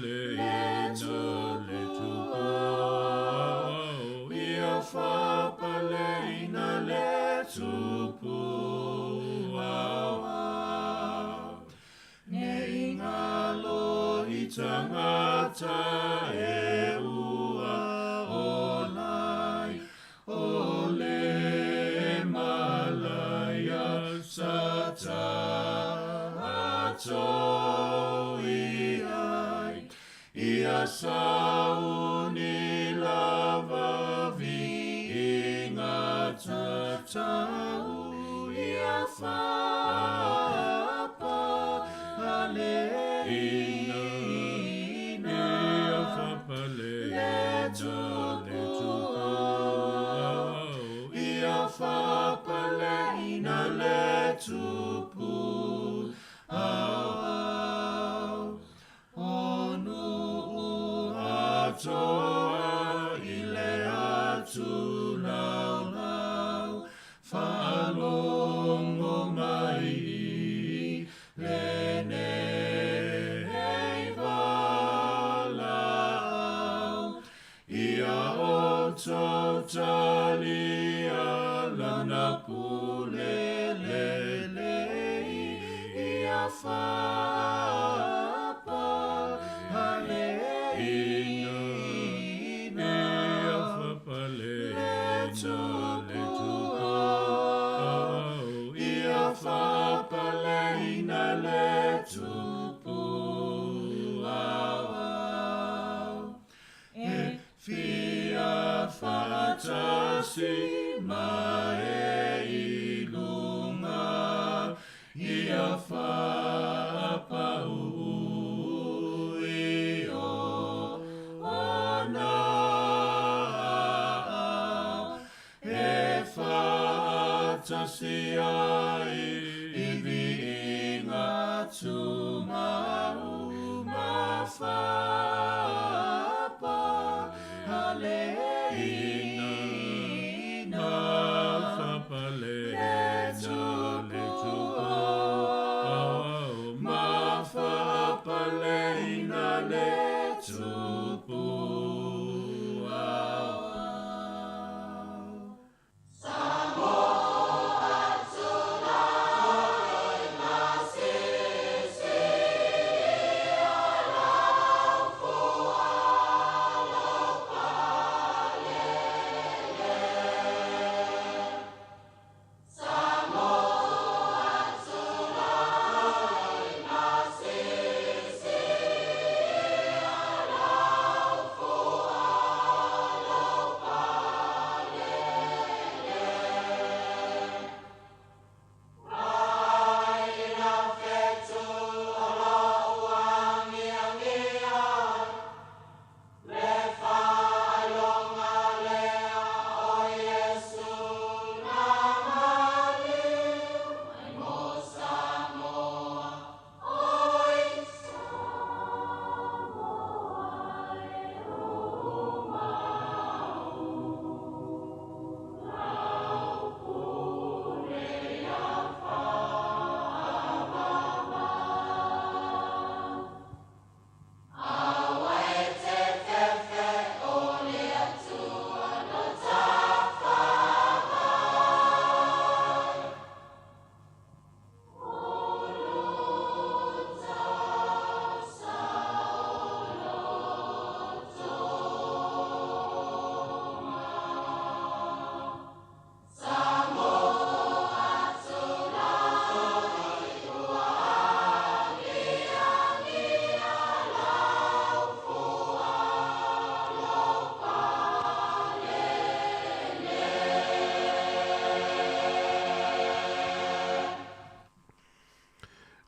Le tupu ia faapaleina le tupu aoao. Ne i galo i tagata e ua ola ai, o le malaia sa tatou i ai, ia sauni lava viiga tatau ia faapaleina le tupu ia faapaleina le tupu aoao. O nuu atoa i le atu laulau, faalogo mai i lenei valaau, ia outou talia lana pule lelei, ia faapaleina le tupu ia faapaleina le tupu aoao. E fia faatasi ma e i luga, ia faapau i o ona aao, e faatasi ai i viiga tumau ma faapaleina le tupu ma faapaleina le tupu aoao.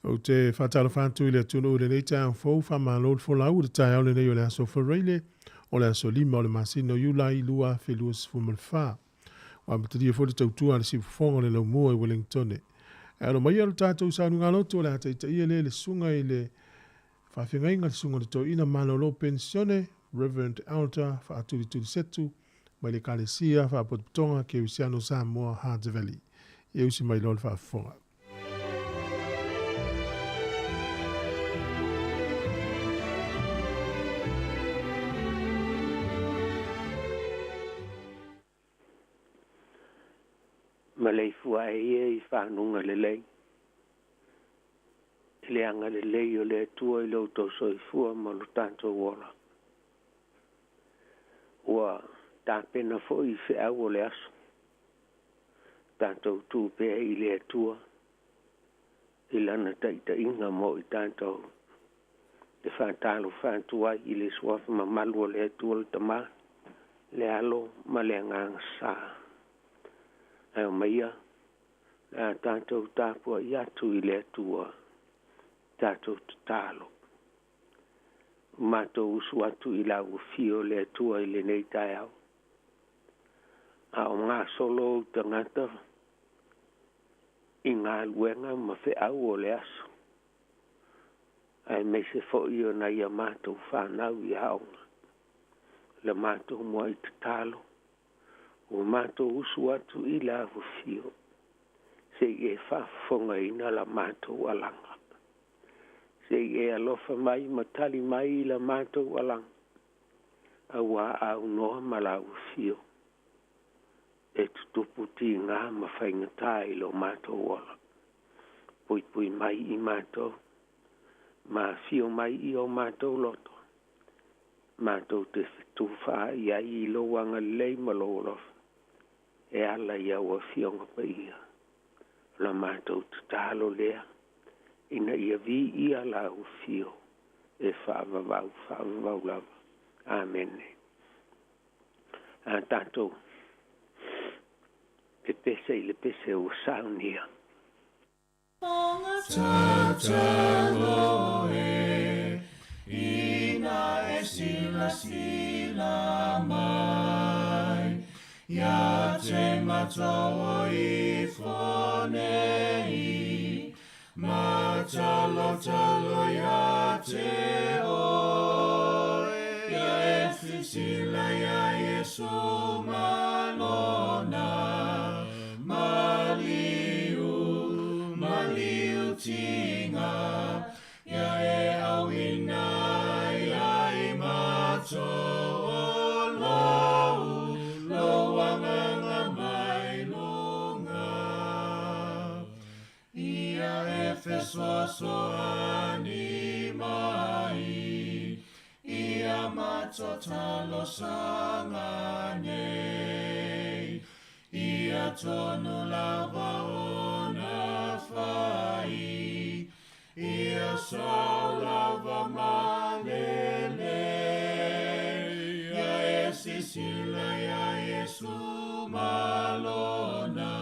Ou te faatalofa atu i le atunuu i lenei taeao fou, faamalo le folau i le taeao lenei o le aso Faraile, o le aso 5 o le masina o Iulai 2024. Ua amatalia foi le tautua a le siufofoga o le laumua i Wellingtone. E alo maia lo tatou sauniga lotu o le a taitaia lea le susuga i le faafeagaiga le susuga o le toeaina malolo penisione, Reverend Elder Faatulitulisetu mai le Ekalesia Faapotopotoga Kerisiano Samoa Hutt Valley. Ia usi mai loa le faafofoga. Maleifua e ia i faguga lelei i le agalelei o le Atua i lo outou soifua ma lo tatou ola. Ua tapena foi i feau o le aso, tatou tu pea i le Atua i lana taitaiga mo i tatou. E faatalofa atu ai i le suafa mamalu o le Atua le Tamā, le Alo ma le Agaga Sa. Ae omaia le a tatou tapuai atu i le Atua, tatou tatalo. Ua matou usu atu i lau afio o le Atua i lenei taeao, a o gasolo ou tagata i galuega ma feau o le aso, aemaise foi o nai a matou fanau i aoga. Le matou muai tatalo, ua matou usu atu i lau afio, se i e faafofogaina la matou alaga. Se i e alofa mai ma tali mai i la matou alaga, auā aunoa ma lau afio e tutupu tigā ma faigata i lo matou ola. Puipui mai i matou, ma afio mai i o matou loto, matou te fetufaai ai i lou agalelei ma lou alofa, e ala i au afioga paia. O la matou tatalo lea, ina ia viia lau afio e faavavau faavavau lava. Amene. A tatou pepese i le pese ua saunia. Tatalo e, ina e silasila mai, ia te matou ifo nei, matalotalo ia te oe, ia e silasila ia Iesu malona, maliu, maliu tiga, ia e auina ia i matou o lou, lou agaga mai luga. Ia e fesoasoani mai, ia matou talosaga nei, ia tonu lava ona fai, ia sao lava ma lelei, ia e silasila ia Iesu malona,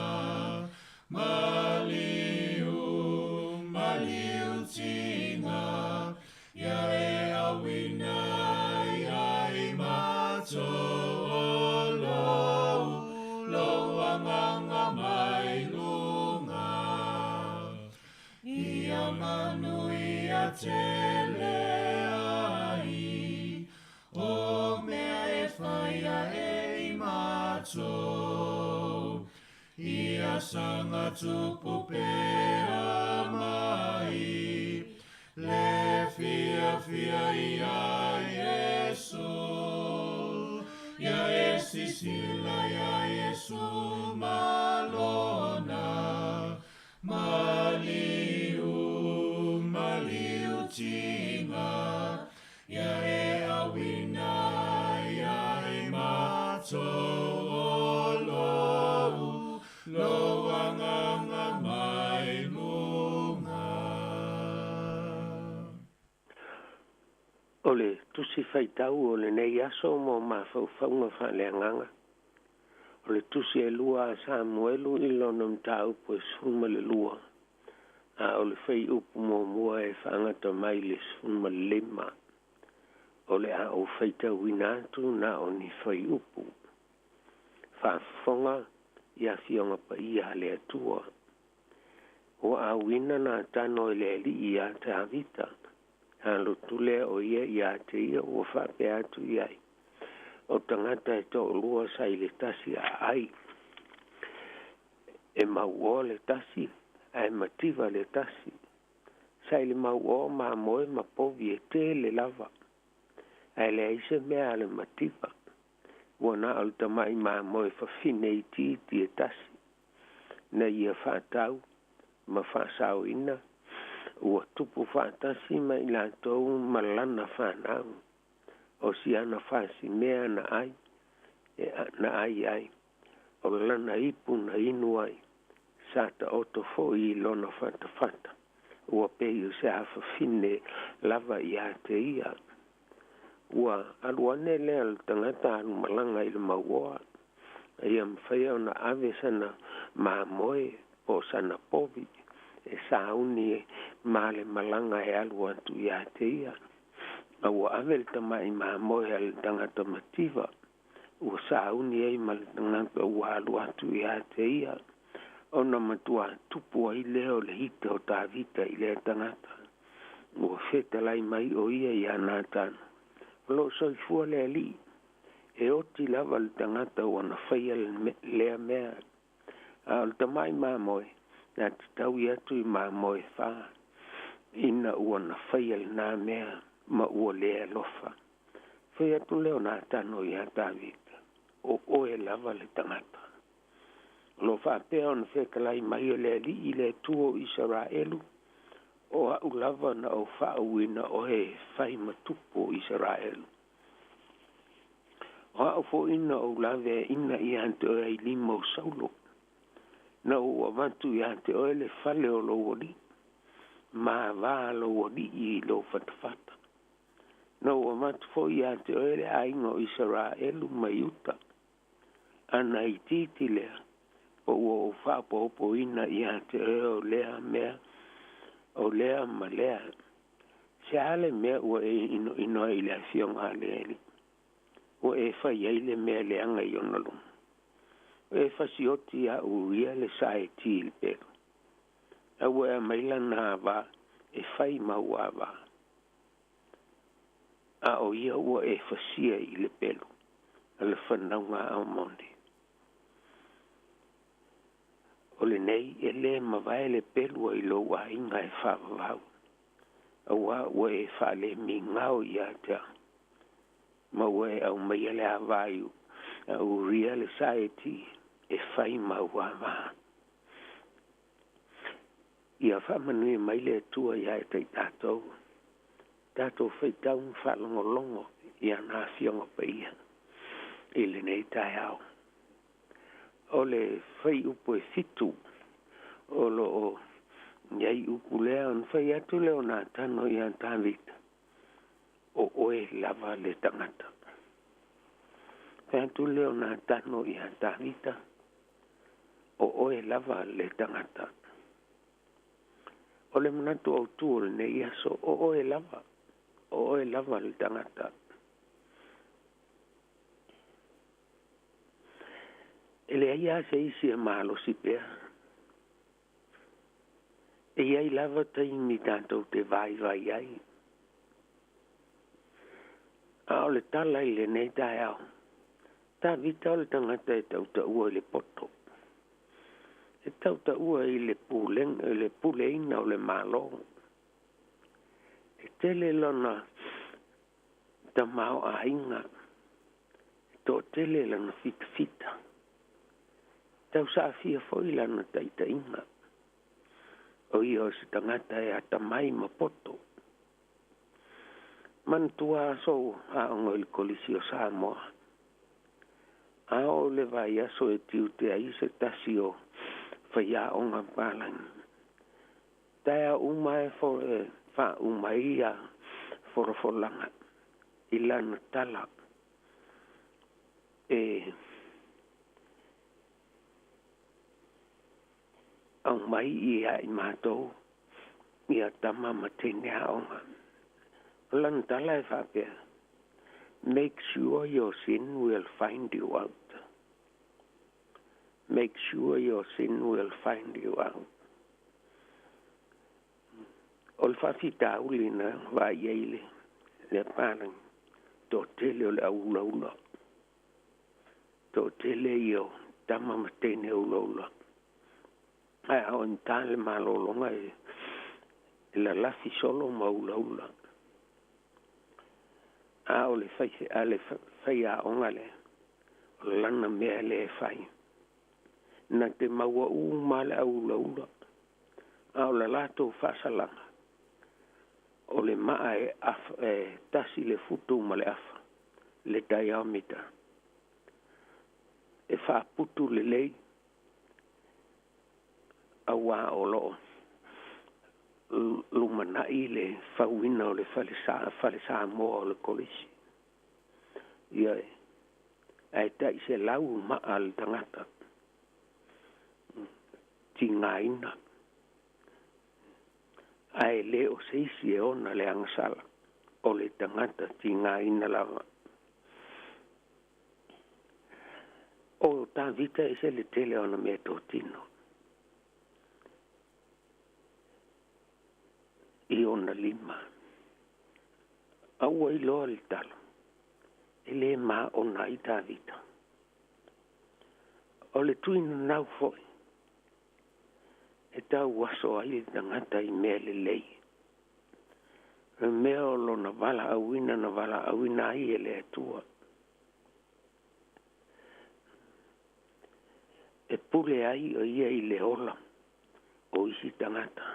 maliu, maliu tiga, ia e auina ia i matou o lou, lou agaga mai luga. Ia manuia tele ai, o mea e faia e i matou, ia saga tupu pea mai, le fiafia ia Iesu, ia e silasila ia Iesu malona, maliu, maliu tiga, ia e auina ia i matou o lou, lou agaga mai luga. O le tusi faitau o lenei aso mo mafaufauga faaleagaga. O le tusi e lua a Samuelu i lona mataupu e 12, a o le fuaiupu muamua e faagata mai le 15. O le a ou faitauina atu na o ni fuaiupu. Faafofoga i afioga paia a le Atua. Ua auina Natano e le alii ia Tavita. A lotu lea o ia ia te ia ua faapea atu i ai. O tagata e toalua sa i le tasi aai. E mauoa le tasi, ae mativa le tasi. Sa i le mauoa mamoe ma povi e tele lava. Ae leai se mea a le mativa. Ua na o le tamai mamoe fafine itiiti e tasi. Na ia fa'atau ma fa'asaoina ua tupu fa'atasi ma i latou ma lana fanau. O siana fasimea na ai e na ai ai. O lana ipu na inu ai. Sa ta'oto fo'i i lona fatafata. Ua pei o se afafine lava iā te ia. Ua alu ane lea le tagata alumalaga i le mauoa. Ia mafaia ona ave sana mamoe po o sana povi e sauni ma le malaga e alu atu iā te ia. A ua ave le tama'i mamoe a le tagata mativa ua sauni ai ma le tagata ua alu atu iā te ia. Ona matuā tupu ai lea o le ita o Tavita i lea tagata. Ua fetalai mai o ia iā Natano. O lo'o soifua le ali'i. E oti lava le tagata ua na faia lea mea. A o le tama'i mamoe na te taui atu i mamoe fā ina ua na faia lenā mea ma ua lē alofa. Fai atu lea o Natano iā Tavita. O oe lava le tagata. O lo'o fa'apea ona fetalai mai o le Ali'i le Atua o Isaraelu. O a'u lava na ou fa'auina oe e fai ma tupu o Isaraelu. O a'u fo'i na ou laveaina iā te oe ai lima o Saulo. Na ou avatu iā te oe le fale o lou ali'i. Mavā lou ali'i i lou fatafata. Na ou avatu fo'i iā te oe le aiga o Isaraelu ma Iuta. Ana itiiti lea po ua ou faaopoopoina iā te oe o lea mea o lea ma lea. Se a le mea ua e inoino ai i le afioga a le Alii? Ua e fai ai le mea leaga i ona luma. Ua e fasioti iā Uria le Saeti i le pelu. A ua e aumai lana avā e fai mau avā. A o ia ua e fasia i le pelu a le fanauga a Amoni. O lenei e lē mavae le pelu ai lou aiga e faavavau, auā ua e faalemigao iā te au, ma ua e aumaia le avā i a Uria le Saeti e fai mau avā. Ia faamanuia mai le Atua iā te i tatou, tatou faitau ma faalogologo i ana Afioga Paia i lenei taeao. O le fuaiupu e 7 o loo i ai upu lea ona fai atu lea o Natano iā Tavita, o oe lava le tagata. Fai atu lea o Natano iā Tavita, o oe lava le tagata. O le manatu autū o lenei aso, o oe lava, o oe lava le tagata. E leai lava se isi e malosi pea. E i ai lava taimi tatou te vaivai ai. A o le tala i lenei taeao, Tavita o le tagata e tautaua i le poto. E tautaua i le pulega, le puleina o le Malo. E tele lona tamaoaiga, e toatele lana fitafita. Tausaafia foi lana taitaiga. O ia o se tagata e atamai ma poto. Manatua aso aoga i le Kolisi o Samoa. A oo le vaiaso e tiute ai se tasi o faiaoga palagi. Taeao uma e faauma ai ia folafolaga i lana tala e aumai ia i matou ia tama ma teine aoga. O lana tala e faapea, Make sure your sin will find you out. Make sure your sin will find you out. O le faafitauli na vaai ai le lea palagi, toatele o le au ulaula. Toatele ia o tama ma teine ulaula. Ae a oo ina ta le malologa e lalafi solo ma ulaula. A o le fai a le faiaoga lea, o lana mea lea e fai. Na te maua uma le aulaula. A o le latou faasalaga. O le maa e, af, e tasi le futu ma le afa. Le diameter. E faaputu lelei. Auā o loo lumanaʻi le fauina o le fale sa fale Samoa o le kolisi. Ia ae tai se lau maa le tagata. Tigaina. Ae le o se isi e ona le agasala. O le tagata tigaina lava. O Tavita e se le tele ona mea totino. I ona lima. A ua iloa le talo. E le ma ona i Tavita. O le tuinanau foi. E tau aso ai le tagata i mea lelei. Le mea o lona valaauina na valaauina ai e le Atua. E pule ai o ia i le ola o isi tagata.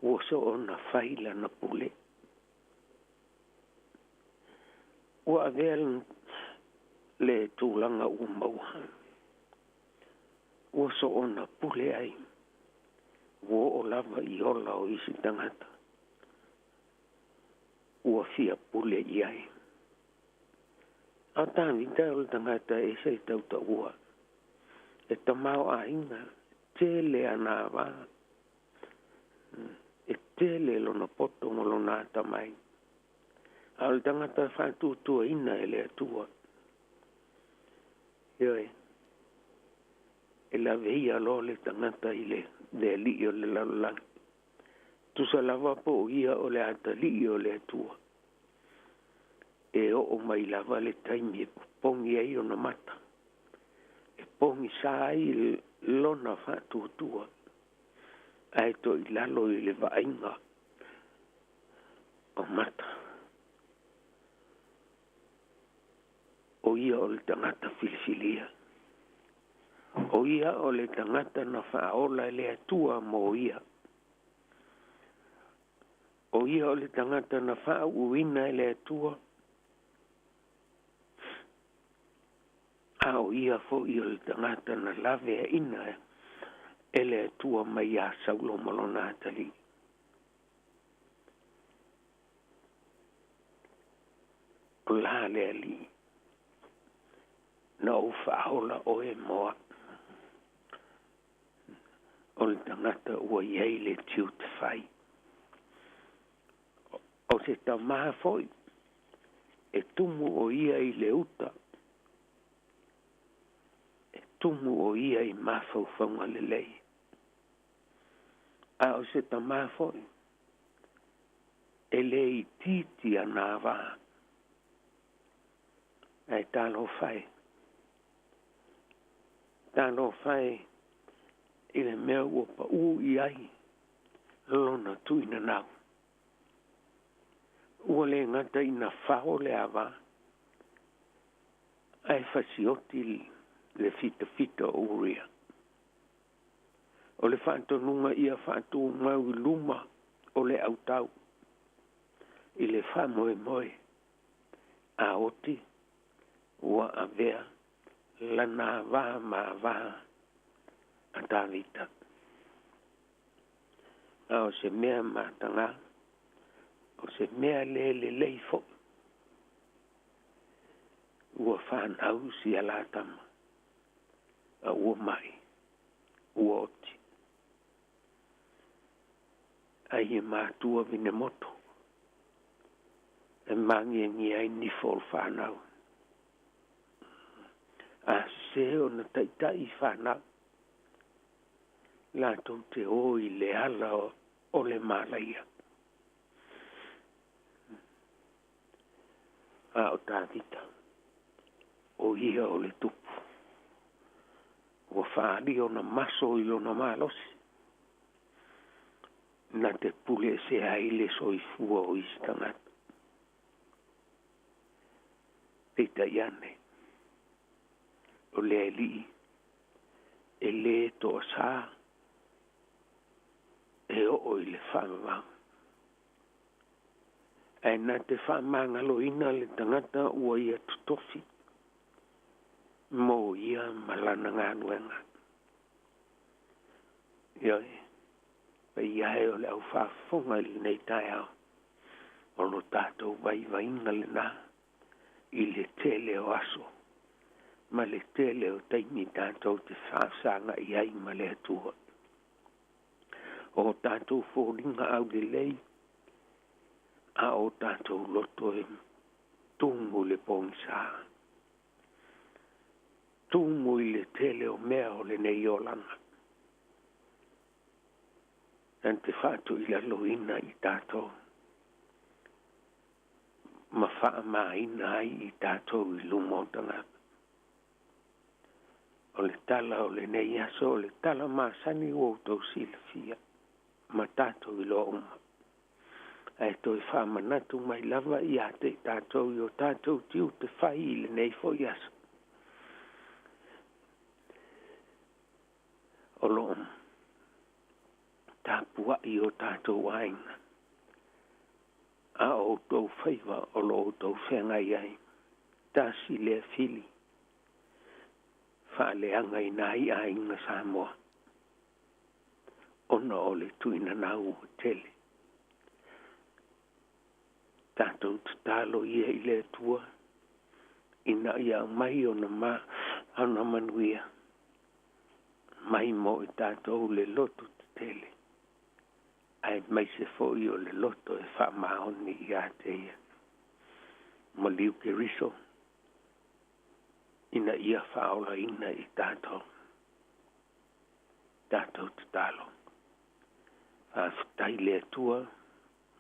Ua soona fai lana pule. Ua avea le tulaga ua maua. Ua soona pule ai. Ua oo lava i ola o isi tagata. Ua fia pule i ai. A Tavita o le tagata e se le tautaua. E tamaoaiga tele ana avā. E tele lona poto ma lona atamai. A o le tagata faatuatuaina e le Atua. Ioe. E laveia loa le tagata i le le alii o le lalolagi. Tusa lava po o ia o le atalii o le Atua. E oo mai lava le taimi e popogi ai ona mata. E pogisā ai lona faatuatua. Ae toilalo i le vaaiga o mata. O ia o le tagata filifilia. O ia o le tagata na faaola e le Atua mo ia. O ia o le tagata na faauuina e le Atua. A o ia foi o le tagata na laveaina e le Atua mai iā Saulo ma lona atalii. O la le Alii na ou faaola oe mo a'u. O le tagata ua i ai le tiute fai. O se tamā foi e tumu o ia i le uta. E tumu o ia i mafaufauga lelei. A o se tamā foi e le itiiti ana avā. Ae talofa e. Talofa e i le mea ua paū i ai lona tuinanau. Ua le gata ina fao le avā ae fasioti le fitafita o Uria. O le faatonuga ia faatumau i luma o le autau i le faamoemoe a oti ua avea lana avā ma avā a Tavita. A o se mea matagā, o se mea le lelei foi. Ua fanau si a la tama, a ua mai, ua oti. Ai e matua vinemoto, e magiagia ai nifo o le fanau. A sesē ona taitai i fanau, latou te o i le ala o le malaia. A o Tavita, o ia o le tupu. Ua faaali ona maso i lona malosi. Na te pule ese ai le soifua o isi tagata. Peitai ane, o le Alii E lē toʻasā e oo i le faavavau. Ae na te faamagaloina le tagata ua ia totofi mo ia ma lana galuega. Ioe, paia e o le aufaafofoga i lenei taeao, o lo tatou vaivaiga lenā i le tele o aso ma le tele o taimi tatou te faafesagaʻi ai ma le Atua. O tatou foliga aulelei a o tatou loto e tumu le pogisā, tumu i le tele o mea o lenei olaga. Na te faatuilaloina i tatou ma faamaina ai i tatou i luma o tagata. O le tala o lenei aso, o le tala masani ua outou silafia ma tatou iloa uma. Ae toe faamanatu mai lava ia te i tatou i o tatou tiute fai i lenei foʻi aso. O loo tapuaʻi o tatou aiga a outou faiva o lo outou feagai ai. Tasi lea fili faaleagaina ai aiga Samoa ona o le tuinanau ua tele. Tatou tatalo ia i le Atua ina ia aumai ona ma ona manuia mai mo i tatou le loto tetele, aemaise foʻi o le loto e faamaoni ia te ia. Maliu Keriso ina ia faaolaina i tatou. Tatou tatalo. Faafetai le Atua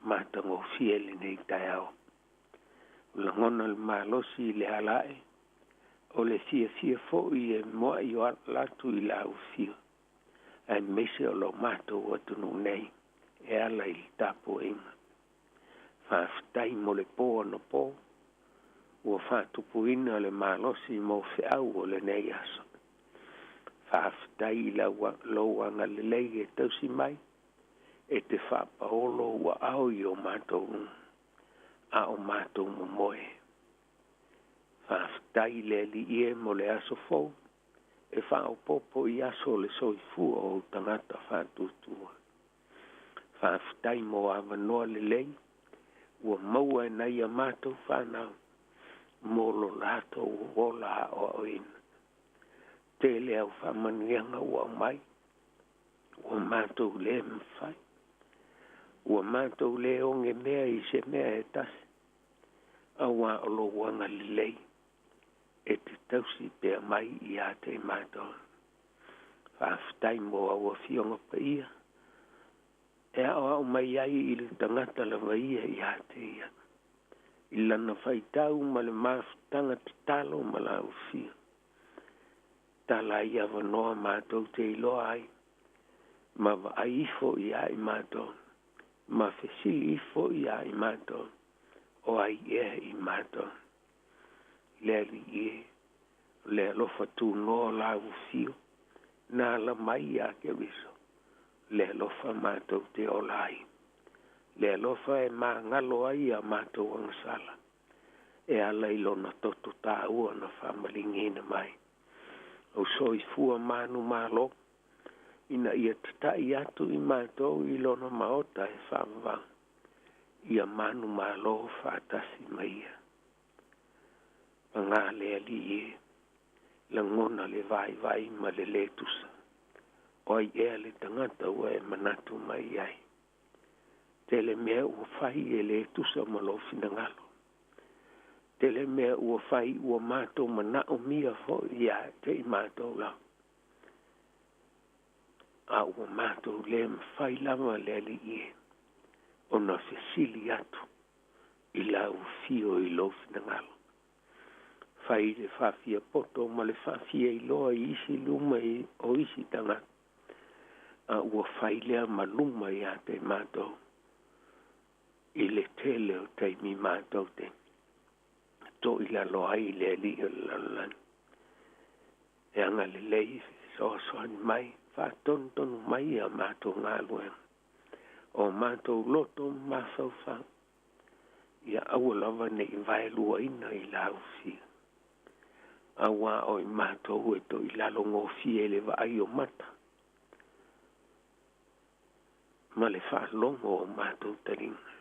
matagofie lenei taeao. Lagona le malosi i le alae o le fiafia foʻi e moaʻi o alatu i le aufio aemaise o lo matou atunuu nei e ala i le tapuaiga. Faafetai mo le pō anapo ua faatupuina le malosi mo feau o lenei aso. Faafetai i lou agalelei e tausi mai e te faapaolo ua ao i o matou luga a o matou momoe. Faafetai le Alii e mo le aso fou e faaopopo i aso o le soifua o ou tagata faatuatua. Faafetai mo avanoa lelei ua maua e nai a matou fanau mo lo latou ola aoaoina. Tele au faamanuiaga ua aumai ua matou lē mafai, ua matou lē oge mea i se mea e tasi, auā o lou agalelei e te tausi pea mai ia te i matou. Faafetai mo au afioga paia e aoao mai ai i le tagata lava ia ia te ia i lana faitau ma le mafutaga tatalo ma la ufia. Tala ai avanoa matou te iloa ai ma vaai ifo ia i matou ma fesili ifo ia i matou o ai ea i matou. Le Alii e, o le alofa tunoa o la ufio na ala mai ia Keriso, le alofa matou te ola ai. Le alofa e magalo ai ia matou agasala e ala i lona toto tāua na faamaligiina mai. O soifua manumalo ina ia tataʻi atu i matou i lona maota e faavavau ia manumalo faatasi ma ia. Pagā le Alii e, lagona le vaivai ma le lē tusa o ai ea le tagata ua e manatu mai ai. Tele mea ua fai e lē tusa ma lou finagalo. Tele mea ua fai ua matou manaomia foʻi ia te i matou lava, a ua matou lē mafai lava le Alii e ona fesili atu i lau afio i lou finagalo. Fai le faafia poto ma le faafia iloa i isi luma o isi tagata, a ua fai lea ma luma ia te matou i le tele o taimi matou te toʻilalo ai le Alii o le lalolagi. E agalelei Fesoasoani mai, faatonutonu mai ia matou galuega o matou loto ma mafaufau, ia aua lava neʻi vaeluaina i laufia, auā o i matou e toʻilalogofie i le vaai o mata ma le faalogo o matou taliga.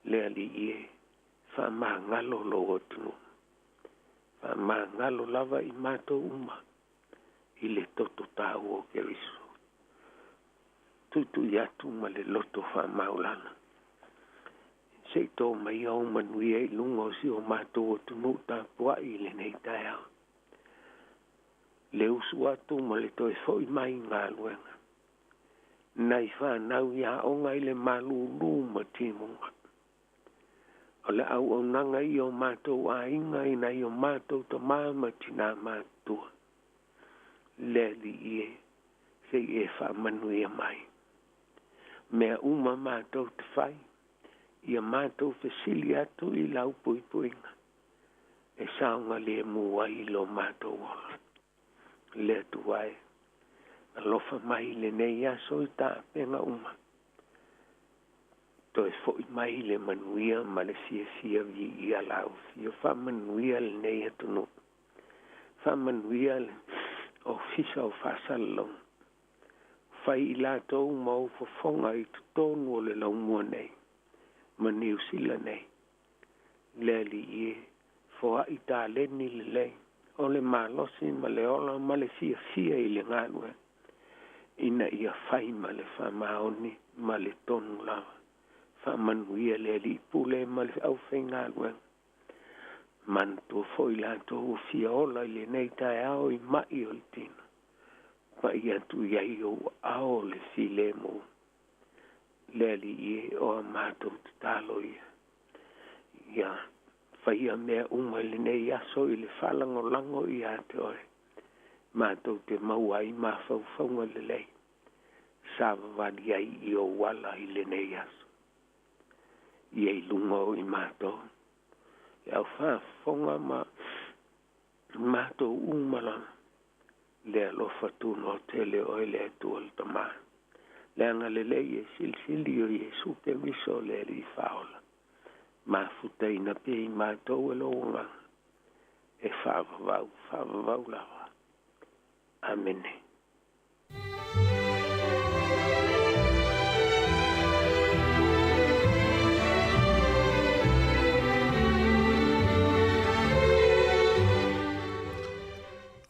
Le Alii e, faamagalo lou atunuu, faamagalo lava i matou uma i le toto taua o Keriso. Tuitui atu ma le loto faamaulana, seʻi tō mai ou manuia i luga o si o matou atunuu tapuaʻi i lenei taeao, le usu atu ma le toe foʻi mai i galuega, nai fanau i aoga i le malūlū ma timuga. O le auaunaga ia o matou aiga i nai o matou tamā ma tinā matutua. Le Alii e, seʻi e faamanuia mai mea uma matou te fai, ia matou fesili atu i lau puipuiga e saogalemu ai lo matou ola. Le Atua e, alofa mai i lenei aso i taapega uma, toe foʻi mai le manuia ma le fiafia viia lau fia. Faamanuia lenei atunuu, faamanuia le ofisa o faasalalauga, fai i latou ma ou fofoga i totonu o le laumua nei ma Niusila nei. Le Alii e, foaʻi taleni lelei o le malosi ma le ola ma le fiafia i le galuega, ina ia fai ma le faamaoni ma le tonu lava. Faamanuia le Alii Pule ma le aufaigaluega, manatua foi latou ua fia ola i lenei taeao i maʻi o le tino, paʻi atu i ai ou aao o le filemu. Le Alii e, o a matou tatalo ia, ia faia mea uma i lenei aso i le faalagolago ia te oe, matou te maua ai mafaufauga lelei, savavali ai i ou ala i lenei aso. Ia i luga o i matou, le aufafofoga ma matou uma lava, le alofa tunoa tele oe le Atua le Tamā, le agalelei e silisili o Iesu Keriso le Alii Faaola, mafutaina pea i matou e lou agaga e faavavau faavavau lava. Amene.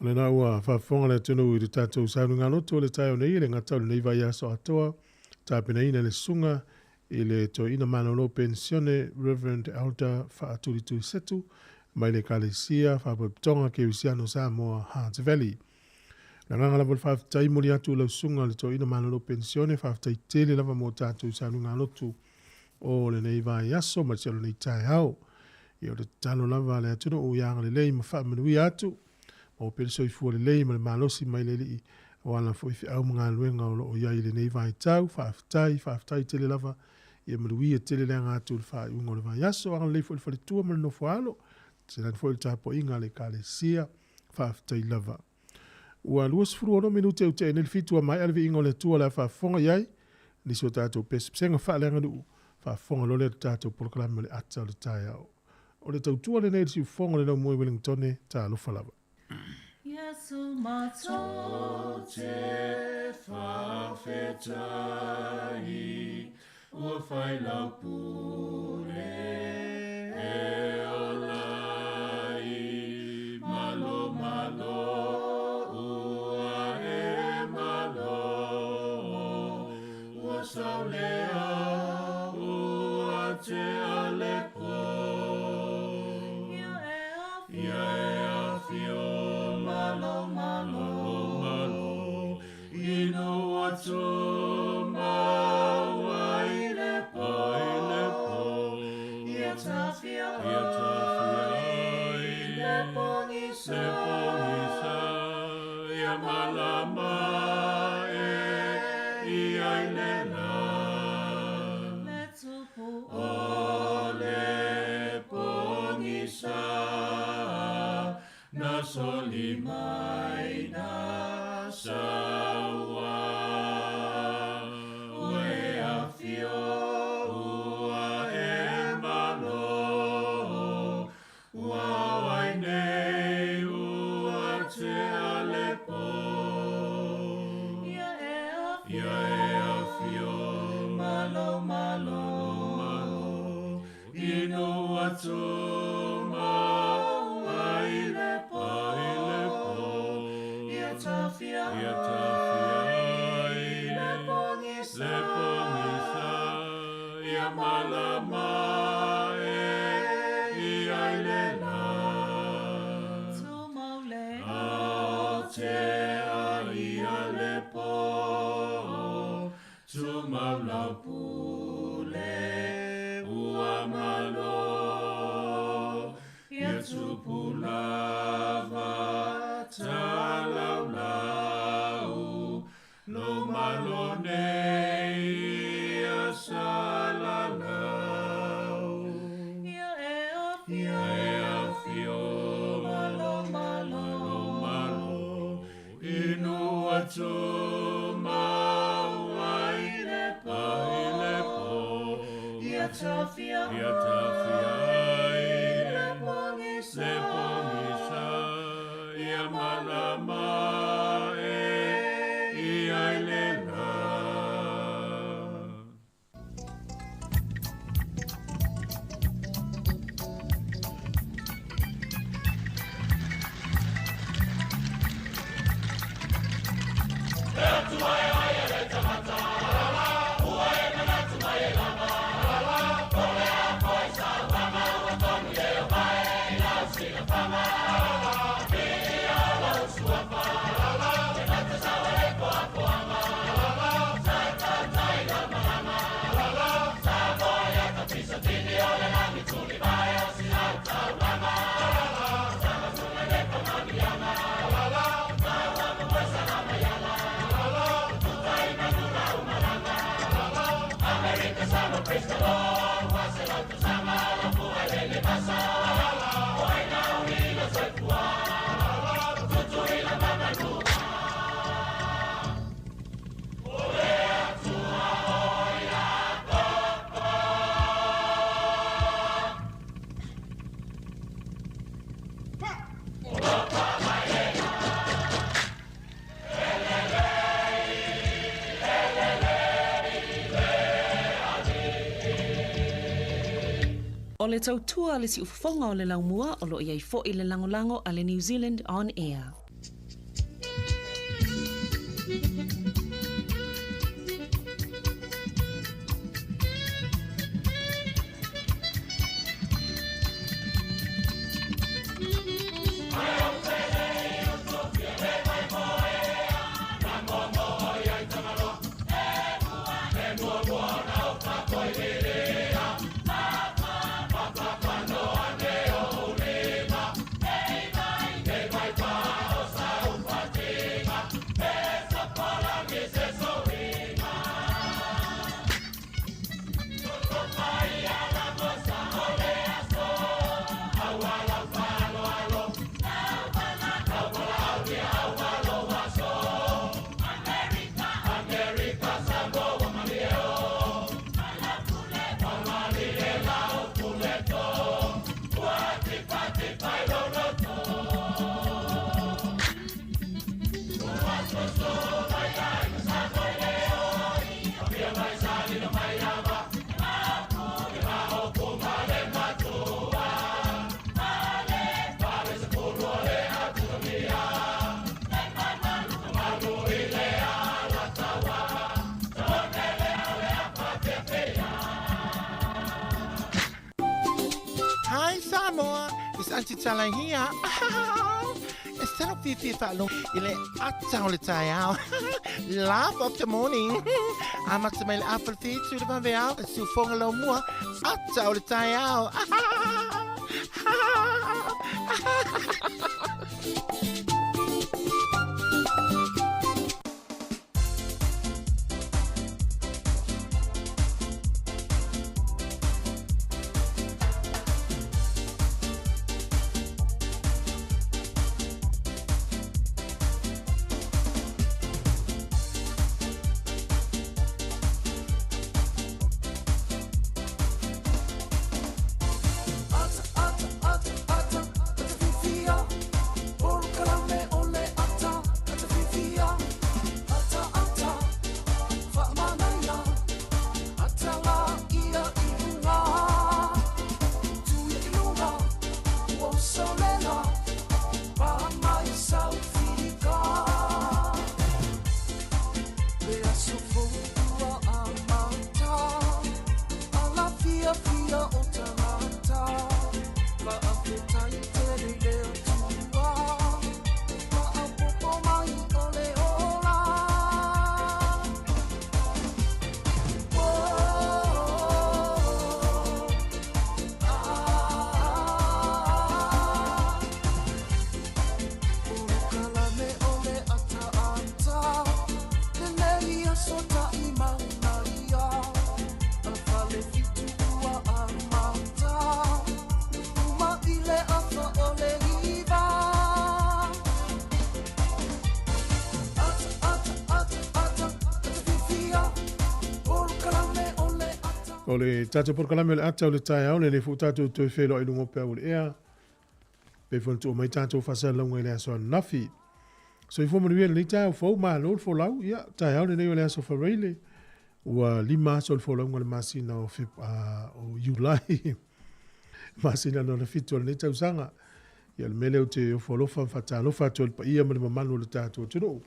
O lena ua faafofoga le atunuu i le tatou saunigaloto o le taeao nei, e le gata o lenei vaiaso atoa, tapenaina le susuga i le toeaina malolo penisione Reverend Elder Faatulituisetu mai le Ekalesia Faalapotopotoga Kerisiano Samoa Heart Valley. O le agaga lava o le faafetai moli atu i lau susuga le toeaina malolo penisione, faafetai tele lava mo tatou saunigaloto o lenei vaiaso ma le lenei taeao. Ia o le tatalo lava a le atunuu ia agalelei ma faamanuia atu, maua pea le soifua lelei ma le malosi mai le Alii aua lana foi feau ma galuega o loo i ai i lenei vaitau. Faafetai, faafetai tele lava, ia manuia tele le aga atu i le faaiuga o le vaiaso. Agalelei foi i le faletua ma le nofoaalo, tainane foi le tapuaiga a le Ekalesia. Faafetai lava. Ua 26 minute ua tea nei le 7 ua maea le viiga o le Atua o le a faafofoga i ai nisi o tatou pesepesega faaleaganuu, faafofoga loa lea i le tatou polokalame o le ata o le taeao. O le tautua lenei i le siufofoga o le laumua i Wellingtone, talofa lava. Iesu matou te faafetai, ua fai lau pule e ola ai. Malo, malo, ua e malo, ua saulea, ua tea le po. Ia e afio, malo, malo, malo, inu atu maua i le po. Ia tafia ai le pogisa, ia malama e ia i le la. Le tupu o le pogisa, na soli mai na Saua Ua e afio ua e malo Ua wai nei ua te alepo Ia e afio, Ia e afio malo malo, malo Inu atuma ai lepo, ai lepo Ia tafia Ia tafia ai lepogisa, lepogisa Ia malama e ia i le la Tumau le Ao te a ia lepo Tumau lau pule ua malo Ia tupu lava talaulau Lo malo nei ia salalau Ia e afio, Ia e afio malo malo, malo Inu atumau ai lepo, ai lepo Ia tafia Ia tafia ai lepogisa, lepogisa Ia malama e ia i le la. O le tautua le siufofoga o le laumua o loo iai fo'i le lagolago a le New Zealand On Air. Hi Samoa, it's Auntie Tala here. It's talo fifi whaalogo i le ata o le taeao. Laugh of the morning. Amata mai le afa le whitu le vave ao. Siufoga lau mua. Ata o le taeao. O le tatou polokalame o le ata o le taeao lenei foi ua tatou toe feiloai i luga o peau o le ea. Pei foi ona tuu mai tatou faasalalauga i le aso ananafi. Soifua manuia i lenei taeao fou, malo le folau. Ia, taeao lenei o le aso Faraile, ua 5 aso le folauga o le masina o, Feb, o Iulai, masina lona 7 o lenei tausaga. Ia, o le mea lea ou te ofo alofa ma faatalofa atu ai i le paia ma le mamalu o le tatou atunuu.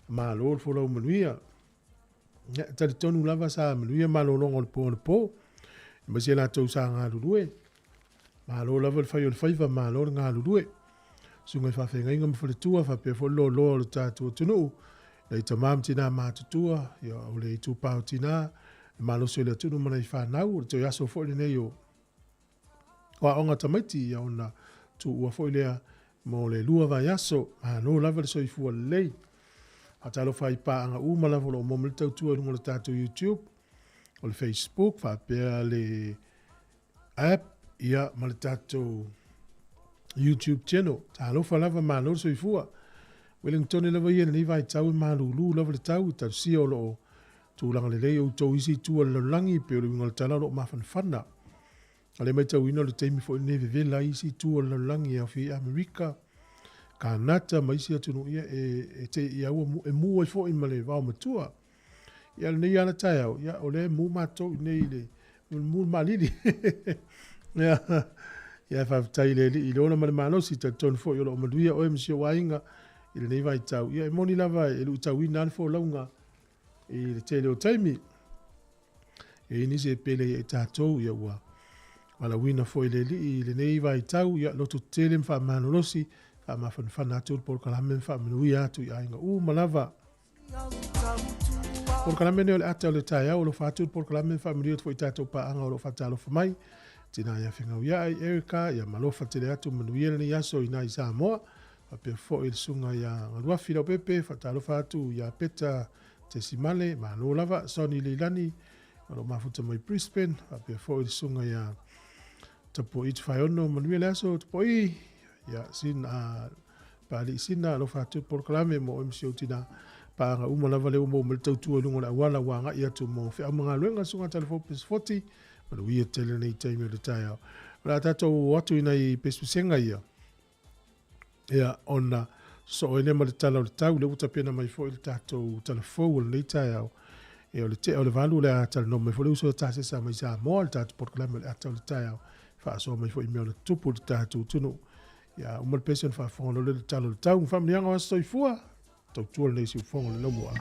Malo le folau manuia. Ia, e talitonu lava sa manuia malologa o le po anapo, aemaise latou sa galulue. Malo lava le fai o le faiva, malo le galulue. Susuga i faafeagaiga ma faletua, faapea foi le loaloa o le tatou atunuu, nai tama ma tina matutua, ia, o le itupa o tina, le malosi o le atunuu ma nai fanau, o le toe aso foi lenei o aoga tamaiti, ia ona tuua foi lea mo le 2 vaiaso. Malo lava le soifua lelei. Faatalofa i paaga uma lava o lo o maua mai le tautua i luga o le tatou YouTube, o le Facebook, faapea le app, ia, ma le tatou YouTube channel. Talofa lava, malo le soifua. Wellington lava ia lenei vaitau e malulu lava le tau, i talosia o lo o tulaga lelei outou isi itu o le lalolagi, pei o le uiga o le tala o lo o mafanafana. A le matauina o le taimi foi lenei vevela ai isi itu o le lalolagi e aofia ai Amerika, Kanata ma isi atunuu, ia e te ia ua e mu ai foi ma le vaomatua. Ia lenei ala taeao, ia o lea e mu matou i nei i le mu le malili. Ia, ia faafetai i le Alii i le ola ma le malosi, talitonu foi o lo o manuia oe ma si ou aiga i lenei vaitau. Ia e moni lava e luitauina lava le folauga i le tele o taimi. E i ai nisi e pele ia i tatou, ia ua valaauina foi le Alii i lenei vaitau, ia loto tele ma faamalolosi, faamafanafana atu le polokalame ma faamanuia atu i aiga uma lava. Polokalame nei o le ata o le taeao, alofa atu le polokalame ma faamanuia atu foi i tatou paaga o lo o faatalofa mai. Tina ia Fegau Iai, Erica, ia malofa tele atu manuia lenei aso i nai Samoa. Faapea foi le susuga ia Galuafi Leaupepe, faatalofa atu ia Peta Tesimale, malo lava, Sonny Leilani, o lo o mafuta mai Brisbane, faapea foi le susuga ia Tapuai Tufaeono, manuia le aso Tapuai, ia sin a Pali Sina, alofa atu le polokalame mo MC Otina, paaga uma lava le ua maua mai le tautua i luga o le auala ua agai atu mo feau ma galuega, susuga Talafou Pesefoti, manuia tele nei taimi o le taeao. O le a tatou o atu i nai pesepesega ia, ia ona sosoo ai lea ma le tala o le tau, lea ua tapena mai foi le tatou tala fou o lenei taeao. E o le tea o le 8 le a talanoa mai foi le uso tasesa mai Samoa, le tatou polokalame o le ata o le taeao, faasoa mai foi i mea o le tupu i le tatou atunuu. Ia uma le pese ona faafofoga loa lea i le tala o le tau. Faamanuiaga o aso soifua, tautua lenei siufofoga o le laumua.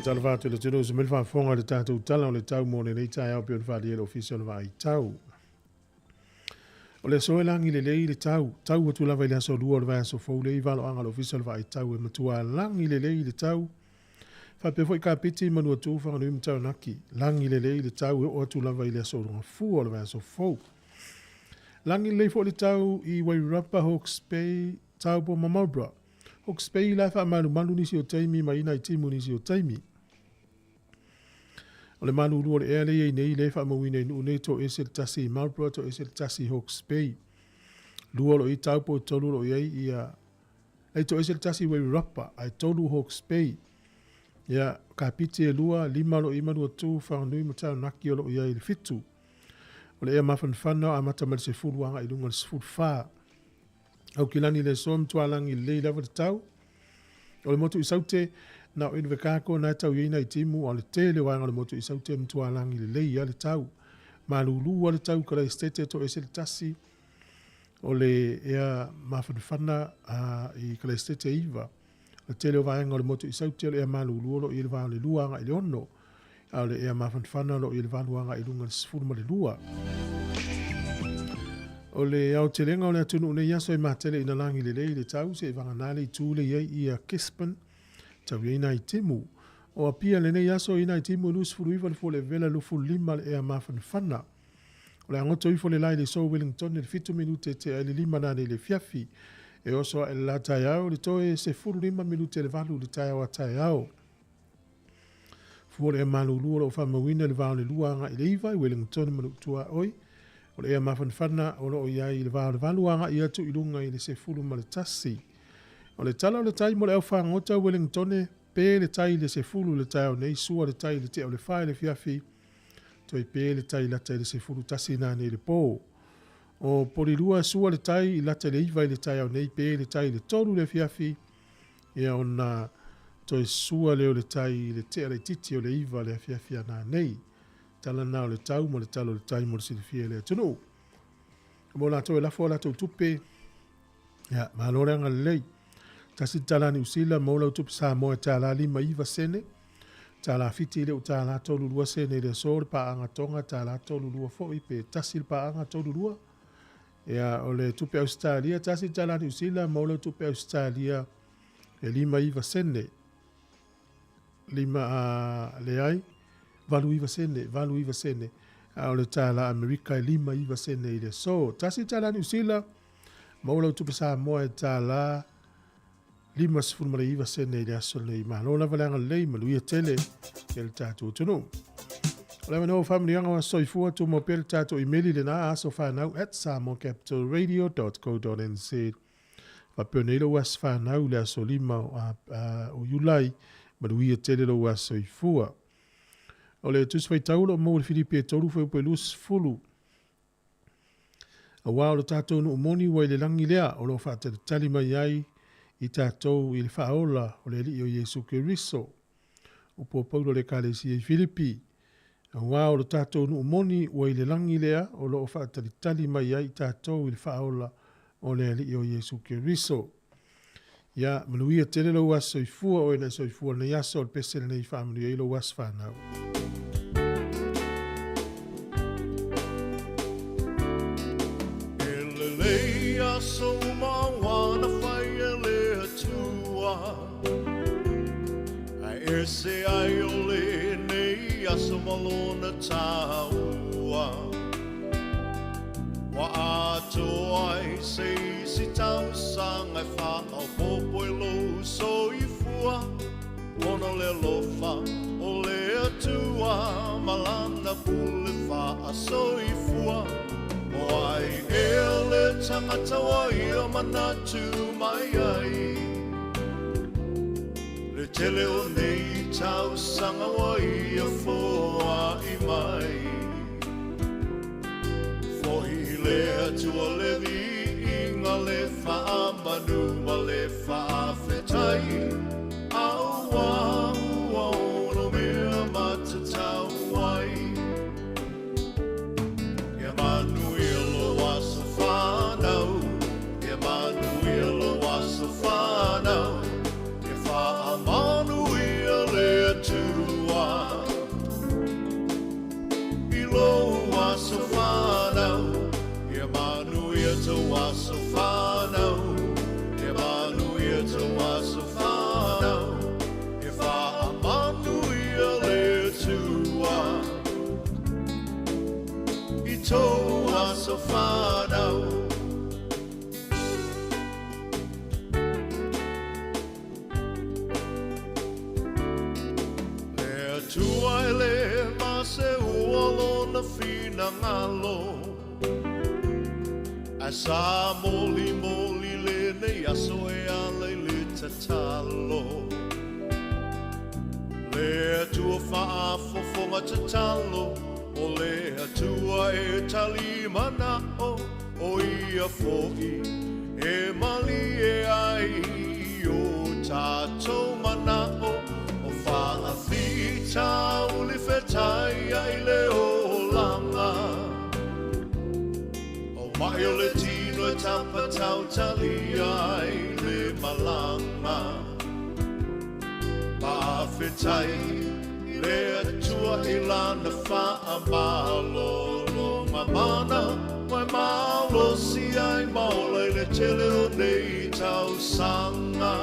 Faatalofa atu i le atunuu se mea le faafofoga i le tatou Tala o le Tau mo lenei taeao pei ona faaalia e le Ofisa o le Vaai Tau. O le aso e lagi lelei le tau, tau atu lava i le aso Lua o le vaiaso fou lea i valoaga a le Ofisa o le Vaai Tau e matua lagi lelei le tau. Faapea foi Kapiti, Manuatu, Whanganui ma Taranaki, lagi lelei le tau e oo atu lava i le aso Gafua o le vaiaso fou. Lagi lelei foi le tau i Wairarapa, Hawke's Bay, Taupo ma Marlborough. Hawke's Bay la e faamalumalu nisi o taimi ma ina i timu nisi o taimi. O le malulu o le ea le i ai nei lea e faamauina i Nuu nei toese le 1 i Marlborough, toese le 1 i Hawke's Bay. 2 o lo o i Taupo, 3 o lo o i ai ia ai toese le 1 i Wairarapa, ae 3 Hawke's Bay. Ia, Kapiti e 2, 5 o lo o i Manuatu, Whanganui ma Taranaki o lo o i ai le 7. O le ea mafanafana o amata mai le 10 agai i luga i le 14. Aukilani le aso matualagi lelei lava le tau. O le motu i Saute, na o Invercargill na e tau i ai nai timu, a o le tele o vaega o le motu i Saute matualagi lelei lava le tau. Malulu lava le tau i Kalaistete toese le 1, o le ea mafanafana i Kalaistete 9. O le tele o vaega o le motu i Saute o le ea malulu o lo o i ai le va o le 2 agai i le 6, a o le ea mafanafana o lo o i ai le 8 agai i luga i le 12. O le aotelega o le atunuu nei aso e matele ina lagi lelei le tau seia vagana le itu le i ai ia Gisborne tau i ai nai timu. O Apia lenei aso i nai timu e 29 le fua le vela 25 le ea mafanafana. O le agoto ifo le la i le aso Wellington i le 7 minute tea ai le 5 nanei le afiafi. E oso ae le la taeao le toe 15 minute le 8 i le taeao a taeao. Fua o le ea malulu o lo o faamauina i le va o le 2 agai i le 9 i Wellington ma Nuutuaoi. O le ea mafanafana o lo o i ai i le va o le 8 agai atu i luga i le 11. O le tala o le tai mo le au fagota Wellington pe le tai i le 10 i le taeao nei, sua le tai i le tea o le 4 i le afiafi, toe pe le tai lata i le 11 nanei i le po. O Polilua sua le tai i lata i le 9 i le taeao nei, pe le tai i le 3 i le afiafi, ia ona toe sua lea o le tai i le tea laitiiti o le 9 le afiafi a nanei. Tala na o le tau ma le tala o le tai mo le silafia e le atunuu. Mo latou e lafo a latou tupe, ia, malo le agalelei. 1 tala Niu Sila maua lau tupe Samoa e tala 59 sene, tala Fiti i le tala 32 sene i le aso, le paaga Tonga tala 32 foi pe 1 le paaga 32. Ia, o le tupe Ausetalia, 1 tala Niu Sila maua lau tupe Ausetalia e 59 sene. 5 a leai, 89 sene, 89 sene. A o le tala Amerika e 59 sene i le aso. 1 tala Niu Sila maua lau tupe Samoa e tala 59 sene i le aso lenei. Malo lava le agalelei, manuia tele e le tatou atunuu. O le avanoa o faamanuiaga o aso soifua, tumau pea le tatou imeli lena asofanau@samoacapitalradio.co.nz. Faapea nei lou aso fanau i le aso 5 o Iulai, manuia tele lou aso soifua. O le Tusi Faitau o lo o maua i le Filipi e 3 fuaiupu e 20. Aua o le tatou nuu moni ua i le lagi lea o lo o faatalitali mai ai i tatou i le faaola o le Alii o Iesu Keriso. Upu o Paulo i le Ekalesia i Filipi. Aua o le tatou nuu moni ua i le lagi lea o lo o faatalitali mai ai i tatou i le faaola o le Alii o Iesu Keriso. Ia, manuia tele lou aso soifua, oe na e soifua lenei aso, o le pese lenei faamanuia ai lou aso fanau. E lelei aso uma ua na fai e le Atua, Ae ese ai o lenei aso ma lona taua. Ua atoa ai se isi tausaga e faaopoopo i lou soifua, Ona o le alofa o le Atua ma lana pule faasoifua. O ai ea le tagata ua ia manatu mai ai? Le tele o nei tausaga ua ia foai mai. Fohi le Atua le viiga, le faamanu ma le faafetai, Aua ua ono mea matatau ai. Kia manuia lou aso fanau, Kia manuia lou aso fanau, Kia faamanuia le Atua. tou aso fanau, Ia manuia tou aso fanau, Ia faamanuia le Atua i tou aso fanau. Le Atua e le ma seua lona finagalo, Ae sa molimoli lenei aso e ala i le tatalo. Le Atua faafofoga tatalo, O le Atua e talimanao, O ia fo'i e malie ai i o tatou manao, O faafitauli fetai ai le olaga. O mai o le tino e tapatautalia ai le malaga. Faafetai le Atua i lana faamalologa mana, Ua e malosi ai ma ola i le tele o nei tausaga.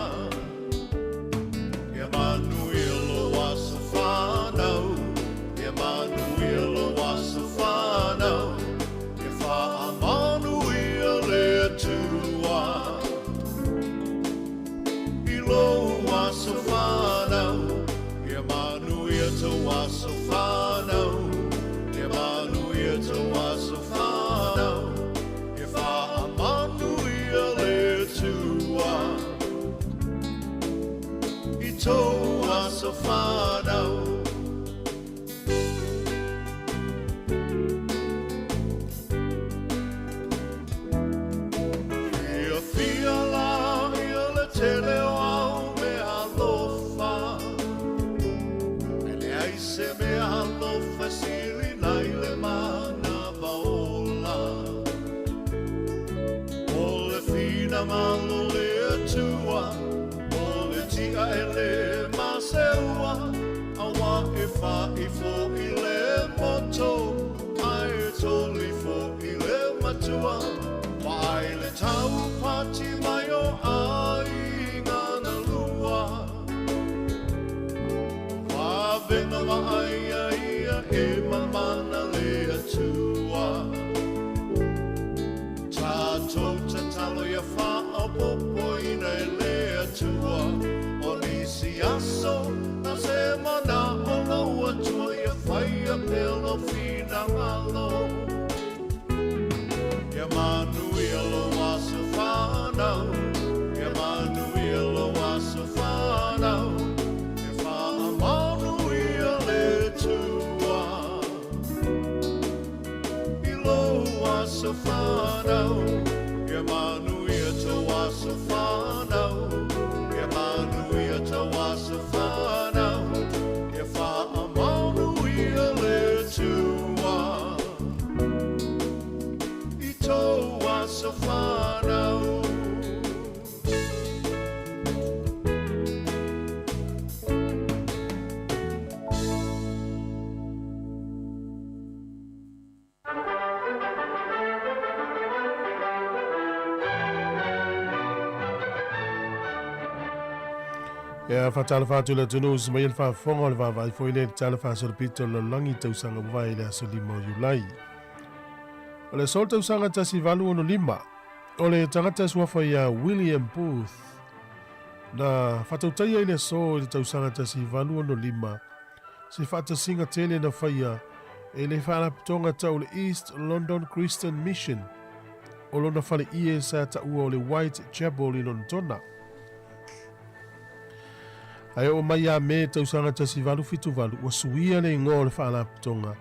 Ia manuia lou aso fanau, Ia manuia lou aso fanau, Ia faamanuia le Atua i lou aso fanau. Ia manuia tou aso fanau, Ia manuia tou aso fanau, Ia faamanuia le Atua i tou aso fanau. Fiafia la ia le tele o au mea alofa, E leai se mea alofa e sili nai le manava ola. O le finagalo o le Atua, o le tia e le maseua, Auā e fa'i fo'i le moto, Ae toli fo'i le matua, Vaai le taupati mai o aiga na lua. Vavena vaaia ia e mamana le Atua. Tatou tatalo ia faaopoopoina e le Atua, O nisi aso na se manao lou Atua ia faia pea lou finagalo. Ia manuia lou aso fanau, Ia manuia lou aso fanau, Ia faamanuia le Atua i lou aso fanau. Ia manuia tou aso fanau, Ia manuia tou aso fanau, Ia faamanuia le Atua i tou aso fanau. Ia faatalofa atu i le atunuu se mai le faafofoga o le vaavaai foi lea i le tala faasolopito o le lalolagi i tausaga ua vae i le aso 5 o Iulai. O le aso o le tausaga 1865, o le tagata suafa ia William Booth na faatautaia i le aso i le tausaga 1865 se faatasiga tele na faia e le faalapotopotoga tau le East London Christian Mission o lona faleie sa taua o le White Chapel i Lonetona. Ae oo mai ia Me tausaga 1878, ua suia le igoa o le faalapotopotoga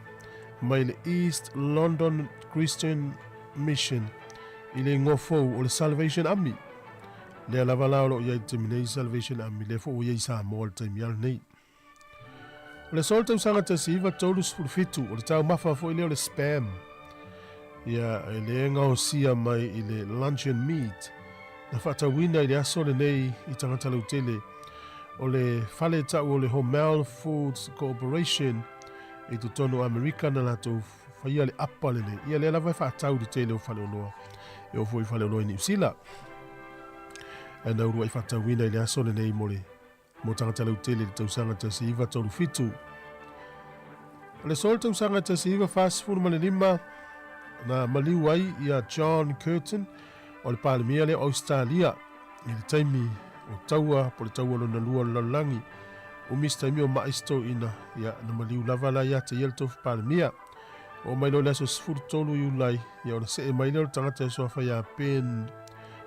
mai le East London Christian Mission i le igoa fou o le Salvation Army. Lea lava la o lo o i ai i le taimi nei Salvation Army, lea foi ua i ai i Samoa i le taimi lava lenei. O le aso o le tausaga 1937, o le taumafa foi lea o le spam. Ia, e le gaosia mai i le luncheon meat, na faatauina i le aso lenei i tagata lautele o le fale tau o le Hormel Foods Corporation i totonu o Amerika na latou faia le apa lenei, ia lea lava e faatau i le tele o faleoloa e oo foi i faleoloa i Niu Sila. Ae na uluai faatauina i le aso lenei mo le mo tagata lautele i le tausaga 1937. O le aso le tausaga 1945 na maliu ai ia John Curtin o le Palemia lea o Ausetalia i le taimi o taua po o le taua lona lua o le lalolagi. Umi se taimi o mai se toeaina, ia na maliu lava la ia te ia le tofi Palemia. Oo mai loa i le aso 13 Iulai, ia ona see mai lea o le tagata e suafa ia Ben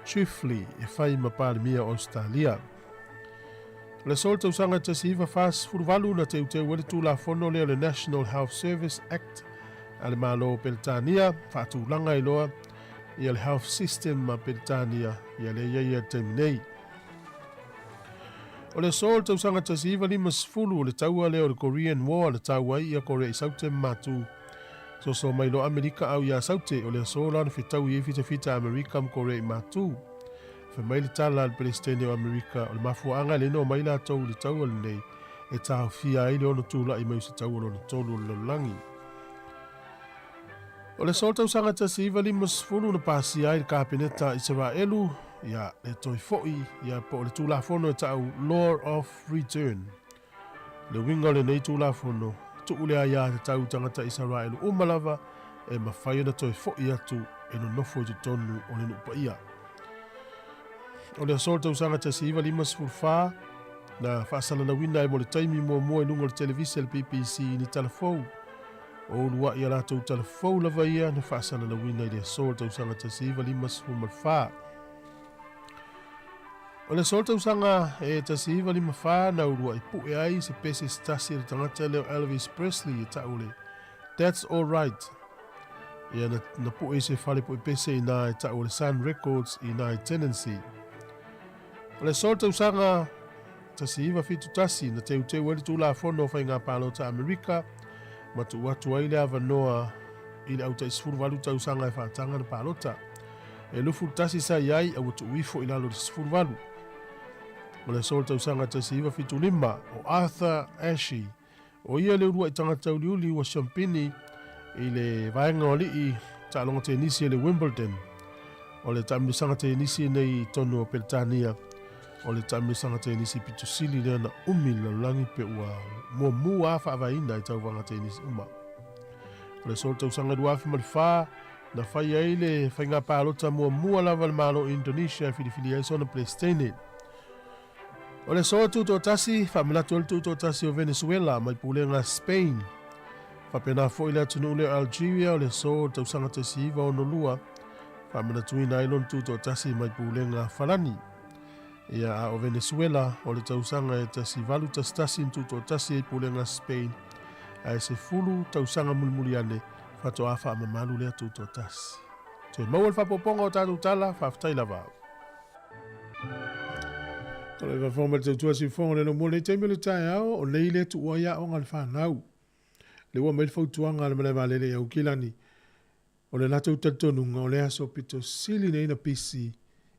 Chifley e fai ma Palemia o Ausetalia. O le aso o le tausaga 1948 na teuteu ai le Tulafono lea o le National Health Service Act a le Malo o Peretania, faatulaga ai loa ia le health system a Peretania ia lea i ai ia le taimi nei. O le aso o le tausaga 1950 o le taua lea o le Korean War na tau ai ia Korea i Saute ma Matu. Soso mai loa Amerika au iā Saute, o le aso la na fetaui ai fitafita a Amerika ma Korea i Matu. Fai mai le tala a le Peresetene o Amerika, o le mafuaaga e le no mai latou i le taua lenei, e taofia ai le ono tula'i mai o se taua lona tolu o le lalolagi. O le aso tausaga 1950 na pasia ai le Kapeneta a Isaraelu, ia, le toe fo'i, ia, po o le Tulafono e ta'u Law of Return. Le uiga o lenei Tulafono, tu'u le aiā tatau i tagata Isaraelu uma lava e mafai ona toe fo'i atu e nonofo i totonu o le nu'u paia. O le aso o le tausaga 1954, na faasalalauina ai mo le taimi muamua i luga o le televise a le BBC i ni tala fou. O ulua'i a latou tala fou lava ia na faasalalauina i le aso o le tausaga 1954. O le aso o le tausaga e 1954 na ulua'i pu'e ai se pese se tasi a le tagata lea o Elvis Presley e ta'u le That's All Right. Ia na, na pu'e i se fale pu'e pese inā e ta'u o le Sun Records inā i Tennessee. O le aso o le tausaga 1971 na teuteu ai le Tulafono o Faiga Palota Amerika ma tuu atu ai le avanoa i le au tai 18 tausaga e faataga le palota. E 21 sa i ai a ua tuu ifo i lalo i le 18. O le aso o le tausaga 1975 o Arthur Ashe O ia le uluai tagata uliuli ua siampini i le vaega o alii taaloga tenisi e le Wimbledon. O le taamilosaga tenisi nei i tonu o Peretania, o le taamilosaga tenisi pito sili lea na umi le lalolagi pe ua muamua a faavaeina i tauvaga tenisi uma. O le aso o le tausaga 2004, na fai ai le faiga palota muamua lava le Malo o Indonesia e filifilia ai sona Peresetene. O le aso tutoatasi, faamanatu ai le tutoatasi o Venezuela mai pulega Spain. Faapena foi le atunuu lea o Algeria o le aso o le tausaga 1962, faamanatuina ai lona tutoatasi mai pulega Falani. Ia, a o Venezuela o le tausaga e 1811 na tutoatasi ai pulega Spain, ae 10 tausaga mulimuli ane faatoa faamamalu lea tutoatasi. Toe maua le faaopoopoga o tatou tala, faafetai lava. O le fafofoga mai le tautua siufofoga o le laumua lenei taimi o le taeao, o nei le tuua ai aoga a le fanau. Le ua mai le fautuaga a le malae vaalele i Aukilani, o le latou talitonuga o le aso pito sili nei na pisi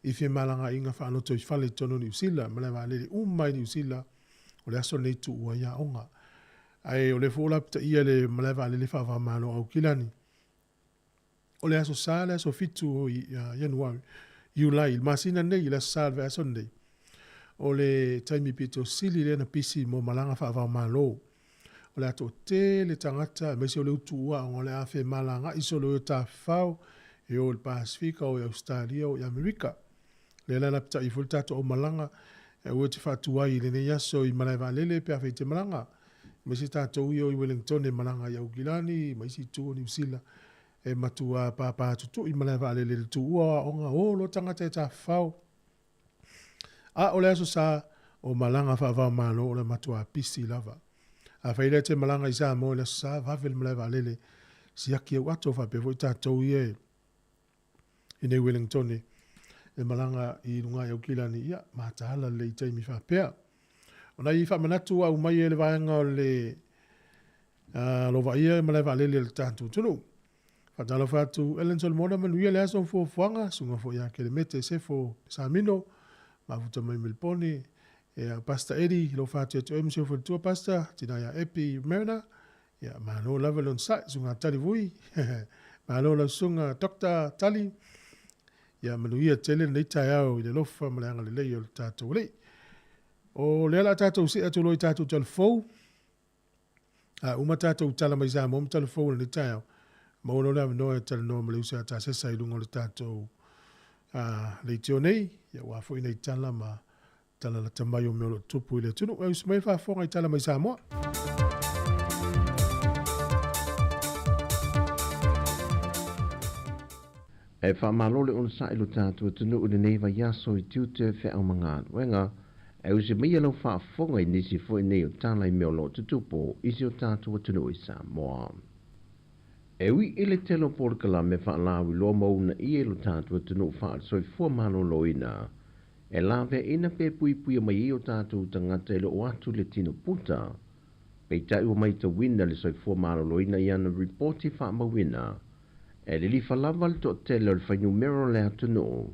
i femalagaaiga faalotoifale i totonu o Niu Sila, malae vaalele uma i Niu Sila, o le aso lenei tuua ai aoga. Ae o lea foi ua lapitaia le malae vaalele faava-o-Malo Aukilani. O le aso Sa le aso 7 o Ianuari, Iulai, le masina nei, le aso Sa le vaiaso nei, o le taimi pito sili lea na pisi mo malaga faava-o-Malo. O le a toatele tagata, aemaise o le utu ua aoga o le a femalaga'i solo e o tafafao, e o i le Pasefika, o i Ausetalia, o i Amerika. Lea la lapita'i foi le tatou aumalaga, e aua e te faatuai i lenei aso i malae vaalele pe afai e te malaga. Aemaise tatou ia o i Wellingtone e malaga i Aukilani ma isi itu o Niu Sila, e matua pāpā tutu'i malae vaalele i le tuua o aoga, o loa tagata e tafafao. A o le Aso Sa, o malaga faava-o-Malo o le matua pisi lava. Afai lea e te malaga i Samoa i le Aso Sa, vave le malae vaalele, siaki au ato faapea foi tatou ia e i nei Wellingtone e malaga i luga i Aukilani, ia, mataala lelei i taimi faapea. O nai faamanatu ua aumai e le vaega o le Lovaia e malae vaalele a le tatou atunuu. Faatalofa atu Ellen Solomona, manuia le aso ma fuafuaga, susuga foi ia Kelemete Sefo Samino, mafuta mai Melipone, ia Pastor Eddie, alofa atu ia te oe ma si ou faletua Pastor, tina ia Epi Mariner, Ia, malo lava le onosai, susuga Tali Vui. Malo lau susuga Dr. Tali. Ia, manuia tele lenei taeao i le alofa ma le agalelei o le tatou Alii. O lea o le a tatou see atu loa i tatou tala fou. A uma tatou tala mai Samoa ma tala fou o lenei taeao, maua loa le avanoa e talanoa ma le uso ia Tasesa i luga o le tatou leitio nei, ia aua foi nai tala ma tala lata mai o mea o lo o tutupu i le atunuu. E usi mai le faafofoga i tala mai Samoa. E faamalo le onosai lo tatou atunuu i lenei vaiaso i tiute feau ma galuega. E usi maia lau faafofoga i nisi foi nei o tala i mea o lo o tutupu i si o tatou atunuu i Samoa. E ui i le tele o polokalame faalauiloa ma uunaia i lo tatou atunuu faale-soifua maloloina, e laveaiina pe puipuia mai ai o tatou tagata e le o atu le tino puta. Peitai ua maitauina le soifua maloloina i ana ripoti faamauina, e lilifa lava le toatele o le fuainumera o le atunuu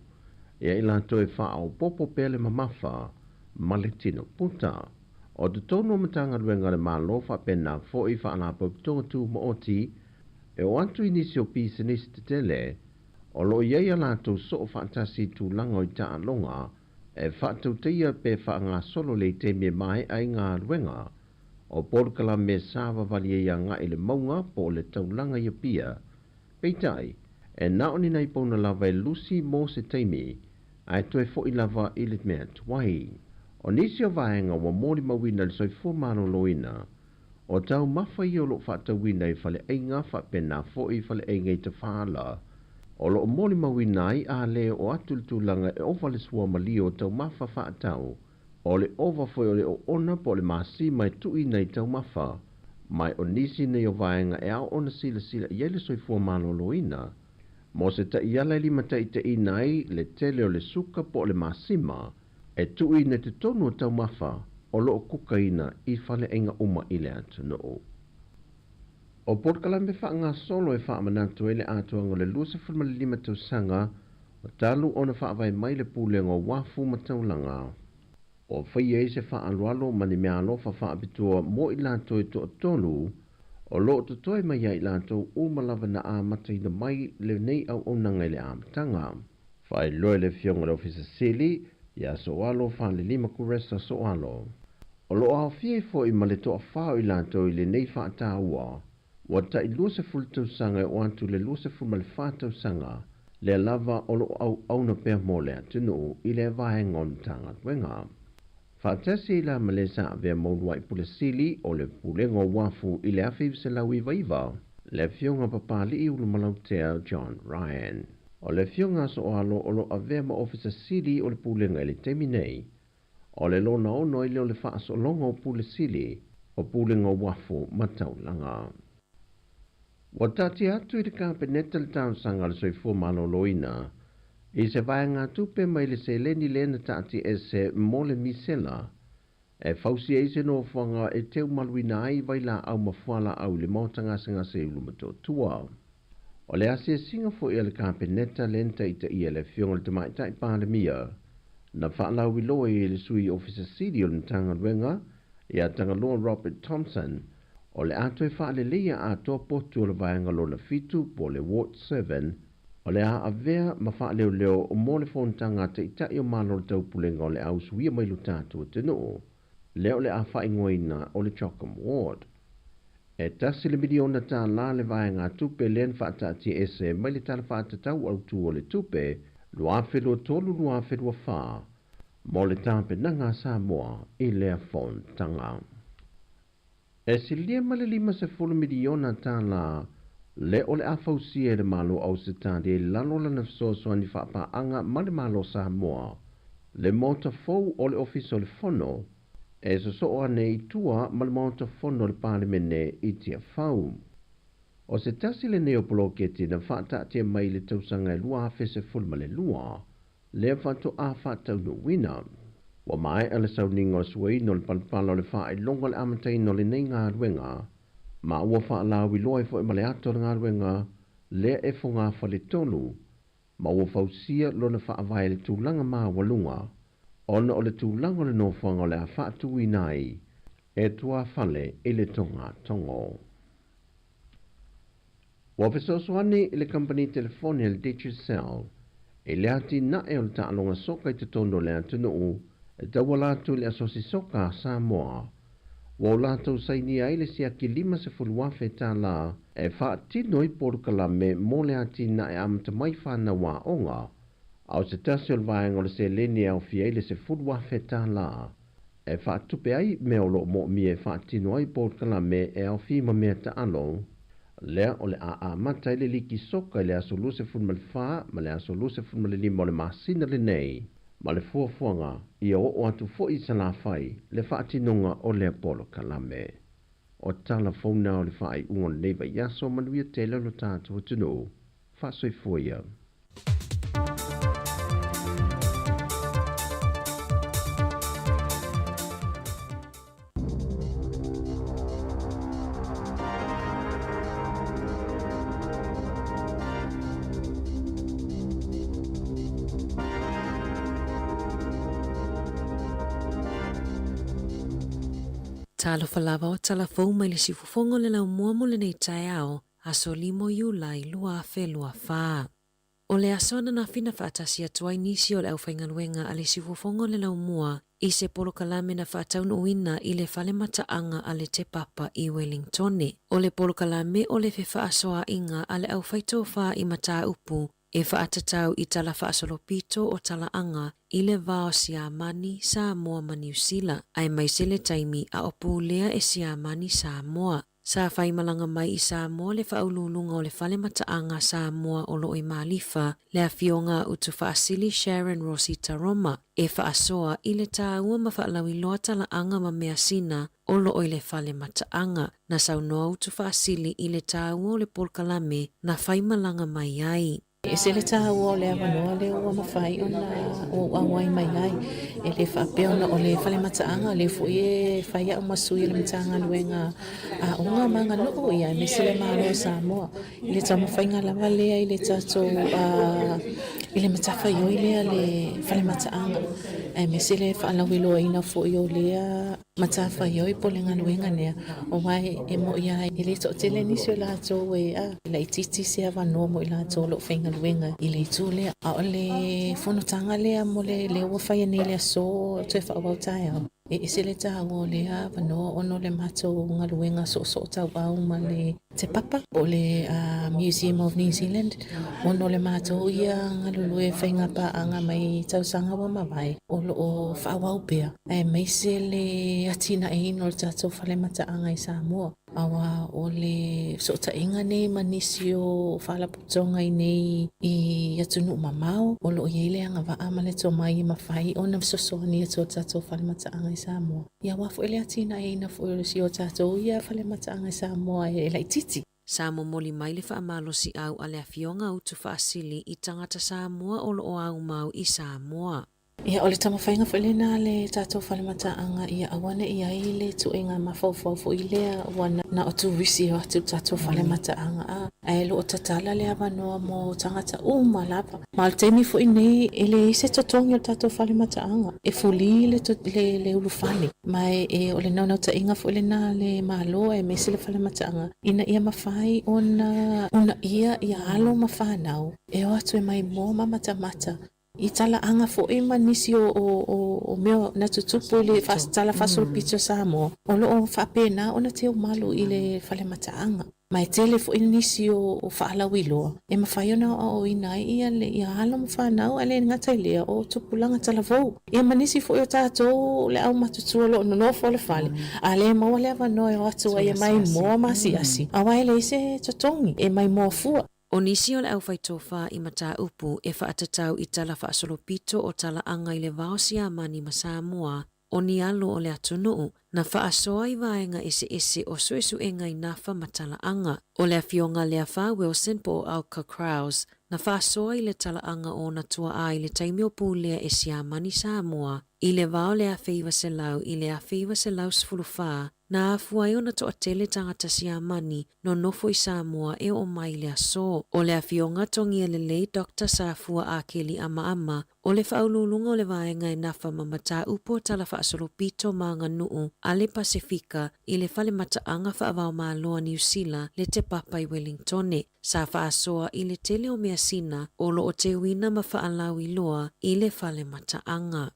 ia i latou e faaopoopo pea le mamafa ma le tino puta. O totonu o Matagaluega a le Malo faapena foi Faalapotopotoga Tumaoti e o atu i nisi o pisinisi tetele o lo o i ai a latou soo faatasi i tulaga o i taaloga e faatautaia pe faagasolo le taimi e maea ai galuega o polokalame sa vavali ai agai i le mauga po o le taulaga i Apia. Peitai, e na o ni nai pauna lava e lusi mo se taimi, ae toe foi lava i le mea tuai. O nisi o vaega ua molimauina i le soifua maloloina, o taumafa ia o lo o faatauina i faleaiga faapena foi i faleaiga i Tafala, o lo o molimauina ai a le oo atu le tulaga e ova le suamalie o taumafa faatau, o le ova foi o le oona po o le masima e tuuina i taumafa, ma o nisi nei o vaega e ao ona silasila i ai le soifua maloloina, mo se taiala e limataitaiina ai le tele o le suka po o le masima e tuuina i totonu o taumafa o lo o kukaina i faleaiga uma i le atunuu. O polokalame faagasolo e faamanatu ai le atoaga o le 25 tausaga o talu ona faavae mai le Pulega o Uafu ma Taulaga. Ua faia ai se faaaloalo ma ni meaalofa faapitoa mo i latou e toatolu o lo o totoe mai ia i latou uma lava na amataina mai lenei auaunaga i le amataga. Faailoa e le Afioga i le Ofisa Sili ia Soalo Falelima Kuresa Soalo. O lo o aofia ai foi ma le toafa o i latou i lenei faataua ua tai 20 tausaga e oo atu i le 24 tausaga lea lava o lo o auauna pea mo le atunuu i lea vaega o le Matagaluega. Faatasi ai la ma le sa avea ma uluai pule sili o le Pulega o Uafu i le 1999, le Afioga Papali'i Ulumalautea John Ryan. O le Afioga a Soalo o lo o avea ma Ofisa Sili o le Pulega i le taimi nei, o le lona ono ai lea o le faasologa o Pule Sili o Pulega o Uafu ma Taulaga. Ua taatia atu i le Kapeneta le talosaga a le Soifua Maloloina i se vaegatupe mai le seleni lea na taatiaese mo le misela e fausia ai se nofoaga e teumaluina ai vailaau ma fualaau i le maota gasegase i Ulumotootua. O le asiasiga foi a le Kapeneta lea na taitaia e le Afioga i le Tamaitai Palemia na faalauiloa ai e le Sui Ofisa Sili o le Matagaluega ia Tagaloa Robert Thompson o le a toe faaleleia atoa potu o le vaega lona fitu po o le Ward 7 o le a avea ma faaleoleo mo le fonotaga a Taitai o Malo o le Taupulega o le a usuia mai lo tatou atunuu lea o le a faaigoaina o le Chocom Ward. E $1 miliona le vaegatupe lea na faataatiaese mai le Tala Faatatau Autu o le Tupe 2023/2024 mo le tapenaga a Samoa i lea fonotaga. E silia ma le $50 miliona le o le a fausia e le Malo o Ausetalia i lalo o lana fesoasoani faapaaga ma le Malo o Samoa le maota fou o le Ofisa o le Fono e sosoo ane i tua ma le Maota Fono o le Palemene i Tiafau. O se tasi lenei o poloketi na faataatia mai i le tausaga e 2012 lea faatoa faataunuuina. Ua maea le sauniga o le suaina o le palapala o le faailoga o le amataina o lenei galuega, ma ua faalauiloa ai foi ma le ata o le galuega lea e fogafaletolu ma ua fausia lona faavae i le tulaga maualuga ona o le tulaga o le nofoaga o le a faatuina ai e tuafale i le togatogo. Ua fesoasoani le kamupani telefoni a le Digicel i le atinae o le taaloga soka i totonu o le atunuu e tauala atu i le Asosi Soka a Samoa. Ua o latou sainia ai le siaki $50,000 e faatino ai polokalame mo le atinae amata mai fanau aoga, a o se tasi o le vaega o le seleni e aofia ai le $10,000 e faatupe ai mea o lo o moomia e faatino ai polokalame e aofia ma mea taalo. Lea o le a amata ai le liki soka i le aso 24 ma le aso 25 o le masina lenei, ma le fuafuaga ia oo atu foi i Salafai le faatinoga o lea polokalame. O tala fou na o le faaiuga o lenei vaiaso. Manuia tele o lo tatou atunuu. Faasoifua ia. Talofa lava o tala fou mai le siufofoga o le laumua mo lenei taeao, aso 5 o Iulai 2024. O le aso ananafi na faatasi atu ai nisi o le aufaigaluega a le siufofoga o le laumua i se polokalame na faataunuuina i le fale mataaga a le Te Papa i Wellingtone. O le polokalame o le fefaasoaaiga a le aufaitofa i mataupu e faatatau i tala faasolopito o talaaga i le va o Siamani, Samoa ma Niu Sila, aemaise le taimi a o pulea e Siamani Samoa. Sa faimalaga mai i Samoa le faauluuluga o le Fale Mataaga Samoa o lo o i Malifa, le Afioga a Utufaasili Sharon Rosita Roma, e faasoa i le taua ma faalauiloa talaaga ma measina o lo o i le fale mataaga. Na saunoa Utufaasili i le taua o le polokalame na faimalaga mai ai. E ese le taua o le avanoa lea ua mafai ona ou auai mai ai. E le faapea ona o le fale mataaga, o lea foi e fai au ma sui o le Matagaluega Aoga ma Aganuu, ia aemaise le Malo o Samoa. I le taumafaiga lava lea i le tatou i le matafaioi lea le fale mataaga, aemaise le faalauiloaina foi o lea matafaioi po o le galuega lea, aua e moni lava e le toatele nisi o latou e laitiiti se avanoa mo i latou o lo o faigaluega i le itu lea. A o le fonotaga lea mo le lea ua faia nei i le aso toe faaauau taeao, e ese le taua o lea avanoa ona o le matou galuega soosootauau ma le Te Papa po o le Museum of New Zealand ona o le matou ia galulue faiga paaga mai tausaga ua mavae o lo o faaauau pea aemaise le atinaeina o le tatou fale mataaga i Samoa aua o le fesootaiga nei ma nisi o faalapotopotoga i nei i atunuu mamao o lo o i ai le agavaa ma le tomai e mafai ona fesoasoani atu i le tatou fale mataaga i Samoa. Ia aua foi le atinaeina foi o si o tatou ia fale mataaga i Samoa e laitiiti. Sa momoli mai le faamalosiau a le Afioga Utufaasili i tagata Samoa o lo o aumau i Samoa. Ia, o le taumafaiga foi lena a le tatou fale mataaga ia aua ne i ai le tuuaiga mafaufau foi lea ua na o turisi e o atu i le tatou fale mataaga a, ae lo o tatala le avanoa mo tagata uma lava. Ma o le taimi foi nei e leai se totogi o le tatou fale mataaga, e fuli le, le, le ulufale. Ma e, e, o le naunautaiga foi lena a le Malo aemaise le fale mataaga ina ia mafai ona uunaia ia alo ma fanau e o atu e maimoa ma matamata i talaaga foi ma nisi o, o, o, o mea na tutupu i le tala faasolopito o Samoa, o lo o faapena ona teumalu i le fale mataaga. Ma e tele foi nisi o faalauiloa e mafai ona aoaoina ai ia le ia alo ma fanau, ae le gata i lea o tupulaga talavou. Ia ma nisi foi o tatou le aumatutua o lo o nonofo i le fale, a le maua le avanoa e o atu ai e maimoa ma asiasi, aua e leai se totogi e maimoa fua. O nisi o le aufaitofa i mataupu e faatatau i tala faasolopito o talaaga i le va o Siamani ma Samoa, o ni alo o le atunuu, na faasoa i vaega eseese o suesuega i nafa ma talaaga. O le Afioga Leafa Wilson po o Alka Krause, na faasoa i le talaaga o ona tuaa i le taimi o pulea e Siamani Samoa i le va o le 1900 i le 1914. na afua ai ona toatele tagata Siamani nonofo i Samoa e oo mai i le aso. O le Afioga Togia Lelei Doctor Safua Akeli Amaama o le Faauluuluga o le Vaega e nafa ma mataupu o Tala Faasolopito ma Aganuu a le Pasefika i le Fale Mataaga Faavaomalo a Niu Sila le Te Papa i Welingtone, sa faasoa i le tele o measina o lo o teuina ma faalauiloa i le fale mataaga.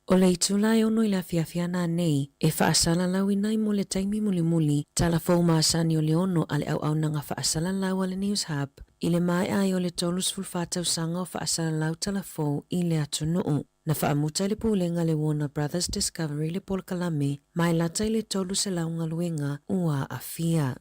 O le itula e 6 i le afiafi ana nei, e faasalalauina ai mo le taimi mulimuli tala fou masani o le 6 a le auaunaga faasalalau a le News Hub i le maea ai o le 34 tausaga o faasalalau tala fou i le atunuu. Na faamuta e le Pulega a le Warner Brothers Discovery le polokalame ma e lata i le 300 galuega ua aafia.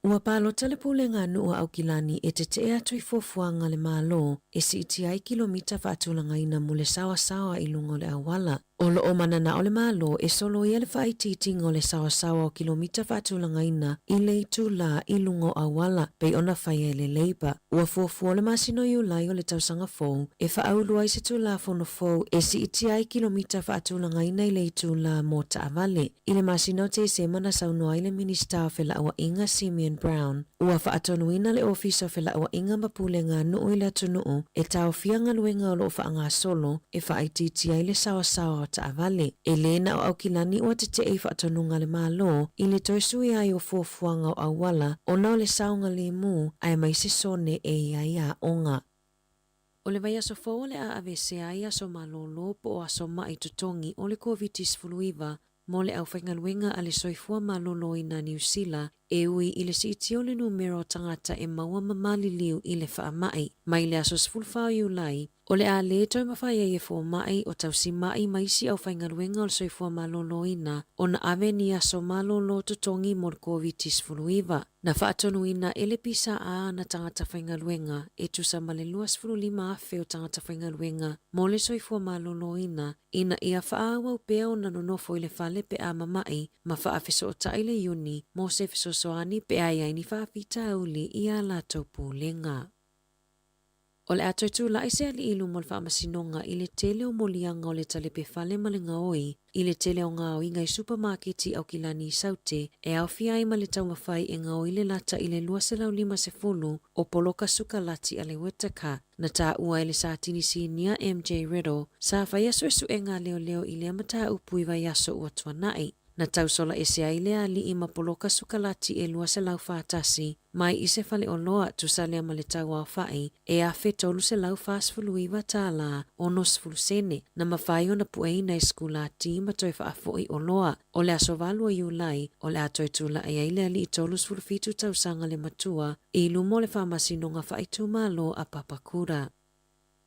Ua palota le Pulega a Nuu a Aukilani e tetee atu i fuafuaga a le Malo e siitia ai kilomita faatulagaina mo le saoasaoa i luga o le auala. O lo o mananao le Malo e soloia le faaitiitiga o le saoasaoa o kilomita faatulagaina i le itulā i luga o auala pei ona faia e le Labour. Ua fuafua le masina o Iulai o le tausaga fou e faaulu ai se Tulafono fou e siitia ai kilomita faatulagaina i le itulā mo taavale. I le masina o Tesema na saunoa ai le Minisita o Felauaiga Simeon Brown, ua faatonuina le Ofisa o Felauaiga ma Pulega a Nuu i le atunuu e taofia galuega o lo o faagasolo e faaitiitia ai le saoasaoa o taavale. E lē na o Aukilani ua tetee i faatonuga a le Malo i le toe suia ai o fuafuaga o auala ona o le saogalemu aemaise sone e i ai aoga. O le vaiaso fou o le a aveesea ai aso malōlō po o aso maʻi totogi o le Koviti-19 mo le aufaigaluega a le Soifua Maloloina Niu Sila e ui i le siitia o le numera o tagata e maua ma maliliu i le faamai. Mai le aso 14 o Iulai, o le a lē toe mafai ai e fomaʻi o tausimaʻi ma isi aufaigaluega o le Soifua Maloloina ona ave ni aso malōlō totogi mo le Koviti-19. Na faatonuina e le PSA ana tagata faigaluega e tusa ma le 25,000 o tagata faigaluega mo le soifua maloloina ina ia faaauau pea ona nonofo i le fale pe a mamaʻi ma faafesootai le iuni mo se fesoasoani pe a i ai ni faafitauli i a latou pulega. O le a toe tulai se alii i luma o le Faamasinoga i le tele o moliaga o le talepe fale ma le gaoi i le tele o gaoiga i supamaketi Aukilani i Saute e aofia ai ma le taumafai e gaoi le lata i le 250 o poloka sukalati a le Whittaker na taua e le Satini Sinia MJ Riddle sa faia suesuega a leoleo i lea mataupu i vaiaso ua tuanai. Na tausola ese ai le alii ma poloka sukalati e 241 mai i se faleoloa tusa lea ma le tau aofai e $1,349 60 sene, na mafai ona pueina i sikulati ma toe faafoʻi oloa. O le aso 8 o Iulai, o le a toe tulai ai le alii 37 tausaga le matua i luma o le Faamasinoga Faaitumalo a Papakura.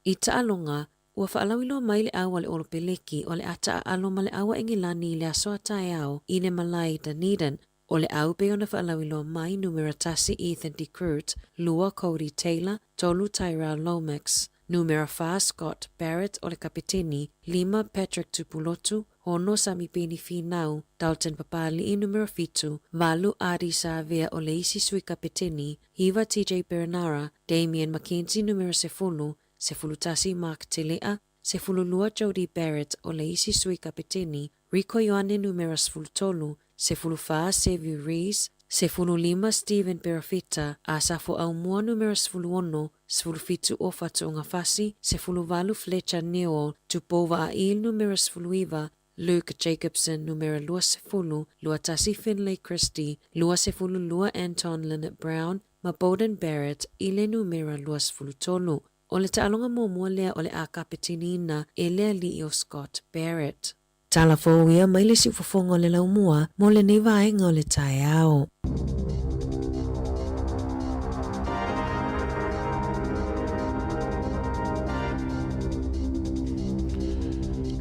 I taaloga, ua faalauiloa mai le au a le Olopeleki o le a taaalo ma le au a Engelani i le aso a taeao i le malae i Dunedin. O le au pei ona faalauiloa mai, numera 1 Ethan De Groot, 2 Codie Taylor, 3 Tyrell Lomax, numera 4 Scott Barrett o le kapeteni, 5 Patrick Tupulotu, 6 Samipeni Finau, Dalton Papali'i numera 7, 8 Ardie Savea o le isi sui kapeteni, 9 TJ Perenara, Damian McKenzie numera 10, 11 Mark Tele'a, 12 Jodie Barrett o le isi sui kapeteni, Rieko Ioane numera 13, 14 Sevu Reece, 15 Stephen Perofeta, Asafo Aumua numera 16, 17 Ofa Tu'ungafasi, 18 Fletcher Newell, Tupou Vaa'i numera 19, Luke Jacobson numera 20, 21 Finlay Christie, 22 Anton Lienert-Brown ma Beauden Barrett i le numera 23. O le taaloga muamua lea o le a kapeteniina e le alii o Scott Barrett. Tala fou ia mai le siufofoga o le laumua mo lenei vaega o le taeao.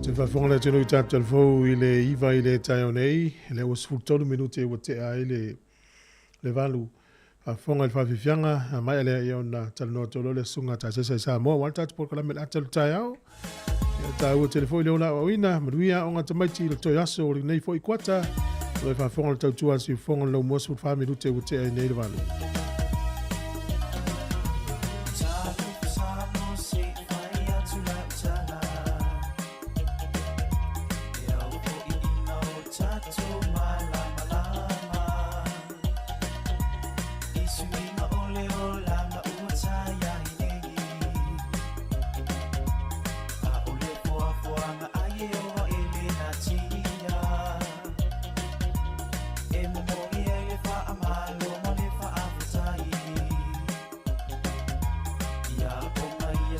Te faafofoga le atunuu i tatou telefou i le 9 i le taeao nei, lea ua 13 minute ua tea ai le le 8. Faafofoga i le faafiafiaga, a maea lea ia ona talanoa atu loa le susuga a Taeseisa i Samoa, aua le tatou polokalame o le ata o le taeao. Ia taua tele foi le ola aoaoina, manuia aoga tamaiti i le toe aso o lenei foi kuata. O lo o faafofoga le tautua a le siufofoga o le laumua 14 minute ua tea ai nei le 8.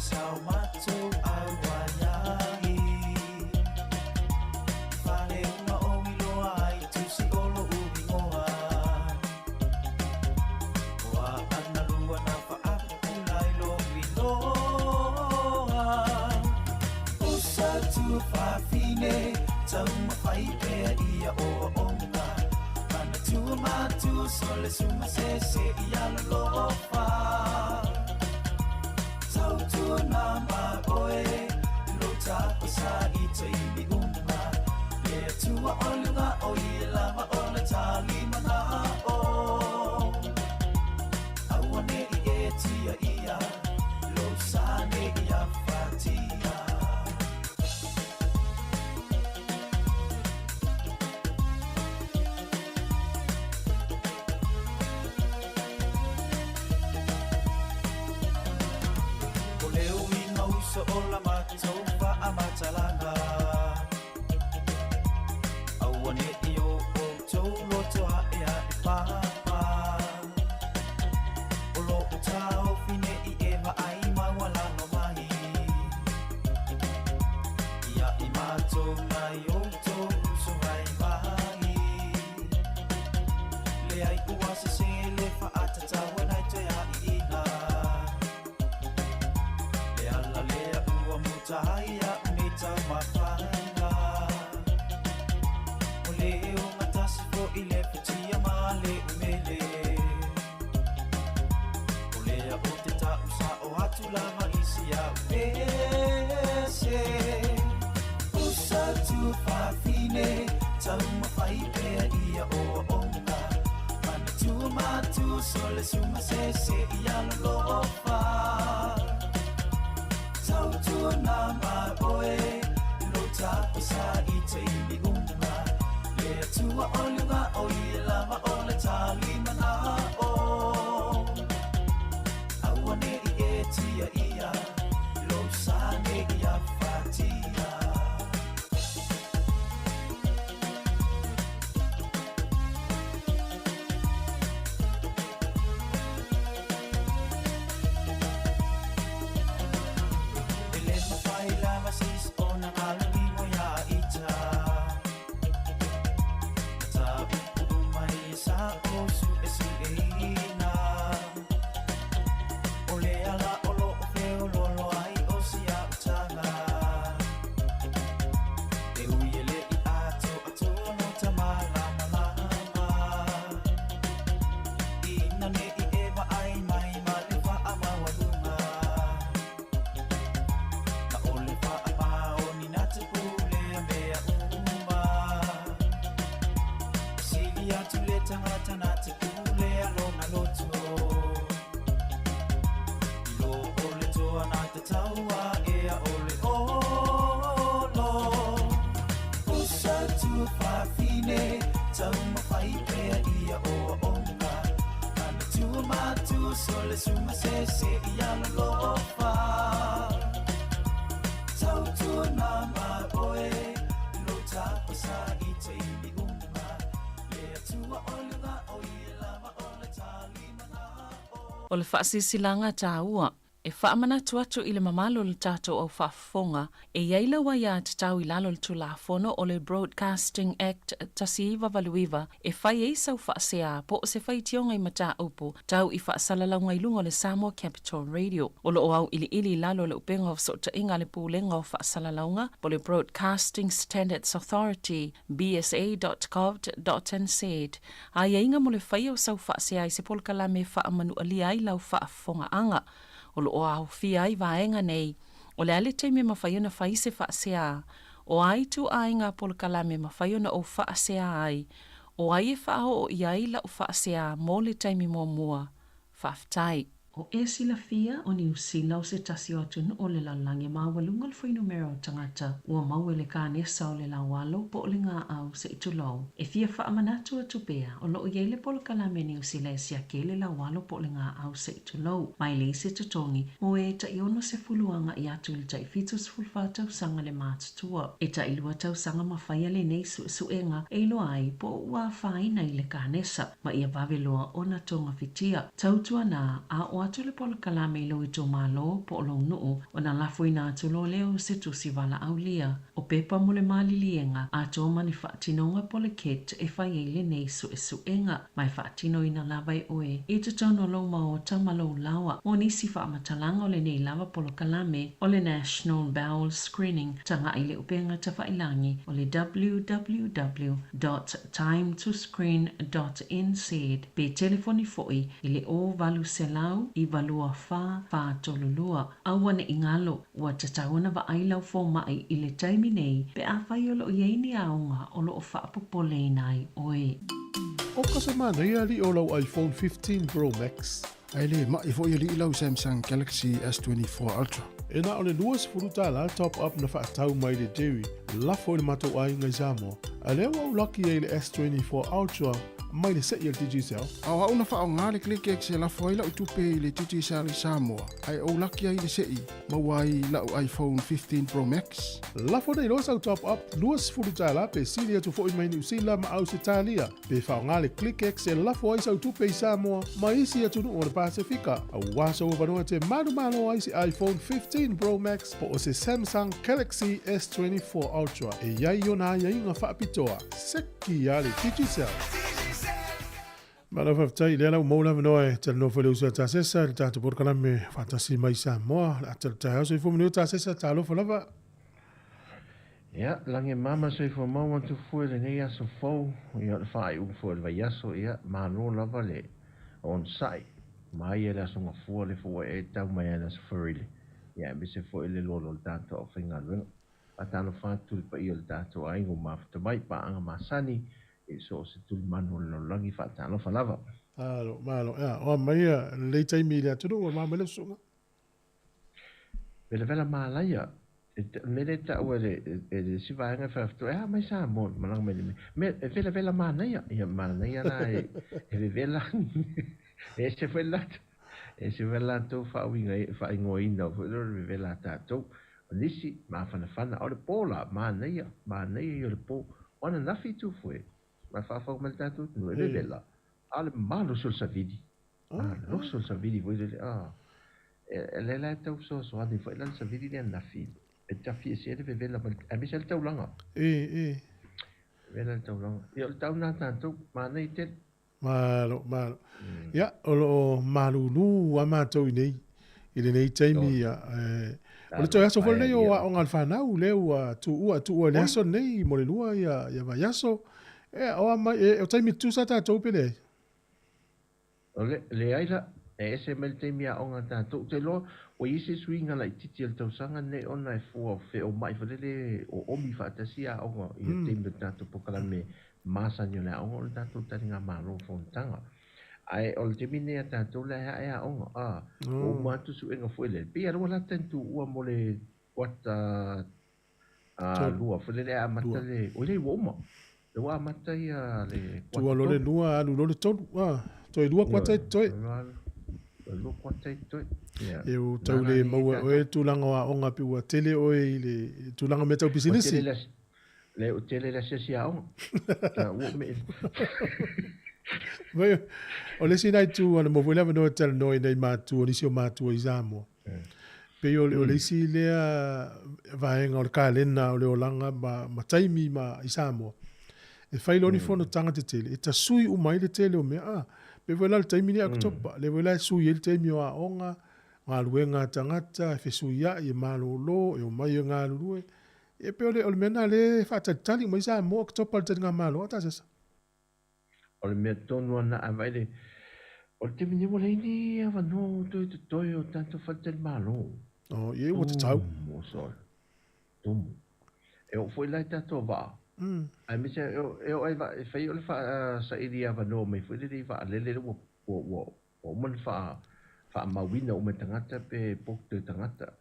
Ia sao matou auai ai. Fale uma o iloa ai tusi o lo uingoa. Oa analua na faapula i lo inoa. Usa tu fafine, tau mawhai pea ia o onga. Mana tua mātua, sole suma se se ia lolofa. Tau tua nā ma oe, lo tapa sa i taimi uma. Le atua o lunga o ia lava o le tali mana o. Aua ne i e tia ia, lo sa ne i a fatia. O leo inga uso o la matou faamatalaga. Aua ne i o outou loto ae ae papa. O lo o taofi ne i e vaai maualalo mai. Ia i matou nai outou uso vai vai. Le ai ua sese le faatatau nai toe ai ina. Le ala lea ua muta ai au nei taumafaina. O le o ngatasi fo'i le futia ma le umele. O lea o te tausa o atu lava isi au ese. Usa tu fafine, taumafai pea ia o onga. Mana tua matua, sole suma se se ia lolofa. Tau tua nā ma oe, lo tapa sa i taimi uma. Le atua o lunga o ia lava o le tali mana o. Aua ne i e tia ia, lo sa ne i a fatia. Ele mawhai lava sis o na ngalo mo ia ita. Ta upu mai e sa o su e si e ina. O le ala o lo o feo lolo ai o si a utanga. E ui e le i ato ato no ta malama lama. Ina ne i e wa ai mai ma le wa a maualunga. Na o le wa a mao ni na te pule a mea uma. Sili atu le tangata na te pule a lona loto. I lo o le toa na te taua e a o le olo. Usa tua fafine, taumafai pea ia o onga. Mana tua matua, sole suma se se ia lolofa. Tau tua nā ma oe, lo tapa sa i taimi uma. Le atua o lunga o ia lava o le tali mana o. O le faasisilāga tāua e faamanatu atu i le mamalu o le tatou au faafofoga e iai lau aiā tatau i lalo o le Tulafono o le Broadcasting Act 1989 e fai ai sau faasea po o se faitioga i mataupu tau i faasalalauga i luga o le Samoa Capital Radio. O loo au iliili i lalo o le upega o fesootaiga a le Pulega o Faasalalauga po le Broadcasting Standards Authority bsa.govt.nz aiaiga mo le faia o sau faasea i se polokalame e faamanualia ai lau faafofogaaga. O loo aofia ai vaega nei: o le a le taimi e mafai ona fai se faasea, o ai ituaiga polokalame e mafai ona ou faasea ai, o ai e faaoo i ai lau faasea mo le taimi muamua. Faafetai. O e silafia, o Niu Sila o se tasi o atunuu o le lalolagi e maualuga le fuainumera o tagata ua maua i le kanesa o le laualo po o le gaau se i tulou. E fia faamanatu atu pea, o loo i ai le polokalame a Niu Sila e siaki ai le laualo po o le gaau se i tulou, ma e leai se totogi mo e tai 60 agai atu i le tai 74 tausaga le matutua. E tai 2 tausaga ma faia lenei suesuega e iloa ai po o ua afaina i le kanesa, ma ia vave loa ona togafitia. Tautuana a o atu le polokalame i lou itumalo po o lou nuu ona lafoina atu loa lea o se tusi valaaulia. O pepa mo le maliliega atoa ma ni faatinoga po o le kit e fai ai lenei suesuega ma e faatinoina lava e oe i totonu o lou maota ma lou laoa. Mo nisi faamatalaga o lenei lava polokalame o le National Bowel Screening, tagai i le upega tafailagi o le www dot timetoscreen dot nz pe telefoni foi i le 0800 924 432. Aua ne i galo, ua tatau ona vaai lau fomai i le taimi nei pe afai o lo o i ai ni aoga o lo o faapopoleina ai oe. O ka se manaia alii o lau iPhone 15 Pro Max. Ae le ma'i foi alii lau Samsung Galaxy S24 Ultra. E na o le $20 top up na faatau mai le Jerry lafo i le matou aiga i Samoa. A lea ua ou laki ai i le S24 Ultra mai le se'i a le Digicel. A o au na faaaoga le ClickX e lafo ai la'u tupe i le Digicel i Samoa, ae ou laki ai i le se'i, maua ai la'u iPhone 15 Pro Max. Lafo nei loa sau top up $20 pe sili atu foi mai Niu Sila ma Ausetalia. Pe faaaoga le ClickX e lafo ai sau tupe i Samoa ma isi atunuu o le Pasefika, aua sou avanoa e te manumalo ai se iPhone 15 Pro Max po o se Samsung Galaxy S24 Ultra e i ai ona aiaiga faapitoa. Seki a le Digicel! Malo faafetai, lea la ua maua le avanoa e talanoa foi le uso ia Tasesa i le tatou polokalame Faatasi Mai Samoa. O le ata o le taeao, soifua manuia Tasesa, talofa lava. Ia, lagi e mama soifua mau atu fua i lenei aso fou, ia o le faaiuga foi o le vaiaso, ia, malo lava le onosai, mai e le aso Gafua le foi ua e tau mai ai le aso Faraile, ia aemaise foi le loalo o le tatou aufaigaluega. Faatalofa atu i le paia o le tatou aiga ua mafuta mai, paaga masani i so o se tulimanu o le lalolagi, faatalofa lava. Malo, malo, ia, oa mai ia lenei taimi i le atunuu, ua mama mai le susuga. Velavela malaia, e mea lea e taua e le, e le isi vaega e faafitoa, e a mai Samoa, malaga mai le mea, mea, e velavela manaia, ia manaia la e, e vevela, e ese foi le latou, e ese foi le latou faauiga, faaigoaina foi lea o le vevela a tatou. O nisi, mafanafana, a o le po la, manaia, manaia ia o le po. O ananafi Tufue, ma faafau mai le tatou atunuu, e vevela, a o le malosi o le savili. Malosi o le savili foi lele, a. E lea la e tau fesoasoani foi la le savili lea ananafi, e tafi ese ai le vevela mai, aemaise ai le taulaga. E, e. Vevela le taulaga. Ia, o le tau lena a tatou, manaia tele. Malo, malo. Ia, o lo o malūlū a matou i nei, i lenei taimi, ia, e, o le toe aso foi lenei o aoga a le fanau, lea ua tuua, tuua i le aso lenei mo le lua ia, ia vaiaso. E, o a mai, e, o taimi tutusa tatou pe leai? O le, leai la, e ese mai le taimi aoga a tatou. Ou te iloa ua i ai se suiga laitiiti o le tausaga lenei ona e fua o feomai foi lele o omi faatasi aoga i le taimi o le tatou polokalame masani o le aoga o le tatou taligamalo o fonotaga. Ae o le taimi lenei a tatou la e ae aoga, a, ua uma atu suega foi lele. Pei lava ua lata ni tuua mo le kuata A lua foi lele amata le oi lei ua uma. Le ua amata ia le kuata. Tua lole lua alu lole tolu. Ah, toe lua kuata i toe. Toe lua kuata i toe. Yeah. E o tau le maua oe tulaga o aoga pe ua tele oe i le tulaga mea tau pisinisi. Le o tele le asiasi aoga. Ua me. Vai, o le isi nai tu ana mo foi le avanoa e talanoa i nai matua, nisi o matua i Samoa. Pei o le isi lea vaega o le kalena o le olaga ma, ma taimi ma i Samoa. E fai loa ni fonotaga tetele, e tasui uma ai le tele o mea. Ah, pei foi la le taimi nei Oketopa, lea foi la e sui ai le taimi o aoga, galuega a tagata, e fesuiai, e malolo, e omai e galulue. E pei o le, o le mea lena lea e faatalitali uma ai Samoa, Oketopa i le taligamalo a Tasesa. O le mea tonu lava na ava i le, o le taimi nei ua leai ni avanoa o toe totoe o tatou faletalimalo. Oh, ie, ua tatau. Tumu, sorry. Tumu. E oo foi la i tatou vaa. Aemaise e oo, e oo ai vaa, e fai o le faasaili avanoa mai foi lele i vaalele lea ua, ua, ua, ua uma ona faa, faamauina uma e tagata pe book e tagata.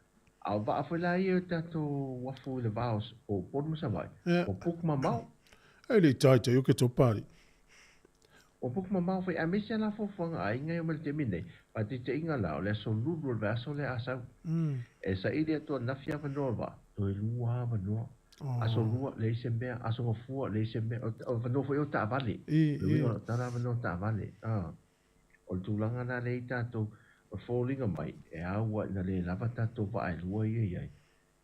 A o vaa foi la ia o tatou uafu i le va o, o Upolu ma Savaii, ua book mamao. E le i taitai o ke topari. Ua book mamao foi, aemaise lava fuafuaga a aiga e o mai le taimi nei, faataitaiga la, o le aso lulu o le vaiaso lea a sau. E saili atu ananafi avanoa o le vaa, toe lua avanoa. Aso lua, leai se mea, aso gafua, leai se mea, o avanoa foi o taavale. Le uiga o lau tala avanoa taavale. O le tulaga lena lea i tatou, O foliga mai, e au ai na le lava tatou vaa e lua ia i ai,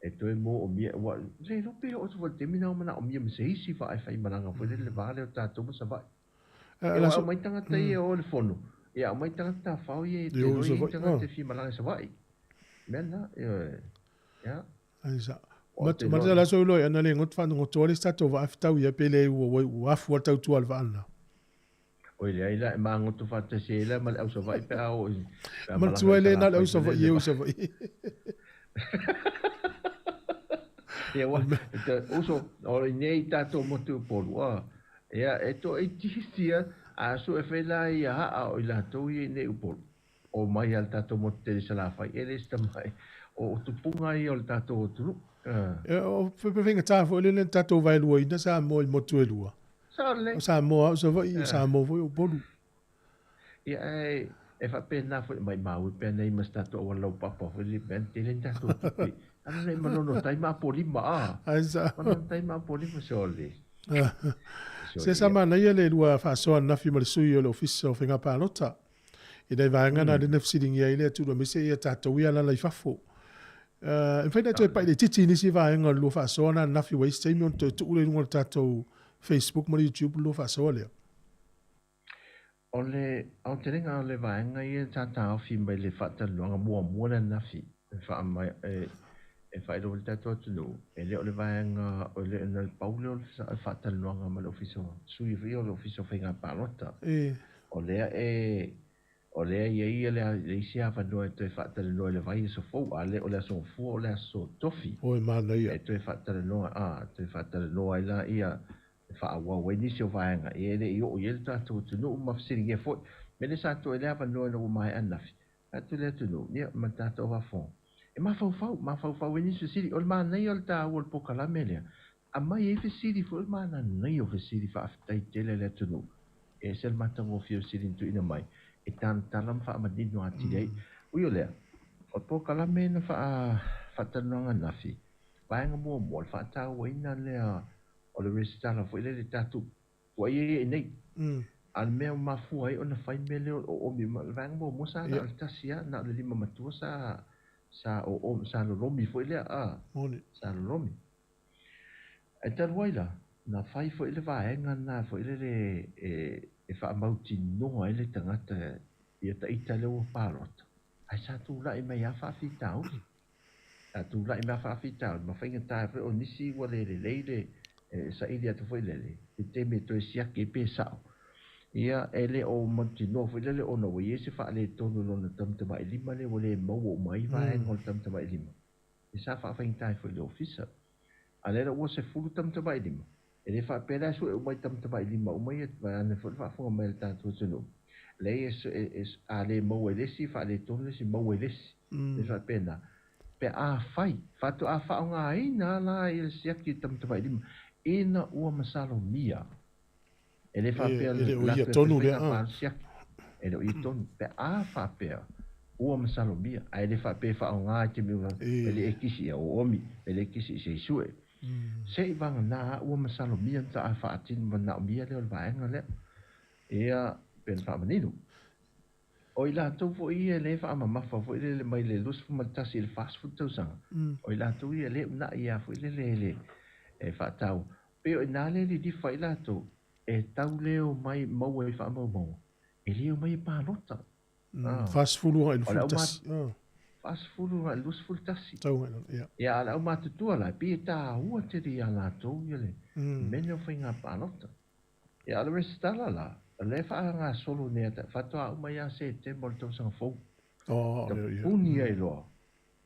e toe moomia, ua le iloa pe oo atu foi i le taimi lena ua manaomia ma se isi vaa e faimalaga foi lele le va lea o tatou ma Savaii. Ia ua aumai tagata ia e o i le fono, ia aumai tagata tafao ia e te iloa e i ai tagata e fia malaga i Savaii. O le mea lena, ioe. Ia. Ai sa. Ma te la so ilo ana le ngot fa ngoto le sa to va tau ia pele ua ua afu tau tua le va ana. Oi leai la e magoto faatasi ai la ma le au Savaii pe a oo i pe a malaga Manatua i le na le au Salafai Savaii e u Savaii. Ia ua te uso o i nei tatou motu Upolu a ia e toaitiiti a a sue fai la ia haa o i latou ia i nei Upolu o mai a le tatou motu tele Salafai e le se tamai o tupuga ia o le tatou atunuu. O faigata foi le tatou vaeluaina Samoa i motu e lua. Sao lelei. O Samoa o Savaii, o Samoa foi o Upolu. Ia e e faapena foi maimau e pea nei ma se tatou auala laupapa foi lele mea na tele ni tatou tupe. Alu nei Manono tai ma Apolima a. Ai sa. Manono tai ma Apolima sole. Se sa manaia le lua faasoa ananafi ma le sui o le Ofisa o Faiga Palota. I nai vaega na lena fesiligia ai le atunuu aemaise ia tatou ia alala i fafo. E mafai ona toe pai laitiiti i nisi vaega o le lua faasoa na ananafi ua i ai se taimi ona toe tuu lea i luga o le tatou Facebook ma le YouTube le lua faasoa lea. O le aotelega o le vaega ia sa taofi mai le faatalanoaga muamua le ananafi e faamai e e faailoa i le tatou atunuu, e le o le vaega o le na le pau lea o le faatalanoaga ma le Ofisa Sui foi o le Ofisa o Faiga Palota. O lea e o lea e i ai le le isi avanoa e toe faatalanoa i le vaiaso fou, a le o le aso Gafua o le aso Tofi. Oi manaia. E toe faatalanoa, a, toe faatalanoa ai la ia e faaauau ai nisi o vaega e le i oo i ai le tatou atunuu ma fesiligia foi. Mea lea sa toe le avanoa ina ua maea ananafi, atu le atunuu, ia, ma le tatou faafofoga. E mafaufau, mafaufau ai nisi fesili. O le manaia o le taua o le polokalame lea, aumai ai fesili foi o le mananaia o fesili faafetai tele a le atunuu. E ese le matagofie o fesili na tuuina mai, e talatala ma faamanino atili ai. Ui o lea, o le polokalame na faatalanoaga ananafi, vaega muamua, o le faatauaina lea o le resitala foi lele tatou ua i ai nei. A o le mea ua mafua ai ona fai mea lea o le oomi ma le vaega muamua sa na o le tasi lava, na o le lima matua sa sa oomi, sa lolomi foi lea a, sa lolomi. Ae talu ai la, na fai foi le vaega lena foi lele e e faamautinoa ai le tagata ia taita lea ua palota, ae sa tulai mai lava faafitauli. Sa tulai mai faafitauli ma faigata ai foi o nisi ua le lelei le saili atu foi lele i le taimi e toe siaki ai pe sao. Ia, e le o mautinoa foi lele ona ua i ai se faaletonu i lona tamatamailima lea ua le maua uma ai vaega o le tamatamailima. Ia sa faafaigata ai foi i le Ofisa. A lea la ua 10 tamatamailima, e le faapea la e sue uma i tamatamailima uma ia vaeane foi le faafofoga mai a le tatou atunuu. Leai e, e, a le maua e le isi, faaletonu le isi, maua e le isi. E faapena. Pe afai, faatoa faaaogaina la ia le siaki i tamatamailima, ina ua masalomia. E le faapea E le o ia tonu lea, a. Siaki. E le o ia tonu. Pe a faapea, ua masalomia, ae le faapea e faaaoga i taimi uma, e le e kisi ia oomi, e le kisi i se i sue. Se i vagana ua masalomia na ta faatino manaomia lea o le vaega lea. Ia, pe na faamanino. O i latou foi ia e le faamamafa foi lele mai le 21 i le 40 tausaga, o i latou ia e le uunai lava foi lele le e faataua. Pei o i ina lea e lilifa ai latou, e tau le omai maua i faamaumauga, e le omai e palota. 40 agai i le 11. 40 agai i le 21. Tau agai i lalo, ia. Ia, a o le aumatutua la, e pei e taua tele ia latou ia le mea lenei o faiga palota. Ia, a o le resitala la, o lea e faagasolo nei ata, faatoa uma ia Setema o le tausaga fou. Oh, ia. Puni ai loa.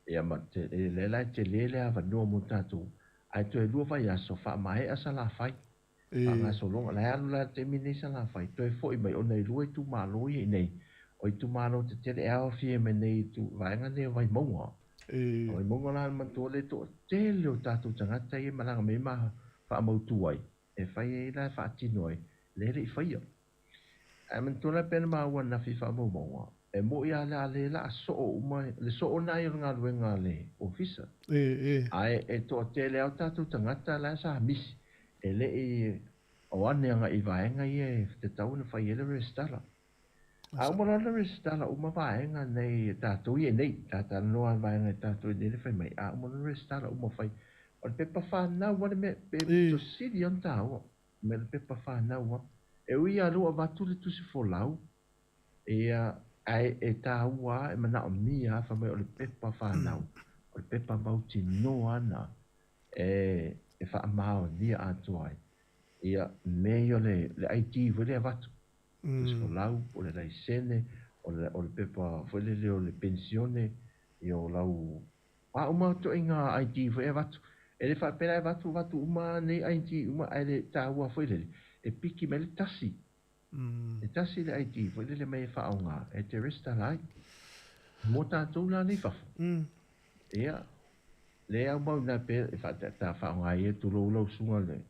Ia ma te, e, lea la e tele le avanoa mo tatou, ae toe lua vaiaso faamaea Salafai. E. Faagasologa, la e alu la i le taimi nei Salafai, toe foi mai ona e lua itumalo ia i inei, o itumalo tetele e aofia mai nei i vaega nei o Vaimauga. E. O Vaimauga la manatua le toatele o tatou tagata ia e malaga mai ma faamautu ai, e fai ai la e faatino ai, lea e le i faia. Ae manatua la pea na maua ananafi i faamaumauga, e mo'i a le a le laa soo uma, le soo na ia o le galuega a le ofisa. E, e. Ae e toatele a o tatou tagata la sa misi, e le i o ane agai i vaega ia e tatau ona fai ai le resitala. A uma loa ona resitala uma vaega nei e tatou ia nei, ta talanoa i vaega e tatou i nei le fai mai, a uma loa ona resitala uma fai, o le pepa fanau lava le mea, pe pito sili ona taua, mai le pepa fanau lava. E ui lava o lea ua avatu le tusi folau, ia, ae e taua lava, e manaomia lava fai mai o le pepa fanau, o le pepa mautinoa lena e faamaonia atoa ai ia mea ia o le ID foi lea e avatu. Tusi folau, po o le laisene, o le, o le pepa foi lele o le penisione, ia o lau... A uma ituaiga ID foi e avatu. E le faapea la e avatu, avatu uma nei ID uma, ae le taua foi lele, e piki mai le tasi. E tasi le ID foi lele mai e faaaoga e te resitala ai. Mo tatou la nei fafo. Ia, le aumau ina pe e faaaoga ai e tulou lau susuga le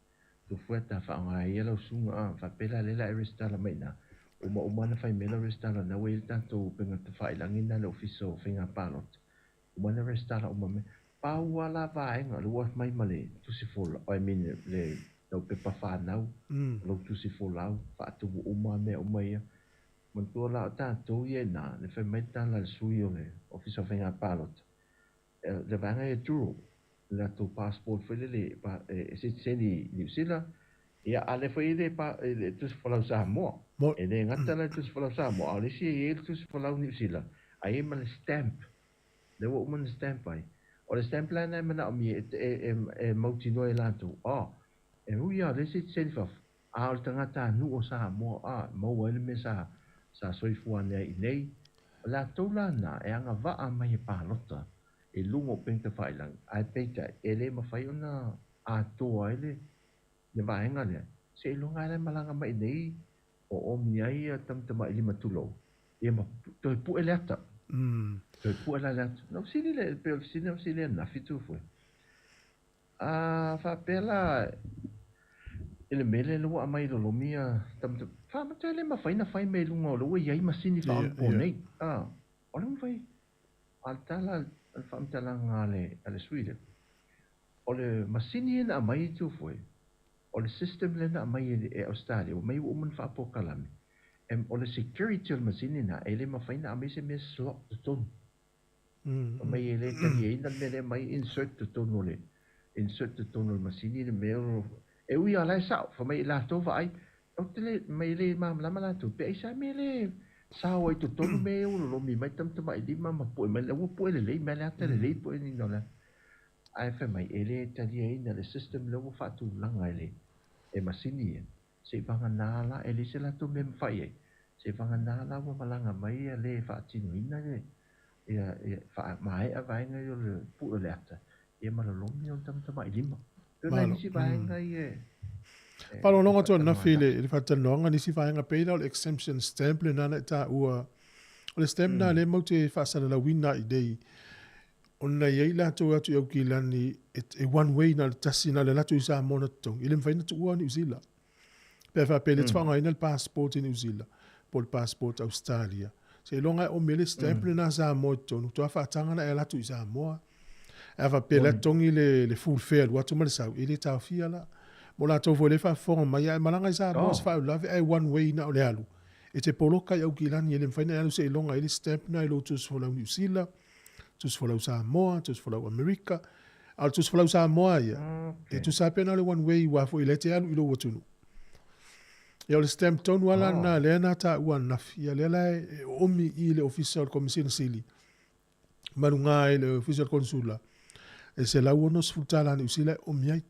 Tofua ta faaaoga ai ia lau susuga a faapea la lea la e resitala mai ina uma uma ona fai mai lau resitala na ua i ai le tatou upega tafailagi na le ofisa o faiga palota uma ona resitala uma mai pau a la vaega le ua mai ma le tusi folau I mean le lau pepa fanau lau tusi folau faatumu uma mea uma ia manatua la o tatou ia ina le fai mai le tala a le sui o le ofisa o faiga palota le vaega ia dual le latou passport foi lele e sitiseni i Niu Sila, ia a o lea foi e le le tusi folau Samoa. E le gata la i le tusi folau Samoa, a o le isi e i ai le tusi folau Niu Sila, a i ai ma le stamp, lea ua uma ona stamp ai. O le stamp la lena e manaomia e mautinoa e latou, oh, e ui lava o lea e sitiseni fafo, a o le tagatanuu o Samoa, a, e maua ai le mea sa sa soifua ane ai i inei. O latou la na e agavaa mai e palota i luga o upega tafailagi, ae peitai, e le mafai ona atoa ai le le vaega lea, seiloga lava la e malaga mai i inei o oomi ai ia tamatamailima tulou, ia ma toe pue le ata. Toe pue la le ata. Na ou fesili lea, pei o le fesili na ou fesili ananafi Tufue. A faapea la i le mea lea ua aumai i lolomi ia tamatamai, e le mafai ona fai mai i luga o lea ua i ai masini faaonapo nei. O le mafai, a o le tala, le faamatalaga a le sui lea, o le masini ia na aumai i Tufue, o le system lea na aumai e Ausetalia, ua aumai ua uma ona faapolokalame, o le security o le masini lena, e le mafai ona aumai se mea slot totonu. Fai mai e le taliaina le mea lea mai insert totonu o le insert totonu o le masini le mea o e ui lava o la e sao fai mai i latou vaai ou te le mai le malamalama latou pe aisa mea le sao ai totonu mea ia ua lolomi mai tamatamailima ma pue mai ua pue lelei mea le ata lelei pue ni no le ae fai mai e le taliaina le system lea ua faatulaga e le e masini ia seivagana la e leai se latou mea e mafai ai seivagana la ua malaga mai ia le faatinoina le Ia, ia, faamaea vaega ia o le pue o le ata, ia ma lolomi o le tamatamailima. E pei o nai nisi vaega ia e Faalogologo atu ananafi i le faatalanoaga nisi vaega pei la o le exemption stamp lena na e taua. O le stamp lena lea matou te faasalalauina ai nei ona e i ai latou e o atu i Aukilani e one way na o le tasi na o le alu atu i Samoa ona totogi, e le mafai ona tuua Niu Sila. Pe a faapea e le faaaogaina le passport i Niu Sila po o le passport Ausetalia, seiloga e oomi ai le stamp lena a Samoa i totonu, faatoa faataga ona e alu atu i Samoa. Ae a faapea o la e totogi le full fare alu atu ma le sau, e le taofia la. Mo latou foi o lea e faafofoga mai, a e malaga i Samoa i se faalavelave ae one way na o le alu, e te poloka i Aukilani, e le mafai ona e alu seiloga e i ai le stamp lena i lou tusi folau Niu Sila, tusi folau Samoa, tusi folau Amerika. A o le tusi folau Samoa ia, e tusa lava pe na o le one way aua foi o lea e te alu i lou atunuu. Ia o le stamp tonu lava la lena lea na taua ananafi, ia lea la e oomi i le Ofisa o le Komesina Sili ma luga ai le Ofisa o le Konesula, e $160 Niu Sila e oomi ai.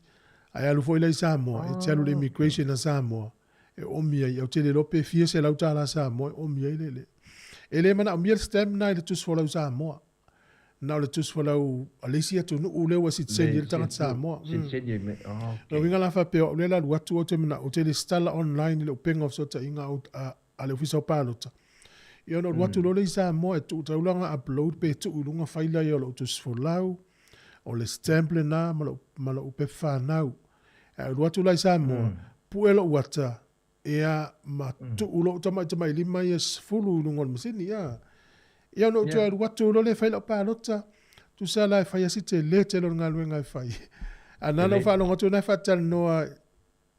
Ae alu foi la i Samoa, e te alu i le immigration a Samoa, e oomi ai, ou te le iloa pe fia $100 Samoa e oomi ai le. E le manaomia le stamp lena i le tusi folau Samoa. Na o le tusi folau a le isi atunuu lea ua sitiseni ai le tagata Samoa. Sitiseni ai me, oh, okay. Lona uiga la faapea o au lea o le alu atu ou te manao ou te lesitala online i le upega o fesootaiga a le Ofisa o Palota. Ia ona ou alu atu loa lea i Samoa e tuu taulaga upload pe tuu i luga faila ia o lou tusi folau, o le stamp lena ma lou, ma lou pepa fanau. Ae ou alu atu la i Samoa, pue lou ata, ia ma tuu lou tamatamailima ia 10 i luga o le masini, ia. Ia ona ou toe alu atu loa lea e fai lau palota, tusa la e fai lava si tele tele o le galuega e fai. A na ona ou faalogo atu o lena e faatalanoa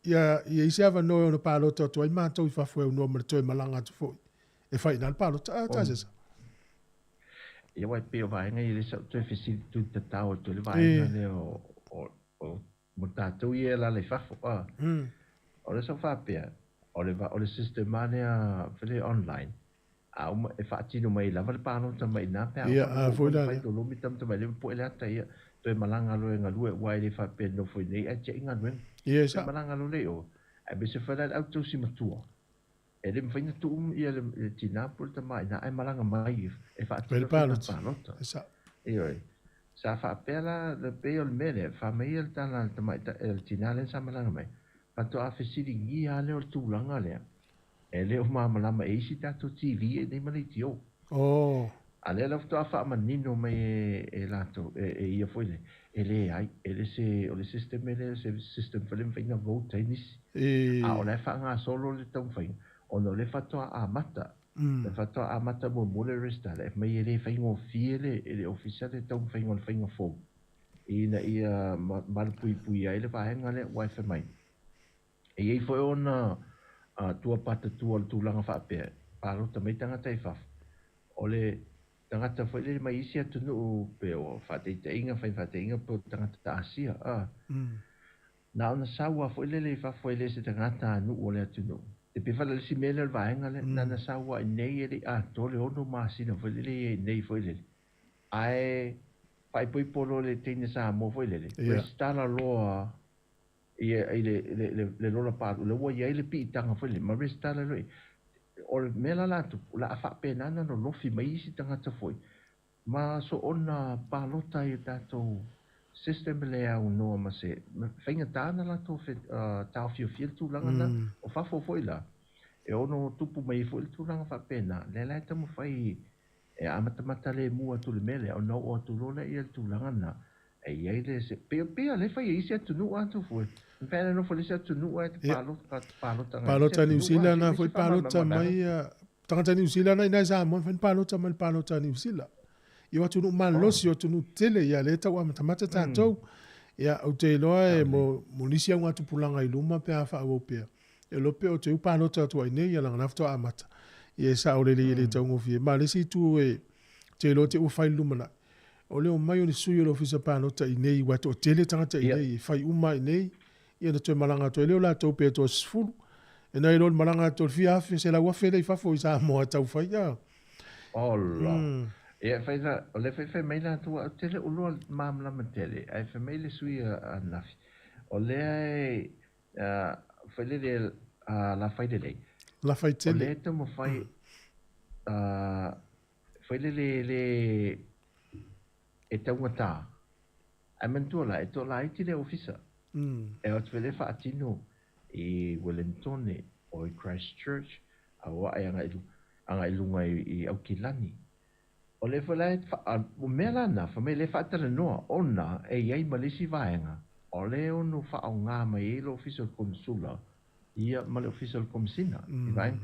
ia i ai se avanoa e ono palota atu ai matou i fafo e aunoa ma le toe malaga atu foi. E fai ina le palota a tasesa. Ia wai pei o vaega ia lea sa ou toe fesili tuli tatao atu ai le vaega lea o mo tatou ia e alaala i fafo a. O lea sa ou faapea, o le o le system lava lea foi lea online, a uma e faatino mai ai lava le palota mai i ina pe a uma ona fai lolomi tamatamai lea ma pue le ata ia toe malaga loa e galue aua e le faapea e nofo i inei ae tiai galuega. Toe malaga loa lea i o, aemaise foi la le au tausi matua. E le mafai ona tuu ia le tina po o le tama i ina ae malaga mai e faatino le faiga palota. Ioe. Sa faapea la, pei o le mea lea, fai mai le tala a le tamaitai, le tina lea sa malaga mai, faatoa fesiligia lava lea o le tulaga lea, e le o malamalama e isi tatou TV i inei ma leitio. A lea la faatoa faamanino mai e latou, e ia foi lea, e leai, e le se, o le system e le o se system foi lea e mafai ona vote ai nisi. A o la e faagasolo le taumafaiga, ona o lea faatoa amata, le faatoa amata muamua le resitala, e fai mai e le faigofie le, e le ofisa le taumafaiga o le faiga fou, ina ia malupuipuia ai le vaega lea, aua e fai mai, E i ai foi ona tua patatua o le tulaga faapea, palota mai tagata i fafo. O le tagata foi lele mai isi atunuu pe o faataitaiga, fai faataitaiga pe o tagata Asia, a. Na ona sau lava foi lele i fafo e le se tagata nuu o le atunuu. E pei foi la o le isi mea lea o le vaega lea, na ona sau lava i inei e le i atoa le 6 masina foi lele ia i inei foi lele. Ae faaipoipo loa i le teine Samoa foi lele, resitala loa ia i le le le le lola palu lea ua i ai le piitaga foi lele ma resitala loa i O le mea la la tupu, o le a faapena ona lolofi mai isi tagata foi ma soona palota ai i tatou system le aunoa ma se faigata ona latou taofiofia le tulaga lena. O fafo foi la, e ono tupu mai ai foi le tulaga faapena, lea la e taumafai E amatamata lemu atu le mea lea, ona oo atu loa lea i le tulaga lena, e i ai le se, pei, pei lava o lea e fai e isi atunuu atu foi. E mafai ona nofo i le isi atunuu ae palota, palota agai i le isi Palota Niu atunuu, a Sila na se foi isi palota faamalamalamaga. mai a tagata Niu Sila na i ina i Samoa, mafai ona palota mai i le palota a Niu Sila. I o atunuu malolosi, o atunuu tetele, ia lea e tau amatamata tatou. Ia, ou te iloa e mo, mo nisi augatupulaga i luma pe a faaauau pea. E iloa pe o te u palota atu ai nei, ia leaga na faatoa amata. Ia e sao lelei e le taugofie. Ma le isi itu e te iloa te ua fai i le lumanai, o le omai o ni sui o le ofisa palota i inei, aua e toatele tagata i inei, e fai uma lava i inei, ia ona toe malaga atu ai lea o latou pe toa 10. E nai loa le malaga atu o le fia afe, 100,000 lea i fafo i Samoa e tau fai, a. Ola. Ia, e fai la, o lea foi e fai mai latou, ou te le o iloa malamalama tele, ae fai mai le sui a Nafi, o lea e, foi lele a lafai lelei. Lafai O tele. lea e taumafai, foi lele le e taugata. Ae manatua la, e toalaiti le ofisa. E o atu foi lea faatino i Wellingtone o i Christchurch, a o ae agai i luga i Aukilani. O lea foi la e, o mea la na, fai mai lea e faatalanoa ona e i ai ma le isi vaega o lea e ono faaaoga mai ai le Ofisa o le Konesula ia ma le Ofisa o le Komesina i vaega.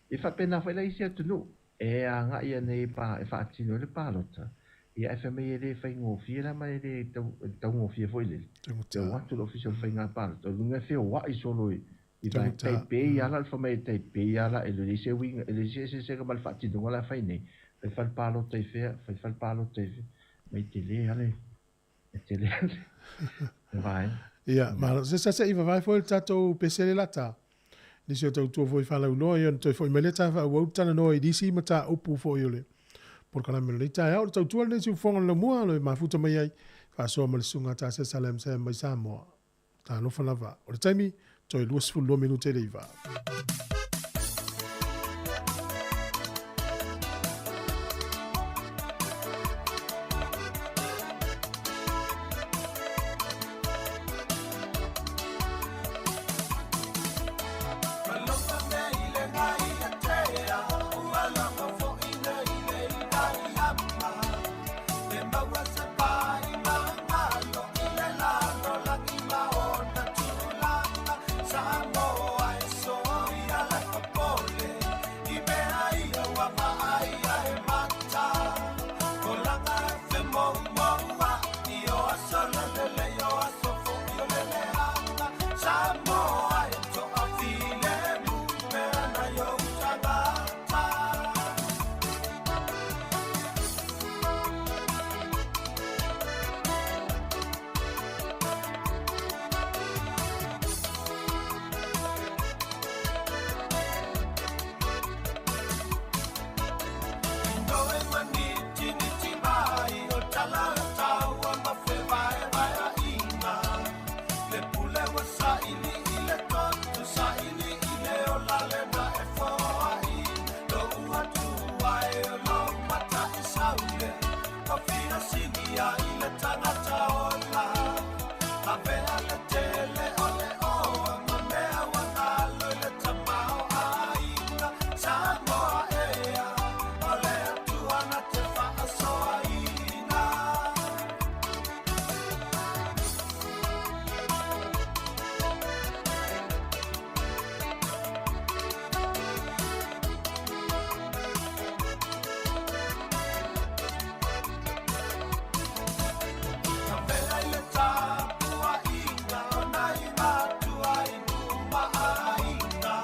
E faapena foi la isi atunuu e agai anei e faatino ai le palota, ia ae fai mai e le faigofie la ma e le taugofie foi lele. E o atu le Ofisa o le Faiga Palota, o luga e feoai solo i vaega, tai pei lava la o le fai mai e tai pei lava la e leai se uiga, e leai se eseesega ma le faatinoga la e fai nei, fai fale palota i fea, fai fale palota i fea, mai tele lava le, e tele lava le vaega. Ia, malo. Se sa se i vavae foi le tatou pese le lata. Nisi o tautua foi faalauiloa, ia ona toe foi mai lea ta faaauau le talanoa i nisi mataupu foi o le polokalame o lenei taeao. O le tautua lenei siufofoga o le laumua, o lo o mafuta mai ai, faasoa ma le susuga a Tasesa Lam Sam mai Samoa. Talofa lava. O le taimi, toe 22 minute i le 9. tagata ola. Avea le tele o le oa ma mea ua galo i le tamaoaiga. Samoa ea, o le Atua na te faasoaina. Avea i le tapuaiga o nai matua i nuu ma aiga.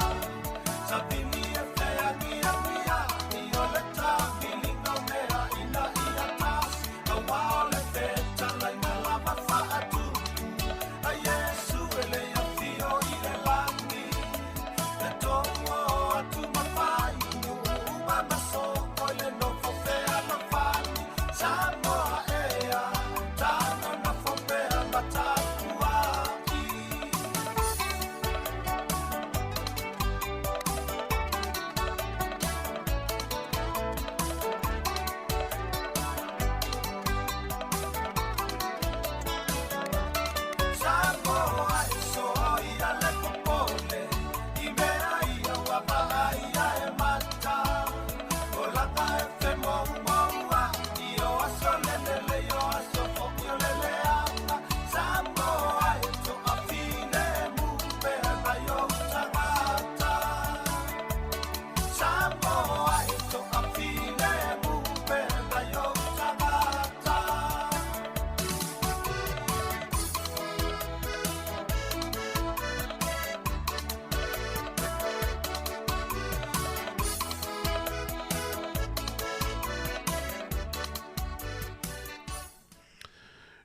Savili e feagiagi ai o le tabiliga o mea ina ia tasi. Aua o le fetalaiga lava faatupu a Iesu e le afio i le lagi. E tou o atu ma fai nuu uma ma soko i le nofo fealofani. Samoa ea, tago nofo pea ma tapuai. Samoa e soia le popole, i mea ia ua vaaia e mata. O laga e femoumoua, i o aso lelele i o aso foi o le leaga. Samoa e toafilemu pea nai ou tagata. Samoa e toafilemu pea nai ou tagata.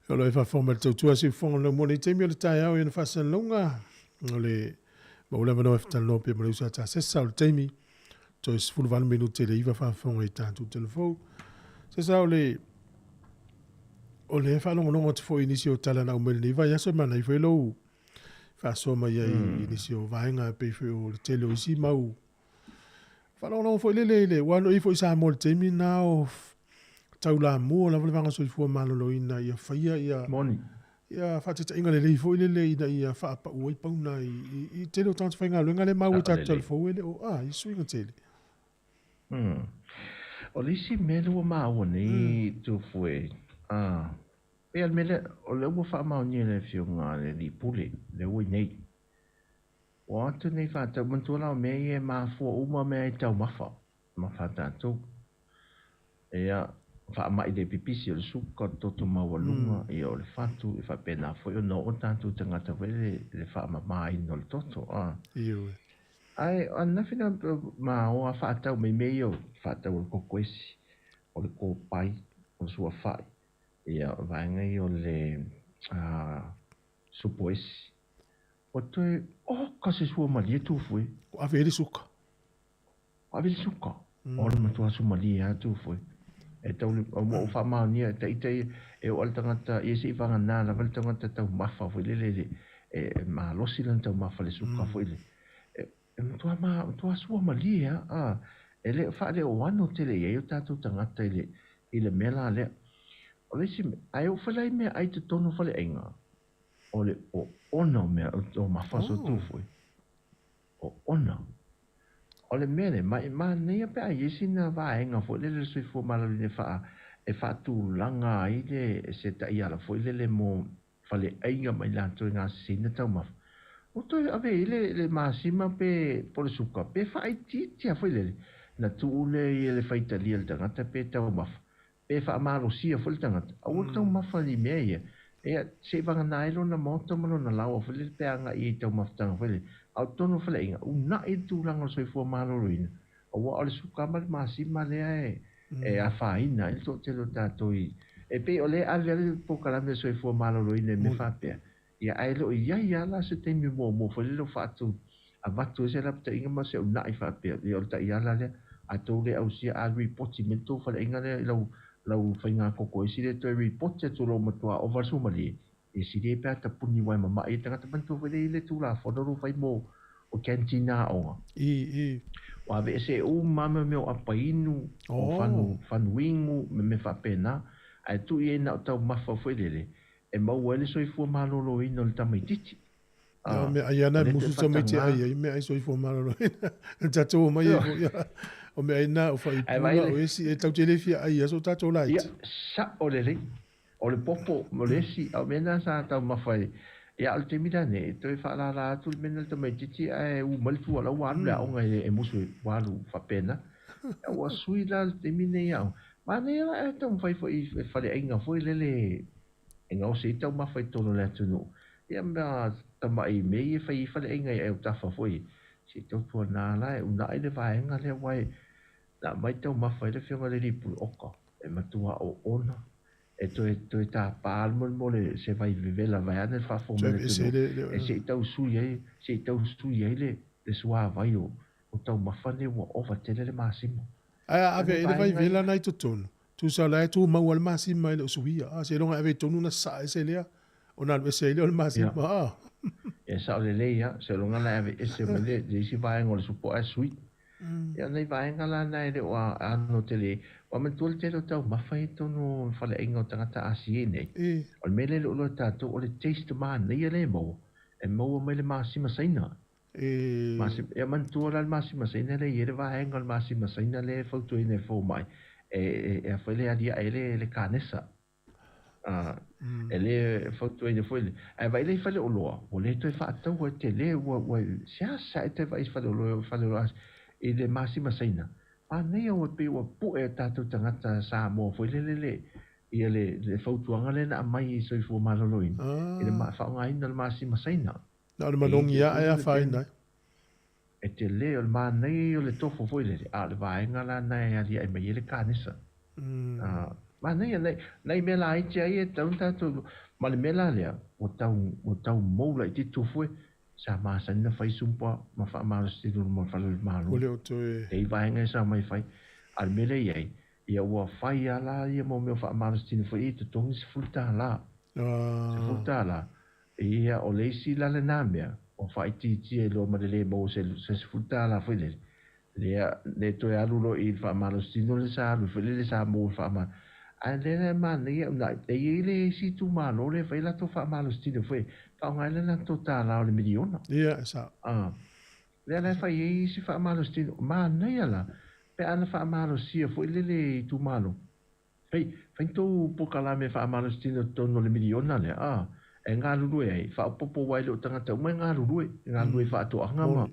O lo e faafofoga mai le tautua siufofoga o le mo nei taimi o le taeao i ona faasalalauga o le maua avanoa e fetalanoa pea ma le uso a Tasesa o le taimi toe 18 minute le 9 faafofoga i tatou telefou. Sesa o le o le faalogologo atu foi i nisi o tala na aumai lenei vaiaso e manaia foi lou faasoa mai ai i nisi o vaega e pei foi o le tele o isi mau faalogologo foi lele i le ua ano i foi Samoa i le taimi na o taulamua lava le vaega soifua maloloina ia faia ia Moni. ia faataitaiga lelei foi lele ina ia faapau ai pauna i tele o tagata faigaluega le maua i tatou telefou e le o a i suiga tele. O le isi mea lea ua maua nei Tufu e, pei lava le mea lea, o lea ua faamaonia e le Afioga a le Alii Pule, lea ua i nei. Ua atu nei faatau, manatua la o mea ia e mafua uma mea i taumafa, mafa a tatou. Ia, faamai le pipisi o le suka, o le toto maualuga, ia o le fatu, e faapena foi ona oo tatou tagata foi le faamamaina o le toto. Ioe. Ae ananafi na maoa faatau mai mea ia o faatau o le kokoesi, o le kopai, o le suafai, ia o vaega ia o le supoesi. Ua toe oka se sua malie Tufu e. Ua ave ai le suka. Ua ave le suka. O le matua sumalie lava Tufu e. E tau le, ua ou faamaonia e ita e oo le tagata, ia se i vagana lava le tagata taumafa foi lele le, e malosi lana taumafa le suka foi le. E matua ma, matua sua malie lava. E le o faaleoano tele i ai o tatou tagata i le, i le mea la lea. O le isi mea, ae oo foi la i meaai i totonu o faleaiga, o le oona o mea o mafa so Tufu e. Oona. O le mea lea, ma e manaia pe a i ai sina vaega foi lele le soifua maloloina e faa, e faatulaga ai le se taiala foi lele mo faleaiga ma i latou e gasesina taumafa. Ua toe ave i ai le, le masima pe po o le suka, pe faaitiitia foi lele, na tuu lea i le faitalia i le tagata pe taumafa, pe faamalosia foi le tagata, aua le taumafa i mea ia. Ia, se i vagana ai lona maota ma lona laoa foi lele pe agai i ai i taumafataga foi lele. A o totonu o faleaiga, uunai le tulaga o le soifua maloloina, aua o le suka ma le masima lea e, e afaina ai le toatele o tatou i, e pei o lea e ave lava le polokalame o le soifua maloloina i mea faapea. Ia, ae le o i ai lava la se taimi muamua foi lele o faatu avatu ai se lapataiga ma se uunai faapea. Ia, o le taiala lea, a tou le ausia a ripoti mai le tou faleaiga lea i lau lau faiga koko isi lea toe ripoti atu lou matua ova le suamalie, ia sili ai pe a tapuni uae mama'i ai tagata manatua foi lea i le Tulafono lo fai mo o canteen aoga. I, i. Ua aveese uma lava mea o apainu, o fanu, fanuigu, me mea faapena. Ae tuu i ai na o taumafa foi lele e maua ai le soifua maloloina o le tamaitiiti. A o meaai lava na e musu tamaiti e ai ai meaai soifua maloloina. Le tatou omai ai foi ia. O meaai na o faipula o esi e tatou te le fia ai ia so tatou laiti. Ia, sao lelei. O le popo ma le esi, a o mea na sa taumafa ai. Ia, a o le taimi la nei, e toe faalala atu le mea lena i le tamaitiiti ae u mai le fua o la ua alu le aoga e musu ua alu faapena. Ia, ua sui la le taimi nei aoga. Manaia la ae taumafai foi i faleaiga foi lele e gaosi ai taumafa i totonu o le atunuu. Ia ma tamai mea ia e fai ai faleaiga i autafa foi, se i tautuana la e uunai le vaega lea aua e na aumai taumafa ai le Afioga i le Alii Pule Oka e matua oona e toe toe tapa le molemole se vai vevela vaeane le faafofoga mai a le atunuu e se i tau sui ai se i tau sui ai le le suavai o o taumafa nei ua ova tele le masima. Ae a ave ai le vai vela na i totonu, tusa o la e tumau lava le masima e le o suia, a seiloga e ave i totonu ona sasaa ese lea ona alu ese ai lea o le masima, a. Ia sao lelei a, seiloga la e ave ese mai le le isi vaega o le supo ae sui. Ia o nai vaega la na e le o ano tele ai. Ua manatua le tele o taumafa ia i totonu o faleaiga o tagata Asia nei. O le mea lea e le o iloa e tatou o le taste manaia lea e maua, e maua mai le masima Saina. Ia manatua la le masima Saina lea e i ai le vaega o le masima Saina lea e fautuaina e fomai e a foi le aliae le le kanesa. E le fautuaina foi le, ae vaai la i faleoloa, ua le toe faataua e tele, ua, ua, seasea e toe vaai i faleoloa, faleoloa i le masima Saina. Manaia ua pei ua pue e tatou tagata Samoa foi lele le, ia le, le fautuaga lea na aumai i soifua maloloina, i le faaaogaina o le masima Saina. Na o le manogi lava e afaina ai. E tele, o le manaia ia o le tofo foi lele, a o le vaega la na e aliae mai ai le kanesa. Manaia, nai, nai mea laiti lava ia e tatau ona tatou, ma le mea la lea, ua tau, ua tau mou laitiiti tofo e, sa masani ona fai sumpa ma faamalosi i luma o le fale o le Malo. Ua le o toe. E i vaega e sa mai fai. A o le mea lea e i ai, ia ua fai lava la ia mau mea o faamalositino foi ia i totogi $10. $10. Ia, o le isi la lena mea, ua faaitiitia i loa ma le le maua se $10 foi lele, lea le toe alu loa i le faamalositino lea sa alu foi lele sa maua i le faamalo. Ae lea la e manaia ona e i ai le isi itumalo lea e fai latou faamalositino foi e faaaoga ai le latou tala o le miliona. Ia, e sao. A, lea la e fai ai isi faamalositino. Manaia la pe ana faamalosia foi lele i itumalo. Hei, fai tou polokalame faamalositino totonu o le miliona lea, a, e galulue ai, faaopoopo aua e le o tagata uma e galulue, e galulue i faatoaga ma,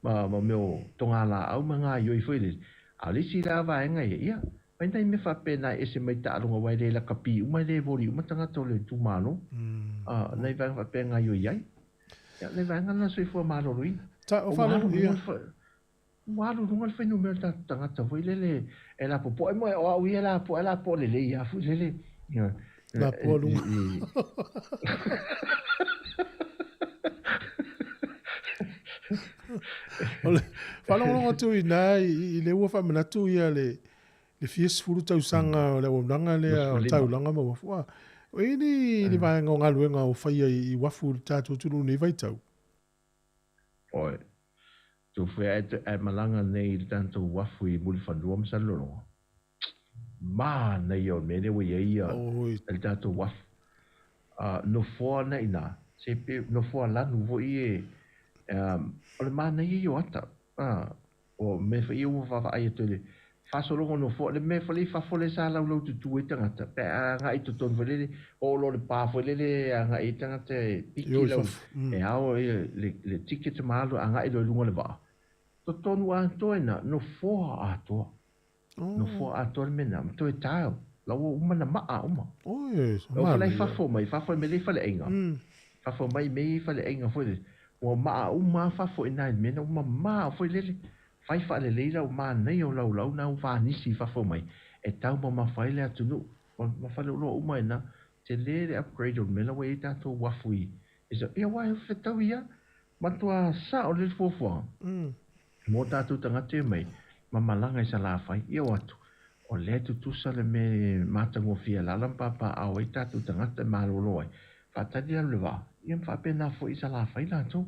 ma, ma mea o togalaau ma gaoioi foi lele. A o le isi la vaega ia, ia, fai nai mea faapena e ese mai taaloga aua e le lakapi uma, e le voli uma tagata o le itumalo. A, nai vaega faapea e gaoioi ai. Ia, nai vaega na soifua maloloina. Ta, o faalogo, ia. Ua alu i luga le fuainumera o le tatou tagata foi lele e lapopoa. E moe o au ia e lapoa, e lapoa lelei lava foi lele. Lapoa luga. O le faalogologo atu i ina i lea ua faamanatu ia le le fia sefulu tausaga o le auaunaga lea o taulaga ma uafu. O i ai ni vaega o galuega o faia i uafu i le tatou atunuu i lenei vaitau? Oi. Tufea e ae malaga nei i le tatou uafu i Mulifanua ma Salelologa. Manaia o le mea lea ua i ai ia le tatou uafu. Nofoa na i ina, se pe nofoa lanu foi e, o le manaia ia o ata. O mea foi ia ua vaavaai atu i le faasologa o nofoa, le mea foi lea i fafo lea sa laulaututu ai tagata, pe a agai i totonu foi lele, oo loa i le pa foi lele e agai ai tagata e piki lau, e ao le, le ticket ma alu agai loa i luga o le vaa. Totonu atoa i ina, nofoa atoa. Nofoa atoa le mea lena, ma toe tile. La ua uma na maa uma. Oi, E oo foi la i fafo mai, fafo i mea lea i faleaiga. Fafo mai i mea ia i faleaiga foi lele, ua maa uma lava fafo i ina i le mea lena, ua mamao foi lele. Fai faalelei lau manaia o laulau na ua vanisi i fafo mai, e taumamafa ai le atunuu. Ma faleoloa uma i ina, tele le upgrade o le mea la ua i ai tatou uafu i Ia aua e fetaui lava, matua sao lelei le fuafuaga. Mo tatou tagata e omai ma malaga i Salafai, ia o atu, o lea e tutusa le mea e matagofie alaala ma papaaao ai tatou tagata e malolo ai, faatali lalo le vaa, ia ma faapena foi i Salafai latou.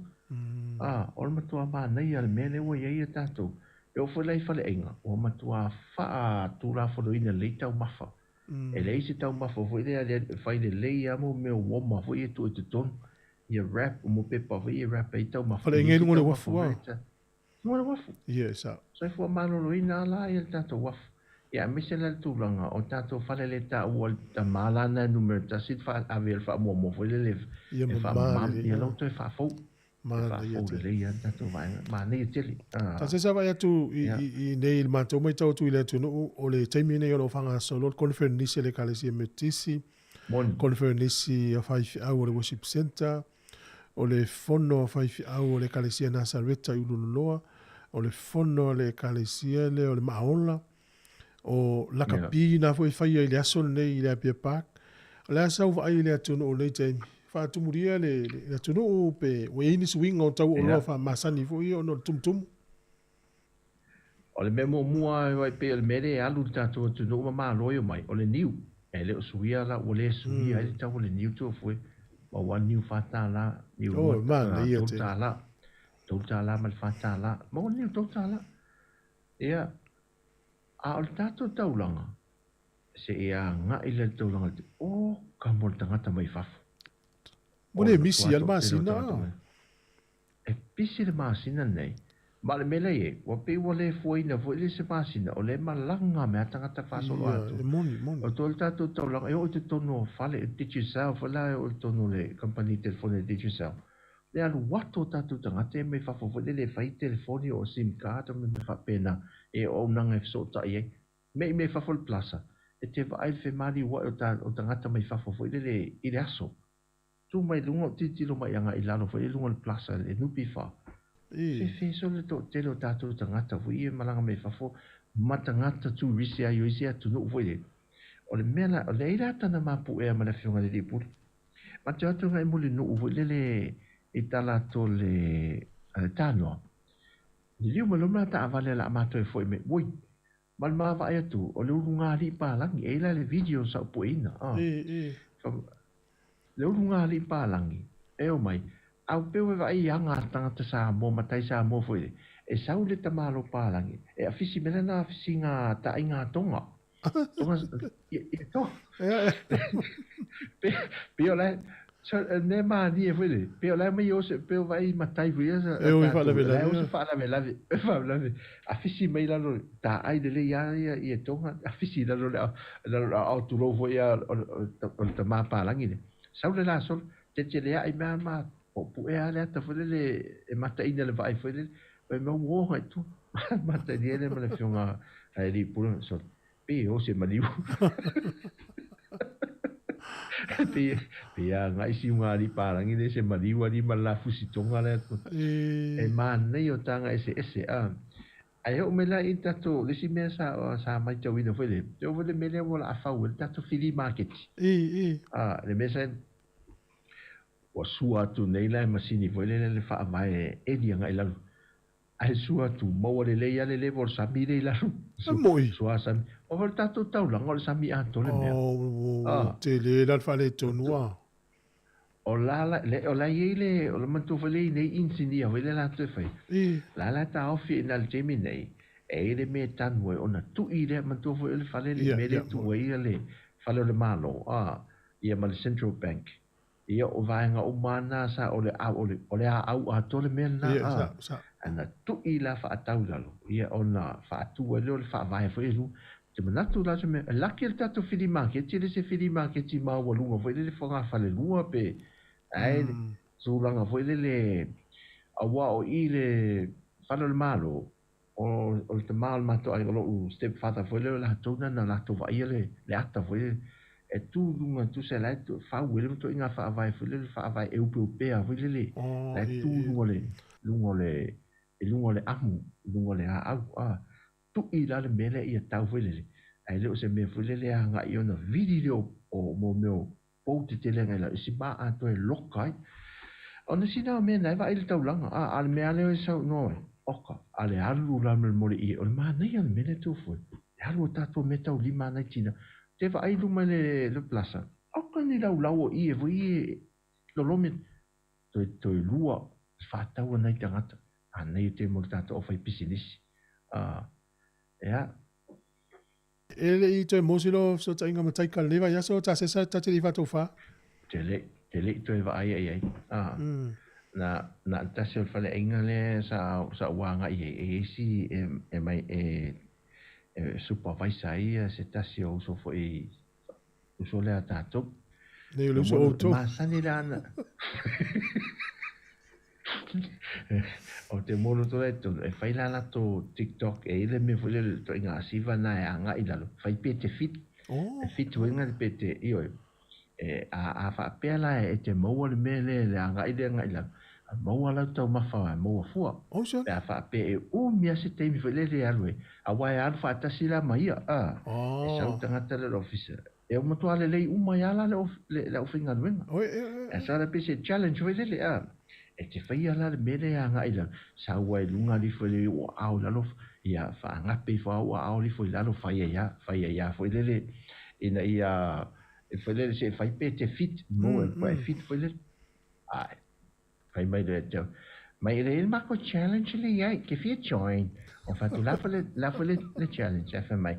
A, o le matua manaia le mea lea ua i ai a tatou. E oo foi la i faleaiga, ua matua faatulafonoina lelei taumafa. E leai se taumafa foi lea e fai lelei lava mo mea uoma foi ia e tuu i totonu. Ia wrap, o mo pepa foi ia e wrap ai taumafa. Fale i luga o le uafu a. Luga o le uafu. Ia, e sao. Soifua maloloina lava la ia le tatou uafu. Ia aemaise la le tulaga o tatou fale le taua le tama la na e numera tasi le ave le faamuamua foi lele e faamama. Ia la ua toe faafou. Manaia tele. Lelei lava le tatou vaega. Manaia tele. Ta se vaai atu i nei i le matou matau atu i le atunuu, o le taimi nei o lo o faagasolo le conferenisi a le Ekalesia Metotisi, conferenisi a faifeau o le Worship Centre, o le fono a faifeau o le Ekalesia Nasareta i Ululoloa, o le fono a le Ekalesia lea o le Maaola, o lakapi na foi e faia i le aso lenei i le Apia Park. O le a sau vaai i le atunuu i lenei taimi? Faatumulia le atunuu pe ua i ai ni suiga o tau o oloa faamasani foi ia ona o le tumutumu? O le mea muamua lava e pei o le mea lea e alu i le tatou atunuu ma malo e omai, o le niu. E le o suia la, ua le suia ai le tau o le niu tuafue, ma ua niu $4, niu $2, $3 ma le $4, maua le niu $3. Ia, a o le tatou taulaga, se i agai lea i le taulaga i le oka mo le tagata mai fafo. Ua le misi lava le masina a. E pisi le masina lenei. Ma o le mea lea i ai, ua pei ua le fuaina foi le se masina, o lea e malaga mai lava tagata faasolo atu. Ia, e moni, moni. O toi le tatou taulaga, e oo i totonu o fale, Digicel foi la e oo i totonu o le kamupani telefoni a Digicel. Le alu atu o tatou tagata ia mai fafo foi lele e fai telefoni o sim card ma mea faapena e auaunaga e fesootai ai. Mei mai fafo le plaza, e te vaai le femaliua'i o o tagata mai fafo foi lele i le aso. Tu mai luga o tilotilo mai agai i lalo foi i luga o le plaza le NPF. Fefe solo le toatele o tatou tagata foi ia e malaga mai fafo ma tagata turisi ai o isi atunuu foi lele. O le mea la, o lea i le ata na mapu'ea ma le afioga i le Alii Pule. Ma te o atu agai Mulinuu foi lele i tala atu o le tanoa. Liliu mai loa ma taavale a la matou e foi mai, oi, ma le ma vaai atu, o le ulugalii palagi, e i ai la le video sa ou pueina, a. Le ulugalii palagi, e omai, a ua peu e vaai i aga a tagata Samoa, matai Samoa foi le, e sau le tamalo palagi, e afisi mai lana afisiga taaiga Tonga. Tonga, ia, ia to. Pe o la, so, mea manie foi le, pe o la mai o se, pe o vaai matai foi ia, E o i faalavelave. O se faalavelave, faalavelave. Afisi mai lalo, taai lelei lava ia, ia Tonga, afisi i lalo le, lalo le aoao tulou foi ia o le tama palagi lea. Sau le la solo, teteleai mai lava ma pu'e lava le ata foi lele e mataina le vaai foi lele, fai mai ua oga i tua. Matalia lea ma le afioga a Alii Pule, sole, pei e o se maliu. Pei, pei a agai siuga alii palagi lea se maliu alii ma le la fusi Tonga lea. E manaia o taga eseese a. Ae oo mai la i tatou, le isi mea sa, sa matauina foi lea, e oo foi le mea lea ua laa fau ai le tatou flea market. A, le mea sa, ua sua atu nei la e masini foi lele le faavae e eli agai i lalo. Ae sua atu, maua lelei lava le level o le sami lea i lalo. E moi. Sua sami. O le tatou taulaga o le sami atoa le mea. Oh, ua tele la le faaletonu a. O la la, le, o la i ai le, o le manatua foi lea i nei inisinia foi lea latou e fai. La la e taofi i ina i le taimi nei, e i ai le mea e tanu ai ona tui lea, manatua foi o le fale le mea lea e tu ai le fale o le Malo, a, ia ma le Central Bank. Ia, o vaega uma lava na sa, o le, o le, o le aau atoa le mea lena, a, ae na tui la faatau i lalo, ia, ona faatu ai lea o le faavae foi e lua. Ou te manatu la o se mea, e laki le tatou filimaketi, e le se filimaketi maualuga foi lele fogafalelua pe, ae tulaga foi lele, aua o i le fale o le Malo, o, o le tama o le matou aiga, o lo'u stepfather foi lea, o latou na na latou vaaia le, le ata foi lele, e tu i luga tusa la e fau ai le ituaiga faavae foi lele, faavae eupeupea foi lele, la e tu i luga o le, luga o le, i luga o le amu, i luga o le aau, a, tui la le mea lea ia tau foi lele, ae le o se mea foi lele e agai ona vili lea o, o mo mea o pou tetele agai lalo, i si ma atoa e loka ai. Ona sina o mea na e vaai i le taulaga, a, a o le mea lava lea e saunoa ai, oka, a le alu la ma le mole i e, o le manaia o le mea lea tou foe, le alu o tatou mea tau lima nai tina, te vaai i luma i le, le plaza, oka ni laulau o ie foi ie lolomi, toe, toe lua, faatau a nai tagata, manaia tele mo le tatou aufaipisinisi, a, ea. E le'i toe maua se iloa fesootaiga ma Taika i lenei vaiaso, Tasesa ta te le i faatofā? Te le'i, te le'i toe vaai ai ai. Ah. Na, na o le tasi o le faleaiga lea sa, sa ou agai ai, e i ai si e, e mai e, e supervisor ai ia se tasi o uso foi, uso lea a tatou. Nei o le uso o outou. Masani la ana. O te molo tonu e tonu, e whai la lato TikTok, e ile mea foi lele to inga asiva na e anga i lalo, whai pe te fit, Oh. e fit wenga le pe te, ioe, e, a, a whaapea la e te maua le mea le, le anga i le anga i lalo, a maua lau tau mafa e maua fua. Oh, sure. Pe a whaapea e umi a se taimi foi lele e alu e, a wae alu whaatasi la ma ia, a, Oh. e sau tangata le officer. E o matua lelei uma ia la le le le aufaigaluega. Oi, e, e, E sa la pe se challenge foi lele a. E te whaia la le mele a ngai la sa ua i lunga li foi le o au lalo ia whaangape i wha ua au li foi lalo whaia ia whaia ia foi lele ina ia e foi lele se whai pe te fit mo e mm. fit foi lele. Ai. Whai mai le te mai le il mako challenge le iai ke fia join. O whatu la foi le la foi le, le challenge e mai.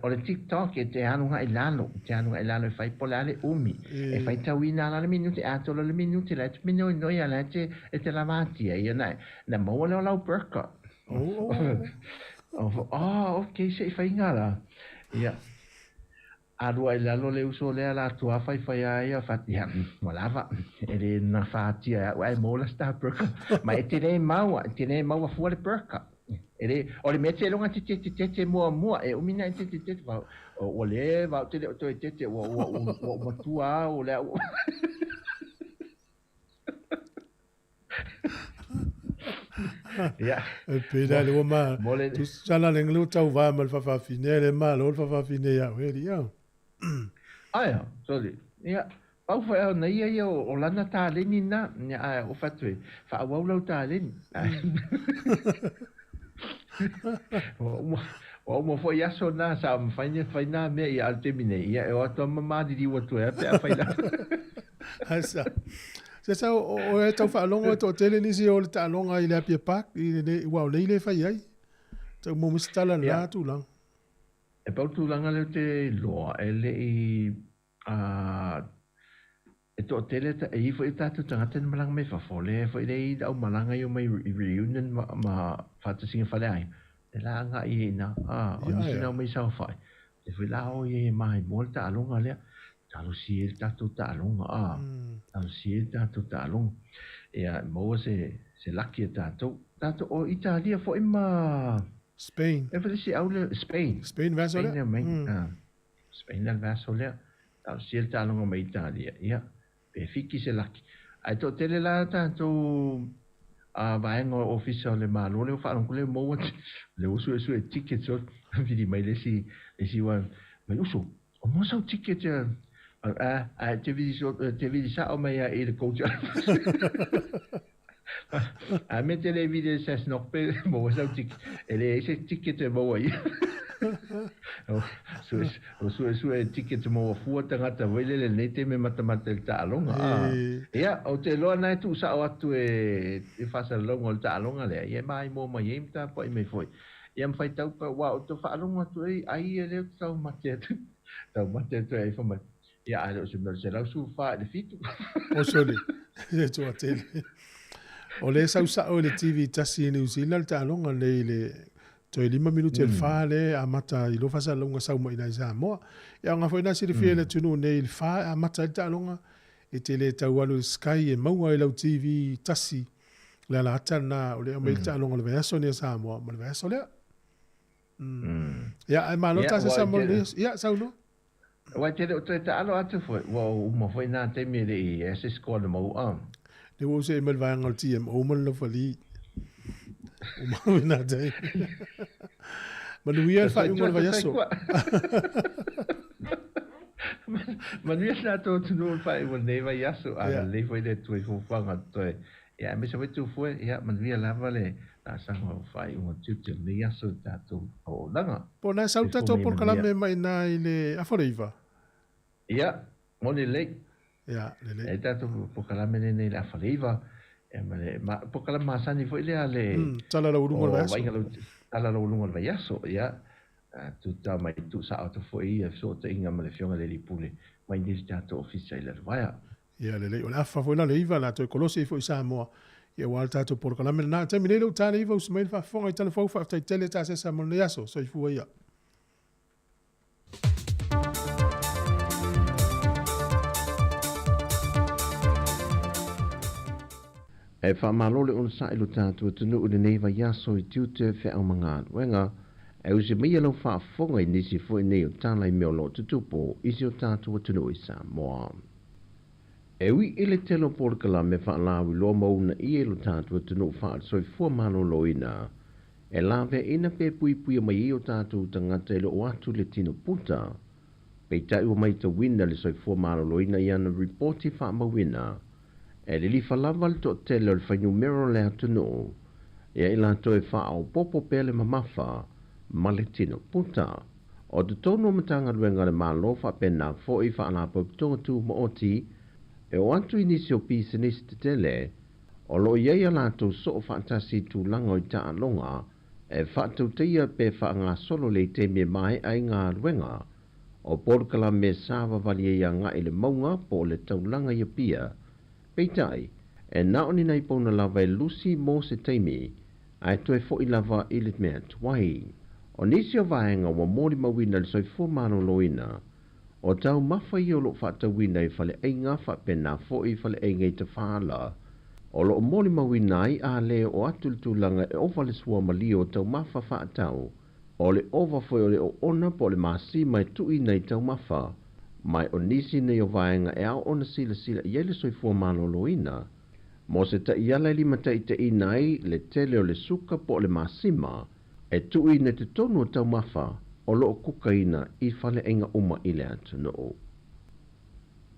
O le TikTok e te anu ngai lalo, te anu ngai lalo e whai po le ale umi. E whai tauina ala le minute, atolo le minute, la te minoi noi ala te, e te lavatia. Ia na, na maua leo lau burka. Oh, oh, oh. Oh, ok, se i whai ngā la. Ia. Alua i lalo le uso lea la tua whai whai a ia what, ia, ua lava, e le na whaatia e au, ai mō la star burka. Ma e te le maua, e te le maua fua le burka. E le, o le mea te longa te te te te te mua mua, e umi na te te te te, ua ua le vau te le o toe te te, ua ua ua ua matua o le au. Ia. E pena le ua ma, Mo le- tu sala le nglu tau va ma le fafafine le malo le fafafine ia oe li ia. Aia, sorry. Ia, pau whai au nei ia o lana tāleni nā, ia aia, o whatu e, whaawau lau tāleni. Ua uma foi aso nā, sa mwhaina whaina mea i al te mine, ia e o atua mamariri ua toe a pe a whai la. Ai sa. Se sa o o e tau whaalongo e tō tele nisi o le taaloga i le Apia Park i le ua o lei le fai ai. Tau mo mistala la Ia. tulaga. E pau tulaga leo te loa e le i a e to tele ta e ifo i tātou tangata na malanga mai fafo le fo i le i au malanga i o mai i reunion ma, ma whatasinga whale ai. Te la anga i ina, a, o Ia, nisi ia. nau mai sau whai. Te fo i la o i e mahi mo le taaloga lea. Talo si e le tātou taaloga, a. Talo si e le tātou taaloga. Ia, maua se, se laki e tātou. Tātou o Italia fo i ma... Spain. E fo si au le Spain. Spain vaso Spain lea. le mai. Ah. Spain le vaso lea. Talo si e le taaloga mai Italia. Ia, pe fiki se laki. Ai tō tele la tātou a vaenga o ofisa o le malo le o whaalongo le maua le usu e su e tickets o vili mai le si le si wa mai usu o mo sau ticket a a te vili so te vili sa o mai a e le coach a me te le vili sa snok pe mo sau ticket e le se ticket e maua i o su o su su e ticket mo fua tangata voi le le nei te me matamata le taaloga a E, Ia, o te loa nai tu sa o atu e, e whasalonga o le taaloga lea. Ia mai mo mai e mta po i mai foi. Ia mwhai tau pa wa o te whaalonga atu e ai e leo tau mate atu. Tau mate atu e whamai. Ia ai leo se mea se lau su wha e le fitu. o sole. E tua tele. O le sau sa o le TV tasi i New Zealand le taaloga nei le toe 5 minuti e le 4 le amata i lo fasalauga sau mai nai Samoa. Ia o ngā foi nā silafia i le atunuu nei i le 4 e amata ai le taaloga e te le tau alu i le Sky e maua ai lau TV tasi le ala ata lena o le aumai le taaloga o le vaiaso nei a Samoa ma le vaiaso lea. Ia ae malo Ia, ta se ua Samoa te- nei. Ia saunoa. Wai te leo toe taalo atu foi. Ua uma foi nā taimi e le i e se score na mau a. Le ua use ma le vaega o le TMO ma le nofalii. O mau i nā taimi. Manuia le faaiuga o le vaiaso. Manuia nā tō tunu o whai o nei vaiaso. A Ia. le foi le tui fufuanga toe. Ia, me sa foi tu fue, ia, manuia lava le la sanga o whai o tiute nei aso tātou o langa. Po nā sau E fo tatou mai polokalame manuia. mai nā i le Aforeiva. Ia, moni lei. Ia, lelei. E tātou polokalame nei nei le Aforeiva. E ma le, ma, polokalame masani foi lea le... Tala lau lunga o le o vaiaso. vainga lau, tala lau lunga o le vaiaso, ia. Tuta mai tu sa atu foi ia so te inga ma le fionga le lipule mai nisi tatou ofisa i le vaea. Ia lelei, o le afa foi la le 9 la toe kolosi ai foi Samoa ia aua le tatou polokalame lena. Taimi nei le uta le 9 usu mai le faafofoga i Talafou, faafetai tele tasesa mo lenei aso. Soifua ia. E faamalo le onosai lo tatou atunuu i lenei vaiaso i tiute feau ma galuega, e usi maia lau faafofoga i nisi foi nei o tala i mea o lo o tutupu i si o tatou atunuu i Samoa. E ui i le tele o polokalame faalauiloa ma uunaia i lo tatou atunuu faale-soifua maloloina, e laveaiina pe puipuia mai ai o tatou tagata e le o atu le tino puta. Peitai ua maitauina le soifua maloloina i ana ripoti faamauina, e lilifa lava le toatele o le fuainumera o le atunuu ia i latou e faaopoopo pea le mamafa ma le tino puta. O totonu o Matagaluega a le Malo faapena foi Faalapotopotoga Tumaoti e o atu i nisi o pisinisi tetele o lo o i ai a latou soo faatasi i tulaga o i taaloga e faatautaia pe faagasolo le taimi e maea ai galuega o polokalame sa vavali ai agai i le mauga po o le taulaga i Apia. Peitai, e na o ni nai pauna lava e lusi mo se taimi, ae toe foi lava i le mea tuai. O nisi o vaega ua molimauina i le soifua maloloina, o taumafa ia o lo o faatauina i faleaiga faapena foi i faleaiga i Tafala, o lo o molimauina ai a le oo atu le tulaga e ova le suamalie o taumafa faatau, o le ova foi o le oona po o le masima e tuuina i taumafa, ma o nisi nei o vaega e ao ona silasila i ai le soifua maloloina, mo se taiala e limataitaiina ai le tele o le suka po o le masima e tuuina i totonu o taumafa o lo o kukaina i faleaiga uma i le atunuu.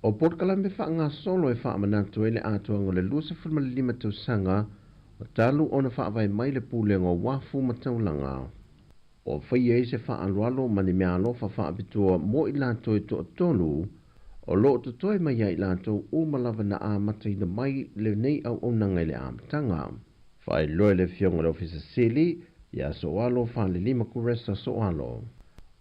O polokalame faagasolo e faamanatu ai le atoaga o le 25 tausaga o talu ona faavae mai le Pulega o Uafu ma Taulaga. O faia ai se faaaloalo ma ni meaalofa faapitoa mo i latou e toatolu o lo o totoe mai ia i latou uma lava na amataina mai lenei auaunaga i le amataga. Faailoa e le Afioga i le Ofisa Sili ia Soalo Falelima Kuresa Soalo.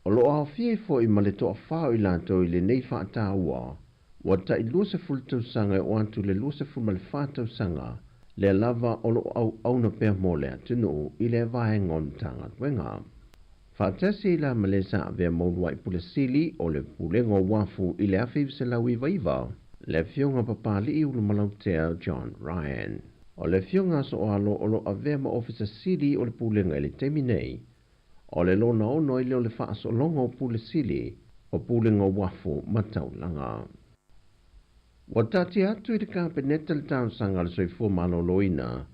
O lo o aofia ai foi ma le toafa o i latou i lenei faataua ua tai 20 tausaga e oo atu i le 24 tausaga lea lava o lo o auauna pea mo le atunuu i lea vaega o le Matagaluega. Faatasi la ma le sa avea ma uluai pule sili o le Pulega o Uafu i le 1999, le Afioga Papali'i Ulumalautea John Ryan. O le Afioga a Soalo o lo o avea ma Ofisa Sili o le Pulega i le taimi nei, o le lona ono ai lea o le faasologa o Pule Sili o Pulega o Uafu ma Taulaga. Ua taatia atu i le Kapeneta le talosaga a le Soifua Maloloina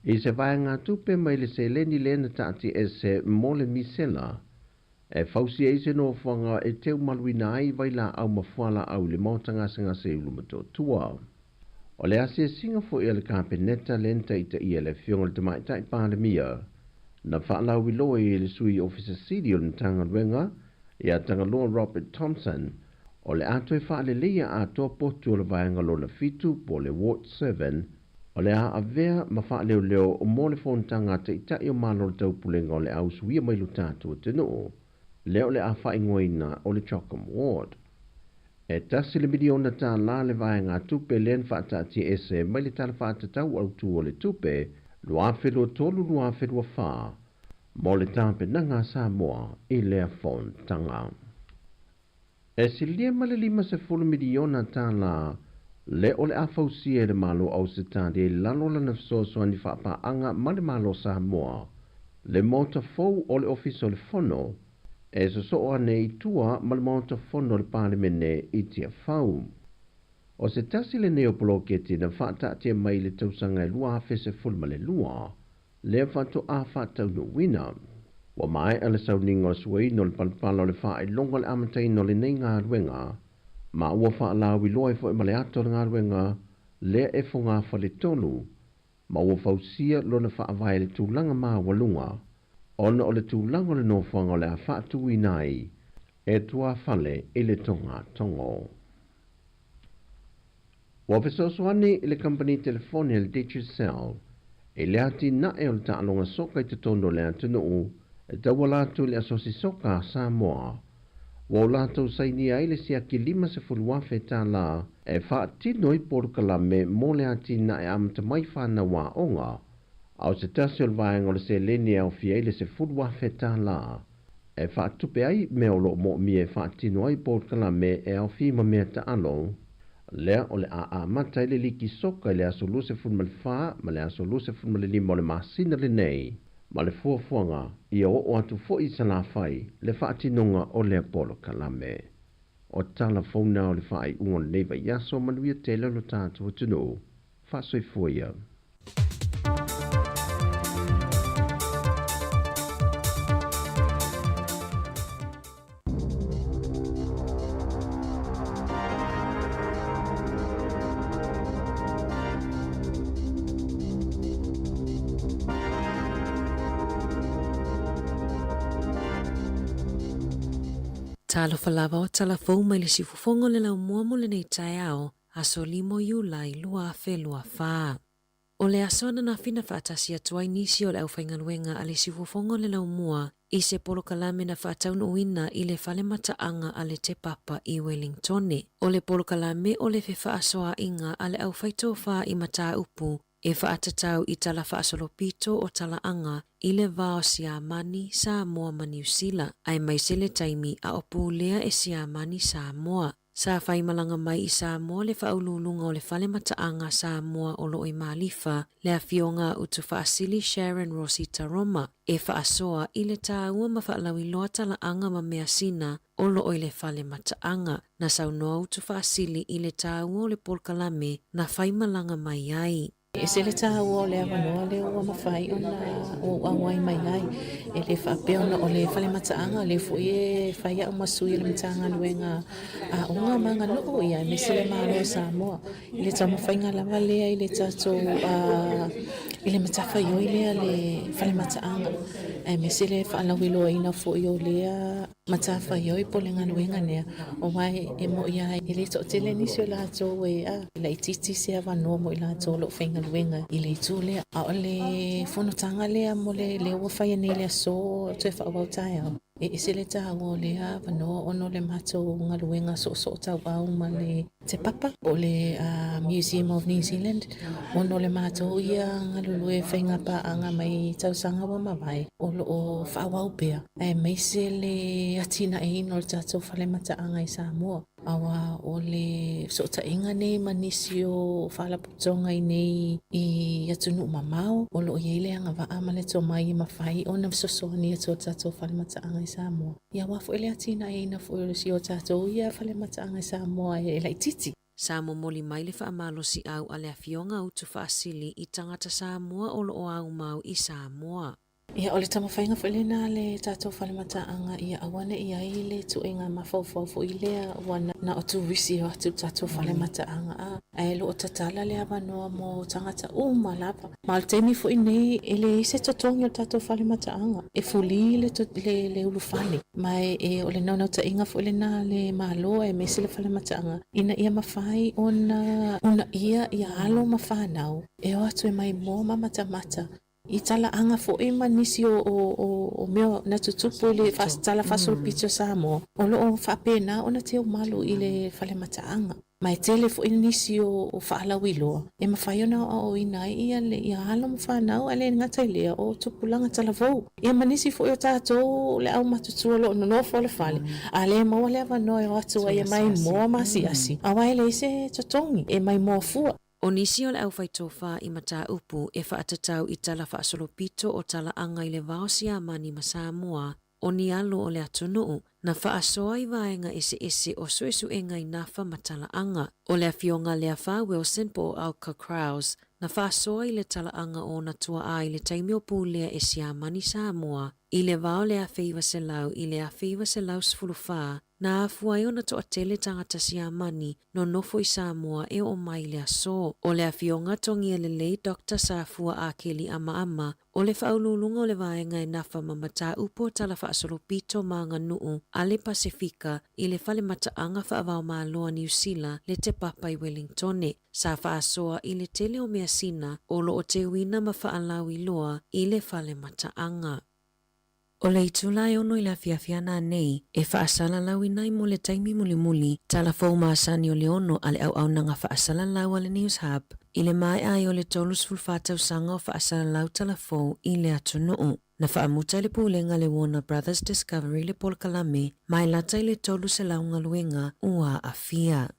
i se vaegatupe mai le seleni lea na taatiaese mo le misela e fausia ai se nofoaga e teumaluina ai vailaau ma fualaau i le maota gasegase i Ulumotootua. O le asiasiga foi a le Kapeneta lea na taitaia e le Afioga i le Tamaitai Palemia na faalauiloa ai e le Sui Ofisa Sili o le Matagaluega ia Tagaloa Robert Thompson o le a toe faaleleia atoa potu o le vaega lona 7 po o le Ward 7 o le a avea ma faaleoleo mo le fonotaga a Taitai o Malo o le Taupulega o le a usuia mai lo tatou atunuu lea o le a faaigoaina o le Chocom Ward. E $1 miliona le vaegatupe lea na faataatiaese mai le Tala Faatatau Autu o le Tupe 2023/2024 mo le tapenaga a Samoa i lea fonotaga. E silia ma le $50 miliona le o le a fausia e le Malo o Ausetalia i lalo o lana fesoasoani faapaaga ma le Malo o Samoa le Maota Fou o le Ofisa o le Fono e sosoo ane i tua ma le Maota Fono o le Palemene i Tiafau. O se tasi lenei o poloketi na faataatia mai i le tausaga e 2012 lea faatoa faataunuuina. Ua maea le sauniga o le suaina o le palapala o le faailoga o le amataina o lenei galuega, ma ua faalauiloa ai foi ma le ata o le galuega lea e fogafale-tolu, ma ua fausia lona faavae i le tulaga maualuga, ona o le tulaga o le nofoaga o le a faatuina ai e tuafale i le togatogo. Ua fesoasoani le kamupani telefoni a le Digicel i le atinae o le taaloga soka i totonu o le atunuu e tauala atu i le Asosi Soka a Samoa, ua o latou sainia ai le siaki $50,000 e faatino ai polokalame mo le atinae amata mai fanau aoga, a o se tasi o le vaega o le seleni e aofia ai le $10,000 e faatupe ai mea o lo o moomia e faatino ai polokalame e aofia ma mea taalo. Lea o le a amata ai le liki soka i le aso 24 ma le aso 25 o le masina lenei, ma le fuafuaga ia oo atu foi i Salafai le faatinoga o lea polokalame. O tala fou na o le faaiuga o lenei vaiaso. Manuia tele o lo tatou atunuu. Faasoifua ia. Talofa lava o tala fou mai le siufofoga o le laumua mo lenei taeao, aso 5 o Iulai 2024. O le aso ananafi na faatasi atu ai nisi o le aufaigaluega a le siufofoga o le laumua i se polokalame na faataunuuina i le fale mataaga a le Te Papa i Wellingtone. O le polokalame o le fefaasoaaiga a le aufaitofa i mataupu e faatatau i tala faasolopito o talaaga i le va o Siamani, Samoa ma Niu Sila, aemaise le taimi a o pulea e Siamani Samoa. Sa faimalaga mai i Samoa le faauluuluga o le Fale Mataaga Samoa o lo o i Malifa, le Afioga a Utufaasili Sharon Rosita Roma, e faasoa i le tāua ma faalauiloa talaaga ma measina o lo o i le fale mataaga. Na saunoa Utufaasili i le tāua o le polokalame na faimalaga mai ai. E ese le tāua o le avanoa lea ua mafai ona ou auai mai ai. E le faapea ona o le fale mataaga, lea foi e fai au ma sui o le Matagaluega Aoga ma Aganuu, ia aemaise le Malo o Samoa. I le taumafaiga lava lea i le tatou i le matafaioi lea le fale mataaga, aemaise le faalauiloaina foi o lea matafaioi po o le galuega lea, aua e moni lava e le toatele nisi o latou e laitiiti se avanoa mo i latou o lo o faigaluega i le itu lea. A o le fonotaga lea mo le lea ua faia nei i le aso toe faaauau taeao, e ese le taua o lea avanoa ona o le matou galuega soosootauau ma le Te Papa po o le Museum of New Zealand, ona o le matou ia galulue faiga paaga mai tausaga ua mavae, o lo o faaauau pea, aemaise le atinaeina o le tatou fale mataaga i Samoa. Aua o le fesootaiga nei ma nisi o faalapotopotoga i nei i atunuu mamao, o lo o i ai le agavaa ma le tomai e mafai ona fesoasoani atu i le tatou fale mataaga i Samoa. Ia aua foi le atinaeina foi o si o tatou ia fale mataaga i Samoa e laitiiti. Sa momoli mai le faamalosiau a le Afioga Utufaasili i tagata Samoa o lo o aumau i Samoa. Ia, o le taumafaiga foi lena a le tatou fale mataaga ia aua ne i ai le ituaiga mafaufau foi lea ua na o turisi e o atu i le tatou fale mataaga, a ae o lo o tatala le avanoa mo tagata uma lava. Ma o le taimi foi nei e leai se totogi o le tatou fale mataaga, e fuli le, le, le ulufale. Ma e, e, o le naunautaiga foi lena a le Malo aemaise le fale mataaga, ina ia mafai ona uunaia ia alo ma fanau e o atu e maimoa ma matamata i talaaga foi ma nisi o, o, o, o mea na tutupu i le tala faasolopito o Samoa, o lo o faapena ona teumalu i le fale mataaga. Ma e tele foi nisi o faalauiloa e mafai ona aoaoina ai ia le ia alo ma fanau, ae le gata i lea, o tupulaga talavou. Ia ma nisi foi o tatou le aumatutua o lo o nonofo i le fale, a le maua le avanoa e o atu ai e maimoa ma asiasi, aua e leai se totogi e maimoa fua. O nisi o le aufaitofa i mataupu e faatatau i tala faasolopito o talaaga i le vao Siamani ma Samoa, o ni alo o le atunuu, na faasoa i vaega eseese o suesuega i nafa ma talaaga. O le Afioga Leafa Wilson po o Alka Krause, na faasoa i le talaaga o ona tuaa i le taimi o pulea e Siamani Samoa i le va o le 1900 i le 1914, na afua ai ona toatele tagata Siamani nonofo i Samoa e oo mai i le aso. O le Afioga Togia Lelei Doctor Safua Akeli Amaama o le faauluuluga o le vaega e nafa ma mataupu o tala faasolopito ma aganuu a le Pasefika i le Fale Mataaga Faavaomalo a Niu Sila le Te Papa i Wellingtone, sa faasoa i le tele o measina o lo o teuina ma faalauiloa i le fale mataaga. O le itula e 6 i le afiafi ana nei, e faasalalauina ai mo le taimi mulimuli tala fou masani o le 6 a le auaunaga faasalalau a le News Hub i le maea ai o le 34 tausaga o faasalalau tala fou i le atunuu. Na faamuta e le Pulega a le Warner Brothers Discovery le polokalame ma e lata i le 300 galuega ua aafia.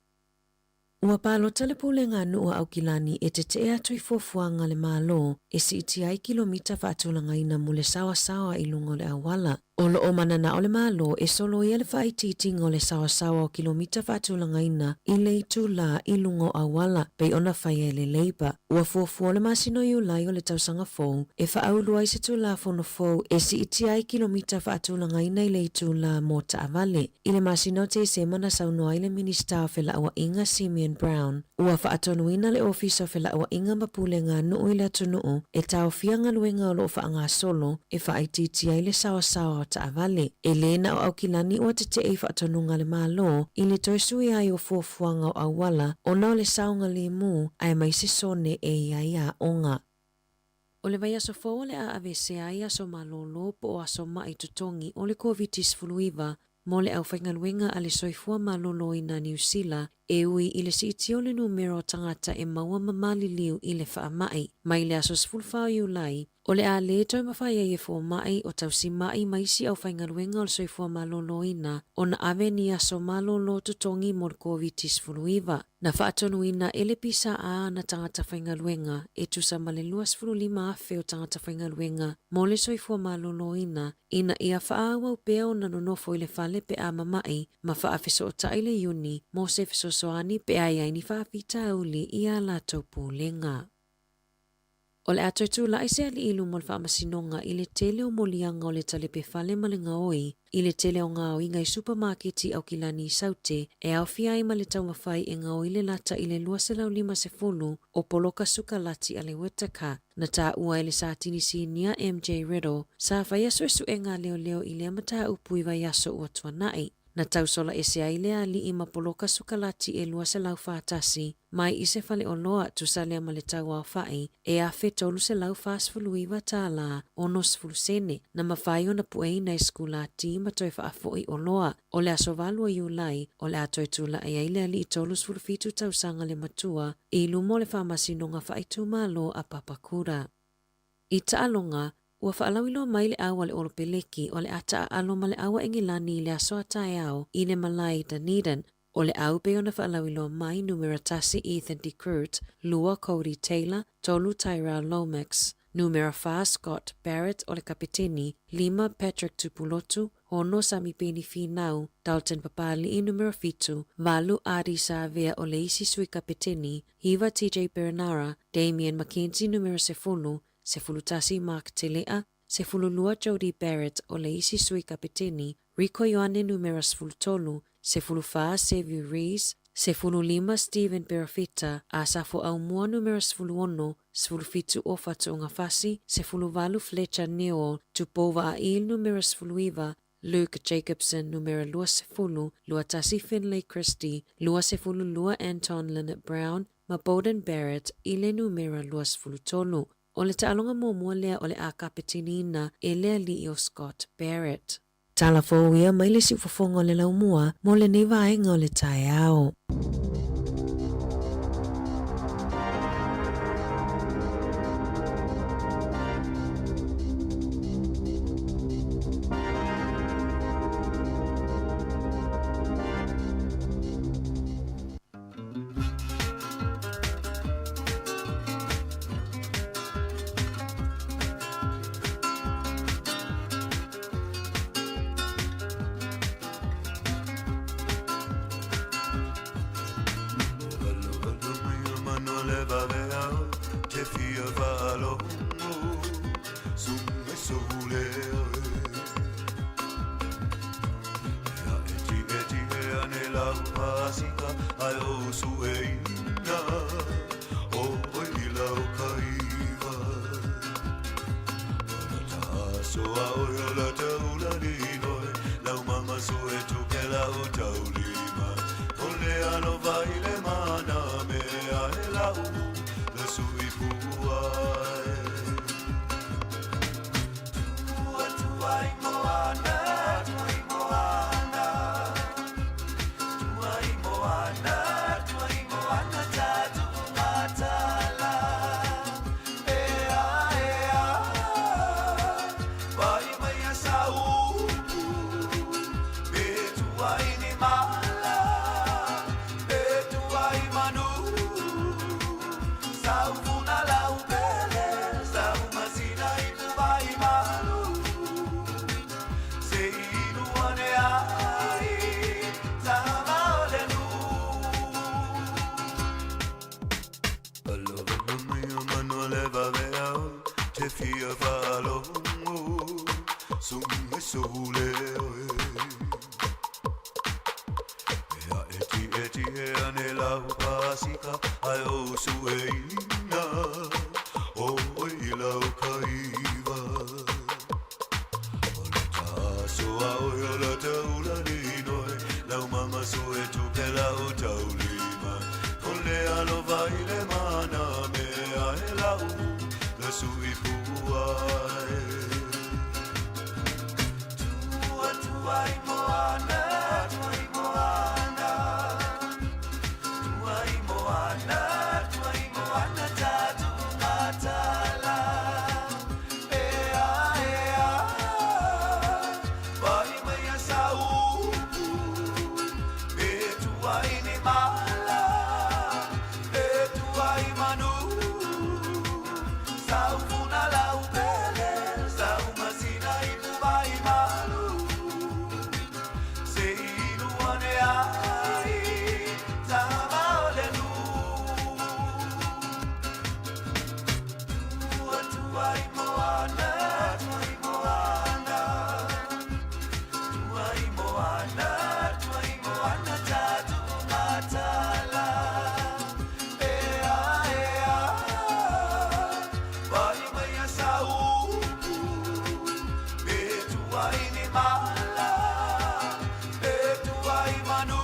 Ua palota le Pulega a Nuu a Aukilani e tetee atu i fuafuaga a le Malo e siitia ai kilomita faatulagaina mo le saoasaoa i luga o le auala. O lo o mananao le Malo e soloia le faaitiitiga o le saoasaoa o kilomita faatulagaina i le itulā i luga o auala pei ona faia e le Labour. Ua fuafua le masina o Iulai o le tausaga fou e faaulu ai se Tulafono fou e siitia ai kilomita faatulagaina i le itulā mo taavale. I le masina o Tesema na saunoa ai le Minisita o Felauaiga Simeon Brown, ua faatonuina le Ofisa o Felauaiga ma Pulega a Nuu i le atunuu e taofia galuega o lo o faagasolo e faaitiitia ai le saoasaoa o taavale. E lē na o Aukilani ua tetee i faatonuga a le Malo i le toe suia ai o fuafuaga o auala ona o le saogalemu aemaise sone e i ai aoga. O le vaiaso fou o le a aveesea ai aso malōlō po o aso maʻi totogi o le Koviti-19 mo le aufaigaluega a le Soifua Maloloina Niu Sila e ui i le siitia o le numera o tagata e maua ma maliliu i le faamai. Mai le aso 14 o Iulai, o le a lē toe mafai ai e fomaʻi o tausimaʻi ma isi aufaigaluega o le Soifua Maloloina ona ave ni aso malōlō totogi mo le Koviti-19. Na faatonuina e le PSA ana tagata faigaluega e tusa ma le 25,000 o tagata faigaluega mo le soifua maloloina ina ia faaauau pea ona nonofo i le fale pe a mamaʻi ma faafesootai le iuni mo se fesoasoani pe a i ai ni faafitauli i ā latou pulega. O le a toe tulai se alii i luma o le faamasinoga i le tele o moliaga o le talepe fale ma le gaoi i le tele o gaoiga i supamaketi Aukilani i Saute e aofia ai ma le taumafai e gaoi le lata i le 250 o poloka sukalati a le Whittaker na taua e le Satini Sinia MJ Riddle sa faia suesuega a leoleo i lea mataupu i vaiaso ua tuanai. Na tausola ese ai le alii ma poloka sukalati e 241 mai i se faleoloa tusa lea ma le tau aofai e $1,349 60 sene, na mafai ona pueina i sikulati ma toe faafoʻi oloa. O le aso 8 o Iulai, o le a toe tulai ai le alii 37 tausaga le matua i luma o le Faamasinoga Faaitumalo a Papakura. I taaloga, ua faalauiloa mai le au a le Olopeleki o le a taaalo ma le au a Engelani i le aso a taeao i le malae i Dunedin. O le au pei ona faalauiloa mai, numera 1 Ethan De Groot, 2 Codie Taylor, 3 Tyrell Lomax, numera 4 Scott Barrett o le kapeteni, 5 Patrick Tupulotu, 6 Samipeni Finau, Dalton Papali'i numera 7, 8 Ardie Savea o le isi sui kapeteni, 9 TJ Perenara, Damian McKenzie numera 10, 11 Mark Tele'a, 12 Jodie Barrett o le isi sui kapeteni, Rieko Ioane numera 13, 14 Sevu Reece, 15 Stephen Perofeta, Asafo Aumua numera 16, 17 Ofa Tu'ungafasi, 18 Fletcher Newell, Tupou Va'ail numera 19, Luke Jacobson numera 20, 21 Finlay Christie, 22 Anton Lienert-Brown ma Beauden Barrett i le numera 23. O le taaloga muamua lea o le a kapeteniina e le alii o Scott Barrett. Tala fou ia mai le siufofoga o le laumua mo lenei vaega o le taeao. fia faalogo Suga soule oe E ae ti'eti'e ane lau pasika Ae ou sueina O oe i lau kaiva O le taaso a oe o la taulani noe Lau mama sue tupe lau taulima O le alofa i le mana mea e lau Le sui puai Tua tua i moana, tua i moana Tua i moana, tua i moana tatu matala Ea, ea, vai mai a saupu E tua i ni mala, e tua i manu Saufuna lau pele, sau masina i pubai malu Se inu ane ai, tama o le nu Tua tua i moana, tua i moana Tua i moana, tua i moana tatu matala Ea, ea, vai mai a saupu E tua i ni mala, e tua i manu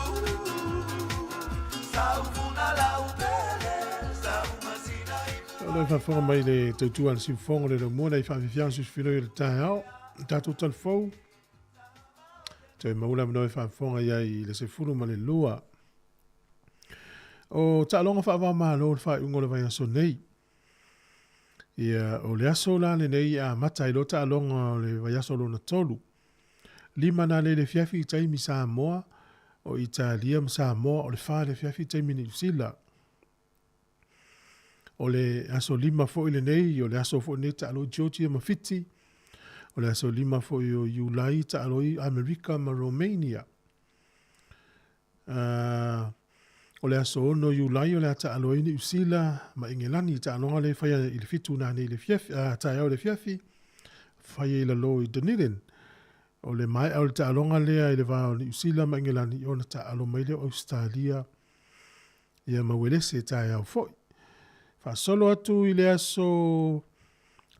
Saufuna lau pele, sau masina i O le faafofoga mai le tautua a le siufofoga o le laumua na i faafiafiaga susufiloi o le taeao tatou talafou toe maua le avanoa e faafofoga iai i le 12. O taaloga faava-o-Malo le faaiuga o le vaiaso nei. Ia, o le aso la lenei e amata ai loa taaloga o le vaiaso lona tolu. 5 na le afiafi i taimi Samoa, o Italia ma Samoa, o le 4 le afiafi i taimi Niu Sila. O le aso 5 foi lenei, o le aso foi lenei taalo i Georgia ma Fiti. O le aso 5 foi o Iulai taalo i Amerika ma Romania. O le aso 6 Iulai o le a taalo ai Niu Sila ma Ingelani, taaloga le faia i le 7 nanei le afiafi, taeao le afiafi, faia i lalo i Dunedin. O le maea o le taaloga lea i le va o Niu Sila ma Ingelani, ona taalo mai lea o Australia ia ma Uelese taeao foi. Faasolo atu i le aso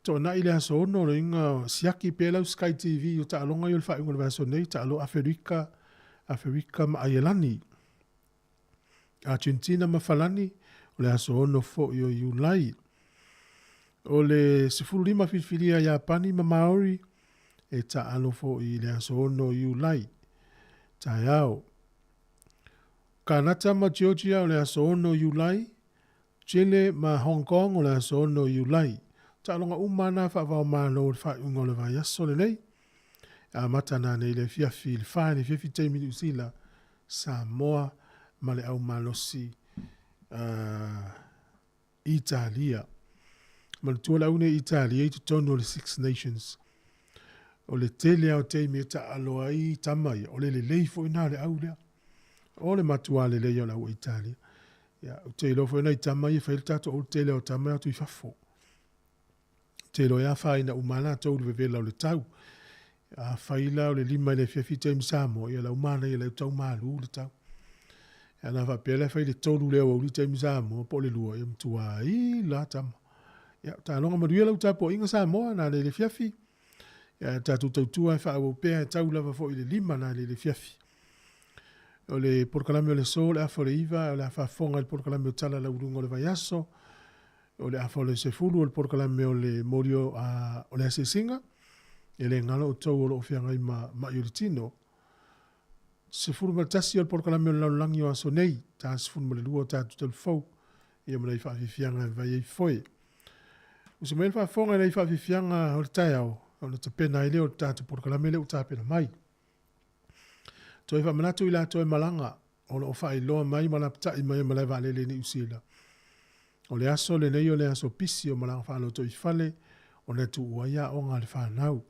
toanai le aso 6, le inga siaki pe lau Sky TV o taaloga i o le faaiuga o le vaiaso nei, taalo Aferika, Aferika ma Aielani. Argentina ma Falani, o le aso 6 foi o Iulai. O le 15 filifilia Iapani ma Maori, e taalo foi i le aso 6 Iulai. Taeao. Kanata ma Georgia o le aso 6 Iulai, Chile ma Hong Kong o le aso 6 Iulai. Taaloga uma na faava-o-Malo o le faaiuga o le vaiaso lenei. Amata nanei le afiafi i le 4 le afiafi taimi Niu Sila, Samoa ma le aumalosi Italia. Manatua le au nei Italia i totonu o le Six Nations. O le tele lava o taimi e taalo ai tama ia, o le lelei foi na o le au lea. O le matua lelei o le au Italia. Ia, ou te iloa foi nai tama ia fai le tatou au le tele o tama e atu i fafo. Te iloa e afaina uma latou i le vevela o le tau. A fai la o le 5 i le afiafi taimi Samoa, ia lau manaia lau tau malu le tau. Ia na faapea la fai le 3 le aoauli taimi Samoa po o le 2, ia matua ai la tama. Ia, taaloga manuia lau tapuaiga Samoa na le afiafi. Ia, tatou tautua e faaauau pea e tau lava foi i le 5 na le afiafi. O le polokalame o le so, o le afa o le 9, o le afa afoga i le polokalame o tala lauluga o le vaiaso. O le afa o le 10 o le polokalame o le molio o le asiasiga. E le galo o tou o loo feagai ma mai o le tino. 11 o le polokalame o le lalolagi o aso nei, ta 12 o tatou talufou, ia ma nai faafiafiaga e vai ai foe. Uso mai le faafofoga i nai faafiafiaga o le taeao, ona tapena ai lea o le tatou polokalame lea ua tapena mai. Toe faamanatu i latou e malaga, o loo faailoa mai ma lapatai mai e malae vaalele i Niu Sila. O le aso lenei o le aso pisi o malaga faaloto i fale, ona e tuua ai aoga a le fanau.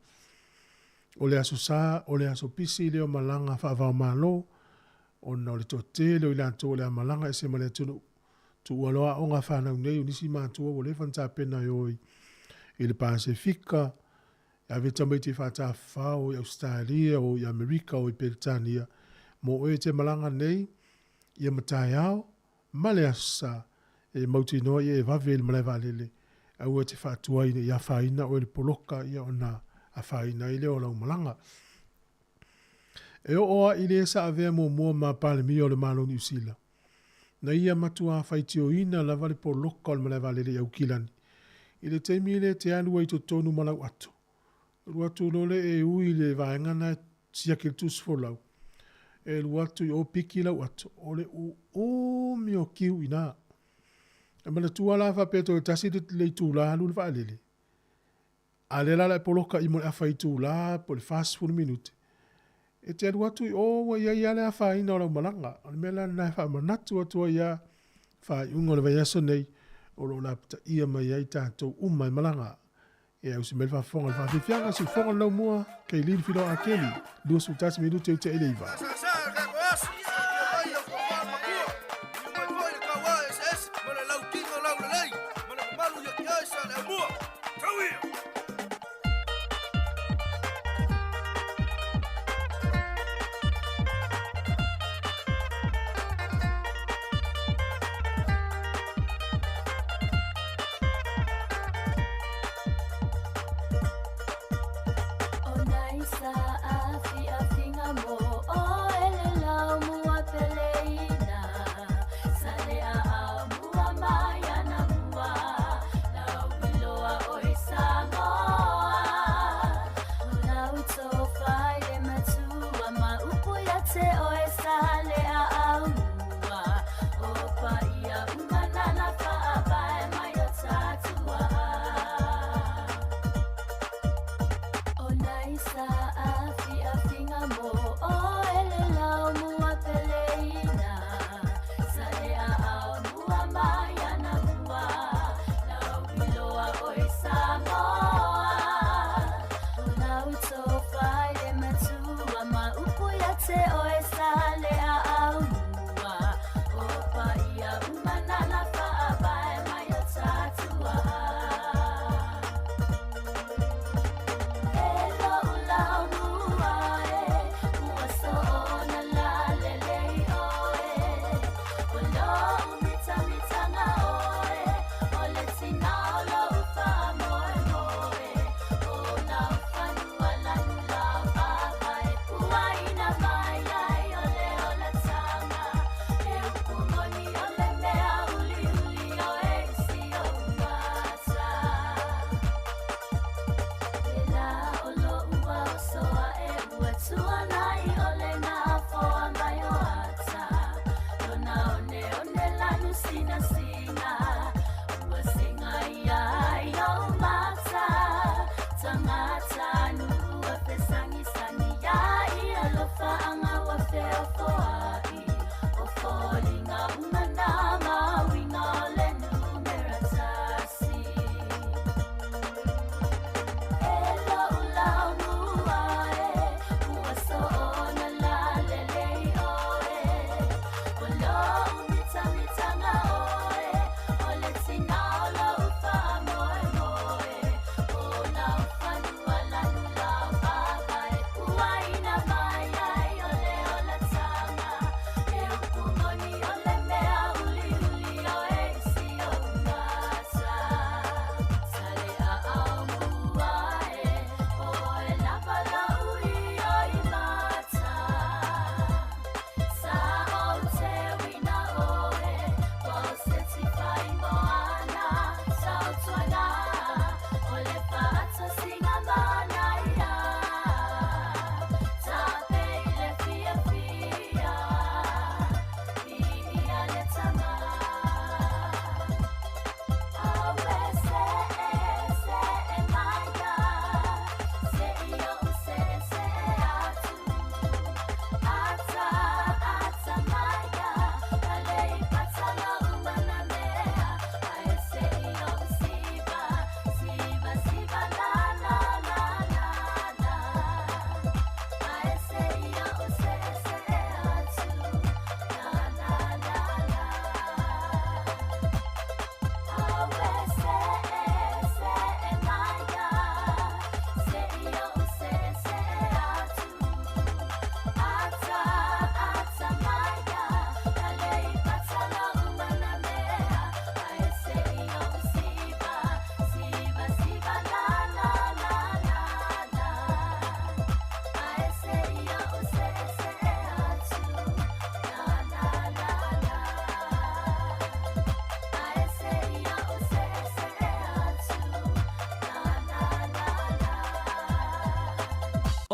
O le aso sa, o le aso pisi lea o malaga faava-o-Malo, ona o le toatele o i latou o le a malaga ese ma le atunuu. Tuua loa aoga a fanau nei o nisi matua ua leva ona tapena e o i i le Pasefika, e ave tamaiti e faatafafao i Ausetalia o i Amerika o i Peretania, mo oe e te malaga nei, ia ma taeao, ma le Aso Sa, e mautinoa ia e vave i le malae vaalele, aua e te faatuai ina ia afaina oe i le poloka ia ona afaina ai lea o lau malaga. E oo a i le sa avea muamua ma Palemia o le Malo o Niu Sila, na ia matuā faitioina lava le poloka o le malae vaalele i Aukilani, i le taimi lea e te alu ai i totonu ma lau ato. Alu atu loa lea e ui i le vaega na e siaki le tusi folau, e alu atu i o piki lau ato, o le uumi o kiu i ina. E manatua la faapea toe tasi le itula alu le vaalele, A lea la o le a e poloka i mo le afa itula po o le 40 minute, e te alu atu i o ua i ai lava le afaina o lau malaga. O le mea la lena e faamanatu atu ai lava faaiuga o le vaiaso nei o lo o lapataia mai ai tatou uma e malaga. E ausi mai le faafofoga i le faafiafiaga, siufofoga le laumua, Kaylene Filoa Akeli, 21 minute i te i le iva.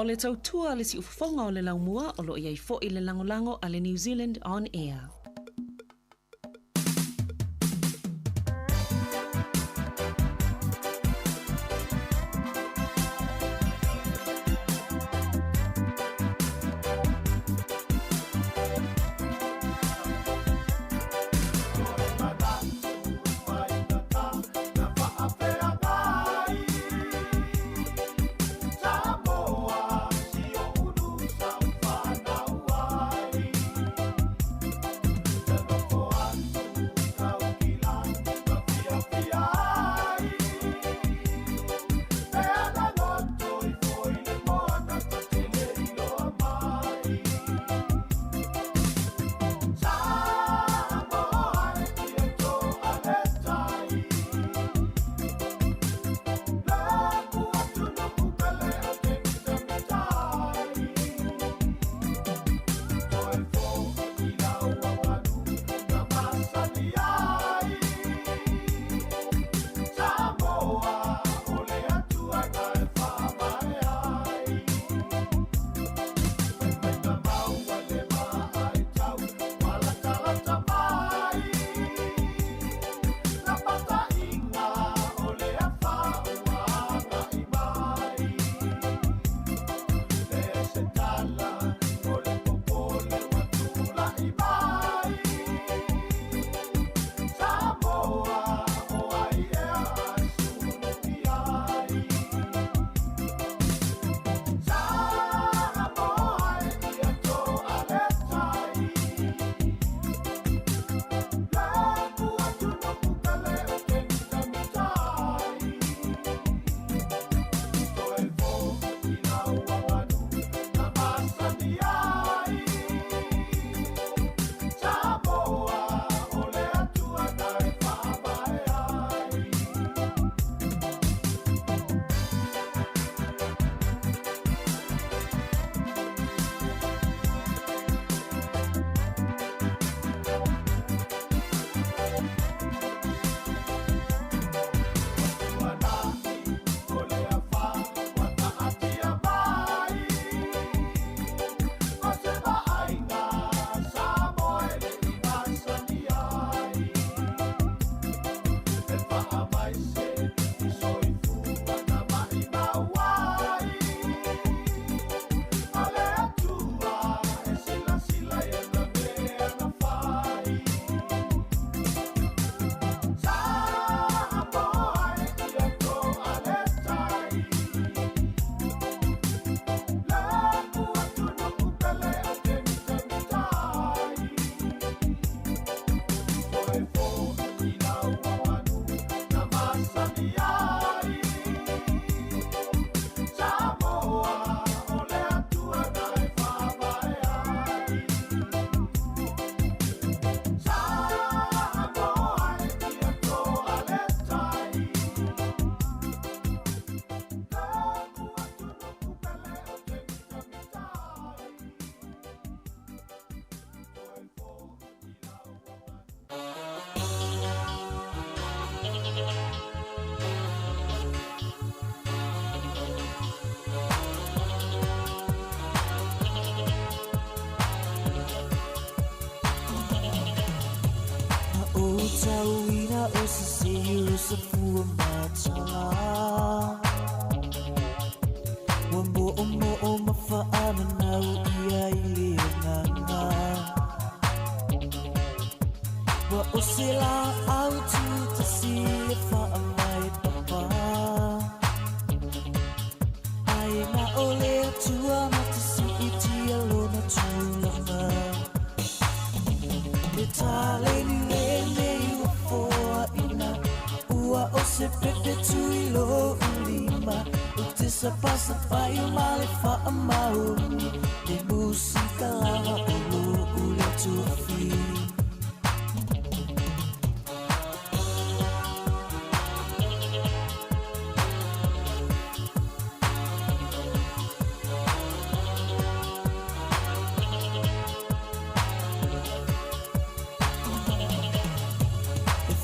O le tautua a le siufofoga o le laumua o lo o i ai foi le lagolago a le New Zealand On Air.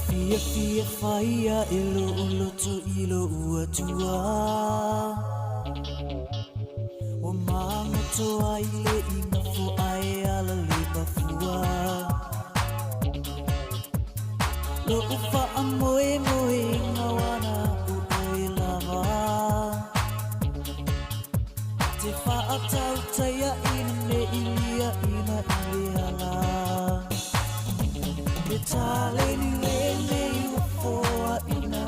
Fia fia faia e lo loto i lo ua tua. Ua magoto ai le igafo ae ala le mafua. Lo'u fa'amoemoega ua na o oe lava. Te fa'atautaia'ina ne'i lia'ina i le ala. Le taleni lenei ua foa'ina.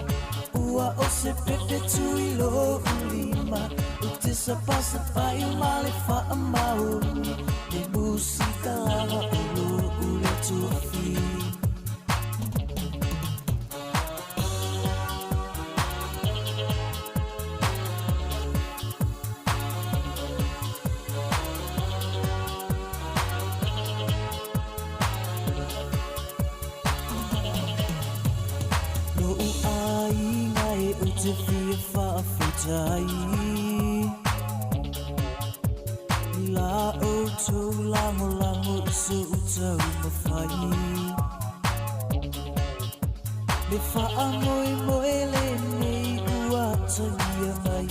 Ua o se pepe tui lo'u lima. O te sapasapai ma le fa'amaoni. Le musika lava o lo'u le tofi. Lo'u aiga e ou te fia fa'afetai. I la outou lagolago i so'u taumafai. Le fa'amoemoe lenei ua tagia mai.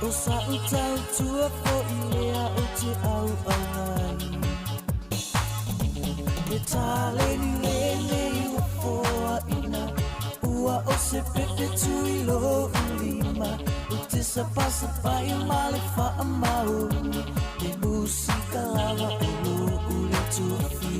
O sa'u tautua fo'i lea o te auaunai. Le taleni lenei ua foa'ina. Ua o se pepe tui lo'u lima. O te sapasapai ma le fa'amaoni. Le musika lava o lo'u le tofi.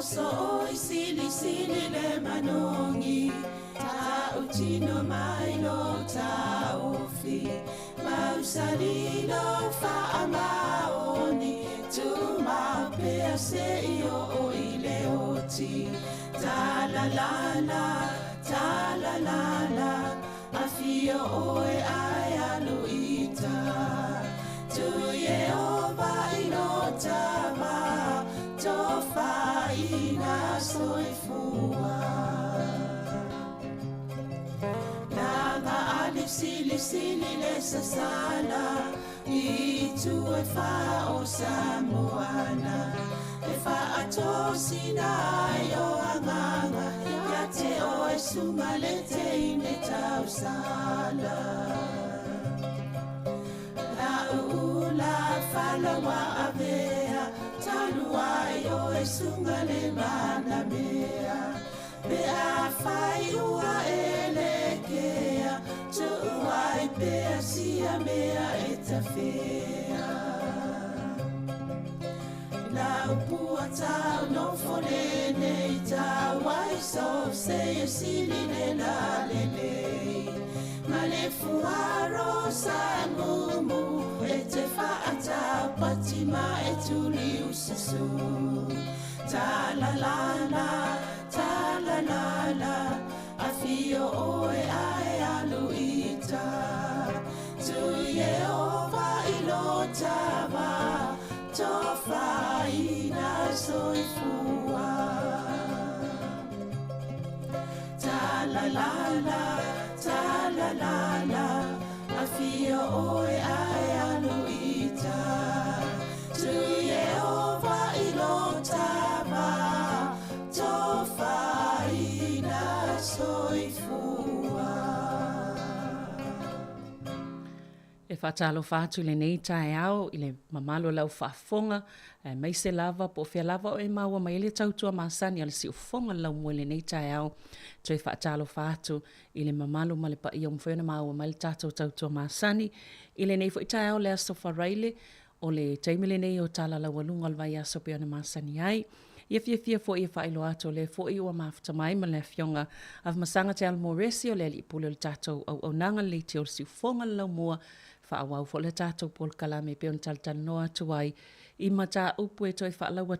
So oi sili sili le manongi ta utino mai lo ta ofi mausalilo fa amaoni tu ma pea se io o ile oti ta la la la ta la la la afio oe ai aluita tu ye o va ilo tama tofa ina soifua. Langa ali sili sili le sasala I tu e wha o Samoana E wha atosina ai o anganga Ia te o e sunga le te ine tausala La ula falawa avea Talu ai o e sunga le mana mea Pe a whai ua e le kea Tu'u ai pea sia mea e tawhea La upua tau no fone nei tau ai so se e sili le la le nei Ma le fuaro sa mumu e te whaatau pati ma e tuli usasu Ta la la la, ta la la la A fio oe ae alu ita Tu Yehova i lo tava Tofaina soifua Ta la la la, ta la la la A fio oe ae alu ita Tu Yehova i lo tava Tofaina soifua. E whaatalofa atu i lenei taeao i le mamalo lau faafofoga aemaise lava po o fea lava o e maua mai ai le tautua masani a le siufofoga le laumua i lenei taeao. Toe faatalofa atu i le mamalu ma le paia ua mafai ona maua mai le tatou tautua masani i lenei foi taeao le aso Faraile o le taimi lenei o tala laualuga o le vaiaso pei ona masani ai. Ia fiafia foi e faailoa atu o lea foi ua mafuta mai ma le afioga Afamasaga Te Alomoresi o le alii pule o le tatou auaunaga le leitio o le siufofoga le laumua faaauau foi le tatou polokalame e pei ona talatalanoa atu ai i mataupu e toe faalaua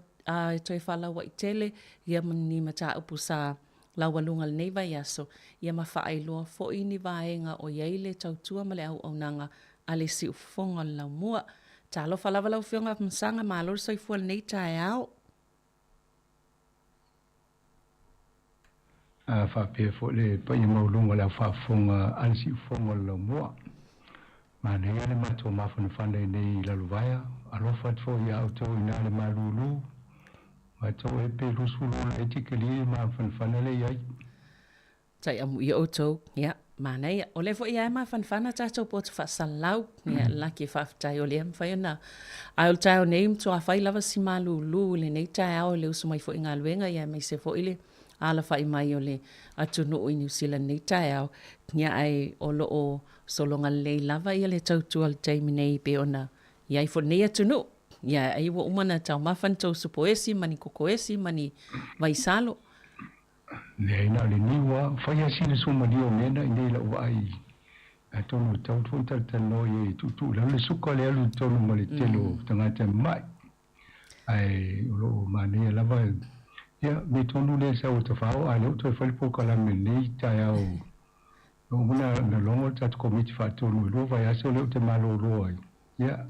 e toe faalauaitele ia ma ni mataupu sa laualuga lenei vaiaso ia ma faailoa foi ni vaega o i ai le tautua ma le auaunaga a le siufofoga o le laumua. Talofa lava lau Afioga Afamasaga, malo le soifua i lenei taeao. A faapea foi le paia maualuga o le au faafofoga a le siufofoga o le laumua. Manaia le matou mafanafana i nei lalovaea, alofa atu foi ia outou i na le malulu, matou e pe 20 la iti kelia le mafanafana le i ai. Tai amuia outou, ia, manaia. O lea foi ia e mafanafana tatou poto faasalalau, ia, laki e faafetai o lea mafai ona. Ae o le taeao nei, matua fai lava si malulu i lenei taeao i le usu mai foi i galuega, ia aemaise foi le alafai mai o le atunuu i Niu Sila i lenei taeao, ia, ae o lo o sologa lelei lava ia le tautua i le taimi nei pei ona i ai foi lenei atunuu. Ia, ai ua uma ona taumafa ni tou supoesi ma ni kokoesi ma ni vaisalo. Leai na o le niu lava, fai lava sina suamalie o mea na i nei i lau vaai, atonu e tatau foi ona talatalanoa i ai e tuutuu i lalo le suka le alu i totonu ma le tele o tagata e mamai. Ae o lo o manaia lava, ia, mea tonu lea sau e tafao, a o lea ua toe fai le polokalame i lenei taeao. Ua uma ona logo le tatou Komiti Faatonu i 2 vaiaso lea ou te malolo ai. Ia,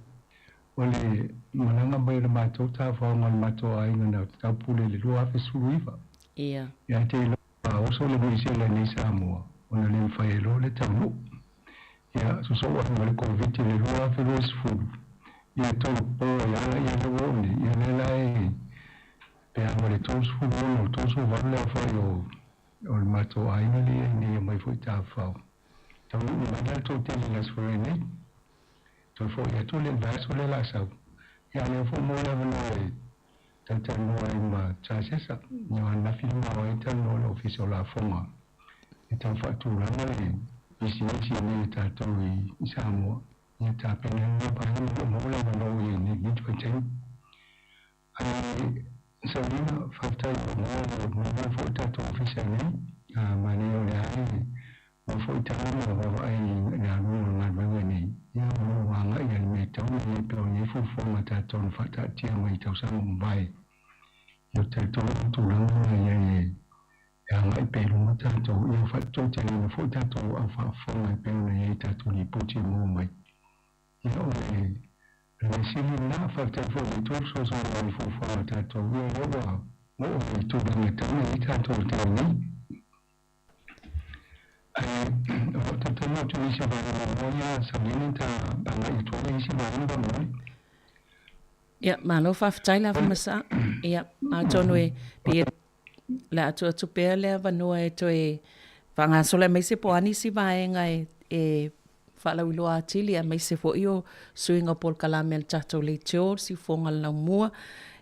o le malaga mai o le matou tafaoga o le matou aiga na taupule i le 2019. Ia. Ia te iloa oso le misela nei Samoa, ona le mafai ai loa le taunuu. Ia, sosoo ai ma le Koviti i le 2020, ia tolu po ai ala ia le ua oo nei, ia lea la e pe a ma le 36, 38 le aofai o O le matou aiga lea i nei aumai foi tafafao. Taunuu mai la le toatele i le Aso Faraile nei. Toe foi atu le vaiaso lea o le a sau. Ia a lea foi maua le avanoa e talatalanoa ai ma Charles Ia o ananafi le maoae ai talanoa le Ofisa o Lafoga e tau faatulaga le pisinisi nei a tatou i Samoa. Ia tapena ai lenei vaega ma o lo o maua le avanoa ua i ai nei i lenei vaitaimi. Ae Saulina, faafetai ua maua foi le tatou ofisa nei, manaia o lea e maua foi tala ma vaavaai i le aluga o le galuega nei, ia o lo o agai i le mea e tatau ona i ai pei o nei fuafuaga a tatou na faataatia mai i tausaga ua mavae. Ia ou te talitonu o tulaga na i ai e agai pea i luma tatou, ia ua faatoateleina foi tatou au faafofoga e pei ona i ai i tatou lipoti e maua mai. Ia o le mea sili lena, faafetai foi i le Atua fesoasoani mai i fuafuaga a tatou, ia o lea ua oo i tulaga e tatau ona i ai tatou i le taimi nei. Ae o lo o talatalanoa atu i nisi o vaega muamua ia Saulina ta agai atu ai i isi vaega faamolemole. Ia, malo faafetai lava Masa. Ia, atonu e pei e le a tuu atu pea le avanoa e toe faagasolo aemaise po o a nisi vaega e, e faalauiloa atili aemaise foi o suiga o polokalame a le tatou leitio, siufofoga o le laumua,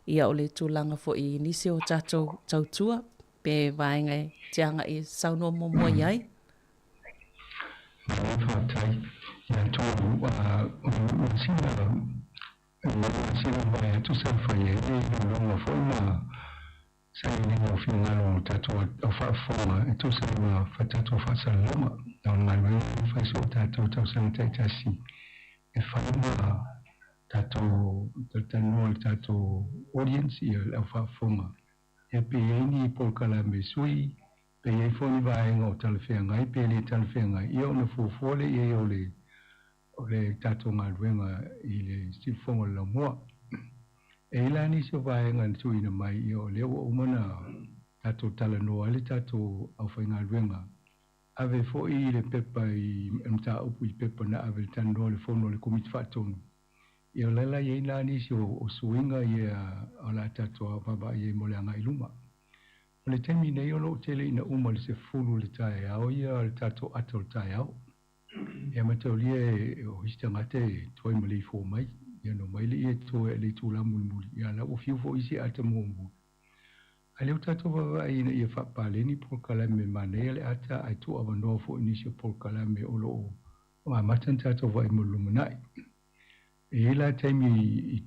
ia o le tulaga foi i nisi o tatou tautua pe vaega e te agai e saunoa muamua i ai. Malo faafetai. Ia atonu o le masina masina ua atu sa fai ai le iloiloga foi ma sailiiliga o finagalo o tatou au faafofoga e tusa ai ma tatou faasalalauga. O le galuega lea e fai so tatou tausaga taitasi e fai ma tatou talatalanoa i le tatou audience, ia le au faafofoga. Ia pe i ai ni polokalame sui, pe i ai foi ni vaega o talafeagai pe le talafeagai, ia ona fuafua lea i ai o le o le tatou galuega i le siufofoga o le laumua. E i ai la nisi o vaega na tuuina mai, ia o lea ua uma ona tatou talanoa ai le tatou aufaigaluega. Ave foi le pepa i le mataupu i pepa na ave i le talanoa i le fono a le Komiti Faatonu. Ia o la la i ai la nisi o suiga ia o le a tatou vaavaai ai mo le agai i luma. O le taimi nei o lo o tele ina uma i le 10 i le taeao ia le tatou ata o le taeao. Ia mataulia e o isi tagata e tuai ma le ifo mai, ia ona omai lea e toe i le itula mulimuli, ia a la ua fiu foi isi ata muamua. Ae lea ua tatou vaavaai ina ia faapaleni polokalame manaia le ata ae tuuavanoa foi nisi o polokalame o lo o amata ona tatou vaai mo le lumanai. E i ai la taimi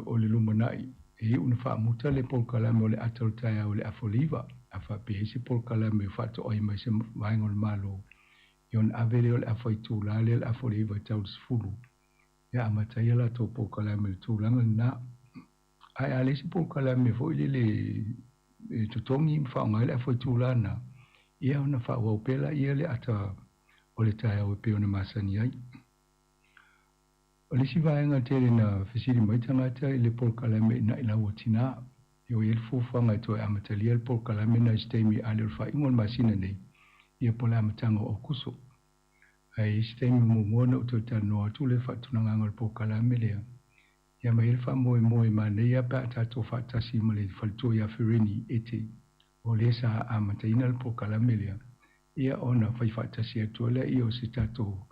o le lumanai e iu ina faamuta le polokalame o le ata o le taeao i le afa o le 9, a faapea e i ai se polokalame o faatoai mai se vaega o le Malo, ia ona ave lea o le afa itula lea le afa o le 9 e tau i le 10, ia amata ai a latou polokalame i le tulaga lena. Ae a leai se polokalame foi lele e totogi ma faaaoga ai le afa itula lena, ia ona faaauau pea laia le ata o le taeao e pei ona masani ai. O le isi vaega tele na fesili mai tagata i le polokalame ina'i lau tina, ia ua i ai le fuafuaga e toe amatalia le polokalame na i se taimi a le o le faaiuga o le masina nei, ia po o le amataga o Aokuso. Ae i se taimi muamua na ou toe talanoa atu le faatulagaga o le polokalame lea, ia ma i ai le faamoemoe manaia pe a tatou faatasi ma le faletua ia Fereni Ete, o lea sa amataina le polokalame lea, ia ona fai faatasi atu ai lea o se tatou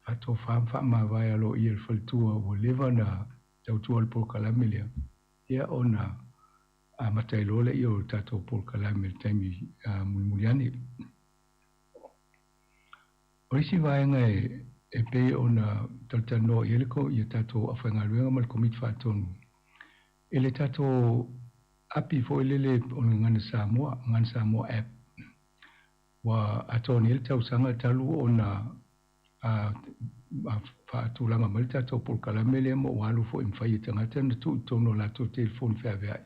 faatofa ma faamavae aloaia i le faletua ua leva ona tautua i le polokalame lea, ia ona amata ai loa lea o le tatou polokalame i le taimi mulimuli ane. O isi vaega e pei ona talatalanoa i ai le ia tatou aufaigaluega ma le Komiti Faatonu, i le tatou api foi lele o le Gagana Samoa, Gagana Samoa App, ua atoa nei le tausaga talu ona a faatulaga mai le tatou polokalame lea ma ua alu foi mafai e tagata ona tuu i totonu o latou telefoni feaveai.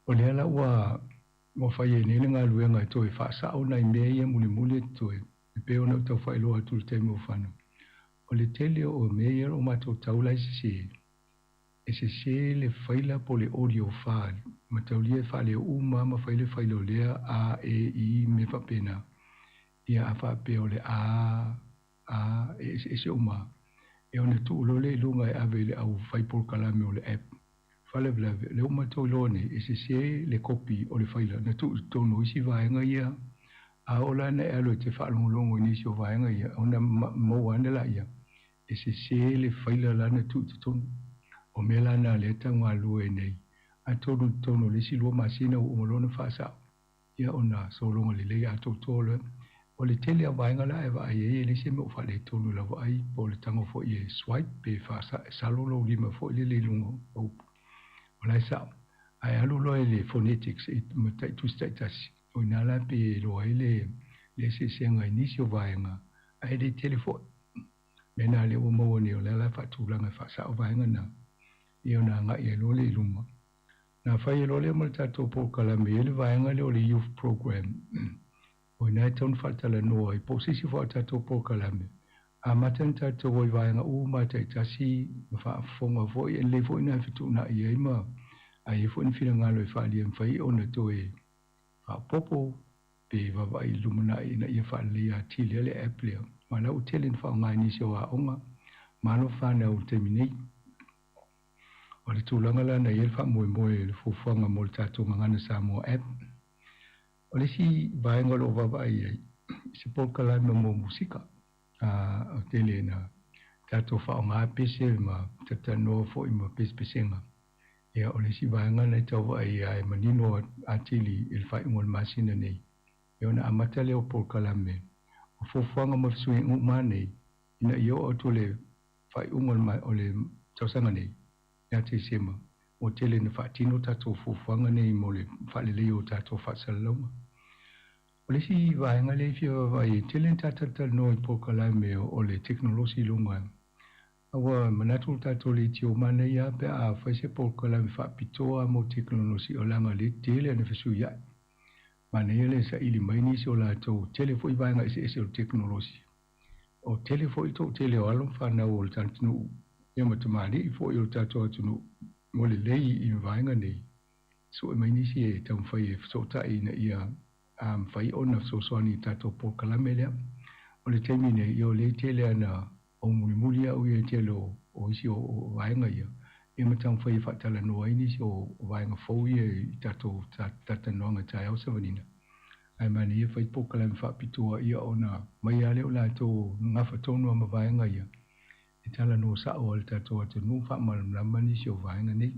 O lea la ua fai ai nei le galuega e toe faasao nai mea ia mulimuli e totoe, e pei ona ou tau faailoa atu i le taimi ua fano. O le tele o mea ia o matou tau la e sese, e sese le faila po o le audio file, mataulia e faaleo uma ma fai le faila o lea A, E, I, mea faapena. Ia a faapea o le A, A, e eseese uma, ia ona tuu loa lea i luga e ave i le au fai polokalame o le app. Faalavelave, o lea ua matou iloa nei, e sese le kopi o le faila na tuu i totonu o isi vaega ia, a oo la ina e alu e te faalogologo i nisi o vaega ia, ona maua ane laia, e sese le faila la na tuu i totonu. O mea la na lea e tau galulue ai nei, atonu i totonu o le isi 2 masina ua uma loa ona faasao, ia ona sologa lelei atoatoa loa. O le tele o vaega la e vaai ai, e leai se mea o faaletonu i lau vaai, po o le tago foi e swipe pe faasalo lou lima foi lele i luga o upu. O la e sao. Ae alu loa i le phonetics i tusi taitasi, o i ina la pei e iloa ai le eseesega i nisi o vaega, ae le tele foi. Mea na lea ua maua nei, o lea la e faatulaga e faasao vaega na, ia ona agai ai loa lea i luma. Na fai ai loa lea ma le tatou polokalame i ai le vaega lea o le youth program. O i ina e tatau ona faatalanoa ai, po o se isi foi o tatou polokalame. Amata ona tatou o i vaega uma taitasi ma faafofoga foi, e lelei foi ona fetuunai ai ma a i ai foi ni finagalo e faaalia e mafai ona toe faaopoopo Pe vaavaai i le lumanai ina ia faaleleia atili ai le app lea. Ma o la ua tele ina faaaoga e nisi o aoga ma alo ma fanau i le taimi nei. O le tulaga la na i ai le faamoemoe i le fuafuaga mo le tatou Gagana Samoa app. O le isi vaega o lo o vaavaai i ai, i se polokalame mo musika. O tele ina tatou faaaoga pese ma talatalanoa foi ma pesepesega. Ia, o le isi vaega lena e tau vaai ia e manino atili i le faaiuga o le masina nei, ia ona amata lea o polokalame o fuafuaga ma fesuiaiga uma nei ina ia oo atu i le faaiuga o le tausaga nei ia Tesema, ua tele ina faatino tatou fuafuaga nei mo le faaleleia o tatou faasalalauga. O le isi vaega lea e fia vaavaai ai, e tele ina ta talatalanoa i polokalame o le tekonolosi i luga. A ua manatu le tatou leitio manaia lava pe a fai se polokalame faapitoa mo tekonolosi o leaga o lea e tele ana fesuiai. Manaia le saili mai nisi o latou, tele foi vaega eseese o le tekonolosi. O tele foi le toatele o alo ma fanau o le atunuu ia ma tamalii foi o le tatou atunuu ua lelei i vaega nei, sue mai nisi e taumafai e fesootai ina ia mafai ona fesoasoani i le tatou polokalame lea. O le taimi nei, ia o lea e tele lava ina ou mulimuli au ia i le tele o isi o vaega ia, ia ma taumafai e faatalanoa ai nisi o vaega fou ia i tatou talatalanoaga i taeao savaliga. Ae manaia fai polokalame faapitoa ia ona mai lava lea o latou gafa tonu lava ma vaega ia e talanoa sao ai le tatou atunuu faamalamalama nisi o vaega nei.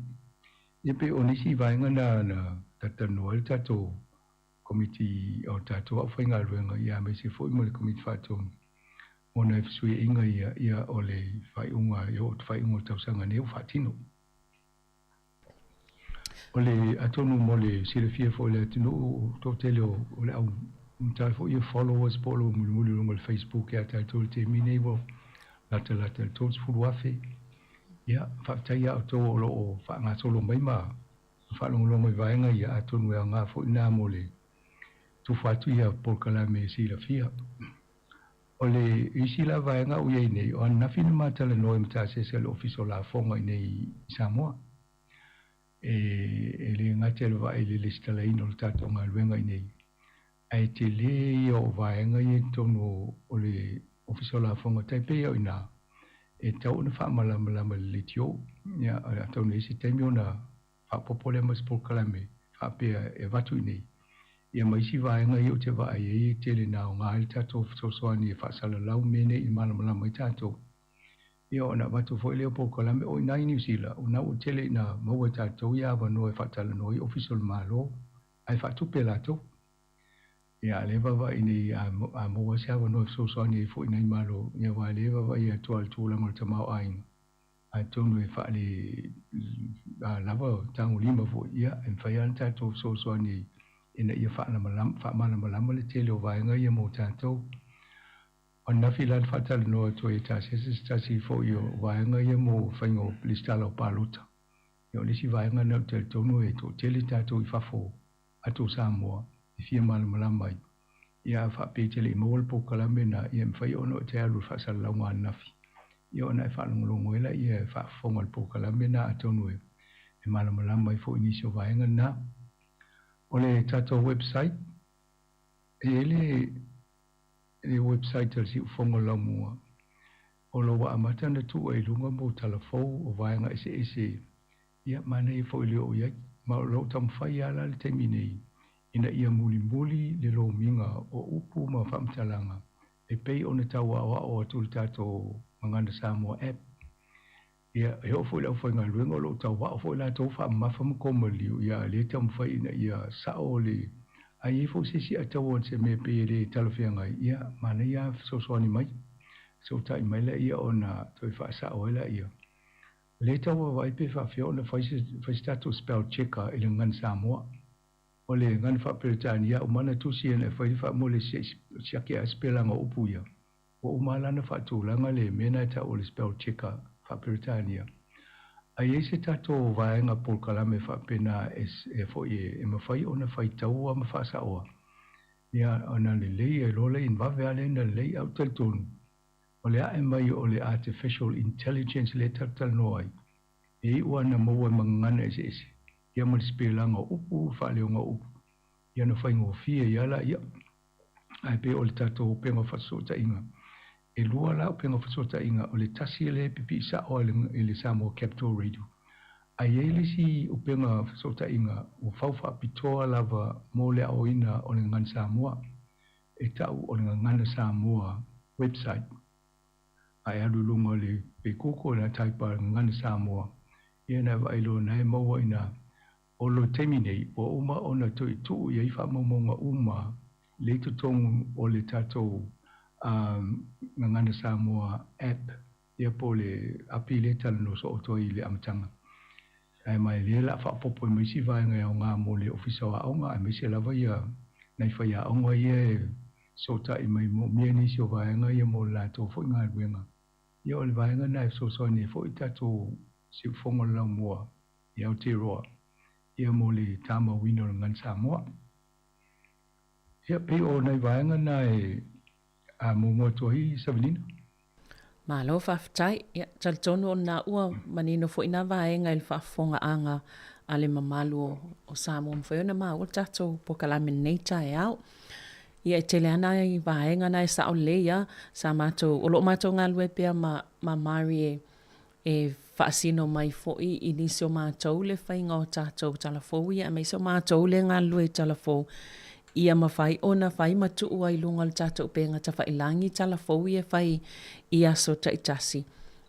Ia pei o nisi vaega na na talatalanoa ai le tatou Komiti o tatou aufaigaluega ia aemaise foi ma le Komiti Faatonu ona e fesuiaiga ia ia o le faaiuga e oo atu faaiuga o le tausaga nei ua faatino. O le atonu mo le silafia foi e le atunuu toatele o le au matai foi ia followers po o lo mulimuli i luga o le Facebook ia tatou i le taimi nei ua latalata i le 30,000. Ia faafetai ia outou o lo o faagasolo mai ma faalogologo i vaega ia, atonu e aoga foi lena mo le tufa atu ia polokalame e silafia. O le isi la vaega ua i ai nei, o ananafi na ma talanoa i Matasiasi a le Ofisa o Lafoga i nei i Samoa. E, e le gata i le vaai i le lesitalaina o le tatou galuega i nei, ae tele ia o vaega ia i totonu o le Ofisa o Lafoga, tai pei o i ina, e tatau ona faamalamalama e le leitio. Ia, atonu e i ai se taimi ona faaopoopo lea ma se polokalame faapea e avatu i inei, ia ma isi vaega ia ou te vaai ai e tele ina aoga ai le tatou fesoasoani e faasalalau mea nei i malamalama ai tatou. Ia ona avatu foi lea o polokalame o i ina i Niu Sila, o lena ua tele ina maua e tatou ia avanoa e faatalanoa ai Ofisa o le Malo ae faatupe latou. Ia a o lea e vaavaai nei a maua se avanoa e fesoasoani ai foi i nai Malo, ia aua o lea e vaavaai atu lava i le tulaga o le tamaoaiga, atonu e faale lava tagolima foi, ia, e mafai lava ona tatou fesoasoani ina ia faamalamalama le tele o vaega ia mo tatou. O ananafi la na faatalanoa atu ai e Tasese se tasi foi o vaega ia mo faiga o lesitala o palota. Ia o le isi vaega lena ou te talitonu e toatele tatou i fafo atu o Samoa e fia malamalama ai. Ia a faapea e te le i maua le polokalame lena, ia e mafai ona e te alu i le faasalalauga ananafi, ia ona e faalogologo ai laia e faafofoga i le polokalame lena atonu e malamalama ai foi i nisi o vaega lena. O le tatou website, e i ai le le website a le Siufofoga o Laumua, o lo o ua amata ona tuu ai i luga mo tala fou o vaega eseese, ia manaia foi le oo i ai. Ma o lo o taumafai lava la i le taimi nei ina ia mulimuli le lomiga o upu ma faamatalaga e pei ona tau aoao atu i le tatou Gagana Samoa App. Ia, e oo foi i le aufaigaluega o lo o tau ao foi latou faamamafa ma komaliu, ia a o lea e taumafai ina ia sao le A i ai foi se isi ataua o se mea pei e le talafeagai, ia, manaia lava fesoasoani mai, fesootai mai laia ona toe faasao ai laia. O lea e tau vaavaai pe faapefea ona fai se, fai se tatou spell checker i le gagana Samoa. O le gagana faa-Peretania, uma ona tusi ina e fai le faamua le siaki lava sipelaga o upu ia. Ua uma la ona faatulaga le mea lena e tau o le spell checker faa-Peretania. A i ai se tatou vaega polokalame faapena e foi e mafai ona faitaua ma faasaoa, ia ona lelei ai loa lea ina vave lava lea ona lelei. Ae ou te talitonu, o le ae mai o le artificial intelligence lea e talatalanoa ai, e iu lava ina maua i magagana eseese, ia ma le sipelaga o upu, faaleoga o upu. Ia ona faigofie ai lava laia. Ae pei o le tatou upega o faasootaiga, e lua la upega o fesootaiga, o le tasi lea e pipii sao lava i le Samoa Capital Radio, ae i ai le isi upega o fesootaiga ua fau faapitoa lava mo le aoina o le Gagana Samoa, e tau o le Gagana Samoa website. A e alu i luga o le Google na taipa Gagana Samoa, ia ona e vaai loa na e maua ina O le taimi nei, ua uma ona toe tuu i ai faamaumauga uma lea i totonu o le tatou Gagana Samoa app, ia po o le api lea e talanoa soo atu ai i le amataga. Ae ma e lea o le a faaopoopo ai ma isi vaega e aoga mo le Ofisa o Aoga aemaise lava ia nai faiaoga ia e fesootai mai moomia nisi o vaega ia mo le latou foi galuega. Ia o le vaega lena e fesoasoani ai foi tatou siufofoga o le laumua i Aotearoa ia mo le tamauina o le Gagana Samoa. Ia pei o nai vaega na e muamua atu ai Savelina. Malo faafetai. Ia, talitonu o lena ua manino foi na vaega i le faafofogaaga a le mamalu o Samoa mafai ona maua le tatou polokalame i lenei taeao. Ia e tele lava nai vaega na e sao lelei lava. Sa matou, o lo o matou galulue pea ma ma Mari e e faasino mai foi i nisi o matou le faiga o tatou tala fou ia aemaise o matou lea e galulue i tala fou ia mafai ona fai ma tuu ai i luga o le tatou upega tafailagi tala fou ia e fai i aso taitasi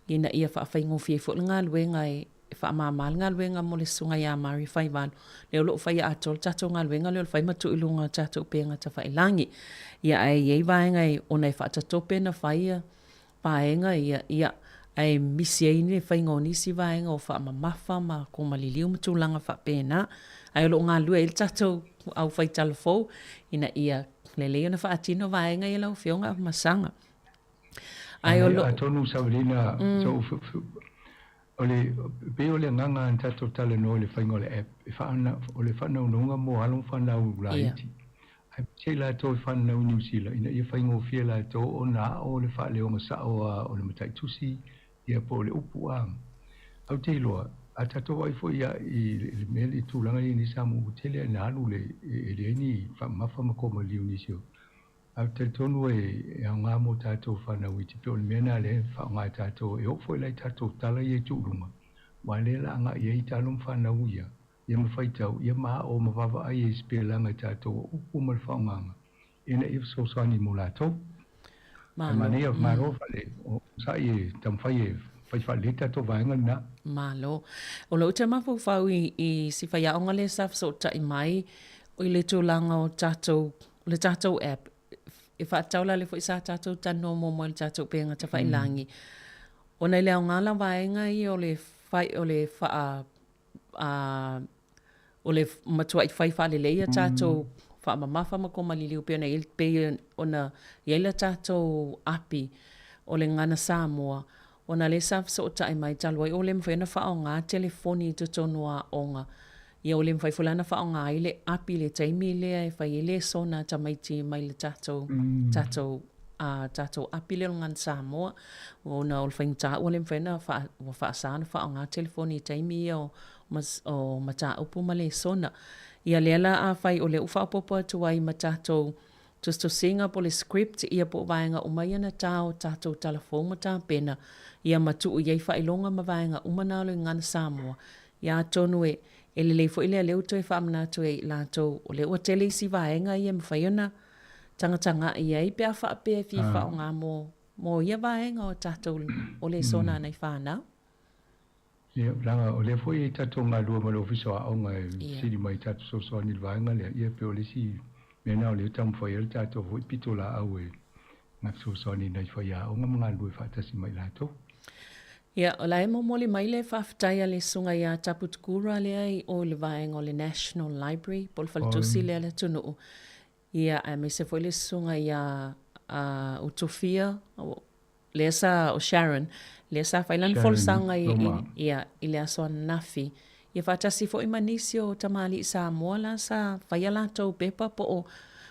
ina ia faafaigofie ai foi le galuega e e faamama le galuega mo le Susuga ia Mari Faivalu, lea o lo o faia atoa le tatou galuega lea o le fai ma tuu i luga o le tatou upega tafailagi. Ia ae i ai vaega e, ona e faatatope na fai ia vaega ia, ia, ae misi ai le faiga o nisi vaega o faamamafa ma koma liliu ma tulaga faapena. Ae o lo o galulue ai le tatou aufai talavou ina ia lelei ona faatino vaega ia lau Afioga Masaga. Ae o lo. Atonu Savelina, so, o le, pei o le agaga na tatou talanoa i le faiga o le app, e faana, o le faanaunauga mo alo ma fanau laiti, aemaise i latou e fananau i Niu Sila, ina ia faigofie latou ona aʻo le faaleoga sao a o le mataitusi, ia po o le upu a. Ae ou te iloa, a tatou vaai foi ia i le mea i tulaga ia i nei Samoa ua tele lava ina alu le, e leai ni faamamafa ma koma liliu i nisi o Ae ou te talitonu e aoga mo tatou fanau iti pei o le mea lena lea e faaaoga e tatou e oo foi la i tatou tala ia i tuuluga aua lea la agai i ai talo ma fanau ia ia ma faitau ia ma aʻo ma vaavaai ai i sipelaga i tatou o upu ma le faaaogaga ina ia fesoasoani mo latou. Ae manaia malo fale o saʻi e taumafai e fai faalelei tatou vaega lena. Malo. O lou te mafaufau i si faiaoga lea sa fesootai mai i le tulaga o tatou O le tatou app, e faatatau la lea foi sa tatou talanoa muamua i le tatou upega tafailagi, ona i le aoga la vaega ia o le fai, o le faa, o le matuai fai faalelei a tatou faamamafa ma koma liliu pei ona i ai, pei ona i ai le tatou api o le Gagana Samoa, ona lea sa fesootai mai talu ai ua le mafai ona faaaoga telefoni i totonu o aoga, Ia ua le mafai foi la ona faaaoga ai le api i le taimi lea e fai ai lesona a tamaiti mai le tatou, tatou, a tatou api lea o le Gagana Samoa, ona o le faigata ua le mafai ona faa, ua faasa ona faaaoga telefoni i taimi ia o, o mataupu ma lesona. Ia lea la afai o lea ua faaopoopo atu ai ma tatou tusitusiga po o le script ia po o vaega uma ia na ta o tatou talafou ma tapena ia ma tuu i ai faailoga ma vaega uma na o le Gagana Samoa. Ia atonu e e lelei foi lea lea ua toe faamanatu ai i latou o lea ua tele isi vaega ia e mafai ona tagatagai i ai pe a faapea e fia faaaoga mo mo ia vaega o tatou o lesona a nai fanau. Ia, leaga o lea foi e tatou galulue ma le Ofisa o Aoga e fesili mai i tatou fesoasoani i le vaega lea, ia pei o le isi mea lena o lea e taumafai ai le tatou foi pitolaau e fesoasoani i nai faiaoga ma galulue faatasi ma i latou. Ia, o la e momoli mai le faafetai a le Susuga ia Taputukura lea i o i le vaega o le National Library po o le faletusi lea a le atunuu. Ia, aemaise foi le Susuga ia Utufia, lea sa, o Sharon, lea sa fai lana folasaga i, i, ia, i le aso ananafi. Ia faatasi foi ma nisi o tamalii Samoa la sa fai a latou pepa po o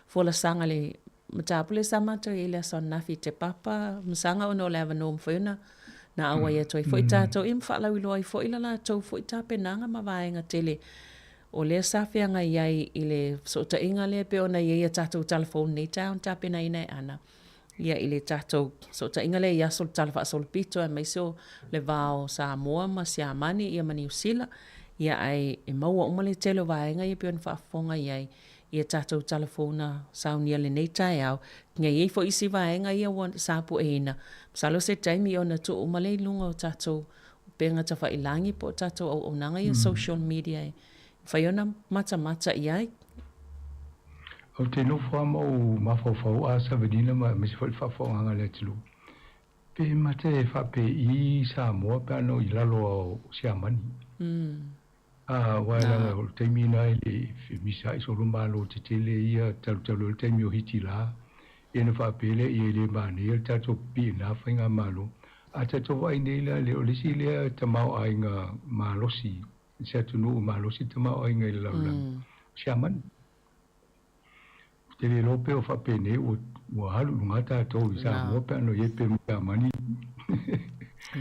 folasaga i le mataupu lea sa matou i ai i le aso ananafi i Te Papa Masaga ona o le avanoa ua mafai ona na auai atu ai foi tatou ia ma faalauiloa ai foi la latou foi tapenaga ma vaega tele. O lea sa feagai ai i le fesootaiga lea e pei ona i ai a tatou talafou i lenei taeao na tapenaina e Ana, ia i le tatou fesootaiga lea i aso o le Tala Faasolopito aemaise o le va o Samoa ma Siamani ia ma Niu Sila, ia ae e maua uma le tele o vaega ia e pei ona faafofoga i ai i a tatou talafou na saunia i lenei taeao. Ia i ai foi isi vaega ia ua sapueina, masalo se taimi ona tuu uma lea i luga o tatou upega tafailagi po o tatou auaunaga ia social media e mafai ona matamata i ai. Ou te nofo lava ma ou mafaufau a Savanina ma aemaise foi le faafofogaaga a le atunuu, pe mate e faapei Samoa pe ana i lalo o Siamani. Aua e leaga o le taimi lena e le i misa ai solo malo tetele ia talutalu ai le taimi o Hitila, ia ona faapea lea ia e le manaia le tatou pipii i lena faigamalo. A tatou vaai nei la, o le isi lea tamaoaiga malosi, se atunuu malosi tamaoaiga i le lalolagi, o Siamani. Ou te le iloa pe o faapenei ua alu i luga tatou i Samoa pe ana i ai pe Siamani.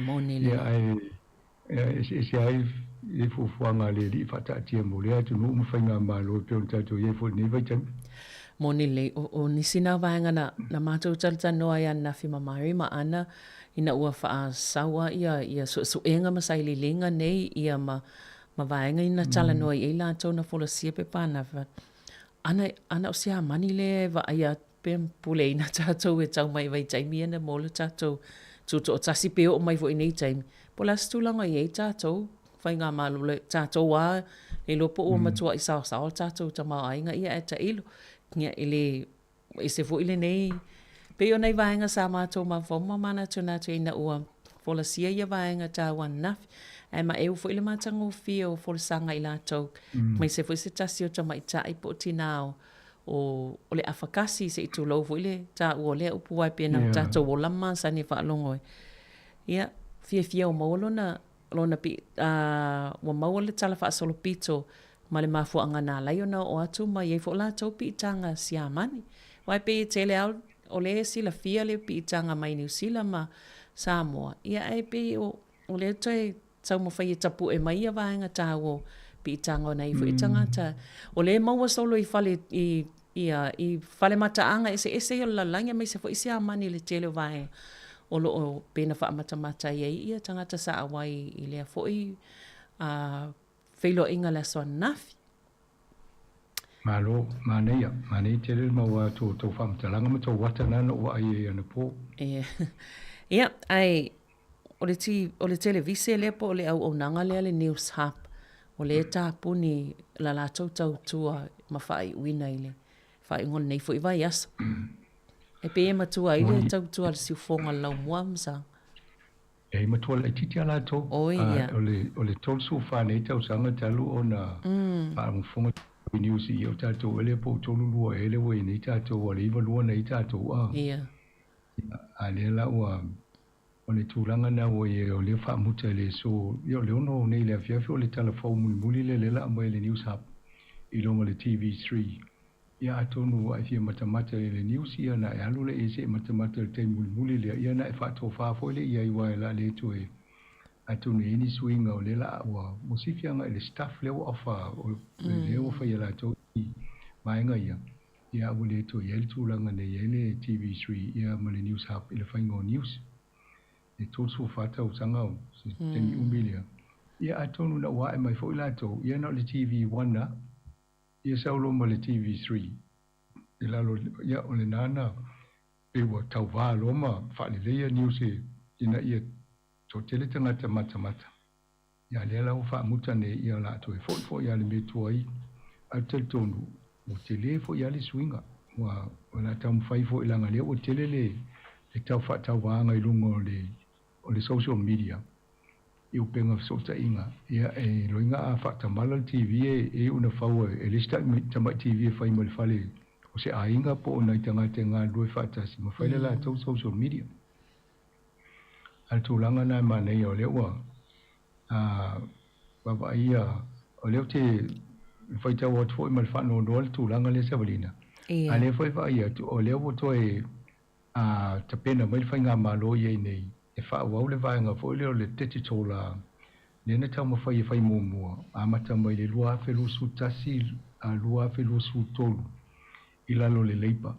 Moni lelei. Ia ae eseese ai le fuafuaga a le Alii faataatia mo lea atunuu ma faigamalo e pei ona tatou i ai foi i lenei vaitaimi. Moni lelei, o nisi na vaega na matou talatalanoa ai ananafi ma Mary ma Ana ina ua faasaua ia suesuega ma sailiiliga nei ia ma vaega ina talanoa i ai latou na folasia pepa ananafi. Ana, ana o Siamani lea e vaaia atu pe puleina tatou e tau mai i vaitaimi ia na mo le tatou tutoatasi pe oo mai foi i nei taimi. Po o le a se tulaga i ai tatou faigamalo le tatou a le iloa po ua matuai saosaoa le tatou tamaoaiga ia ae tailo. Ia e le ese foi lenei pei o nai vaega sa matou mafaufau ma manatunatu ina ua folasia ia vaega taua ananafi. Ae maeu foi le matagofie o folasaga i latou, aemaise foi se tasi o tamaitai po o tinā o, o le afakasi, se i tulou foi le taua o lea upu aua e pei ona tatou ola ma masani e faalogo ai. Ia, fiafia ua maua lona, lona pi, ua maua le tala faasolopito ma le mafuaaga na ala ai ona oo atu ma i ai foi latou piitaga Siamani. Aua e pei e tele lava o lea e silafia le piitaga mai Niu Sila ma Samoa, ia ae pei o lea toe taumafai e tapue mai ia vaega taua o piitaga ona e i ai foi tagata o lea e maua solo i fale i ia i fale mataaga eseese ia o le lalolagi aemaise foi Siamani i le tele o vaega o lo o pei ona faamatamata ai ia tagata sa auai i lea foi feiloaiga i le aso ananafi. Malo, manaia, manaia tele le maua atu o tou faamatalaga ma tou ata na na ou vaai ai anapo. Ia, ae o le ti, o le televise lea po o le auaunaga lea le News Hub, o lea e tapuni la latou tautua ma faaiuina i le faaiuga o lenei foi vaiaso. E pei e matua ai le tautua a le siufofoga o le laumua ma sa. E matua laitiiti a latou. Oi, ia. O le 34 nei tausaga talu ona faafofoga i news i o tatou ele po o 32 ele ua i nei tatou ua le 92 nei tatou a. Ia. A lea la ua o le tulaga na ua i ai o lea faamuta i le aso ia o le 6 nei i le afiafi o le tala fou mulimuli lea lea la aumai e le News Hub i luga o le TV3. Ia atonu ua e fia matamata i le news ia ona e alu lea i ai se i matamata i le taimi mulimuli lea, ia ona e faatofa foi lea i ai aua o le a le toe atonu e i ai ni suiga o lea la a ua mosifi agai i le staff lea ua offer o lea ua fai e latou i vaega ia, ia a ua le toe i ai le tulaga na i ai le TV3 ia ma le News Hub i le faiga o news. E 34 tausaga o se taimi umi lea. Ia atonu na ua ae mai foi latou, ia na o le TV1 lava. Ia sau loa ma le TV3 i lalo, ia o lena na pei ua tauva loa ma faaleleia news ina ia toatele tagata matamata. Ia lea la ua faamuta nei ia o le a toe foi foi lava i le mea tuai. Ae ou te talitonu ua tele foi lava le suiga. Ua o le a taumafai foi leaga lea ua tele le le tau faatauvaga i luga o le o le social media i upega fesootaiga, ia e loiga a faatamala le TV e iu ina fau e le isi tamai TV e fai mai le fale o se aiga po o nai tagata e galulue faatasi ma fai le latou social media. A o le tulaga lena e manaia o lea ua vaavaaia, o lea ou te faitau atu foi ma le faanoanoa le tulaga lea Savalina, a o lea foi e vaai atu o lea ua toe tapena mai le faigamalo i ai nei e faaauau le vaega foi lea o le digital. Lea na taumafai e fai muamua, amata mai le 2021 a 2023 i lalo o le Labour.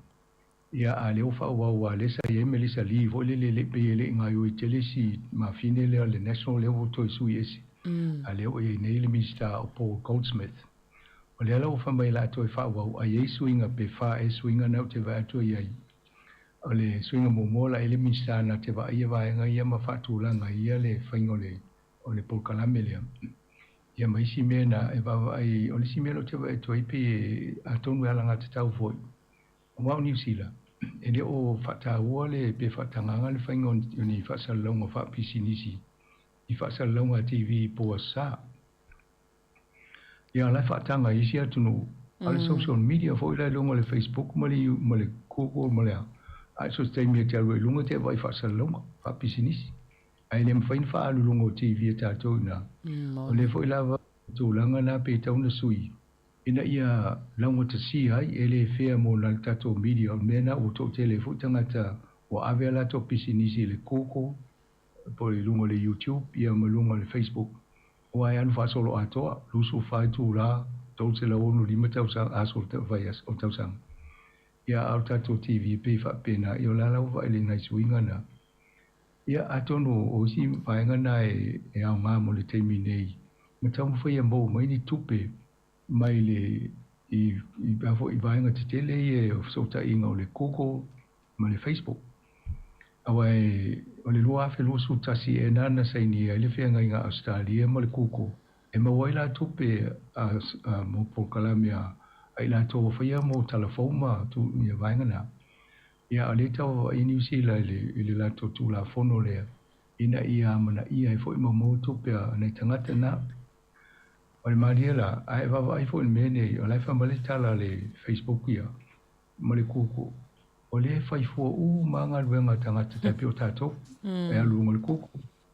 Ia, a lea ua faaauau aua lea sa i ai Melissa Lee foi lele e le i pei e le i gaoioi tele si mafine lea o le National lea ua toe sui ese. A lea ua i ai nei le Minisita o Paul Goldsmith. O lea la ua fai mai o le a toe faaauau a i ai suiga pe fa ea suiga na ou te vaai atu i ai. O le suiga muamua o le a i ai le Minisita na te vaaia vaega ia ma faatulaga ia le faiga o le o le polokalame lea. Ia ma isi mea na e vaavaai, o le isi mea lea ou te vaai atu ai pei e atonu e alagatatau foi, aua o Niu Sila, e le o faataua le pe faatagaga le faiga o ni faasalalauga faapisinisi i faasalalauga a TV po o aso sa. Ia, o la e faataga i isi atunuu, a o le social media foi la i luga o le Facebook ma le ma le Google ma le a, a so o se taimi e te alu ai i luga e te vaai i faasalalauga faapisinisi. Ae le mafai ona faaalu i luga o TV a tatou i ina. O lea foi lava tulaga na pe tatau ona sui ina ia laugatasia ai, e le fair mo le tatou media, o le mea lena ua toatele ai foi tagata ua ave a latou pisinisi i le Google po o i luga o le YouTube ia ma luga o le Facebook, aua e alu faasolo atoa, 24 itula, 365 tausaga, aso o le tausaga. Ia a o le tatou TV e pei e faapena, ia o la la ua vaai i nai suiga na. Ia atonu o isi vaega na e aoga mo le taimi nei, ma taumafai e maua mai ni tupe mai le i i a foi i vaega tetele ia o fesootaiga o le Google ma le Facebook. Aua e o le 2021 ea na na sainia ai le feagaiga a Ausetalia ma le Google e maua ai la tupe a a mo polokalame a a i latou ua faia mo talafou ma tu ia vaega na. Ia a o lea e tau vaavaai Niu Sila i le i le latou Tulafono lea ina ia amanaia ai foi ma maua tupe a nai tagata na. O le malie la, a e vaavaai foi i le mea nei, o la e fai mai le tala a le Facebook ia, ma le Google, o lea e fai fua uma lava galuega a tagata tai pei o tatou, e alu i luga o le Google,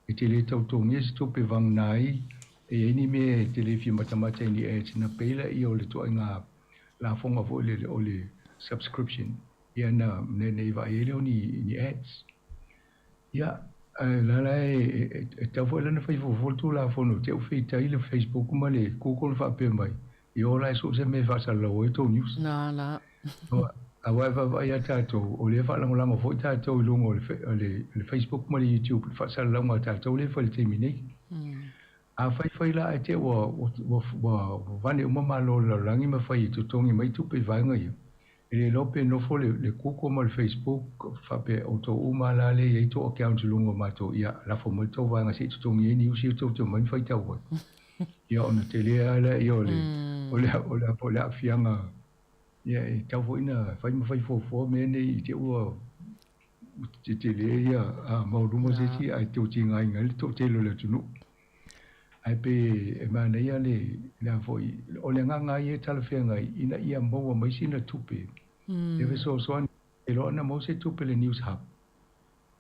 e te le tau totogia se tupe vagana ai, e i ai ni mea e te le fia matamata i ni ads, ona pay lea o le ituaiga lafoga foi lele o le subscription, ia na ne i vaai ai lea o ni ads. Ia, ae o la la e tatau foi la ona fai fuafua le Tulafono, te i ua feitai le Facebook ma le Google faapea mai, ia o la e so o se mea e faasalalau ai tou news. Na la. Aua e vaavaai ia tatou, o lea e faalagolago foi tatou i luga o le Facebook ma le YouTube i le faasalalauga a tatou lea e fai i le taimi nei. A faifai la ae te i ua vane uma malo o le lalolagi ma fai e totogi mai tupe i vaega ia, E le iloa pe nofo le Google ma le Facebook faapea outou uma la lea e i ai tou accounts i luga o matou, ia lafo mai le tou vaega se i totogi ai news ia tou te omai ma faitau ai. Ia ona tele lava lea o le o le o le o le aafiaga ia e tatau foi ona fai ma fai fuafua mea nei i te i ua tetele ia maualuma se isi ae toe tigaina ai le toatele o le atunuu. Ae pei e manaia le, le a foi, o le agaga lava ia e talafeagai ina ia maua mai sina tupe e fesoasoani ai loa ona maua se tupe le News Hub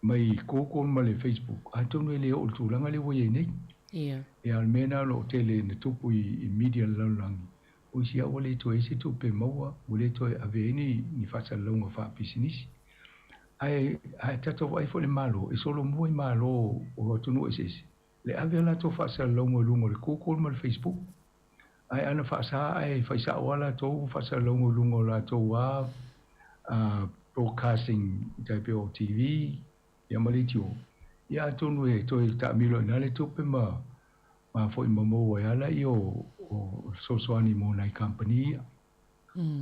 mai Google ma le Facebook, atonu e le oo i le tulaga lea ua i ai nei. Ia. Ia, o le mea lena o lo o tele ina tupu i media i le lalolagi, o isi lava ua le toe i ai se tupe maua, ua le toe ave ai ni faasalalauga faapisinisi. Ae, ae tatou vaai foi i le Malo, e solomua i Malo o atunuu eseese, Le ave o latou faasalalauga i luga o le Google ma le Facebook, ae ana faasa ae fai sao lava latou faasalalauga i luga o latou lava broadcasting tai pei o TV ia ma leitio, ia atonu e toe taamilo ai i ina le tupe ma ma foi ma maua ai lava lea o fesoasoani mo nai kamupani ia.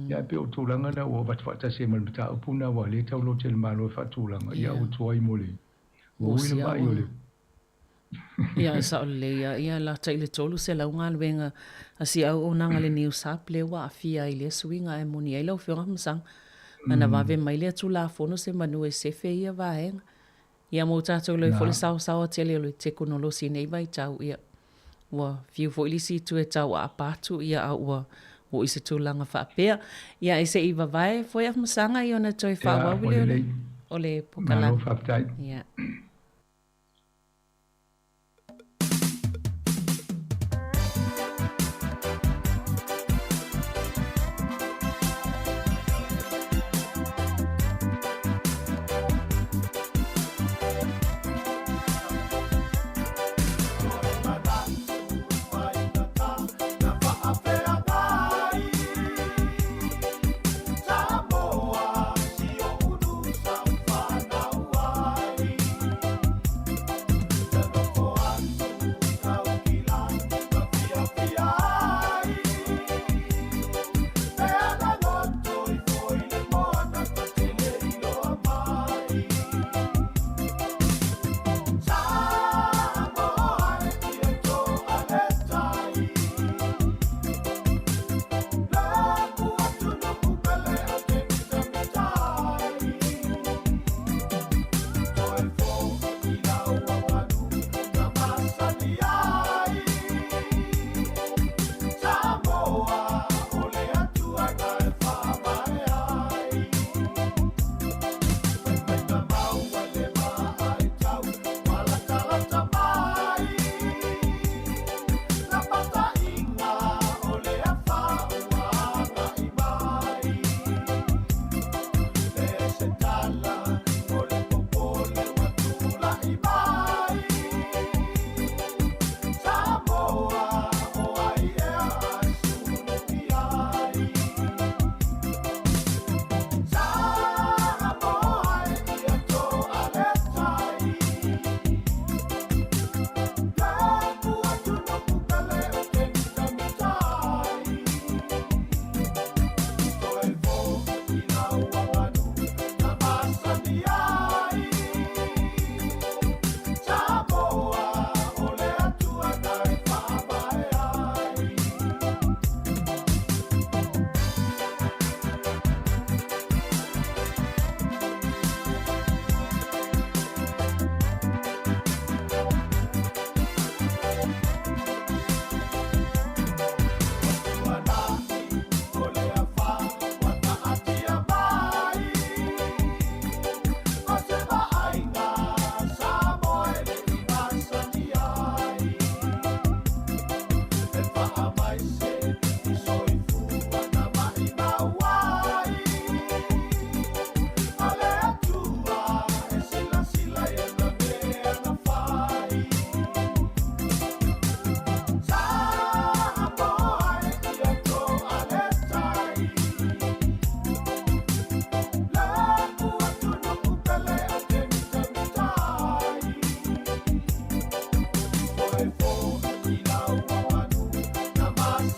Ia ae pei o tulaga na ua avatu faatasi ai ma le mataupu na aua o lea e tau lote le Malo e faatulaga, ia ua tuai mo le ua ui le ma'i o le Ia, e sao lelei ia. Ia, lata i le 300 galuega a si auaunaga le NewsHub lea ua aafia ai i lea suiga ae moni ai lau Afioga Afamasaga. Ana vave mai lea Tulafono se manu e sefe ia vaega. Ia mo tatou iloa ai foi le saosaoa tele o le tekonolosi i nei vaitau, ia, ua fiu foi le isi itu e tauaapa atu, ia, a ua oo i se tulaga faapea. Ia, e se i vavae foi Afamasaga ia ona toe faaauau lea o le polokalame. Malo faafetai. Ia.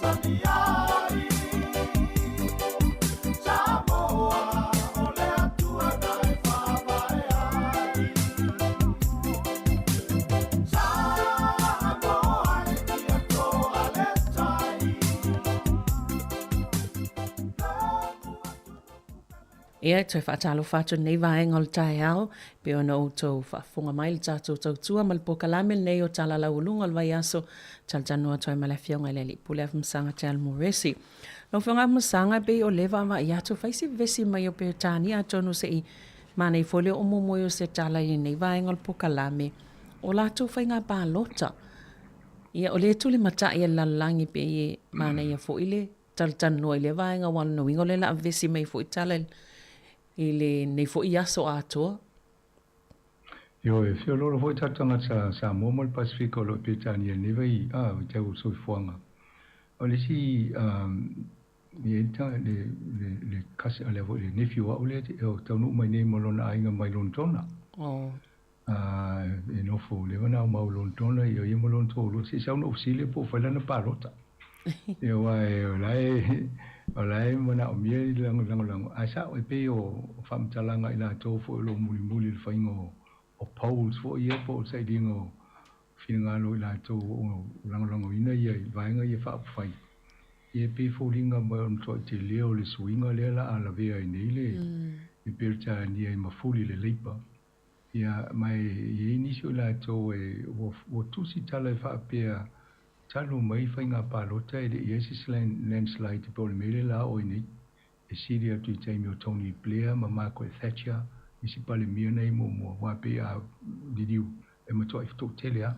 fesoasoani ai. Samoa o le Atua na e faavae ai. Samoa e tiakoa le tai. Ia, e toe faatalofa atu lenei vaega o le taeao, pei ona outou faafofoga mai i le tatou tautua ma le polokalame lenei o Tala Laualuga o le Vaiaso, talatalanoa atu ai ma le Afioga i le Alii Pule Afamasaga Te Alomoresi. Lau Afioga Afamasaga, e pei o lea e vaavaai atu, fai si vevesi mai o Peretania atonu se i manaia foi le oo muamua o se tala i lenei vaega o le polokalame, o latou faiga palota. Ia, o lea e tulimatai e le lalolagi pei e manaia foi le talatalanoa i lea vaega aua o lona uiga o lea o le a vevesi mai foi tala i lenei foi aso atoa. Ioe, e feoloolo foi tatou tagata Samoa ma le Pasefika o lo o i Peretania i lenei vai a vaitau o le soifuaga. O le isi e i ai le le le cousin lea foi le nephew o au lea e taunuu mai nei ma lona aiga mai Lonetona. Oh. A e nofo leva na mau Lonetona ia ia ma lona toalua se i sau na ou fesili po o fai lana palota. Ia aua o la e o la e manaomia le lagolago ae sao e pei o faamatalaga i latou foi o lo o mulimuli i le faiga o polls foi ia po o le sailiga o finagalo i latou o lo o lagolagoina ia vaega ia faaupufai. Ia e pei e foliga mai o le matuai tele o le suiga lea la a lavea ai nei le Peretania i mafuli i le Labour. Ia, ma e i ai nisi o i latou e, ua, ua tusi tala e faapea, talu mai faiga palota e le i ai se landslide po o le mea lea la oo ai nei, e sili atu i taimi o Tony Blair ma Margaret Thatcher, isi Palemia nei muamua, aua pei a liliu e matuai toatele lava.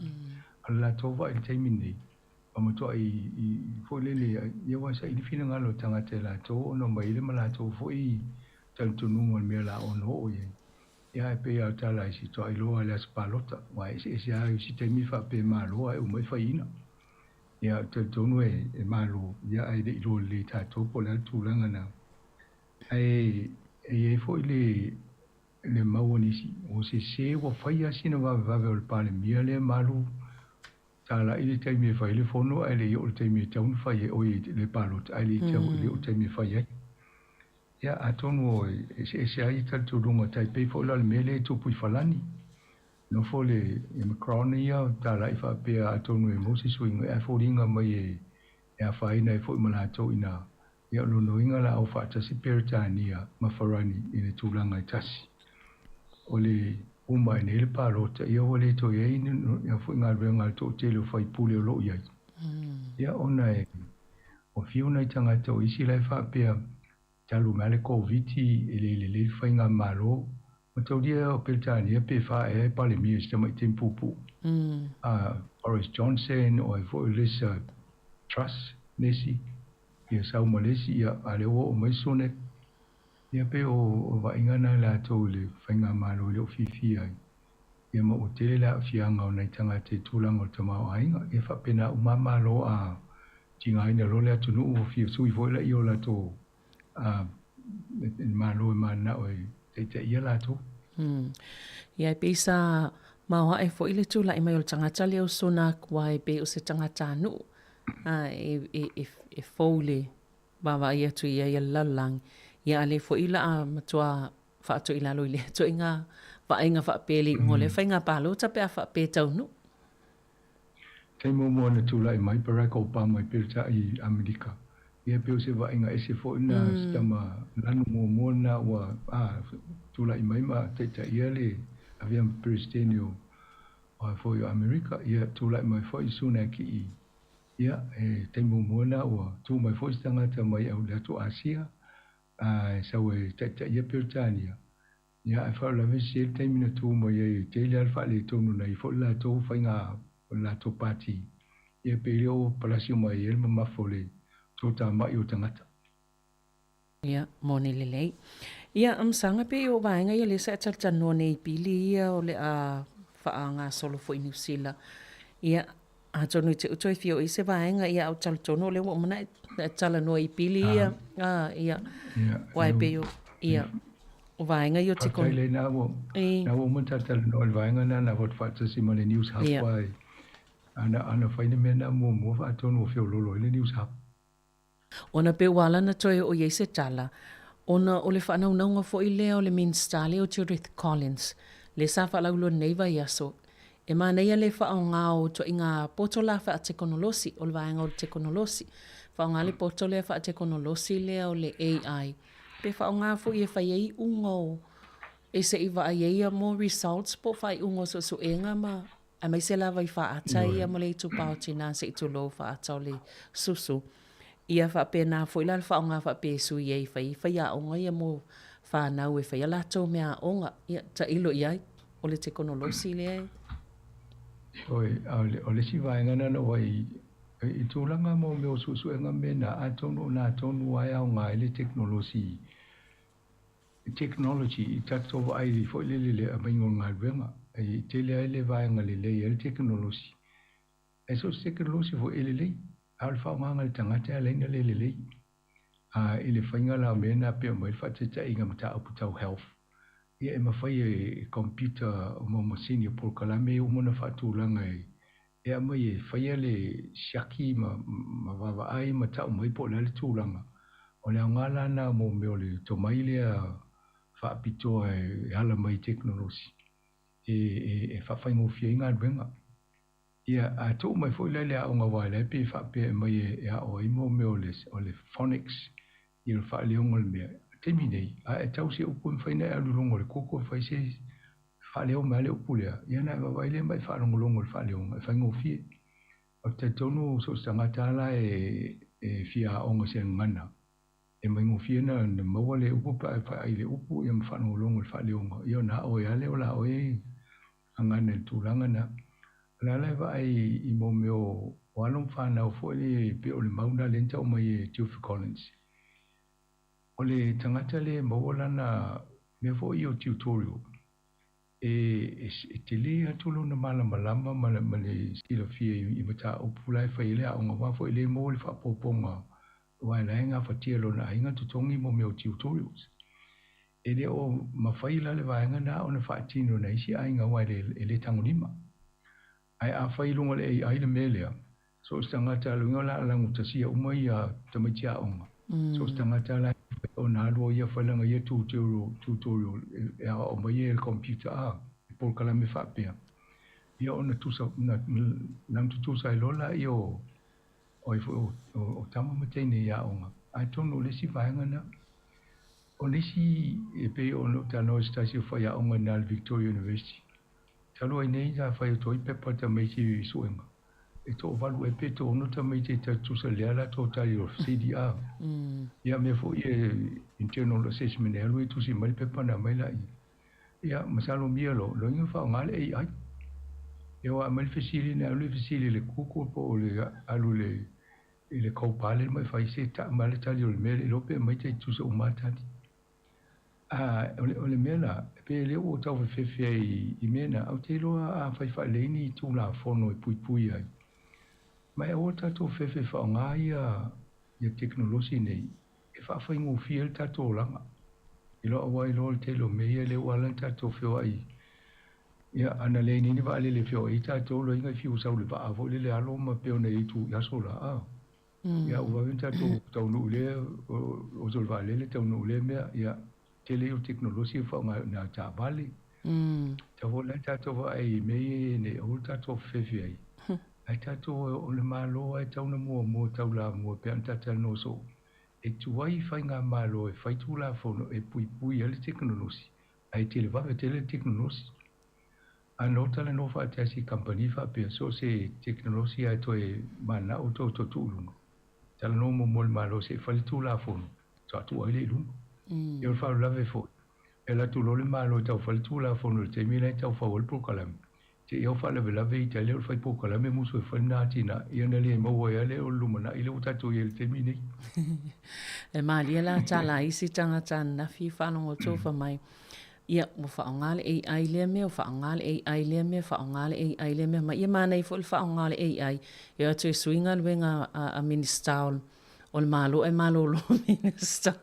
A o le latou vaai i le taimi lenei, ua matuai foi lele, ia aua saili finagalo o tagata e latou ona omai ai lea ma latou foi talitonuga o le mea o le a ono oo i ai. Ia ae pei lava o tala i si toailoa i le aso palota, aua e eseese lava i isi taimi faapea e malo ae uma e faiina. Ia ou te talitonu e malo, ia ae le i iloa lelei e tatou po o le a le tulaga na. Ae e i ai foi le le mau a nisi, o se sē ua fai lava sina vavevave o le Palemia lea ma alu talai i le taimi e fai ai le fono ae le i oo i le taimi e tatau ona fai ai, oi le palota ae le i oo i le taimi e fai ai. Ia, atonu e eseese ai talitonuga tai pei foi la o le mea lea e tupu i Falani. Nofo le Macron ia talai faapea atonu e maua se suiga ae foliga mai e afaina ai foi ma latou ina ia o lona uiga la au faatasi Peretania ma Farani i le tulaga e tasi. O le uma ae nei le palota ia ua le toe i ai ni foi galuega a le toatele o faipule o lo o i ai. Ia ona e Ua fiu nai tagata o isi la e faapea, talu mai le Koviti e le lelei le faigamalo, mataulia o Peretania pe faaea e Palemia i si tamai taimi puupuu. A Boris Johnson o ai foi o Liz Truss nisi, ia sau ma le isi, ia a lea ua oo mai Sunak. Ia pei o vaaiga na latou i le faigamalo e le o fiafia ai. Ia ma ua tele le aafiaga o nai tagata i tulaga o le tamaoaiga. Ia faapena uma Malo a tigaina loa le atunuu ua fia sui foi laia o latou Malo e mananao e taitaia latou. Ia e pei sa maoae foi le tulai mai o le tagata lea o Sunak aua e pei o se tagatanuu e fou le vaavaai atu i ai a le lalolagi. Ia a o lea foi o le a matua faatoilalo i lea ituaiga vaaiga faapea i le iuga o lea faiga palota pe a faapea e taunuu. Taimi muamua na tulai mai Barack Obama i Peretania i Amerika, ia pei o se vaaiga ese foi lena mm. se tama lanu muamua lena ua a, tulai mai ma taitaia le avea ma Peresetene o o foi o Amerika, ia tulai mai foi Sunak i ia e taimi muamua lena ua tu mai foi se tagata mai au le atu Asia a e sau e taitaia Peretania. Ia, ae faalavelave se le taimi na tu mai ai, e tele lava le faaletonu na i ai foi le latou faiga o le latou pati, ia pe le o palasi uma ai le mamafa o le toatamai o tagata. Ia, moni lelei. Ia, Amasaga, pei o vaega ia lea sa e talatalanoa nei i pili ia o le a faagasolo foi i Niu Sila. Ia, atonu i te utu e fia o i se vaega, ia, a ou talitonu o lea ua uma ona e talanoa i pili ia. A, ia, aua e pei o, ia, o vaega ia o te Faafetai lea na ua, na ua uma ona talatalanoa i le vaega lena na avatu faatasi ma le News Hub, aua ana, ana fai le mea lena muamua faatonu ua feoloolo ai le News Hub. Ona pei ua ala ona toe oo i ai se tala, ona o le faanaunauga foi lea o le Minisita lea o Judith Collins, lea sa faalauiloa nei vaiaso, e manaia le faaaoga o ituaiga poto la faatekonolosi, o le vaega o le tekonolosi, faaaoga le poto lea faatekonolosi lea o le AI, pe faaaoga foi e fai ai iuga o, e se i vaai ai ia more results po o faaiuga o suesuega ma aemaise lava i faata ia ma le itupa o tinā se i tulou faata o le susu. Ia faapena foi la le faaaoga faapea e sui ai e fai ai faiaoga ia mo fanau e fai a latou meaaoga. Ia tailo i ai, o le tekonolosi lea e. Ioe, a o le isi vaega lena na ou vaai i tulaga mo mea o suesuega ma mea na, atonu o na tonu lava e aoga ai le tekonolosi technology i tatou vaai foi lele i le aumaiga o le galuega e tele ai le vaega lelei ai le tekonolosi. E so o se tekonolosi foi e lelei, a o le faaaogaina e le tagata e ala ai ona le lelei. A i le faiga la o mea na pei ona aumai le faataitaiga mataupu tau health, ia e mafai e computer mo masini o polokalame ia ua uma ona faatulaga e aumai e faia le siaki ma vaavaai ma tau mai po o le a le tulaga. O le aoga la lena mo mea o le tomai lea faapitoa e ala mai i tekonolosi e faafaigofie ai galuega. Ia, a tuu mai foi la i le aoga aua o la e pei e faapea e aumai e ao ai mo mea o le phonics, ia le faaleoga o le mea. O le taimi nei, a e tau se upu e mafai ona e alu i luga o le Google e fai se faaleo mai lava le upu lea, ia ona e vaavaai lea ma e faalogologo i le faaleoga, e faigofie. Ou te talitonu so o se tagata lava la e fia aoga i se gagana, e maigofie ona maua le upu pe a e vaai i le upu ia ma faalogologo i le faaleoga, ia ona ao ai lava lea o la oe gagana i le tulaga lena. O le ala e vaai i mo mea o alo ma fanau foi lea e pei o le mau lena lea na tau mai e Geoffrey Collins. O le tagata lea e maua lana mea foi ia o tutorial, e tele atu lona malamalama ma le silafia i mataupu la e fai ai le aoga aua foi o lea e maua le faaopoopoga aua o la e gafatia e lona aiga totogi mo mea o tutorials. E le o mafai la le vaega lena ona faatino e nai isi aiga aua e le tagolima. Ae a fai i luga o le AI le mea lea, so o se tagata lava, lona uiga o le a laugatasia uma tamaiti aoga. So o se tagata la e mafai ona alu ia fai lana ia tutorial e aoao mai ai e le computer a, e polokalame faapea, ia ona tusa, laugatutusa ai loa laia o ai foi o tama ma teine i aoga. Atonu o le isi vaega lena. O nisi e pei ona ou talanoa i se tasi o faiaoga i ina i le Victoria University, talu ai nei sa fai atu ai pepa tamaiti i suega, e toavalu ea pe toaono tamaiti e tatusa lea latou tali o CDR. Ia mea foi e internal assessment e alu e tusi mai le pepa ona aumai laia. Ia masalo mia lo, loiga faaaoga le AI. Ia ua aumai le fesili na alu e fesili i le Google po o le alu i le i le Copilot ma e fai se ta ma le tali o le mea le iloa pe aumai tai tusa uma tali. A o le o le mea la pe le ua tau fefefe ai i mea na ou te iloa a fai faalelei ni Tulafono e puipui ai ma e aua tatou fefe faaaoga ia ia tekonolosi nei e faafaigofie ai le tatou olaga. Iloa aua iloa le tele o mea ia lea ua ala ona tatou feoai Ia, ana leai nei ni vaalele e feoai ai tatou, loiga e fiu sau i le vaa foi lele alo ma pei ona i ai itu i aso la, a. Ia, ua vave ona tatou taunuu i lea, oso i le vaalele taunuu i lea mea, ia, tele ia o tekonolosi e faaaoga i nā taavale. Tatau foi la ona tatou vaai i mea ia e i ai nei, aua le tatou fefefe ai. Ae tatou o le Malo lava e tatau ona muamua taulamua pe a ona tatou talanoa soo, e tuai faigamalo e fai Tulafono e puipui ai le tekonolosi Ae televave tele le tekonolosi. A na ou talanoa faatasi i kamupani faapea, so o se tekonolosi lava e toe mananao tou toe tuu i luga, talanoa muamua i le Malo se i fai le Tulafono, faatoa tuu ai lea i luga. Ia o le faalavelave foi, e alu atu loa le Malo e tau fai le Tulafono i le taimi la e tau fau ai le polokalame, te i au faalavelave ita ai lea o le fai polokalame musu e fai lena atinae, ia ona le maua ai lava lea o le lumanai lea ua tatou i ai i le taimi lenei. E malie la tala a isi tagata ananafi i faalogo tofa mai, ia ua faaaoga le AI lea mea, ua faaaoga le AI lea mea, faaaoga le AI lea mea, ma ia manaia foi le faaaoga o le AI e o atu e sui galuega a Minisita o le Malo ae malolo Minisita.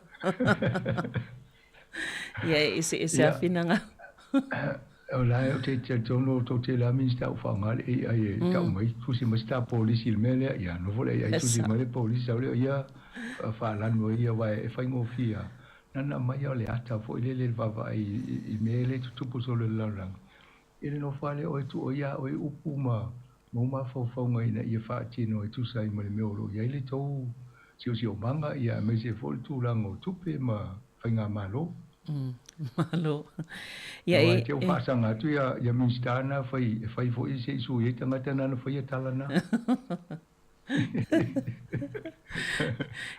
Ia e eseese lava finagalo. O la e te talitonu o toʻatele lava Minisita ua faaaoga le AI e tau mai tusi mai se ta polisi i le mea lea, ia nofo le AI tusi mai le polisi sau lea o ia faalanu ai ia aua e faigofie lava. Na ona aumai lava o le ata foi lele i le vaavaai i mea ia e tutupu solo i le lalolagi. I le nofo lava lea o oe tuu ai a oe upu ma mau mafaufauga ina ia faatino e tusa ai ma le mea o lo o i ai le tou siosiomaga ia aemaise foi le tulaga o tupe ma faigamalo. Malo. Ia e. Te ua faasaga atu ia ia Minisita na fai e fai foi se i sui ai tagata na na faia tala na.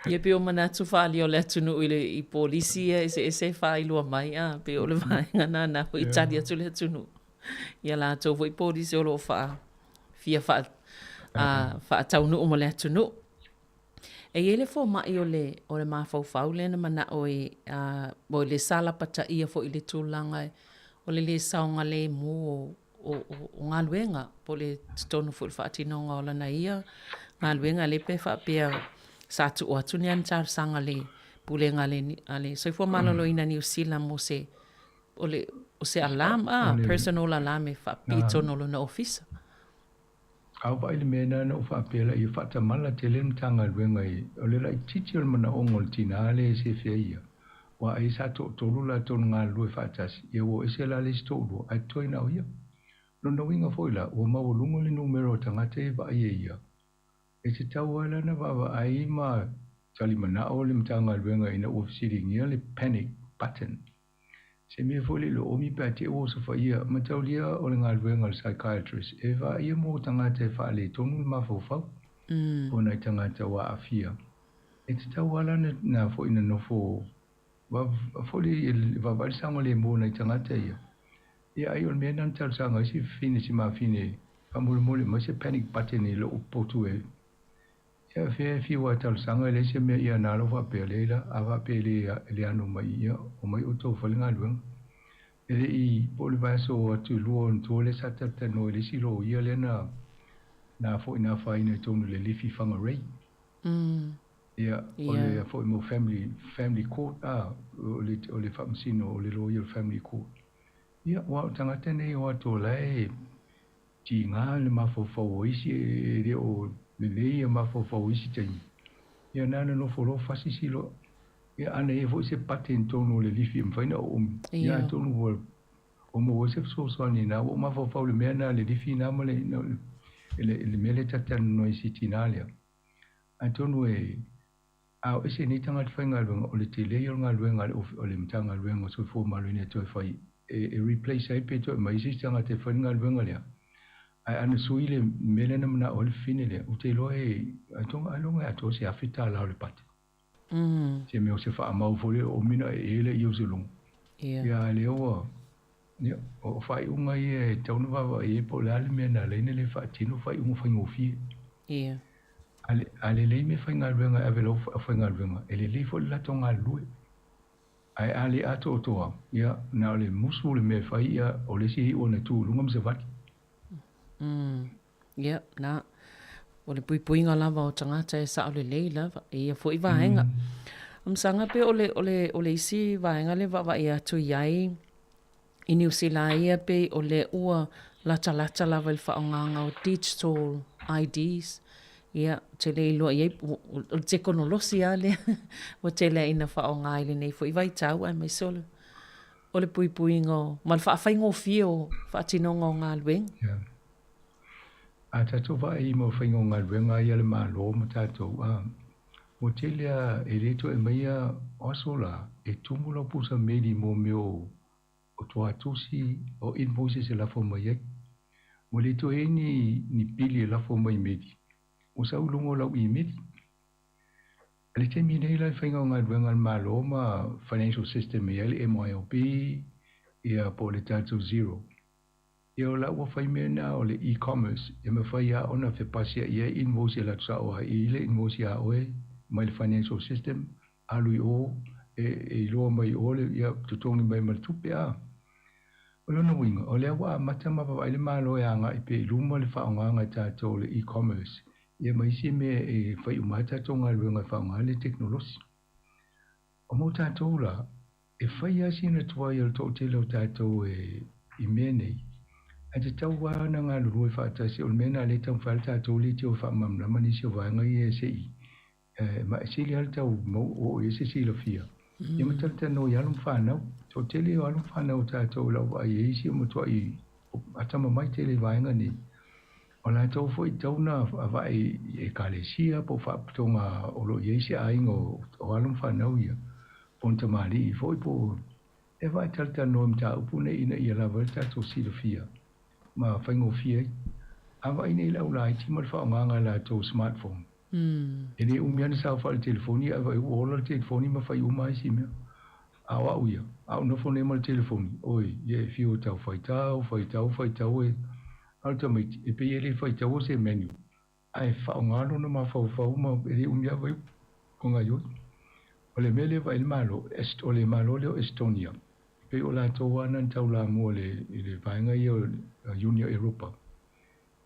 Ia pei o manatu faaalia o le atunuu i le i polisi ia eseese e faailoa mai a pei o le vaega na na foi tali atu le atunuu ia latou foi polisi o lo o faa fia faa a faataunuu mo le atunuu. E i ai le fomai o le o le mafaufau lea na manao e a o le sa lapataia foi i le tulaga o le lē saogalemu o o o galuega po o le totonu foi o le faatinoga o lana ia galuega lea pe faapea sa tuu atu ni ana talosaga i le Pulega a le a le Soifua Maloloina Niu Sila mo se o le o se alarm a personal alarm e faapipii i totonu o lona ofisa. A ou vaai i le mea lena na ou faapea la ia faatamala tele le Matagaluega i o le laitiiti o le manaoga o le tinā lea e sefea ia, aua ai sa toatolu latou na galulue faatasi, ia ua o ese la le isi toalua ae totoe na o ia. Lona uiga foi la, ua maualuga le numera o tagata ia e vaai e ia. E tatau lava la ona vaavaai ma talimanao le Matagaluega ina ua fesiligia le panic button. Se mea foi le loomi pe a te i ua osofaia, mataulia o le galuega a le psychiatrist e vaaia mo tagata e faaletonu le mafaufau o nai tagata ua aafia. E tatau lava la na foi na nofo foi le vaavaai le saogalemu o nai tagata ia. Ia ai o le mea lena na talosaga ai si fafine si mafine faamolemole aumai se panic button i lou potu e Ia fea e fiu a e talosaga e leai se mea ia na lau faapea leai la a faapea e le e le ano mai ia omai outou fai le galuega. E le i po o le vaiaso atu i lua ona tua lea sa talatalanoa i le isi loia lea na na foi na afaina i totonu i le lifi Whangarei. Ia o le foi mo family family court a o le o le faamasino o le loia o le family court. Ia aua o tagata nei o atu o la e Tiga le mafaufau o isi e le o lelei ia mafaufau o isi taimi, ia na ona nofo loa fasi si loa. Ia ana i ai foi se button i totonu o le lifi e mafai ona oomi, ia atonu ua ua maua ai se fesoasoani i ina. Ua ou mafaufau i le mea lena le lifi lena ma le le mea lea e talatalanoa ai i si tina lea. Atonu e a o ese nei tagata faigaluega, o le tele ia o le galuega a le o le Matagaluega o Soifua Maloloina e toe fai e replace ai pe toe aumai se isi tagata e fai le galuega lea. Ae ana sui le mea lea na manao ai le fafine lea, ou te iloa e ailoga e atoa se $1,000 o le pate. Se mea o se faamau foi lea o mina e e lea i o se luga. Ia a lea ua ia, o faaiuga ia e tatau ona vaavaai i ai po o le a le mea na ala ai ona le faatino faaiuga faigofie. Ia. A lelei mea faigaluega e ave i lau aufaigaluega, e lelei foi le latou galulue. Ae a le atoatoa, ia, na o le musu le mea e fai, ia, o le isi e iu ona tu i luga ma savali. Ia, na. O le puipuiga lava o tagata e sao lelei lava i ia foi vaega. Amasaga pei o le, o le, o le isi vaega lea e vaavaai atu i ai i Niu Sila ia pei o lea ua latalata lava i le faaaogaga o digital IDs. Ia, ou te le iloa i ai, o le tekonolosi lava lea ua tele ai ina faaaoga i lenei foi vaitau aemaise o le, o le puipuiga o, ma le faafaigofie o faatinoga o galuega. Ia. A tatou vaai i mau faiga o galuega ia a le Malo ma tatou, a, ua tele a e le toe aumaia o aso la e tumu lau pusa meli mo mea o o tuatusi, o invoices e lafo mai ai. Ua le toe i ai ni, ni pili e lafo mai i meli, ua sau i luga o lau imeli. I le taimi nei la i faiga o galuega a le Malo ma financial system e i ai le MILB, ia po o le tatou Xero. Ia o la ua fai mea na o le e-commerce e mafai lava ona fepasia'i ai invoice e alu atu sa'o ai i le invoice iā oe mai le financial system alu i o e iloa mai i o le ia totogi mai ma le tupe a. O lona uiga, o lea ua amata ma vaavaai le Malo e agai pea i luma le faaaogaga e tatou o le e-commerce ia ma isi mea e fai uma ai tatou galuega e faaaoga ai le tekonolosi. O mo tatou la, e fai lava sina tuai o le toatele o tatou e i mea nei, ae tatau lava ona galulue faatasi. O le mea lena o lea e taumafai ai le tatou leitio e faamalamalama nisi o vaega ia se i ma e sili lava le tau oo i ai se silafia. Ia ma talatalanoa i alo ma fanau. Toatele o alo ma fanau a tatou i lau vaai i ai isi ua matuai atamamai tele i vaega nei. O latou foi e tatau ona vaai i ekalesia po o faalapotopotoga o lo o i ai se aiga o alo ma fanau ia, po o ni tamalii foi po o e vaai talatalanoa i mataupu nei ina ia lava ai le tatou silafia ma faigofie ai. A vaai nei le au laiti ma le faaaogaga e latou smartphone, e le umi lava ona saofai i le telefoni ae vaai ua ola le telefoni ma fai uma lava isi mea. A o au ia, a ou nofo nei ma le telefoni, oi, ia e fiu e tau faitau, faitau, faitau e a o le tamaiti, e pei e le faitaua se menu, ae faaaoga lona mafaufau ma e le umi lava o gaoioi. O le mea lea e vaai ai le Malo, o le Malo lea o Estonia, e pei o latou lava na na taulamua i le vaega ia o le Iuni o Eropa,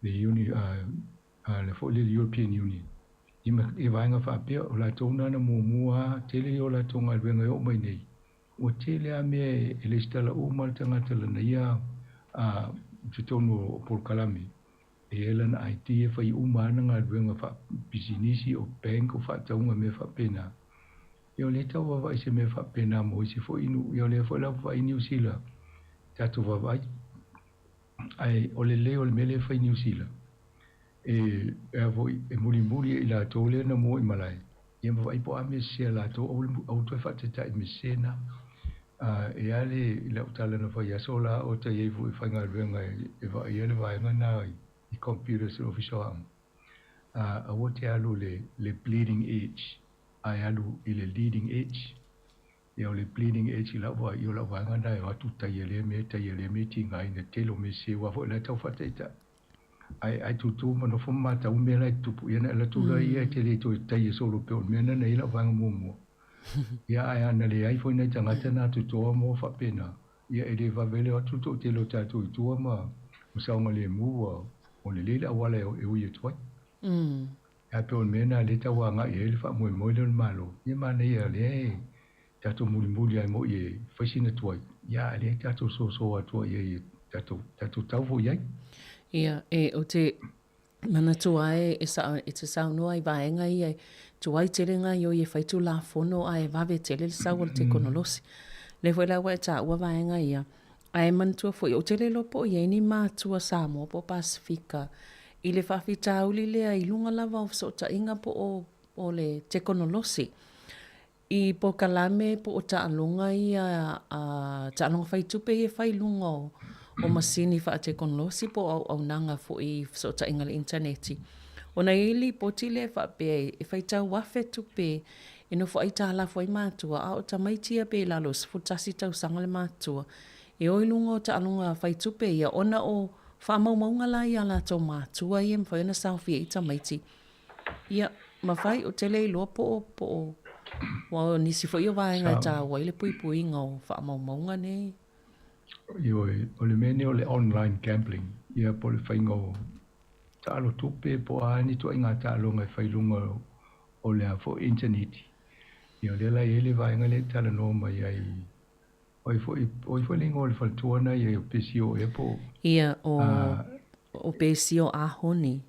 le Iuni le foi lea European Union, i vaega faapea, o latou na na muamua lava, tele ia o latou galuega e oo mai nei, ua tele lava mea e lesitala uma le tagata lana ia i totonu o polokalame, e i ai lana ID e fai uma lava ana galuega faapisinisi, o bank, o faatauga, mea faapena. Ia o lea e tau vaavaai i se mea faapena mo isi foi nuu. Ia o lea foi la ua vaai Niu Sila, tatou vaavaai. Ae o le lelei o le mea lea e fai Niu Sila, e a foi, e mulimuli e i latou lea na mua i malae, ia ma vaai po o a mea sese a latou, aua toe faataitai i mea sese na. E a le i lau tala na fai aso la o ta i ai foi i faigaluega e vaaia le vaega na i computers i le Ofisa o Aoga, aua te alu i le bleeding edge, ae alu i le leading edge. Ia o le bleeding edge i lau vaai, o lau vaega na e o atu taia lea mea, taia lea mea, tigaina tele o mea sese, aua foi o la e tau faataitai. Ae ae tutu ma nofo ma matau mea la e tutupu, ia ona e alu atu lea ia e te le toe taia solo pei o le mea lena na i ai lau vaega muamua. Ia ae ana leai foi nai tagata na totoa mo faapena, ia e le vave le o atu le toatele o tatou i tua ma saogalemu ua ua lelei le auala e ui atu ai. Ae pei o le mea lena lea e tau agai i ai le faamoemoe lea o le Malo, ia manaia lea e tatou mulimuli ai moi e fai sina tuai, ia a lea tatou soso atu ai i ai tatou tatou tau foi i ai. Ia, e, ou te manatua e, e, sa, e te saunoa i vaega ia e tuai tele gaoioi e fai tulafono ae vave tele le sau o le tekonolosi. Lea foi la ua e taua vaega ia, ae manatua foi, ou te le iloa po o i ai ni matua Samoa po o Pasefika i le faafitauli lea i luga lava o fesootaiga po o, o le tekonolosi. I polokalame po o taaloga ia a taaloga faitupe ia e fai i luga o, o masini faatekonolosi po o auaunaga foi i fesootaiga i le initaneti. Ona e i ai lipoti lea e faapea e faitau afe tupe e nofo aitalafu ai matua, a o tamaiti ia pe i lalo o 11 tausaga le matua, e o i luga o taaloga faitupe ia ona o faamaumauga la ia a latou matua ia e mafai ona saofia ai tamaiti. Ia, mafai, ou te le iloa po o, po o, aua o nisi foi o vaega e taua ai le puipuiga o faamaumauga nei. Ioe, o le mea nei o le online gambling, ia po o le faiga o taalo tupe po o a ni ituaiga taaloga e fai i luga o le a foi internet. Ia o lea la e i ai le vaega lea e talanoa mai ai, o ai foi, o ai foi le igoa o le faletua na i ai o Pesio ea po o. Ia, o, o Pesio Ahoni.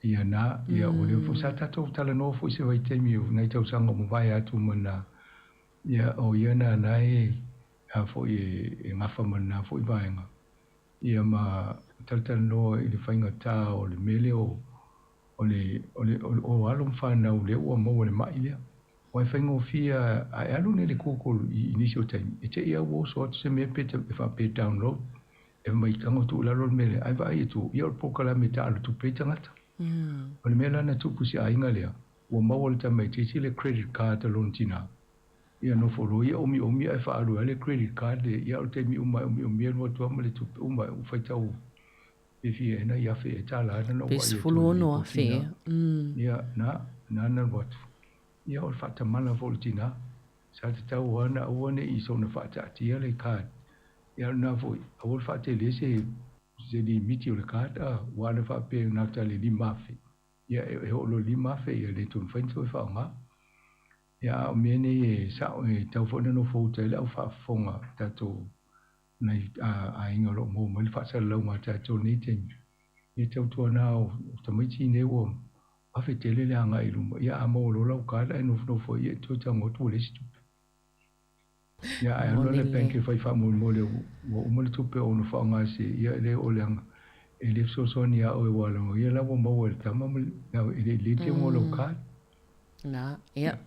Ia na, ia o lea foi sa tatou talanoa foi se vaitaimi o nai tausaga ua mavae atu ma na, ia o ia na na e a foi e gafa ma lena foi vaega. Ia ma talatalanoa i le faigata o le mea lea o o le o le o alo ma fanau lea ua maua i le ma'i lea. Aua e faigofie a e alu nei i le Google i nisi o taimi, e te i lava ua oso atu se mea pe e faapea e download E mai tago tuu i lalo le mea lea, ae vaai atu, ia o le polokalame e taalo tupe ai tagata. O le mea la na tupu i si aiga lea, ua maua e le tamaitiiti le credit card a lona tina. Ia nofo loa ia omiomi ae faaalu ai le credit card lea, ia o le taimi uma e omiomi alu atu lava ma le tupe uma, ua faitau pe fia ea nai afe ea tala na na ou Pe vaai atu ai i le 16 afe lipoti ea. na. Ia, na, na na alu atu. Ia o le faatamala foi o le tina, sa tatau lava ona aua ne i soona faataatia le card Ia lena foi, aua le faatele se se limiti o le card a, ua ana faapea e gata i le 5,000. Ia e oo loa i le 5,000 ia le toe mafai ona toe faaaoga. Ia a o mea nei e sao e tatau foi ona nofo uta ai le au faafofoga tatou nai aiga o loo maua mai le faasalalauga a tatou lenei taimi. Ia tautuana o tamaiti nei ua afe tele le agai i luma. Ia a maua loa lau card ae nofonofo ai ia e toe tago atu ua leai se tupe. Ia ae alu la le bank e fai faamolemole ua uma le tupe o ono faaaoga se ia e le o leaga e le fesoasoani ia oe aua leaga o ia la ua maua e le tama ma e le i leti mo lau card. Na, ia.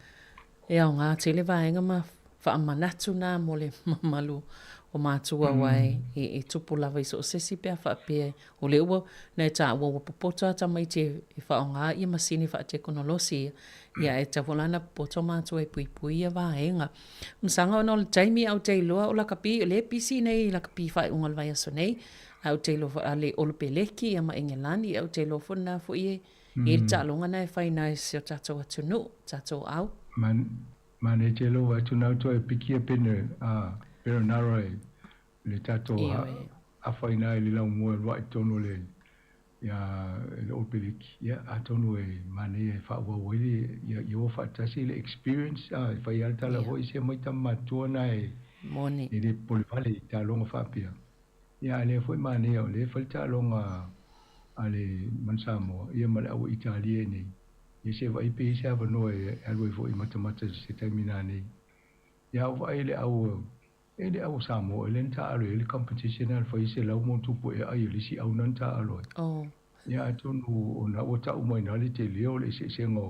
E aoga tele vaega ma faamanatu na mo le mamalu o matua aua e tupu lava i so o se isi pe a faapea o lea ua na e taua ua popoto lava tamaiti e faaaoga ia masini faatekonolosi ia, ia ae tatau foi la ona popoto matua e puipui ia vaega. Masaga ona o le taimi ae ou te iloa o lakapi o lea e pisi nei lakapi i faaiuga o le vaiaso nei, ae ou te iloa foi a le Olopeleki ia ma Engelani, ia ou te iloa foi lena foi e i ai le taaloga lena e fai i si o tatou atunuu, tatou au. Manaia tele ou atu nau toe pikia pene a Perenara e le tatou afa ina i le laumua e lua'i totonu o le ia le Olopeleki. Ia atonu e manaia e faaauau ai le ia ia o faatasi le experience a e fai lava le tala foi se mai tama matutua na e Moni. E le popole vale i taaloga faapea. Ia a lea foi manaia o lea e fai le taaloga a le Manu Samoa ia ma le au Italia i inei. Ia se vaai pe i ai se avanoa e alu ai foi i matamata i se taimi nanei. Ia a ou vaai i le au e le au o Samoa e lea na taaalo i ai le competition na fai 100 plus ea ai o le isi au na taaalo ai. Ia atonu ona ua tau mai na le tele o le eseesega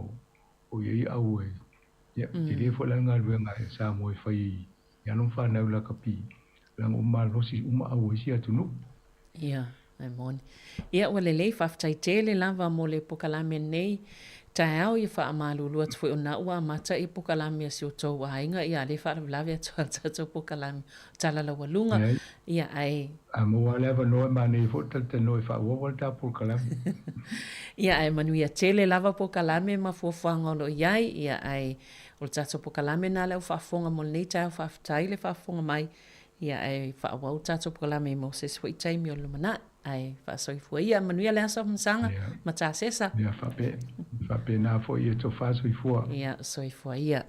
o ia i au e. Ia tele foi la le galuega a Samoa e fai i alo ma fanau lakapi leaga ua malosi uma au o isi atunuu. Ia, e moni. Ia, ua lelei, faafetai tele lava mo le pokalame lenei taeao, ia faamalulu atu foi ona ua amata ia pokalame a si o tou aiga, ia a lea e faalavelave atu lava le tatou pokalame o Tala Laualuga, ia ae. A maua lava le avanoa e manaia foi le talatalanoa e faaauau ai le ta polokalame. Ia ae manuia tele lava pokalame ma fuafuaga o lo o i ai, ia ae o le tatou pokalame lena le au faafofoga mo lenei taeao, faafetai le faafofoga mai. Ia ae faaauau le tatou polokalame mo se isi foi taimi o le lumanai. Ae faasoifua ia, manuia le aso Masaga ma Tasesa. Ia faapena foi ia tofa soifua. Ia soifua ia.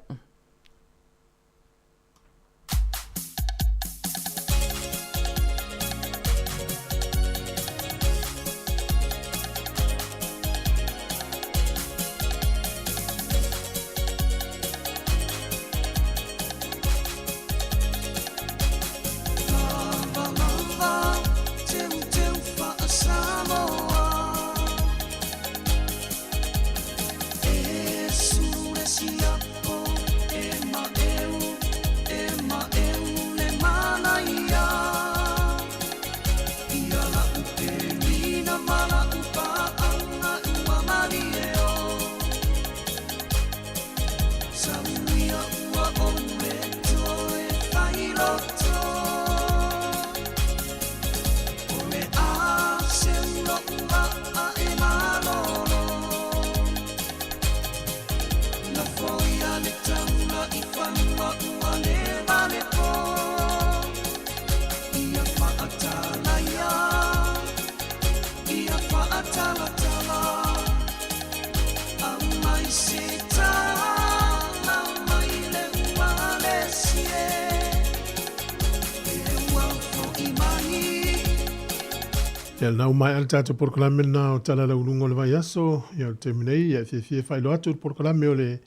Ia lena ua maea le tatou polokalame lena o Tala Laualuga o le Vaiaso. Ia o le taimi nei, ia e fiafia e faailoa atu le polokalame o le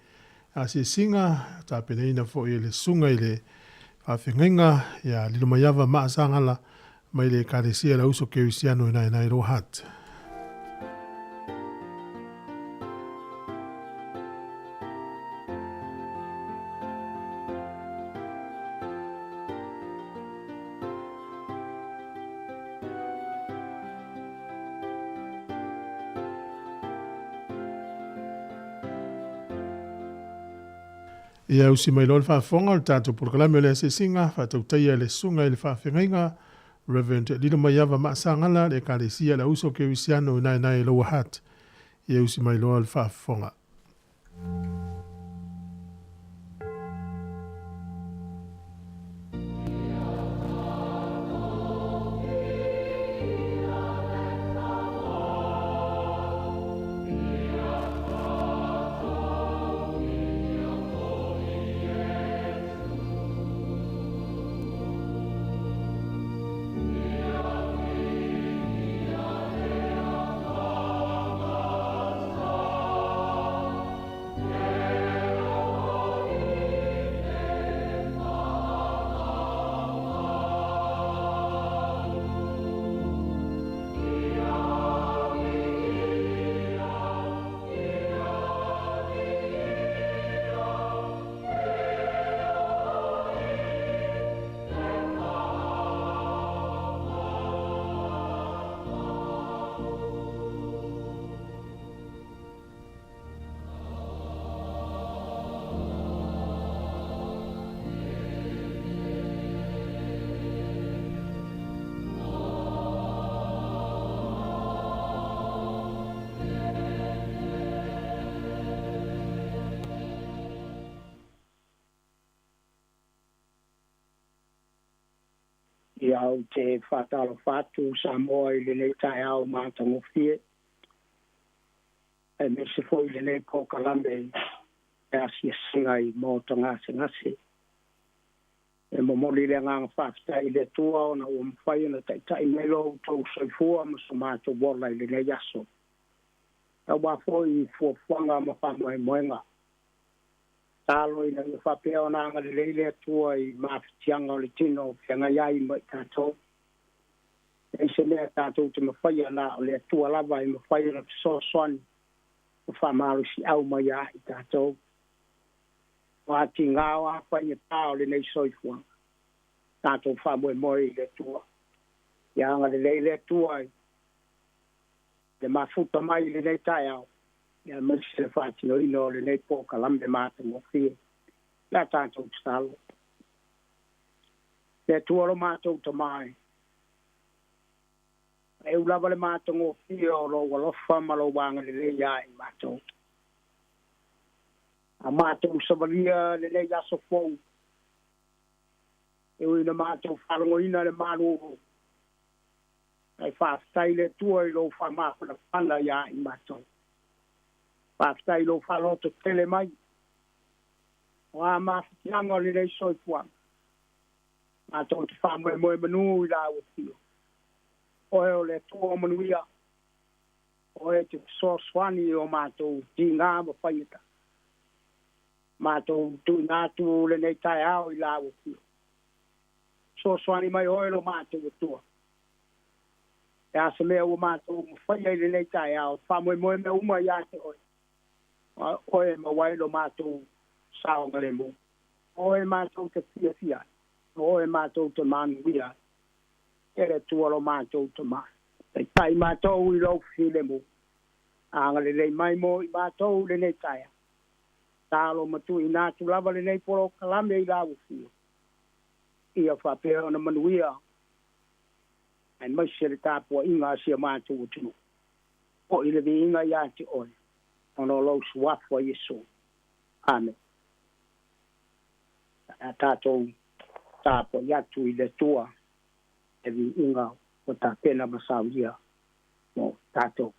asiasiga, tapenaina foi e le susuga i le faafeagaiga ia Lilomaiava Maasagala mai le Ekalesia Le Auso Kerisiano i Naenae Lower Hutt. Ia usi mai loa le faafofoga o le tatou polokalame o le asiasiga, faatautaia e le Susuga i le Faafeagaiga, Reverend Lilomaiava Maasagala, le Ekalesia Le Auso Kerisiano i Naenae Lower Hutt. Ia usi mai loa le faafofoga. Ia ou te faatalofa atu Samoa i lenei taeao matagofie, aemaise foi lenei polokalame e asiasiga i maota gasegase. E momoli le agaga faafetai i le Atua ona ua mafai ona taitai mai lo outou soifua ma so matou ola i lenei aso, aua foi fuafuaga ma faamoemoega. Talo ina ia faapea ona agalelei le Atua i mafatiaga o le tino o feagai ai ma i tatou. E leai se mea tatou te mafaia na o le Atua lava e mafai ona fesoasoani ma faamalosiau mai ia i tatou. O atiga o a faigata o lenei soifuaga, tatou faamoemoe i le Atua. Ia agalelei le Atua i le mafuta mai i lenei taeao, aemaise le faatinoina o lenei polokalame matagofie. Le a tatou tatalo. Le Atua lo matou Tamā e, eu lava le matagofie o lou alofa ma lou agalelei ia i matou. A matou savalia lenei aso fou, e ui ina matou faalogoina le malulu, ae faafetai le Atua i lou faamafanafana ia i matou. Faafetai i lou faalototele mai o a mafatiaga o lenei soifuaga, matou te faamoemoe manu i lau afio. Oe o le Atua o manuia, oe te fesoasoani i o matou tiga ma faigata. Matou tuuina atu lenei taeao i lau afio. Fesoasoani mai oe lo matou Atua. E a se mea ua matou mafaia i lenei taeao, faamoemoe mea uma ia te oe. Oe e maua ai lo matou saogalemu. Oe matou te fiafia ai. Oe matou te manuia ai. E le Atua lo matou Tamā. Taitai matou i lou filemu. Agalelei mai mo i matou lenei taeao. Talo ma tuuina atu lava lenei polokalame i lau afio, ia faapea ona manuia aemaise le tapuaiga a si a matou atunuu. Foi le viiga ia te oe, ona o lou suafa Iesu. Amene. A tatou tapuai atu i le Atua le viiga ua tapena ma saunia mo tatou.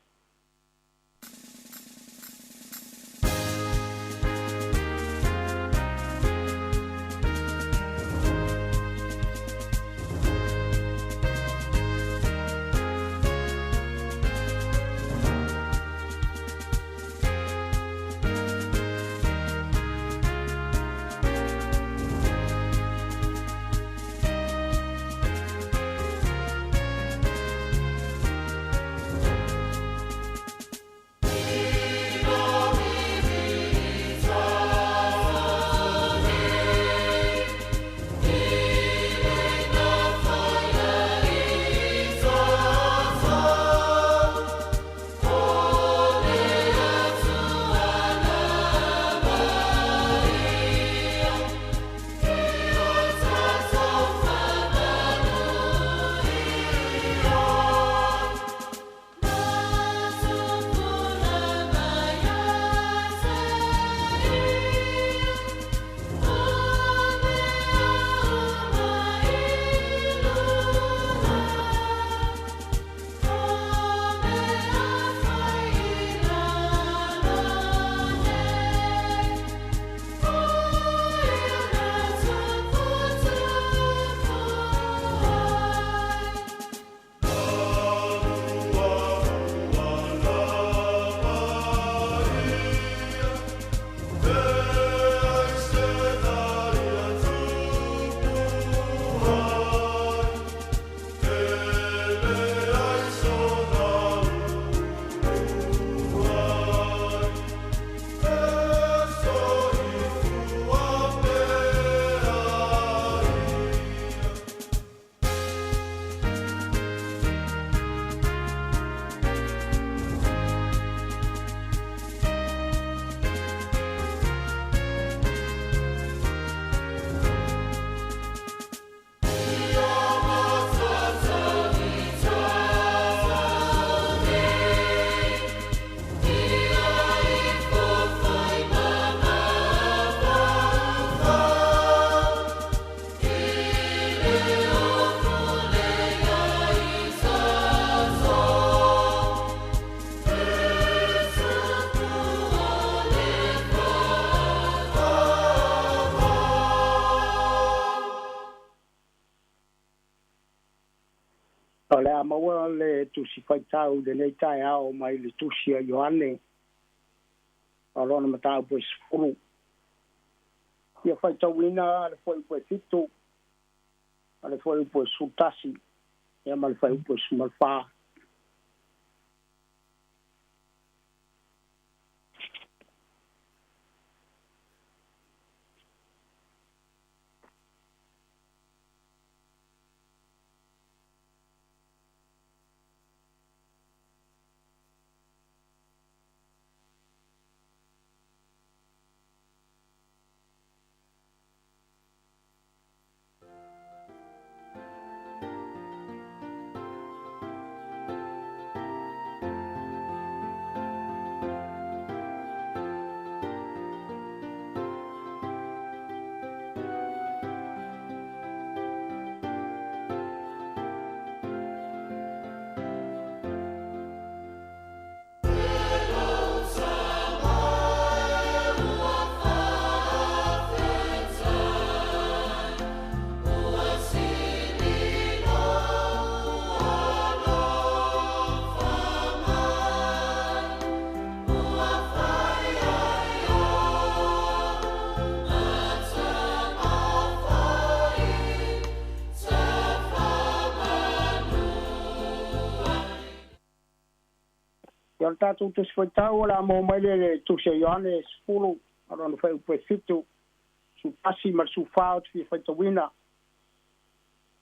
a maua le tusi faitau i lenei taeao mai le tusi a Ioane o lona mataupu e 10. Ia faitauina le fuaiupu e 7 ma le fuaiupu e 11 ia ma le fuaiupu e 14. Ia o le tatou tusi faitau o le a maua mai lea i le tusi a Ioane 10 o lona fuaiupu e 7, 11 ma le 14 ou te fia faitauina.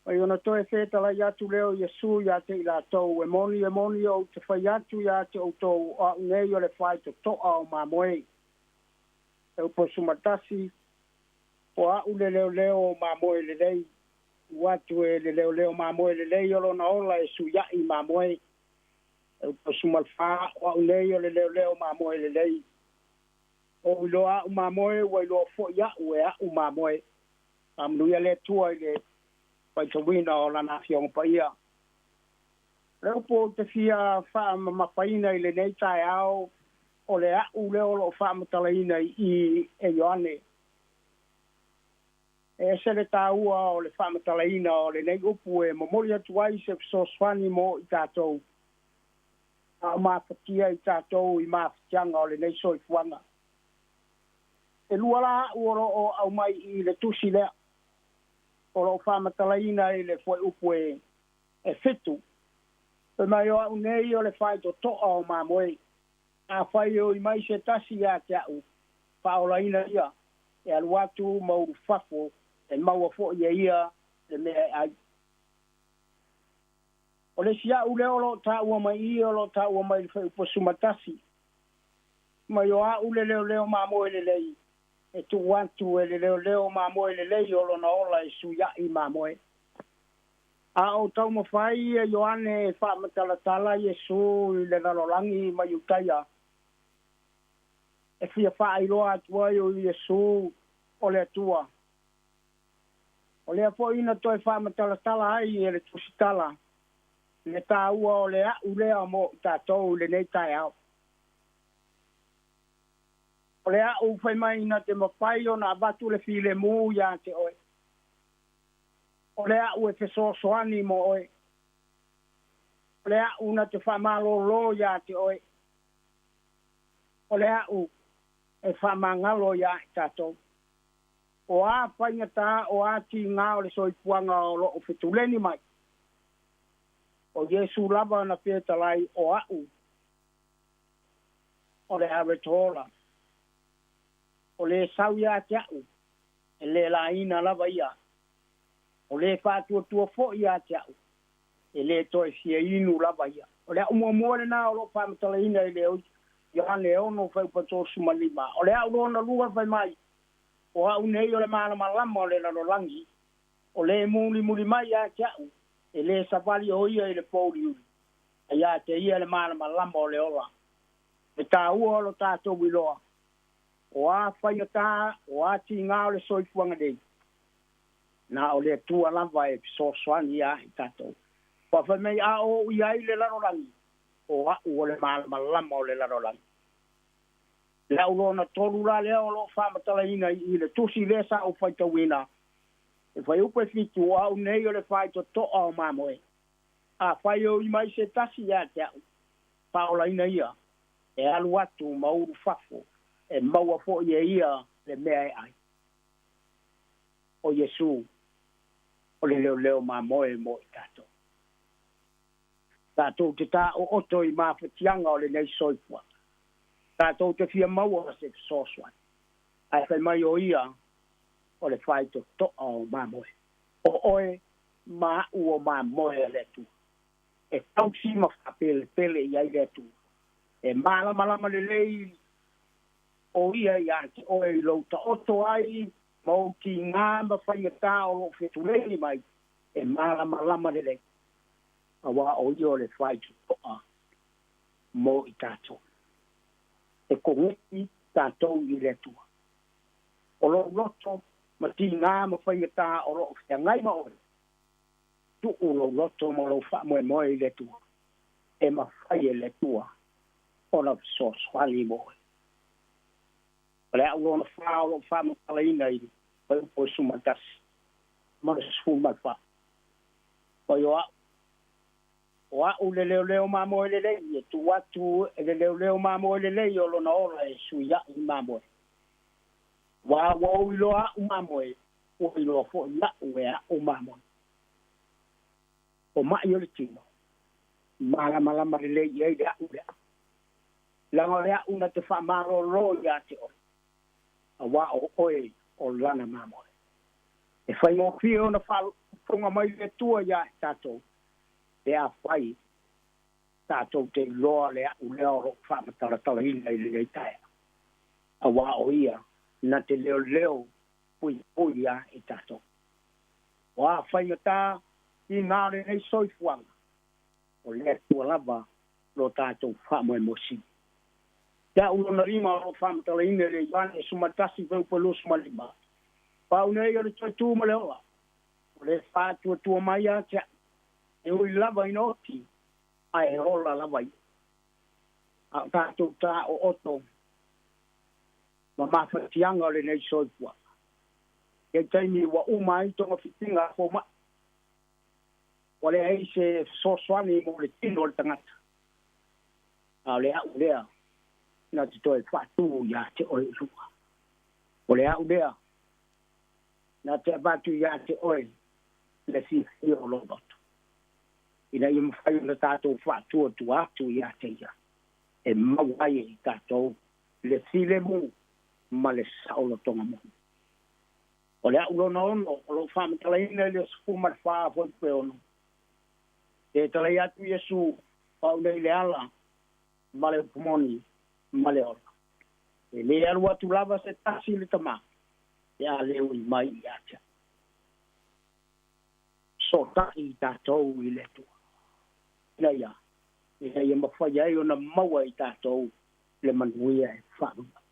Mai ona toe fetalai atu lea o Iesu ia te i latou, e moni, e moni ou te fai atu ia te outou, o a'u nei o le faitoto'a o mamoe. E upu e 11, o a'u le leoleo o mamoe lelei, ua atu e le leoleo mamoe lelei o lona ola e suia'i mamoe. E upu 14, o a'u nei o le leoleo mamoe lelei. O iloa a'u mamoe ua iloa fo'i a'u e a'u mamoe. Faamanuia le Atua i le faitauina o lana afioga paia. Le upu ou te fia faamamafaina i lenei taeao o le a'u lea o lo'o faamatalaina i e Ioane. E ese le tāua o le faamatalaina o lenei upu e momoli atu ai se fesoasoani mo i tatou a o mafatia i tatou i mafatiaga o lenei soifuaga. E lua la a'u o lo'o aumai i le tusi lea o lo'o faamatalaina i le fuaiupu e 7. Fai mai o a'u nei o le faitoto'a o mamoe. Afai e oi mai se tasi ia te a'u, faaolaina ia, e alu atu ma ulufafo e maua fo'i e ia le mea e ai. O le isi a'u lea o lo'o tāua mai i o lo'o tāua mai i le fuaiupu 11. Mai o a'u le leoleo mamoe lelei, e tuu atu e le leoleo mamoe lelei o lona ola e suia'i mamoe. A o taumafai e Ioane e faamatalatala Iesu i le lalolagi ma Iutaia, e fia faailoa atu ai o Iesu o le Atua. O lea fo'i na toe faamatalatala ai e le tusitala le tāua o le a'u lea mo i tatou i lenei taeao. O le a'u fai mai na te mafai ona avatu le filemu iā te oe. O le a'u e fesoasoani mo oe. O le a'u na te faamalōlō iā te oe. O le a'u e faamagalo iā i tatou. O a faigata o a tigā o le soifuaga o lo'o fetuleni mai. O Iesu lava na fetalai o a'u o le avetola. O le sau iā te a'u e lē laina lava ia. O le faatuatua fo'i iā te a'u e lē toe fia inu lava ia. O le a'u muamua lenā o lo'o faamatalaina i le Ioane 6 fuaiupu 35. O le a'u lona lua fai mai o a'u nei o le malamalama o le lalolagi. O le mulimuli mai iā te a'u e lē savali o ia i le pouliuli. A iā te ia le malamalama o le ola. E tāua o lo tatou iloa. O a faigata o a tigā o le soifuaga nei. Na o le Atua lava e fesoasoani iā i tatou. Ua fai mai a o i ai le lalolagi, o a'u o le malamalama o le lalolagi. Le a'u lona tolu la lea o lo'o faamatalaina i le tusi lea sa ou faitauina. E fuaiupu e 7, o a'u nei o le faitoto'a o mamoe. Afai e ui mai se tasi ia te a'u, faaolaina ia, e alu atu ma ulu fafo, e maua fo'i e ia le mea e ai. O Iesu, o le leoleo mamoe mo i tatou. Tatou te tā'o'oto i mafatiaga o lenei soifuaga. Tatou te fia maua se fesoasoani. Ae fai mai o ia o le faitoto'a o mamoe. O oe ma a'u o mamoe a le Atua. E tausi ma faapelepele i ai le Atua. E malamalama lelei o ia iā te oe i lou taoto ai ma ou tigā ma faigatā o lo'o fetulei mai e malamalama lelei. Auā o ia o le faitoto'a mo i tatou. E kogeki tatou i le Atua. O lou loto ma tigā ma faigatā o lo'o feagai ma oe, tu'u lou loto ma lou fa'amoemoe i le Atua. E mafai e le Atua ona fesoasoani mo oe. O le a'u lona fā o lo'o fa'amatalaina i fuaiupu e 11 ma le 14. Oi o a'u o a'u le leoleo mamoe lelei, e tuu atu e le leoleo mamoe lelei o lona ola e suia'i mamoe. Uā ua ou iloa a'u mamoe, ua iloa fo'i a'u e a'u mamoe. O ma'i o le tino, malamalama lelei i ai le a'u lea. Laga o le a'u na te fa'amalōlō iā te oe, auā o oe o lana mamoe. E faigofie ona faafofoga mai le Atua iā i tatou, pe afai tatou te iloa le a'u lea o lo'o fa'amatalatalaina i lenei taeao. Auā o ia na te leoleo puipui iā i tatou. O a faigatā tigā o lenei soifuaga, o le Atua lava lo tatou fa'amoemoe sili. Te a'u lona lima o lo'o fa'amatalaina i le Ioane 11 fuaiupu e 25. Pau nei o le toe tū ma le ola, o le fa'atuatua mai ia te a'u, e ui lava ina oti, ae ola lava ia. A o tatou tā'o'oto ma mafatiaga o lenei soifuaga. Ia taimi ua uma ai togafitiga a foma'i, ua leai se fesoasoani mo le tino o le tagata. A o le a'u lea na te toe fa'atū iā te oe i luga. O le a'u lea na te avatu iā te oe le fiafia o lou loto. Ina ia mafai ona tatou fa'atuatua atu iā te ia e maua ai e i tatou le filemu ma le sa'olotoga moni. O le a'u lona ono o lo'o fa'amatalaina i le 14 fuaiupu e 6. E talai atu Iesu, o a'u nei le ala ma le upu moni ma le ola. E lē alu atu lava se tasi i le Tamā, pe a lē ui mai iā te a'u. So'ota'i i tatou i le Atua. Ina ia, ina ia mafai ai ona maua i tatou le manuia e fa'avavai.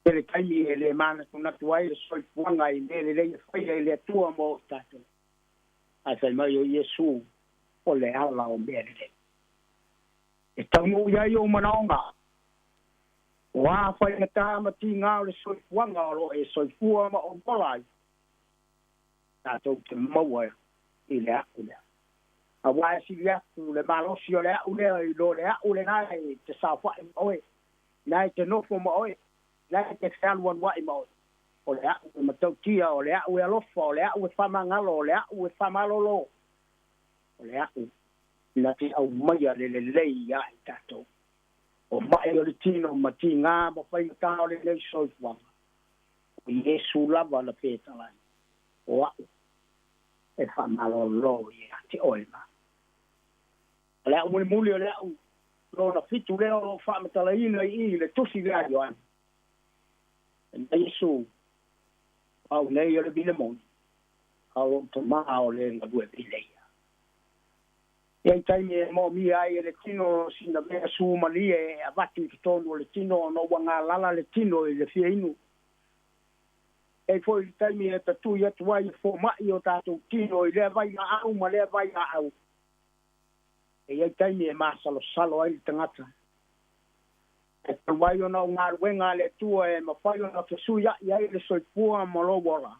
Tele taimi e lē manatunatu ai le soifuaga i mea lelei e faia i le Atua mo i tatou. Ae fai mai o Iesu o le ala o mea lelei. E taunuu i ai ou manaoga. O a faigatā ma tigā o le soifuaga o lo'o e soifua ma ou ola ai, tatou te maua i le a'u lea. Auā e sili atu le malosi o le a'u lea i lo le a'u lenā e te saofa'i ma oe, na e te nofo ma oe, na e te fealualua'i ma oe. O le a'u e matautia, o le a'u e alofa, o le a'u e fa'amagalo, o le a'u e fa'amalōlō, o le a'u na te aumaia le lelei iā i tatou. O ma'i o le tino ma tigā ma faigatā o lenei soifuaga, o Iesu lava na fetalai, o a'u e fa'amalōlō iā te oe ma. O le a'u mulimuli o le a'u lona fitu lea o lo'o fa'amatalaina i i le tusi lea a Ioane. E mai Iesu, o a'u nei o le vile moni, a o lo'u Tamā o le galue vile ia. E ai taimi e mo'omia ai e le tino sina mea sumalie e avatu i totonu o le tino ona ua galala le tino i le fia inu. E ai fo'i le taimi e tatui atu ai e foma'i o tatou tino i lea vailaau ma lea vailaau. E i ai taimi e masalosalo ai le tagata. Ae talu ai ona o galuega a le Atua e mafai ona fesuia'i ai le soifua ma lou ola,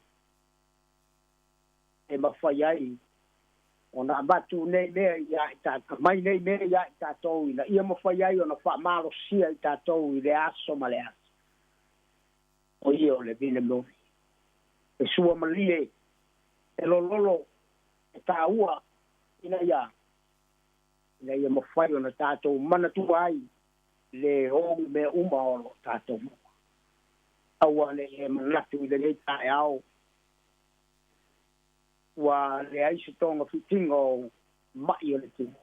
e mafai ai Ona avatu nei mea ia i tatou mai nei mea ia i tatou ina ia mafai ai ona faamalosia i tatou i le aso ma le aso. O ia o le vinemoni. E sua malie e lololo e tāua ina ia mafai ona tatou manatua ai le ou mea uma o lo tatou maua. Aua ne i e manatu i lenei taeao ua leai se togafitiga o ma'i o le tino.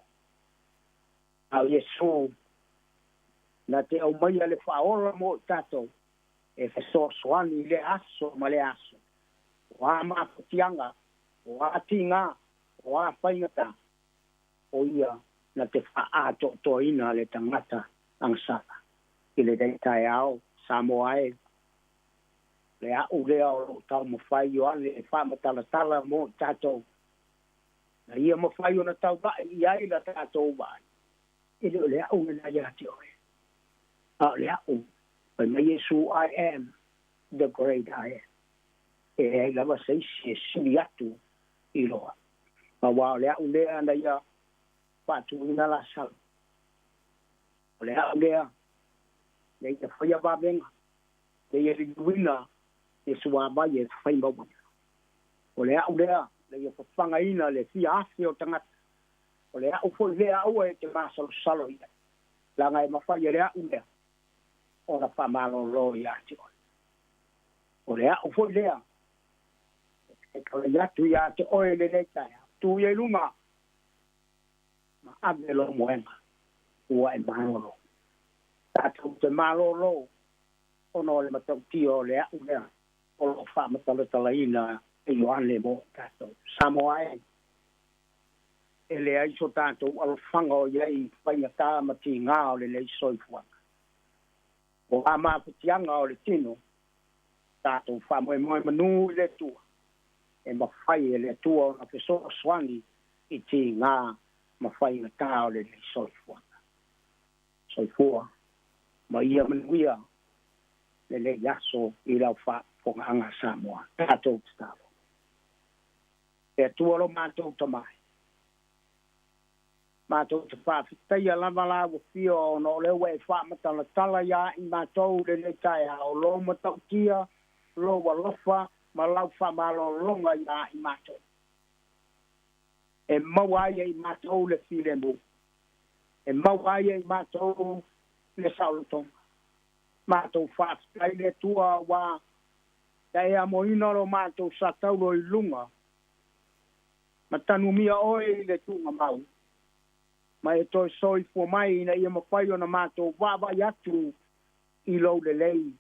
A o Iesu na te aumaia le faaola mo i tatou e fesoasoani i le aso ma le aso. O a mafatiaga, o a tigā, o a faigata, o ia na te faaatoatoaina le tagata agasala. I lenei taeao Samoa e, le a'u lea o lo'o taumafai Ioane e faamatalatala mo i tatou. Na ia mafai ona taula'i i ai la tatou vaai. E le o le a'u lena iā te oe. A o le a'u, fai mai Iesu, I am the great I am. E leai lava se isi e sili atu i loa. Auā o le a'u lea na ia faatuina Lasalo. O le a'u lea na ia faia vavega, na ia liliuina le suāvai e faimauina. O le a'u lea na ia fafagaina le fia afe o tagata. O le a'u foi lea aua e te masalosalo i ai. Leaga e mafai e le a'u lea ona faamalōlō iā te oe. O le a'u foi lea e talai atu iā te oe lenei taeao. Tu ia i luga ma ave lou moega ua e malōlō. Tatou te malōlō ona o le matautia o le a'u lea o lo'o faamatalatalaina e Ioane mo i tatou. Samoa e, e leai so tatou alofaga o i ai i faigatā ma tigā o lenei soifuaga. O a mafatiaga o le tino, tatou faamoemoe manū i le Atua, e mafai e le Atua ona fesoasoani i tigā ma faigatā o lenei soifuaga. Soifua ma ia manuia lenei aso i lau faafofogaaga Samoa. Tatou tatalo. E Atua lo matou tamai. Matou te faafetaia lava la ua fia ona o lea ua e faamatalatala iā i matou lenei taeao lou matautia, lou alofa ma lau faamalōlōga iā i matou. E maua ai e i matou le filemu. E maua ai e i matou le saolotoga. Matou faafetai le Atua ua na e amoina lo matou sataulo i luga ma tanumia oe i le tuugamau ma e toe soifua mai ina ia mafai ona matou vaavaai atu i lou lelei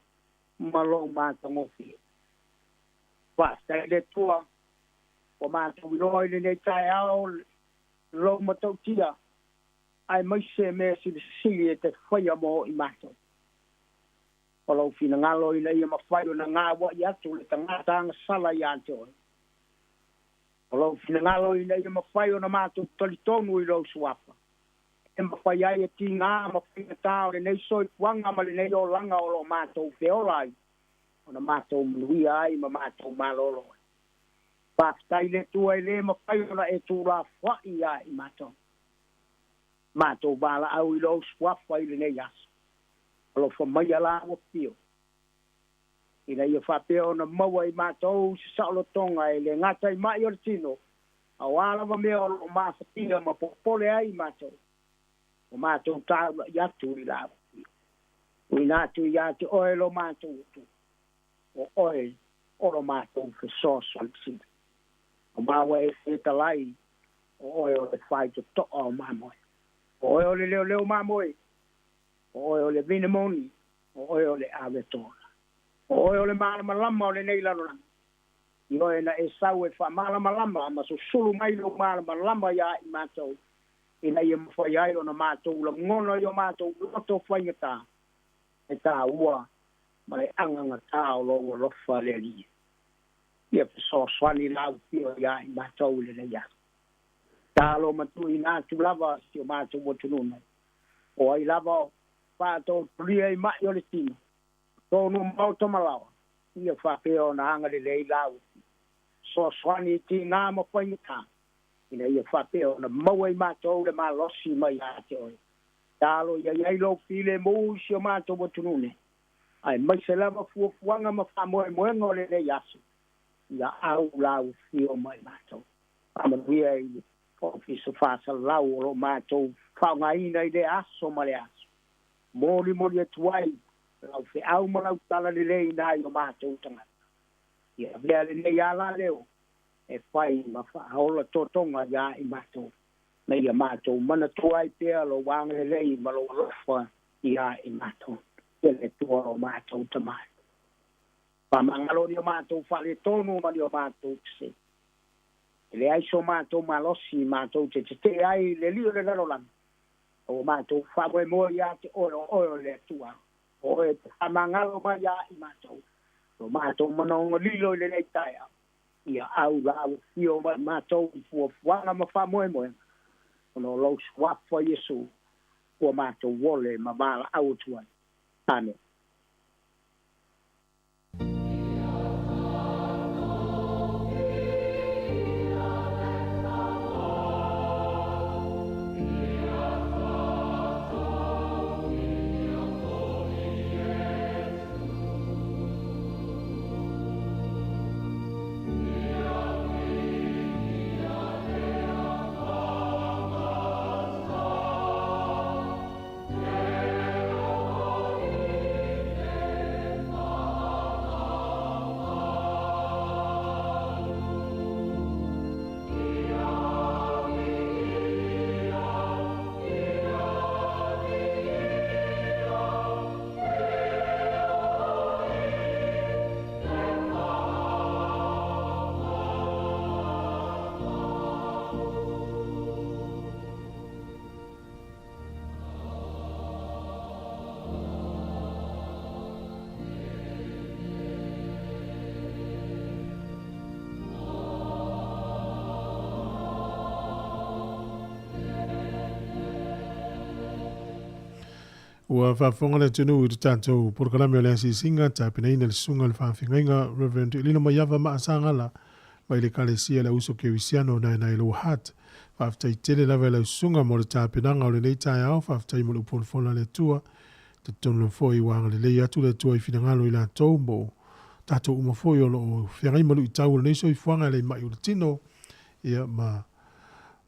ma lou matagofie. Faafetai le Atua ua matou iloa i lenei taeao lou matautia aemaise mea silisili e te faia mo i matou. O lou finagalo ina ia mafai ona gaua'i atu le tagata agasala iā te oe. O lou finagalo ina ia mafai ona matou talitonu i lou suafa. E mafai ai e tigā ma faigatā o lenei soifuaga ma lenei olaga o loo matou feola ai ona matou manuia ai ma matou malōlō ai. Faafetai le Atua e lē mafai ona e tulafoa'i iā i matou. Matou valaau i lou suafa i lenei aso. Alofa maia la ua pio. Ina ia faapea ona maua i matou se saolotoga e le gata i ma'i o le tino, a o a lava mea o loo mafatia ma popole ai matou. O matou taula'i atu i la ua pio. Tuuina atu iā te oe lo matou Atua. O oe o lo matou fesoasoani sili. O maua e fetalai o oe o le faitotoa o mamoe. O oe o le leoleo mamoe. O oe o le vinemoni. O oe o le avetola. O oe o le malamalama o lenei lalolagi. I oe na e sau e faamalamalama ma susulu mai lou malamalama iā i matou ina ia mafai ai ona matou lagona i o matou loto faigata e tāua ma le agagatā o lou alofa le Alii. Ia fesoasoani lau Afioga iā i matou i lenei aso. Talo ma tuuina atu lava si o matou atunuu nei. O ai lava o faatoatolia i ma'i o le tino, tonu maota ma laoa, ia faapea ona agalelei lau Afioga. Fesoasoani i tigā ma faigata. Ina ia faapea ona maua i matou le malosi mai ia te oe. Talo ia i ai lou filemu i si o matou atunuu nei, aemaise lava fuafuaga ma faamoemoega o lenei aso, ia au laufio mai matou. Faamanuia i le Ofisa Faasalalau o loo matou faaaogaina i lea aso ma le aso. Molimoli atu ai lau feau ma lau talalelei nai o matou tagata. Ia avea lenei alaleo e fai ma faaola totoga iā i matou, na ia matou manatua ai pea lou agalelei ma lou alofa iā i matou. E le Atua o matou Tamā. Faamagalo ni o matou faaletonu ma ni o matou sese. E leai so matou malosi matou te tetee ai i le alii o le lalolagi, a ua matou faamoemoe ia te oe, o oe o le Atua, o oe e te faamagalo mai ia i matou. Lo matou manaoga lilo i lenei taeao, ia au laufio mai matou i fuafuaga ma faamoemoega, ona o lou suafa Iesu ua matou ole ma valaau atu ai. Amene. Ua faafofoga le atunuu i le tatou polokalame o le asiasiga tapenaina e le Susuga i le Faafeagaiga Rev. Elina Maiava Maasagala mai le Ekalesia Le Auso Kerisiano Naenae Lower Hutt. Faafetai tele lava i lau susuga mo le tapenaga o lenei taeao, faafetai mo le upolufola a le Atua. Talitonu lava foi ua agalelei atu le Atua i finagalo i latou mo tatou uma foi o lo o feagai ma luitau o lenei soifuaga e le mai o le tino, ia ma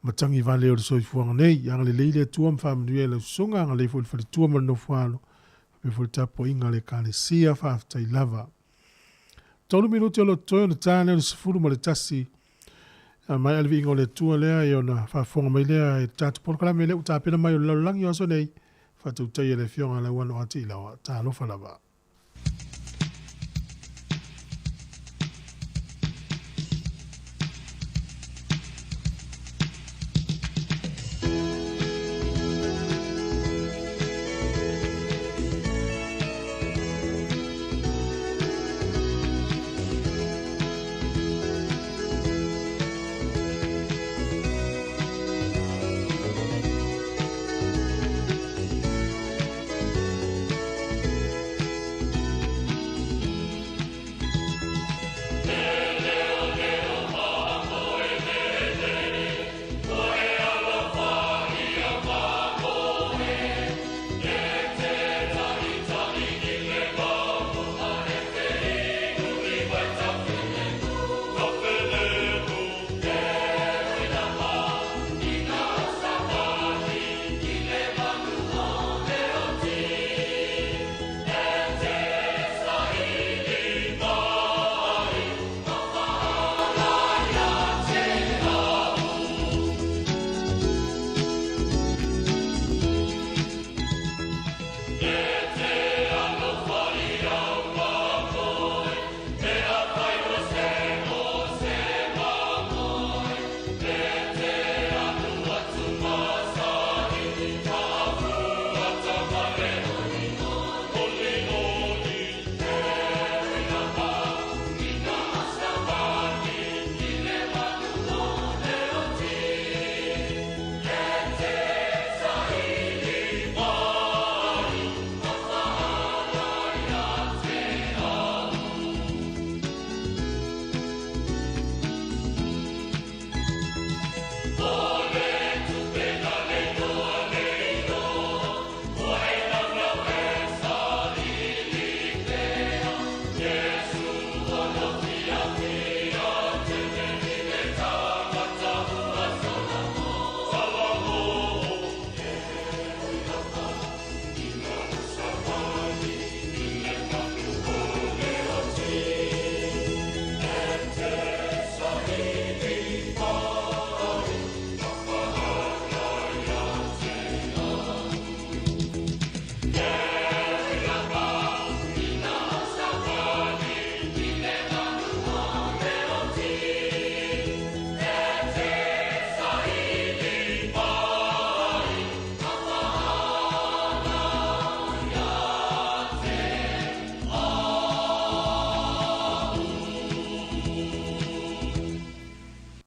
matagi vale o le soifuaga nei. Ia agalelei le Atua ma faamanuia i lau susuga, agalelei foi i le faletua ma le nofoalo, faapea foi le tapuaiga a le Ekalesia, faafetai lava. 3 minute o lo o totoe ona ta lea o le 11. A maea le viiga o le Atua lea, ia ona faafofoga mai lea i le tatou polokalame lea ua tapena mai o le lalolagi o aso nei, faatautaia e le Afioga a Lauano A. Tiilaoa. Talofa lava.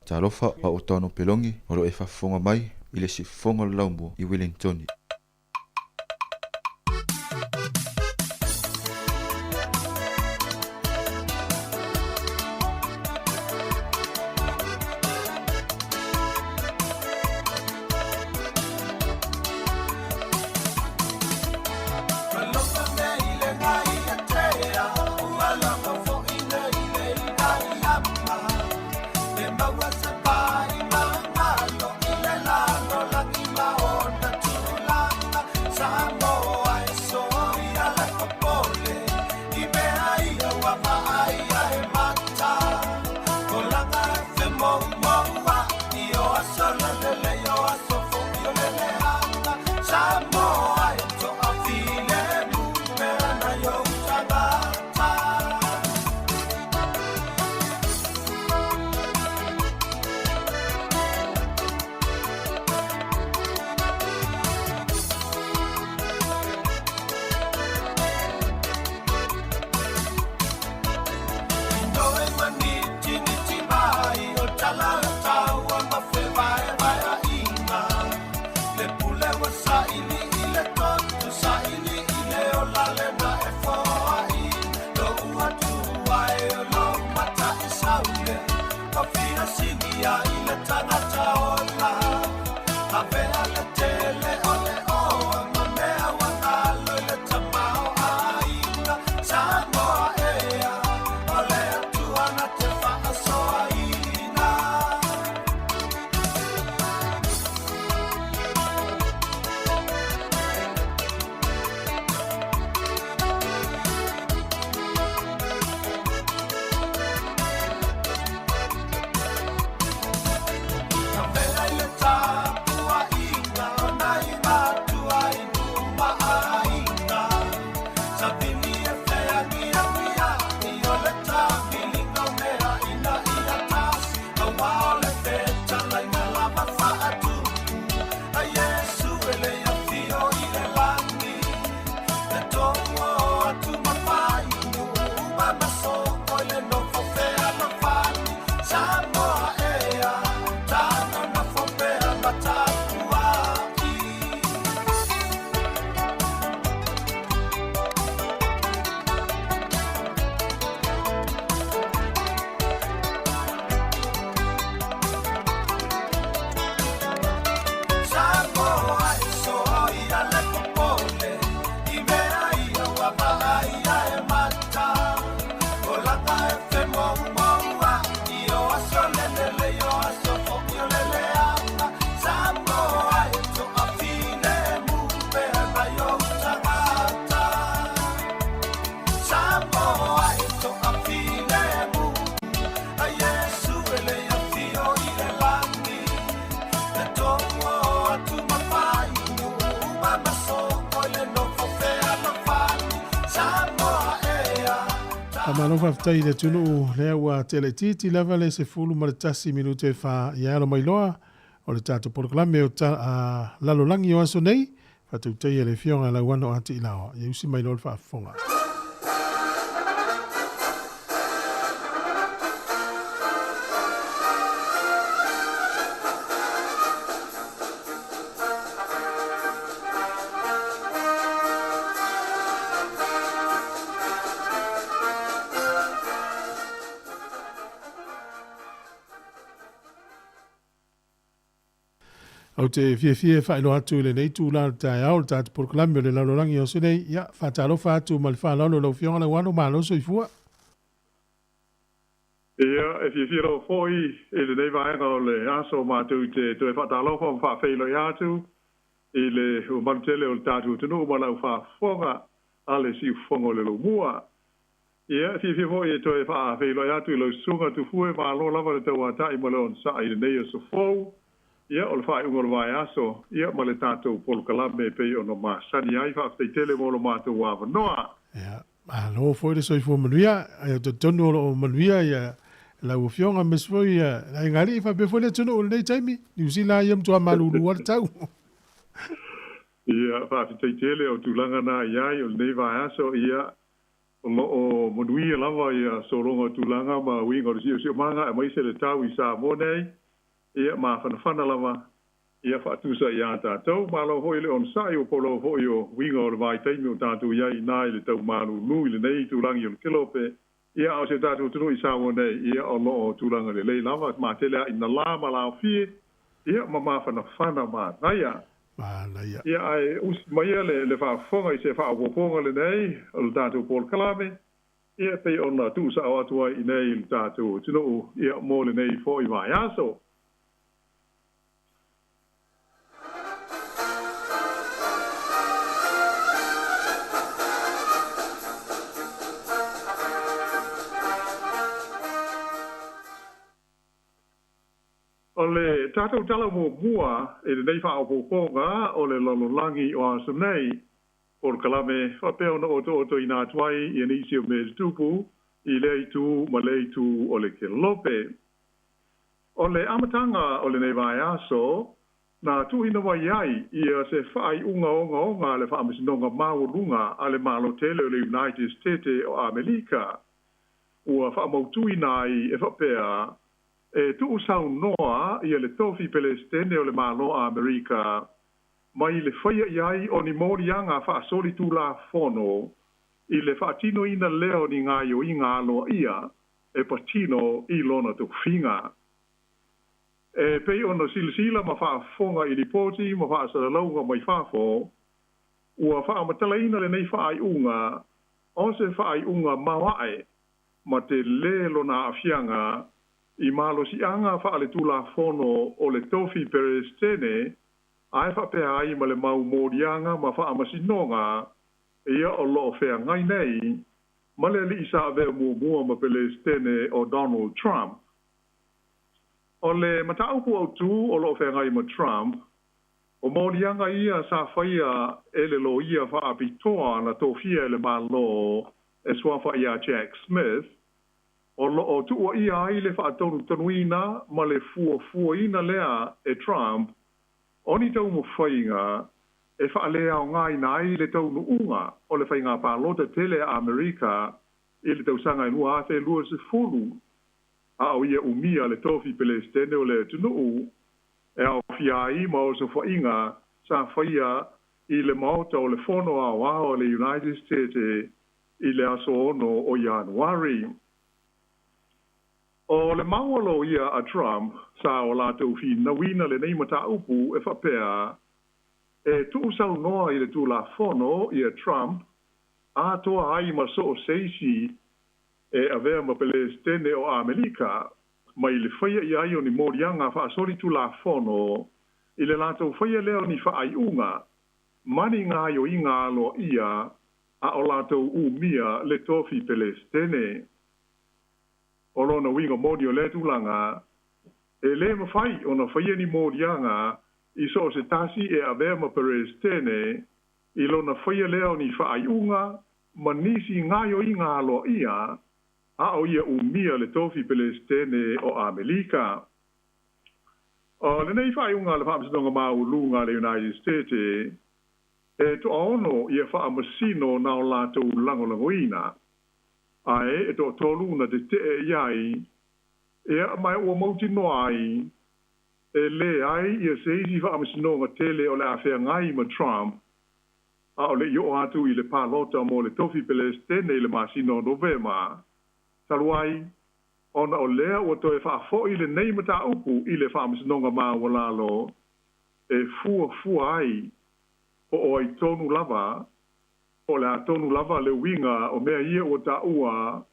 Talofa o o Pelongi o lo e faafofoga mai i le siufofoga o le Laumua i Wellingtoni. Faamalo faafetai i le atunuu lea ua tele lava le 11 minute e fa ia alo mai loa o le tatou polokalame o lalolagi o aso nei faatautaia le afioga Lauano Ati Ilaoa ia usi mai loa le faafofoga. Ou te fiafia e faailoa atu i lenei tula le taeao le tatou polokalame o le lalolagi o aso nei. Ia, faatalofa atu ma le faaaloalo i lau Afioga Lauano, malo soifua. Ia, e fiafia lava foi i lenei vaega o le aso matou te toe faatalofa ma faafeiloai atu i le mamalu tele o le tatou atunuu ma lau faafofoga a le siufofoga o le Laumua. Ia, e fiafia foi e toe faafeiloai atu i lau susuga Tufue, malo lava le tauatai ma le onosai i lenei aso fou. Ia, o le faaiuga o le vaiaso, ia, ma le tatou polokalame e pei ona masani ai, faafetai tele mo lo matou avanoa. Ia, malo foi le soifua manuia, ia talitonu o lo o manuia ia lau Afioga aemaise foi ia le aiga faapea foi le atunuu i lenei taimi. Niu Sila ia matua malulu lava le tau. Ia, faafetai tele o tulaga na i ai o lenei vaiaso, ia, O loo manuia lava ia sologa o tulaga ma uiga o le siosiomaga aemaise le tau i Samoa nei, ia mafanafana lava ia faatusa iā tatou. Malo foi le onosaʻi ua polo foi o uiga o le vaitaimi o tatou iai iinā i le taumalūlū i lenei itulagi o le kelope, ia a o se tatou atunuu i Samoa nei, ia o loo tulaga lelei lava matele aʻi nalā ma laofie, ia ma mafanafana manaia. Manaia. Ia ae usi maia le faafofoga i se faaopoopoga lenei o le tatou polokalame, ia pei ona tuusaʻo atu ai iinei i le tatou atunuu, ia mo lenei foʻi vaiaso. O le tatou tala muamua i lenei faaopoopoga o le lalolagi o aso nei, polokalame faapea ona otootoina atu ai ia nisi o mea tutupu i lea itu ma lea itu o le kelope. O le amataga o lenei vaiaso, na tuuina mai ai ia se faaiuga ogaoga a le Faamasinoga Maualuga a le Malo Tele o le United States o Amerika, ua faamautuina ai e faapea e tuusaunoa ia le tofi Pelesitene o le Malo a Amerika mai le faia i ai o ni moliaga faasolitulafono i le faatinoina lea o ni gaoioiga aloaia e patino i lona tofiga. E pei ona silasila ma faafofoga i lipoti ma faasalalauga mai fafo, ua faamatalaina lenei faaiuga o se faaiuga maoae ma telē lona aafiaga i malosiaga faaletulafono o le tofi Peresetene, ae faapea ai ma le mau moliaga ma faamasinoga ia o loo feagai nei ma le alii sa avea muamua ma Pelesitene o Donald Trump. O le mataupu autū o loo feagai ma Trump, o moliaga ia sa faia e le loia faapitoa na tofia e le Malo e suafa iā Jack Smith, o loo tuuaia ai le faatonutonuina ma le fuafuaina lea e Trump o ni taumafaiga e faaleaogaina ai le taunuuga o le faiga palota tele a Amerika i le tausaga e 2020, a o ia umia le tofi Pelesitene o le atunuu, e aofia ai ma osofaiga sa faia i le Maota o le Fono Aoao a le United States i le aso 6 o Ianuari. O le mau a loia a Trump sa o latou finauina lenei mataupu e faapea e tuusaunoa i le Tulafono ia Trump atoa ai ma so o se isi e avea ma Pelesitene o Amerika mai le faia i ai o ni moliaga faasolitulafono i le latou faia lea o ni faaiuga ma ni gaoioiga aloaia a o latou umia le tofi Pelesitene. O lona uiga moni o lea tulaga, e lē mafai ona faia ni moliaga i so o se tasi e avea ma Peresetene i lona faia lea o ni faaiuga ma nisi gaoioiga aloaia a o ia umia le tofi Pelesitene o Amerika. O lenei faaiuga a le Faamasinoga Maualuga a le United States, e toaono ia faamasino na o latou lagolagoina, ae e toatolu na tetee i ai, ia ma ua mautinoa ai e leai ia se isi faamasinoga tele o le a feagai ma Trump a o leʻi oo atu i le palota mo le tofi Pelesitene i le masina o Novema, talu ai ona o lea ua toe faafoʻi lenei mataupu i le Faamasinoga Maualalo e fuafua ai po o ai tonu lava po o le a tonu lava le uiga o mea ia ua taua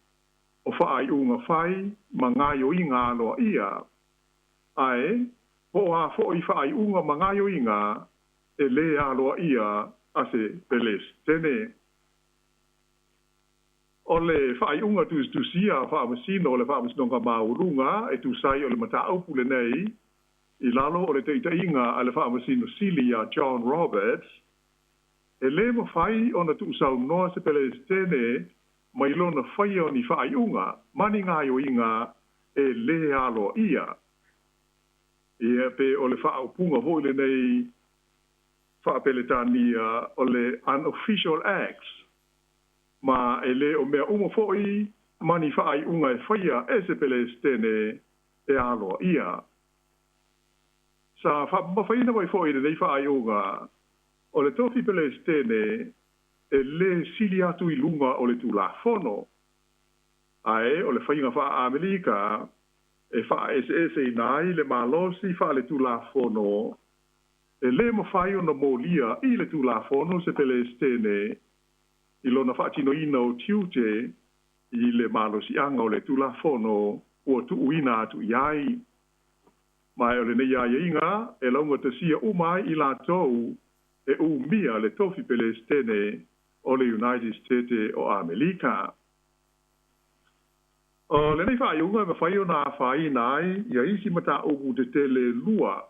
o faaiuga fai ma gaoioiga aloaia, ae po o a foʻi faaiuga ma gaoioiga e lē aloaia a se Pelesitene. O le faaiuga tusitusia a faamasino o le Faamasinoga Maualuga e tusa ai o le mataupu lenei i lalo o le taitaiga a le Faamasino Sili iā John Roberts, e lē mafai ona tuusaunoa se Pelesitene mai lona faia o ni faaiuga ma ni gaoioiga e lē aloaia. Ia pe o le faaupuga foi lenei faapeletania o le unofficial acts. Ma e lē o mea uma foʻi ma ni faaiuga e faia e se Pelesitene e aloaʻia. Sa faamamafaina mai foʻi lenei faaiuga o le tofi Pelesitene e lē sili atu i luga o le Tulafono, ae o le faiga faa-Amelika e faaeseeseina ai le malosi faaletulafono e lē mafai ona molia i le Tulafono se Pelesitene i lona faatinoina o tiute i le malosiaga o le Tulafono ua tuuina atu i ai. Ma e o lenei aiaiga e laugatasia uma ai i latou e umia le tofi Pelesitene o le United State o Amelika. O lenei faaiuga e mafai ona afaina ai ia isi mataupu tetele e lua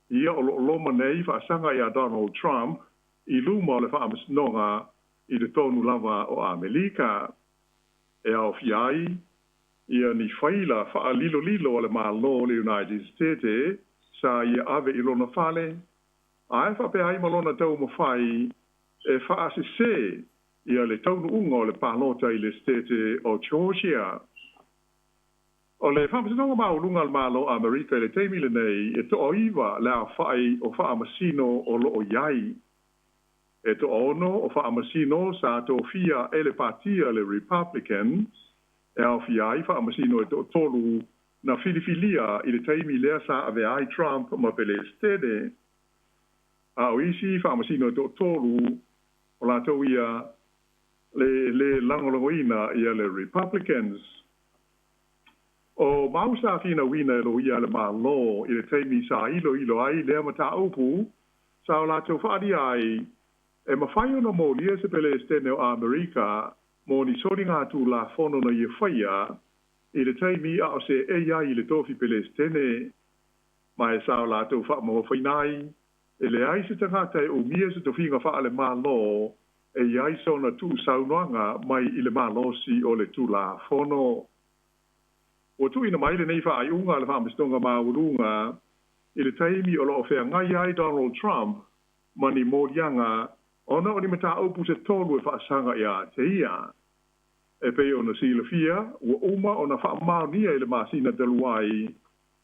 ia o loo loma nei faasaga iā Donald Trump i luma o le Faamasinoga i totonu lava o Amelika, e aofia ai ia ni faila faalilolilo a le Malo o le United States sa ia ave i lona fale, ae faapea ai ma lona taumafai e faasesē ia le taunuuga o le palota i le Setete o Georgia. O le Faamasinoga Maualuga a le Malo Amerika i le taimi lenei e toaiva le aofaʻi o faamasino o loo i ai. E toaono o faamasino sa tofia e le patia le Republican, e aofia ai faamasino e toatolu na filifilia i le taimi lea sa avea ai Trump ma Pelesitene. A o isi faamasino e toatolu o latou ia le lē lagolagoina ia le Republicans. O mau sa finauina e loia a le Malo i le taimi sa iloilo ai lea mataupu, sa o latou faaalia ai e mafai ona molia se Pelesitene o Amerika mo ni soligatulafono na ia faia i le taimi a o seei ai i le tofi Pelesitene, ma e sa o latou faamamafaina ai e leai se tagata e umia se tofiga faale-Malo e i ai sona tuusaunoaga mai i le malosi o le Tulafono. Ua tuuina mai lenei faaiuga a le Faamasinoga Maualuga i le taimi o loo feagai ai Donald Trump ma ni moliaga ona o ni mataupu se tolu e faasaga iā te ia. E pei ona silafia, ua uma ona faamaonia i le masina talu ai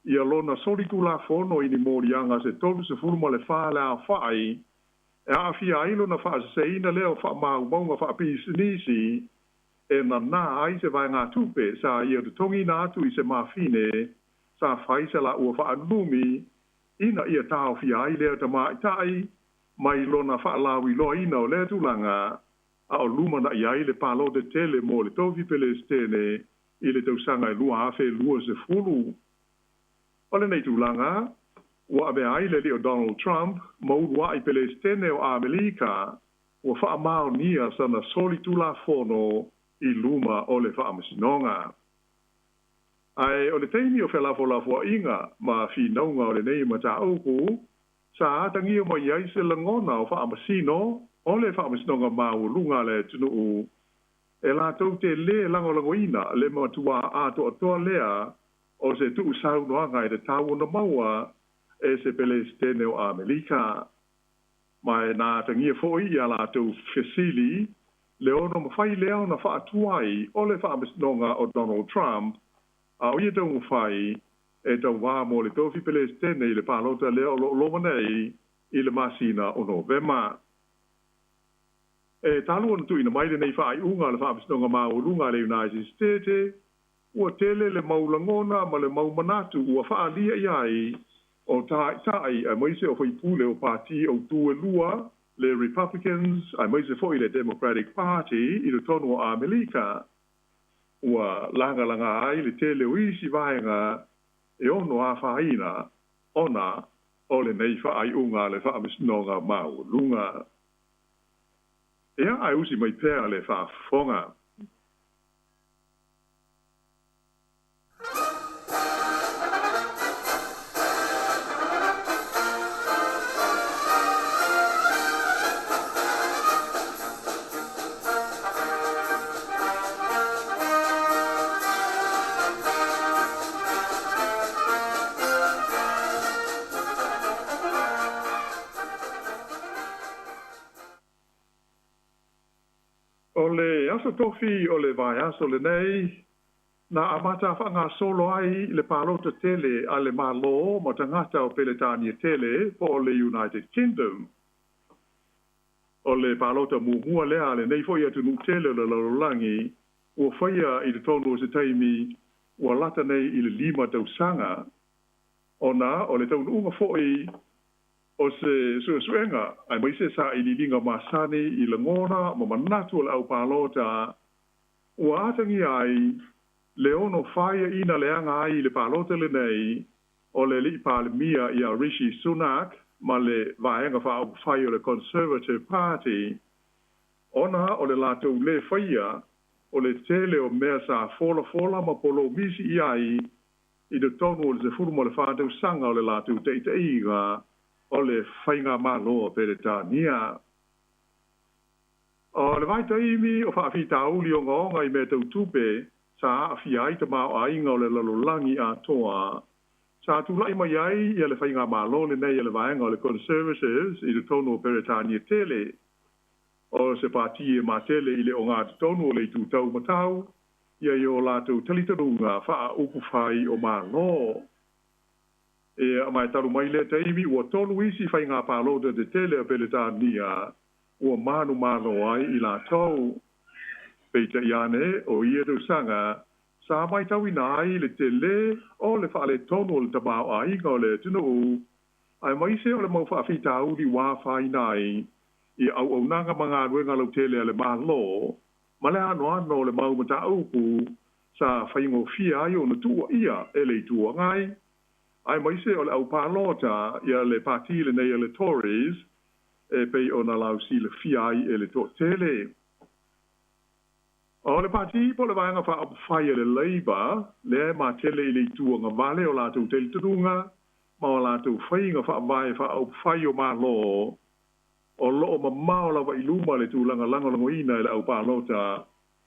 ia lona solitulafono i ni moliaga se 34 le aofaʻi e aafia ai lona faaseseina lea o faamaumauga faapisinisi e nanā ai se vaegatupe sa ia totogiina atu i se mafine sa fai sa laua faanumi ina ia taofia ai lea tamaʻitaʻi mai lona faalauiloaina o lea tulaga a o lumanaʻi ai le palota tele mo le tofi Pelesitene i le tausaga e 2020. O lenei tulaga ua avea ai le alii o Donald Trump ma uluaʻi Pelesitene o Amelika ua faamaonia sana solitulafono i luma o le Faamasinoga. Ae o le taimi o felafolafoaiga ma finauga o lenei mataupu, sa atagia mai ai se lagona o faamasino o le Faamasinoga Maualuga a le atunuu e latou te lē lagolagoina le matuā atoatoa lea o se tuusaunoaga e tatau ona maua e se Pelesitene o Amelika. Ma e na atagia foʻi ia latou fesili le ono mafai lea ona faatuai o le faamasinoga o Donald Trump a o ia taumafai e tauvā mo le tofi Pelesitene i le palota lea o loo loma nei i le masina o Novema. E talu ona tuuina mai lenei faaiuga a le Faamasinoga Maualuga a le United States, ua tele le mau lagona ma le mau manatu ua faaalia i ai o tāʻitaʻi aemaise o faipule o pati autū e lua, le Republicans aemaise foʻi le Democratic Party i totonu o Amelika. Ua lagalagā ai le tele o isi vaega e ono afaina ona o lenei faaiuga a le Faamasinoga Maualuga. Ia, ae usi mai pea le faafofoga. O le aso aso tofi o le vaiaso lenei, na amata faagasolo ai le palota tele a le Malo ma tagata o Peletania tele po o le United Kingdom. O le palota muamua lea a lenei foi atunuu tele o le lalolagi ua faia i totonu o se taimi ua lata nei i le 5 tausaga, ona o le taunuuga foi o se suesuega aemaise sailiiliga masani i lagona ma manatu o le aupalota ua atagia ai le ono faiaina leaga ai i le palota lenei o le alii Palemia ia Rishi Sunak ma le Vaega Faaupufai o le Conservative Party, ona o le latou lē faia o le tele o mea sa folafola ma polomisi i ai i totonu o le 14 tausaga o le latou taʻitaʻiga o le faigamālō a Peretania. O le vaitaimi o faafitauli ogaoga i mea tau tupe sa aafia ai tamaoaiga o le lalolagi atoa, sa tulaʻi mai ai ia le faigamālō lenei a le vaega o le Conservatives i totonu o Peretania tele, o se pati e matele i le ogatotonu o le itutau matau ia i o latou talitonuga faaupufai o Mālō. E ma e talu mai lea taimi ua 3 isi faiga palota tetele a Peretania ua manumalo ai i latou. Peitai ane o ia tausaga sa matauina ai le tele o le faaletonu o le tamaoaiga o le atunuu, aemaise o le mau faafitauli ua afaina ai i auaunaga ma galuega lautele a le Mālō ma le anoano o le mau mataupu sa faigofie ai ona tuuaia e le Itu Agai, aemaise o le aupalota ia le pati lenei a le Tories e pei ona lausilafia ai e le toatele. O le pati po o le Vaega Faaupufai a le Labour lea e matele i le itu agavale o latou talitonuga ma o latou faiga faavae faaupufai o Mālō, o loo mamao lava i luma le tulaga lagolagoina e le aupalota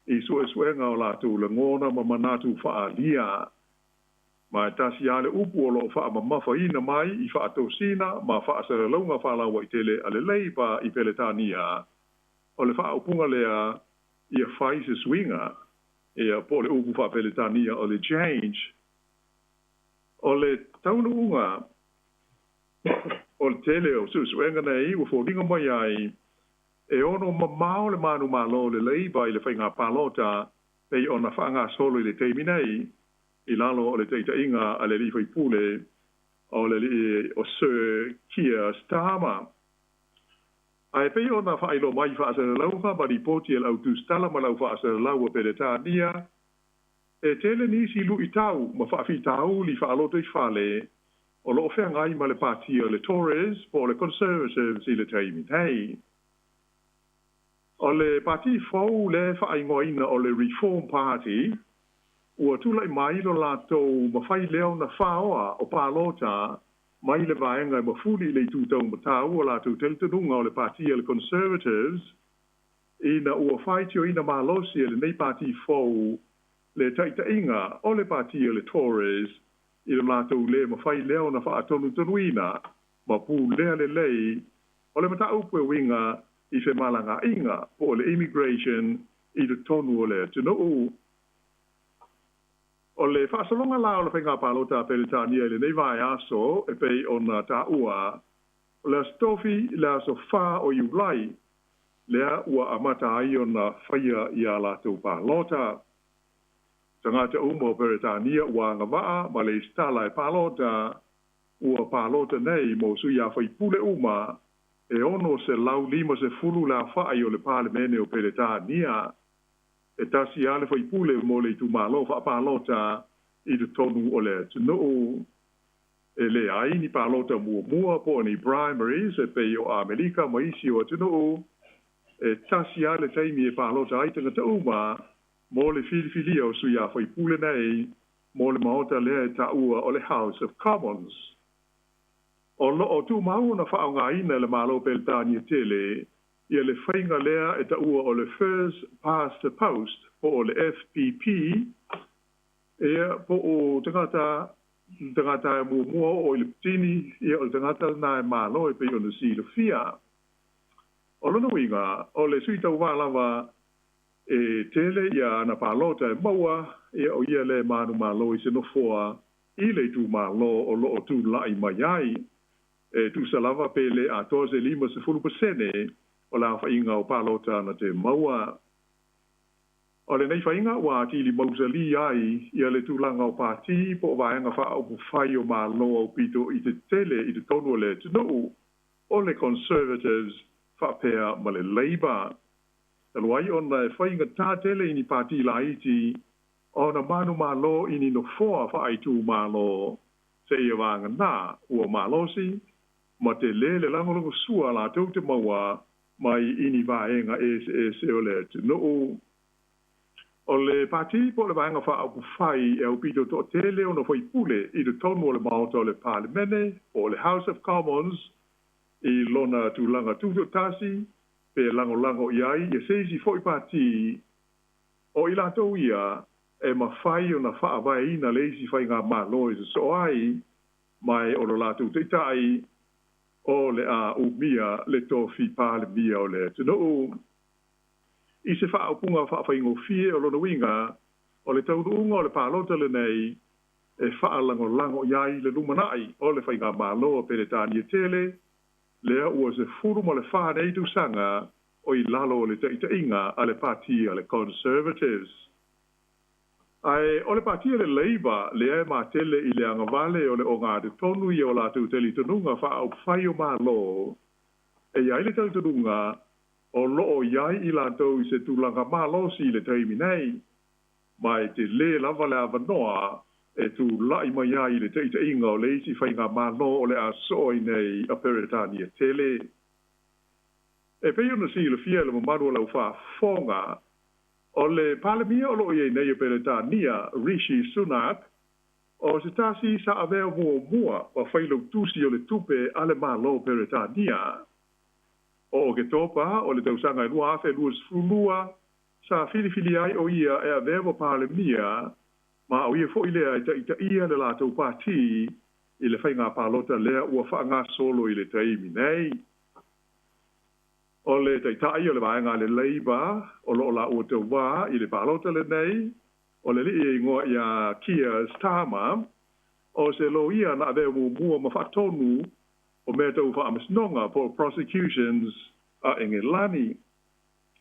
i suesuega o latou lagona ma manatu faaalia. Ma e tasi lava le upu o loo faamamafaina mai i faatosina ma faasalalauga faalauaitele a le Labour i Peretania, o le faaupuga lea ia fai se suiga, ia po o le upu faapeletania o le change. O le taunuuga o le tele o suesuega nei ua foliga mai ai e ono mamao le manumalo o le Labour i le faiga palota pei ona faagasolo i le taimi nei i lalo o le taʻitaʻiga a le alii faipule o le alii o Sir Keir Starmer. Ae pei ona faailoa mai i faasalalauga ma lipoti e le au tusitala ma le au faasalalau a Peretania, e tele nisi luʻitau ma faafitauli faalotoifale o loo feagai ma le pati o le Tories po o le Conservatives i le taimi nei. O le pati fou le faaigoaina o le Reform Party ua tulaʻi mai lo latou mafai lea ona faoa o palota mai le vaega e mafuli i le itu taumatau o latou talitonuga o le pati a le Conservatives, ina ua faitioina malosi e lenei pati fou le taʻitaʻiga o le pati o le Tories i lo latou lē mafai lea ona faatonutonuina ma pulea lelei o le mataupu e uiga i femalagaaiga po o le immigration i totonu o le atunuu. O le faasologa la o le faiga palota a Peretania i lenei vaiaso e pei ona taua, o le aso Tofi le aso 4 o Iulai lea ua amata ai ona faia ia latou palota. Tagata uma o Peretania ua agavaa ma le isitala e palota ua palota nei mo sui faipule uma e 650 le afaʻi o le Palemene o Peretania. E tasi lava le faipule mo le itumālō faapalota i totonu o le atunuu. E leai ni palota muamua po o ni primaries e pei o Amerika ma isi o atunuu. E tasi lava le taimi e palota ai tagata uma mo le filifilia o sui faipule nei mo le maota lea e taua o le House of Commons. O loo tumau ona faaaogaina e le Malo Peretania tele ia le faiga lea e taua o le First Past the Post po o le FPP, ia po o tagata tagata e muamua oo i le petini ia o le tagata lena e malo e pei ona silafia. O lona uiga o le sui tauvā lava E tele ia ana palota e maua, ia o ia le manumalo i se nofoa i le itumalo o loo tula'i mai ai. E tusa lava pe le atoa se 50% o le aofaiga o palota na te maua. O lenei faiga ua atili mausalī ai ia le tulaga o pati po o vaega faaupufai o malo aupito i tetele i totonu o le atunuu, o le Conservatives faapea ma le Labour. Talu ai ona e faigatā tele i ni pati laiti ona manumalo i ni nofoa faaitumalo, seia vagana ua malosi ma telē le lagolagosua latou te maua mai i ni vaega eseese o le atunuu. O le pati po o le vaega faaupufai e aupito toatele ona faipule i totonu o le Maota o le Palemene po o le House of Commons i lona tulaga tutoatasi pe lagolago i ai ia se isi foi pati, o i latou ia e mafai ona faavaeina le isi faigamalo e sosoo ai, ma o lo latou taita'i o le a umia le tofi Palemia o le atunuu. I se faaupuga faafaigofie, o lona uiga o le taunuuga o le palota lenei e faalagolago i ai le lumana'i o le faigamalo a Peretania tele lea ua 14 nei tausaga o i lalo o le taita'iga a le pati a le Conservatives. Ae o le pati a le Labour lea e matele i le agavale o le ogatotonu ia o latou talitonuga faaupufai o malo, e i ai le talitonuga o loo i ai i latou i se tulaga malosi i le taimi nei, ma e telē lava le avanoa e tula'i mai ai i le taita'iga o le isi faigamalo o le a soo ai nei a Peretania tele. E pei ona silafia e le mamalu o lau faafofoga, o le Palemia o loo i ai nei e Peretania, Rishi Sunak, o se tasi sa avea muamua ma failautusi o le tupe a le Malo Peretania. O Oketopa o le tausaga e 2022 sa filifili ai o ia e avea ma Palemia, ma o ia fo'i lea e taʻitaʻia le latou pati i le faiga palota lea ua faagasolo i le taimi nei. O le taitaʻi o le vaega a le Labour o loo laua tauvā i le palota lenei, o le alii e igoa iā Keir Starmer, o se loia na avea muamua ma faatonu o mea tau faamasinoga po o prosecutions a Egelani,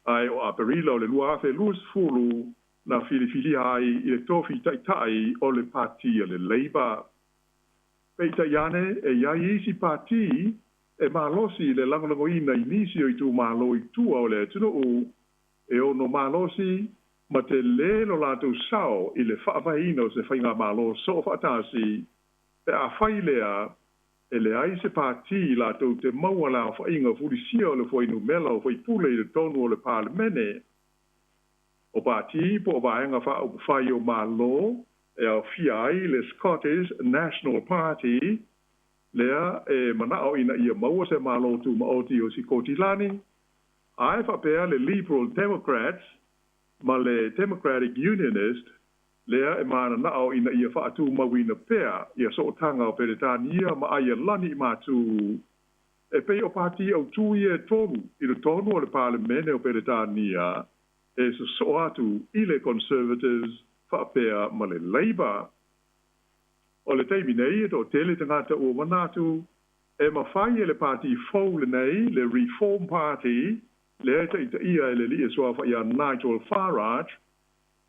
ae o Aperila o le 2020 na filifilia ai i le tofi taitaʻi o le pati a le Labour. Peitai ane, e i ai isi pati e malosi le lagolagoina i nisi o itumalo i tua o le atunuu e ono malosi ma telē lo latou sao i le faavaeina o se faigamalo soo faatasi, pe afai lea e leai se pati latou te maua le aofaiga fulisia o le fuainumela o faipule i totonu o le Palemene. O pati po o vaega faaupufai o malo e aofia ai le Scottish National Party lea e manao ina ia maua se malo tumaoti o Sikotilani, ae faapea le Liberal Democrats ma le Democratic Unionist lea e mananao ina ia faatumauina pea ia sootaga o Peretania ma Aialani i matū. E pei o pati autū ia e tolu i totonu o le Palemene o Peretania e sosoo atu i le Conservatives faapea ma le Labour. O le taimi nei e toatele tagata ua manatu e mafai e le pati fou lenei, le Reform Party lea e taitaia e le alii e suafa ia Nigel Farage,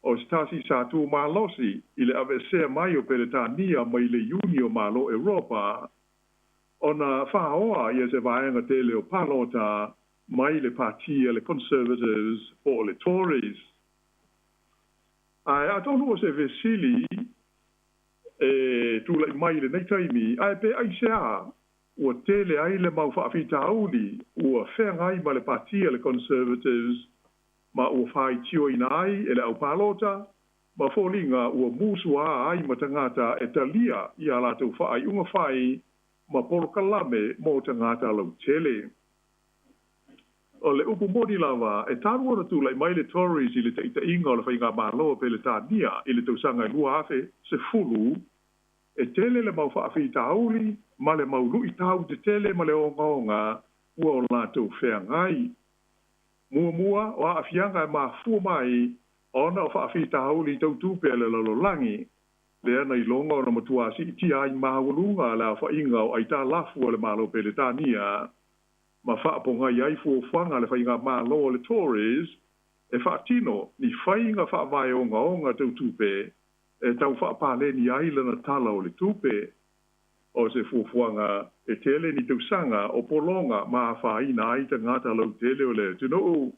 o se tasi sa tumalosi i le aveesea mai o Peretania mai le Iuni o Malo Europa, ona faaoa ia se vaega tele o palota mai le pati a le Conservatives po o le Tories. Ae atonu o se fesili e tula'i mai lenei taimi, ae pe aiseā ua tele ai le mau faafitauli ua feagai ma le pati a le Conservatives ma ua faitioina ai e le aupalota ma foliga ua musuā ai ma tagata e talia ia latou faaiuga fai ma polokalame mo tagata lautele. O le upu moni lava, e talu ona tula'i mai le Tories i le taʻitaʻiga o le faigamalo a Peletania i le tausaga e 2010, e tele le mau faafitauli ma le mau luʻitau tetele ma le ogaoga ua o latou feagai. Muamua o aafiaga e mafua mai ona o faafitauli tau tupe a le lalolagi lea na iloga ona matuā siitia ai maualuga le aofaʻiga o aitalafu a le Malo Peletania ma faapogai ai fuafuaga a le faigamālō a le Tories e faatino ni faiga faavae ogaoga tau tupe e tau faapaleni ai lana Tala o le Tupe. O se fuafuaga e tele ni tausaga o pologa ma afaina ai tagata lautele o le atunuu.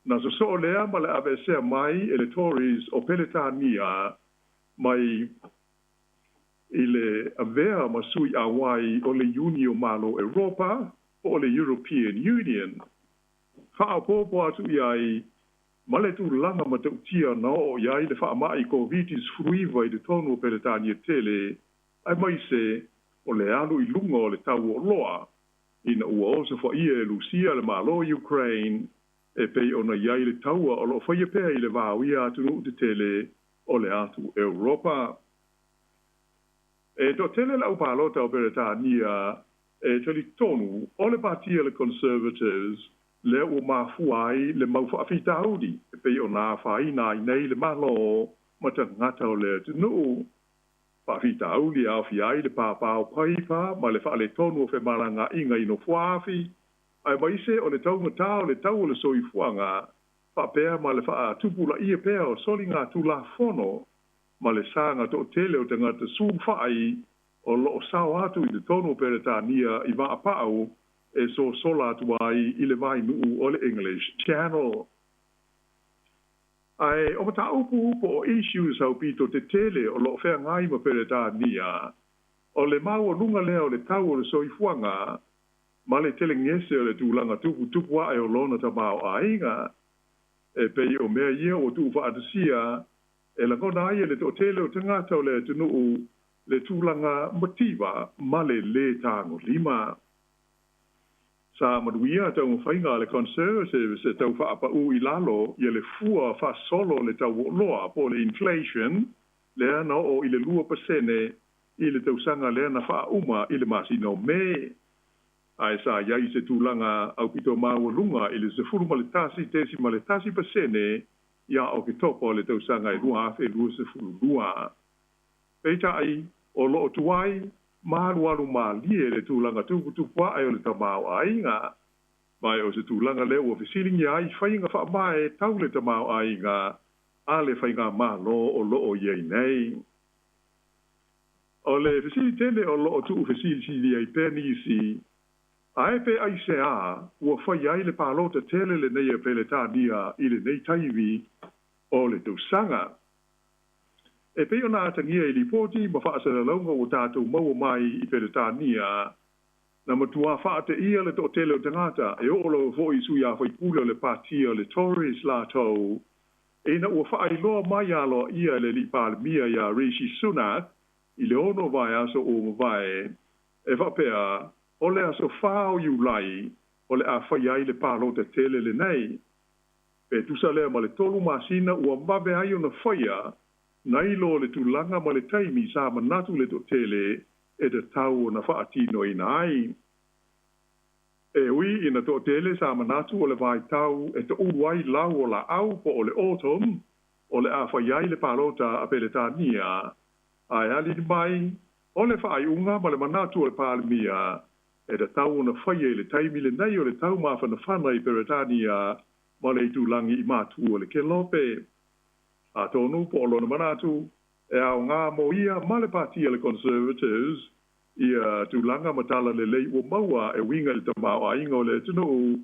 Na sosoo lea ma le aveesea mai e le Tories o Peletania mai i le avea ma sui auai o le Iuni o Malo Europa po o le European Union. Faaopoopo atu i ai ma le tulaga matautia na oo i ai le faamai Koviti-19 i totonu o Peletania tele, aemaise o le alu i luga o le tau o oloa ina ua osofaia e Lusia le Malo o Ukraine e pei ona i ai le taua o loo faia pea i le va o ia atunuu tetele o le atu Europa. E toatele le aupalota o Peretania e talitonu o le patia le Conservatives lea ua mafua ai le mau faafitauli e pei ona afaina ai nei le Malo ma tagata o le atunuu. Faafitauli e aofia ai le pāpā o paipa ma le faaletonu o femalagaaiga i nofoaafi, aemaise o le taugatā o le tau o le soifuaga faapea ma le faatupulaia pea o soligatulafono ma le saga toatele o tagata sulufai o loo sao atu i totonu o Peretania i vaapau e sosola atu ai i le vainuu o le English Channel. Ae o mataupu po o issues aupito tetele o loo feagai ma Peretania, o le maualuga lea o le tau o le soifuaga ma le telegese o le tulaga tuputupu ae o lona tamaoaiga e pei o mea ia ua tuufaatasia e lagona ai e le toatele o tagata o le atunuu le tulaga mativa ma le lē tagolima. Sa manuia taumafaiga a le Conservatives e tau faapaū i lalo ia le fua faasolo o le tau o oloa po o le inflation lea na oo i le 2% i le tausaga lea na faauma i le masina o Me. Ae sa i ai se tulaga aupito maualuga i le 11.1% ia Oketopa o le tausaga e 2022. Peitai, o loo tuai ma alualu malie le tulaga tuputupu ae o le tamaoaiga. Ma o se tulaga lea ua fesiligia ai faiga faavae tau le tamaoaiga a le faigamālō o loo i ai nei. O le fesili tele o loo tuufesilisili ai pea nisi, ae pe aiseā ua fai ai le palota tele lenei a Peletania i lenei taimi o le tausaga. E pei ona atagia i lipoti ma faasalalauga ua tatou maua mai i Peretania, na matuā faateia le toatele o tagata e oo lava foi i sui usufono o le patia o le Tories latou ina ua faailoa mai aloaia e le alii Palemia ia Rishi Sunak i le 6 vaiaso ua mavae e faapea o le aso 4 o Iulai o le a faia ai le palota tele lenei. Pe tusa lea ma le 3 masina ua vave ai ona faia nai lo le tulaga ma le taimi sa manatu le toatele e tatau ona faatinoina ai. E ui ina toatele sa manatu o le vaitau e toulu ai lau o laau po o le autumn o le a fai ai le palota a Peretania, ae alii mai o le faaiuga ma le manatu o le Palemia e tatau ona faia i le taimi lenei o le taumafanafana i Peretania ma le itulagi i matu o le Kelope. Atonu po o lona manatu e aogā mo ia ma le patia le Conservatives ia tulaga ma tala lelei ua maua e uiga i le tamaoaiga o le atunuu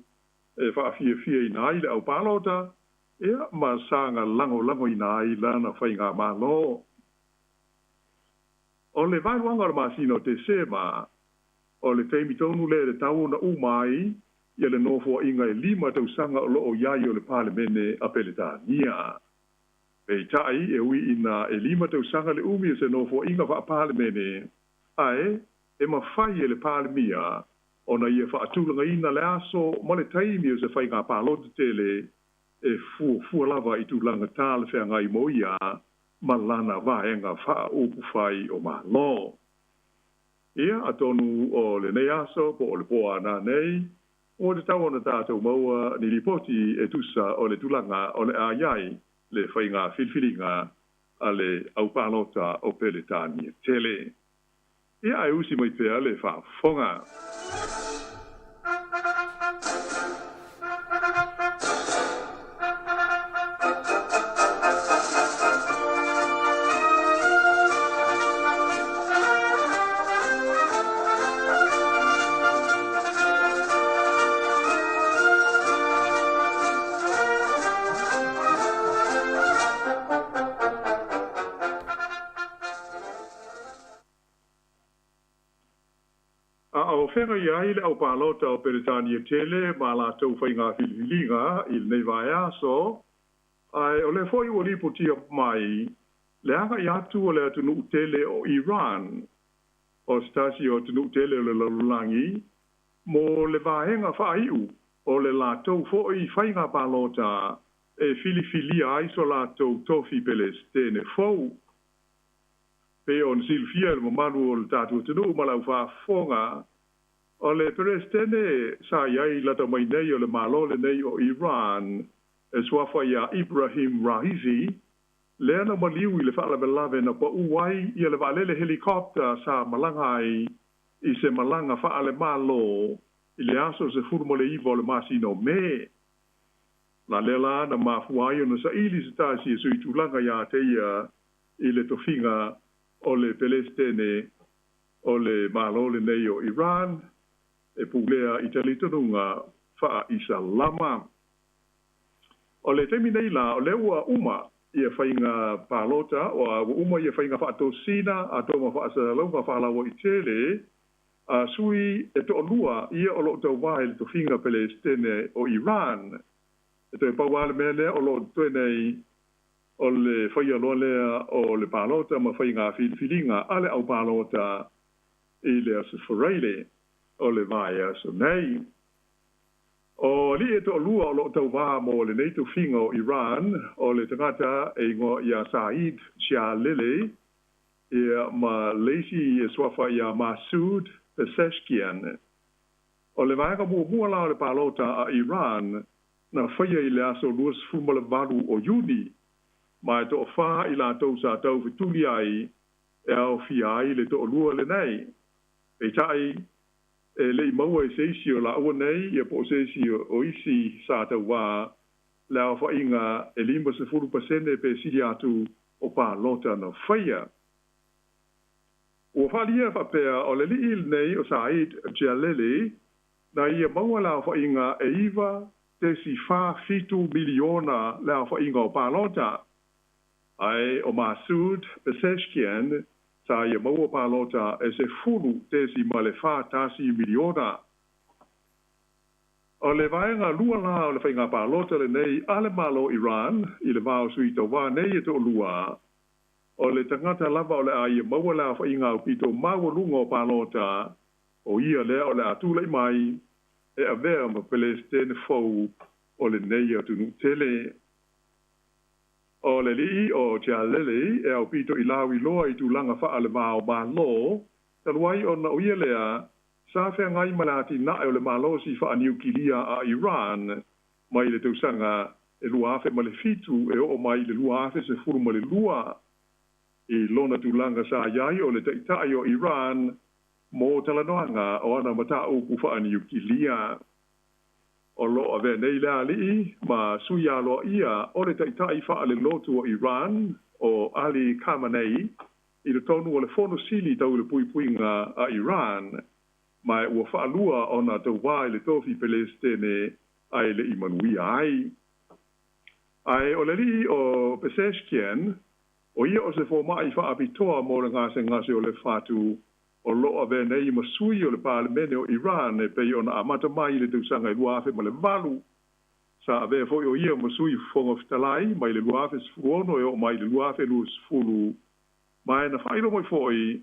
e faafiafiaina ai le aupalota ia ma saga lagolagoina ai lana faigamālō. O le vaeluaga o le masina o Tesema o le taimi tonu lea e tatau ona uma ai ia le nofoaiga e 5 tausaga o loo i ai o le Palemene a Peletania. Peitai, e ui ina e 5 tausaga le umi o se nofoaiga faapalemene, ae e mafai e le Palemia ona ia faatulagaina le aso ma le taimi o se faiga palota tele e fuafua lava i tulaga talafeagai mo ia ma lana vaega faaupufai o Malo. Ia atonu o lenei aso po o le po a nanei Ua tatau ona tatou maua ni lipoti e tusa o le tulaga o le a i ai le faiga filifiliga a le au palota o Peretania tele. Ia ae usi mai pea le faafofoga. A o feagai ai le au palota o Peretania tele ma latou faiga filifiliga i lenei vaiaso, ae o lea foi ua lipotia mai le agai atu o le atunuu tele o Iran, o se tasi o atunuu tele o le lalolagi, mo le vaega faaiu o le latou foi faiga palota e filifilia ai so latou tofi Pelesitene fou. Pei ona silafia e le mamalu o le tatou atunuu ma lau faafofoga, o le Peresetene sa i ai lata mai nei o le Malo lenei o Iran, e suafa iā Ibrahim Raisi, lea na maliu i le faalavelave na pau ai ia le vaalele helicopter sa malaga ai i se malaga faale-Malo i le aso 19 o le masina o Me. La lea la na mafua ai ona saili se tasi e suitulaga iā te ia i le tofiga o le Pelesitene o le Malo lenei o Iran e pulea i talitonuga faa-Isalama. O le taimi nei la, o lea ua uma ia faiga palota, ua uma ia faiga faatosina atoa ma faasalalauga faalauaitele a sui e toalua ia o lo o tauvā i le tofiga Pelesitene o Iran. E toe pau lava le mea lea o lo o totoe nei o le faia loa lea o le palota ma faiga filifiliga a le au palota i le Aso Faraile o le vaiaso nei. O alii e toalua o lo o tauvā mo lenei tofiga o Iran, o le tagata e igoa ia Saeed Jalili ia ma le isi e suafa ia Masoud Pezeshkian. O le vaega muamua la o le palota a Iran na faia i le aso 28 o Iuni, ma e toafā i latou sa taufetuli ai e aofia ai le toalua lenei. Peitai, e le i maua e se isi o laua nei ia po o se isi o isi sa tauvā le aofaiga e 50% pe sili atu o palota na faia. Ua faaalia faapea o le alii lenei o Saeed Jalili na ia maua le aofaiga e 9.47 miliona le aofaiga o palota, ae o Masoud Pezeshkian sa ia maua palota e 10.41 miliona. O le vaega lua la o le faiga palota lenei a le Malo Iran i le va o sui tauvā nei e toalua, o le tagata lava o le a ia maua le aofaiga aupito maualuga o palota, o ia lea o le a tulai mai e avea ma Pelesitene fou o lenei atunuu tele. O le alii o Jalili e aupito i lauiloa i tulaga faale-va o Malo, talu ai ona o ia lea sa feagai ma le atinae o le malosi faaniukilia a Iran mai le tausaga e 2007 e oo mai i le 2012 i lona tulaga sa i ai o le taitai o Iran mo talanoaga o ana mataupu faaniukilia. O lo o avea nei le alii ma sui aloaia o le taitai faalelotu o Iran, o Ali Khamenei, i totonu o le Fono Sili Tau i le Puipuiga a Iran, ma ua faalua ona tauvā i le tofi Pelesitene ae le i manuia ai. Ae o le alii o Pezeshkian, o ia o se fomai faapitoa mo le gasegase o le fatu, o lo o avea nei ma sui o le Palemene o Iran e pei ona amata mai i le tausaga e 2008. Sa avea foi o ia ma sui Fofoga Fetalai mai le 2016 e oo mai i le 2020, ma e na faailoa mai foi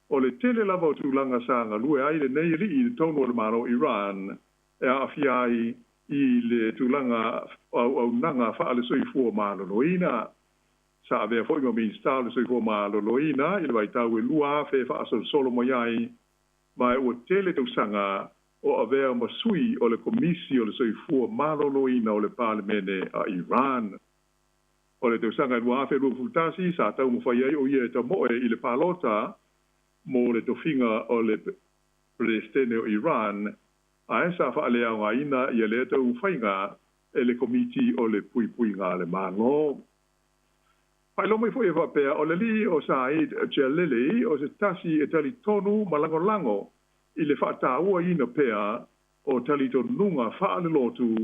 o le tele lava o tulaga sa galue ai lenei alii i totonu o le Malo Iran e aafia ai i le tulaga auaunaga faale-soifua maloloina. Sa avea foi ma Minisita o le Soifua Maloloina i le vaitau e 2000 faasolosolo mai ai, ma ua tele tausaga o avea ma sui o le Komisi o le Soifua Maloloina o le Palemene a Iran. O le tausaga e 2021 sa taumafai ai o ia e tamoe i le palota mo le tofiga o le Peresetene o Iran, ae sa faaleaogaina ia lea taumafaiga e le Komiti o le Puipuiga a le Malo. Faailoa mai foi e faapea, o le alii o Saeed Jalili o se tasi e talitonu ma lagolago i le faatauaina pea o talitonuga faalelotu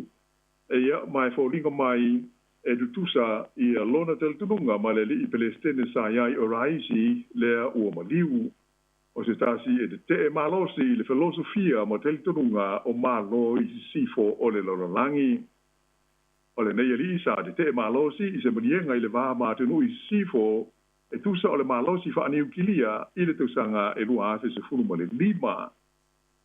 e ia ma e foliga mai e tutusa ia lona talitonuga ma le alii Pelestene sa i ai o Raisi lea ua maliu. O se tasi e tetee malosi i le filosofia ma talitonuga o Malo i Sisifo o le lalolagi. O lenei alii sa tetee malosi i se maliega i le va ma atunuu i Sisifo e tusa o le malosi faaniukilia i le tausaga e 2015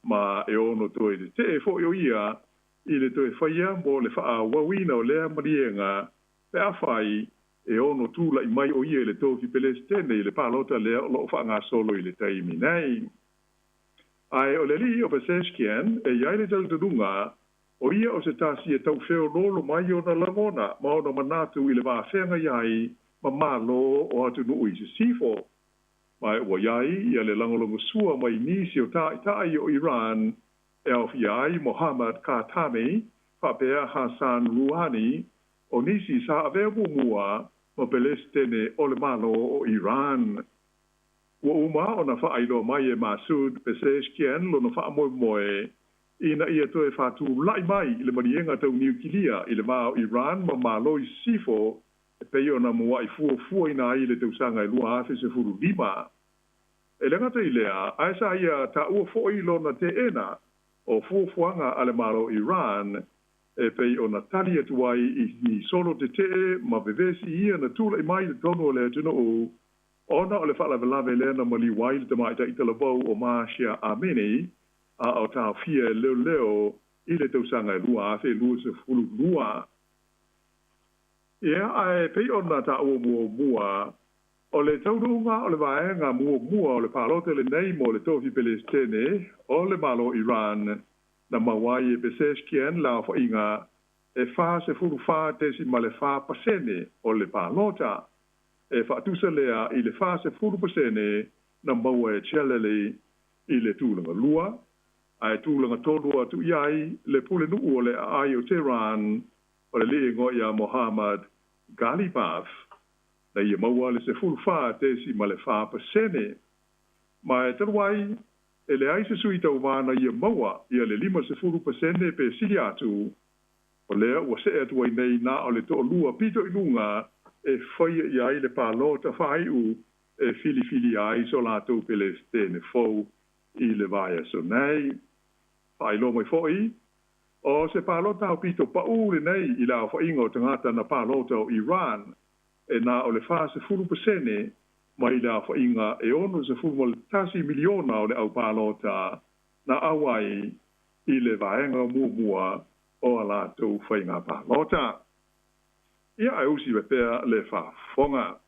ma e ono toe tetee foi o ia i le toe faia mo le faaauauina o lea maliega pe afai e ono tula'i mai o ia i le tofi Pelesitene i le palota lea o loo faagasolo i le taimi nei. Ae o le alii o Pezeshkian e i ai le talitonuga o ia o se tasi e tau feoloolo mai ona lagona ma ona manatu i le vafeagai ai ma Malo o atunuu i Sisifo. Ma ua i ai ia le lagolagosua mai nisi o ta'ita'i o Iran e aofia ai Mohammad Khatami faapea Hassan Rouhani, o nisi sa avea muamua ma Pelesitene o le Malo o Iran. Ua uma ona faailoa mai e Masoud Pezeshkian lona faamoemoe ina ia toe faatula'i mai le maliega tau niukilia i le va o Iran ma Malo i Sisifo e pei ona mua'i fuafuaina ai i le tausaga e 2015. E le gata i lea, ae sa ia taua foi lona teena o fuafuaga a le Malo o Iran e pei ona tali atu ai i ni solo tetee ma vevesi ia na tula'i mai i totonu o le atunuu ona o le faalavelave lea na maliu ai le tamaitai talavou o Mahsa Amini a o taofia e leoleo i le tausaga e 2022. Ia, ae pei ona taua muamua, o le taunuuga o le vaega muamua o le palota lenei mo le tofi Pelesitene o le Malo o Iran na maua ai e Pezeshkian le aofaiga e 44.4% o le palota, e faatusa lea i le 40% na maua e Jalili i le tulaga lua, ae tulaga tolu atu i ai le pulenuu o le aai o Tehran o le alii e igoa ia Mohammad Ghalibaf na ia maua le 14.4%. Ma e talu ai e leai se sui tauvā na ia maua ia le 50% pe sili atu, o lea ua see atu ai nei na o le toalua pito i luga e faia i ai le palota faaiu e filifilia ai so latou Pelesitene fou i le vaiaso nei. Faailoa mai foi, o se palota aupito paū lenei i le aofaiga o tagata na palota o Iran e na o le 40% mai le aofaiga e 61 miliona o le au palota na auai i le vaega muamua o a latou faiga palota. Ia, ae usi pea le faafofoga.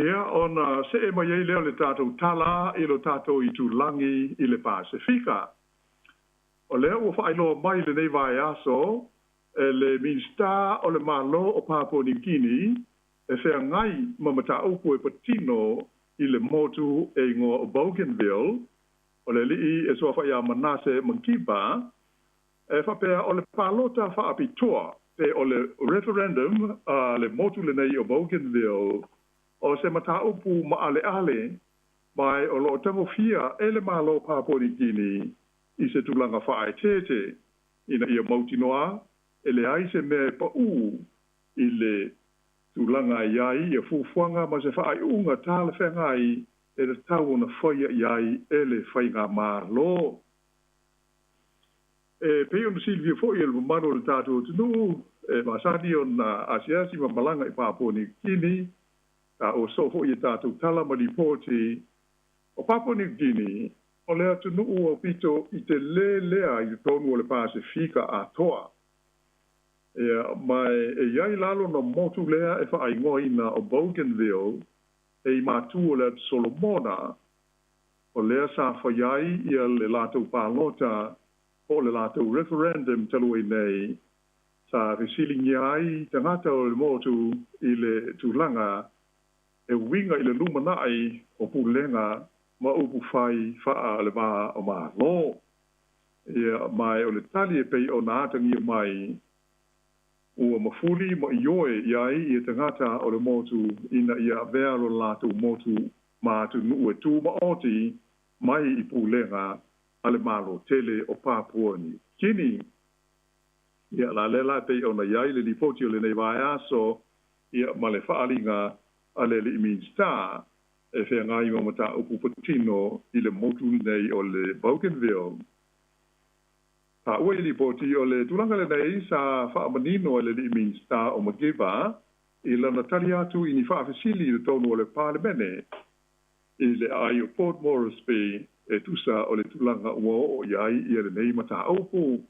Ia, ona see mai ai lea o le tatou tala i lo tatou itulagi i le Pasefika. O lea ua faailoa mai lenei vaiaso e le Minisita o le Malo o Papua Niu Kini e feagai ma mataupu e patino i le motu e igoa o Bougainville, o le alii e suafa ia Manasseh Mangiba, e faapea o le palota faapitoa pe o le referendum a le motu lenei o Bougainville o se mataupu maaleale ma o loo tagofia e le Malo Papua Niu Kini i se tulaga faaeteete ina ia mautinoa e leai se mea e paū i le tulaga e iai ia fuafuaga ma se faaiuga talafeagai e tatau ona faia i ai e le faigamālō. E pei ona silafia fo'i e le mamalu o le tatou atunuu e masani ona asiasi ma malaga i Papua Niukini, taua soo fo'i e tatou tala ma lipoti. O Papua Niukini o le atunuu aupito i te lē lea i totonu o le Pasefika atoa. Ia, ma e iai la lona motu lea e faaigoaina o Bougainville e i matū o le atu Solomona, o lea sa fai ai ia le latou palota po o le latou referendum talu ai nei, sa fesiligia ai tagata o le motu i le tulaga e uiga i le lumanai o pulega ma upu fai faa le va o Malo. Ia, ma o le tali e pei ona atagia mai, ua mafuli ma ioe i ai ia tagata o le motu ina ia avea lo latou motu ma atunuu e tumaoti mai i pulega a le Malo tele o Papua Niu Kini. Ia, la lea la e pei ona i ai le lipoti o lenei vaiaso, ia, ma le faaaliga a le alii Minisita e feagai ma mataupu patino i le motu lenei o le Bougainville. Taua i lipoti o le tulaga lenei sa faamanino e le alii Minisita o Magiva i lana tali atu i ni faafesili i totonu o le Palemene i le aai o Port Moresby e tusa o le tulaga ua oo i ai ia lenei mataupu.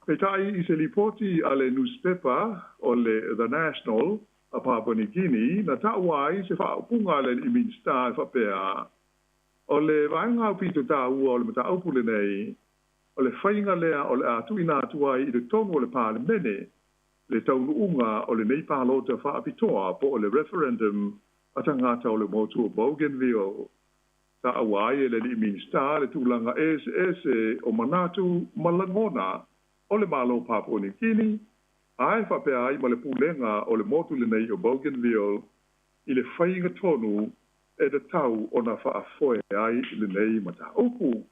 Peitai i se lipoti a le nusipepa o le The National a Papua New Guinea na taua ai se faaupuga a le alii Minisita e faapea, O le vaega aupito taua o le mataupu lenei, o le faiga lea o le a tuuina atu ai i totonu o le Palemene le taunuuga o lenei palota faapitoa po o le referendum a tagata o le motu o Bougainville. Taua ai e le alii Minisita le tulaga eseese o manatu ma lagona o le Malo o Papua New Guinea, ae faapea ai ma le pulega o le motu lenei o Bougainville i le faiga tonu e tatau ona faafoe ai lenei mataupu.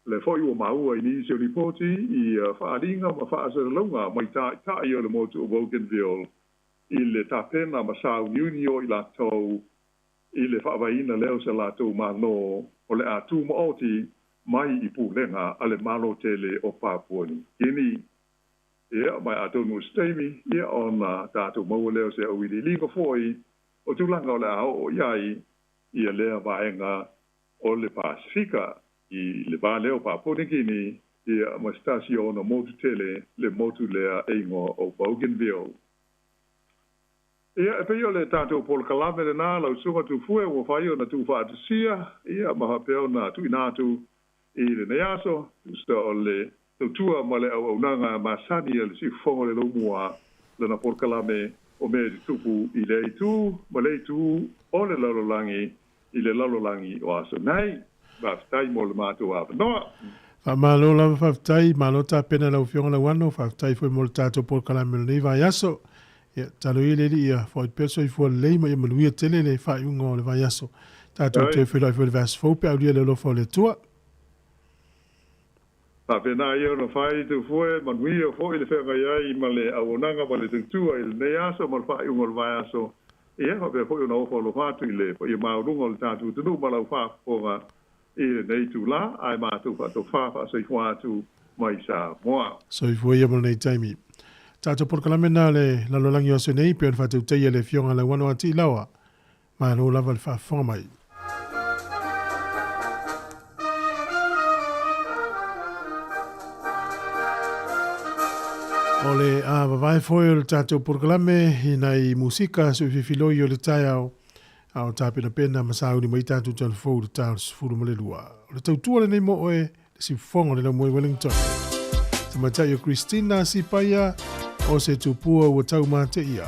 O lea foi ua maua i nisi o lipoti i faaaliga ma faasalalauga mai taitai o le motu o Bougainville i le tapena ma sauniuni o i latou i le faavaeina lea o se latou Malo o le a tumaoti mai i pulega a le Malo tele o Papua New Guinea. Ia, ma atonu o se taimi, ia, ona tatou maua lea o se auiliiliga foi o tulaga o le a oo i ai ia lea vaega o le Pasefika i le va lea o Papua New Guinea, ia, ma se tasi o ona motu tele, le motu lea e igoa o Bougainville. Ia, e pei o le tatou polokalame lenā lau susuga Tufue ua fai ona tuufaatasia, ia, ma faapea ona tuuina atu i lenei aso, tusa o le tautua ma le auaunaga masani a le Siufofoga o le Laumua, lana polokalame o mea e tutupu i lea itu ma le itu o le lalolagi i le lalolagi o aso nei. Faafetai mo le matou avanoa. Faamalo lava faafetai, malo tapena lau Afioga Lauano, faafetai foi mo le tatou polokalame o lenei vaiaso. Ia, tatalo ia le Alii ia foai pea le soifua lelei ma ia manuia tele le faaiuga o le vaiaso. Tatou toe feiloai foi i le vaiaso fou pe a aulia le alofa o le Atua. Faapena ia ona fai Tufue, manuia foi le feagai ai ma le auaunaga ma le tautua i lenei aso ma le faaiuga o le vaiaso. Ia, faapea foi ona ofo alofa atu i le paia maualuga o le tatou atunuu ma lau faafofoga i lenei itulā, ae matou faatofā faasoifua atu mai Samoa. Soifua ia mo lenei taimi. Tatou polokalame na le lalolagi o aso nei, pei ona faatautaia le Afioga Lauano a Tiilaoa. Malo lava le faafofoga mai. O le a vavae foi o le tatou polokalame i nai musika suififiloi o le taeao, a o tapenapena ma sauni mai tatou tala fou i le ta o le 12. O le tautua lenei mo oe, le siufofoga o le laumua i Wellington. Tamaitai o Christina Sipaia, o se tupua ua tau mate ia.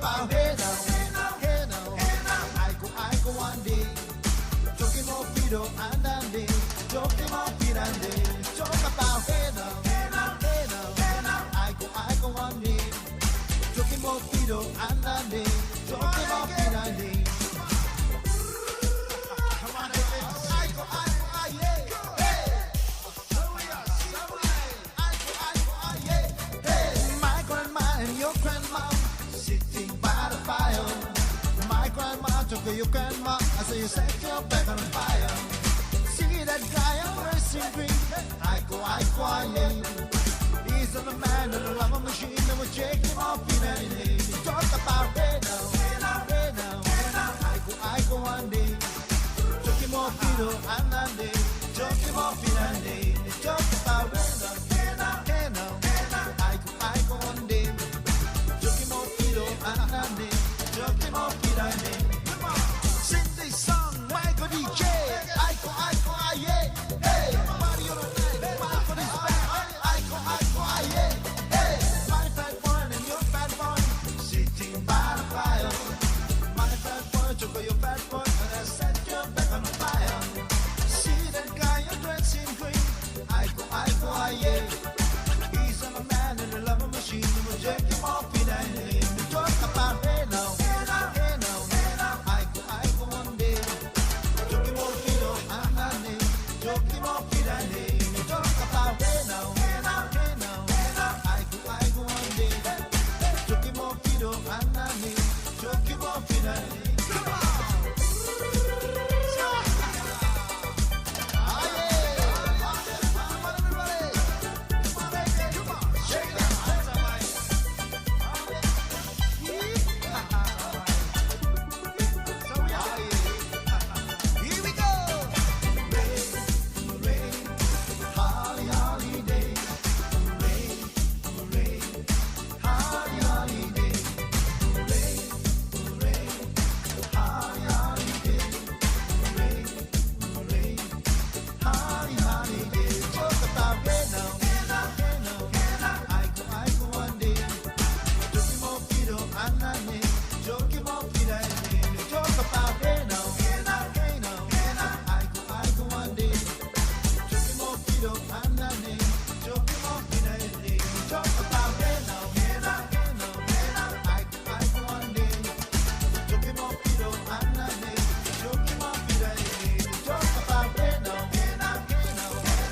about hey now, hey now, I go, I go one day. Talking more Fido and Andy, talking more Fido and day. Talk about hey now, hey now, hey now, I go one day. Talking more Fido and Andy, talking more Fido and day. Come on, I go, I go, I yeah, hey. I go, I go, I yeah, hey. My grandma and your grandma sitting by the fire. My grandma took your grandma, I say you set your back on fire. See that guy on racing green? I go, I go, I yeah. He's on the man in the love machine that will take him off in any day. Talk about hey now, hey now, hey now. I go one day. Took him off Fido and Andy. Took him off in Andy. Talk about hey now, hey now, hey now. I go one day. Took him off Fido and Andy. Took him off in Andy. Come on, sing this song, Michael DJ. I go, I go, I yeah. Hey, party on the night, Michael is back. I go, I go, I yeah. Hey, my fat boy and your fat boy sitting by the fire. My fat boy took your fat boy and I set your back on fire. See that guy you're dressing green? I go, I go, I yeah. He's on a man in a love machine. We'll take him off in a name. Talk about hey now, hey now, hey now. I go one day. Took him off in a name. Took him off in a name. Talk about hey now, hey now, hey now. I go one day. Took him off in a name. Took him off in a name. Come on. Here we go. Rain, rain, holly, holiday. Rain, rain, holly, holiday. Rain, rain, holly, holiday. Rain, rain, holly, holiday. Talk about rain now, hey now, hey now. I go one day. Took him off Fido and Andy. Took him off Fido and Andy. Talk about hey now, hey now, hey now. I go one day. Took him off Fido and Andy. Took him off Fido and Andy. Talk about hey now, hey now, hey now. I go one day. Took him off Fido and Andy. Took him off Fido and Andy. Talk about hey now, hey now, hey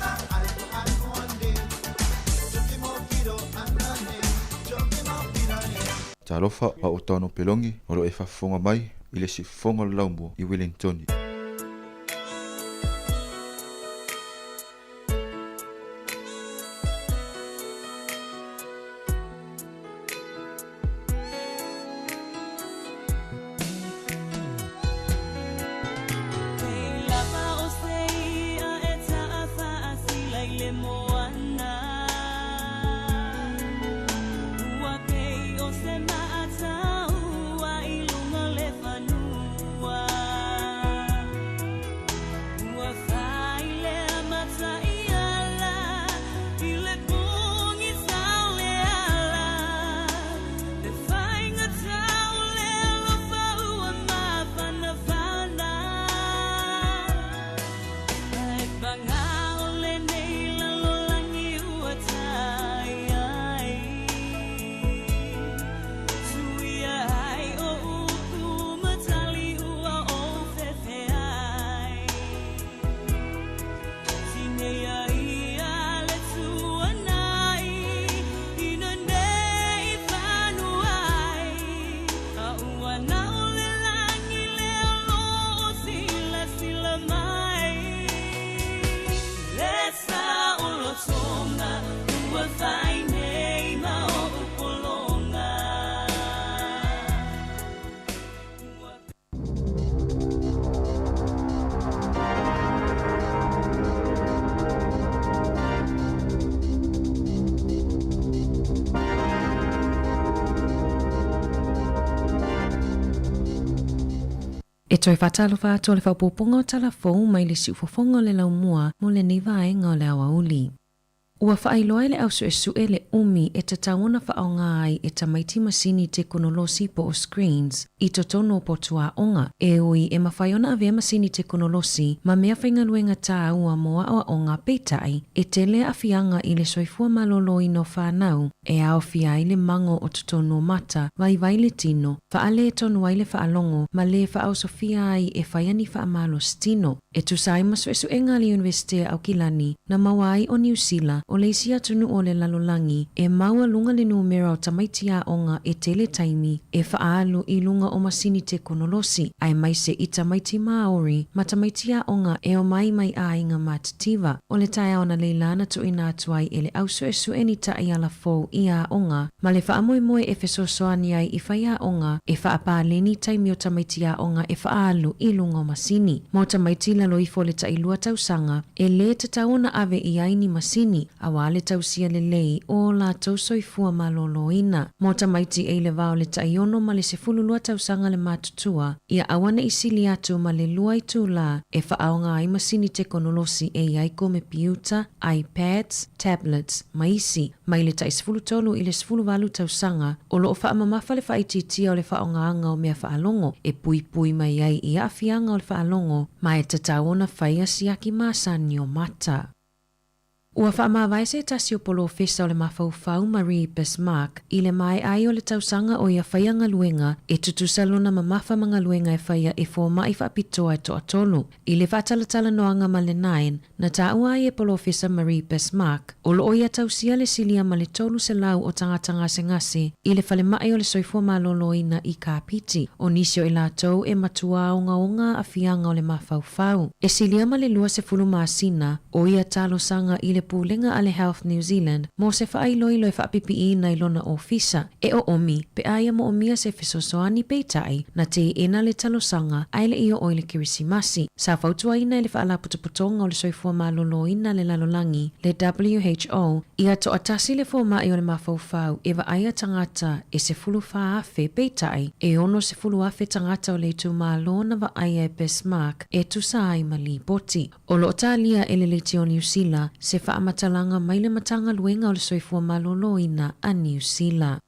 now. I go one day. Took him off Fido and Andy. Took him off Fido and Andy. Talofa a o tano pelongi o lo e faafofoga mai i le siufofoga o le laumua i Wellingtoni. Lava o se ia e ta'a fa'asila i le moana. Ua pei o se ma'ataua i luga le fanua. Ua fai lea mata'iala i le pugi tau le ala. Le faiga tau le alofa ua mafanafana. Ai pagā o lenei lalolagi ua tai ai. Tuia ai o upu matali ua o fefe ai. Tinei ia le tuanai ina nei fanuai. A ua nao le lagi le olo o silasila mai. Le saolotoga ua fai nei ma o upologa. E toe faatalofa atu o le faaopoopoga o talafou mai le siufofoga o le laumua mo lenei vaega o le aoauli. Ua faailoa e le au suesue le umi e tatau ona faaaoga ai e tamaiti masini tekonolosi po o screens i totonu o potu aoga. E ui e mafai ona avea masini tekonolosi ma mea faigaluega tāua mo aoaoga peitai, e tele aafiaga i le soifua malōlōina o fanau e aofia ai le mago o totonu o mata, vaivai le tino, faaletonu ai le faalogo ma lē faaosofia ai e faia ni faamalositino. E tusa ai ma suesuega a le Iunivesite a Aukilani, na maua ai o Niu Sila, o le isi atunuu o le lalolagi e maualuga le numera o tamaiti aoga e tele taimi e faaalu i luga o masini tekonolosi, aemaise i tamaiti Māori ma tamaiti aoga e omai mai aiga matitiva. O le taeao analeila na tuuina atu ai e le au suesue ni taiala fou i aoga ma le faamoemoe e fesoasoani ai i faiaoga e faapaleni taimi o tamaiti aoga e faaalu i luga o masini. Mo tamaiti i lalo ifo o le tailua tausaga, e lē tatau ona ave i ai ni masini, auā le tausia lelei o latou soifua malōlōina. Mo tamaiti e i le va o le taiono ma le 12 tausaga le matutua, ia aua ne i sili atu ma le 2 itulā e faaaoga ai masini tekonolosi e i ai komepiuta, iPads, tablets, ma isi, mai le tai 13 i le 18 tausaga, o loo faamamafa le faaitiitia o le faaaogāga o mea faalogo e puipui mai ai i aafiaga o le faalogo ma e tatau ona faia siaki masani o mata. Ua faamavae se tasi o polofesa o le mafaufau Marie Bismark i le maea ai o le tausaga o ia faia galuega e tutusa lona mamafa ma galuega e faia e fomaʻi faapitoa e toatolu. I le faatalatalanoaga ma le Nine, na taua ai e polofesa Marie Bismark, o loo ia tausia le silia ma le 300 o tagata gasegase i le falemai o le soifua malōlōina i Kapiti. O nisi o i latou e matuā ogaoga aafiaga o le mafaufau. E silia ma le 20 masina o ia talosaga i le Pulega a le Health New Zealand mo se faailoilo e faapipiiina i lona ofisa e oomi pe a ia moomia se fesoasoani peitai na teena le talosaga ae le i oo i le Kerisimasi. Sa fautuaina e le Faalapotopotoga o le Soifua Malōlōina a le Lalolagi, le WHO, ia toatasi le fomaʻi o le mafaufau e vaaia tagata e 14,000 peitai e 60,000 tagata o le itumālō na vaaia e Bismark e tusa ai ma lipoti. O loo talia e le Leitio Niu Sila se faamatalaga mai le Matagaluega o le Soifua Malōlōina a Niu Sila.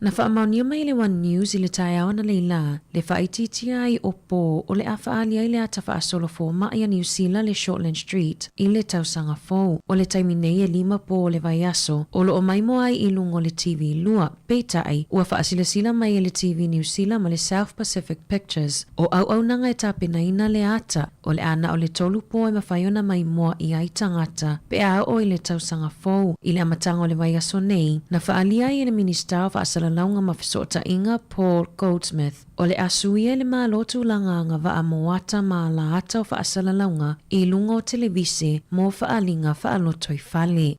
Na faamaonia mai e le One News i le taeao analeila le faaitiitia ai o pō o le a faaali ai le ata faasolo fomaʻi a Niu Sila le Shortland Street i le tausaga fou. O le taimi nei e 5 pō o le vaiaso o loo maimoa ai i luga o le TV 2. Peitai, ua faasilasila mai e le TV Niu Sila ma le South Pacific Pictures o auaunaga e tapenaina le ata o le a na o le 3 pō e mafai ona maimoa i ai tagata pe a oo i le tausaga fou. I le amataga o le vaiaso nei, na faaalia ai e le Minisita o Faasalalauga ma Fesootaiga Paul Goldsmith o le a suia e le Malo tulaga agavaa mo ata ma ala ata o faasalalauga i luga o televise mo faaaliga faalotoifale.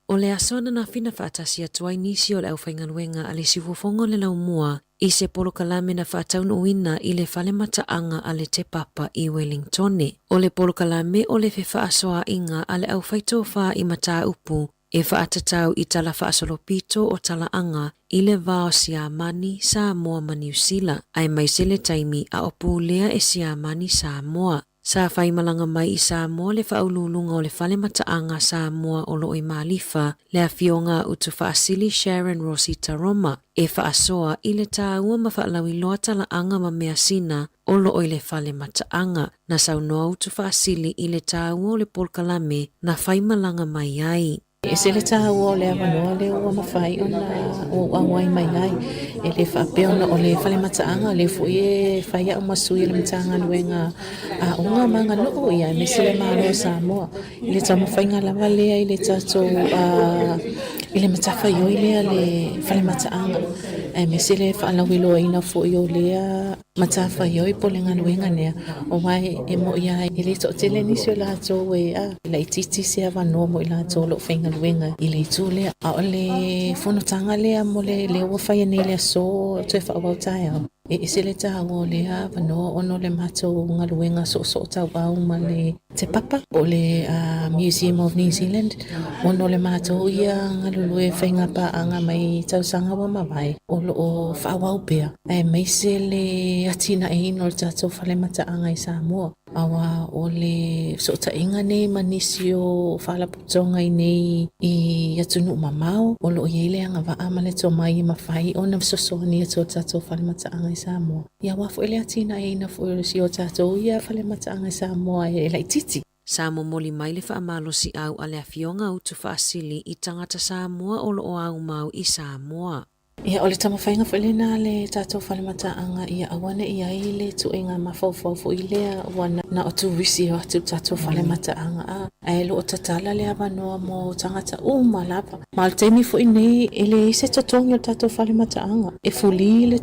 O le aso ananafi na faatasi atu ai nisi o le aufaigaluega a le siufofoga o le laumua i se polokalame na faataunuuina i le fale mataaga a le Te Papa i Wellingtone. O le polokalame o le fefaasoaaiga a le aufaitofā i mataupu e faatatau i tala faasolopito o talaaga i le va o Siamani, Samoa ma Niu Sila, aemaise le taimi a o pulea e Siamani Samoa. Sa faimalaga mai i Samoa le faauluuluga o le fale mataaga Samoa o loo i Malifa, le afioga a Utufaasili Sharon Rosita Roma, e faasoa i le tāua ma faalauiloa talaaga ma measina o loo i le fale mataaga. Na saunoa Utufaasili i le tāua o le polokalame na faimalaga mai ai. E ese le tāua o le avanoa lea ua mafai ona ou auai mai ai. E le faapea ona o le fale mataaga, o lea foi e fai au ma sui o le Matagaluega Aoga ma Aganuu, ia aemaise le Malo o Samoa. I le taumafaiga lava lea i le tatou i le matafaioi lea le fale mataaga, aemaise le faalauiloaina foi o lea matafaioi po o le galuega lea, aua e moni lava e le toatele nisi o latou e laitiiti se avanoa mo i latou o lo o faigaluega i le itu lea. A o le fonotaga lea mo le lea ua faia nei i le aso toe faaauau taeao, e ese le taua o lea avanoa ona o le matou galuega soosootauau ma le Te Papa po o le Museum of New Zealand ona o le matou ia galulue faiga paaga mai tausaga ua mavae o lo o faaauau pea aemaise le atinaeina o le tatou fale mataaga i Samoa. Auā o le fesootaiga nei ma nisi o faalapotopotoga i nei i atunuu mamao, o loo i ai le agavaa ma le tomai e mafai ona fesoasoani atu i tatou fale mataaga i Samoa. Ia aua foi le atinaeina foi o si o tatou ia fale mataaga i Samoa e laitiiti. Sa momoli mai le faamalosiau a le Afioga Utufaasili i tagata Samoa o loo aumau i Samoa. Ia, o le taumafaiga foi lena a le tatou fale mataaga ia aua ne i ai le tuuaiga mafaufau foi lea ua na o turisi e o atu i le tatou fale mataaga a, ae lo o tatala le avanoa mo tagata uma lava. Ma o le taimi foi nei e leai se totogi o le tatou fale mataaga, e fuli le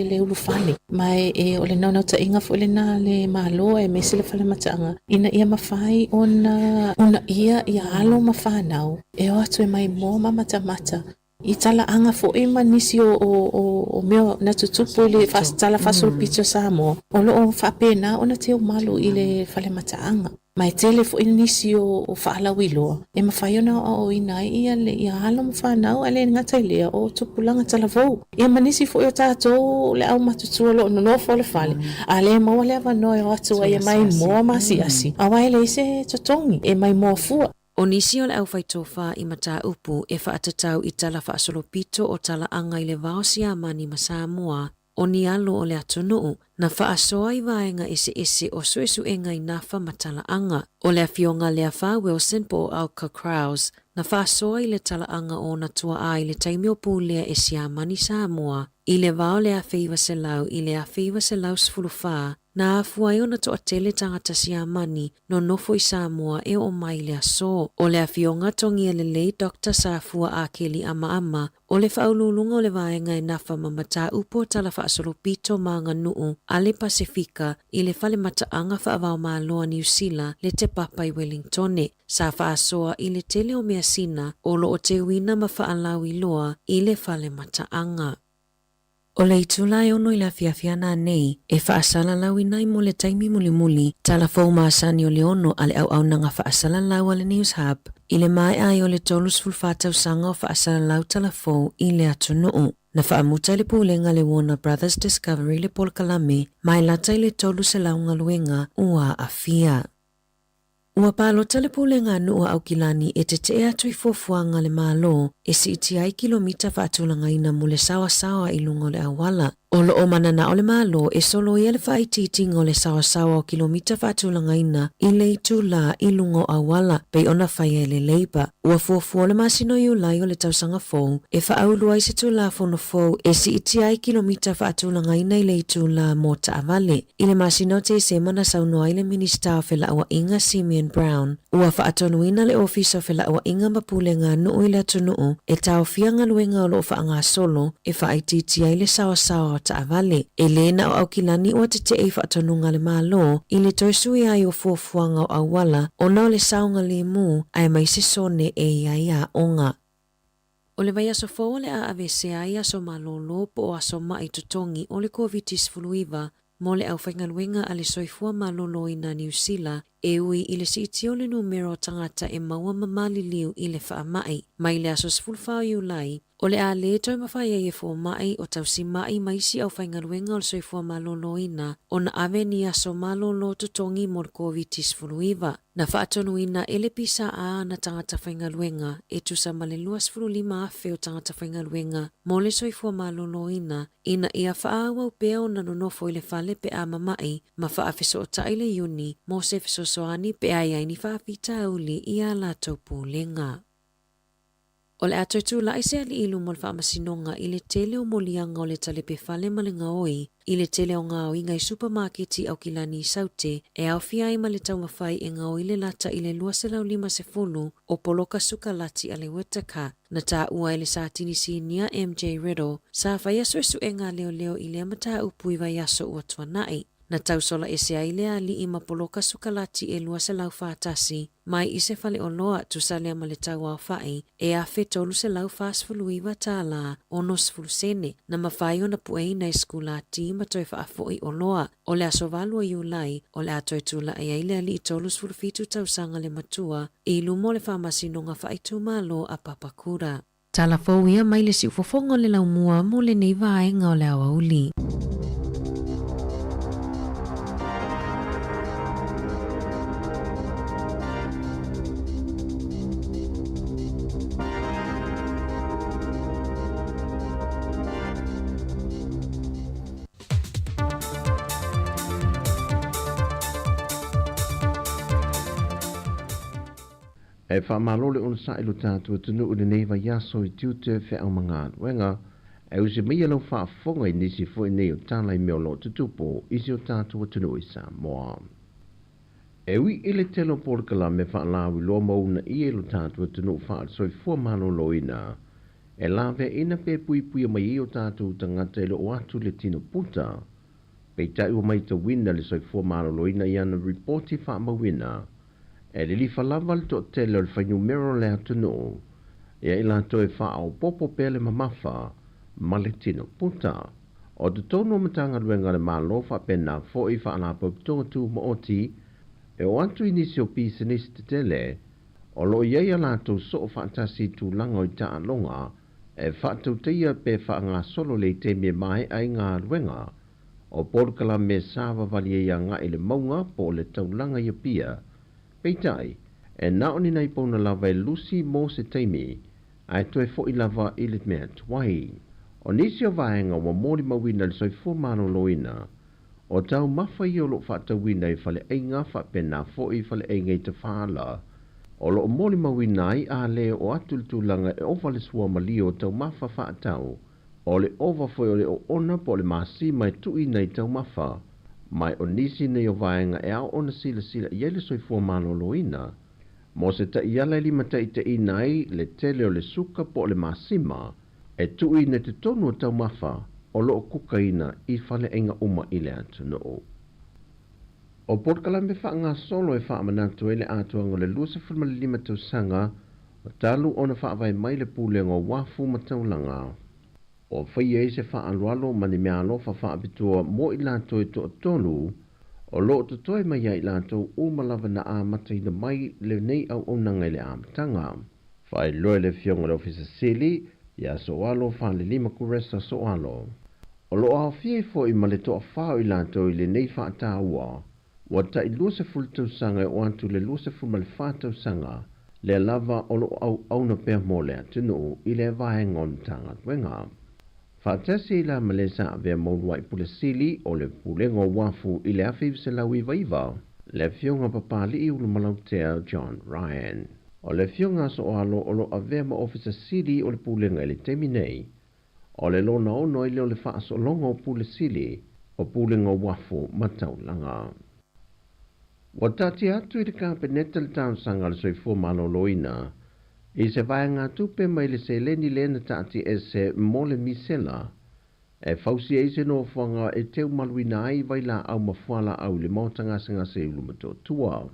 le ulufale. Ma e o le naunautaiga foi lena a le Malo aemaise le fale mataaga ina ia mafai ona uunaia ia alo ma fanau e o atu e maimoa ma matamata i talaaga foi ma nisi o mea na tutupu i le tala faasolopito o Samoa, o lo o faapena ona teumalu i le fale mataaga. Ma e tele foi nisi o faalauiloa e mafai ona aoaoina ai ia alo ma fanau, ae le gata i lea o tupulaga talavou. Ia ma nisi foi o tatou le aumatutua o lo o nonofo i le fale, a le maua le avanoa e o atu ai e maimoa ma asiasi, aua e leai se totogi e maimoa fua. O nisi o le aufaitofa i mataupu e faatatau i tala faasolopito o talaaga i le va o Siamani ma Samoa, o ni alo o le atunuu, na faasoa i vaega eseese o suesuega i nafa ma talaaga. O le Afioga Leafa Wilson po o Alka Krause, na faasoa i le talaaga o ona tuaa i le taimi o pulea e Siamani Samoa i le va o le 1900 i le 1914, na afua ai ona toatele tagata Siamani nonofo i Samoa e oo mai i le aso. O le Afioga Togia Lelei Doctor Safua Akeli Amaama, o le faauluuluga o le vaega e nafa ma mataupu o tala faasolopito ma aganuu a le Pasefika i le Fale Mataaga Faavaomalo a Niu Sila le Te Papa i Welingtone, sa faasoa i le tele o measina o loo teuina ma faalauiloa i le fale mataaga. O le itula e 6 i le afiafi ananei e faasalalauina ai mo le taimi mulimuli tala fou masani o le 6 a le auaunaga faasalalau a le News Hub i le maea ai o le 34 tausaga o faasalalau tala fou i le atunuu. Na faamuta e le Pulega le Warner Brothers Discovery le polokalame ma e lata i le 300 galuega ua aafia. Ua palota le Pulega a Nuu a Aukilani e tetee atu i fuafuaga a le Malo e siitia ai kilomita faatulagaina mo le saoasaoa i luga o le auala. O lo o mananao le Malo e soloia le faaitiitiga o le saoasaoa o kilomita faatulagaina i le itulā i luga o auala pei ona faia e le Labour. Ua fuafua o le masina o Iulai o le tausaga fou e faaulu ai se Tulafono fou e siitia ai kilomita faatulagaina i le itulā mo taavale. I le masina o Tesema na saunoa ai le Minisita o Felauaiga Simeon Brown, ua faatonuina le Ofisa o Felauaiga ma Pulega a Nuu i le atunuu e taofia galuega o lo o faagasolo e faaitiitia ai le saoasaoa o taavale. E lē na o Aukilani ua tetee i faatonuga a le Malo i le toe suia ai o fuafuaga o auala ona o le saogalemu aemaise sone e i ai aoga. O le vaiaso fou o le a aveesea ai aso malōlō po o aso maʻi totogi o le Koviti-19 mo le aufaigaluega a le Soifua Maloloina Niu Sila e ui i le siitia o le numera o tagata e maua ma maliliu i le faamai. Mai le aso 14 o Iulai, o le a lē toe mafai ai e fomaʻi o tausimaʻi ma isi aufaigaluega o le Soifua Maloloina ona ave ni aso malōlō totogi mo le Koviti-19. Na faatonuina e le PSA ana tagata faigaluega e tusa ma le 25,000 o tagata faigaluega mo le soifua maloloina ina ia faaauau pea ona nonofo i le fale pe a mamaʻi ma faafesootai le iuni mo se fesoasoani pe a i ai ni faafitauli i a latou pulega. O le a toe tulaʻi se alii i luma o le faamasinoga i le tele o moliaga o le talepe fale ma le gaoi i le tele o gaoiga i supamaketi Aukilani i Saute e aofia ai ma le taumafai e gaoi le lata i le 250 o poloka sukalati a le Whittaker na taua e le Satini Sinia MJ Riddle sa faia suesuega a leoleo i lea mataupu i vaiaso ua tuanai. Na tausola ese ai le alii ma poloka sukalati e 241 mai i se faleoloa tusa lea ma le tau aofaʻi e $1,349 tālā 60 sene, na mafai ona pueina i sikulati ma toe faafoʻi oloa. O le aso 8 o Iulai, o le a toe tulaʻi ai le alii 37 tausaga le matua i luma o le faamasinoga faaitumalo a Papakura. Tala fou ia mai le siufofoga o le laumua mo lenei vaega o le aoauli. E faamalo le onosaʻi lo tatou atunuu i lenei vaiaso i tiute o feʻau ma galuega, e usi maia lau faafofoga i nisi foi nei o tala i mea o loo tutupu i si o tatou atunuu i Samoa. E ui i le tele o polokalame faalauiloa ma uunaia i lo tatou atunuu faale-soifua malōlōina, e laveaina pe puipuia mai ai o tatou tagata e le o atu le tino puta. Peitai ua matauina le Soifua Maloloina i ana ripoti faamauina, e lilifa lava le toatele o le fuainumera o le atunuu ia i latou e faaopoopo pea le mamafa ma le tino puta. O totonu o Matagaluega a le Malo faapena foi Faalapotopotoga Tumaoti e o atu i nisi o pisinisi tetele o lo o i ai a latou soo faatasi i tulaga o i taaloga e faatautaia pe faagasolo lelei i taimi e maea ai galuega o polokalame sa vavali ai agai i le mauga po o le taulaga i Apia. Peitai, e na o ni nai pauna lava e lusi mo se taimi, ae toe foi lava i le mea tuai. O nisi o vaega ua molimauina i le soifua maloloina, o taumafa ia o lo o faatauina i faleaiga faapena foi i faleaiga i Tafaala, o lo o molimauina ai a le oo atu i le tulaga e ova le suamalie o taumafa faatau, o le ova foi o le oona po o le masima e tuuina i taumafa, ma o nisi nei o vaega e ao ona silasila i ai le soifua maloloina, mo se taiala e limataitaiina ai le tele o le suka po o le masima e tuuina i totonu o taumafa o lo o kukaina i faleaiga uma i le atunuu. O polokalame faagasolo e faamanatu ai le atoaga o le 25 tausaga talu ona faavae mai le Pulega o Uafu ma Taulaga, o faia ai se faaaloalo ma ni meaalofa faapitoa mo i latou e toatolu o lo o totoe mai ia i latou uma lava na amataina mai lenei auaunaga i le amataga. Faailoa e le Afioga i le Ofisa Sili ia Soalo Falelima Kuresa Soalo. O lo o aofia ai foi ma le toafa o i latou i lenei faataua, ua tai 20 tausaga e oo atu i le 24 tausaga, lea lava o lo o auauna pea mo le atunuu i lea vaega o le Matagaluega. Faatasi ai la ma le sa avea ma uluai Pule Sili o le Pulega o Uafu i le 1999, le Afioga Papali'i Ulumalautea John Ryan. O le Afioga a Soalo o lo o avea ma Ofisa Sili o le Pulega i le taimi nei, o le lona ono ai lea o le faasologa o Pule Sili o Pulega o Uafu ma Taulaga. Ua taatia atu i le Kapeneta le talosaga a le Soifua Maloloina i se vaegatupe mai le seleni lea na taatiaese mo le misela e fausia ai se nofoaga e teumaluina ai vailaau ma fualaau i le maota gasegase i Ulumotootua.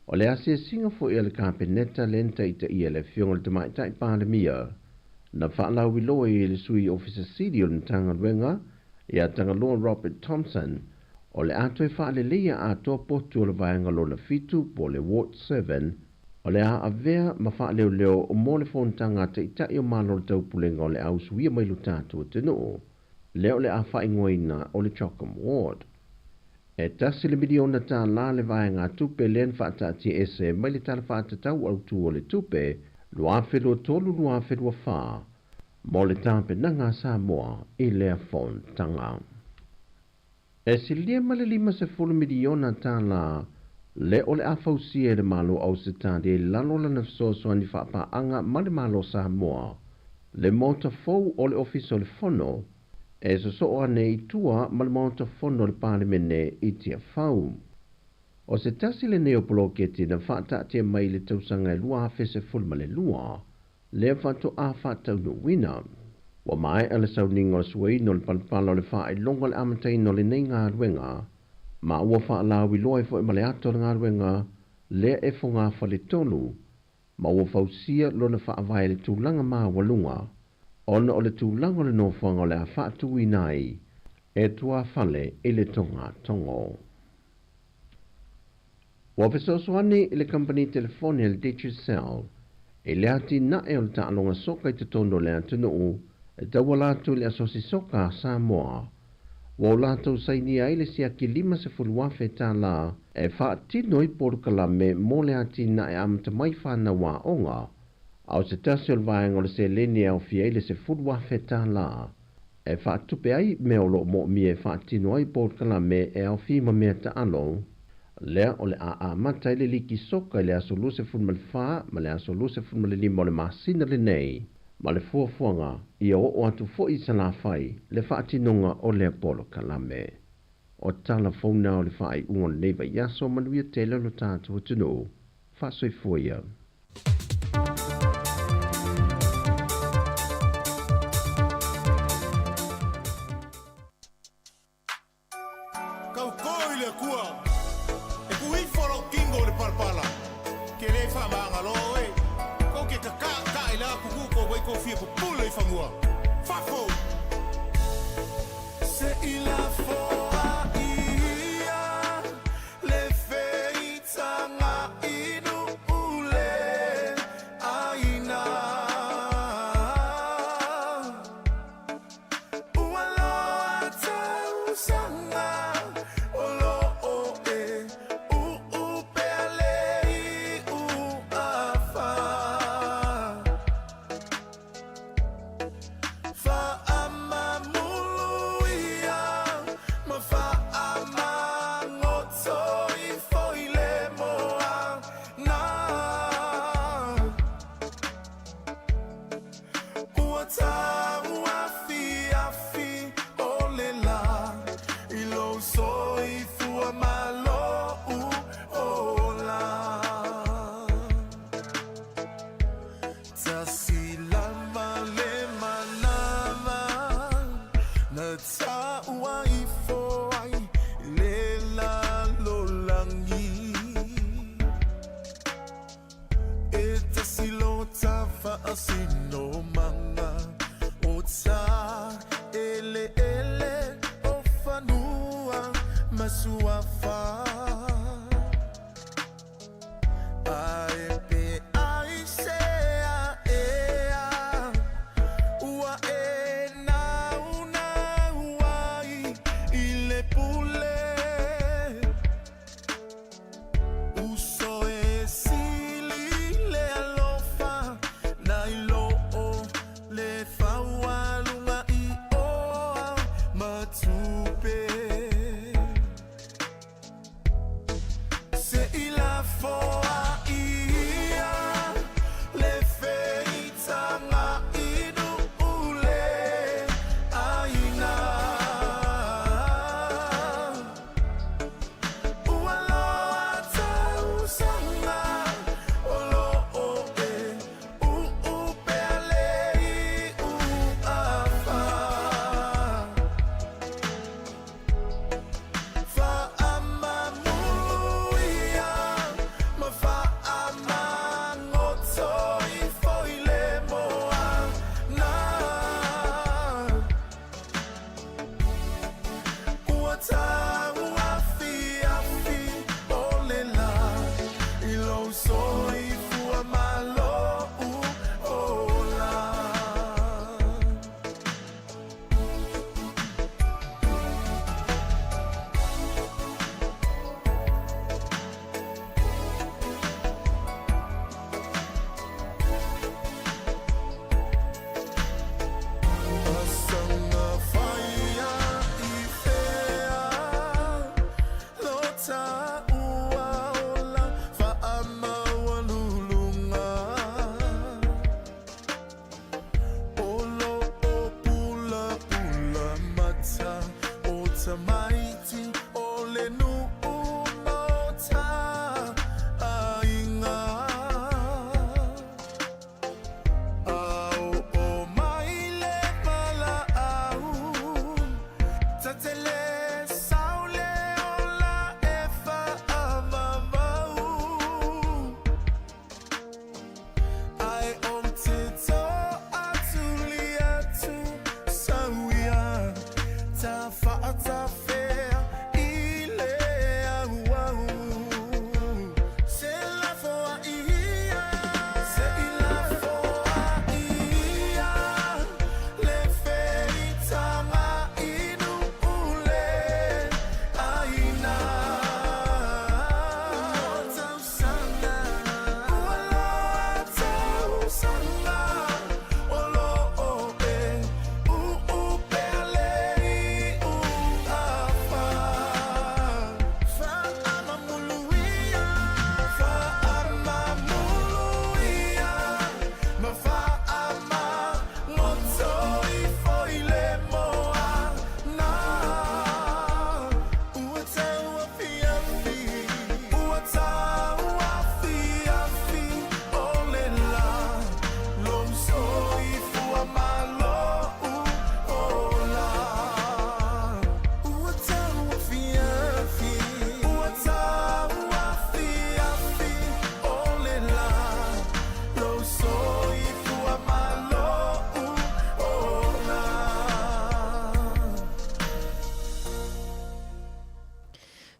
O le asiasiga foi a le Kapeneta lea na taitaia e le Afioga i le Tamaitai Palemia na faalauiloa ai e le Sui Ofisa Sili o le Matagaluega ia Tagaloa Robert Thompson o le a toe faaleleia atoa potu o le vaega lona fitu po o le Ward 7 o le a avea ma faaleoleo mo le fonotaga a Taitai o Malo o le Taupulega o le a usuia mai lo tatou atunuu, lea o le a faaigoaina o le Chocom Ward. E $1 miliona le vaegatupe lea na faataatiaese mai le Tala Faatatau Autu o le Tupe 2023/2024 mo le tapenaga a Samoa i lea fonotaga. E silia ma le $50 miliona le o le a fausia e le Malo o Ausetalia i lalo o lana fesoasoani faapaaga ma le Malo o Samoa le maota fou o le Ofisa o le Fono e sosoo ane i tua ma le Maota Fono o le Palemene i Tiafau. O se tasi lenei o poloketi na faataatia mai i le tausaga e 2012 lea faatoa faataunuuina. Ua maea le sauniga o le suaina o le palapala o le faailoga o le amataina o lenei galuega, ma ua faalauiloa ai foi ma le ata o le galuega lea e fogafale-tolu, ma ua fausia lona faavae i le tulaga maualuga ona o le tulaga o le nofoaga o le a faatuina ai e tuafale i le togatogo. Ua fesoasoani le kamupani telefoni a le Digicel i le atinae o le taaloga soka i totonu o le atunuu e tauala atu i le Asosi Soka a Samoa, ua o latou sainia ai le siaki $50,000 e faatino ai polokalame mo le atinae amata mai fanau aoga, a o se tasi o le vaega o le seleni e aofia ai le $10,000 e faatupe ai mea o lo o moomia e faatino ai polokalame e aofia ma mea taalo. Lea o le a amata ai le liki soka i le aso 24 ma le aso 25 o le masina lenei, ma le fuafuaga ia oo atu foi i Salafai le faatinoga o lea polokalame. O tala fou na o le faaiuga o lenei vaiaso manuia tele lo tatou atunuu. Faasoifua ia. Kaukō i le Akua, e kuifo lou kingo i le palapala, ke le faamagalo oe, kou ke kakaakae la kuku kou ai kou fia pupule i fagua. Fafo! Se i lafoa ia le feitaga inu ule aina. Ua loa tausaga o loo e uupea le iu afa. Faamamulu ia ma faamagoto ifo i le moana. Ua tauafiafi o le la i lou soifua ma lou ola. Tasi lava le manava na taua ifo ai le lalolagi. E tasi lo tafaasinomaga o ta eleele o fanua ma suafa. Ae pe ai se aea ua e naunau ai i le pule. Uso e sili le alofa nai lo o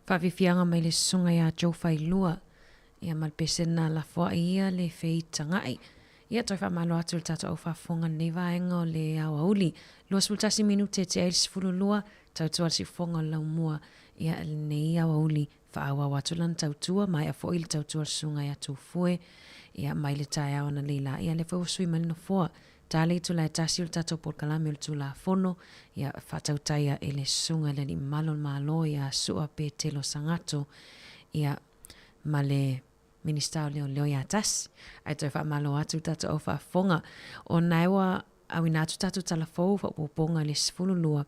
Faafiafiaga mai le susuga iā Joe Failua, ia ma le pesena lafoai ia le feitagaʻi. Ia toe faamalo atu i le tatou au faafofoga i lenei vaega o le aoauli. 21 minute e tea ai le 12, tautua le siufofoga o le laumua, ia lenei aoauli faaauau atu lana tautua, maea foi le tautua a le susuga ia Tufue, ia mai le taeao analeila, ia lea foi ua sui mai le nofoa. Ta le itula e tasi o le tatou polokalame o le Tulafono, ia faatautaia e le Susuga i le Alii Mamalu o le Malo ia Su'a Petelo Sagato, ia ma le Minisita o Leoleo ia Tasi. Ae toe faamalo atu i le tatou au faafofoga. O nae ua auina atu tatou tala fou faaopoopoga i le 12,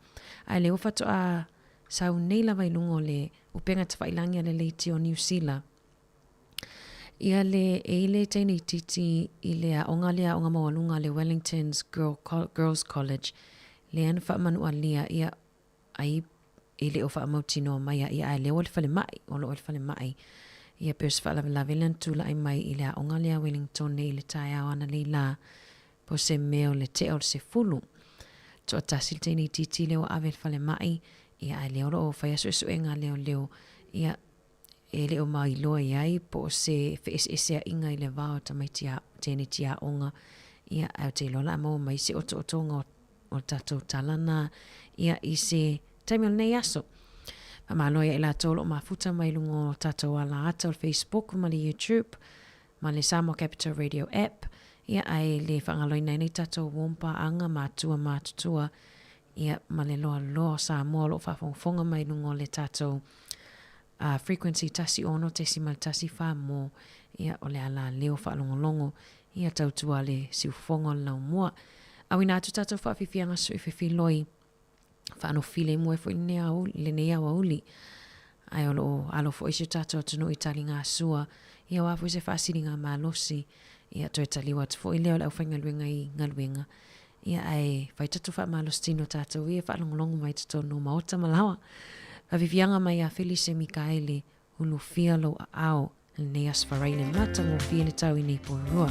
ae lea ua faatoa sau nei lava i luga o le upega tafailangi a le Leitio o Niu Sila. Ia le e i le teine itiiti i le aoga le aoga maualuga a le Wellington's Girl, Girls College, lea na faamanualia ia ai e le o faamautinoa mai a ia ae lea ua i le falemai, o lo o i le falemai. Ia pei o se faalavelave lea na tulai mai i le aoga lea a Wellingtone i le taeao analeila lā, po o se mea o le tea o le 10. Toatasi le teine itiiti lea ua ave i le falemai, ia ae lea o lo o faia suesuega a leoleo, ia e le o mailoa i ai po o se feeseeseaiga i le va o tamaiti a tēneti aoga, ia, ae ou te iloa o le a maua mai se otootoga o, o le tatou tala na, ia, i se taimi o lenei aso. Faamalo ia i latou o lo o mafuta mai luga o tatou ala ata o le Facebook ma le YouTube ma le Samoa Capital Radio app, ia, ae le faagaloina ai nei tatou uo ma paaga matua matutua, ia, ma le loaloa o Samoa o lo o faafogafoga mai luga o le tatou frequency 16.14 mo, ia, o le ala leo faalogologo, ia, tautua le siufofoga o le laumua. Auina atu tatou faafiafiaga sui fefiloi, faanofilemu ai foi lenei aoauli, lenei aoauli. Ae o lo o alo foi si o tatou atunuu i taligasua, ia aua foi se faasiligamalosi, ia toe taliu atu foi lea o le aufaigaluega i galuega, Ia, ae fai tatou faamalositino tatou ia e faalogologo mai totonu o maota ma laoa. Faafiafiaga mai ia Felise Mikaele, ulufia lou aao i lenei Aso Faraile matagofie le tau i nei poerua.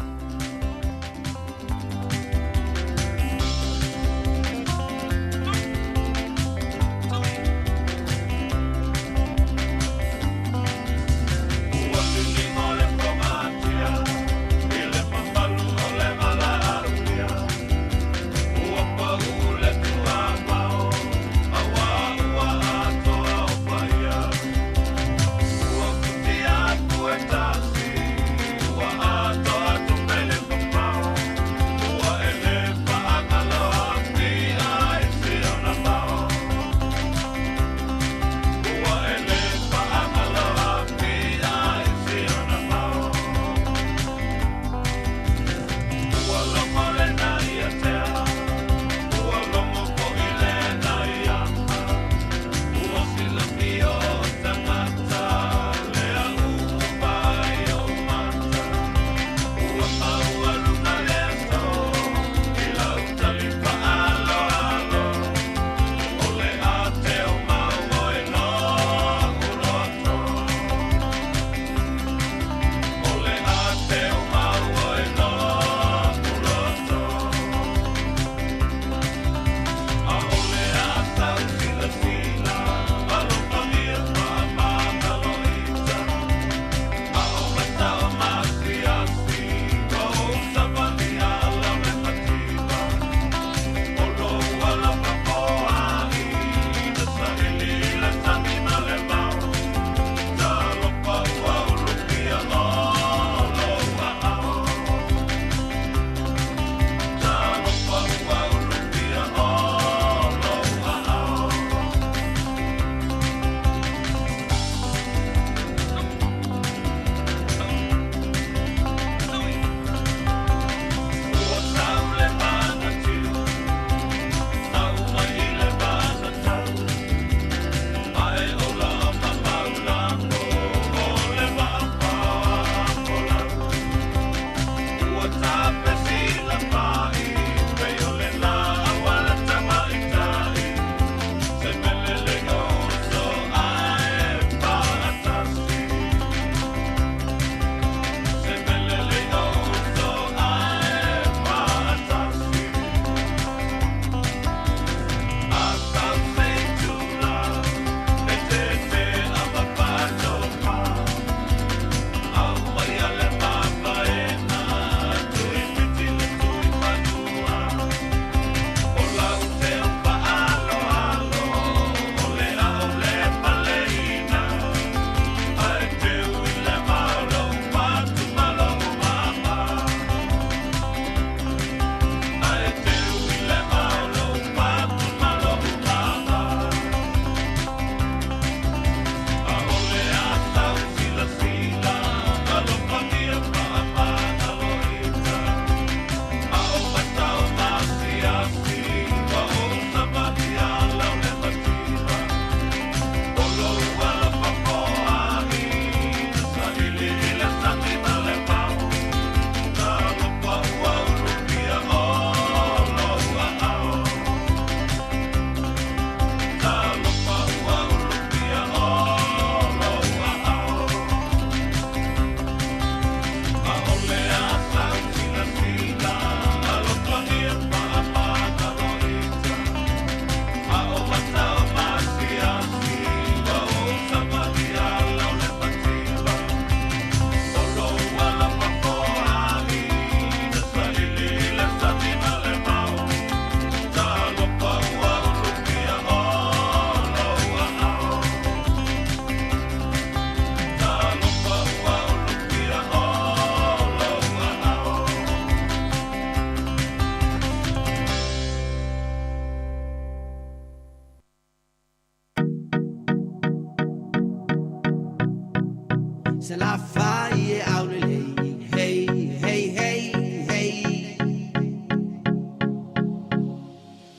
Se la fai e aulelei. Hey, hey, hey, hey.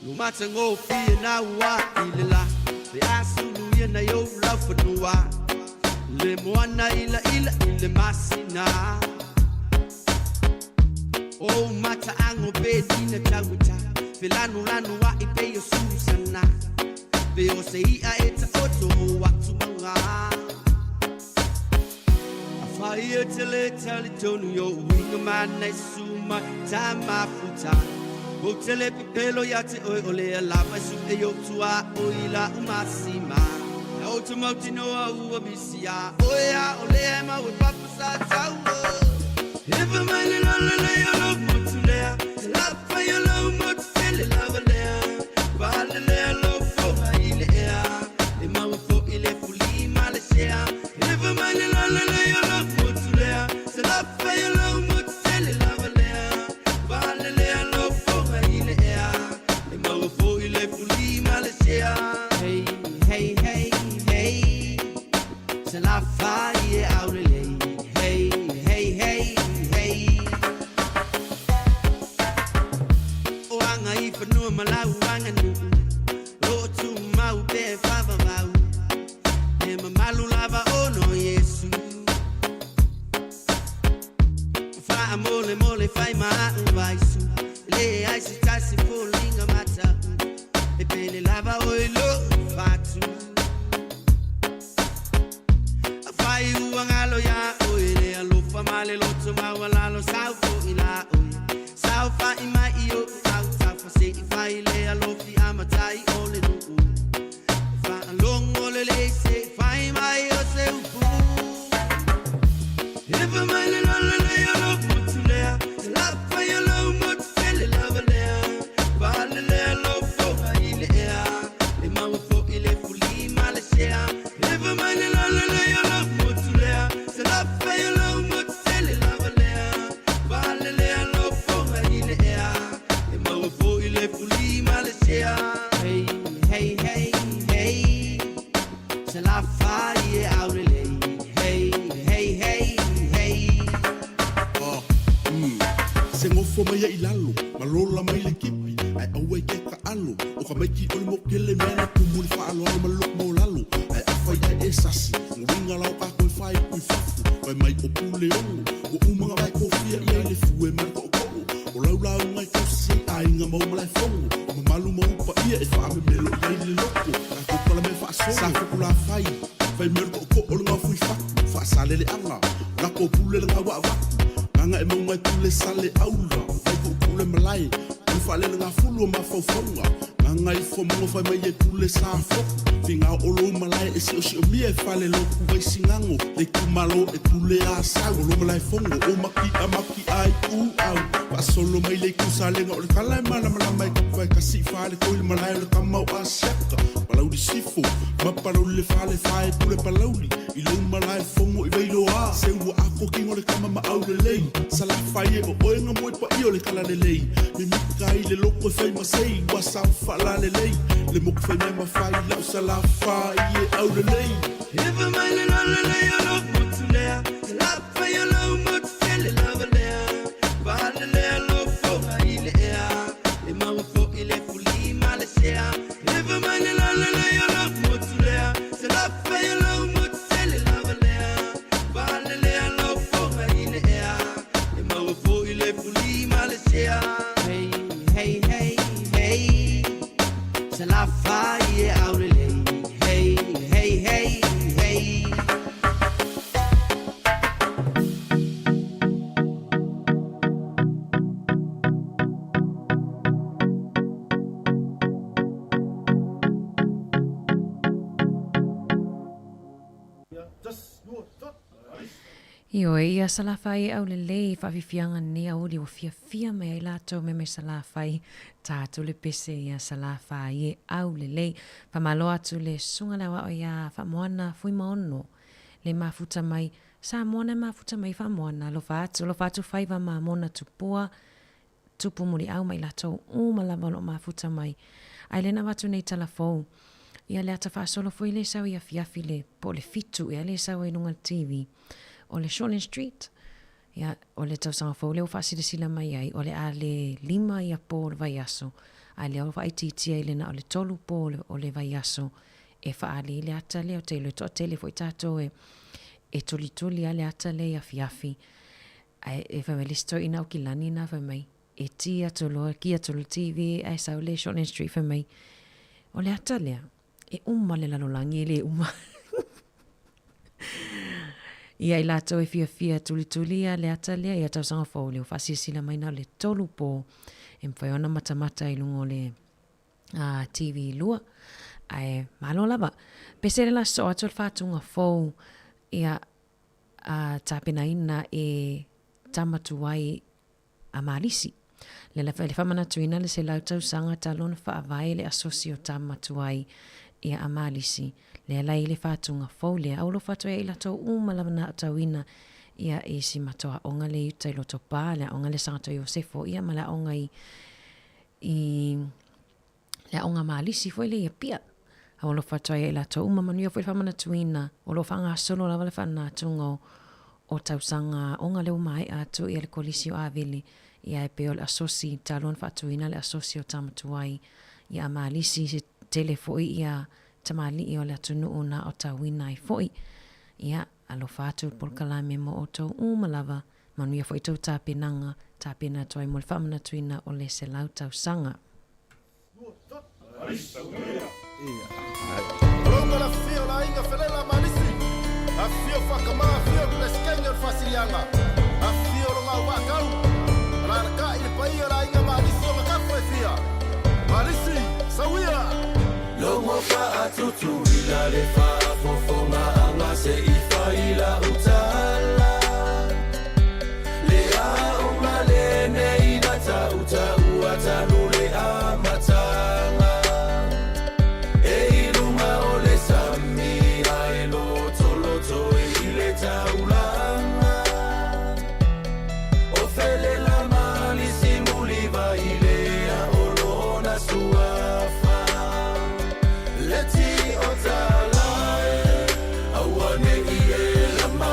Lo matagofie na ua i le la Pe asulu ia nai ou laufanua Le moana ilaila i le masina O mataago pe tina tauata Felanulanu a'i pei o Susana Pe o se i'a e taoto o atu mauga Afai e te le talitonu i o'u uiga ma nai susu mai tamafuta Ou te le pepelo ia te oe o lea lava e su'e i o'u tuaoi la'u masima Ou te mautinoa ua misi iā oe a o lea e mau e papa sa taua Efa mai le lalelei o lou motu lea Se lafai o lou motu tele lava lea Faalelea lou foga i le ea E maua fo'i le fuli ma le sea Efa mai le lalelei o lou motu lea Se lafai o lou motu tele lava lea Faalelea lou foga i le ea E maua fo'i le fuli ma le sea Hey, hey, hey, hey Salafai e aulelei Hey, hey, hey, hey O aga i fanua ma lau aganuu Lo o tumau pea e faavavau E mamalu lava ona o Iesu Faamolemole fai ma a'u vaisu E leai se tasi foliga mata'u E pele lava oe i lo'u fatu Afai ua galo iā oe le alofa ma le loto maualalo Sau fo'i la oe Saofa'i mai i o'u autafa Se i fai le alofi a matai o le nu'u Faalogo lelei se i fai mai o se upu Efa mai le lalelei o lou motu lea Se lafai o lou motu tele lava lea Faalelea lou foga i le ea E maua fo'i le fuli ma le sea Efa mai le lalelei o lou motu lea Se lafai o lou motu tele lava lea Faalelea lou foga i le ea E maua fo'i le fuli ma le sea Hey, hey, hey, hey Salafai e aulelei Hey, hey, hey, hey Ah, mm. Se gofo mai ai i lalo, ma lola mai le kipi, ae aua i ke kaʻalo, o ka maiki o le mokele mea na kumu i le faaaloalo ma le loko maualalo, ae afai ae e sasi, uiga la o kākou e faaiku i fafo, fai mai o Puleono, ua uma ona vae kofia ia i le fue ma le toʻotoʻo, o lau lauga e tausi ai aiga ma ou malaefono, o mamalu ma ou paia e faamemelo i ai le loko, tatou palamea faasolo, sa Fokulafai, fai mai o le toʻotoʻo o le gaofui fatu, faasaleleaga, lako pule le gaua avatu, gaga e mauga e pule sale aula, vai puupuu le malae, o le faalele gafulu o mafaufauga, gaga ifo mogo fai mai e pule sa foku, figa o lou malae e siosiomia e fale loku vai sigago, le itumalo e pule a sau, o lou malaefono o maki a maki ai u au, faasolo mai le itu salega o le kala e malamalama e kapu vai kasi i fale koi le malae o le kama o Asiata, Palauli Sifo, ma Palauli le fale fae pule Palauli, i lou malae fogo i Vailoa, se ua ako kingo le kama ma aulelei, Salafai e o oe nga moe paia o le kala lelei, mimika ai le loko e fai ma sei, ua sao faalalelei, le moku fai mea ma fai lau Salafai e aulelei. Efa mai le lalelei o lou motu lea, Salafai o lou motu tele lava lea, Faalelea lou foga i le ea, E maua fo'i le fuli ma le sea, Efa mai le lalelei o lou motu lea, Salafai o lou motu tele lava lea, Faalelea lou foga i le ea, E maua fo'i le fuli ma le sea. Hey, hey, hey, hey, Salafai e aulelei. Hey, hey, hey, hey. Ioe, ia Salafai e aulelei i faafiafiaga nei auli ua fiafia mai ai latou me me Salafai tatou le pese ia Salafai e aulelei. Faamalo atu le susuga le aoao ia Faamoana Fuimaono le mafuta mai Samoa na mafuta mai Faamoana alofa atu alofa atu faiva ma mona tupua tupu muliau ma i latou uma lava o lo o mafuta mai. Ae lea na avatu nei tala fou, ia le ata faasolo foi lea e sau i afiafi le po o le fitu ea lea e sau ai luga o le TV. o le Shortland Street. Ia, o le tausaga fou lea ua faasilasila mai ai, o le a le 5 ia po o le vaiaso, a lea ua faaitiitia i le na o le 3 po o le vaiaso e faaali ai le ata lea. Ou te iloa e toatele foi tatou e e tulituli lava le ata lea i afiafi. Ae e fai mai le isi toeaina Aukilani na fai mai, e ti atu loa, ki atu loa le TV ae sau le Shortland Street fai mai, o le ata lea, e uma le lalolagi e le uma. Ia i latou e fiafia tulituli ia le ata lea, ia tausaga fou lea ua faasilasila mai na o le 3 po e mafai ona matamata i luga o le TV 2. Ae malo lava. Pese le la soo atu o le faatuga fou ia tapenaina e tama tuai a Malisi. Le la le faamanatuina le 100 tausaga talu ona faavae le asosi o tama tuai ia a Malisi, lea la i le faatuga fou lea, a ua alofa atu ai ia i latou uma lava na aotauina ia i si matou aoga lea i uta i Lotopa, le aoga lea Sagato Iosefo, ia ma le aoga i i le aoga Malisi foi lea i Apia. A ua alofa atu ai ia i latou uma, manuia foi le faamanatuina, o lo o faagasolo lava le faanatuga o, o tausaga aoga lea ua maea atu ia le Kolisi o Avele, ia e pei o le asosi, talu ona faatuina le asosi o tama tuai ia a Malisi, se tele foi ia tamalii o le atunuu na aotauina ai foi. Ia, alofa atu le polokalame mo outou uma lava, manuia foi tou tapenaga, tapena atu ai mo le faamanatuina o le 100 tausaga. Tulou le afifio o le aiga Felela Malisi, afifio Faakama, afio le Peresetene o le Faasiliaga, afifio Logau Vaakau, alalatai le paia o le aiga Malisi o Gakafo e fia. Malisi, sauia! Logo faatutuila le faafofogaaga se i fai lau tala. Le aoga lenei na tautaua talu le amataga. E i luga o le sami ae lotoloto i le taulaga. O Felela Malisi Mulivailea o lona suafa. Le ti o talae, aua ne i e lama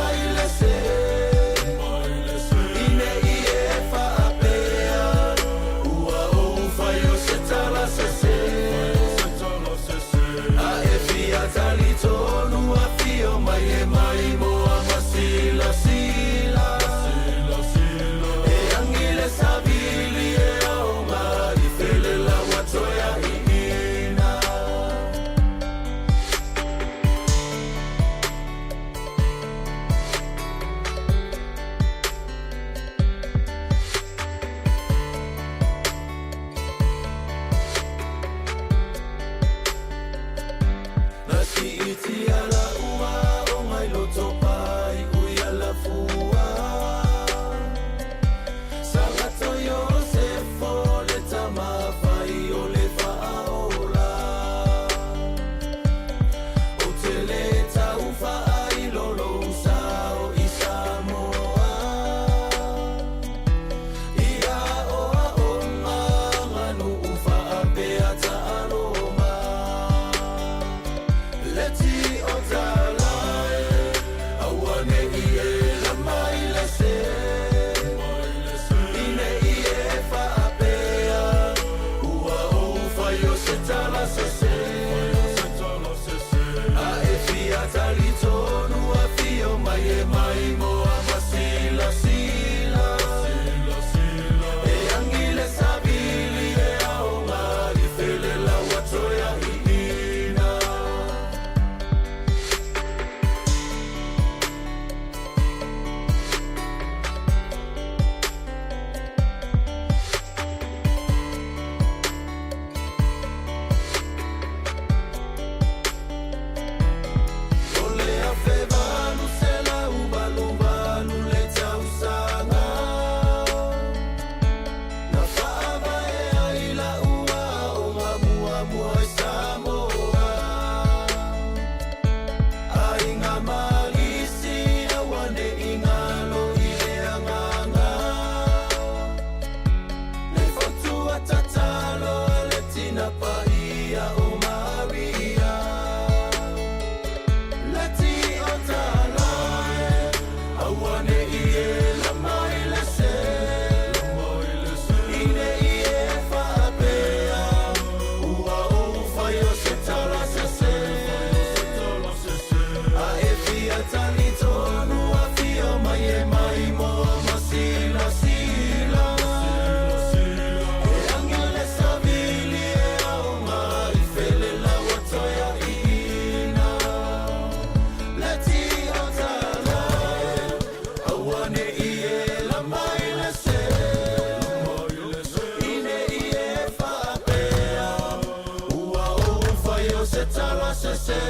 tala sese.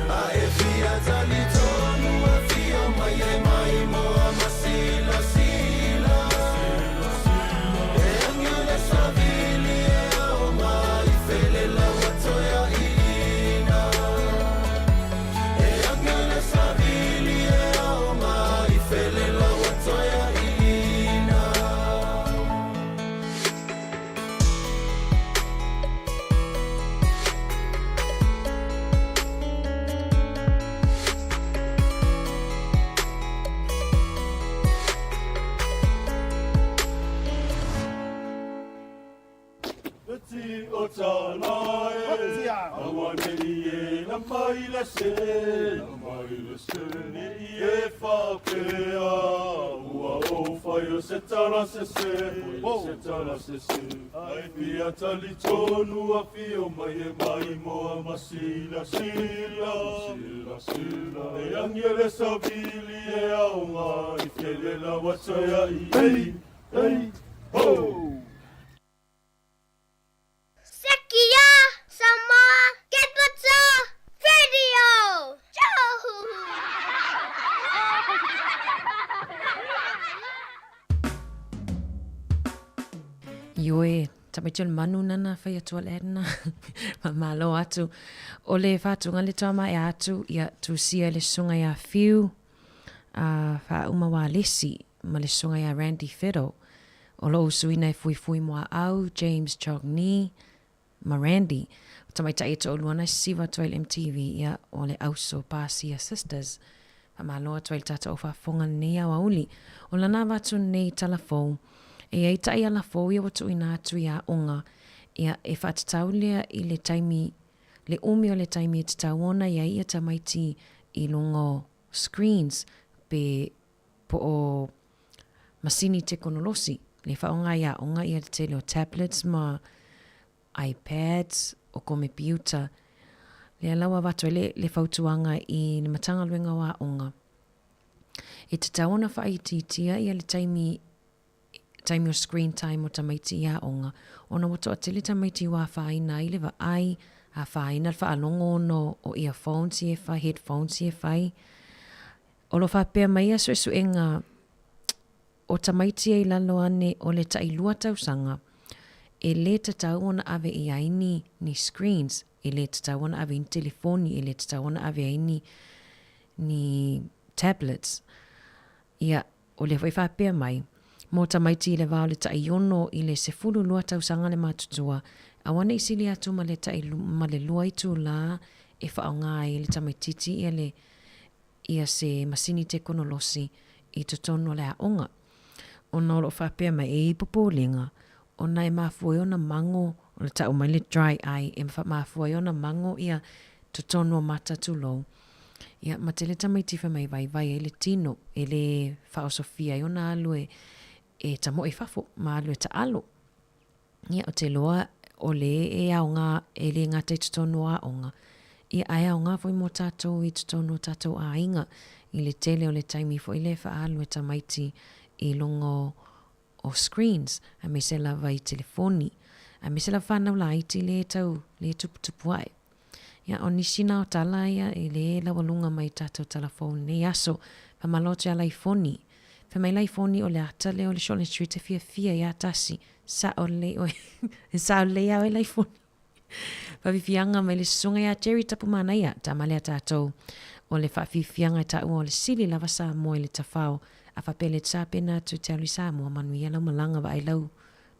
A e fia talitonu afio mai e mai moa masilasila. E agi le savili e aoga i fele lau atoea iliina. E agi le savili e aoga i fele lau atoea iliina. Ti o talae, aua nei e la mai le se, la mai le se, nei e whakea, ua o whai o se tala se se, se tala se se. Ai fia tali tonu a fio mai e mai moa masila sila, sila sila. E angele savili e aonga i fele la watoya i ei, ei, ho! Sekia Samoa Capital Radio. Ioe, tamaiti o le manu nana whai atu ale adna. Malo atu. O le whātunga le toa mai atu, ia tusia le sunga ia Whiu, a whauma wā lesi, ma le sunga ia Randy Fiddle. O lo usuina e fuifui mua au, James Chogni, ma Randy. O tamaitai e to'oluana siva atu ai le MTV, ia o le auso Pasia Sisters. Faamalo atu ai le tatou faafofoga lenei aoauli. O lana avatu nei tala fou, e iai taʻiala fou ia ua tuuina atu i aoga, ia e faatatau lea i le taimi, le umi o le taimi e tatau ona iai ia tamaiti i luga o screens pe po o masini tekonolosi le faaaoga i aoga ia le tele o tablets ma iPads o komepiuta. Lea la ua avatu ai le, le fautuaga i le Matagaluega o Aoga e tatau ona faaitiitia ia le taimi taimi o screen time o tamaiti i aoga ona ua toatele tamaiti ua afaina ai le vaai, afaina le faalogo ona o earphones ia e fai, headphones ia e fai. O lo o faapea mai ia suesuega o tamaiti ia i lalo ane o le tailua tausaga, e lē tatau ona ave i ai ni, ni screens, e lē tatau ona ave ai ni telefoni, e lē tatau ona ave ai ni, ni tablets. Ia, o lea foi faapea mai, mo tamaiti i le va o le taiono i le 12 tausaga le matutua, aua ne i sili atu ma le tai, ma le lua itulā e faaaoga ai e le tamaitiiti ia le, ia se masini tekonolosi i totonu o le aoga. Ona o lo o faapea mai, e i popolega, ona e mafua ai ona mago, o le tau mai le dry eye, e mafua ai ona mago ia totonu o mata tulou. Ia, ma tele tamaiti fai mai e vaivai ai le tino, e le faaosofia ai ona alu e, e tamoe i fafo, ma alu e taalo. Ia, ou te iloa o le e aoga, e le gata i totonu o aoga, ia, ae aoga foi mo tatou i totonu o tatou aiga, i le tele o le taimi foi lea e faaalu e tamaiti i luga o, o screens, aemaise lava i telefoni, aemaise lava whanau laiti le tau, le tuputupu ae. Ia, o nisi na o tala ia e le laualuga mai tatou tala fou lenei aso. Faamalo atu ia Laifoni. Fai mai Laifoni o le ata lea o le Shortland Street e fiafia ia tasi. Sao lelei oe. E sao lelei a oe Laifoni. Faafiafiaga mai le susuga ia Jerry Tapumanaia, tama lea tatou. O le faafiafiaga e taua o le sili lava Samoa i le tafao. A faapea le tapena atu te alu i Samoa, manuia lau malaga vaai lau,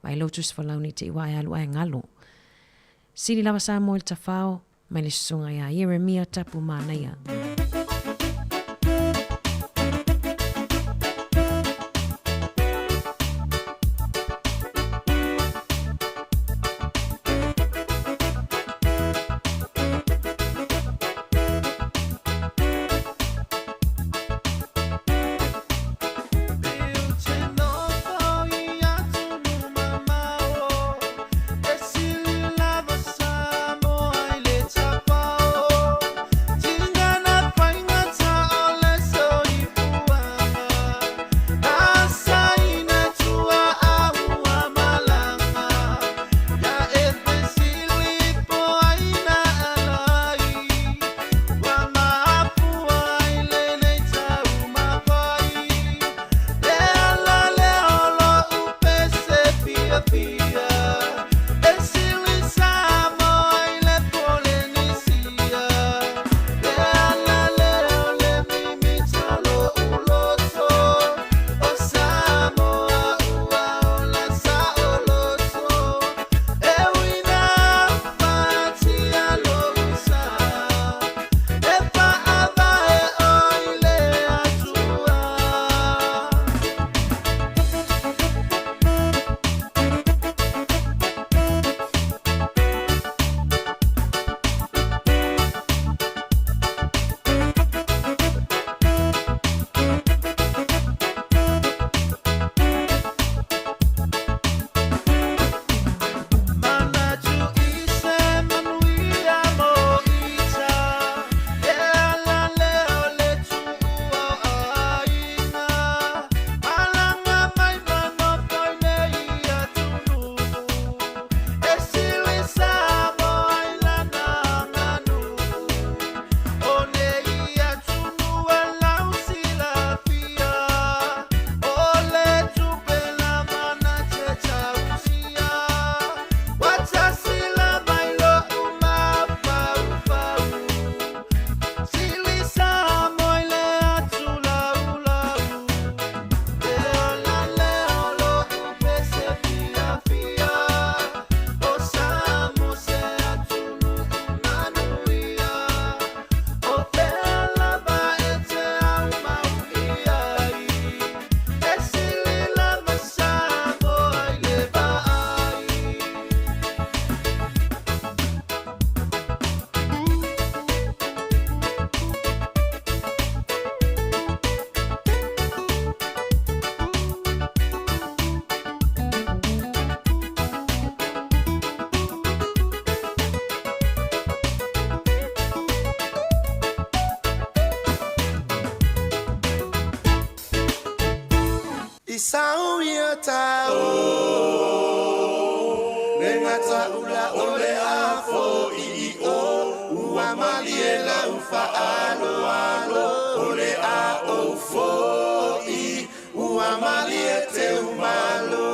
vaai lou tusifolau nei te i ua ae alu ae galo. Sili lava Samoa i le tafao, mai le susuga ia Ieremia Tapu Manaia. Isau ia tau Le gata ula o le afo i i o Ua malie lau faaaloalo O le a ou fo'i Ua malie teumalo.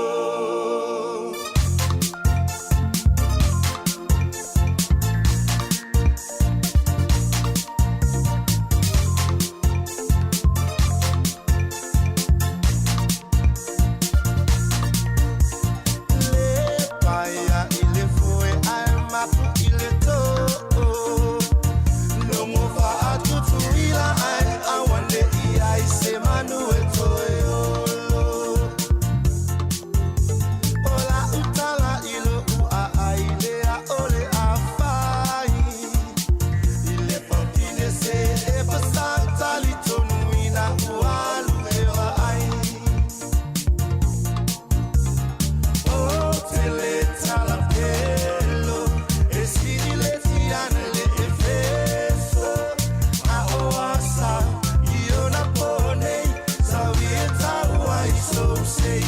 Paia i le foe ae mapu i le too Logo faatutuila ae auane'i ai se manu e toe olo O la'u tala i lo'u aai lea o le afai I le paupine se e fasatali tonu ina ua alu e vaai O tele talapelo e sili le tiana le efeso A o asa i ona po nei sau ia tau ai sou sei.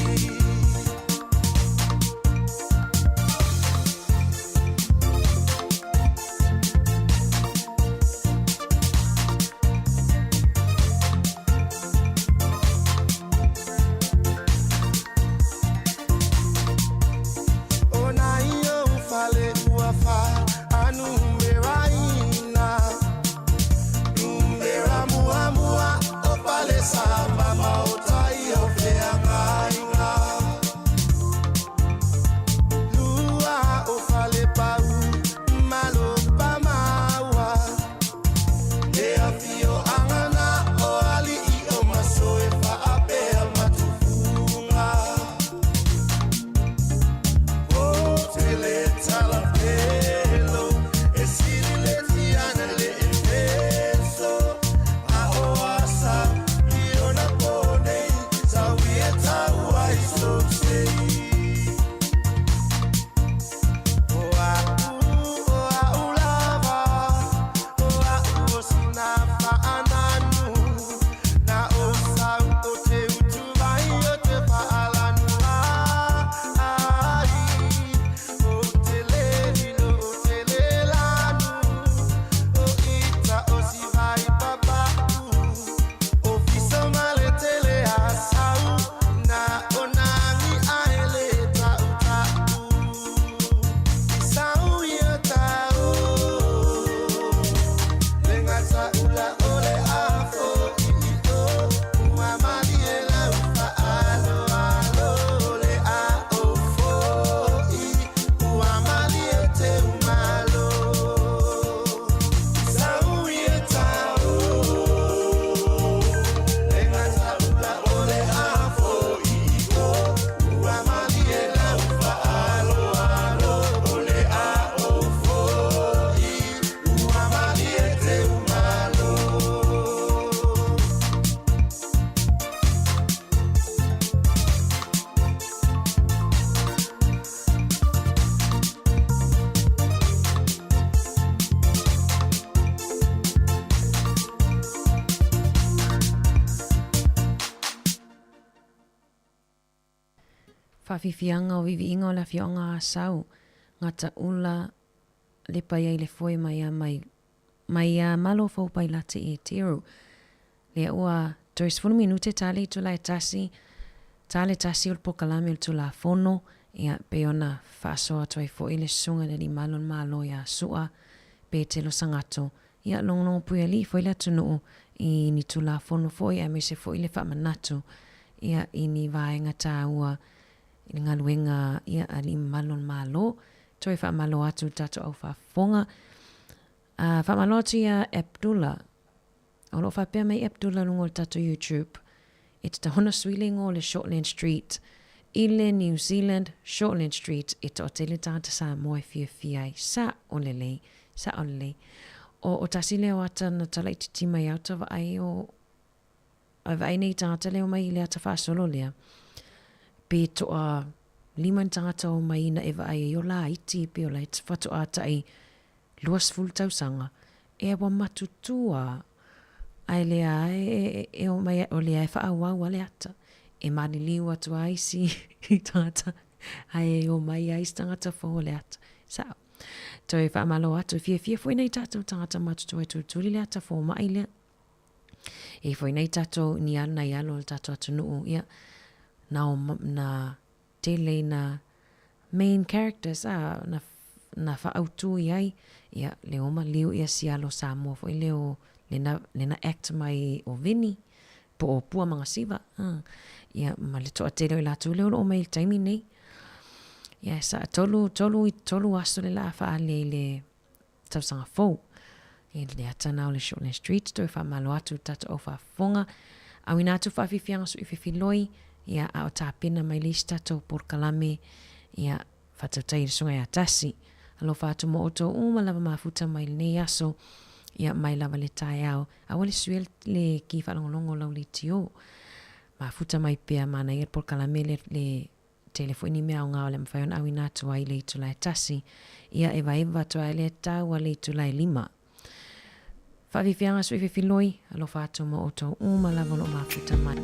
O na i ou fale ua faanumeraiina Numera muamua o palesa ma maota i o feagaiga Lua o Falepau Malopamaua Le afioaga na o alii o Masoe faapea Matufuga O tele talapelo e sili le tiana le efeso A o asa i ona po nei sau ia tau ai sou sei. O a'u o a'u lava o a'u o sina fa'ananu Na o sau o te utu vai o te fa'alanu ai O te le lilo o te le lanu O ita o si vai papa'u O fiso ma le tele a sau Na o nagi ae le ta'uta'u I sau ia tau Le gata ula o le afo i i o Ua malie lau faaaloalo Le a ou fo'i Ua malie teumalo I sau ia tau Le gata ula o le afo i i o Ua malie lau faaaloalo Le a ou fo'i Ua malie teumalo. Faafiafiaga o viiviiga o le afioaga Asau, Gataula, lepa i ai le foe mai a mai mai a Malo fou pailate i Teru. Lea ua toe 10 minute ta le itula e tasi, ta le tasi o le polokalame o le Tulafono, ia, pei ona faasoa atu ai foi le Susuga i le Alii Malu o le Malo ia Su'a Petelo Sagato, ia, logologo puialii foi le atunuu i ni Tulafono foi aemaise foi le faamanatu, ia, i ni vaega taua i le galuega ia a alii mamalu o le Malo. Toe faamalo atu i le tatou au faafofoga. A, faamalo atu ia Abdullah. O lo o faapea mai Abdullah luga o le tatou YouTube, e tatau ona sui le igoa o le Shortland Street i le New Zealand Shortland Street e toatele tagata Samoa e fiafia ai. Sa'o lelei, sa'o lelei. O, o tasi lea o ata na talaitiiti mai au ta vaai o, a vaai nei tagata lea omai i le ata faasolo lea, pe toa lima ni tagata omai ina e vaai ai o laiti pe o la e faatoa tai 20 tausaga, ea ua matutua, ae lea e, e, e omai o lea e faaauau a le ata. e maliliu atu ai isi tagata ae o mai ai isi tagata fou o le ata. Sao. Toe faamalo atu, e fiafia foi nai tatou tagata matutua e tulituli le ata fomai lea. E foi nei tatou ni alo nai alo o le tatou atunuu, ia, na, o, na tele ina main characters a, na, na faaautu i ai, ia, le oma liu ia si alo Samoa foi lea o le na, le na act mai o Vinny, po o Pua Magasiva, a, ia, ma le toatele o i latou lea o lo o mai i le taimi nei. Ia, sa, tolu, tolu, tolu aso le laa faaali ai le tausaga fou. I le ata na o le Shortland Street, toe faamalo atu i le tatou au faafofoga. Auina atu faafiafiaga sui fefiloi, ia, a o tapena mai le isi tatou polokalame, ia, faatautai i le susuga ia Tasi. Alofa atu mo outou uma lava mafuta mai lenei aso, ia, mai lava le taeao. Aua le suia le ki faalogologo o lau leitio. Mafuta mai pea, manaia le polokalame le, le Tele foi ni mea aoga o le mafai ona auina atu ai i le itula e tasi, ia evaeva atu ai lea tau a le itula e lima. Faafiafiaga sui fefiloi, alofa atu mo outou uma lava o lo o mafuta mai.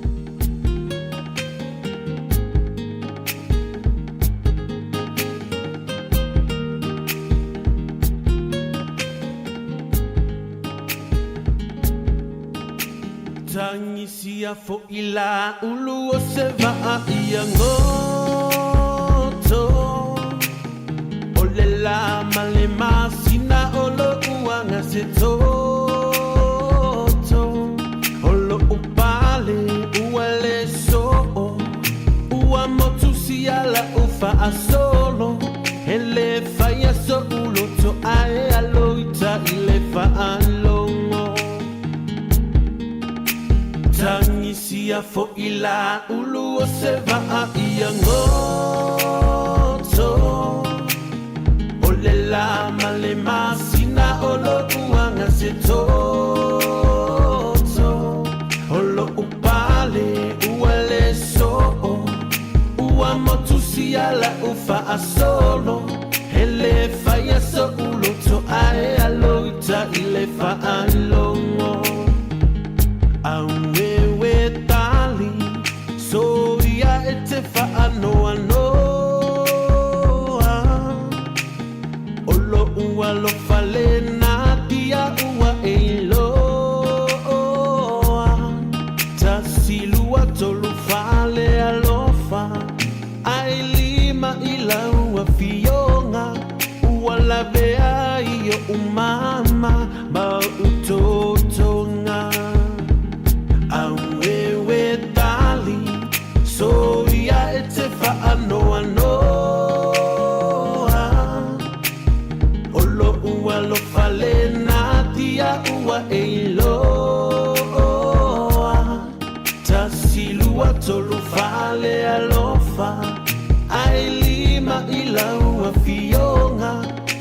Tagisia fo'i la ulu o se vaa ia goto O le la ma le masina o lo'u aga se toto O lo'u pale ua le soo Ua motu sia la'u faasolo E le faia so'u loto ae alo ita i le faalogo Tagisia fo'i la ulu o se vaa ia goto O le la ma le masina o lo'u aga se toto O lo'u pale ua le soo Ua motu sia la'u faasolo E le faia so'u loto ae alo ita i le faalogo Auewe tali soia e te faanoanoa O lo'u alofa lena tia ua e iloa Tasi lua tolu fa le alofa Ae lima i lau afioga Ua lavea ai o'u mama ma o'u totoga Auewe tali soia e te faanoanoa O lo'u alofa lena tia ua e iloa Tasi lua tolu fa le alofa Ae lima i lau afioga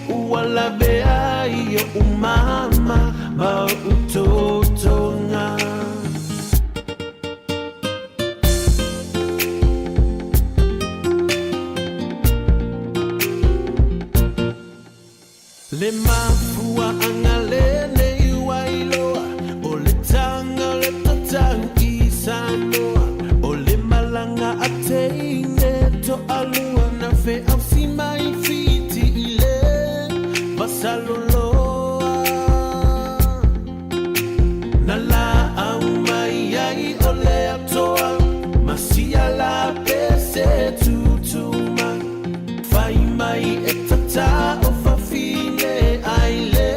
Ua lavea ai o'u mama ma o'u totoga. Le mafuaaga lenei ua iloa O le taga o le tatau i Samoa O le malaga a teine toalua Na feausi mai Fiti i le Vasaloloa Na laau mai ai o le atoa Ma sia la pese tutu mai Fai mai e tata o fafine ai le.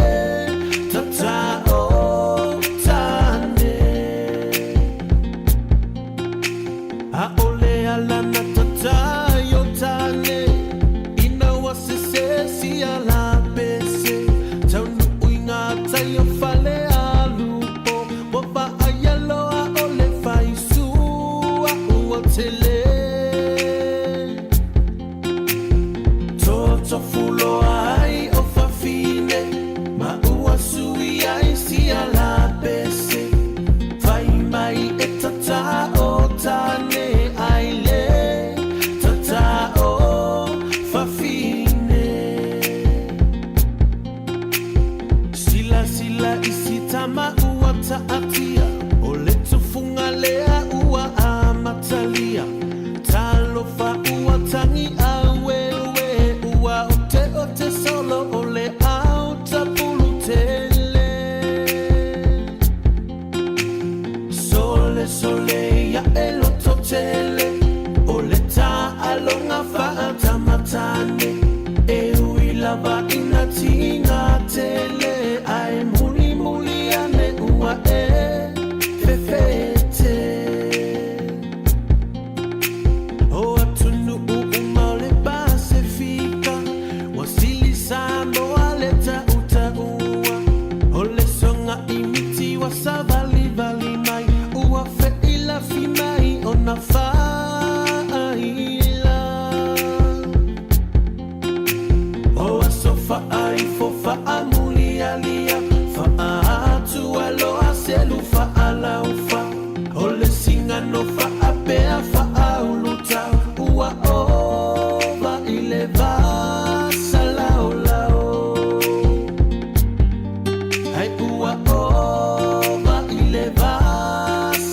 Faaifo faamulialia Faatu aloa selu faalaufa O le sigano faapea faaulutau Ua ova i le vasalaolao Ai ua ova i le vasalaolao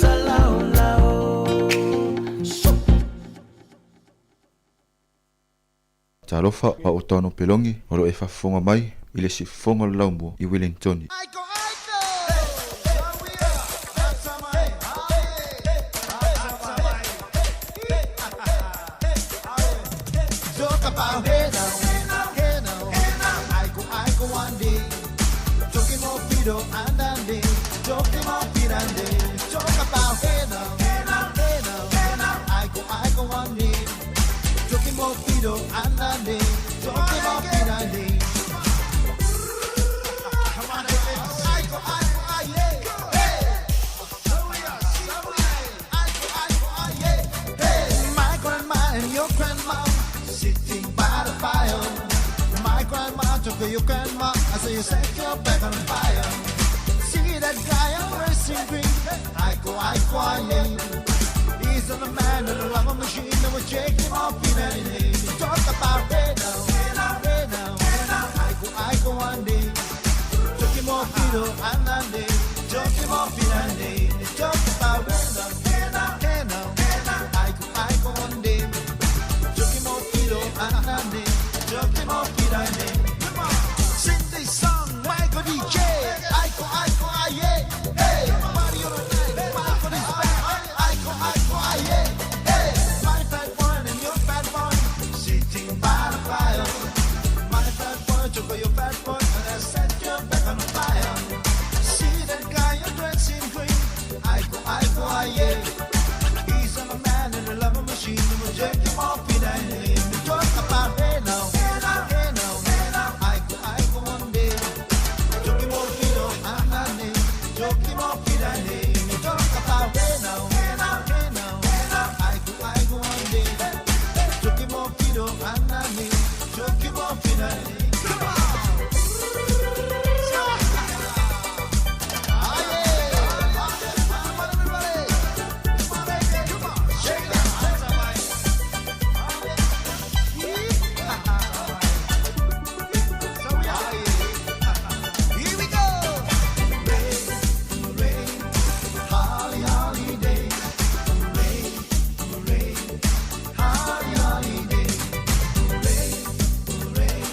Talofa a o Tano Pelongi o lo e faafofoga mai i le siufofoga o le Laumua i Wellingtoni. Talk about hey now, hey now, I go, I go one day. Talking more Fido and Andy, talking more Fido and Andy. Talk about hey now, hey now, hey now, I go one day. Talking more Fido and Andy, talking more Fido and Andy. Come on, I go, I go, I yeah, hey. I go, I go, I yeah, hey. My grandma and your grandma sitting by the fire. My grandma took your grandma, I say you set your back on fire. See that guy on racing green? I go, I go, I yeah. He's on the man in the love machine that will take him off in any day. Talk about hey now, hey now, hey now. I go one day. Took him off Fido and Andy. Took him off in Andy. Talk about hey now, hey now, hey now. I go one day. Took him off Fido and Andy. Took him off in Andy. Come on, sing this song, Michael DJ. I go, I go, I yeah. Hey, party on the night, Michael is back. I go, I go, I yeah. Hey, my fat one and your fat one sitting by the fire. My fat boy took your fat boy and I set your back on fire. See that guy you're dressing green. I go, I go, I yeah. He's on a man in a love machine and we'll take him off in a name. We talk about hey now, hey now, hey now, hey now. I go one day. Took him off in a name. Took him off in a name. We talk about hey now, hey now, hey now, hey now. I go one day. Took him off in a name. Took him off in a name. Come on. Here we go. Rain, rain, holly, holiday. Rain, rain, holly, holiday. Rain, rain,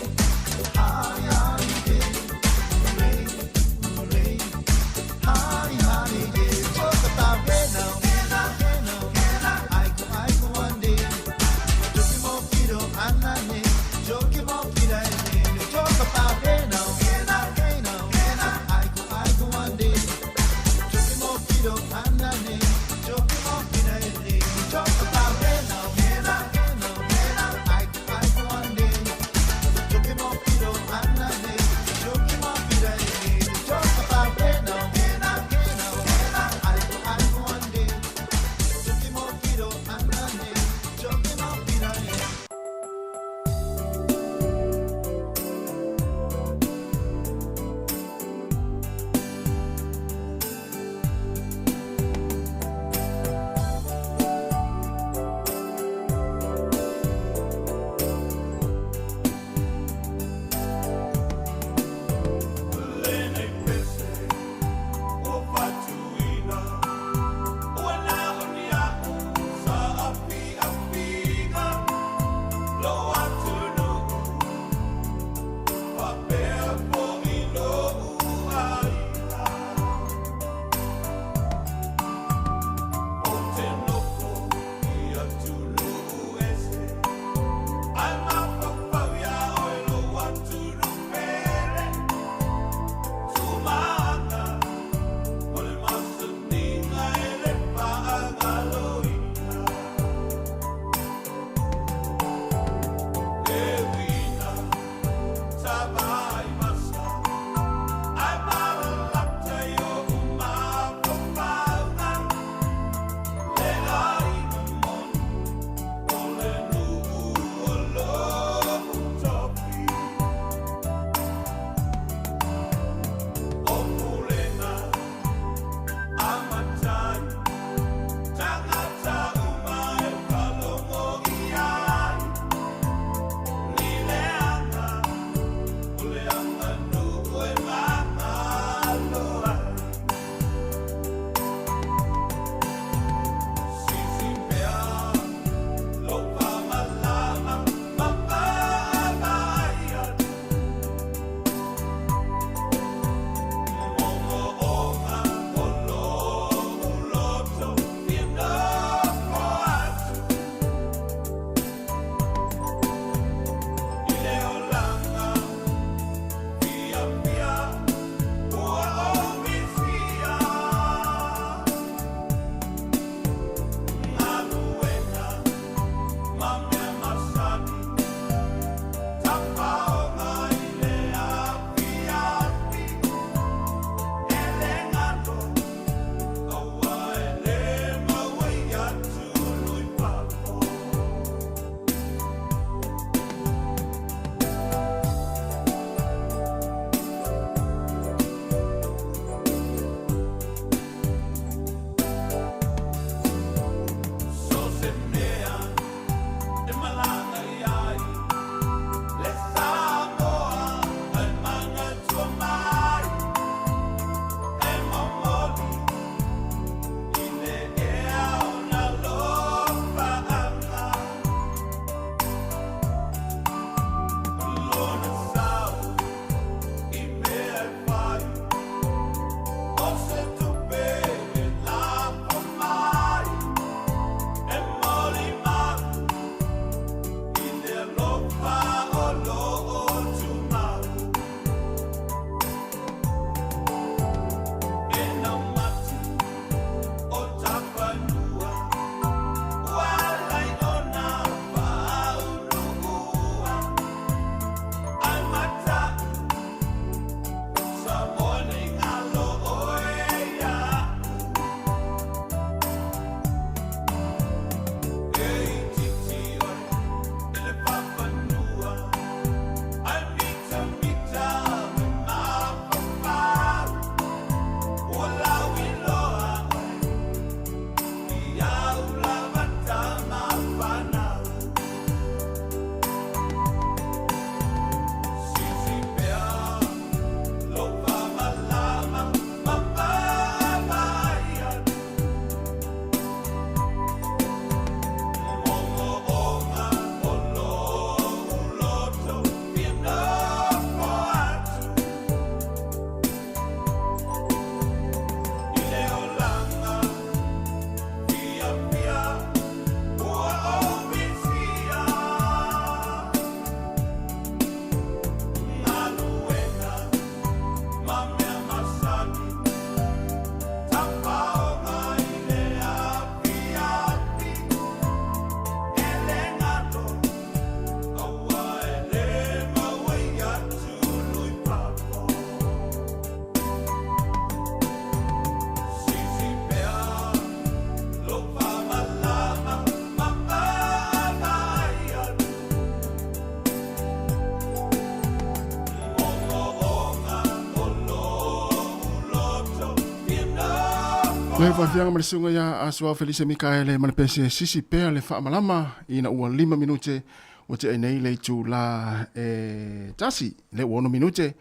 Le faafiaga ma le susuga ia Asuao Felise Mikaele ma le pese sisi pea le faamalama ina ua 5 minute ua tea ai nei le itulā e tasi le ua 6 minute.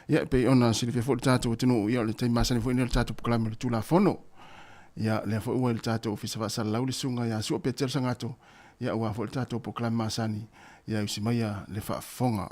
Ia e pei ona silafia foi le tatou atunuu, ia o le taimi masani foi lenei o le tatou polokalame o le Tulafono. Ia lea foi ua i le tatou Ofisa Faasalalau le susuga ia Sua Petelo Sagato, ia aua foi le tatou polokalame masani, ia e usi maia le faafofoga.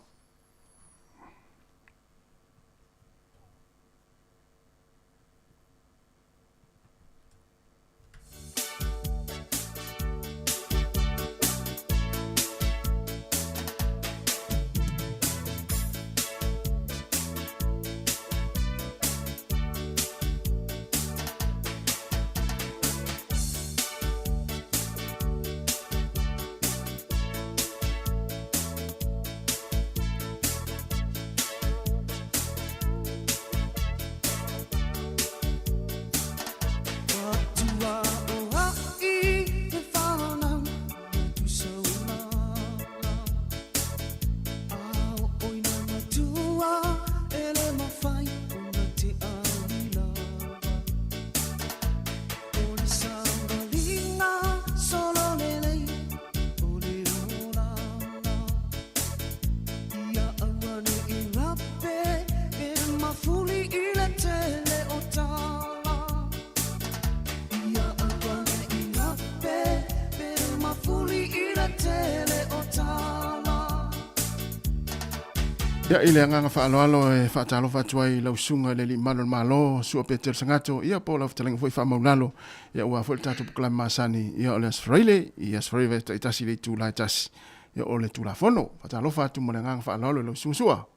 Ia, i le agaga faaaloalo e faatalofa atu ai i lau susuga i le Alii Mamalu o le Malo, Sua Petelo Sagato, ia po o lau fetalaiga foi faamaulalo, ia aua foi le tatou polokalame masani, ia o le Aso Faraile, i Aso Faraile taitasi i le itula e tasi, ia o le Tulafono. Faatalofa atu ma le agaga faaaloalo i lau susuga Sua.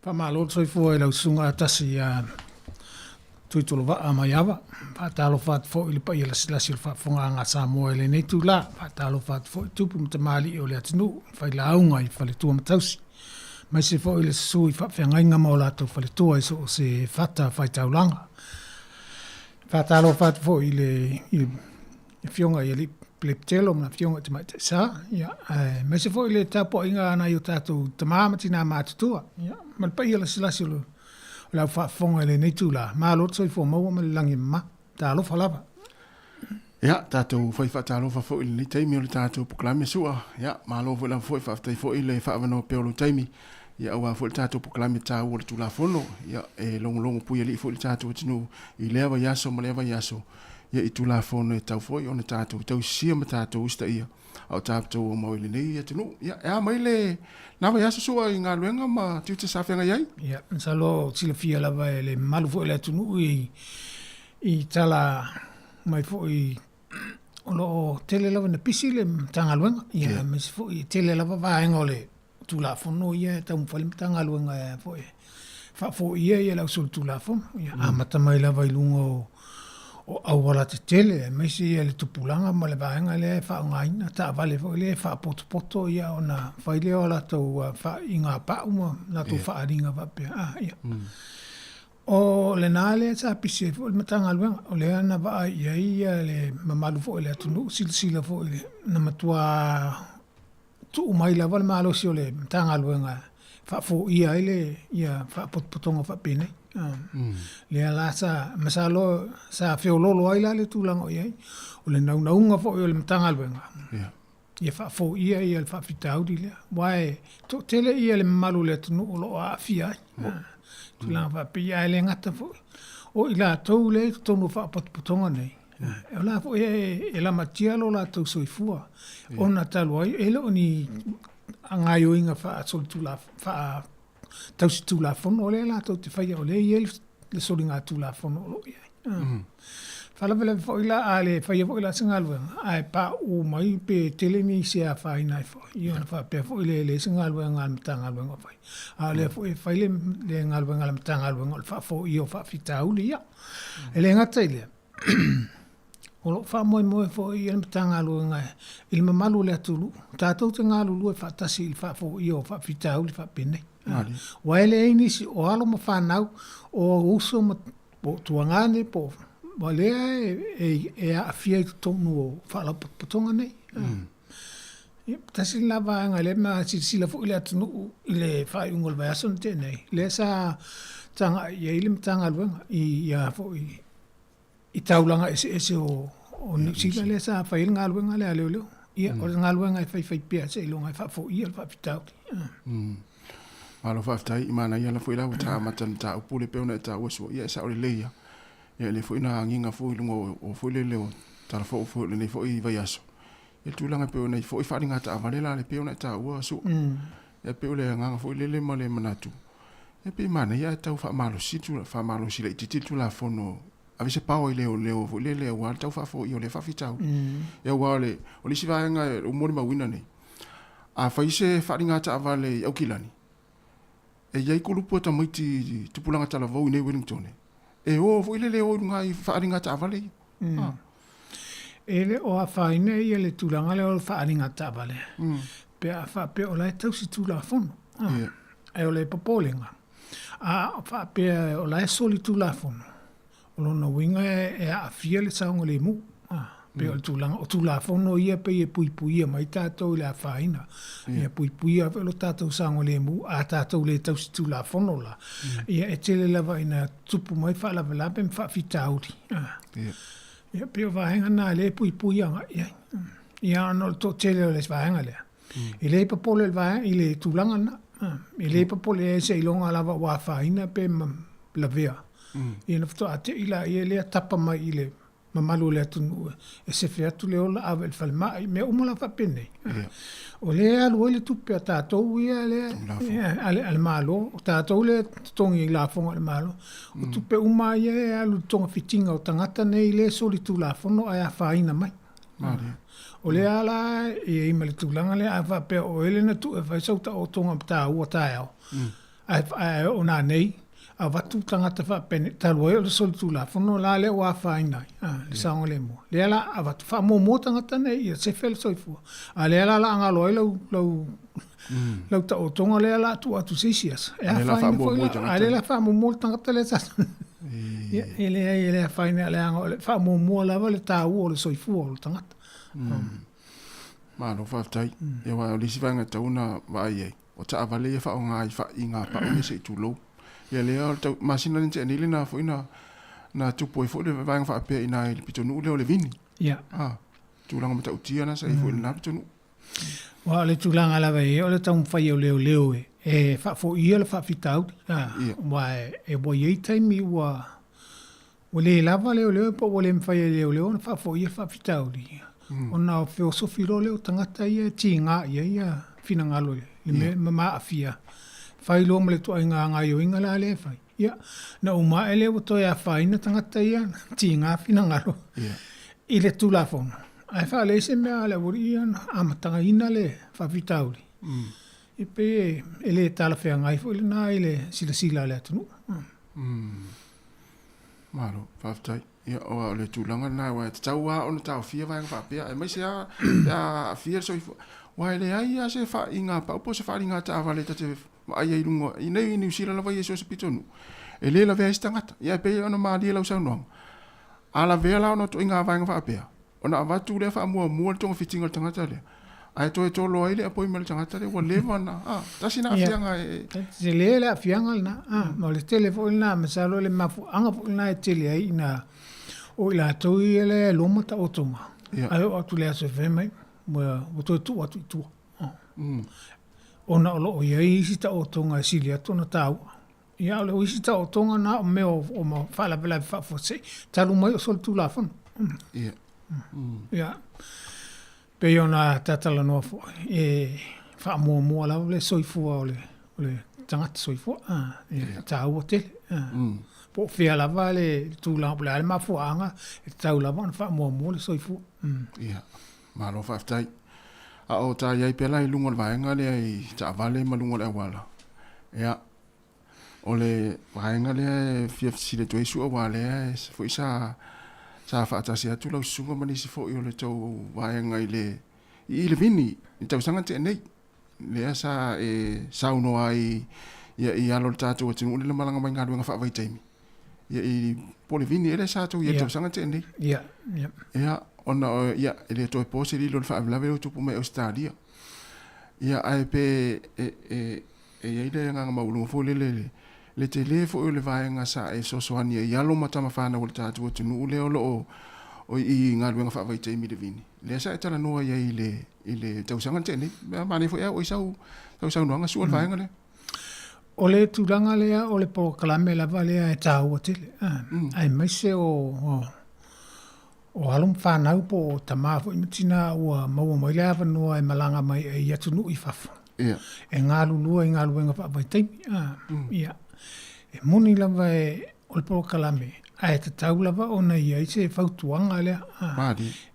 Faamalo le soifua i lau susuga Atasi ia Tuitolovaa Maiava. Faatalofa atu foi i le paia lasilasi o le faafofogaaga a Samoa i lenei itula. Faatalofa atu foi i tupu ma tamalii o le atunuu, i failauga, i faletua ma tausi, aemaise foi le susu i faafeagaiga ma o latou faletua i so o se fata faitaulaga. Faatalofa atu foi i le Afioga i Alii Pelepitelo ma Afioga i Tamaitai Sa, ia, aemaise foi le tapuaiga a nai o tatou tama ma tina matutua, ia, ma le paia lasilasi o le au faafofoga i lenei itula. Malo le soifua maua ma le lagi e mama. Talofa lava. Ia, tatou fai faatalofa foi i lenei taimi o le tatou polokalame Sua. Ia, malo foi lava foi, faafetai foi le faaavanoa pea o lou taimi. Ia, aua foi le tatou polokalame taua o le Tulafono. Ia, e logologo puialii foi le tatou atunuu i lea vaiaso ma lea vaiaso. Ia, i Tulafono e tatau foi ona tatou tausisia ma tatou usitaia, a o tatou omau i lenei atunuu. Ia, e a mai le na vaiaso Sua i galuega ma tiute sa feagai ai? Ia, masalo silafia lava e le mamalu foi o le atunuu i tala mai foi o lo o tele lava ina pisi le Matagaluega, ia, aemaise foi e tele lava vaega o le Tulafono ia e taumafai le Matagaluega e foi e faafoia ia le ausolitulafono. Ia, amata mai lava i luga o o auala tetele, aemaise ia le tupulaga ma le vaega lea e faaaogaina taavale foi lea e faapotopoto ia ona fai lea o latou faaiga pau ma latou faaaliga faapea. Ah, ia. O lena lea sa pisi ai foi le Matagaluega, o lea na vaai i ai le mamalu foi o le atunuu, silasila foi i le, na matua tuu mai lava le malosi o le Matagaluega e faafoia ai le ia faapotopotoga faapenei. Lea la sa, masalo sa feoloolo ai la le tulaga o i ai, o le naunauga foi o le Matagaluega, ia faafoia ia le faafitauli lea, aua e toatele ia le mamalu o le atunuu o lo o aafia ai. Tulaga faapea, ae le gata foi, o i latou lea e i totonu o faapotopotoga nei, o la foi e lamatia lo latou soifua, ona talu ai, e le o ni gaoioiga faatausitulafono lea latou te faia, o lea e i ai le soligatulafono o lo o i ai. Faalavelave foi la, a le faia foi la se galuega, ae pauu mai pe tele nisi e afaina ai foi, ia ona faapea foi lea e leai se galuega a le Matagaluega o faia. A o lea foi e fai le galuega a le Matagaluega o le faafoia o faafitauli ia. E le gata i lea, o lo o faamoemoe foi le Matagaluega i le mamalu o le atunuu, tatou te galulue faatasi i le faafoia o faafitauli faapenei. Aua e leai nisi o alo ma fanau, o uso ma po o tuagane po o lea e aafia i totonu o faalapotopotoga nei. Ia, tasi lena vaega lea ma silasila foi le atunuu i le faaiuga o le vaiaso na tea nei, lea sa tagai i ai le Matagaluega i ia foi i taulaga eseese o o Niu Sila lea sa fai ai le galuega lea a leoleo. Ia, o le galuega e faifai pea seiloga e faafoia le faafitauli. Malo faafetai i manaia la foi la ua ta amata le mataupu lea pei ona e taua sua, ia e sao lelei lava. Ia lea foi na agiga foi i luga o foi lele o Tala Fou foi o lenei foi vaiaso, ia le tulaga e pei ona i foi faaaliga taavale la lea pei ona e taua sua. Ia pei o le agaga foi lele ma le manatu, ia pei e manaia ae tau faamalosi faamalosi laitiiti le Tulafono ave se pao i leoleo foi lele aua le tau faafoia o lea faafitauli. Ia aua o le o le isi vaega ua molimauina nei, a fai se faaaliga taavale i Aukilani, e i ai kulupu a tamaiti tupulaga talavou i inei i Wellington, e o foi lele e o i luga i faaaliga taavale ia. E le o afaina ia le tulaga lea o le faaaliga taavale, pe a faapea o la e tausi Tulafono. Ae o le popolega, a faapea o la e soli Tulafono, o lona uiga e aafia le saogalemu. Pei o le tulaga, o Tulafono ia pei e puipuia mai tatou i le afaina, ia puipuia foi lo tatou saogalemu a tatou le tausi Tulafono la, ia e tele lava ina tupu mai faalavelave ma faafitauli. Ia pei o vaega na lea e puipui agai i ai. Ia ona o le toatele o le vaega lea, e le popole i le vaega i le tulaga lena. E le popole ai seiloga lava ua afaina pe lavea. Ia ona faatoa te i laia lea tapa mai i le mamalu o le atunuu e sefe atu le ola ave i le falemai, mea uma la faapenei. O lea e alu ai le tupe a tatou ia lea a le Malo, o tatou lea e totogi i lafoga a le Malo. O tupe uma lava ia e alu i le togafitiga o tagata nei lea e solitulafono ae afaina mai. O lea la e i ai ma le tulaga lea, a faapea o oe lea na tuu e fai sau taotoga taua taeao, ae oo nanei avatu tagata faapene talu ai o le solitulafono la lea ua afaina ai le saogalemu. Lea la avatu faamuamua tagata nei ia sefe le soifua, a lea la la galo ai lau lau lau taotoga lea la tuu atu i se isi aso. E afaina foi la, a lea la faamuamua le tagata lea sa ia e leai e le afaina leaga o le faamuamua lava le taua o le soifua o le tagata. Malo faafetai. Ia aua o le isi vaega e tatau ona vaai ai, o taavale ia faaaoga i faiga pau ia se i tulou. Ia lea o le tau, masina lea na tea nei lena foi na na tupu ai foi le vaega faapea i ina i le pitonuu lea o Levini. Ia. Ah, tulaga matautia na sa i ai foi i lena pitonuu. Aua o le tulaga lava e i ai o le taumafai o leoleo e faafoia le faafitauli, aua e ua i ai taimi ua ua le lava leoleo po ua le mafai e leoleo ona faafoia le faafitauli, ona feosofi loa lea o tagata ia e tiga i ai finagalo i le mea ma aafia, fai loa ma le ituaiga gaoioiga la lea e fai. Ia, na uma ae lea ua toe afaina tagata ia tiga finagalo i le Tulafono, ae faalelei se mea a le aualii ia na amatagaina le faafitauli, e pei e le talafeagai foi lena i le silasila a le atunuu. Malo, faafetai. Ia, o le tulaga lena, aua e tatau lava ona taofia vaega faapea, aemaise lava pe a aafia le soifua. Aua e leai lava se faaiga pau po o se faaaliga taavale ta te vaai ai i luga, i nei i Niu Sila lava ia i so o se pitonuu, e le lavea ai se tagata. Ia e pei ona malie lau saunoaga, a lavea la ona o ituaiga vaega faapea, ona avatu lea faamuamua le togafitiga o le tagata lea, ae toe tolo ai le apoi mai le tagata lea ua leva ona, a, tasi lena aafiaga e... E tele le aafiaga lena, a, ma o le tele foi lena, masalo o le mafuaaga foi lena e tele ai ina o i latou ia lea e loma taotoga, ae oo atu i le aso e fai mai, ua toe tuu atu i tua. Ona o lo o i ai isi taotoga e sili atu ona taua. Ia, o isi taotoga na o mea o faalavelave faafuasei, talu mai o solitulafono. Ia. Ia, pei ona ta talanoa foi, e faamuamua lava le soifua o le, o le tagata soifua. E taua tele. Po o fea lava le tulaga, po o le a le mafuaaga, e tatau lava ona faamuamua le soifua. Ia, malo faafetai. A o ta i ai pea la i luga o le vaega lea i taavale ma luga o le auala, ia, O le vaega lea e fia fesili atu ai Su'a aua lea foi sa sa faatasi atu lau susuga ma nisi foi o le tou vaega i le i le vini i le tausaga na tea nei lea sa e saunoa ai ia i alo o le tatou atunuu lea na malaga mai i galuega faavaitaimi ia i po o le vini ea lea sa tou i ai i le tausaga na tea nei. Ia, ia. Ia ona ia e le toe po se lilo i le faalavelave lea ua tupu mai Ausetalia. Ia ae pe e e E i ai le agaga maualuga foi lele Le tele foi o le vaega sa e fesoasoani ai i alo ma tama fanau a le tatou atunuu lea o lo o o i galuega faavaitaimi i le vini, lea sa e talanoa i ai i le i le tausaga na tea nei. Manaia foi a oo i sau sau saunoaga sua le vaega lea. O le tulaga lea o le polokalame lava lea e taua tele, aemaise o o alo ma fanau po o tama foi ma tina ua maua mai le avanoa e malaga mai ai i atunuu i fafo. E galulue i galuega faavaitaimi. Ia, e moni lava e o le polokalame, ae tatau lava ona i ai se fautuaga lea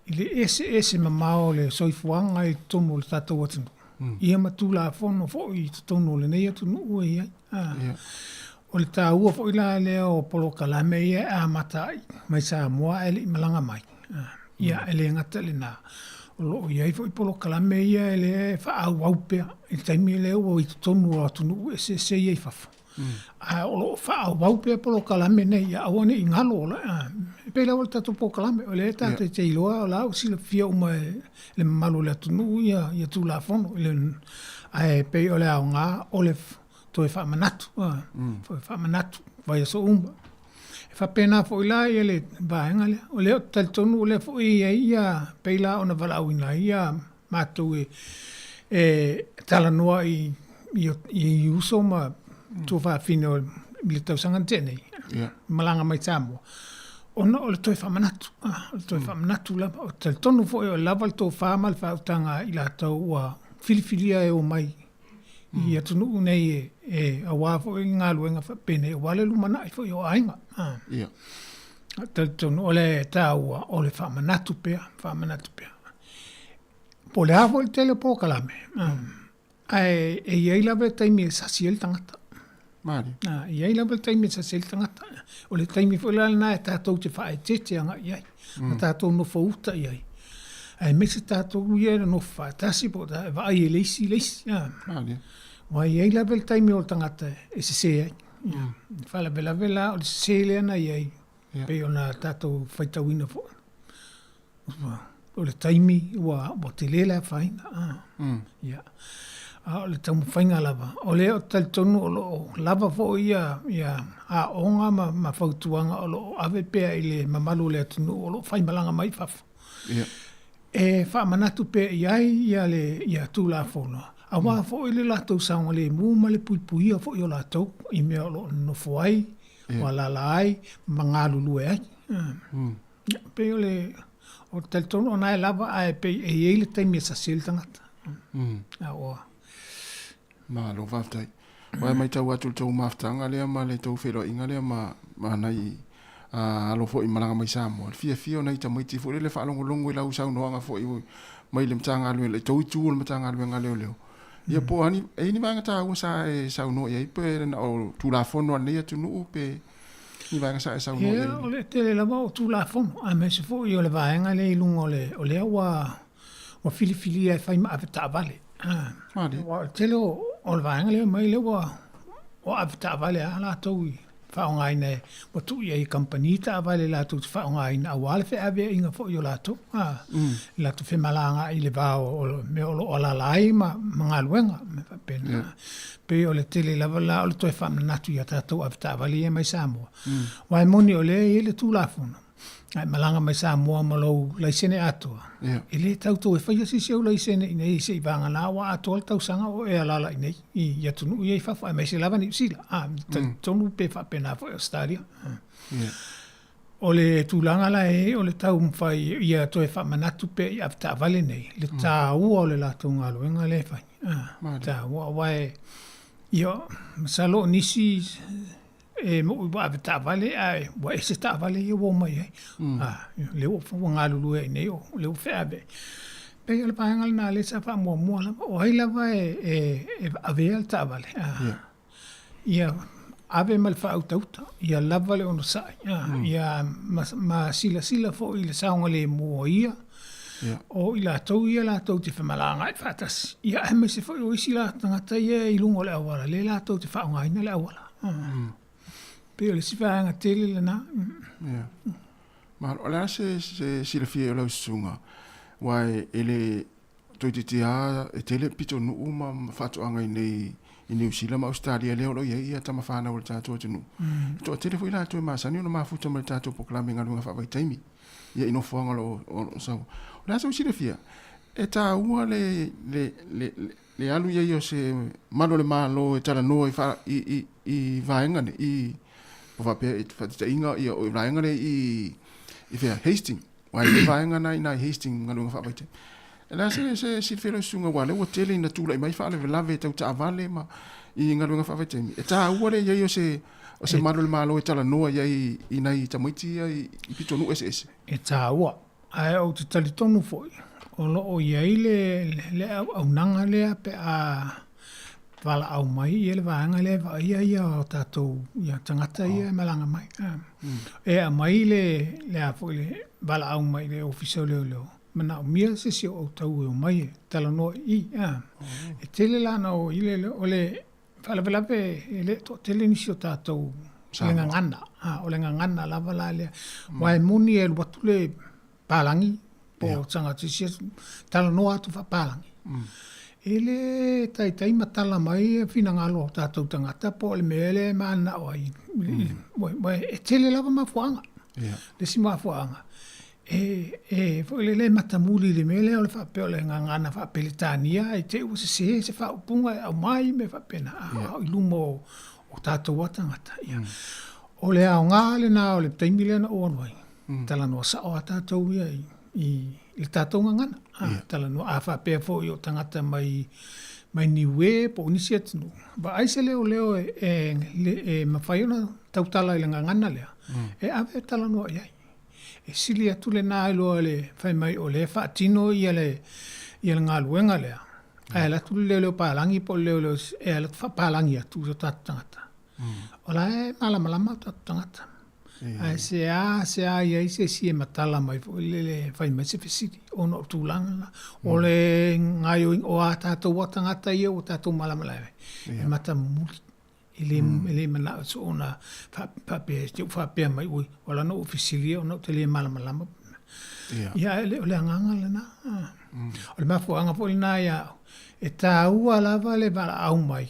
i le eseese mamao o le soifuaga i totonu o le tatou atunuu, ia ma Tulafono foi i totonu o lenei atunuu e i ai. O le taua foi la lea o polokalame ia e amata ai mai Samoa ae le i malaga mai. Ia, e le gata i lena, o lo o i ai foi polokalame ia lea e faaauau pea i le taimi lea ua i totonu o atunuu eseese ia i fafo. Ae o lo o faaauau pea polokalame nei ia aua ne i galo. E pei lava o le tatou polokalame, o lea e tatou te iloa o la ua silafia uma e le mamalu o le atunuu ia Tulafono, ae pei o le aoga o le toe faamanatu, toe faamanatu vaiaso uma. E faapena foi la ia le vaega lea. O lea ou te talitonu o lea foi e i ai ia, pei la ona valaauina ai ia matou e talanoa i uso ma tuafafine o le tausaga na tea nei, malaga mai Samoa, ona o le toe faamanatu, o le toe faamanatu lava. Ou te talitonu foi o lava le tofa ma le faautaga a i latou ua filifilia e omai i atunuu nei e aua foi galuega faapenei aua le lumanai foi o aiga. Ia. Talitonu o le taua o le faamanatu pea, faamanatu pea. Po o le a foi le tele o polokalame, ae e i ai lava le taimi e sasi ai le tagata. Malie. E i ai lava le taimi e sasi ai le tagata. O le taimi foi la lena e tatou te faaeteete agai i ai, ma tatou nofo uta i ai. Aemaise tatou ia e nonofo faatasi po o e vaai e le isi le isi. Aua e i ai lava le taimi o le tagata e sese ai. E faalavelave la o le sese lea na i ai, pei ona tatou faitauina foi. O le taimi ua tele le afaina. Ia. A o le taumafaiga lava, o lea ou te talitonu o lo o lava foi ia aoga ma fautuaga o lo o ave pea i le mamalu o le atunuu o lo o faimalaga mai fafo. E faamanatu pea i ai ia le ia Tulafono, aua foi le latou saogalemu ma le puipuia foi o latou i mea o lo o nonofo ai, o alaala ai ma galulue ai. Ia, pei o le o le talitonu o na e lava ae pei e i ai le taimi e sasi ai le tagata. A ua Malo faafetai. Aua e matau atu i le tou mafutaga lea ma le tou feiloaiga lea ma ma nai alo foi malaga mai Samoa, le fiafia o nai tamaiti foi lele faalogologo i lau saunoaga foi mai le Matagaluega, i tou itu o le Matagaluega a Leoleo. Ia po o a ni, e i ai ni vaega taua sa e saunoa i ai pe na o Tulafono a lenei atunuu pe ni vaega sa e saunoa i ai? Ia, o le tele lava o Tulafono, aemaise foi o le vaega lea i luga o le, o lea ua ua filifilia e fai ma avetaavale. Aua o le tele o le vaega lea e omai lea ua ua avetaavale lava latou i faaaogaina e ua tuu i ai e kamupani taavale latou te faaaogaina aua le feaveaiga foi o latou, i latou femalagaai i le va o mea o lo o alaala ai ma galuega ma mea faapena. Pei o le tele lava la o le toe faamanatu i a tatou avetaavale ia mai Samoa, aua e moni o lea e i ai le Tulafono, A e malaga mai Samoa ma lou laisene atoa, e le tau toe faia se isi ou laisene i inei seiavagana ua atoa le tausaga o e alaala i inei i atunuu ia i fafo, aemaise lava Niu Sila, a, talitonu pe faapena foi Ausetalia. O le tulaga la e i ai o le taumafai ia toe faamanatu pea i avetaavale nei le taua o le latou galuega lea e fai. Taua aua e, ia, masalo o nisi E moʻi ua ave taavale ae ua ese taavale ia ua omai ai. A, lea ua galulue ai nei, o lea ua feaveai. Pei o le vaega lena lea sa faamuamua lava, o ai lava e avea le taavale, a, ia ave ma le faautauta, ia lava le onosai, ia ma silasila foi i le saogalemu o ia, o i latou ia latou te femalagaai faatasi, ia aemaise foi o isi tagata ia i luga o le auala, lea latou te faaaogaina le auala. Pei o le isi vaega tele lena. Ia. Malo. O le a se, se silafia o lau susuga, aua e le toeitiiti lava, e tele pitonuu ma faatoaga i inei i Niu Sila ma Ausetalia lea o lo o i ai tama fanau a le tatou atunuu. E toatele foi latou e masani ona mafuta ma le tatou polokalame i galuega faavaitaimi ia i nofoaga o lo o sau. O le a sou silafia, e taua le le le le alu i ai o se malu o le Malo e talanoa i fa i i i vaega nei i po faapea i faataitaiga ia o vaega nei i i fea Hastings. Aua e i ai vaega na i ina i Hastings galuega faavaitaimi. E le a se se silafia lau susuga aua o lea ua tele ina tulai mai faalavelave tau taavale ma i galuega faavaitaimi. E taua le i ai o se o se malu o le Malo e talanoa i ai i nai tamaiti ia i pitonuu eseese. E taua, ae ou te talitonu foi, o lo o i ai le le auaunaga lea pe a valaau mai ia le vaega lea e vaaia ia o tatou ia tagata ia e malaga mai. E aumai le le a foi le valaau mai i le Ofisa o Leoleo, manaomia se isi o outou e omai e talanoa i i. E tele la ona o i le o le faalavelave e le toatele nisi o tatou i le gagana. O le gagana lava la lea. Aua e moni e alu atu le palagi po o tagata isi talanoa atu faapalagi. E le taitai ma tala mai finagalo o tatou tagata po o le mea lea e mananao ai. E tele lava mafuaaga. Le isi mafuaaga, e e foi lele e matamuli i le mea lea o le faapea o le gagana faa-Peretania ae te i ua sese se faaupuga e aumai mea faapena, a o i luma o tatou lava tagata. Ia. O le aoga lena o le taimi lea na ou alu ai, talanoa sao lava tatou ia i le tatou gagana. Talanoa, a faapea foi o tagata mai mai Niue po o nisi atunuu, vaai se leoleo e mafai ona tautala i le gagana lea, e ave e talanoa i ai. E sili atu lena i lo le fai mai o lea e faatino ia le ia le galuega lea, ae alu atu le leoleo palagi po o le leoleo e alu atu faapalagi atu i o tatou tagata. O la e malamalama o tatou tagata. Ae se a se a i ai se isi e matala mai foi lele e fai mai se fesili ona o tulaga na. O le gaoioiga, o a tatou lava tagata ia ua tatou malamalama ai, e matamuli. E le, e le manao soona faapea, te u faapea mai, ui, ua ala ona ou fesili ona ou te le malamalama. Ia, ae le o le agaga lena. O le mafuaaga foi lena ia au, e taua lava le valaau mai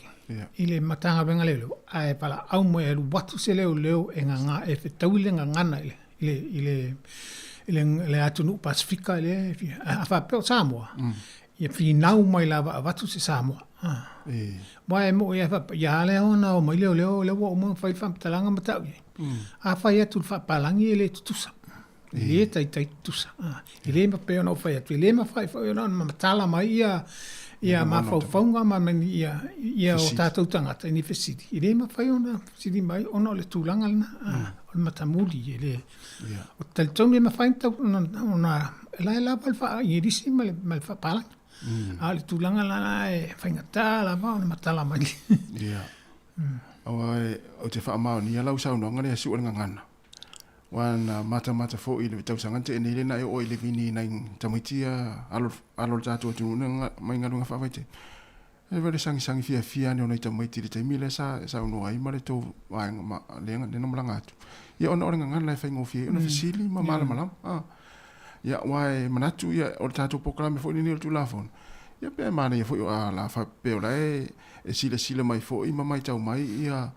i le Matagaluega Leoleo, ae valaau mai e alu atu se leoleo e gaga, e fetaui le gagana i le, i le, i le, i le, le atunuu Pasefika lea e fia, a faapea o Samoa, ia finau mai lava avatu se Samoa. Aua e mo'i lava faapea, ia lea ona omai leoleo lea ua uma ona fai le faamatalaga ma tau i ai. A fai atu i le faapalagi e le tutusa. E le taitai tutusa. E le mafai ona ou fai atu, e le mafai foi ona matala mai ia ia mafaufauga ma ia ia o tatou tagata i ni fesili. E le mafai ona fesili mai ona o le tulaga lena, o le matamuli e le. Ou te talitonu e mafai ona e la e lava le faa-Igilisi ma le faapalagi. A o le tulaga la e faigata lava ona matala mai. Ia. Aua ou te faamaonia lau saunoaga lea e sue le gagana. Aua na matamata foi i le tausaga na tea nei lea na e oo ai i le vini i nai tamaiti ia alo alo o le tatou atunuu mai galuega faavaitaimi. E vale sagisagi fiafia ane o nai tamaiti i le taimi lea sa saunoa ai ma le tou vaega ma lea na malaga atu. Ia ona o le gagana e faigofie ai ona fesili ma malamalama. Ia aua e manatu ia o le tatou polokalame foi lenei o le Tulafono, ia pe manaia foi o la faapea o la e silasila mai foi ma matau mai ia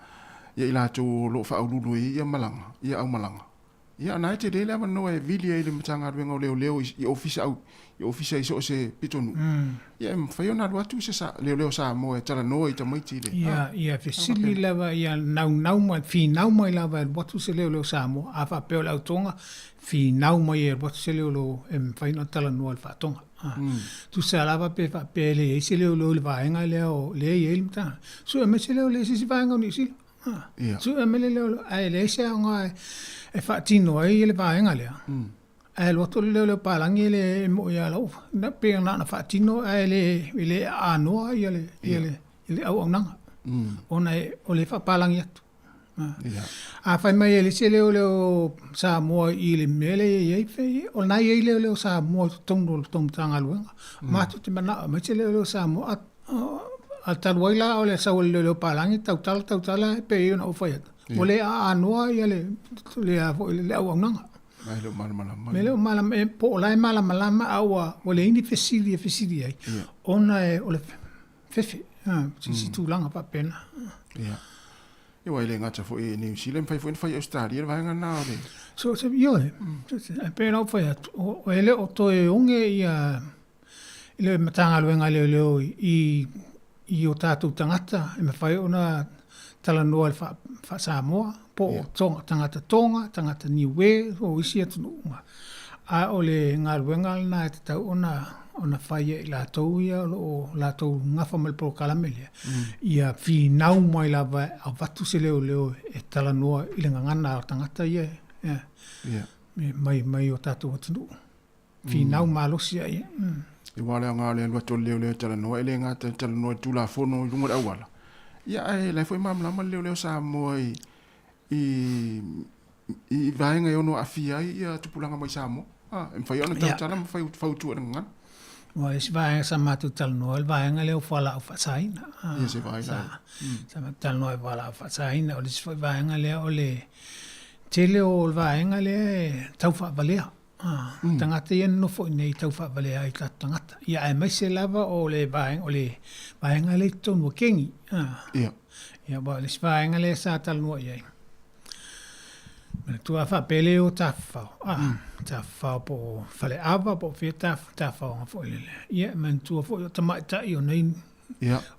ia i latou o lo o faauluulu ai ia malaga, ia aumalaga. Ia na e tele le avanoa e vili ai le Matagaluega o Leoleo i ofisa au i ofisa i so o se pitonuu. Ia e mafai ona alu atu se leoleo Samoa e talanoa i tamaiti i le Ia, ia fesili lava, ia naunau mai, finau mai lava e alu atu se leoleo Samoa. A faapea o le autoga, finau mai e alu atu se leoleo e mafai ona talanoa i le faatoga. Tusa lava pe faapea e leai se leoleo i le vaega lea o lea e i ai le matagaluega, sue mai se leoleo i se isi vaega o Niu Sila. Sue mai le leoleo, ae leai se aoga e faatino ai le vaega lea. Ae alu atu le leoleo palagi e le mo'i ia lau, pei na ona faatino ae le e le aanoa ia le ia le le auaunaga. Ona o le faapalagi atu. A fai mai e leai se leoleo Samoa i le mea lea e i ai, o lena e i ai leoleo Samoa i totonu o le tou Matagaluega. Matou te manao e aumai se leoleo Samoa. A talu ai la o le sau o le leoleo palagi, tautala, tautala, e pei ona ou fai atu, ua le aanoa ia le, le, a foi, le auaunaga. E le o malamalama. E le o malamalama, po o la e malamalama, a ua leai ni fesili e fesili ai, ona o le fefe. Se isi tulaga faapena. Ia. Ia aua e le gata foi i Niu Sila, e mafai foi ona fai i Ausetalia le vaega lena o le. So se, ioe, ae pei ona ou fai atu, e le o toe oge ia le Matagaluega a Leoleo i i o tatou tagata e mafai ona talanoa i le faa-Samoa po o Tonga, tagata Tonga, tagata Niue, o isi atunuu uma. A o le galuega lena e tatau ona ona fai e i latou ia o lo o latou gafa ma le polokalame lea, ia finau mai lava e avatu se leoleo e talanoa i le gagana a tagata ia mai mai o tatou atunuu. Finau malosi ai. Aua o le aoga o le alu atu o le leoleo e talanoa, e le gata i le talanoa i le Tulafono i luga o le auala, ia ae la e foi malamalama le leoleo Samoa i i i vaega e ono aafia ai ia tupulaga mai Samoa. A, e mafai ona tautala ma fautua i le gagana. Ua le isi vaega sa matou talanoa, o le vaega lea o fualaau faasaina. Ia se vaega. Sa matou talanoa i fualaau faasaina. O le isi foi vaega lea o le tele o le vaega lea e tau faavalea. Tagata ia e nonofo i inei e tau faavalea ai i tatou tagata. Ia aemaise lava o le vaega, o le vaega lea i totonu o kegi. Ia. Ia aua o le isi vaega lea sa talanoa i ai, manatua a faapea e le o tafafao, tafafao po o Faleava po o fea tafafaoga foi lele. Ia manatua foi o tamaitai o nei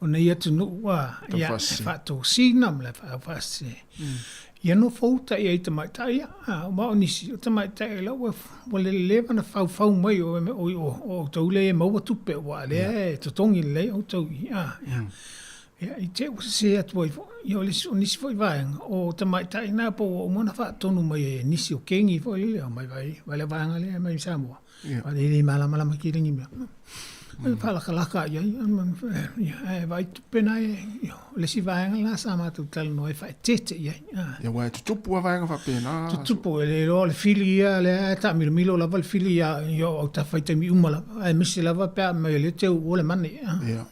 o nei atunuu a, ia, e faatosina ma le faasese. Ia nofo uta i ai tamaitai ia. Aua o nisi, o tamaitai la ua leleva ona faufau mai o outou lea e maua tupe aua o lea e totogi lelei outou i i. Ia, i te i ua sese atu ai foi. Ia o nisi foi vaega, o tamaitai na po ua uma ona faatonu mai e nisi o kegi foi lele, omai vaai le vaega lea mai Samoa. Ia. E le malamalama tele ni mea. E faalakalaka i ai, ae vaai tupe na e, o le isi vaega lena sa matou talanoa ai faaeteete i ai. Ia, aua e tutupu lava vaega faapena. Tutupu, e le iloa o le fili ia lea e taamilomilo lava le fili i ou autafa i taimi uma lava, aemaise lava pe a aumai o lea e te uua le money. Ia.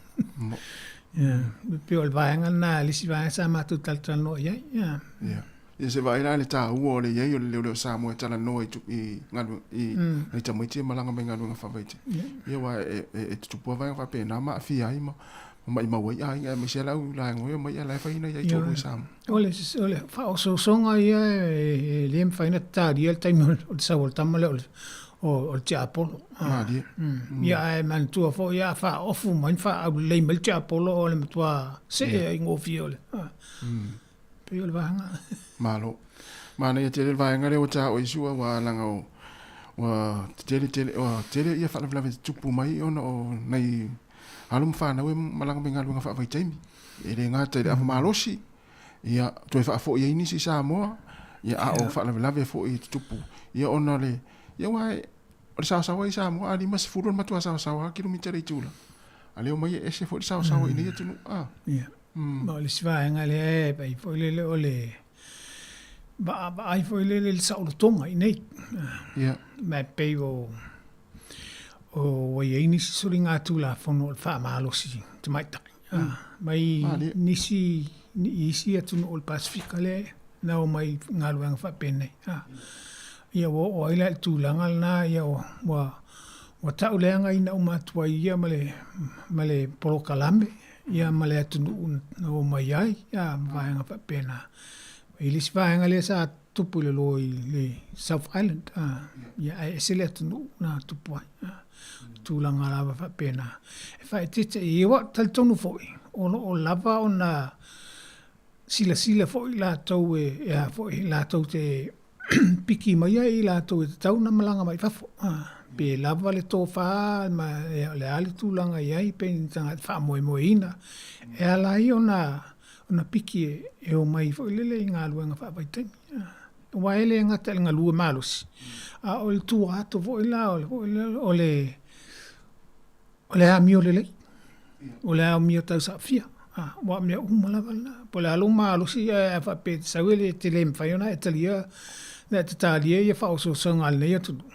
Ia, e pei o le vaega lena, le isi vaega sa matou talatalanoa i ai. Ia. Ia se vaai la i le taua o le i ai o le leoleo Samoa e talanoa i i galuega i nai tamaiti e malaga mai i galuega faavaitaimi. Ia aua e e tutupu lava vaega faapena ma aafia ai ma maimau ai aiga aemaise lava le au laegoe e omai ae la e fai nai ai toalua i Samoa. O le o le faaosoosoga ia e le mafai ona talia le taimi o le sau o le tama lea o le o le tiapolo. Malie. Ia ae manatua foi a faaofu mai ma faaaulelei mai le tiapolo o le matua see ai gofie o le Pei o le vaega. Malo. Manaia tele le vaega lea ua taua i Sua aua leaga o ua tele tele ua tele ia faalavelave tutupu mai ona o nai alo ma fanau e malaga mai galuega faavaitaimi. E le gata i le ava malosi, ia toe faafoi ai nisi i Samoa, ia a o faalavelave foi e tutupu ia ona o le ia aua o le saosaoa i Samoa a 50 o le matua saosaoa lava kilomita i le itula. A lea omai e ese foi le saosaoa i nei atunuu. A. Ia. Ma o le isi vaega lea e vaai foi lele o le vaavaai foi lele i le saolotoga i inei. Ia. Ma e pei o ua i ai nisi soligatulafono o le faamalosi tamaitai mai nisi i isi atunuu o le Pasefika lea na omai i galuega faapenei. Ia ua oo ai la i le tulaga lena ia ua ua tauleagaina uma atu ai ia ma le ma le polokalame ia ma le atunuu na omai ai, ia ma vaega faapena. I le isi vaega lea sa tupu i lalo i le South Island, ia ae ese le atunuu na tupu ai. Tulaga lava faapena. E faaeteete i ai, aua e talitonu foi, o lo o lava ona silasila foi latou e a foi, latou te piki mai ai i latou e tatau ona malaga mai fafo. Pe lava le tofa ma o le a le tulaga e i ai pe ni tagata faamoemoeina e ala ai ona ona piki e omai foi lele i galuega faavaitaimi. Aua e le gata i le galue malosi, a o le tua atu foi la o le O le amio lelei, o le amio tausaafia, aua o mea uma lava lena. Po o le a lou malosi ae a faapea e te sau e te le mafai ona e talia, ona e tatalia ia faaosoosoga a lenei atunuu,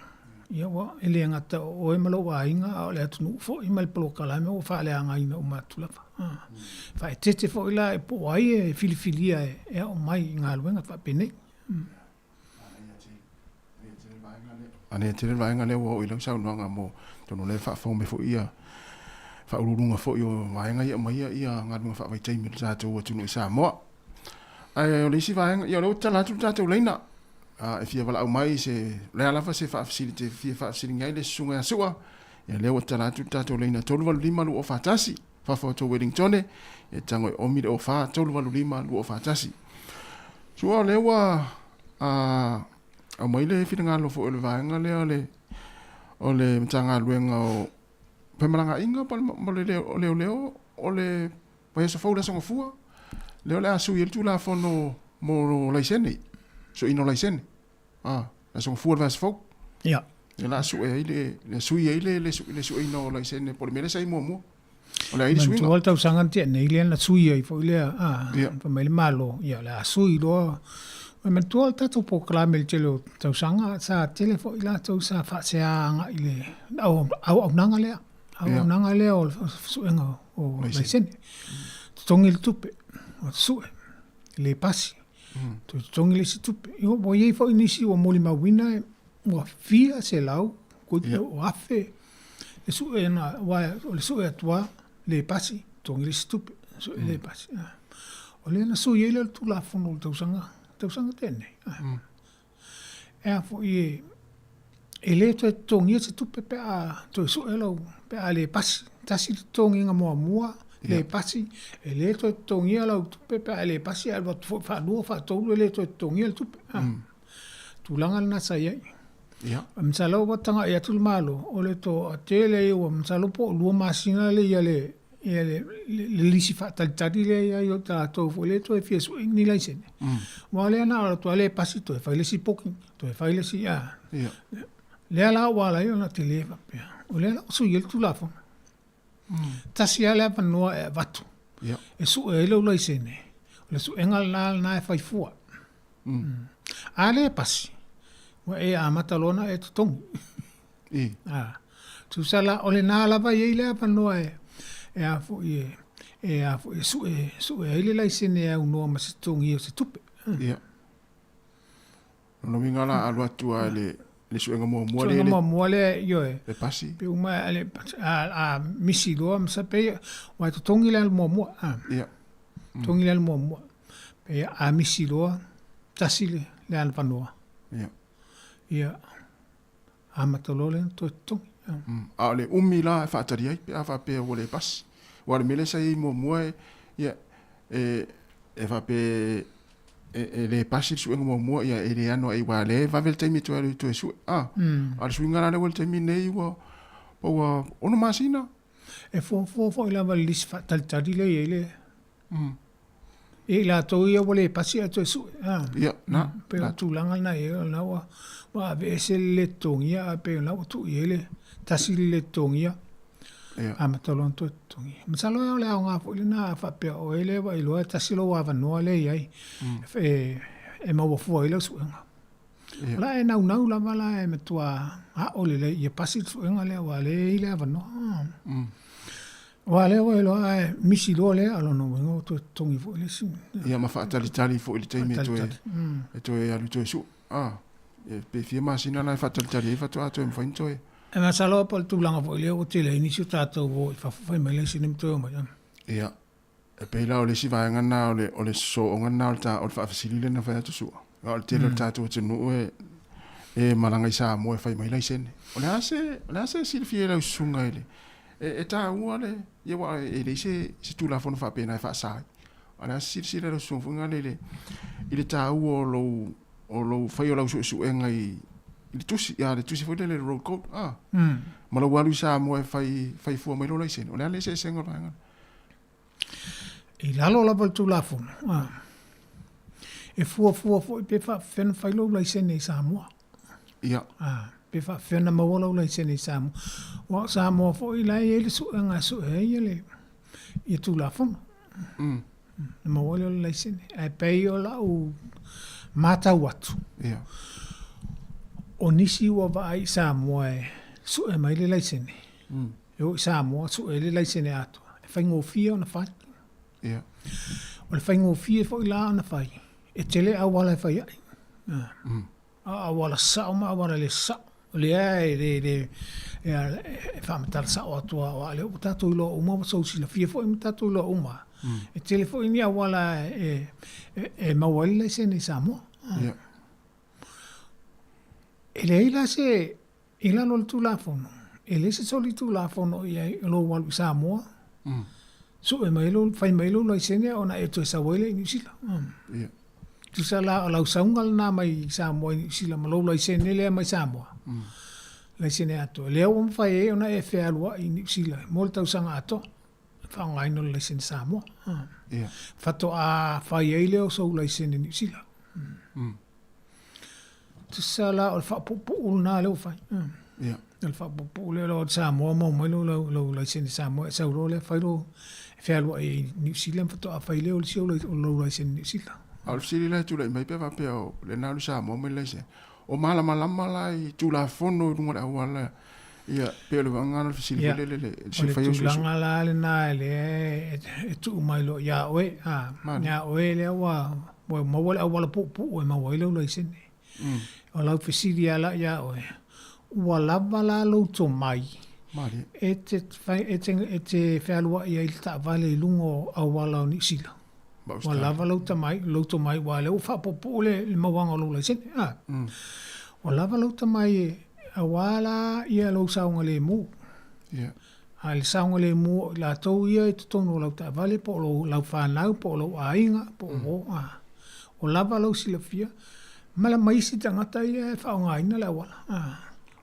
ia ua, e le gata o oe ma lou aiga, a o le atunuu foi ma le polokalame ua faaleagaina uma atu lava. Faaeteete foi la po o ai e filifilia e aumai i galuega faapenei. Manaia tele le vaega lea ua oo i lau saunoaga mo, atonu o lea e faafofoga mai foi ia faauluuluga foi o vaega ia aumaia ia galuega faavaitaimi o le tatou atunuu i Samoa. Ae o le isi vaega, ia o lea ua tatala atu le tatou laina, a e fia valaau mai se, o le a lava se faafesili e te fia faafesiligia ai le Susuga ia Su'a, ia lea ua tatala atu le tatou laina 385 241, fafo atu o Wellingtone, ia tago e omi le 04 385 241. Su'a o lea ua a, aumai le finagalo foi o le vaega lea o le, o le Matagaluega o Femalagaaiga ma le Leoleo o le vaiaso fou le Aso Gafua, lea o le a sui ai le Tulafono mo laisene, sueina o laisene. A, le Aso Gafua le vaiaso fou. Ia. Lea o le a sue ai le, le sui ai le, le, le sueina o laisene po o le mea lea sa i muamua. O le a i ai le suiga. Manatua le tausaga na tea nei lea na sui ai foi lea, a, fai mai le Malo, ia o le a sui loa. E manatua le tatou polokalame i le tele o tausaga, sa tele foi latou sa faasea agai i le auaunaga lea, auaunaga lea o le suega o laisene. Totogi le tupe, o sue, le pasi, toe totogi le isi tupe. Ua i ai foi nisi ua molimauina ua fia selau, o afe, le suega, aua o le sue atu lava, le pasi, totogi le isi tupe, sue le pasi. O lea na sui ai lea o le Tulafono i le tausaga, tausaga tea nei. E a foi e, e le toe totogia se tupe pe a toe sue lau, pe a le pasi. Tasi le totogiga muamua, le pasi, e le toe totogia lau tupe pe a le pasi, ae alu atu foi faalua, faatolu e le toe totogia le tupe. Tulaga lena sa i ai. Ia. Masalo ua tagai atu le Malo, o le toatele ia ua masalo po o 2 masina le ia le ia le le lisi faatalitali lea i ai o tatou foi lea toe fia sue ni laisene. Aua o lea na o atu lava le pasi toe fai le isi booking, toe fai le isi a. Ia. Lea la ua ala ai ona tele faapea. O lea la ua sui ai le Tulafono. Tasi lava le avanoa e avatu. Ia. E sue ai lou laisene. O le suega lena lena e fai fua. A le pasi, ua e amata loa ona e totogi. I. A, tusa la, o lena lava e i ai le avanoa e, e a foi e, e a foi e sue, sue ai le laisene e aunoa ma se totogi o se tupe. Ia. Lona uiga la alu atu lava i le, le suega muamua lea. Suega muamua lea, ioe. Le pasi. Pe uma a, le, a, a misi loa, ma pei, ua e totogi le alu muamua. A. Ia. Totogi le alu muamua. Pe a misi loa, tasi le, le alavanoa. Ia. Ia, amata loa lea ona toe totogi. A o le umi la e faatali ai pe a faapea ua le pasi. Aua o le mea lea sa i ai muamua e, ia, e, e faapea e, e le pasi le suega muamua, ia, e le ano ai, aua o lea e vave le taimi e toe alu e toe sue. A, a o le suiga la lea ua i le taimi lenei ua, ua 6 masina. E fuafua foi lava i le lisi faatalitali lea e i ai le, Ia i latou ia ua le pasi ae toe sue. Ia, na. Pei o le tulaga lena i ai, o lena ua, ua aveese le le totogia ae pei o lena ua tuu i ai le tasi le le totogia. Ia. Amata loa ona toe totogia. Masalo o le aoga foi lena a faapea o oe lea ua e iloa e tasi lou avanoa lea e i ai e, e maua fua ai lau suega. Ia. O la e naunau lava la e matua ao lelei ia pasi le suega lea aua o lea e i ai le avanoa. Aua o lea ua iloa ae misi loa lea, o lona uiga ua toe totogi foi le isi. Ia ma faatalitali foi i le taimi e toe, e toe alu toe sue. A, pe fia masina la e faatalitali ai faatoa toe mafai ona toe. E masalo po o le tulaga foi lea ua tele ai nisi o tatou ua o i fafo fai mai laisene ma toe omai. Ia, e pei la o le isi vaega lena o le, o le sosooga lena o le ta, o le faafesili lea na fai atu Su'a. Aua o le tele o le tatou atunuu e, e malaga i Samoa e fai mai laisene. O le a se, o le a se silafia i lau susuga i le, e, e taua le, ia aua e leai se, se Tulafono faapena e faasa ai. A o le a se silasila i lau susuga foi lea i le, i le taua o lou, o lou fai o lau suesuega i, i le tusi, ia le tusi foi lele le road code, a, ma lou alu i Samoa e fai, fai fua mai lou laisene. O le a le eseesega o le vaega lea? I lalo lava o le Tulafono, e fuafua foi pe faapefea ona fai lou laisene i Samoa. Ia. Pe faapefea ona maua lou laisene i Samoa. Aua o Samoa foi la e i ai le suega e sue ai le ia Tulafono. Na maua ai lea o le laisene. Ae pei o lau matau atu, Ia. o nisi ua vaai i Samoa e sue mai le laisene, E o i Samoa, sue ai le laisene atoa, e faigofie ona fai. Ia. O le faigofie foi la ona fai, e tele auala e fai ai. A auala sao ma auala le sao. O lea e le le e faamatala sao atu lava aua o lea ua tatou iloa uma ua sou silafia foi ma tatou iloa uma e tele foi ni auala e e maua ai le laisene i Samoa. E leai la se i lalo o le Tulafono, e leai se solitulafono i ai o lou alu i Samoa, sue mai lou, fai mai lou laisene ona e toe sau ai lea i Niu Sila. Tusa la o lau sauga lena mai Samoa i Niu Sila ma lou laisene lea mai Samoa, laisene atoa, lea ua mafai ai ona e fealuai i Niu Sila mo le tausaga atoa, le faaaogaina o le laisene Samoa. Faatoa fai ai lea o sou laisene Niu Sila. Tusa la o le faapuupuu lena lea ua fai. Ia. O le faapuupuu lea o Samoa maua mai lou lau lau laisene Samoa e sau loa lea fai lou fealuai i Niu Sila ma faatoa fai lea o le isi o lou laisene Niu Sila. A o le fesili la e tulai mai pe a faapea o lena alu Samoa mai le laisene, o malamalama la i Tulafono i luga o le auala ia pei o le uaga lena o le fesili foi lele le O le tulaga la lena lea e tuu mai loa ia oe, ia oe lea ua maua le auala puupuu e maua ai lou laisene. O lau fesili lava la ia oe, ua lava la lou tomai e te fealuai ai i le taavale i luga o auala o Niu Sila? Ua lava lou tamai, lou tomai aua o lea ua faapuupuu le mauaga o lou laisene, a. Ua lava lou tamai e, aua la ia lou saogalemu. A o le saogalemu o i latou ia i totonu o lau taavale po o lou, lau fanau po o lou aiga po o uo, a. Ua lava lou silafia ma, ma isi tagata ia e faaaogaina le auala, a.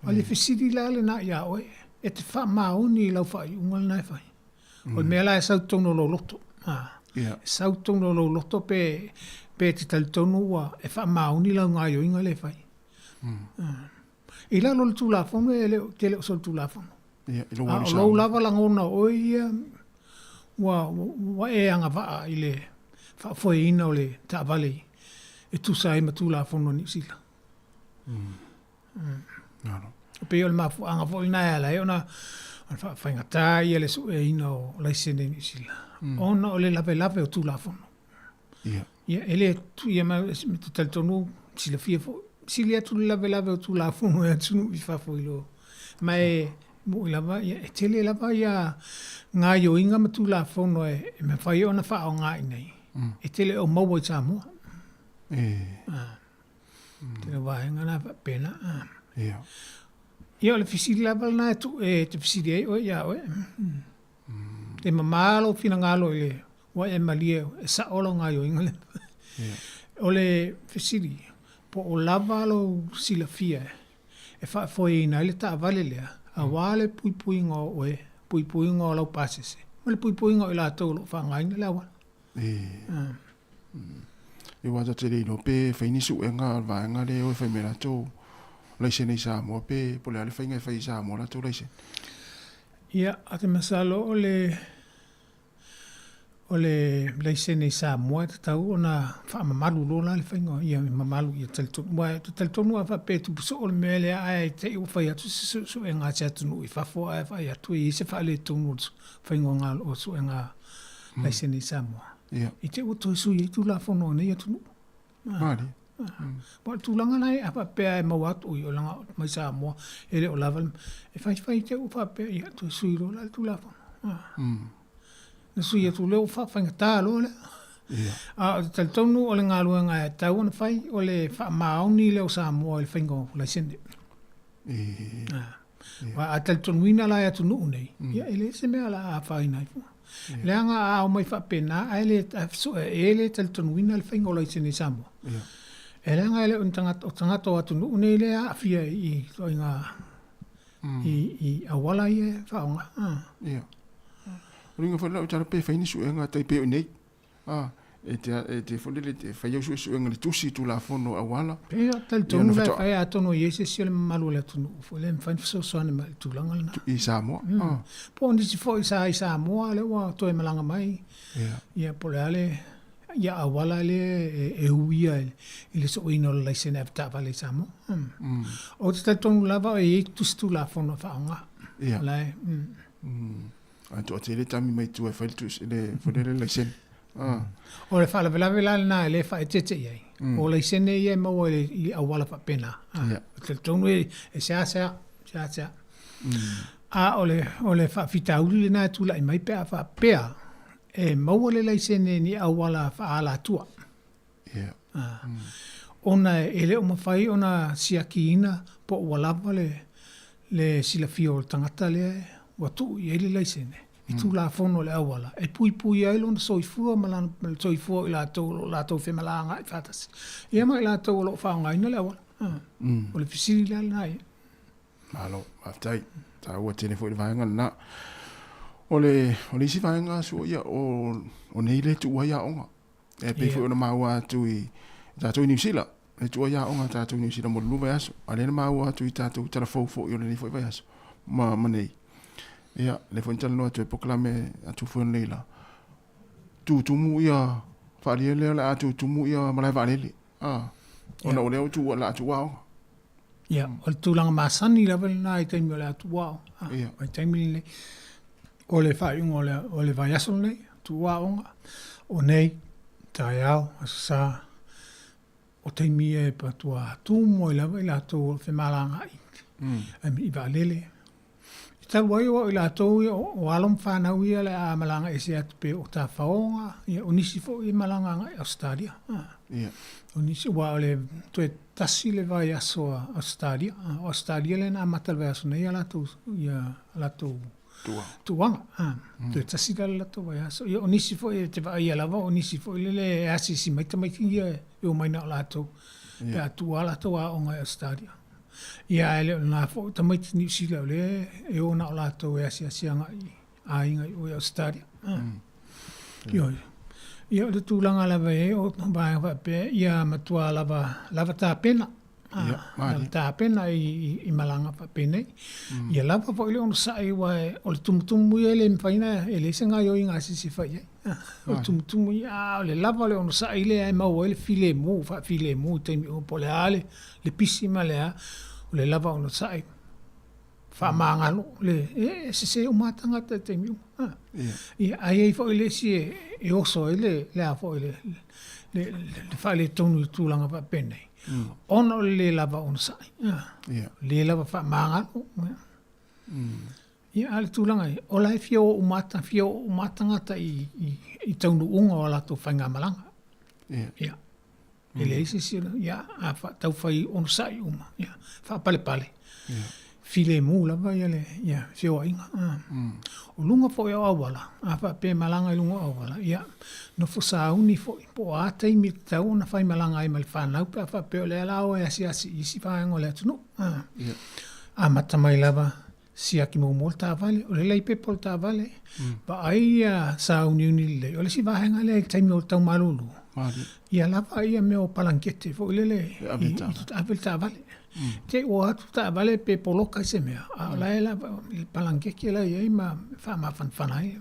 O le fesili la lena ia oe, e te faamaoni i lau faaiuga lena e fai? O le mea la e sau totonu o lou loto. E sau totonu o lou loto pe, pe e te talitonu ua e faamaoni lau gaoioiga lea e fai. I lalo o le Tulafono e le o, te le o solitulafono. A o lou lava lagona o oe ia ua, ua e agavaa i le faafoeina o le taavale e tusa ai ma Tulafono a Niu Sila. E pei o le mafuaaga foi lena e ala ai ona faafaigata ia le sueina o laisene i Niu Sila, ona o le lavelave o Tulafono. Ia, e le, ia ma te talitonu silafia foi, sili atu le lavelave o Tulafono i atunuu i fafo i lo, ma e moni lava, ia, e tele lava ia gaoioiga ma Tulafono e mafai ona faaaoga i inei, e te le o maua i Samoa. Tele vaega na faapena. Ia. Ia o le fesili lava lena e tu e te fesili ai oe ia oe. E mamā lou finagalo i le ua e malie e sao lau gaoioiga lea. O le fesili, po o lava lou silafia e faafoeina ai le taavale lea aua le puipuiga o oe, puipuiga o lau pasese ma le puipuiga o i latou o lo o faaaogaina le auala. Ia aua tatou te le iloa pe fai ni suega a le vaega lea e o e fai mai latou laisene i Samoa pe po o le a le faiga e fai i Samoa latou laisene. Ia, ou te masalo o le o le laisene i Samoa e tatau ona faamamalu loa la le faiga ia mamalu ia talitonu aua ou te talitonu a faapea e tupu soo le mea lea ae te i ua fai atu se suesuega a se atunuu i fafo ae vaai atu e i ai se faaletonu o le faiga o suega laisene i Samoa. I te i ua toe sui ai Tulafono a nei atunuu. Malie. Aua o le tulaga la a faapea e maua atu, oi o leaga mai Samoa e le o lava le, e faifai te i ua faapea, ia toe sui loa la le Tulafono. Na sui atu lea ua faafaigata loa lea. A ou te talitonu o le galuega e tatau ona fai, o le faamaoni lea o Samoa i le faiga o laisene. Aua a talitonuina la e atunuu nei, ia e leai se mea o le a afaina ai fua. Leaga a omai faapena ae le e le talitonuina le faiga o laisene i Samoa. E leaga e le o ni tagata, o tagata o atunuu nei lea e aafia i ituaiga i auala ia e faaaoga. Ia. O le uiga foi lena o le tala pe fai ni suega tai pei o i nei. A, e te, e te foi lele, e fai au suesuega i le tusi Tulafono auala. Ia, talitonu la e fai atonu e i ai se isi o le mamalu o le atunuu foi lea e mafai ona fesoasoani mai i le tulaga lena. I Samoa. Po o nisi foi sa i Samoa lea ua toe malaga mai. Ia, po o le a le, ia auala lea e uia i le sueina o le laisene avetaavale i Samoa. Ou te talitonu lava e i ai tusi Tulafono e faaaoga. Ia. O la e. Ae toatele tami mai tua e fai le tusi, le, foi lele laisene. O le faalavelave la lena e lē faaeteete i ai, o laisene ia e maua i le i auala faapena. Ou te talitonu e e seasea, seasea. A o le o le faafitauli lena e tula'i mai pe a faapea e maua le laisene i ni auala faaalatua. Ona e le o mafai ona siakiina po ua lava le le silafia o le tagata lea ua tuu i ai le laisene i Tulafono o le auala e puipuia ai lona soifua ma lana ma le soifua o i latou o lo o latou femalagaai faatasi, ia ma i latou o lo o faaaogaina le auala. O le fesili la lena ia. Malo, faafetai. Taua tele foi le vaega lena. O le, o le isi vaega sua ia, o, o nei le tuua ai aoga. E pei foi ona maua atu i tatou i Niu Sila, le tuua ai aoga a tatou i Niu Sila mo le 2 vaiaso. A lea na maua atu i tatou tala fou foi o lenei foi vaiaso ma, ma nei. Ia, lea foi na talanoa atu e polokalame atu foi o nei la. Tutumu ia faalia lea o le a tutumu ia malae vaalele. Ah, ona o lea ua tuua, la tuua aoga. Ia, o le tulaga masani lava lena i taimi o le a tuua aoga. Ia. O le taimi lenei, o le faaiuga o le, o le vaiaso lenei, tuua aoga, o nei, taeao, Aso Sa, o taimi ia e matua tumu ai lava i latou o lo o femalagaai i vaalele. E talu ai o au i latou ia, o alo ma fanau ia o le a malaga ese atu pe o tafaoga, ia o nisi foi e malaga agai i Ausetalia. O nisi, aua o le toe tasi le vaiaso a Ausetalia. O Ausetalia lea na amata i le vaiaso nei a latou, ia latou tuaga. Toe tasi la le latou vaiaso. Ia o nisi foi e te vaaia lava, o nisi foi lele e asiasi mai tamaiti ia e omai na o latou pe a tuua latou aoga i Ausetalia. Ia ae le o lena foi tamaiti Niu Sila o lea e o na o latou e asiasi agai i aiga i o i Ausetalia. Ioe. Ia o le tulaga lava e i ai o vaega faapea, ia matua lava, lava tapena. Lava tapena i malaga faapenei. Ia lava foi le onosai aua o le tumutumu ia e le mafai ona, e leai se gaoioiga a se isi e fai i ai. O le tumutumu ia, a o le lava o le onosai lea e maua ai le filemu, faafilemu i taimi uma po o le a le pisi ma le a, o le lava onosai, faamagalo, le, e sese uma lava tagata i taimi uma. Ia, a i ai foi le isi e oso ai le, le a foi, le, le, le faaletonu i tulaga faapenei, ona o le le lava onosai, le lava faamagalo. Ia, a o le tulaga ia, o la e fia o uma lava, fia oo uma lava tagata i, i, i taunuuga o a latou faigamalaga. Ia. E leai se isi, ia, a taufai onosai uma, ia, faapalepale, filemu lava ia le ia feoaiga. O luga foi o auala, a faapea e malaga i luga o auala, ia, nofo sauni foi, po o a taimi e tatau ona faimalaga ai ma le fanau pe a faapea o lea o le a o e asiasi i isi vaega o le atunuu. Amata mai lava siaki muamua le taavale, o le laipepa o le taavale, vaai ia sauniuni lelei. O le isi vaega lea i le taimi o le tau malulu, ia lava ia mea o palangete foi lele i ave le taavale. Te i ua o atu le taavale pe poloka i se mea, a o la e lava le palangeke la e i ai ma faamafanafana ai.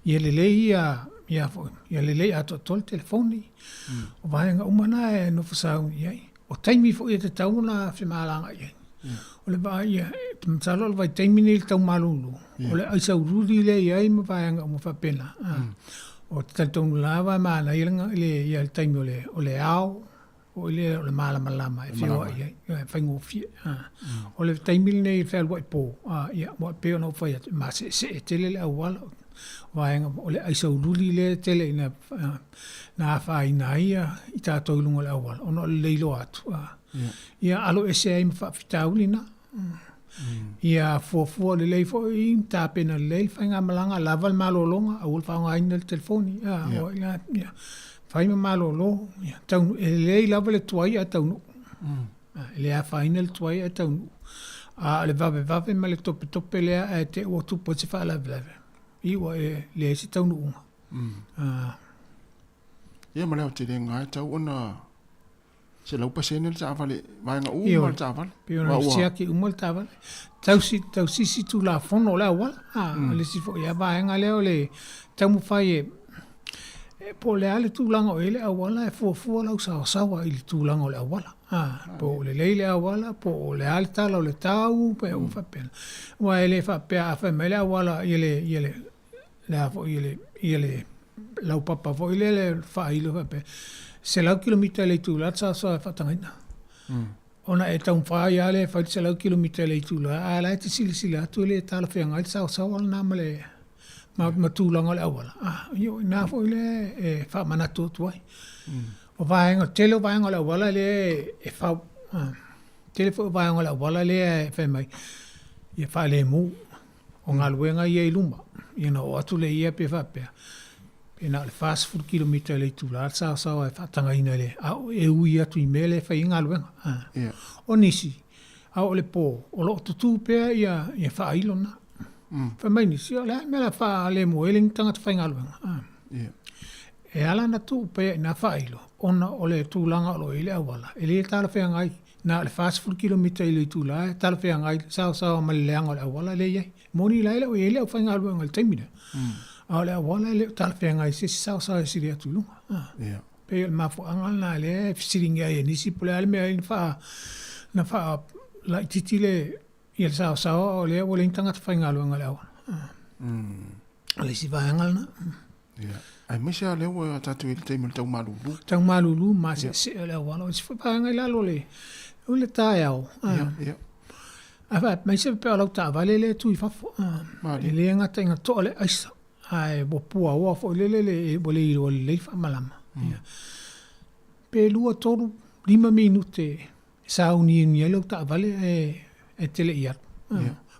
Ia lelei ia, ia foi, ia lelei atoatoa le telefoni. O vaega uma na e nofo sauni i ai. O taimi foi e tatau ona femalagaai ai. O le vaai ia, masalo o le vaitaimi lenei i le tau malulu, o le aisa uliuli lea e i ai ma vaega uma faapena. Ou te talitonu lava e manaia le ia le taimi o le o le ao foi lea o le malamalama e feoai ai, e faigofie. O le taimi lenei i le fealuai po, ia aua e pei ona ou fai atu, e maseesee tele le auala, vaega o le aisa uliuli lea e tele ina na afaina ai i tatou i luga o le auala ona o le le iloa atu. Ia alo ese ai ma faafitauli na. Ia fuafua lelei foi, tapena lelei le faigamalaga, lava le malologa, aua le faaaogaina le telefoni. Ia fai ma malolo, ia taunuu, e lelei lava le tuai ae taunuu. E le afaina le tuai ae taunuu. A o le vavevave ma le topetope lea ae te i ua tupu ai se faalavelave, i ua e leai se taunuuga. Ia ma le aotelega e tatau ona 100% le taavale, vaega uma le taavale. Pei ona siaki uma le taavale. Tausi, tausisi Tulafono o le auala. O le isi foi lava vaega lea o le taumafai e, po o le a le tulaga o i ai le auala e fuafua lau saosaoa i le tulaga o le auala. Po o lelei le auala, po o le a le tala o le tau, pe uma faapena. Aua e le faapea a fai mai le auala i le, i le, le a foi, i le, i le. laupapa foi lea le faailo faapea, 100 kilomita i le itula le saosaoa e faatagaina. Ona e taumafai ai lava lea e fai le 100 kilomita i le itula, ae o la e te silasila atu e le talafeagai le saosaoa lena ma le ma tulaga o le auala. Ia o i ina foi lea e faamanatu atu ai. O vaega, o le tele o vaega o le auala lea e fau, tele foi o vaega o le auala lea e fai mai ia faalemu. O galuega ia i luma, ia ona oo atu lea i ai pe faapea, pe na o le 40 kilomita i le itula le saosaoa e faatagaina i le, a e ui atu i mea lea e fai ai galuega. O nisi, a o le po, o lo o tutū pea ia, ia faailo na. Fai mai nisi, o le a le mea o le a faalemu ai le tagata faigaluega. E ala ona tuu pea i nā faailo, ona o le tulaga o lo o i ai le auala, e le talafeagai Na o le 40 kilomita i le itula e talafeagai le saosaoa ma le leaga o le auala lea e i ai. Moni la e le o i ai le aufaigaluega i le taimi lea, a o le auala e le o talafeagai i se isi saosaoa e sili atu i luga. Pei o le mafuaaga lena lea e fesiligia ai e nisi po o le a le mea ai na faalaitiiti le ia le saosaoa a o lea ua leai ni tagata faigaluega i le auala. O le isi vaega lena. Ia. Aemaise lava lea ua tatou i ai i le taimi o le tau malulu. Tau malulu ma seesee o le auala. O isi foi vaega i lalo o le, o le taeao. Ia, ia. Aemaise pe o lau taavale lea e tu i fafo. E le gata ina toa le aisa, ae ua puaoa foi lele le, ua le iloa lelei faamalama. Ia. Pe 2, 3, 5 minute e sauniuni ai lau taavale ae e te le i alu.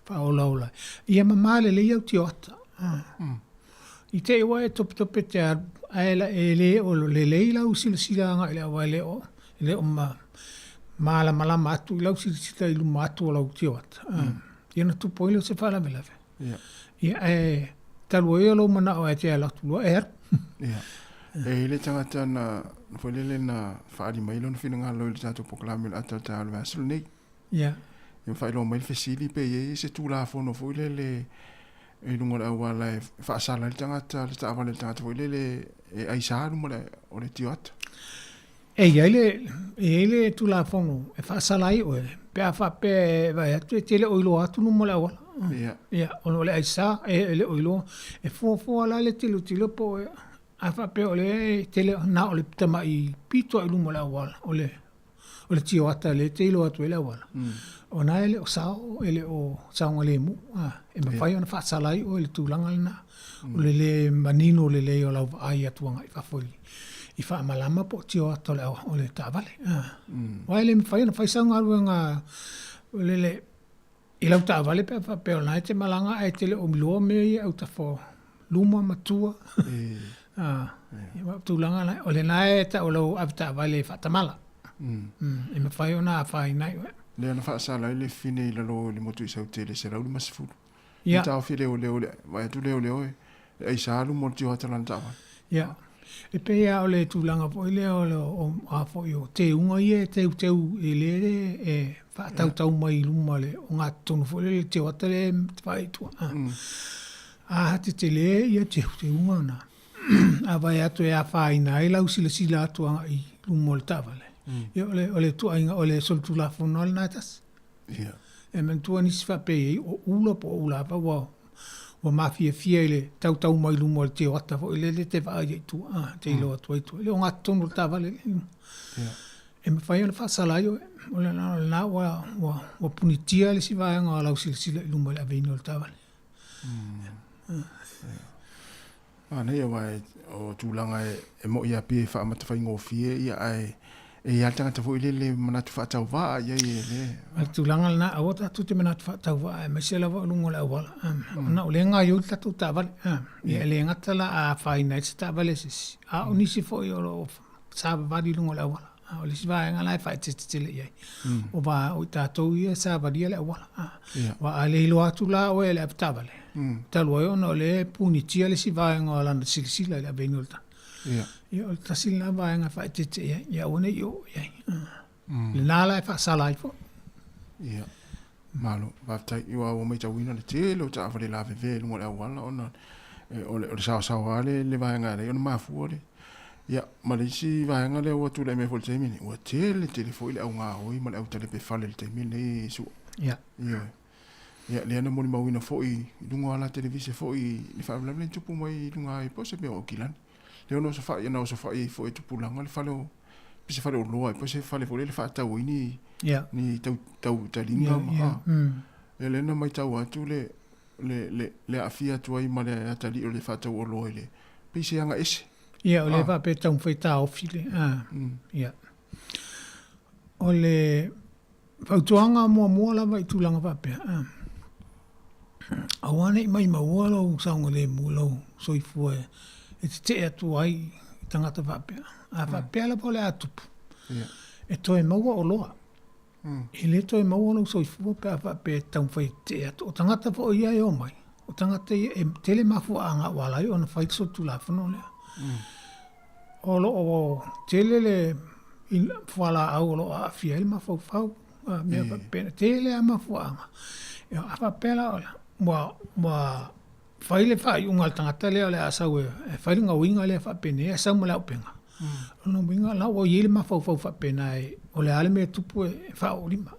Faaolaola ai. Ia mama lelei au tioata. I te i ua e topetope te alu, ae la, e le o lelei lau silasila agai i le auala, e le o ma, malamalama atu i lau silasila i luma atu o lau tioata. Ia ona tupu ai lea o se faalavelave. Ia, ae talu ai o lou manao e te alu atu loa, e alu. Ia. E i ai le tagata na, foi lele na faaali mai lona finagalo i le tatou polokalame o le ata o le taeao o le vaiaso lenei. Ia. Ia faailoa mai le fesili pe i ai se Tulafono foi lele i luga o le auala e faasala ai le tagata, le taavale a le tagata foi lele e aisa luma o le tioata. E i ai le, e i ai le Tulafono e faasala ai oe pe a faapea e vaai atu e te le o iloa atu luma o le auala. Ia. Ia, ona o le aisa e le o iloa. E fuafua la le tilotilo po o a faapea o lea e te le, na o le tamai pito lava i luma o le auala, o le, o le tioata lea e te iloa atu ai le auala, ona e le o sao, e le o saogalemu. E mafai ona faasala ai oe i le tulaga lena, o le le manino lelei o lau vaai atu agai i fafo i faamalama po o tioata o le taavale. Aua e le mafai ona fai sau galuega i lau taavale pe a faapea o lena e te malaga ae te le o iloa mea ia e autafa o luma ma tua. Ia, tulaga la, o lena e tau o lau avetaavale faatamala. E mafai ona afaina ai oe. Lea na faasala ai le fine i lalo i le motu i Saute i le 150. Ia. Taofi leoleo, vaai atu leoleo e aisa luma o le tioata o lana taavale. Ia. E pei lava o le tulaga foi lea o le a foi o teuga ia e teuteu e le e faatautau mai i luma o le ogatotonu foi lea le tioata lea e vaai i tua. A tetele ia teuteuga na, a vaai atu e afaina ai lau silasila atu agai i luma o le taavale, ia o le ituaiga o le solitulafono lava lena e tasi. Ia. E manatua nisi faapea i ai o ula po o ula lava ua ua mafiafia i le tautau mai luma o le tioata foi lele e te vaai ai i tua, a, te iloa atu ai i tua. E le ogatotonu o le taavale lea i luma. E mafai ona faasala ai oe, o lena ua, ua, ua punitia le isi vaega o lau silasila i luma i le aveina o le taavale. Manaia aua o tulaga e moi lava pei e faamata faigofie ia ae e i ai lava le tagata foi lele e manatu faatauvaa i ai e le. O le tulaga lena, aua tatou te manatu faatauvaa aemaise lava o luga o le auala. Ona o lea e gaoioi le tatou taavale. Ia e le gata la a afaina ai se taavale a se isi, a o nisi foi o lo o savavali i luga o le auala. O le isi vaega la e faaeteete tele i ai, o va o i tatou ia e savalia le auala. Aua a le iloa atu la oe e le avetaavale, talu ai ona o lea e punitia le isi vaega o lana silasila i le aveina o le taavale. Ia, o le tasi lena vaega e faaeteete i ai, ia aua ne i oo i ai. Lena la e faasala ai foi. Ia, malo, faafetai. Aua ua matauina le tele o taavale lavevea i luga o le auala ona o le saosaoa lava le vaega e ala ai ona mafua le. Ia, ma le isi vaega lea ua tulai mai foi i le taimi lenei, ua tele tele foi le au gaoi ma le au talepe fale i le taimi lenei e sua. Ia. Ioe. Ia, lea na molimauina foi i luga o ala televise foi le faalavelave lea na tupu mai i luga i po o se mea o Aukilani. Lea ona osofai, na osofai ai foi e tupulaga le fale o, pe se fale oloa ai po o se fale foi lele e faatau ai ni, ni tau, tau taliga ma, a. Ia lea na matau atu le, le, le, le aafia atu ai ma le atalii o le faatau oloa i le, pei se aga ese. Ia, o lea faapea e taumafai e taofi le, a, ia. O le fautuaga muamua lava i tulaga faapea, a, aua ne i maimaua lou saogalemu, lou soifua e tetee atu ai i tagata faapea. A faapea lava o le a tupu, e toe maua oloa. E le toe maua lou soifua pe a faapea e taumafai e tetee atu. O tagata foi ia e omai, o tagata ia e tele mafuaaga ua ala ai ona fai le solitulafono lea. O lo o tele le fualaau o lo o aafia ai le mafaufau, mea faapena, tele lava mafuaaga. A faapea la ua fai le faaiuga a le tagata lea o le a sau e fai le gaoiga lea faapenei ae sau ma le auupega, o lona uiga o la ua i ai le mafaufau faapena o le a le mea e tupu e faaoolima.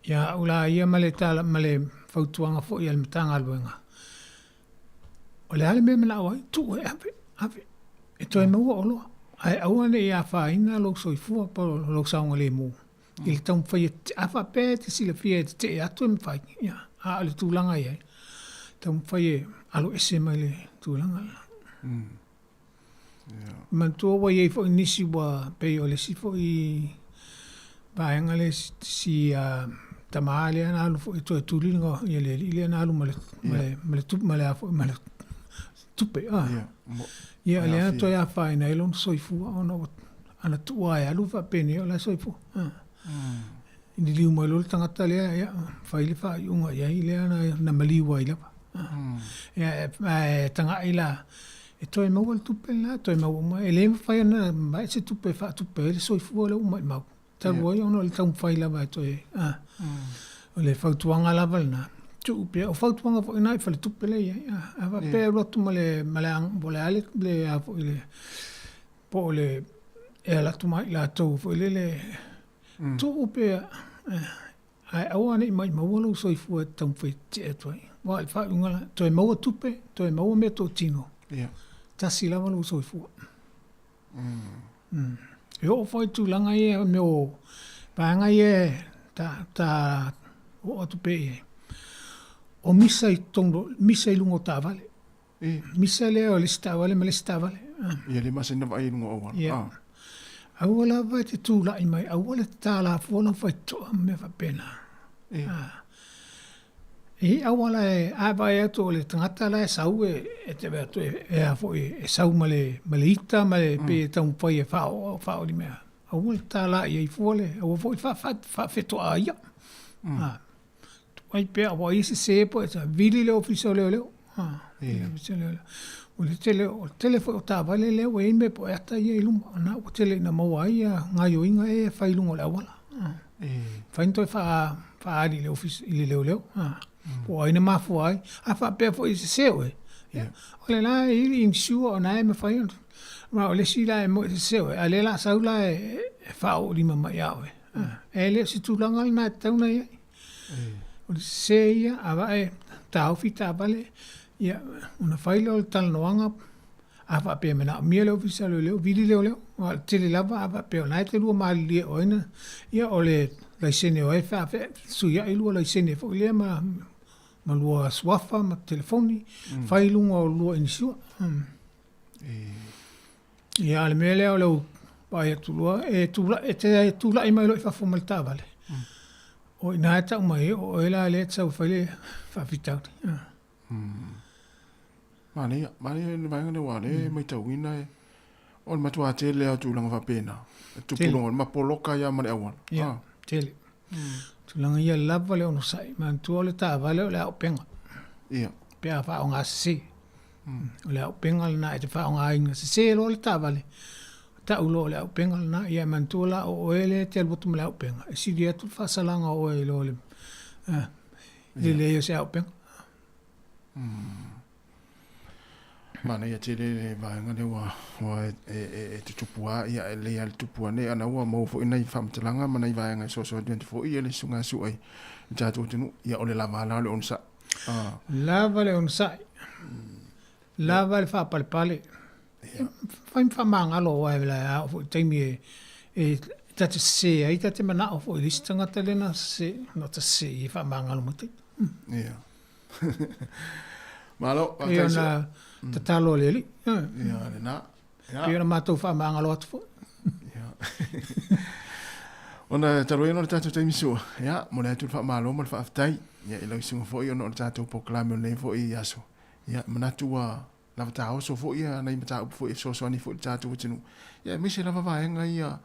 Ia au la ia ma le tala ma le fautuaga foi a le Matagaluega, o le a le mea e manao ai, tuu e ave, ave, e toe maua oloa, ae aua ne i afaina lou soifua po o lou saogalemu i le taumafai e, a faapea e te silafia e tetee atu e mafai, ia, a o le tulaga e i ai, taumafai e aloese mai le tulaga lena. Manatua ua i ai foi nisi ua pei o le isi foi vaega lea si tama lea na alu foi e toe tuli le alii lea na alu ma le ma le a foi ma le tupe a. Ia lea na toe afaina ai lona soifua ona ua ana tuua e alu faapenei o la e soifua. Liliu mai loa le tagata lea, ia, fai le faaiuga i ai lea na maliu ai lava. Ia, ae tagai la, e toe maua le tupe lena, toe maua uma. E le mafai ona vae se tupe e faatupe ai le soifua lea ua maumau, talu ai ona o le taumafai lava e toe, a. O le fautuaga lava lena, tuu pea. O fautuaga foi na i faletupe lea e i ai, a faapea e alu atu ma le, ma le, po o le a le, a foi le, po o le, e alu atu ma i latou foi lele, Tuu pea, ae aua ne i maumau lou soifua e taumafai e tetee atu ai. Aua o le faaiuga la, toe maua tupe, toe maua meatotino, tasi lava lou soifua. E oo foi i tulaga ia, mea o vaega ia e ta oo atu pea i ai, o misa i totonu, misa i luga o taavale. Misa lea o le isi taavale ma le isi taavale. Ia le masani ona vaai i luga o auala. Ia. Aua lava e te tulai mai, aua le tatala fua lau faitotoa ma mea faapena. E i ai auala e, a vaai atu o le tagata la e sau e te vaai atu e a foi e sau ma le ma le ita ma le pei e taumafai e faaoo faaoo i mea. Aua le tatala i ai fua le, aua foi le faafetoa ia. Tuai pea aua ia sese po e vili le ofisa o leoleo. Ofisa o leoleo. O le tele, o le tele foi o taavale lea ua i ai mea po e ata ia i luma, na ua tele ina maua ai ia gaoioiga ia e fai i luga o le auala. Mafai ona toe faaali i le ofisa, i le leoleo. Po o ai na mafua ai. A faapea foi e sese oe, ia, o le la e i ai le insure o na e mafai ona, aua o le isi la e moni e sese oe, a o lea o le a sau la e faaoolima mai ia oe. E le o se tulaga lena e tatau ona i ai. O le sese ia, a vae taofi taavale, ia, ona fai lea o le talanoaga, a faapea e manaomia le Ofisa o Leoleo, vili leoleo. Aua o le tele lava a faapea o lena e te lua malilie o ai na, ia o le laisene o ai e fesuiai lua laisene foi lea ma lua suafa ma telefoni, fai i luga o lua inisiua. Ia, a o le mea lea o lou vaai atu loa, e tulai, e te tulai mai loa i fafo ma le taavale, o i ina e tau mai ai o oe la lea e te sau e fai le faafitauli. Manaia, manaia le vaega lea aua o lea e matauina e, o le matua tele lava o tulaga faapena, e tupu i luga o le mapoloka ai lava ma le auala. Ia, tele. Tulaga ia lava le onosai, manatua o le taavale o le auupega. Ia. Pe a faaaoga sese. O le auupega lena e te faaaogaina sese loa le taavale, tau loa o le auupega lena. Ia e manatua la o oe lea e te alu atu ma le auupega, e sili atu le faasalaga o oe i lo le leai o se auupega. Manaia tele le vaega lea ua ua e tutupu lava, ia e lelei lava le tupu ane, a o la ua maua foi nai faamatalaga ma nai vaega e soasoa atu foi le susuga Su'a i le tatou atunuu. Ia o le lava la o le onosai. Lava le onosai, lava le faapalepale. Fai ma faamagalo aua e a oo foi i le taimi e e ta te sese ai ta te manao foi i le isi tagata lea na sese na ota sese i ai e faamagalo mai taita. Ia. Malo, faafetai. Pei ona tatalo a le Alii. Ia, lena. Ia. Pei ona matou faamagalo atu foi. Ia. Ona talu ai ona o le tatou taimi sua, ia, momoli atu le faamalo ma le faafetai, ia, i lau susuga foi ona o le tatou polokalame o lenei foi aso. Ia, manatu ua lava taoso foi ia nai mataupu foi e fesoasoani foi i le tatou atunuu, ia aemaise lava vaega ia,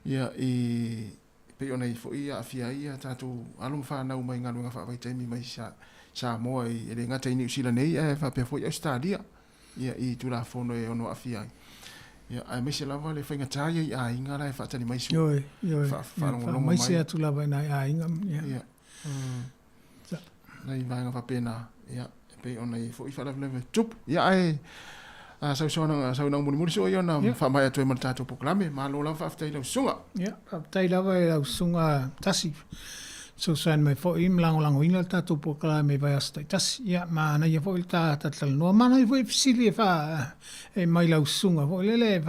ia i pei ona i foi aafia ai ia tatou alo ma fanau mai galuega faavaitaimi mai Samoa e le gata i Niu Sila nei ae faapea foi Ausetalia ia i Tulafono e ono aafia ai. Ia aemaise lava le faigata ia i aiga la e faatali mai sua. Ioe, ioe. Faalogologo mai. Faamaise atu lava i nai aiga. Ia. Ia. Nai vaega faapena, ia, e pei ona i ai foi faalavelave tutupu. Ia, ae a sau saunoaga mulimuli sua ia ona faamaea atu ai ma le tatou polokalame. Malo lava faafetai i lau susuga. Ia, faafetai lava i lau susuga Tasi, fesoasoani mai foi ma lagolagoina le tatou polokalame i vaiaso taitasi. Ia, manaia foi le ta talatalanoa, manaia foi fesili e faa, e mai lau susuga foi lele e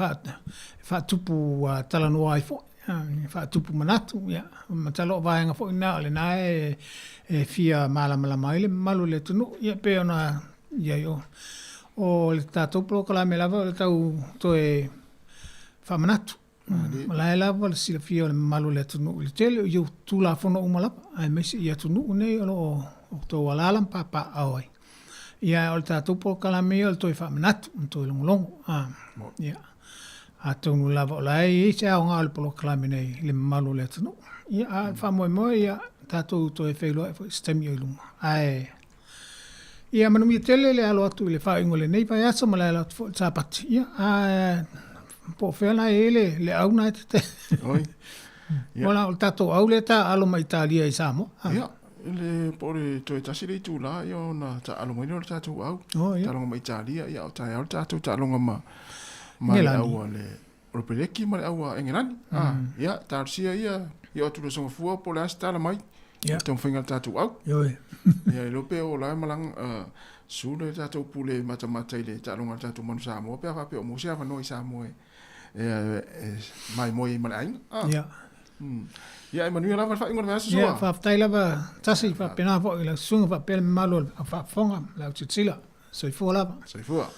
faatupu talanoa ai foi. Faatupu manatu, ia, masalo o vaega foi na o lena e fia malamalama ai le mamalu o le atunuu, ia, pei ona i ai o le tatou polokalame lava o le tau toe faamanatu. O la e lava le silafia o le mamalu o le atunuu i le tele o ia Tulafono uma lava, aemaise i atunuu nei o lo o outou alaala ma papaaao ai. Ia, o le tatou polokalame ia o le toe faamanatu ma toe logologo. Ia, atonu lava o la e i ai se aoga o le polokalame nei i le mamalu o le atunuu. Ia, a o le faamoemoe, ia, tatou toe feiloai foi i se taimi o i luma. Ae, ia manuia tele le alo atu i le faaiuga o lenei vaiaso ma le alo atu foi i le Sapati. Ia, a po o fea la e i ai le, le au na e te. Oi. Ia. O le tatou au lea e taaalo mai Italia i Samoa. Ia. Le po o le toe tasi le itula ia ona taaalo mai lea o le tatou au. Oh, ia. Taaloga ma Italia, ia o taeao le tatou taaloga ma ma le au a le Olopeleki ma le au a Engelani. Ah, ia, talosia ia, ia o atu loa Songafua po o le a se tala mai. Ia. Taumafaiga a le tatou au. Ioe. Ia, e iloa pe o la e malaga, susu le tatou pule matamata i le taaloga a le tatou Manu Samoa pe a faapea o maua se avanoa i Samoa e maimoe ai ma le aiga. Ah. Ia. Ia, e manuia lava le faaiuga o le vaiaso, Sua. Ia, faafetai lava Tasi, faapena foi i lau susuga faapea le mamalu o le au faafofoga ma le au tilotilo. Soifua lava. Soifua.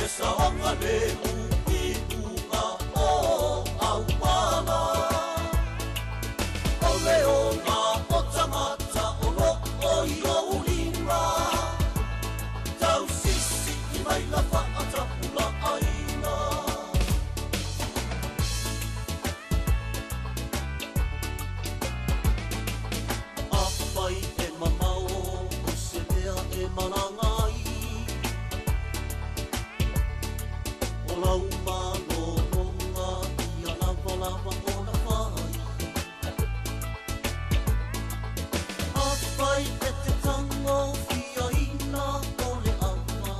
saoga le i uga o auala. O le ola o tangata o lo o i o ulima. Tau sisi i mai la whaatapula aina. Apai e mamao o se mea e malanga ai. O lau malolonga ia lava lava ona whai. Apai e te tango fia ina o le aua.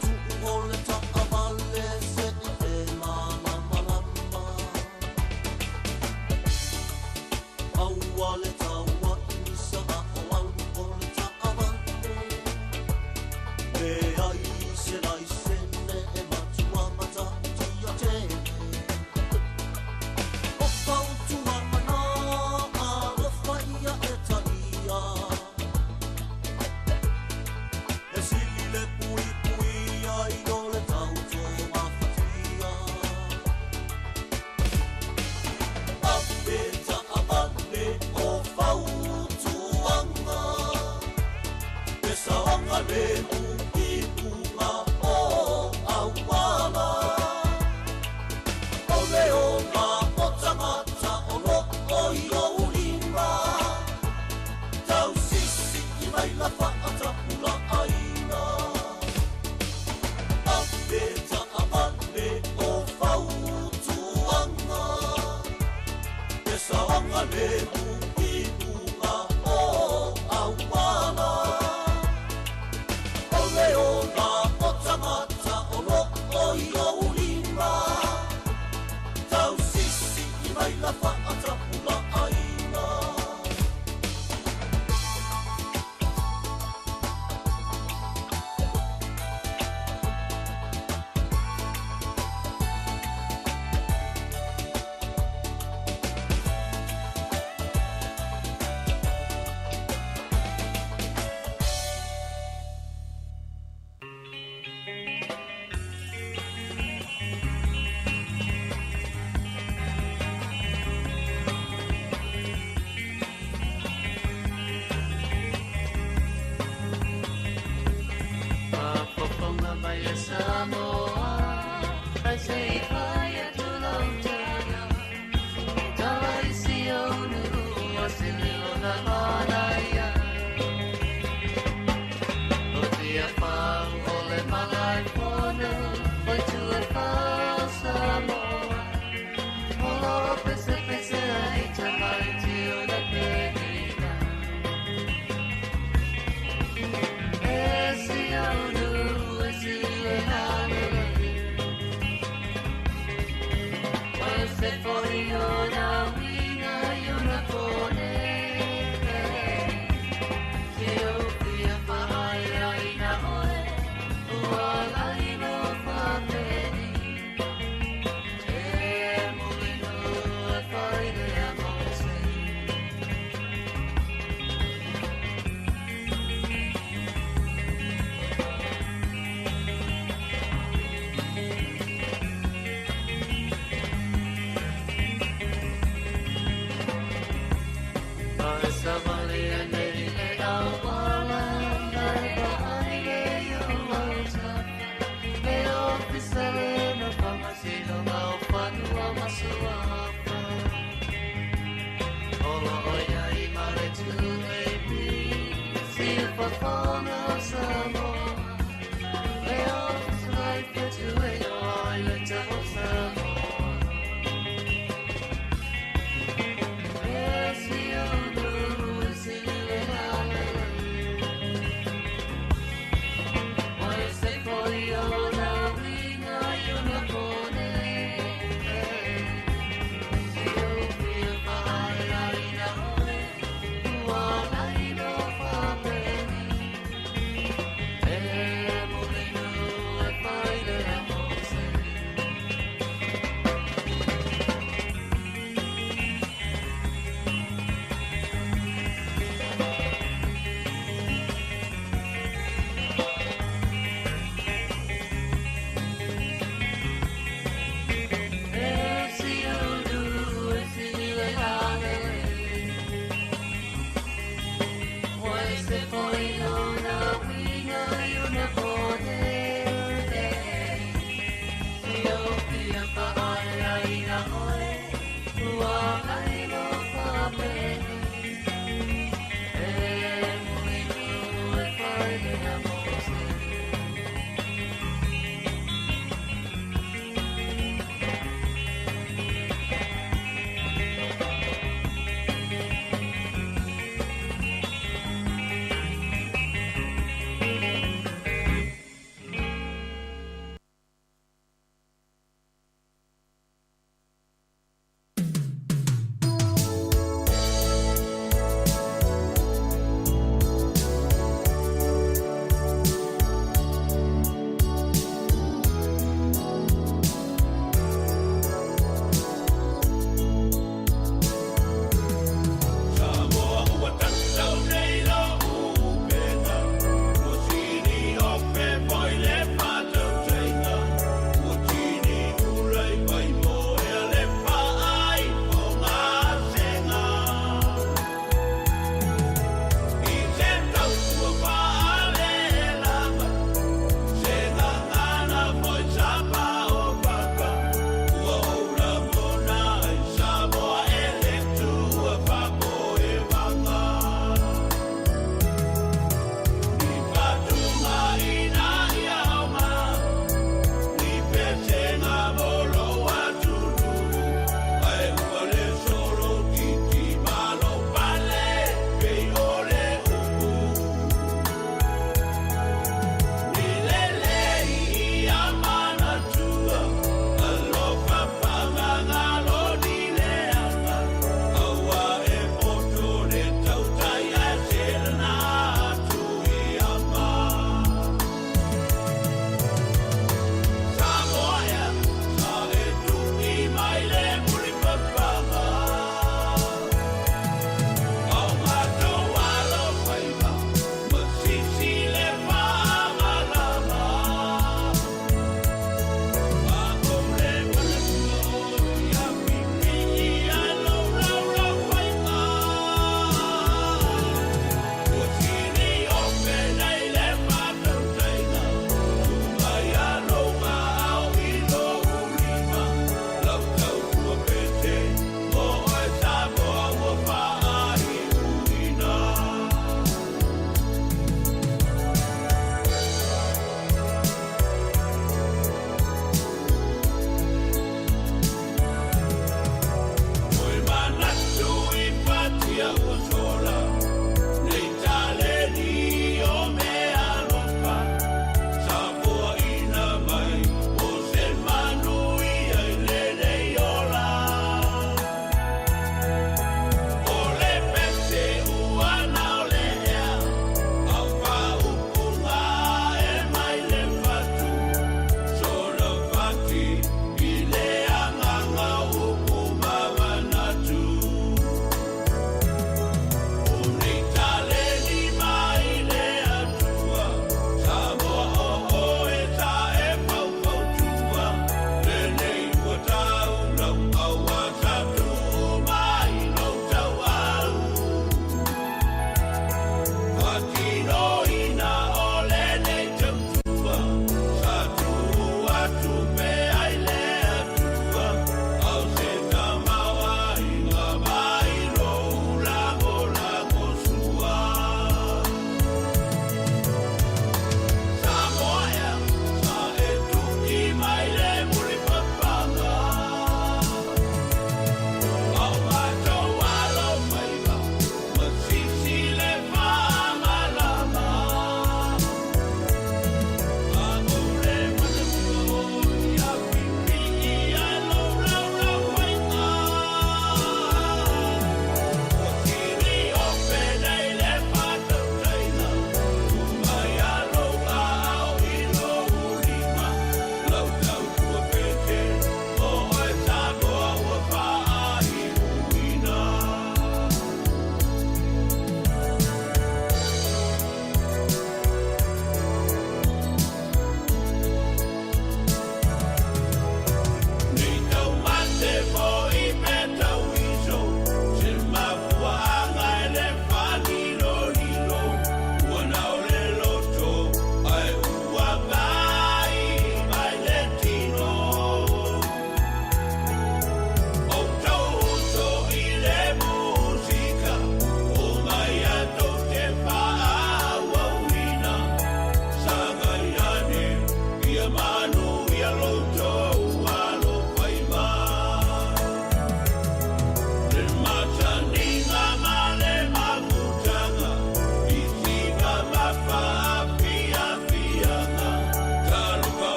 Tuu o le taavale se i te malamalama. Aua le taua i sa a o alu o le taavale. E ai se lai sene e matua mata tia tene. O pautua mana alofa ia e talia. E sili le pui pui ai o le tauto mafatia. Ape taavale o fautuaga. E saoga le i uga o auala. O le ola o tangata o lo o i o ulima. Tau sisi i mai la whaatapula aina. Ape taavale o fautuaga. E saoga le i uga o auala.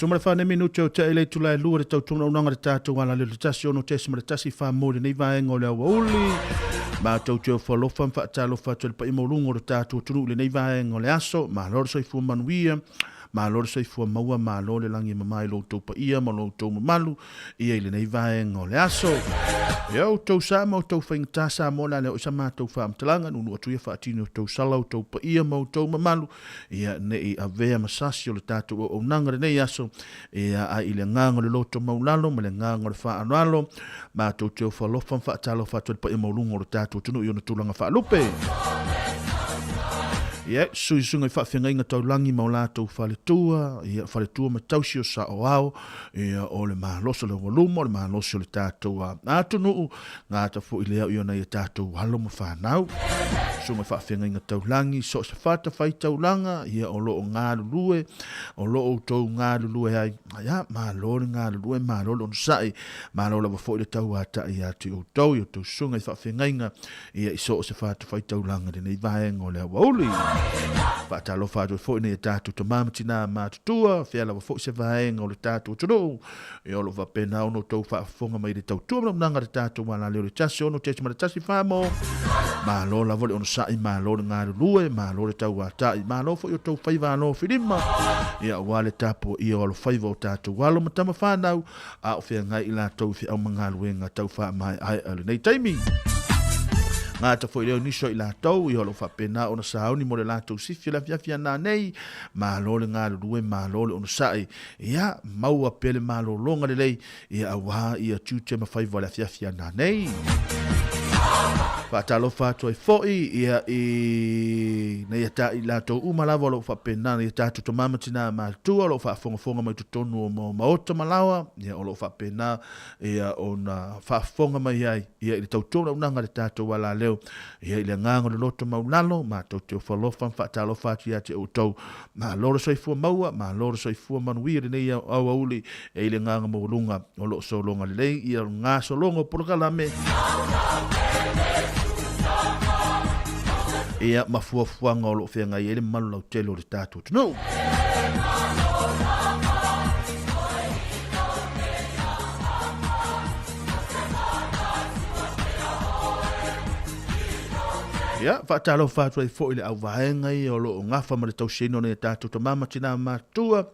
Suma le whane minute o te ele tula e lua le tautunga unanga le tātou ala le tasi ono tesi ma le tasi wha mo le nei vaenga o le awa uli. Mātou te ofo alofa mwhaatalofa atu le pai maulunga o le tātou tunu le nei vaenga o le aso. Malo le soifua manuia. Malo le soifua maua, malo le lagi e mama i lo outou paia ma lo outou mamalu ia i lenei vaega o le aso. Ia outou sa ma outou faigata Samoa o le a le oo i sa matou faamatalaga, nuunuu atu ia faatini outou sala, outou paia ma outou mamalu, ia ne i avea ma sasi o le tatou auaunaga lenei aso, ia ai i le agaga o le loto maulalo ma le agaga o le faaaloalo, matou te ofo alofa ma faatalofa atu i le paia maualuga o le tatou atunuu i ona tulaga faalupe. Ia, suisuga i faafeagaiga taulagi ma o latou faletua, ia, faletua ma tausi o saoao, ia, o le malosi o le aualuma, o le malosi o le tatou atunuu, gata foi lea i ona ia tatou alo ma fanau. Susuga i faafeagaiga taulagi, so o se fatafaitaulaga, ia, o lo o galulue, o lo o outou galulue ai, ia, malo le galulue, malo le onosai, Malo lava foi le tauataʻi ia te outou i outou susuga i faafeagaiga ia i so o se fatafaitaulaga i lenei vaega o le aoauli. Faatalofa atu ai foi nei a tatou tama ma tinā matutua, fea lava foi se vaega o le tatou atunuu, ia o lo o faapena ona outou faafofoga mai i le tautua ma le auaunaga a le tatou alaleo i le 1 6.1 mo. Malo lava le onosai, malo le galulue, malo le tauataʻi, malo foi outou faiva alofilima, ia aua le tapuaia o alofaiva o tatou alo ma tama fanau, a o feagai i latou i feau ma galuega tau faamaeaea i lenei taimi. Gata foi lea o nisi o i latou, ia o lo o faapena ona sauni mo le latou sifi o le afiafi ana nei, malo le galulue, malo le onosai, ia maua pea le malologa lelei, ia auā ia tiute ma faiva o le afiafi ana nei. Faatalofa atu ai foi ia i nei ata i latou uma lava o lo o faapena ia tatou tama ma tinā matutua o lo o faafogafoga mai totonu o maota ma laoa, ia o lo o faapena ia ona faafofoga mai ai ia i le tautua ma le auaunaga a le tatou alaleo ia i le agaga o le loto maulalo matou te ofo alofa ma faatalofa atu ia te outou. Malo le soifua maua, malo le soifua manuia i lenei aoauli e i le agaga maualuga o lo o sologa lelei ia gasologa o polokalame ia ma fuafuaga o lo o feagai ai le mamalu lautele o le tatou atunuu. Ia, faatalofa atu ai foi le auvaega ia o lo o gafa ma le tausiaina o nai a tatou tama ma tinā matutua.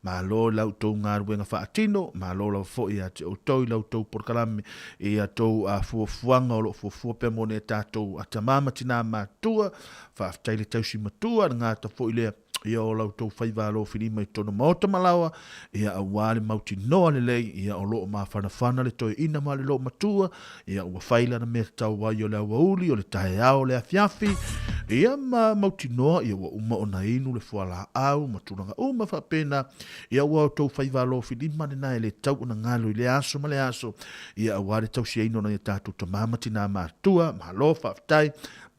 Malo i la outou galuega faatino, malo lava foi ia te outou i la outou polokalame i a outou fuafuaga o lo o fuafua pea mo nai a tatou tama ma tinā matutua. Faafetai le tausi matua, le gata foi lea ia o la outou faiva alofilima i totonu o maota ma laoa, ia aua le mautinoa lelei, ia o lo o mafanafana le toeaina ma le loomatua, ia ua fai lana mea tatau ai o le aoauli, o le taeao, o le afiafi, ia ma mautinoa, ia ua uma ona inu le fualaau ma tulaga uma faapena, ia ua outou faiva alofilima lena e le tatau ona galo i lea aso ma lea aso, ia aua le tausiaina o nai a tatou tama ma tinā matutua, malo faafetai,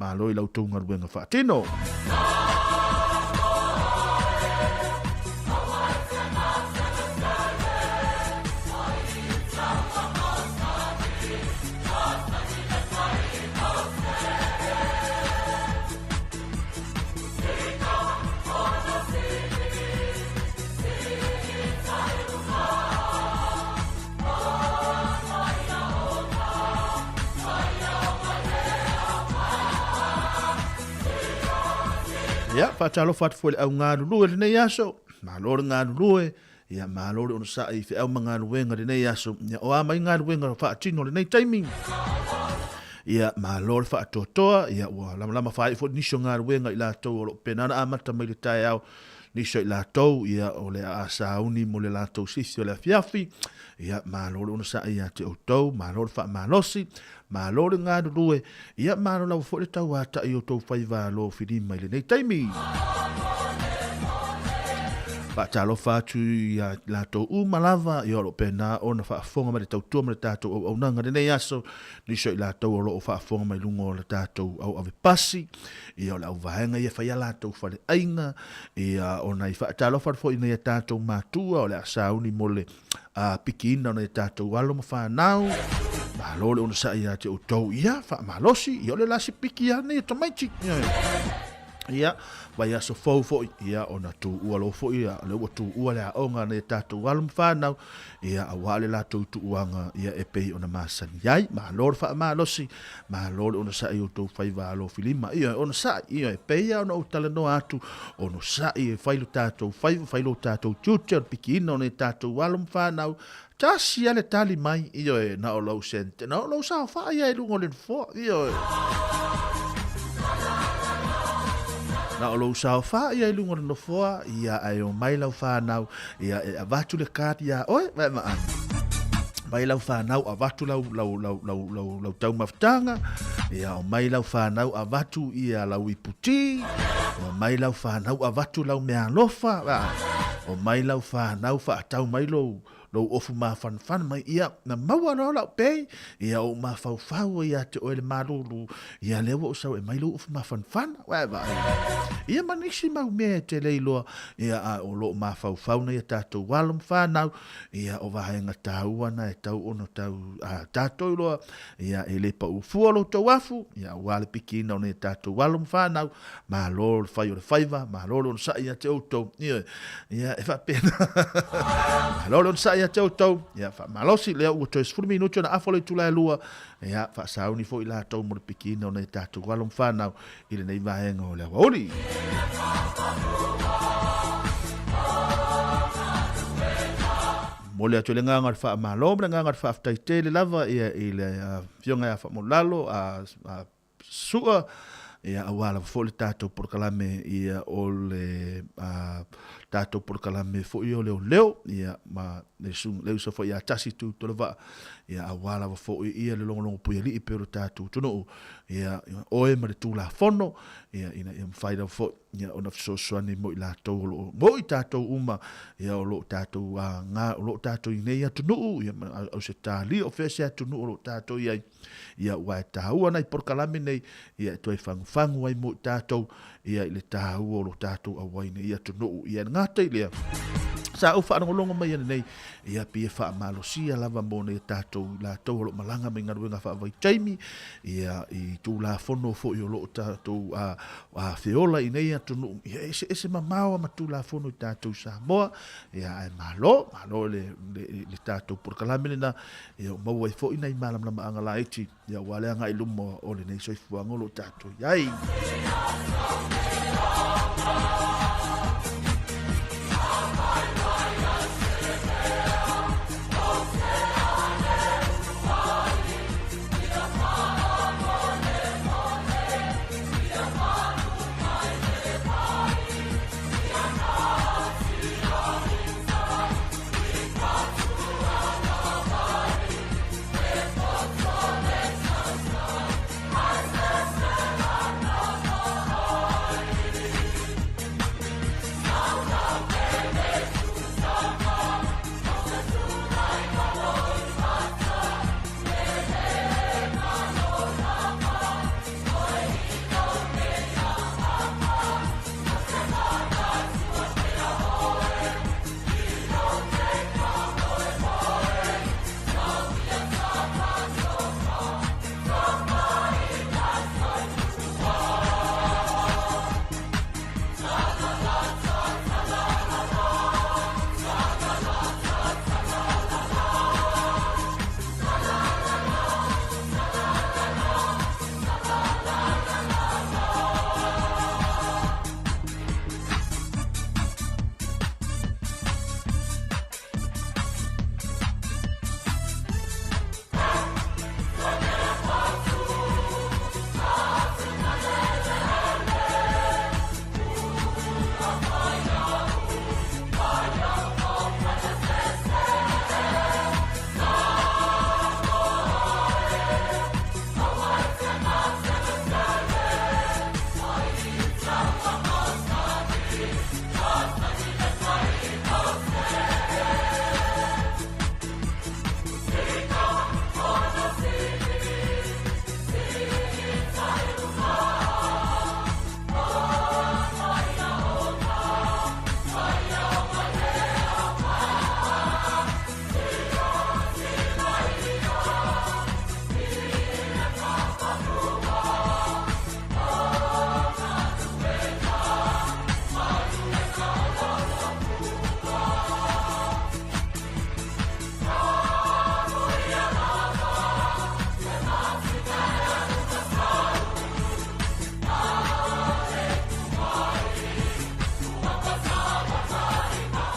Malo i la outou galuega faatino. Ia, faatalofa atu foi i le au galulue i lenei aso. Malo le galulue, ia malo le onosai i feau ma galuega i lenei aso. Ia, o a mai galuega faatino i lenei taimi. Ia, malo le faatoatoa, ia ua lamalama faaiu foi nisi o galuega i latou o lo o pena ona amata mai le taeao nisi o i latou, ia, o le a sauni mo le latou sifi o le afiafi. Ia, malo le onosai ia te outou, malo le faamalosi, malo le galulue, ia, malo lava foi le tauataʻi i outou faiva alofilima i lenei taimi. Faatalofa atu ia latou uma lava, ia o lo o pena ona faafofoga mai le tautua ma le tatou auaunaga i lenei aso, nisi o i latou o lo o faafofoga mai luga o le tatou auave pasi, ia o le auvaega ia e fai a latou faleaiga, ia ona i faatalofa atu foi i nai a tatou matua o le a sauni mo le pikiina o nai a tatou alo ma fanau. Malo le onosai ia te outou, ia faamalosi, ia o le lasi piki lava nei o tamaiti. Ioe. Ia, vaiaso fou foi, ia, ona tuua loa foi, ia, o lea ua tuua le aoga a nai a tatou alo ma fanau, ia, auā le latou tuuaga, ia, e pei ona masani ai. Malo le faamalosi, malo le onosai i outou faiva alofilima. Ioe, onosai, ioe, e pei lava ona ou talanoa atu, onosai e fai lo tatou faiva, fai lo tatou tiute o le pikiina o nai a tatou alo ma fanau, Tasi a le tali mai, ioe, na o lou sente, na o lou saofai ia i luga o le nofoa, ioe. Na o lou saofai ia i luga o le nofoa, ia ae o mai lau whanau, ia e avatu le card ia oe, vae maa. Mai lau whanau avatu lau, lau, lau, lau, lau, lau taumafataga, ia o mai lau whanau avatu ia lau iputi, o mai lau whanau avatu lau mealofa, o mai lau whanau whaatau mai lou, lou ofu mafanafana mai, ia, na maua loa lau pei, ia ou mafaufau ai ia te oe le malulu, ia lea ua ou sau e mai lou ofu mafanafana, ua e vaai. Ia ma nisi mau mea e te le iloa, ia a o loo mafaufau nei a tatou alo ma fanau, ia o vaega taua na e tau ona tau a tatou iloa, ia e le pau fua lo tou afu, ia aua le pikiina o nei a tatou alo ma fanau, Malo le fai o le faiva, malo le onosai ia te outou. Ioe, ia e faapena. Malo le onosai ia te outou. Ia faamalosi lea ua toe 10 minuti ona afa o le itula e 2. Ia faasauni foi latou mo le pikiina o nai tatou alo ma fanau i lenei vaega o le aoauli. Momoli atu i le agaga o le faamalo ma le agaga o le faafetai tele lava ia i le Afioga ia Faamulalo a Sua, ia aua lava foi le tatou polokalame ia o le tatou polokalame foi o leoleo ia ma le susuga le uso foi ia Tasi Tuitolovaa ia aua lava foi ia le logologo puialii pei o le tatou atunuu ia oe ma le Tulafono ia ina ia mafai lava foi ia ona fesoasoani mo i latou o lo o, mo i tatou uma, ia o lo o tatou ga, o lo o tatou i nei atunuu, ia ma Ausetalia, o fea se atunuu o lo o tatou i ai, ia ua e taua nai polokalame nei, ia e toe fagufagu ai mo i tatou, ia i le taua o lo tatou auai nei atunuu. Ia e gata i lea, sa ou faalogologo mai ananei, ia pei e faamalosia lava mo nai a tatou i latou o lo o malaga mai galuega faavaitaimi, ia i Tulafono foi o lo o tatou a feola i nei atunuu, ia e eseese mamao lava ma Tulafono i tatou i Samoa, ia ae malo, malo le, le, le tatou polokalame lena, ia ua maua ai foi nai malamalamaaga laiti, ia aua le agai i luma o lenei soifuaga o lo o tatou i ai.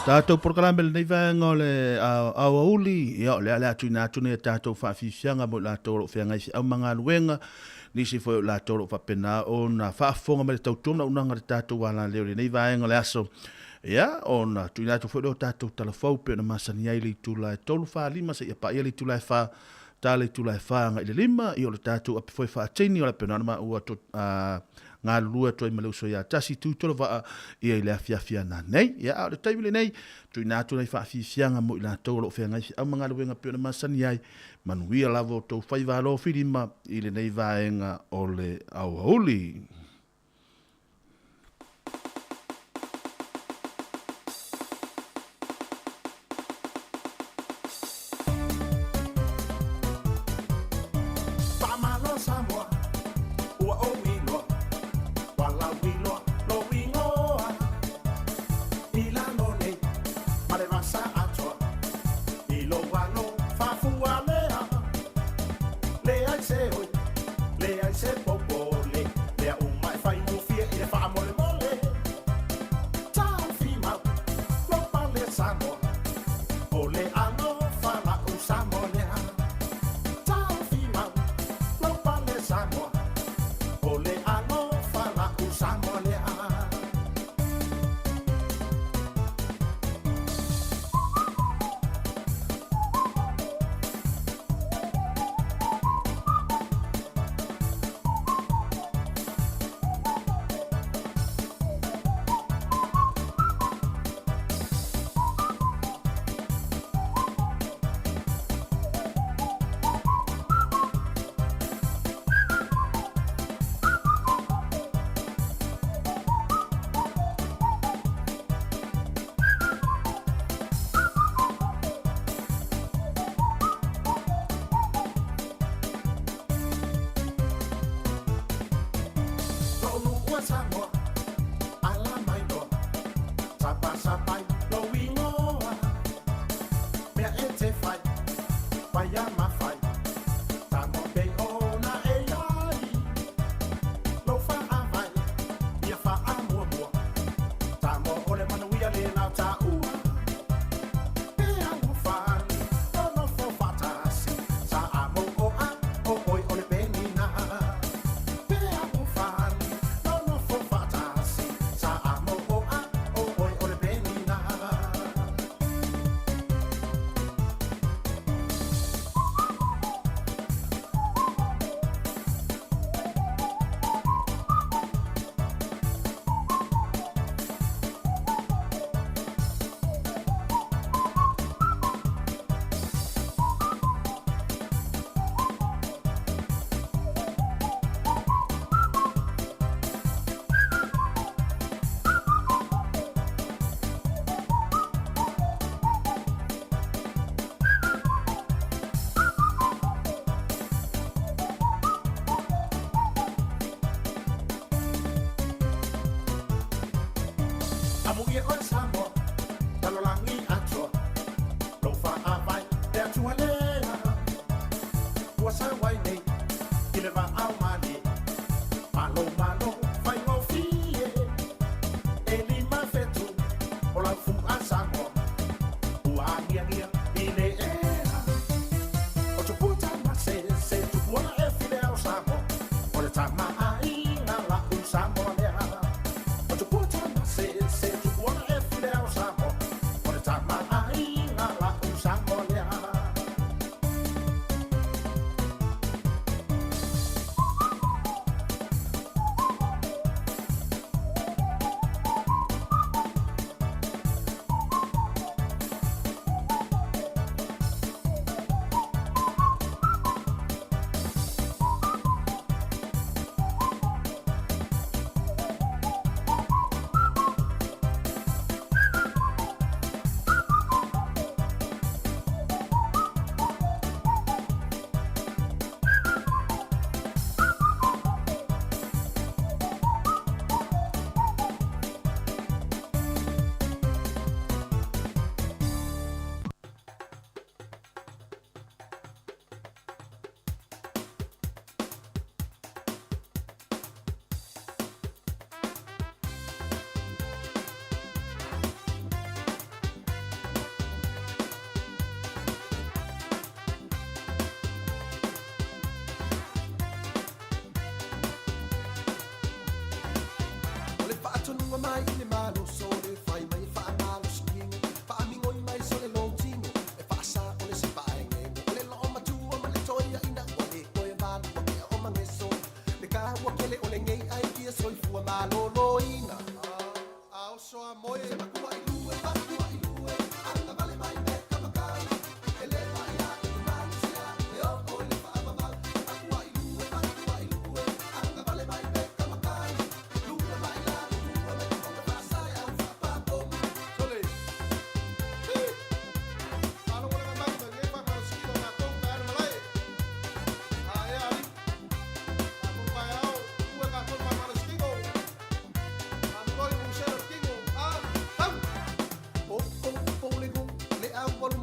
Tatou polokalame lenei vaega o le aoauli, ia o lea o le a tuuina atu nei a tatou faafiafiaga mo i latou o lo o feagai i feau ma galuega, nisi foi o i latou o lo o faapena ona faafofoga mai le tautua ma auaunaga a le tatou alaleo i lenei vaega o le aso. Ia, ona tuuina atu foi lea o tatou tala fou pei ona masani ai i le itula e 3, 4, 5 seia paia le itula e 4, ta le itula e 4 agai i le 5, ia o le tatou api foi faa-teini o le pei ona maua atu galulue atu ai ma le uso ia Tasi Tuitolovaa ia i le afiafi ana nei. Ia, a o le taimi lenei, tuuina atu nai faafiafiaga mo i latou o lo o feagai feau ma galuega pei ona masani ai, manuia lava o tou faiva alofilima i lenei vaega o le aoauli. Faamalo Samoa, ua ou iloa, ua lauiloa lou igoa. I lalo nei ma le vasa atoa, i lou alo faafualea. Leai se oi, leai se popole, mea uma.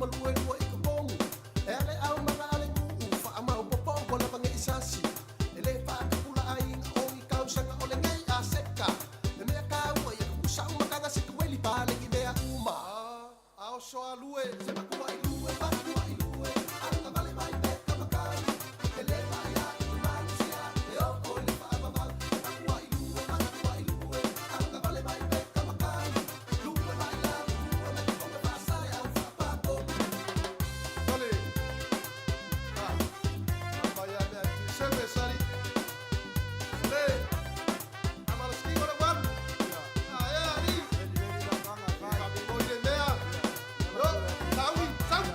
malue lua i ka pomu. E ale au manga ale nuu, wha popo ua lava nge isasi. E le whaakapula ai nga ongi kausanga o le ngei a seka. Le mea ka ua ia kukusa umakanga se kueli pale ki mea uma. Ao soa lue, se makua i lue, makua i lue, anga vale mai pe kamakau. E le mai a i malusia, e o o le whaavavau. Se makua i lue, makua i lue, anga vale mai pe kamakau. Lue mai la, lue mai konga whaasai au whaapako. Tole, ha, amaya mea tu seme sari. Le, amalo ski o le walu. Ah, e ari. Whaapiko i le mea. Yo, taui, sau.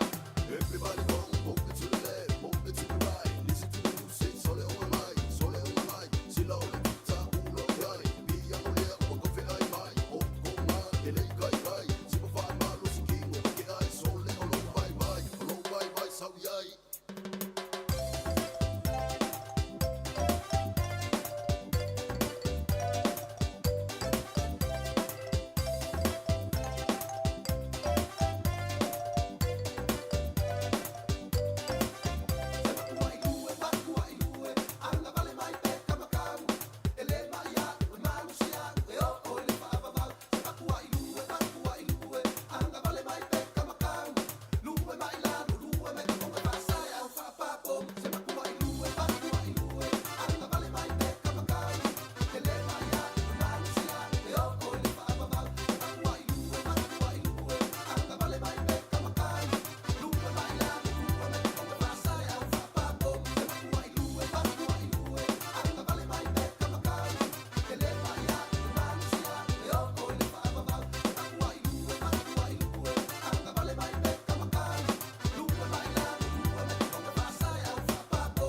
Everybody go, move it to the left, move it to the right. Listen to the music, sole o mai, sole o mai. Sila o le pita, ulo yai. Pia o lea, o kofe ai mai. O ko ma, e le kai kai. Sipa wha ma, lo si kingo, ke ai. Sole o lo vai vai, o lo vai vai, sau yai. Se makua i lue, makua i lue, anga vale mai pe kamakau. E le mai a, e malusia, e o o le whaavavau. Se makua i lue, makua i lue, anga vale mai pe kamakau. Lue mai lalo, lue mai konga whaasai au whaapako. Se makua i lue, makua i lue, anga vale mai pe kamakau. E le mai a, e malusia, e o o le whaavavau. Se makua i lue, makua i lue, anga vale mai pe kamakau. Lue mai lalo, lue mai konga whaasai au whaapako. Se makua i lue, makua i lue, anga vale mai pe kamakau. E le mai a, e malusia, e o o le whaavavau. Se makua i lue, makua i lue, anga vale mai pe kamakau. Lue mai lalo, lue mai konga whaasai au whaapako.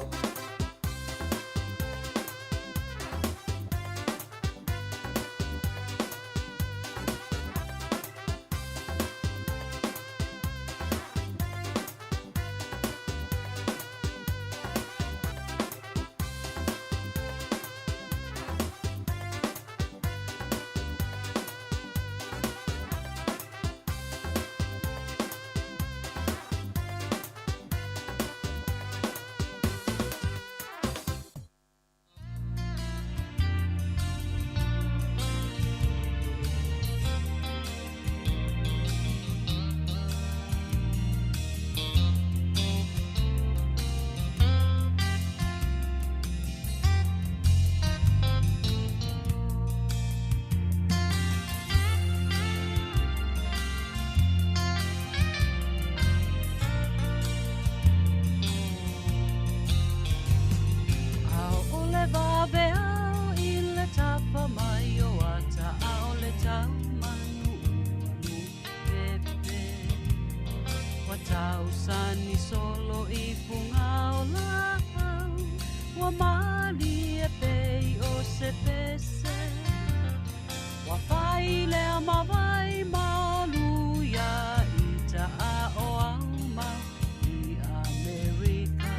Ao o le vave au i le tapa mai o ata ao le tau manu anu pepe. Wa tau sani solo i punga o lau, wa mali e pei o se pese. Wa whai lea mawai malu ia i ta a o au mau i Amerika.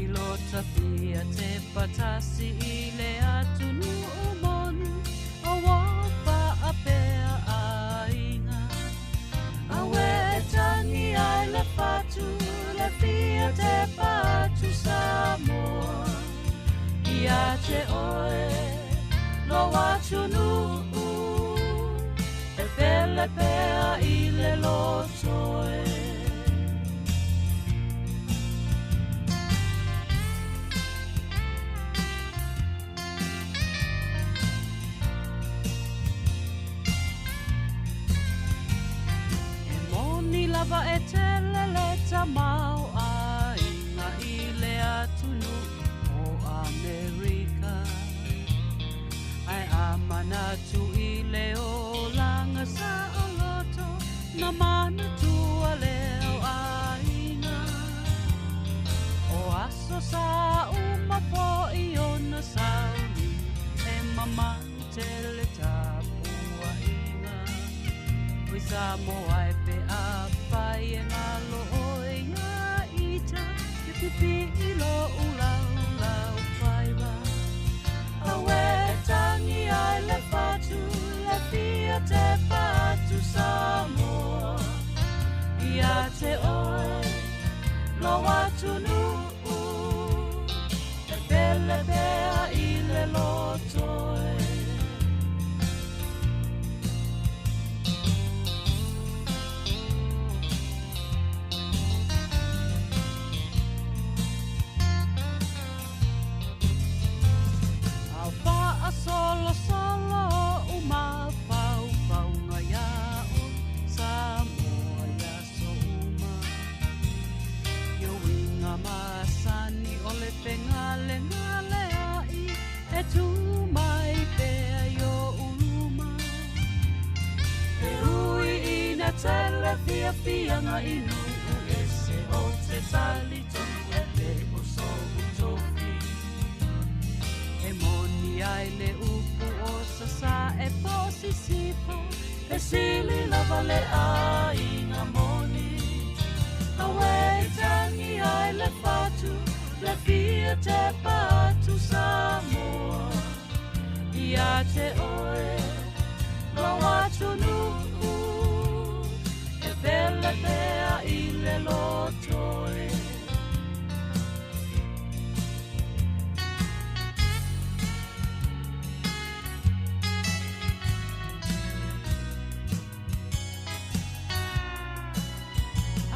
I lota pia te patasi i le atunu o moni o wapa a pea ainga. Awe e tangi ai le fatu le fia te patu Samoa. Ia te oe lo atunu e pele pea i le lotoe. E moni lava e tele le tamau ai ngā i le atunu o Amerika. Ai a manatu i le olanga sa o loto na manatu a leo ainga. O aso sa uma po i ona sauni e mamalu tele tapua inga. Ui Samoa e pe a pai e ngalo oi ngā ita, ke pipi i lo ulau lau whaiwa. Awe tangi ai le fatu, le fia te patu Samoa. fiafiaga i nuu ese Ou te talitonu e lē o so'u tofi E moni ai le upu o Sasa'e po o Sisifo E sili lava le aiga moni Auē e tagi ai le fatu Le fia tepa atu Samoa Ia te oe Lou atunuu E pele pea i le loto e.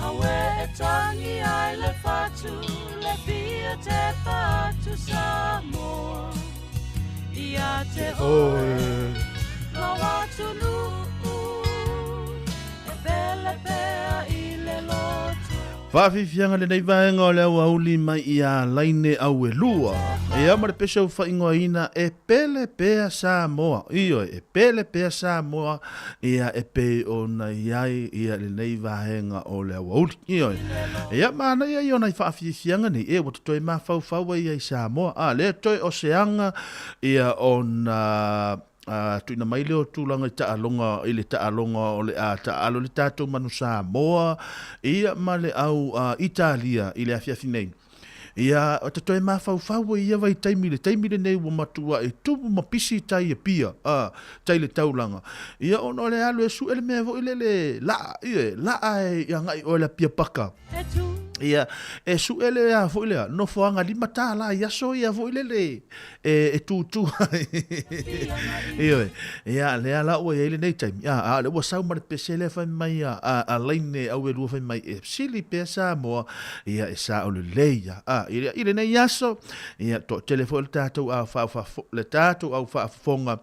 Auē e tagi ai le fatu Le fia tepa atu Samoa Ia te oe Lou atunuu E pele pea i le loto. Faafiafiaga lenei vaega o le aoauli mai i Alaine Auelua. Ia ma le pese ua faaigoaina e pele pea Samoa. Ioe, e pele pea Samoa ia e pei ona i ai ia lenei vaega o le aoauli. Ioe. Ia manaia ia o nai faafiafiaga nei, e ua toe mafaufau ai i Samoa. A lea toe o se aga ia ona tuuina mai lea o tulaga i taaloga i le taaloga o le a taaalo le tatou manu Samoa ia ma le au Italia i le afiafi nei. Ia, o te toe mafaufau ai ia vaitaimi, le taimi lenei ua matuai tumu ma pisi tai Apia, a, tai le taulaga. Ia, ona o le alu e suʻe le mea foi lele laa, ioe, laa e agai oe le Apia Paka. Ia, e suʻe le a foi lea, nofoaga $5 i aso ia foi lele e tūtū ai. Ioe, ia, lea la ua i ai lenei taimi, a, a o lea ua sau ma le pese lea fai mai a, a, a Laine Auelua fai mai e sili pea Samoa, ia, e sao lelei ia. A, i, i lenei aso, ia, toatele foi le tatou au faafofoga, le tatou au faafofoga,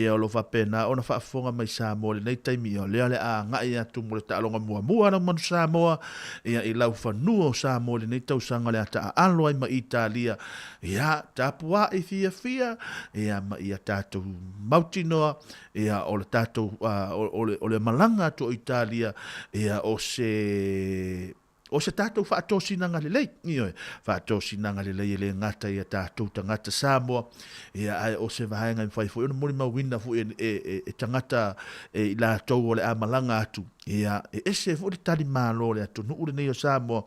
Ia, o lo o faapena ona faafofoga mai Samoa i lenei taimi, ia, o lea o le a agai atu mo le taaloga muamua a lau manu Samoa, ia, i laufanua o Samoa i lenei tausaga o le a taaalo ai ma Italia. Ia, tapuai fiafia, ia, ma ia tatou mautinoa, ia, o le tatou, o le, o le malaga atu o Italia, ia, o se O se tatou faatosinaga lelei, ioe, faatosinaga lelei e le gata i a tatou tagata Samoa, ia, ae o se vaega e mafai foi ona molimauina foi e, e, e, e tagata e, i latou o le a malaga atu, ia, e ese foi le talimalo o le atunuu lenei o Samoa,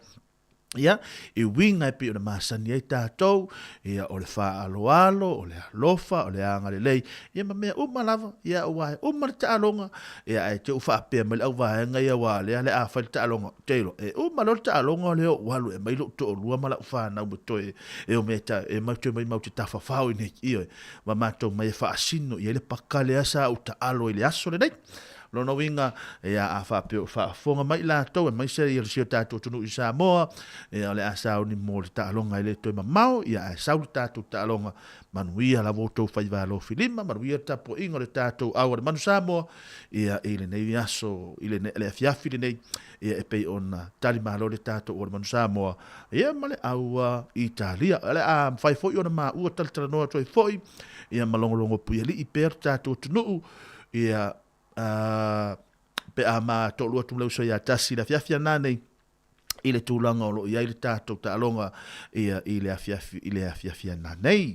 ia, i uiga e pei ona masani ai tatou, ia, o le faaaloalo, o le alofa, o le agalelei, ia ma mea uma lava, ia, aua e uma le taaloga, ia, ae te i ua faapea mai le auvaega ia, aua o lea o le a fai le taaloga, ou te iloa, e uma loa le taaloga o lea ou alu e aumai lou toalua ma lau fanau e toe, e omai e, e mai toe mai matou te tafafao i inei, ioe, ma matou mai e faasino i ai le paka lea sa ou taalo ai i le aso lenei. Lona uiga, ia, a faapea o faafofoga mai i latou, aemaise ia si o tatou atunuu i Samoa, ia, o le a sauni mo le taaloga e le toe mamao, ia, ae sau le tatou taaloga, manuia lava outou faiva alofilima, manuia le tapuaiga o le tatou au a le Manu Samoa, ia, i lenei aso, i le, le afiafi lenei, ia, e pei ona talimalo le tatou au a le Manu Samoa, ia, ma le au a Italia. O le a mafai foi ona maua talatalanoa atu ai foi, ia, ma logologo puialii pea le tatou atunuu, Ia, ā, pe a ma toalua atu ma le uso ia tasi i le afiafi ana nei, i le tulaga o lo o i ai le tatou taaloga ia, i le afiafi, i le afiafi ana nei.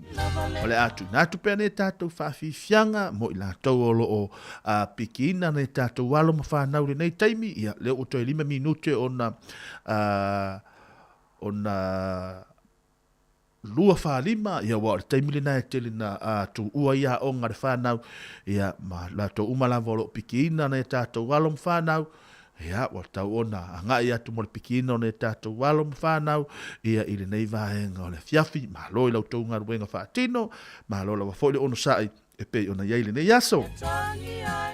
O le a tuuina atu pea nei tatou faafiafiaga mo i latou o lo o a, pikiina nei tatou alo ma fanau i lenei taimi, ia, lea ua toe 5 minute ona, a, ona 25, ia aua o le taimi lena e tele na tuua ai aoga a le fanau, ia ma latou uma lava o lo o pikiina nai a tatou alo ma fanau, ia ua tatau ona agai atu mo le pikiina o nai a tatou alo ma fanau, ia i lenei vaega o le afiafi. Malo i la outou galuega faatino, malo lava foi le onosai e pei ona i ai lenei aso.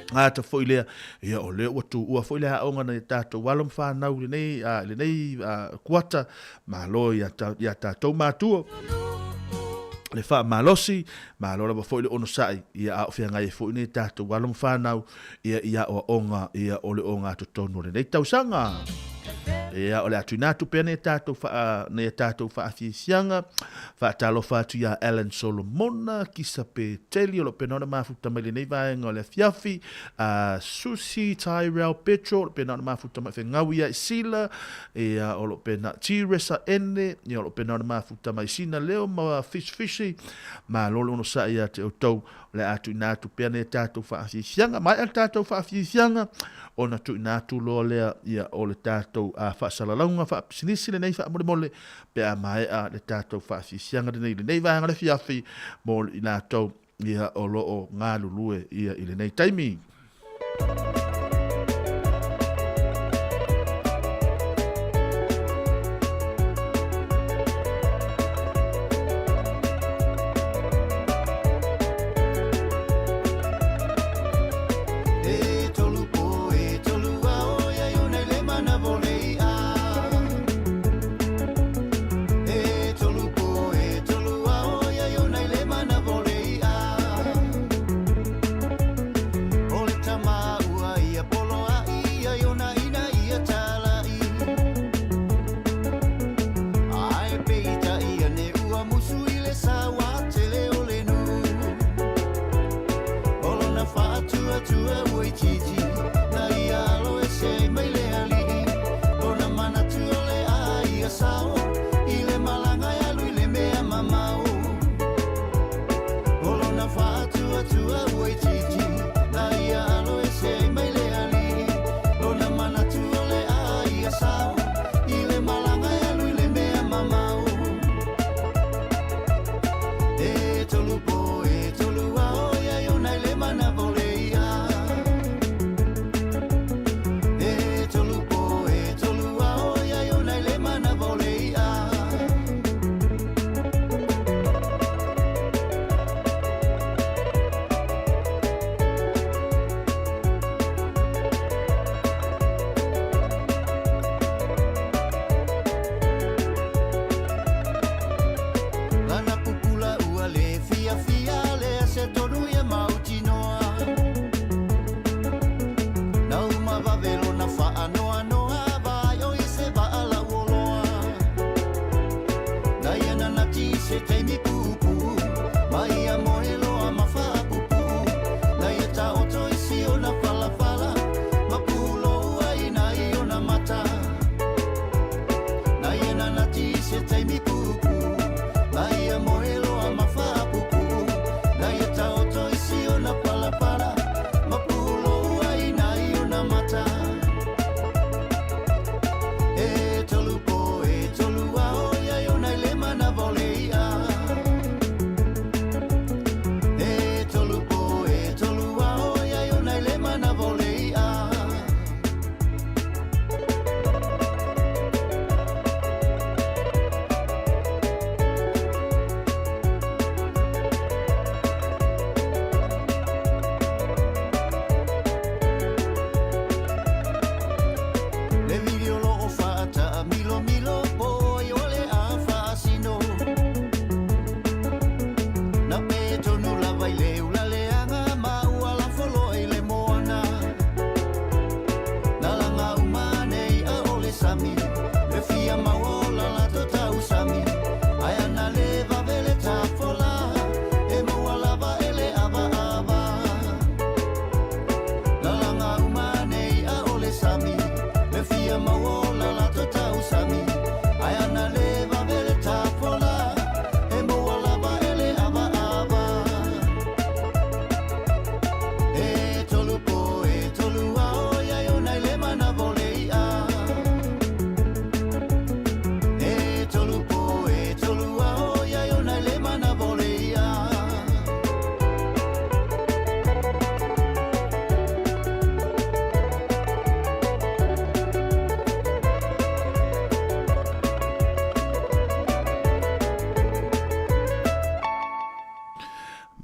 Gata foi lea, ia o lea ua tuua foi le aoga nai a tatou alo ma fanau i lenei, i lenei kuata, malo ia, ia tatou matua le faamalosi, malo lava foi le onosai, ia a o feagai ai foi nei tatou alo ma fanau, ia i aoaoga, ia o le ogatotonu o lenei tausaga. Ia, o le a tuuina atu pea nei tatou faa, nei a tatou faafiafiaga. Faatalofa atu iā Alan Solomona, Kisa Peteli, o lo o pena ona mafuta mai lenei vaega o le afiafi, a Susi Tyrell Petro, o lo o pena ona mafuta mai Fegaui ia i Sila, ia, o lo o pena Tiresa Ene, ia, o lo o pena ona mafuta mai Sina Leo ma Fish Fishy. Malo le onosai ia te outou. O le a tuuina atu pea nei tatou faafiafiaga. Maea le tatou faafiafiaga, ona tuuina atu loa lea ia o le tatou faasalalauga faapisinisi lenei faamolemole pe a maea le tatou faafiafiaga lenei i lenei vaega o le afiafi mo i latou ia o lo o galulue ia i lenei taimi.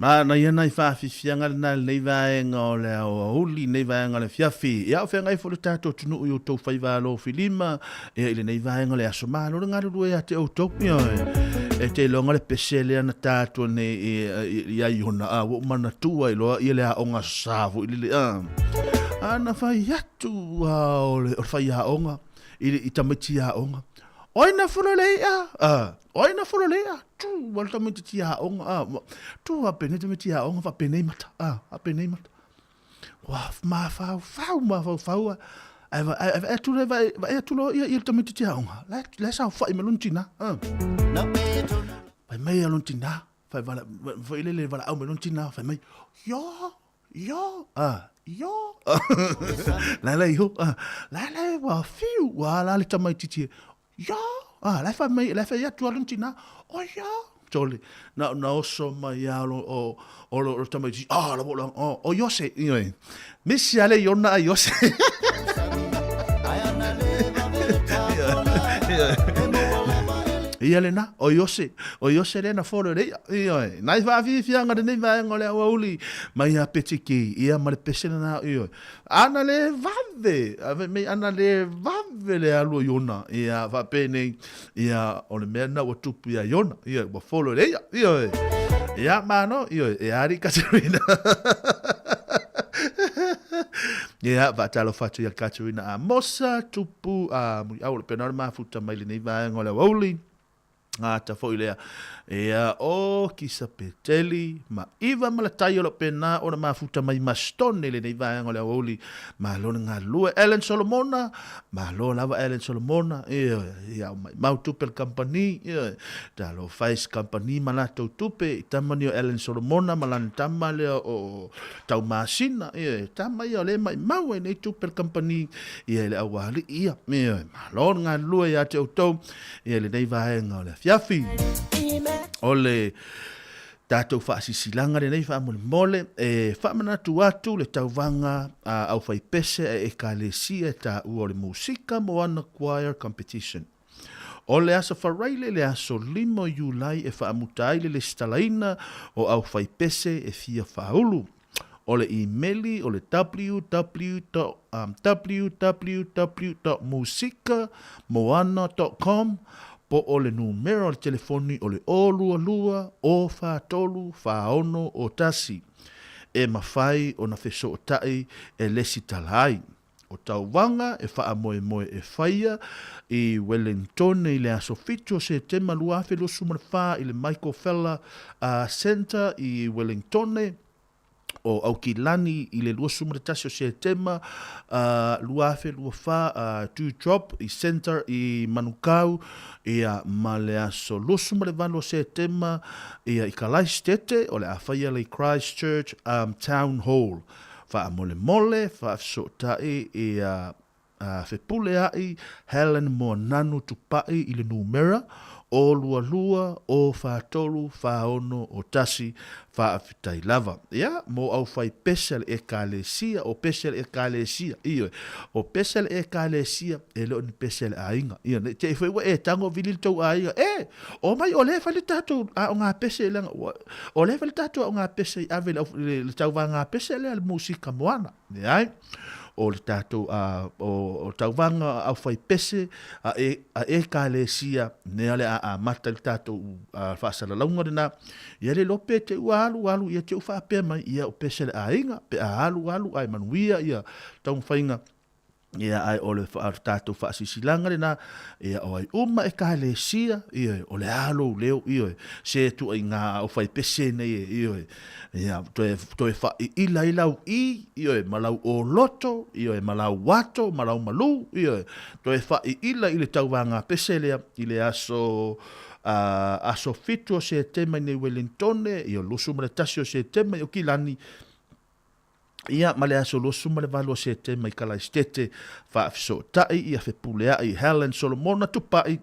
Manaia nai faafiafiaga lena i lenei vaega o le aoauli, lenei vaega o le afiafi. Ia, o feagai foi le tatou atunuu i outou faiva alofilima, ia, i lenei vaega o le aso. Malo le galulue ia te outou. Ioe. E te iloga le pese lea na ta atu nei i ia Iona, a ua ou manatua ai loa ia le aoga sa foi lele, a. A na fai atu a o le faiaoga. i, i tamaiti aoga. Oi na folo le i'a, a, oi na folo le i'a, tu, wala tamaiti aoga, a, tu a pene tamaiti aoga, fa pene mata, a, a pene mata. Ua mafaufau, mafaufau a, ai va, ai va atu le va, va atu lo ia ia tamaiti aoga, la, la sa fa i malun tina, a. Fai mai a lon tina, fai vala, fai lele vala au malun tina, fai mai, yo, Yo, ah, yo. La la iho, ah, la la wa fiu, wa la le tamaitiiti. Yo, ah, la fa mai, la fa ia tua lon tina. Oh yo. Tole, na na oso mai ia lo o o lo lo tamaitiiti. Ah, la bo la, oh, o Yose, ioe. Misi ale iona a Yose. Ia lena, o Iose, o Iose lena folo le ia, ioe. Nai whaafiafianga lenei vaega o le aoauli, mai a Petiki, ia ma le pese lena, ioe. Ana le vave, ave mei ana le vave le alu o Iona, ia whaapenei, ia o le mea na ua tupu ia Iona, ia ua folo le ia, ioe. Ia mano, ioe, e ari Katerina. Ia, whaatalofa atu ia Katerina Amosa, tupu a Muliau o le pena o le mafuta mai lenei vaega o le aoauli. Ngata foi lea. Ia, o Kisa Peteli, ma Iva ma le tai o le pena o le mafuta mai Mastone lenei vaega o le aoauli. Malo le galulue. Ellen Solomona, malo lava Ellen Solomona. Ia, ia o mai mau tupe le company. Ia, talofa e se company ma latou tupe. I tama ni o Ellen Solomona ma lana tama lea o Taumasina, ia, e tama ia o le maimau ai nei tupe le company, ia le aualii ia, ia, malo le galulue ia te outou, ia lenei vaega o le afiafi. O le tatou faasisilaga lenei faamolemole, e faamanatu atu le tauvaga a aufaipese a Ekalesia e taua o le Musika Moana Choir Competition. O le Aso Faraile le aso 5 o Iulai e faamuta ai le lesitalaina o aufaipese e fia faaulu. O le imeli o le www.musikamoana.com po o le numera o le telefoni o le 022 043 4601 e mafai ona fesootai e lesitala ai. O tauvaga e faamoemoe e faia i Wellingtone i le aso 7 o Setema 2024 i le Michael Feller Centre i Wellingtone, o Aukilani i le 21 o Setema 2024, Dewdrop i Centre i Manukau, ia, ma le aso 28 o Setema ia i Kalaistete, o le a faia le Christchurch Town Hall. Faamolemole, faafesootai ia Fepuleai Helen Moananu Tupai i le numera 0 2 0 4 3 4 6 0 1, faafetai lava. Ia, mo au fai pese a le Ekalesia, o pese a le Ekalesia, ioe, o pese a le Ekalesia, e le o ni pese a le aiga. Ia, nei te i foi ua e tago vili le tou aiga, e, Omai o lea e fai le tatou aoga pese leaga ua o lea e fai le tatou aoga pese i ave i le, le tauvaga pese lea le musika moana. Leai. O le tatou a o, o tauvaga aufai pese a e a ekalesia nea le a amata i le tatou faasalalauga lena. Ia le iloa pe te ua alu alu ia te u faapea mai ia o pese le aiga pe a alu alu ae manuia ia taumafaiga. Ia, ae o le tatou faasisilaga lena, ia, o ai uma ekalesia, ioe, o le a lou leo, ioe, se tuaiga aufaipese nei e, ioe, ia, toe, toe faaiila ai lau i, ioe, ma lau oloto, ioe, ma lau ato, ma lau malū, ioe, toe faaiila i le tauvaga pese lea i le aso, a, aso 7 o Setema i nei Welingtone, ia, 21 o Setema i Okilani, Ia, ma le aso 28 o Setema i Kalaisitete, faafesootai ia Fepuleai Helen Solomona Tupai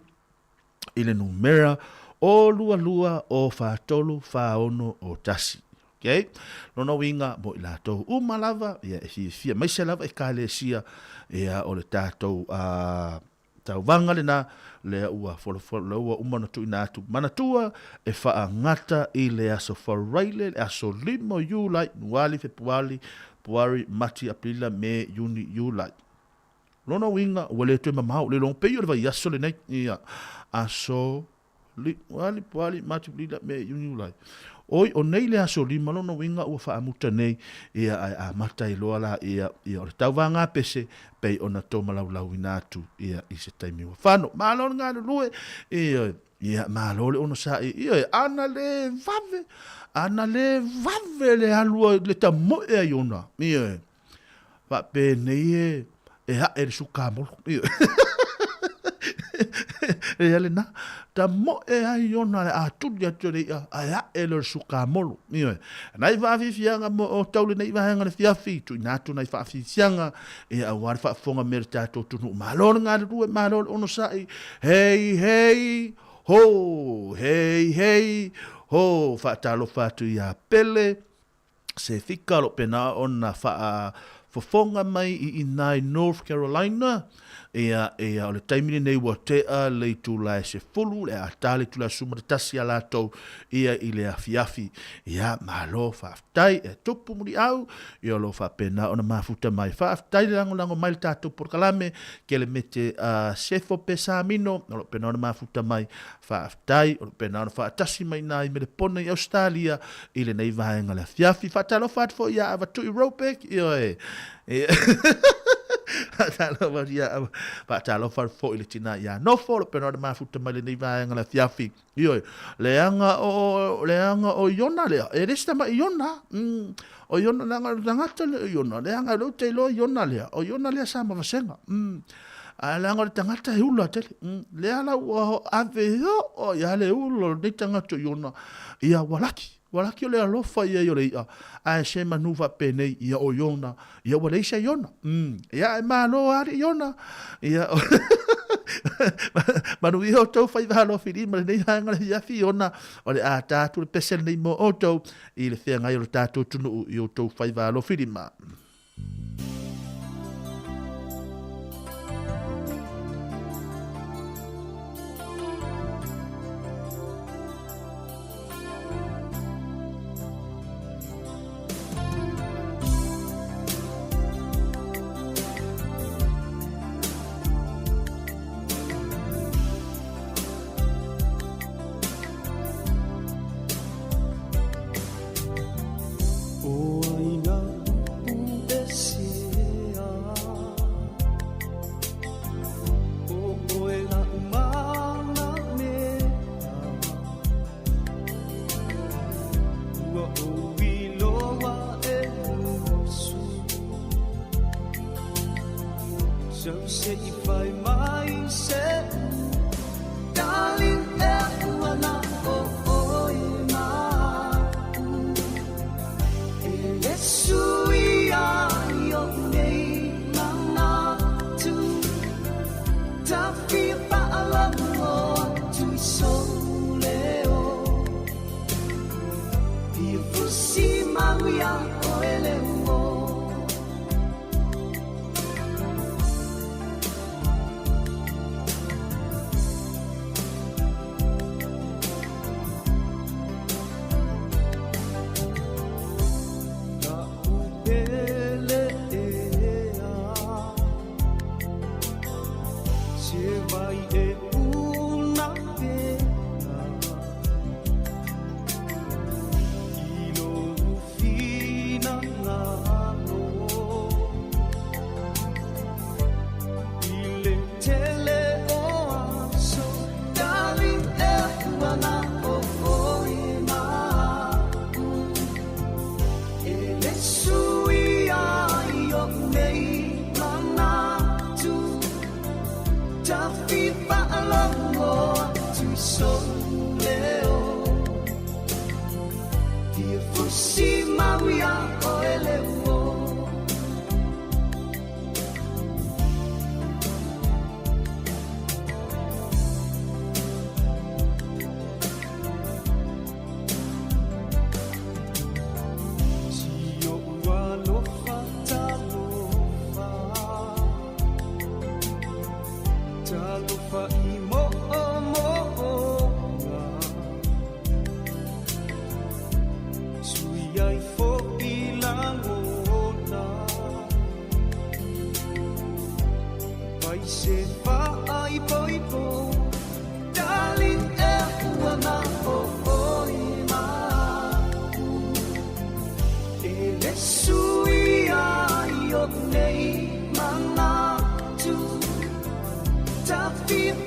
i le numera o 22 o 43 46 o 1. Okay? Lona uiga mo i latou uma lava, ia e fiafia, maise lava ekalesia, ia o le tatou Tauvaga lena, lea ua folafolaina, lea ua uma ona tuuina atu. Manatua, e faagata i le aso Faraile, le aso 5 o Iulai, Nuali, Fepuali, Puari, Mati, Aperila, Me, Iuni, Iulai. Lona uiga, ua le toe mamao, le iloa pei o le vaiaso lenei, ia, aso Li, Uali, Puali, Mati, Aperila, Me, Iuni, Iulai. Oi, o nei le aso lima lona uiga ua faamuta nei, ia ae amata ai loa laia, ia o le tauvaga pese pei ona tomalaulauina atu ia i se taimi ua fano. Malo le galulue, ioe, ia malo le onosai, ioe, ana le vave, ana le vave le alu le tamoe ai ona, ioe, faapenei e, e ae le sukamolo, ioe. Ia lena, tamoe ai ona le atuli atu e le i'a, ae ae lea o le sukamolo, ioe. Nai faafiafiaga mo outou lenei vaega o le fiafi, tuuina atu nai faafiafiaga, ia aua le faafofoga mea le tatou atunuu. Malo le galulue, malo le onosai, hei, hei, ho, hei, hei, ho, faatalofa atu ia Pele, Sefika o lo o pena ona faafofoga mai i ina i North Carolina, ia, ia, o le taimi lenei ua tea le itula e 10, le ata le itula e 11 a latou, ia i le afiafi. Ia, malo, faafetai, e tupu muliau, ia o lo o faapena ona mafuta mai. Faafetai le lagolago mai le tatou polokalame, Kelemete a Sefo Pesamino, o lo o pena ona mafuta mai. Faafetai, o lo o pena ona faatasi mai ina i Melepona i Ausetalia i lenei vaega o le afiafi. Faatalofa atu foi ia Avatui Robeck, ioe. Faatalofa atu ia Ava, faatalofa atu foi i le tina ia Nofo, o lo o pena ona mafuta mai lenei vaega o le afiafi. Ioe, leaga o, leaga o Iona lea, e le se tama'i Iona. O Iona, leaga o le tagata lea o Iona, leaga o lea ou te iloa Iona lea, o Iona lea sa ma vasega. Ae leaga o le tagata e ula tele. Lea la ua ave oo ia le ula o lenei tagata o Iona, ia ua laki, ua laki o le alofa ia i o le i'a, ae se manu faapenei, ia o Iona, ia ua leai se Iona. Ia ae malo lava alii Iona. Ia, manuia outou faiva alofilima i lenei vaega o le afiafi Iona, o le a ta atu le pese lenei mo outou i le feagai o le tatou atunuu i outou faiva alofilima.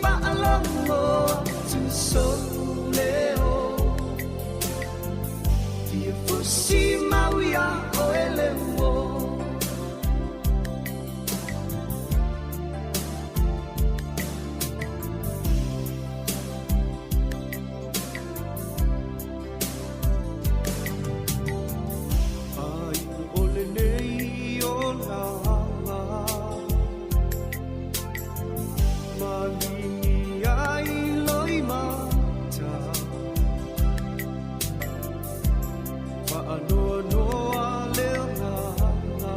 Fa'alogo atu sou leo Fia fusi mau ia oe le uo Ai o lenei o laga Malini ai loi mata Whaanoa le nganga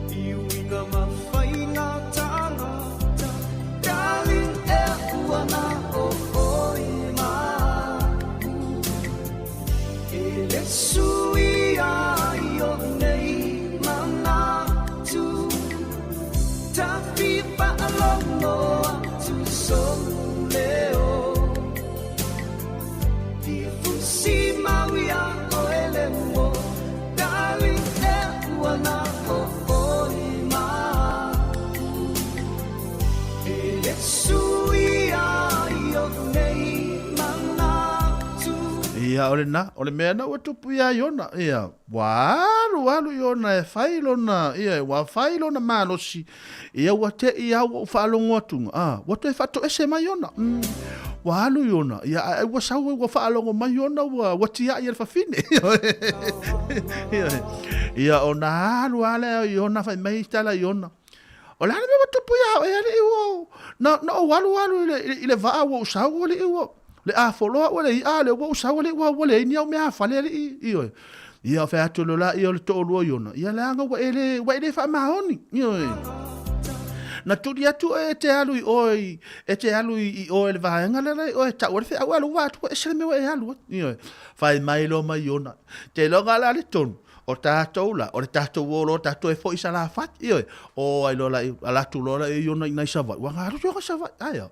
I uiga mawhainga tangata Darling e uana o oi maku E le sui ai o nei manatu Tafi whaalogo atu sou leo Fia fusi mau ia oe le uo Darling e uana o oi maku E le sui ai o nei manatu Ia, o lena, o le mea na ua tupu iā Iona, ia, ua alu alu Iona e fai lona, ia, ua fai lona malosi, ia, ua te'i lava ua ou faalogo atu, a, ua toe faatoese mai Iona. Mm, ua alu Iona, ia, ae ua sau ai ua faalogo mai Iona ua, ua tia'i e le fafine. Ia, ia, ona alu lava lea o Iona fai mai tala Iona, O le a le mea ua tupu iā oe, alii, ua, na, na ou alu alu i le, i le vaa ua ou sau, alii, ua, le afolo au e le iʻa, lea ua ou sau, alii, ua, ua leai ni au meaafale, alii, ioe. Ia, fai atu loa laia o le toalua o Iona, ia leaga ua e le, ua e le faamaoni, ioe. Na tuli atu oe e te alu i o i, e te alu i, i o i le vaega lea la i o e tau ai le feau, a o lou vaa atu ua ese le mea ua e alu ai, ioe. Fai mai loa ma Iona, te iloa la le tonu, O tatou la, o le tatou o loa tatou e foi i Salafai, ioe, o ai loa la i, ala atu loa la i ona i nai Savaii, ua galu i ona Savaii, ae a.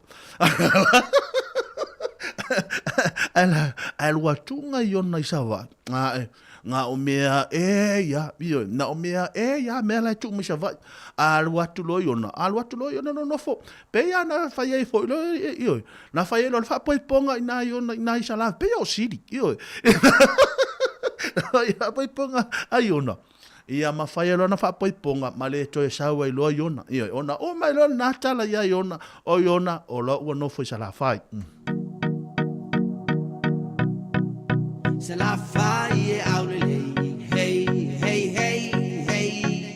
Ae la, ae lua atuga i ona i Savaii, ae, na o mea e ia, ioe, na o mea e ia mea la e tuu mai Savaii. Alu atu loa i ona, alu atu loa i ona nonofo, pei lava na fai ai foi loa, ioe, Na fai ai loa le faapoipoga i nā Iona i nā Isaraelu, pei o Sili, ioe. Na fai faapoipoga a Iona, ia ma fai ai loa na faapoipoga ma le toe sau ai loa Iona, ioe. Ona oo mai loa lena tala iā Iona, o Iona, o loa ua nofo i Salafai. Salafai e aulelei, hey, hey, hey, hey.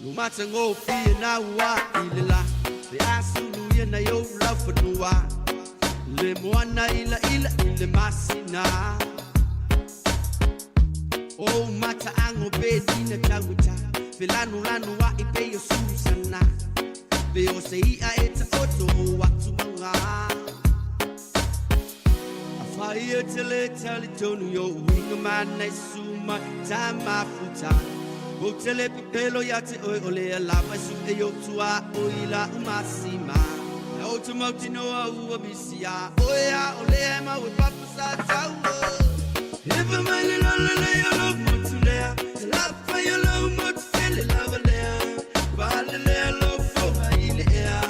Lo matagofie na ua i le la Pe a sulu ia nai ou laufanua Le moana ila ila i le masina O mataago pe nina tauata Pe lanulanu a'i pei o Susana Pe o se i'a e taoto o atu mauga Afai e te le talitonu i ou uiga mana e su mai ta mafuta Ou te le pepelo ia te oe o lea lava e su'e i ou tuaoi la u masima E ou te mautinoa ua misi a oe a o lea e mau e papa sa taua Ewa mai le lolo lei o lou motu lea Te lapa i o lou motu tele lava lea Pale lea lou foga i le ea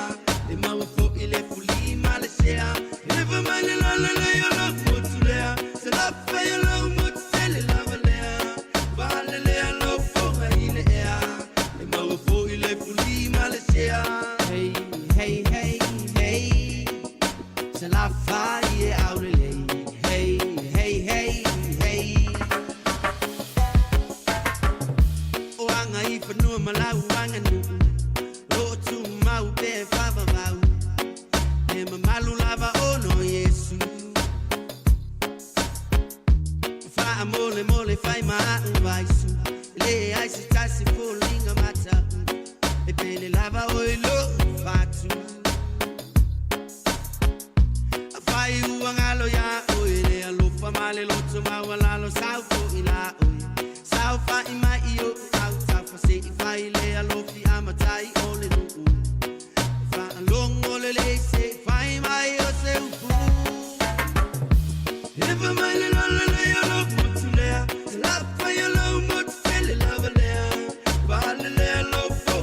E maua fo'i le fuli ma le sea Ewa mai le lolo lei o lou motu lea Te lapa i o lou motu tele lava lea Pale lea lou foga i le ea E maua fo'i le fuli ma le sea Hey, hey, hey, hey Salafai e aulelei Hey, hey, hey, hey O aga i fanua ma lau aganuu O lo o tumau pea e faavavau E mamalu lava ona o Iesu Faamolemole fai ma a'u vaisu E leai se tasi foliga mata'u E pele lava oe i lo'u fatu Afai ua galo iā oe le alofa ma le loto maualalo Sau fo'i la oe Saofa'i mai i o'u autafa Se i fai le alofi a matai o le nu'u E faalogo lelei se i fai mai o se upu Ewa mai le lolo lei o lou motu lea Te lapa i o lou motu tele lava lea Pale lea lou foga.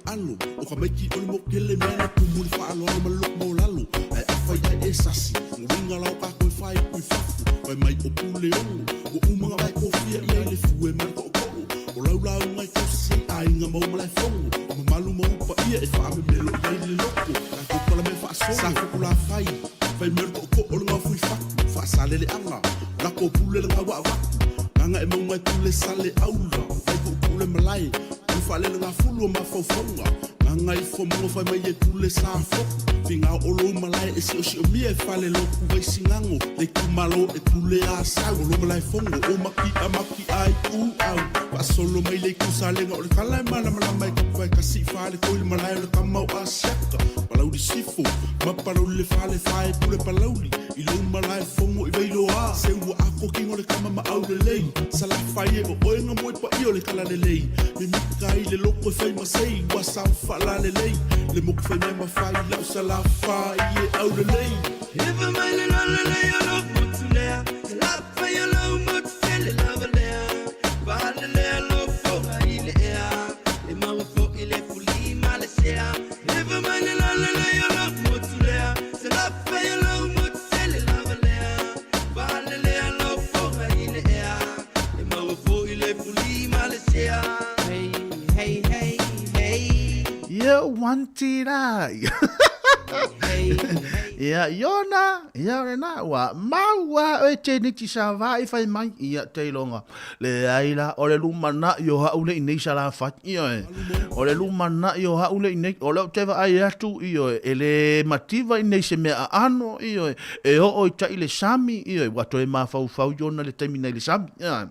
taalo O ka maiki o le mokele mea na tumu le faaaloalo ma le loko maualalo Ae afai ae e sasi Uiga la o kākou e faaipu i fafo Fai mai o Puleono Ua uma ona vae kofia i ai le fue ma le tootoo O lau lauga e tausi ai aiga ma ou malaefono O mamalu ma ou paia e faamemelo i ai le loko Tatou palamea faasolo Sa Fokulafai Fai mai o le tootoo o le gaofui fatu Faasaleleaga Lako pule le gauaavatu Gagaemauga e pule Saleaula Vaituutuu le malae O le faalelegafulu o mafaufauga Gagaifomoga fai mai e pule Safotu Figao o lou malae e siosiomia e falelotu Vaisigano le itumalo e pule Asau O lou malaefono o Maki'a Maki'a i Ūau Faasolo mai le itu Salega o le tala e malamalama e tapuai kasi i Falekoi le malae o le tama o Asiata Palauli Sifo ma Palauli le fale fae pule Palauli i lou malaefono i Vailoa Se ua ako kino le tama ma Aulelei Salafai e o oe nga moe paia o le talalelei Mimita ai le loko e fai ma sei ua sao faalalelei Le moku fai mea ma fai lau Salafai e Aulelei. Eva mai le lalelei o lou motu lea E lafai o lou motu tele lava lea Faalelea lou foga i le ea E maua foi le fuli ma le sea Eva mai le lalelei o lou motu lea Se lafai o lou motu tele lava lea Faalelea lou foga i le ea E maua foi le fuli ma le sea Hey, hey, hey, hey Ia wanti la. Ia iona, ia lena ua mau a oe teneti sa va i fai mai ia te ilonga. Le ai la o le lumanaʻi o haʻule i nei Salafai. Ioe. O le lumanaʻi o haʻule i nei, o lea ou te vaai atu, ioe, e le mativa i nei se mea aano, ioe, e oo i tai le sami, ioe, ua toe mafaufau iona le taimi nei le sami. Ioe.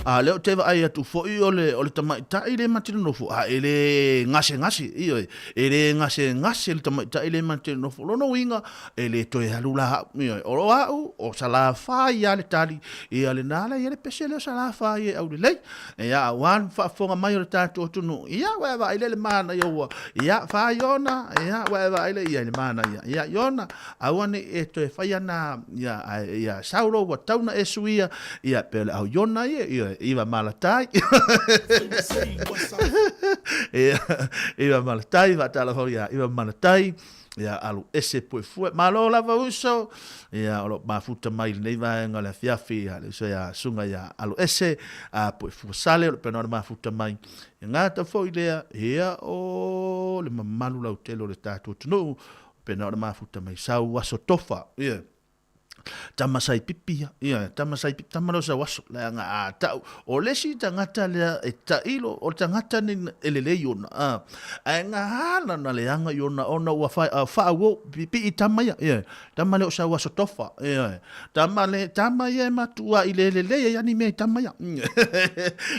A lea ou te vaai atu foi o le, o le tamaitai le ma te nofo, a e le gasegase, ioe, e le gasegase le tamaitai le ma te nofo. Lona uiga, e le toe alu la au, ioe, o au, o Salafai lava le tali, ia lena la ia le pese lea o Salafai e aulelei. Ia, aua le faafofoga mai o le tatou atunuu, ia, ua e vaai lea i le manaia ua, ia, Faiona, ia, ua e vaai lea ia i le manaia, ia, Iona, aua ne i e toe fai ana, ia, ae, ia, Saulo, ua tau na e suia, ia, pei o le au Iona ia, ia, iva malatai. Ia, iva malatai, faatalofa ia, iva malatai. Ia alu ese puefue. Malo lava uso. Ia o lo mafuta mai lenei vaega o le afiafi ia le uso ia sunga ia alu ese a puefua sale o le pena o le mafuta mai. Ia gata foi lea ia o le mamalu lautele o le tatou atunuu pena o le mafuta mai sau aso tofa. Ia. Tama sai pipi ia, ia, tama sai pipi, tama leo sau aso, leaga a tau, o le isi tagata lea e tailo, o le tagata nei e lelei ona, a, ae nga ala na leaga i ona, ona ua whai, a, whaauo, pipii tama ia, ia, tama leo sau aso tofa, ia, tama le, tama ia e matua i le lelei ai ani mea i tama ia.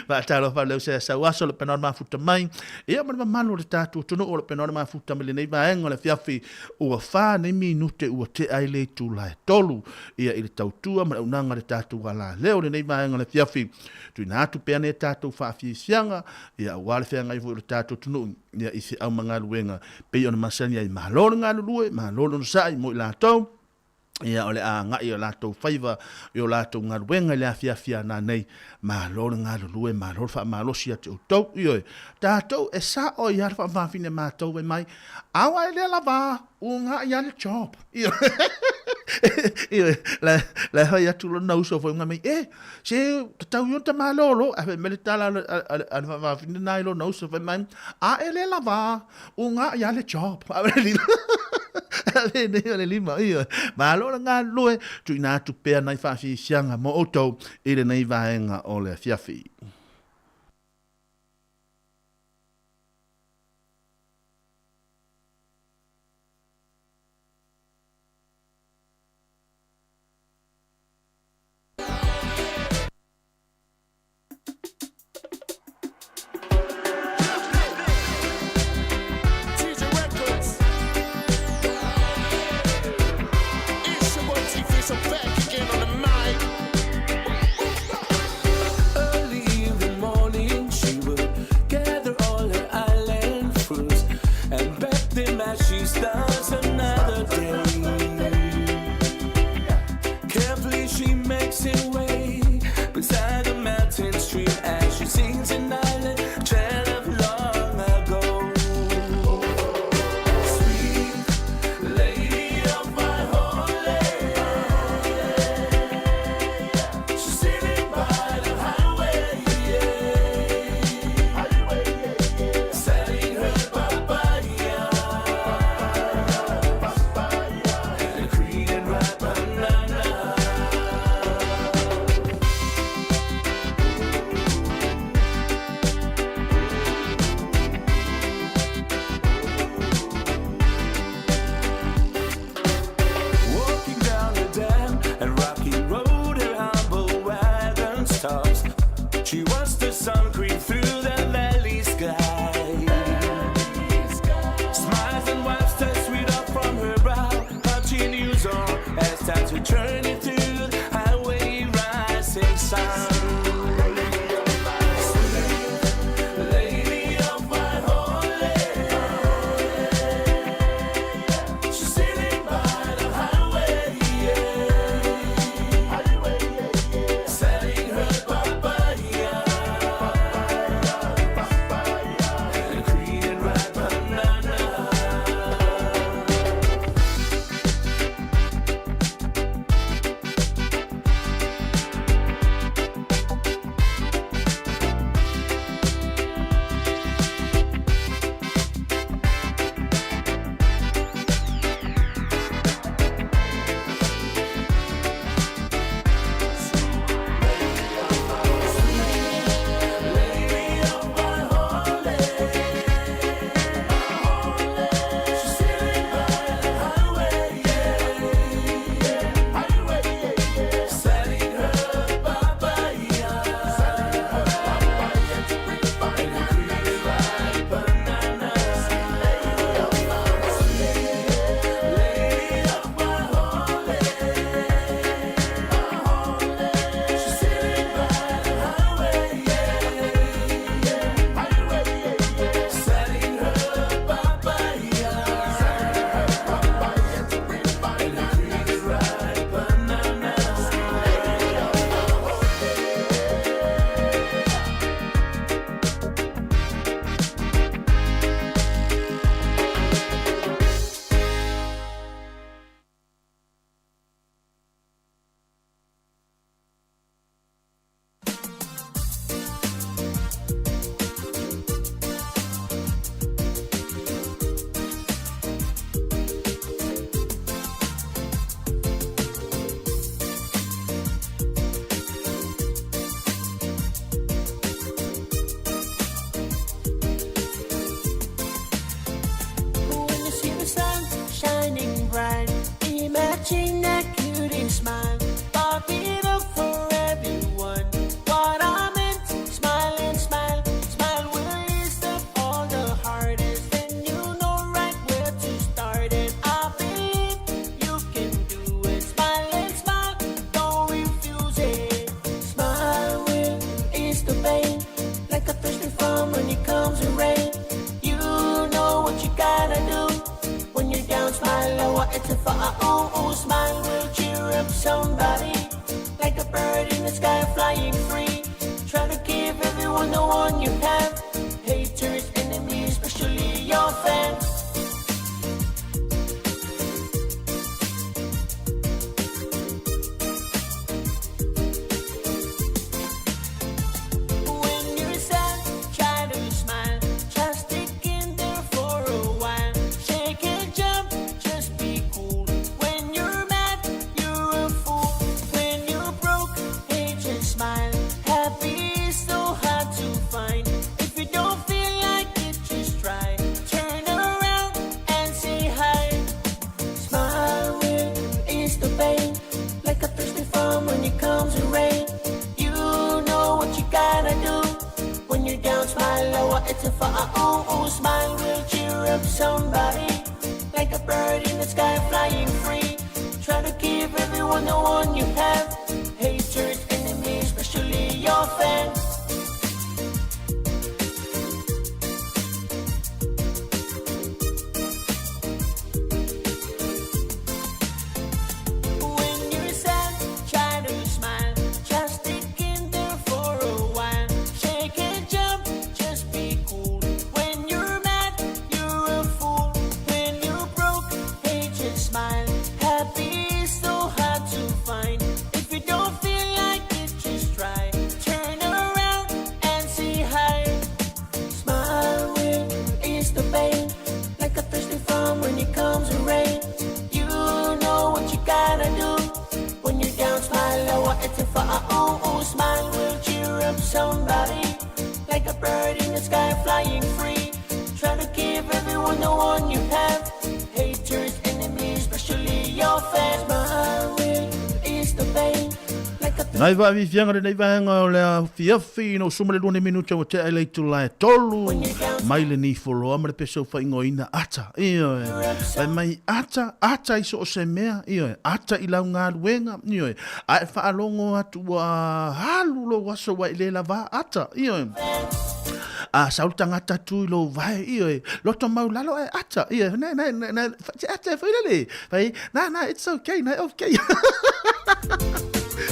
Faatalofa leo se sau aso le pena o le mafuta mai, ia ma le mamalu o le tatou atunuu o le pena o le mafuta mai lenei vaega o le afiafi, Ua fa nei minute ua tea ai le itula e tolu ia i le tautua ma le auaunaga a le tatou alaleo i lenei vaega o le afiafi. Tuuina atu pea nei a tatou faafiafiaga ia aua le feagai foi o le tatou atunuu ia i feau ma galuega pei ona masani ai. Malo le galulue, malo le onosai mo i latou ia o le a agai i o latou faiva i o latou galuega i le afiafi a nanei. Malo le galulue, malo le faamalosi ia te outou. Ioe, tatou e sao ai lava le faafafine matou fai mai, Aua e lea lava uga ia le job. Ioe, la e fai atu lona uso foi mai, e, se tatau ia ona ta malolo. Ae fai mai le tala a le faafafine na i lona uso fai mai, a e le lava uga ia le job. Nei o le lima, ioe. Malo le galulue, tuuina atu pea nai faafiafiaga mo outou i lenei vaega o le afiafi. e te fa'aūū. Smile will cheer up somebody, like a bird in the sky flying free. Try to give everyone the one you have. Haters, enemies, especially your fans. When you're sad, try to smile. Just stick in there for a while. Shake and jump, just be cool. When you're mad, you're a fool. When you're broke, hey, just smile. Happy is so hard to find. If you don't feel like it, just try. Turn around and say hi. Smile will ease the pain, like a thirsty farm when it comes to rain. You know what you gotta do. When you're down, smile, lower, it's a fa'a'oo. Smile will cheer up somebody, like a bird in the sky flying free. Try to give everyone the one you have. Haters, enemies, especially your fans. When you're sad, try to smile. Just stick in there for a while. Shake and jump, just be cool. When you're mad, you're a fool. When you're broke, hey, just smile. Happy is so hard to find. If you don't feel like it, just try. Turn around and say hi. Smile will ease the pain, like a thirsty farm when it comes to rain. You know what you gotta do. When you're down, smile, lower, it's a fa'a'oo. Smile will cheer up somebody, like a bird in the sky flying free. Try to give everyone the one you have. Haters, enemies, especially your fans. Smile will ease the pain, like a Nai vaaviaviaga lenei vaega o le afiafi ina ua suma le 2 minute ua tea i le itula e tolu mai le nifoloa ma le pese faigoaina ata. Ioe. Fai mai ata, ata i so o se mea, ioe, ata i lau galuega, ioe. A e faalogo atu ua alu lou aso ua e le lava ata, ioe. A sau le tagata tu i lou vae, ioe, loto mau lalo ae ata, ioe, na, na, na, na, te ata e foi lele, fai, na, na, it's okay, na, okay.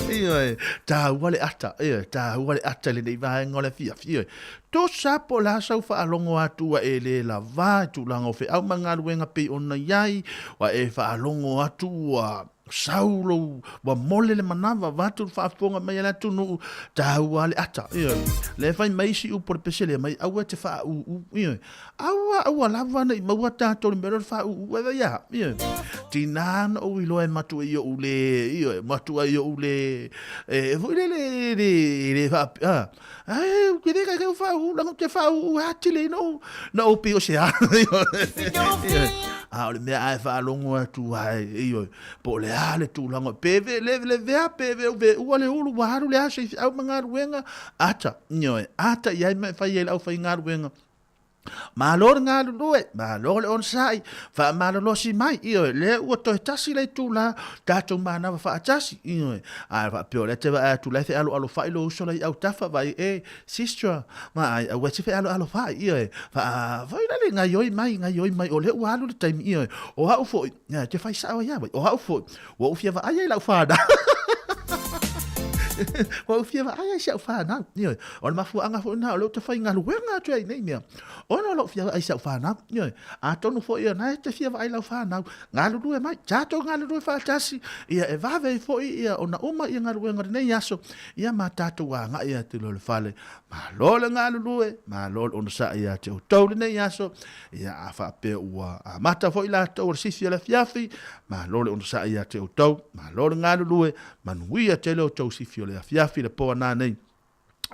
Ioe, tāua le ata, ioe, tāua le ata i lenei vaega o le afiafi, ioe. Tusa po o le a sau faalogo atu ua e le lava i tulaga o feau ma galuega pei ona i ai, ua e faalogo atu ua sau lou, ua mole le manava, vaeatu le faafofoga mai a le atunuu, tāua le ata, ioe. Lea e fai mai isi upu o le pese lea mai, aua e te faaūū, ioe. Aua, aua lava ne i maua tātou le mea lea o le faaūū, e vai aha, ioe. Tinā na ou iloa e matua i ou le, ioe, matua i ou le, e foi le le, le, le faape, a, ai, ke le kai kai faaūū, langa te faaūū atili ai na ou, na ou pei o se a, ioe. A o le mea a e faalogo atu ai, ioe, po o le a le tulaga, pe ve, le, le vea, pe ve, ve ua le ulu, ua alu le aso i feau ma galuega, ata, ioe, ata i ai ma e fai ai le aufaigaluega. Malo le galulue, malo le onosai, faamalolosi mai, ioe, lea ua toe tasi le itula, tatou manava faatasi, ioe. A faapea o lea te vaai atu la e fealoalofa'i lou uso la i autafa, vaai, e, sister, vaai, aua e te fealoalofa'i, ioe, faa, foi lele, gaioi mai, gaioi mai, o lea ua alu le taimi, ioe, o au foi, e te fai sao ai lava, o au foi, Ua ou fia vaai ai lau whanau. Ua ou fia vaai ai si au whanau. Ioe. O le mafuaaga foi lena o lea ou te faigaluega atu ai i nei mea. Ona o lou fia vaai i si au whanau. Ioe. Atonu foi o na e te fia vaai lau whanau. Galulue mai. Tatou galulue faatasi. Ia e vave ai foi ia ona uma ia galuega o lenei aso. Ia ma tatou agai atu loa i le fale. Malo le galulue, malo le onosai ia te outou lenei aso. Ia a faapea ua amata foi latou o le sifi o le afiafi, malo le onosai ia te outou, malo le galulue, manuia tele outou sifi o le afiafi le po ana nei.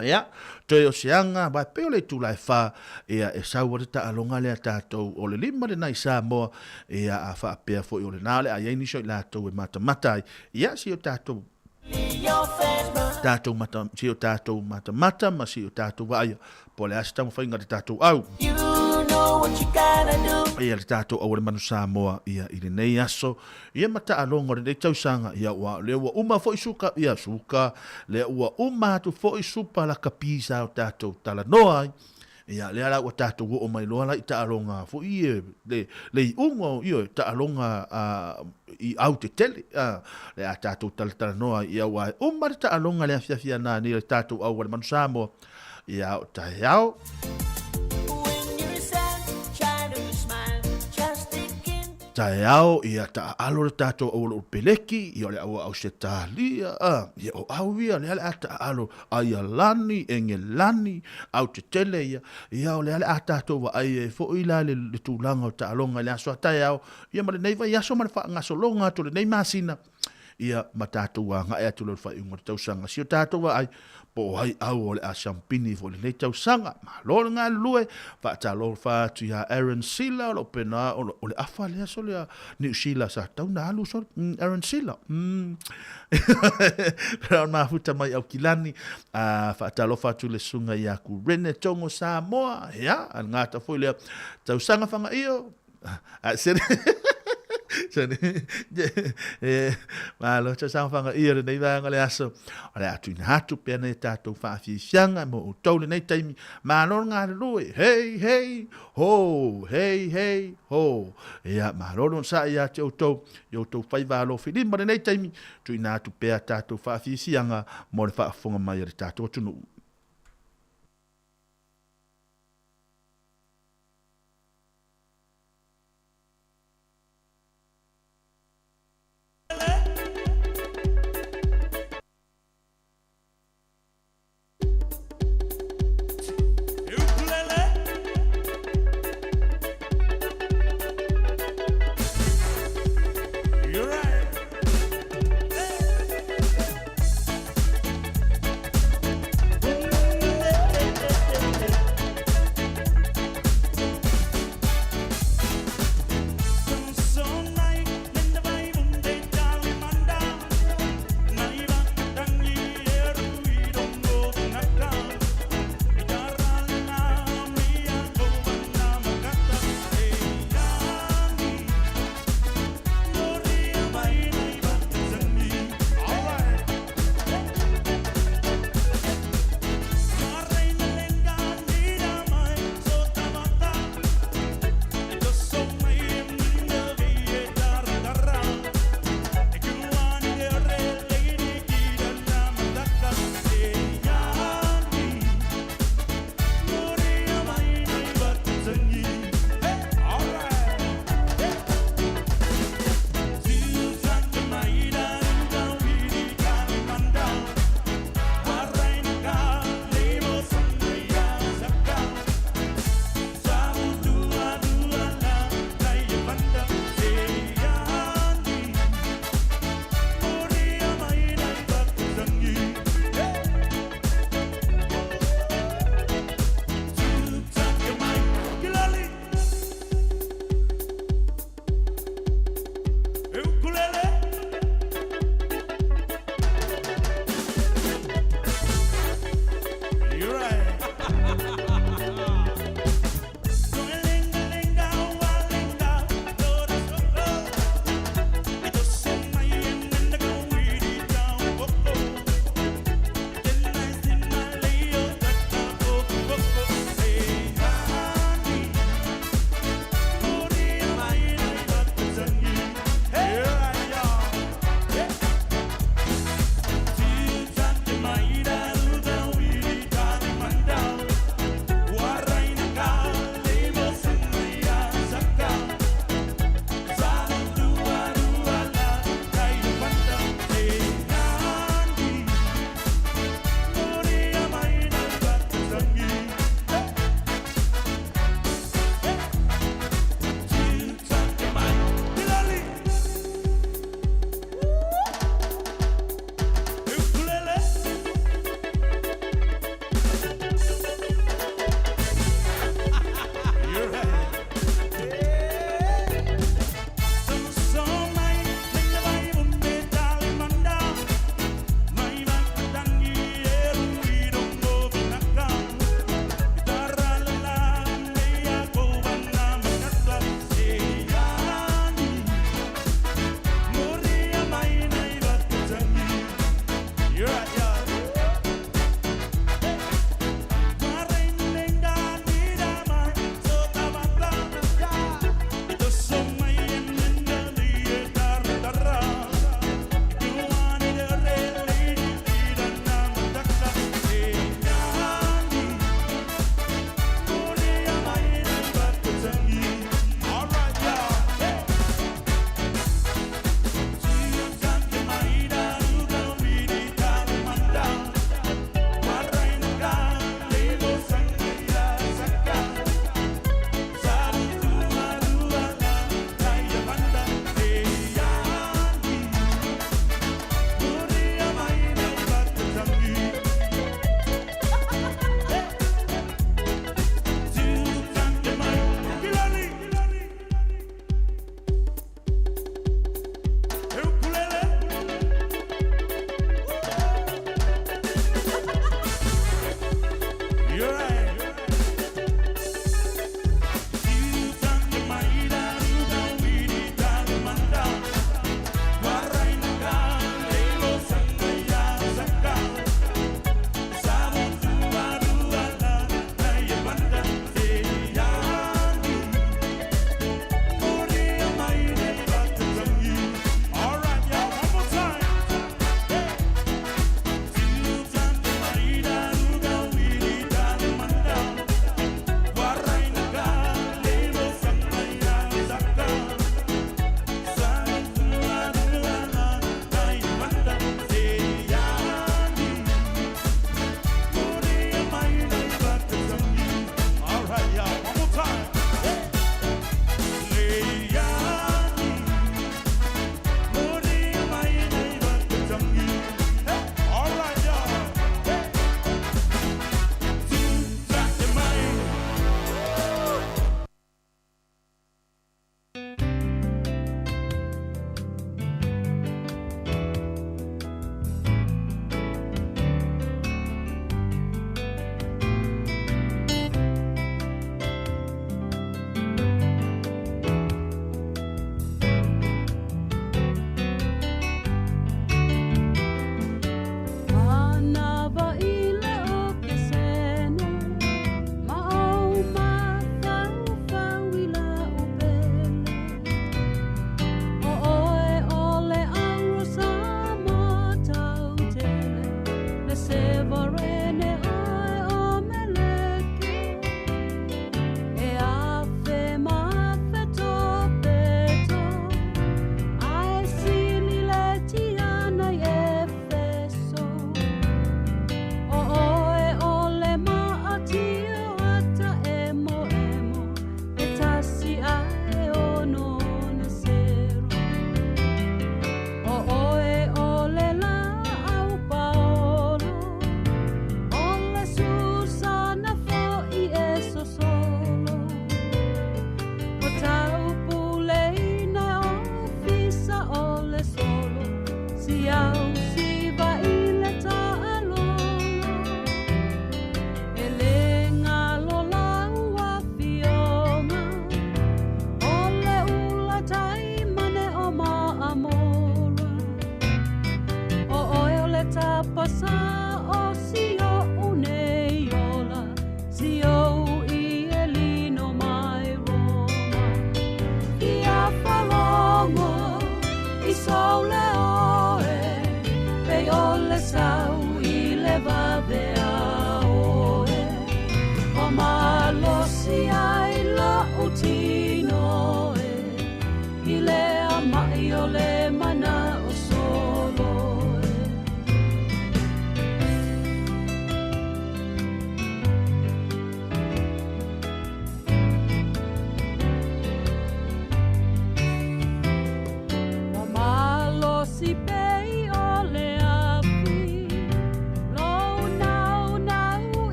Ia, toe o se aga, wae pei o le itula e wha, ia, e sau a te taaloga lea tātou o le 5 lena i Samoa, ia, a faapea foi o lena o le a i ai nisi o i latou e matamata ai, ia, si o tātou tātou mata, si o tātou matamata ma si o tātou vaaia, po o le a se taumafaiga a le tātou au. Ia le tātou au o le manu Samoa ia i lenei aso, ia ma taaloga o lenei tausaga, ia ua, lea ua uma foi suka, ia suka, lea ua uma atu foi supa lakapi sa o tātou talanoa ai. Ia, lea la ua tatou oo mai loa la i taaloga foi ia, le, le iuga o, ioe, taaloga a, i autetele, a, le a tatou talatalanoa ai, ia, aua e uma le taaloga i le afiafi ana nei a le tatou au a le Manu Samoa, ia, o taeao. Taeao, ia taaalo le tatou auala peleki, ia o le aua Ausetalia, a, ia o au ia, lea le a taaalo, Aialani, Engelani, autetele ia, ia o lea le a tatou vaai ai foi la le, le tulaga o taaloga i le aso a taeao, ia ma lenei vaiaso ma le faagasologa atu o lenei masina, ia ma tatou agai atu loa i le faaiuga o le tausaga. Si o tatou vaai, po o ai au o le a siampini foi i lenei tausaga. Malo le galulue, faatalofa atu ia Aaron Sila, o lo o pena, o, o le afa lea sole a Niu Sila sa tau na alu sole, Aaron Sila. Pena o mafuta mai Aukilani, a faatalofa atu le susuga ia Kurene Tongo Samoa, ia, a le gata foi lea, tausaga fagaio, A sene sene e malo tausaga fagaia lenei vaega o le aso. O le a tuuina atu pea nai a tatou faafiafiaga mo outou lenei taimi. Malo le galulue. Hei hei ho, hei hei ho. Ia malo le onosai ia te outou i outou faiva alofilima lenei taimi. Tuuina atu pea tatou faafiafiaga mo le faafofoga mai a le tatou atunuu.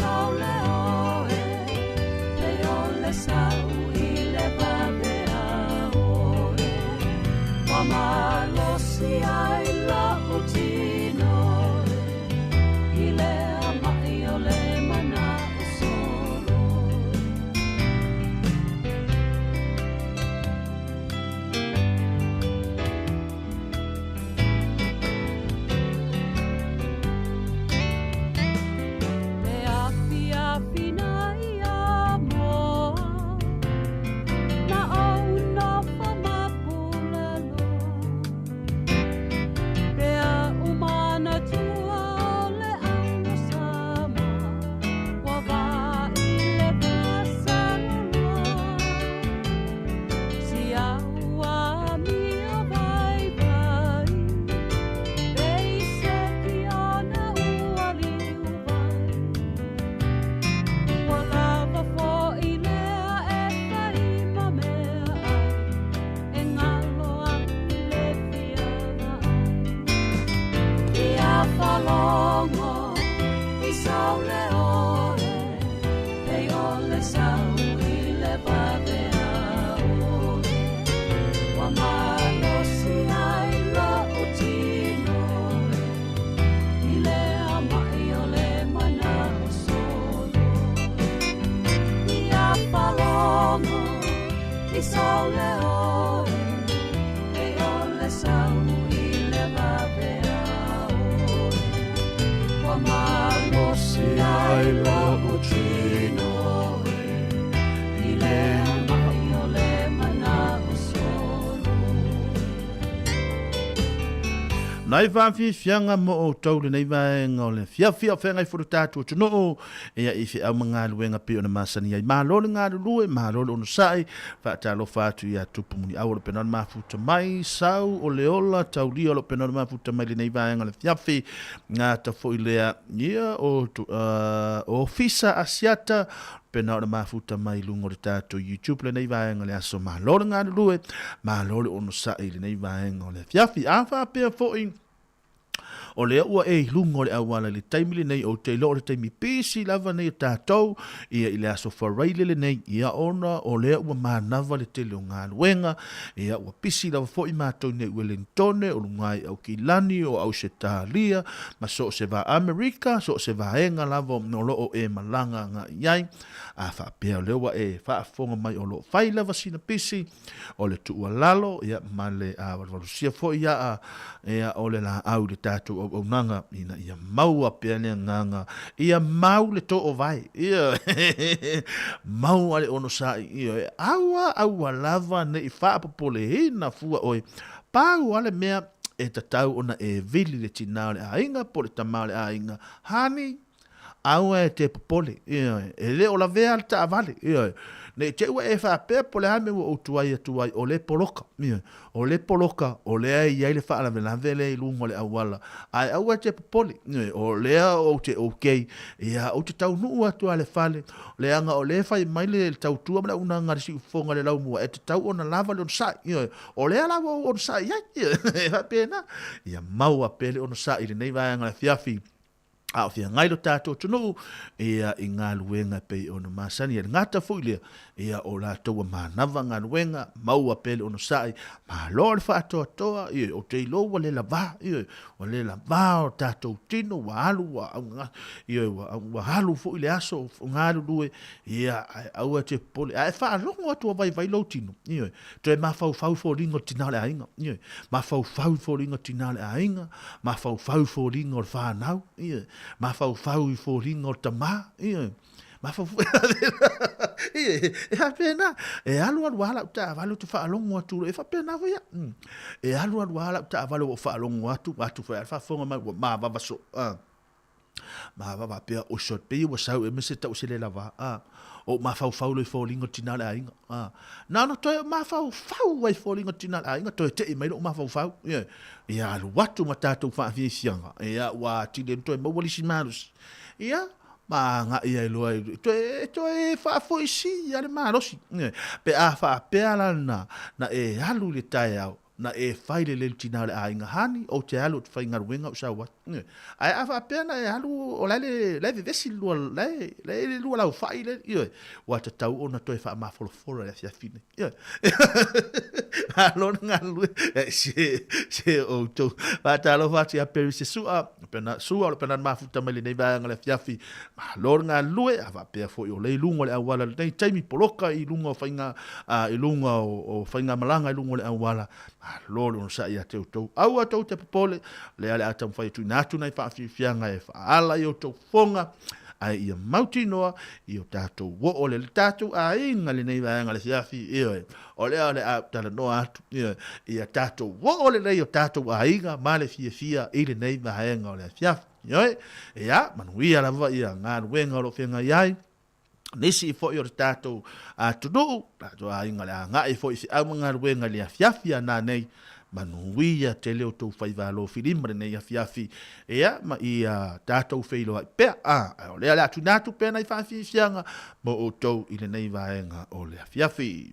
sau leo e, pei o le sau i le vavea oe. Ua malosi ai la'u tino e, i le ama'i o le mana'o solo e. Pe afiafi nai ia moa, na ou nofo ma Puleloa. Pe a'u manatua o le alo Samoa, ua vaai le vasaloloa. Si au amio vaivai, pe i se kiona ua liu vai. Ua lava fo'i lea e fai ma mea ai, e galo ai le fia vaai. Fia faalogo i sau leo e, pei o le sau i le vavea oe. Ua malosi ai la'u tino e, i le ama'i o le mana'o solo e. Fia faalogo i sau leo e, pei o le sau i le vavea oe. Ua malosi ai la'u tino e, i le ama'i o le mana'o solo e. Nai faafiafiaga mo outou lenei vaega o le afiafi a o feagai foi lo tatou atunuu ia i feau ma galuega pei ona masani ai. Malo le galulue, malo le onosai, faatalofa atu ia Tupu Muniau o lo pena o le mafuta mai, sau o le ola taulia o lo pena o le mafuta mai lenei vaega o le afiafi, gata foi lea ia o Ofisa Asiata pena o le mafuta mai luga o le tatou YouTube lenei vaega o le aso. Malo le galulue, malo le onosai i lenei vaega o le afiafi. A faapea foi o lea ua e i luga o le auala i le taimi lenei, ou te iloa o le taimi pisi lava nei o tatou ia i le aso Faraile lenei, ia ona o lea ua manava le tele o galuega, ia ua pisi lava foi matou nei Uelintone, o luga i Aukilani, o Ausetalia, ma so o se va Amerika, so o se vaega lava o lo o e malaga agai i ai. A faapea o lea ua e faafofoga mai o lo o fai lava sina pisi o le tuualalo, ia, ma le valuvalusia foi ia, ia, o le laau i le tatou auaunaga ina ia maua pea le agaga, ia mau le toovae, ia, maua le onosai, ia, aua, aua lava ne i faapopoleina fua oe, pau lava le mea e tatau ona e vili le tinā o le aiga po o le tamā o le aiga, honey, aua e te popole, ioe, e le o lavea le taavale, ioe, ne i te i ua e faapea po o le a le mea ua ou tuai atu ai, o le poloka, ioe, o le poloka, o lea e i ai le faalavelave lea i luga o le auala, ae aua e te popole, ioe, o lea ou te okay, ia, ou te taunuu atu lava i le fale, leaga o lea e fai mai le tautua ma le auaunaga a le siufofoga i le laumua, e tatau ona lava le onosai, ioe, o lea la ua ou onosai i ai, ioe, e faapena, ia maua pea le onosai i lenei vaega o le afiafi. A o feagai lo tatou atunuu ia i galuega e pei ona masani. E le gata foi lea, ia o latou ua manava galuega, maua pea le onosai, malo le faatoatoa, ioe, ou te iloa ua le lavā, ioe, ua le lavā o tatou tino, ua alu, ua augaga, ioe, ua, ua alu foi le aso o galulue, ia, ae aua e te popole. A e faalogo atu ua vaivai lou tino, ioe, Toe mafaufau i foliga o le tina o le aiga, ioe. Mafaufau i foliga o le tina o le aiga, mafaufau i foliga o le whanau, ioe. Mafaufau i foliga o le tamā, ioe. Mafaufau, ioe, e faapena. E alu alu lava lau taavale ou te faalogo atu, e faapena foi au. E alu alu lava lau taavale ua ou faalogo atu, atu foi lava le faafofoga mai ua mavava soo. Ma va faapea, oi sole, pei ua sau ea me se tau se le lava, a, o ou mafaufau loa i foliga o le tina o le aiga, a. Na ona toe mafaufau ai i foliga o le tina o le aiga, toe tei mai lou mafaufau, ioe. Ia alu atu ma tatou faafiafiaga, ia ua atili ai ona toe maua le isi malosi. Ia, ma agai ai loa i, toe, toe faafoisia le malosi, ioe. Pe a faapea la na, na e alu i le taeao, na e fai lelei le tina o le aiga, honey, ou te alu ou te faigaluega ou sau atu. Ae a faapea na e alu o la e la e vevesi le lua la e la e le lua laufai le ioe ua tatau ona toe faamafolafolo i le afiafi nei. Ioe. Malo le galulue e se se outou. Faatalofa atu ia Perry Sesua, pena sua o le pena mafuta mai lenei vaega le afiafi. Malo le galulue, a faapea foi o le i luga o le auala lenei taimi poloka i luga o faiga i luga o faigamalaga i luga o le auala. Malo le onosai ia te outou. Aua tou te popole, lea o le a taumafai e tuuina atu nai faafiafiaga e faaala i outou fofoga, ae ia mautinoa i o tatou oo le tatou aiga lenei vaega le afiafi, ioe, o lea o le a ou talanoa atu, ioe, ia tatou oo lelei o tatou aiga ma le fiafia i lenei vaega o le afiafi, ioe, ia, manuia lava ia galuega o lo o feagai ai. Nisi foi o le tatou atunuu, tatou aiga o le a agai foi i feau ma galuega i le afiafi a nanei, manuia tele outou faiva alofilima lenei afiafi, ia ma ia tatou feiloai pea, a, ae o lea o le a tuuina atu pea nai faafiafiaga mo outou i lenei vaega o le afiafi.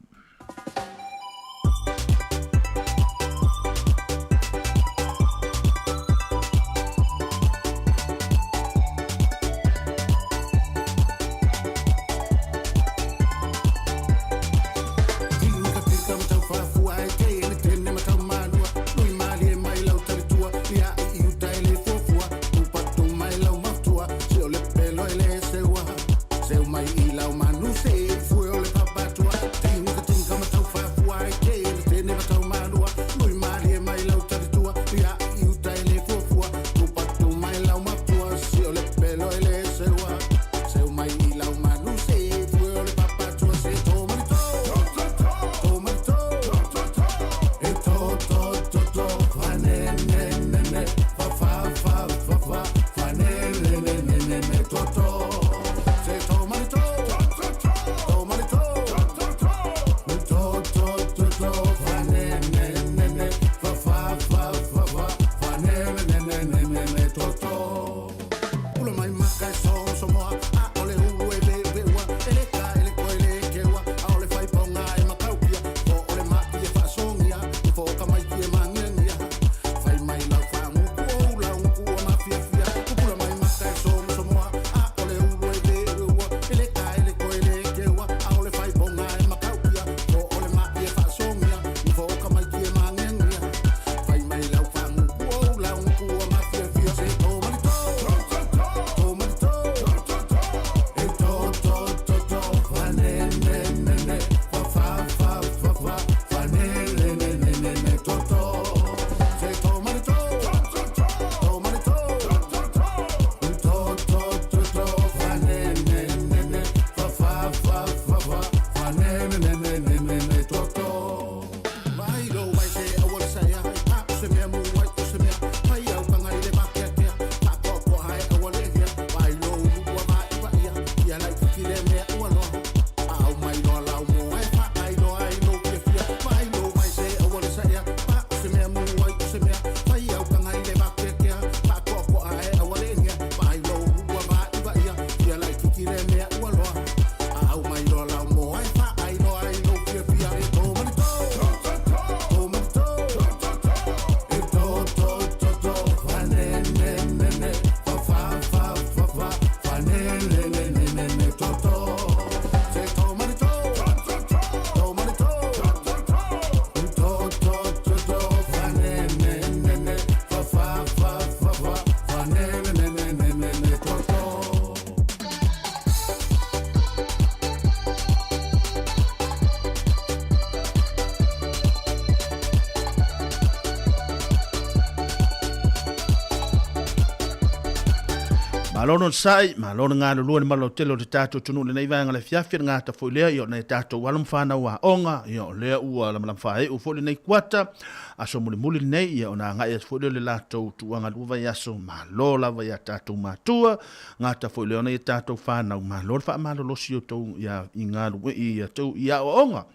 Malo le onosai, malo le galulue le malautele o le tatou atunuu i lenei vaega o le afiafi, le gata foi lea, ia o nai a tatou alo ma fanau aoga, ia o lea ua lamalama faaiu foi lenei kuata, aso mulimuli lenei, ia ona agai atu foi lea o le latou tuuaga lua vaiaso, malo lava ia tatou matua, gata foi lea o nai a tatou fanau, malo le faamalolosi i outou ia i galue i a outou i aoaoga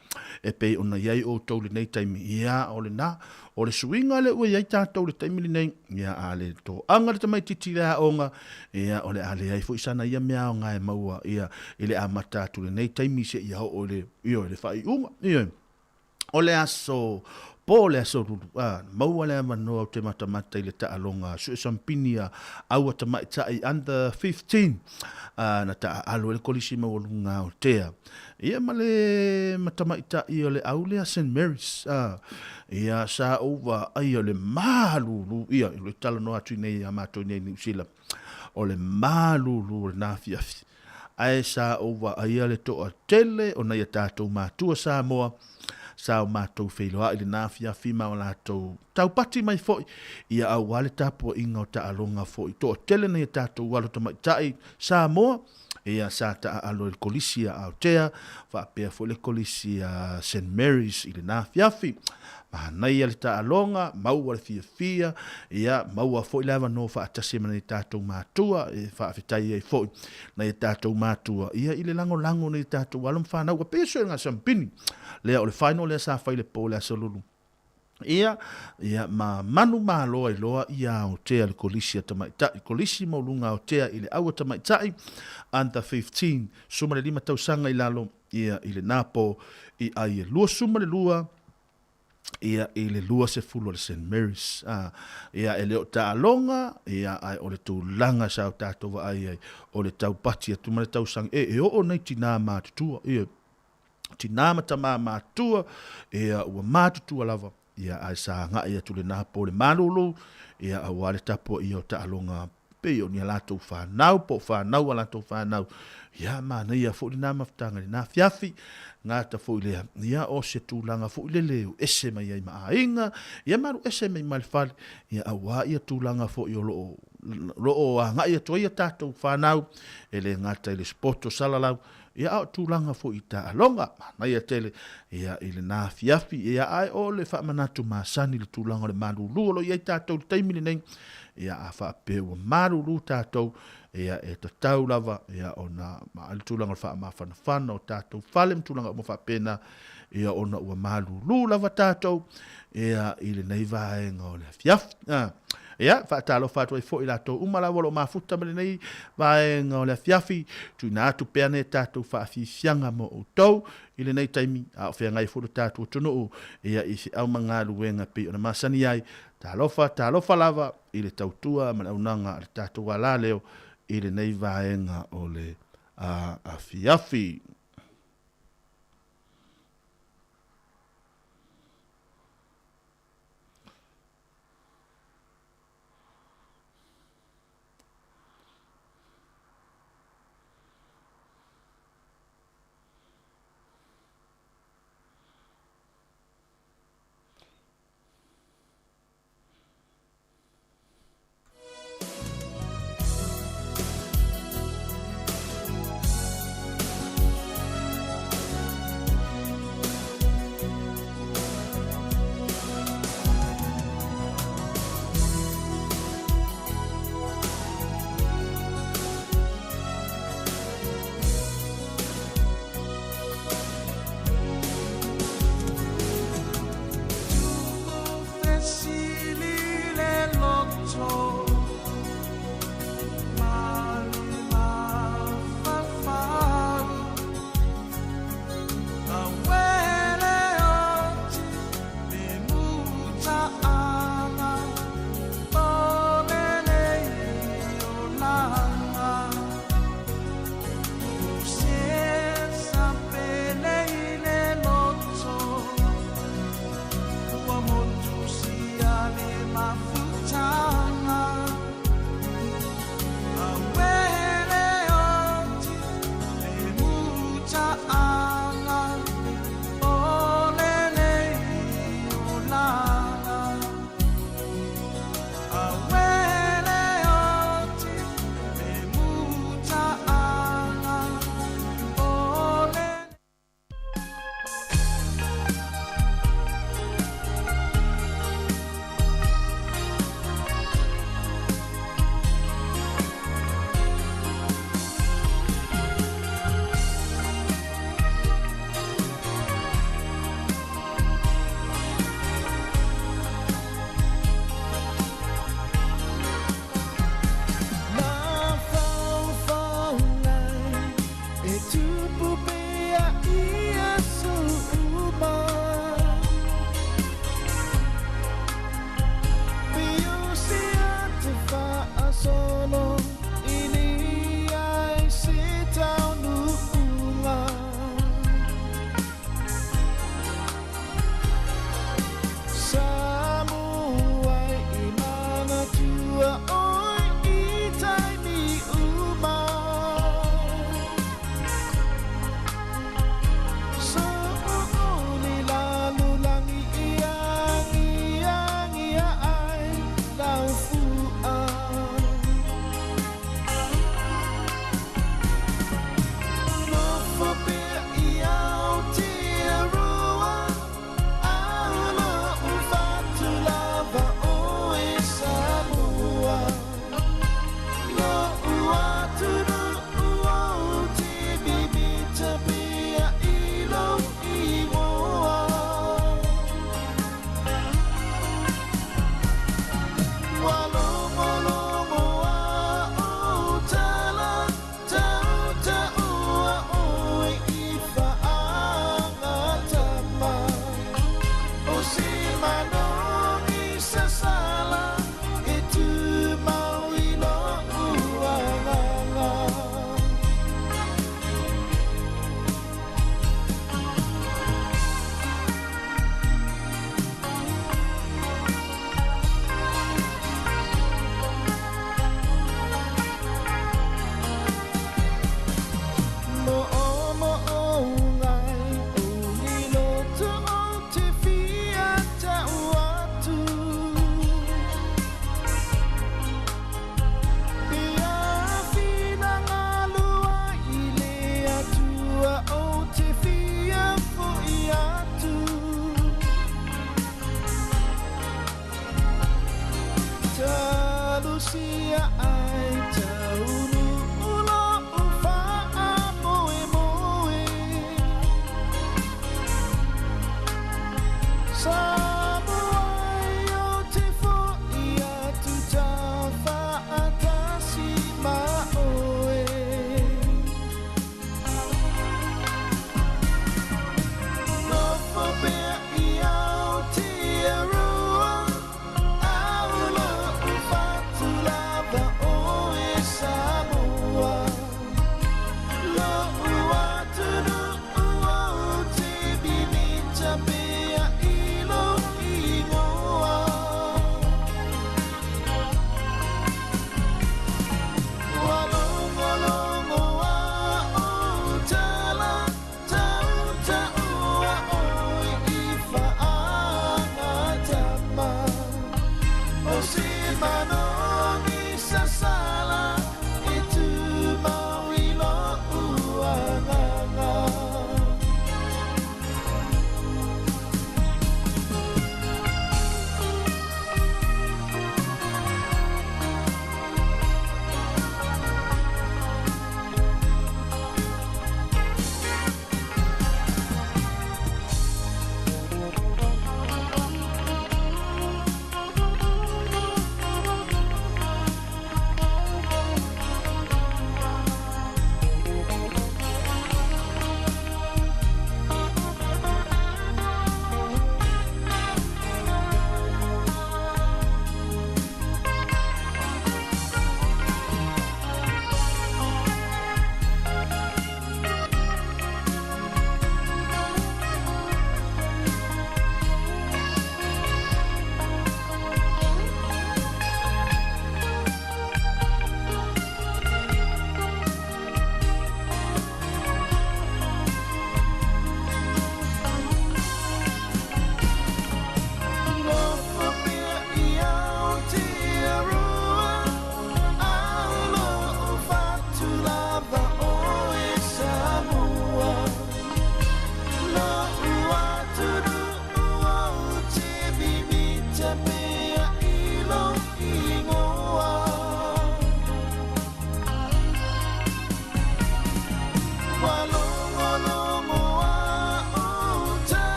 e pei ona i ai outou i lenei taimi, ia o lena, O le suiga lea ua i ai tatou i le taimi lenei, ia a le toaga le tamaitiiti i le aoga, ia o le a leai foi sana ia mea aoga e maua ia i le amata atu i lenei taimi seia oo i le, ioe, le faaiuga. Ioe. O le aso po le Aso Lulu, a, na maua le avanoa ou te matamata i le taaloga suesampini a aua tamaitai under 15, a, na taaalo ai le Kolisi Maualuga Aotea, ia ma le ma tamaitai o le au lea Saint Mary's, a, ia sa ou vaai o le malulu, ia, o le talanoa atu i nei ia matou i nei i Niu Sila, o le malulu o lena afiafi. Ae sa ou vaaia le toatele o nai a tatou matua Samoa, sa o matou feiloai i lena afiafi ma o latou taupati mai foi, ia aua le tapuaiga o taaloga foi. Toatele nai a tatou alo tamaitai Samoa, ia sa taaalo i le Kolisi a Aotea, faapea foi le Kolisi a Saint Mary's i lena afiafi. Manaia le taaloga, maua le fiafia, ia, maua foi le avanoa faatasi ai ma nai tatou matua, e faafetai ai foi nai a tatou matua, ia, i le lagolago o nai a tatou alo ma fanau. Ua pei e suega sampini lea o le final lea sa fai i le po o le Aso Lulu. Ia, ia, ma manumalo ai loa ia Aotea i le Kolisi a Tamaitai, Kolisi Maualuga Aotea i le Aua Tamaitai, Under 15, 15 tausaga i lalo, ia, i lena po i ai e 22, ia, i le 20 o le Saint Mary's. A, ia, e le o taaloga, ia, ae o le tulaga sa o tatou vaai ai, o le taupati atu ma le tausaga, e, e oo nei tinā matutua, ia, tinā ma tamā matutua, ia, ua matutua lava, ia, ae sa agai atu lena po le malulu, ia, aua le tapuaia o taaloga pei o ni a latou fanau po o fanau a latou fanau, ia, manaia foi lena mafutaga i lena afiafi, gata foi lea, ia, o se tulaga foi lele e ese mai ai ma aiga, ia ma alu ese mai ma le fale, ia, aua ia tulaga foi o lo o, lo o agai atu ai a tatou fanau, e le gata i le sport o salalau, ia, a o tulaga foi i taaloga, manaia tele, ia, i lena afiafi, ia, ae o le faamanatu masani i le tulaga o le malulu o lo o i ai tatou i le taimi lenei, ia, a faapea ua malulu tatou, ia, e tatau lava, ia, ona ma le tulaga o le faamafanafana o tatou fale ma tulaga uma faapena, ia, ona ua malulu lava tatou, ia, i lenei vaega o le afiafi. A. Ia, faatalofa atu ai foi i latou uma lava o lo o mafuta ma lenei vaega o le afiafi, tuuina atu pea nai a tatou faafiafiaga mo outou i lenei taimi, a o feagai foi lo tatou atunuu, ia, i feau ma galuega e pei ona masani ai. Talofa, talofa lava i le tautua ma le auaunaga a le tatou alaleo i lenei vaega o le afiafi.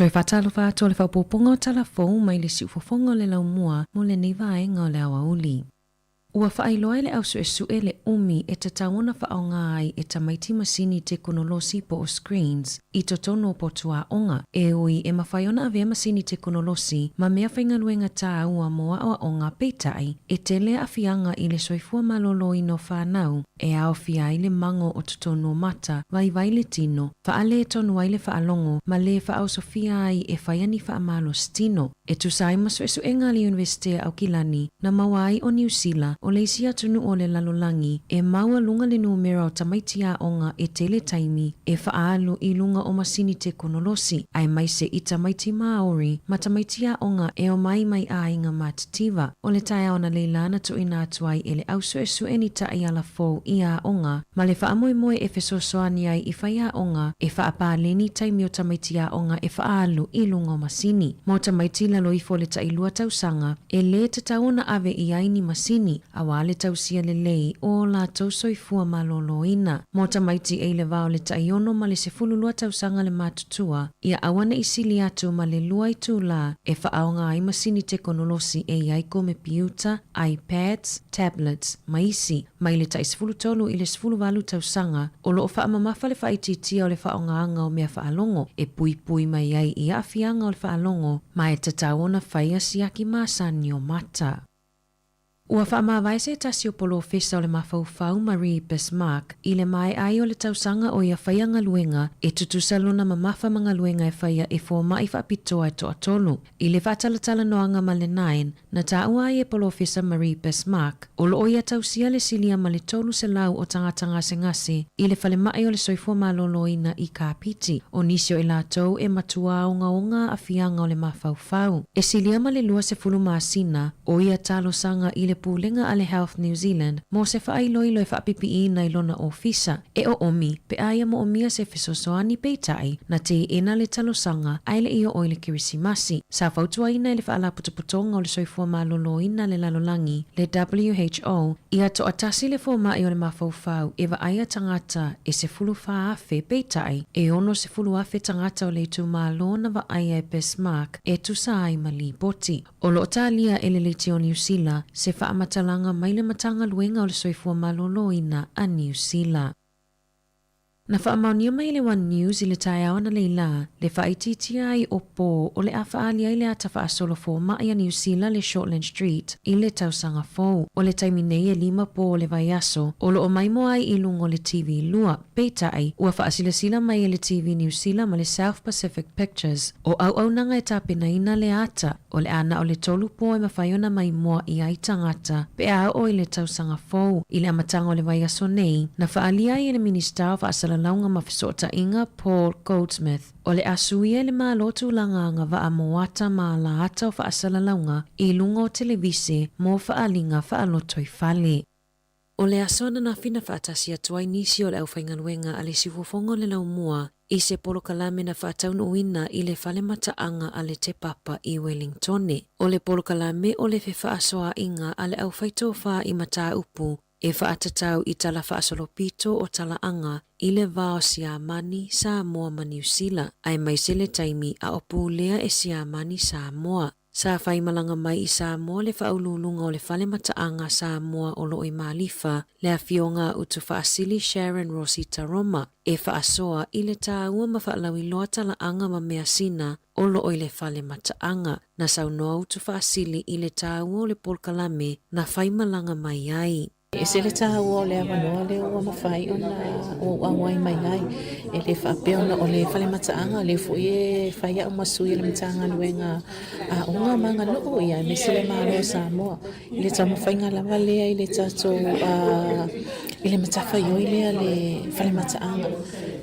E toe faatalofa atu o le faaopoopoga o tala fou mai le siufofoga o le laumua mo lenei vaega o le aoauli. Ua faailoa e le au suesue le umi e tatau ona faaaoga ai e tamaiti masini tekonolosi po o screens i totonu o potu aoga. E ui e mafai ona avea masini tekonolosi ma mea faigaluega tāua mo aoaoga peitai e tele aafiaga i le soifua malōlōina o fanau e aofia ai le mago o totonu o mata, vaivai le tino, faaletonu ai le faalogo ma lē faaosofia ai e faia ni faamalositino. E tusa ai ma suesuega a le Iunivesite a Aukilani na maua ai o Niu Sila o le isi atunuu o le lalolagi e maualuga le numera o tamaiti aoga e tele taimi e faaalu i luga o masini tekonolosi, aemaise i tamaiti Māori ma tamaiti aoga e omai mai aiga matitiva. O le taeao analeila na tuuina atu ai e le au suesue ni taiala fou i aoga ma le faamoemoe e fesoasoani ai i faiaoga e faapaleni taimi o tamaiti aoga e faaalu i luga o masini. Mo tamaiti i lalo ifo o le tailua tausaga, e lē tatau ona ave i ai ni masini, auā le tausia lelei o latou soifua malōlōina. Mo tamaiti e i le va o le taiono ma le 12 tausaga le matutua, ia aua ne i sili atu ma le 2 itulā e faaaoga ai masini tekonolosi e i ai komepiuta, iPads, tablets, ma isi. Mai le tai 13 i le 18 tausaga, o loo faamamafa le faaitiitia o le faaaogaina o mea faalogo e puipui mai ai i aafiaga o le faalogo ma e tatau ona faia siaki masani o mata. Ua faamavae se tasi o polofesa o le mafaufau Marie Bismarck i le maea ai o le tausaga o ia faia galuega e tutusa lona mamafa ma galuega e faia e fomaʻi faapitoa e toatolu. I le faatalatalanoaga ma le Nine, na taua ai e polofesa Marie Bismarck, o loo ia tausia le silia ma le 300 o tagata gasegase i le falemaʻi o le soifua malōlōina i Kapiti. O nisi o i latou e matuā ogaoga aafiaga o le mafaufau. E silia ma le 20 masina o ia talosaga i le pulega a le Health New Zealand mo se faailoilo e faapipiiina i lona ofisa e oomi pe a ia moomia se fesoasoani peitai na teena le talosaga ae leʻi oo i le Kerisimasi. Sa fautuaina e le Faalapotopotoga o le Soifua Malōlōina a le Lalolagi, le WHO, ia toatasi le fomaʻi o le mafaufau e vaaia tagata e 14,000 peitai e 60,000 tagata o le itumālō na vaaia e Bismarck e tusa ai ma lipoti. O loo talia e le Leitio Niu Sila se faamatalaga mai le Matagaluega o le Soifua Malōlōina a Niu Sila. Na faamaonia mai e le One News i le taeao analeila le faaitiitia ai o pō o le a faaali ai le ata faasolo fomaʻi a Niu Sila le Shortland Street i le tausaga fou. O le taimi nei e 5 pō o le vaiaso o loo maimoa ai i luga o le TV 2. Peitai, ua faasilasila mai e le TV Niu Sila ma le South Pacific Pictures o auaunaga e tapenaina le ata o le a na o le 3 pō e mafai ona maimoa i ai tagata pe a oo i le tausaga fou. I le amataga o le vaiaso nei, na faaalia ai e le Minisita o Faasalalauga ma Fesootaiga Paul Goldsmith o le a suia e le Malo tulaga agavaa mo ata ma alaata o faasalalauga i luga o televise mo faaaliga faalotoifale. O le aso ananafi na faatasi atu ai nisi o le aufaigaluega a le siufofoga o le laumua i se polokalame na faataunuuina i le fale mataaga a le Te Papa i Wellingtone. O le polokalame o le fefaasoaaiga a le aufaitofā i mataupu e faatatau i tala faasolopito o talaaga i le va o Siamani, Samoa ma Niu Sila, aemaise le taimi a o pulea e Siamani Samoa. Sa faimalaga mai i Samoa le faauluuluga o le fale mataaga Samoa o loo i Malifa, le afioga a Utufaasili Sharon Rosita Roma, e faasoa i le tāua ma faalauiloa talaaga ma measina o loo i le fale mataaga. Na saunoa Utufaasili i le tāua o le polokalame na faimalaga mai ai. E ese le tāua o le avanoa lea ua mafai ona ou auai mai ai. E le faapea ona o le fale mataaga lea foi e fai au ma sui o le Matagaluega Aoga ma Aganuu ia aemaise le Malo o Samoa. I le taumafaiga lava lea i le tatou i le matafaioi lea le fale mataaga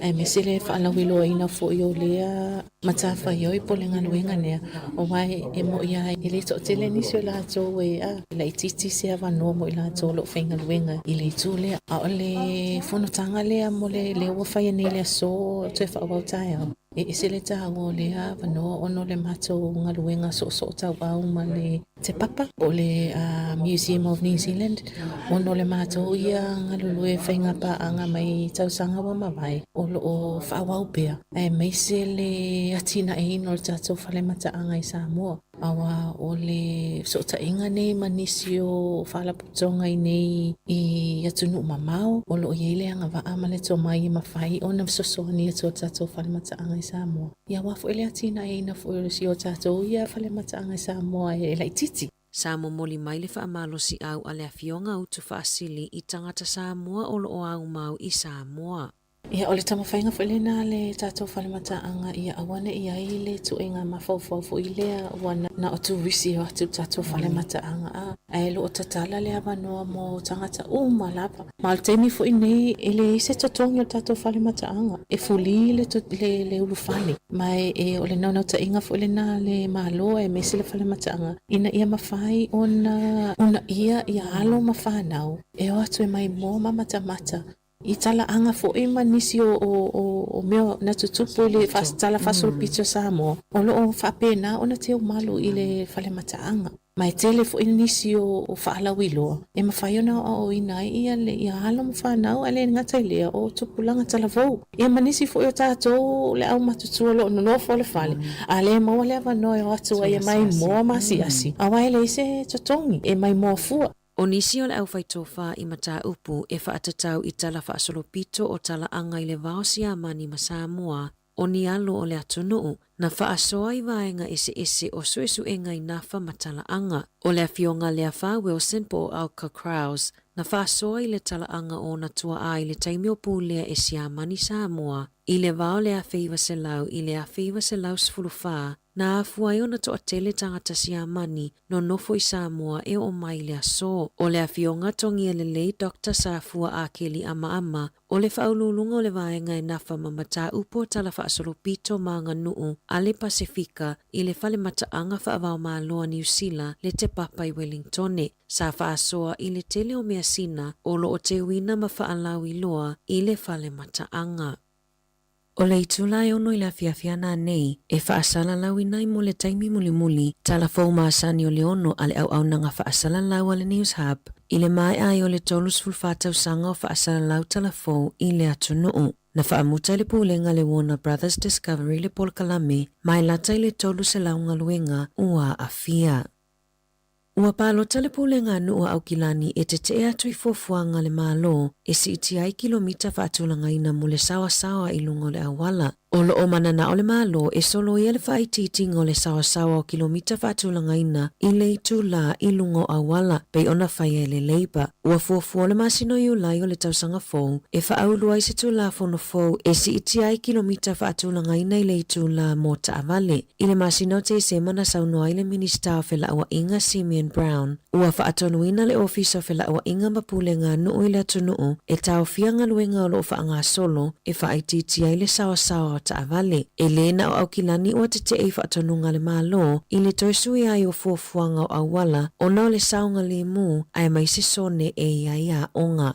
aemaise le faalauiloaina foi o lea matafaioi po o le galuega lea, aua e moni lava e le toatele nisi o latou e laitiiti se avanoa mo i latou o lo o faigaluega i le itu lea. A o le fonotaga lea mo le lea ua faia nei i le aso toe faaauau taeao. E ese le taua o lea avanoa ona o le matou galuega soosootauau ma le Te Papa po o le Museum of New Zealand ona o le matou ia galulue faiga paaga mai tausaga ua mavae o lo o faaauau pea aemaise le atinaeina o le tatou fale mataaga i Samoa. Aua o le fesootaiga nei ma nisi o faalapotopotoga i nei i atunuu mamao, o lo o i ai le agavaa ma le tomai e mafai ona fesoasoani atu i le tatou fale mataaga i Samoa. Ia aua foi le atinaeina foi o si o tatou ia fale mataaga i Samoa e laitiiti. Sa momoli mai le faamalosiau a le Afioga Utufaasili i tagata Samoa o lo o aumau i Samoa. Ia, o le taumafaiga foi lena a le tatou fale mataaga ia aua ne i ai le ituaiga mafaufau foi lea ua na o turisi e o atu i le tatou fale mataaga, a, ae lo o tatala le avanoa mo tagata uma lava. Ma o le taimi foi nei e leai se totogi o le tatou fale mataaga, e fuli le, le, le ulufale. Ma e, e, o le naunautaiga foi lena a le Malo aemaise le fale mataaga ina ia mafai ona uunaia ia alo ma fanau e o atu e maimoa ma matamata I talaaga foi ma nisi o mea na tutupu i le tala faasolopito o Samoa, o lo o faapena ona teumalu i le fale mataaga. Ma e tele foi nisi o faalauiloa e mafai ona aoaoina ai ia alo ma fanau, ae le gata i lea, o tupulaga talavou. Ia ma nisi foi o tatou le aumatutua o lo o nonofo i le fale, a le maua le avanoa e o atu ai e maimoa ma asiasi, aua e leai se totogi e maimoa fua. O nisi o le aufaitofa i mataupu e faatatau i tala faasolopito o talaaga i le vao Siamani ma Samoa, o ni alo o le atunuu, na faasoa i vaega eseese o suesuega i nafa ma talaaga. O le Afioga Leafa Wilson po o Alka Krause, na faasoa i le talaaga o ona tuaa i le taimi o pulea e Siamani Samoa i le va o le 1900 i le 1914, Na afua ai ona toatele tagata Siamani nonofo i Samoa e oo mai i le aso. O le Afioga Togia Lelei Doctor Safua Akeli Amaama o le Faauluuluga o le Vaega e nafa ma mataupu o Tala Faasolopito ma Aganuu a le Pasefika i le Fale Mataaga Faavaomalo a Niu Sila le Te Papa i Welingtone, sa faasoa i le tele o measina o lo o teuina ma faalauiloa i le fale mataaga. O le itula e 6 i le afiafi ana nei, e faasalalauina ai mo le taimi mulimuli tala fou masani o le 6 a le auaunaga faasalalau a le News Hub i le maea ai o le 34 tausaga o faasalalau tala fou i le atunuu. Na faamuta e le Pulega le Warner Brothers Discovery le polokalame ma e lata i le 300 galuega ua aafia. Ua palota le Pulega a Nuu a Aukilani e tetee atu i fuafuaga a le Malo e siitia ai kilomita faatulagaina mo le saoasaoa i luga o le auala. O lo o mananao le Malo e soloia le faaitiitiga o le saoasaoa o kilomita faatulagaina i le itulā i luga o auala pei ona faia e le Labour. Ua fuafua le masina o Iulai o le tausaga fou e faaulu ai se Tulafono fou e siitia ai kilomita faatulagaina i le itulā mo taavale. I le masina o Tesema na saunoa ai le Minisita o Felauaiga Simeon Brown, ua faatonuina le Ofisa o Felauaiga ma Pulega a Nuu i le atunuu e taofia galuega o lo o faagasolo e faaitiitia ai le saoasaoa o taavale. E lē na o Aukilani ua tetee i faatonuga a le Malo i le toe suia ai o fuafuaga o auala ona o le saogalemu aemaise sone e i ai aoga.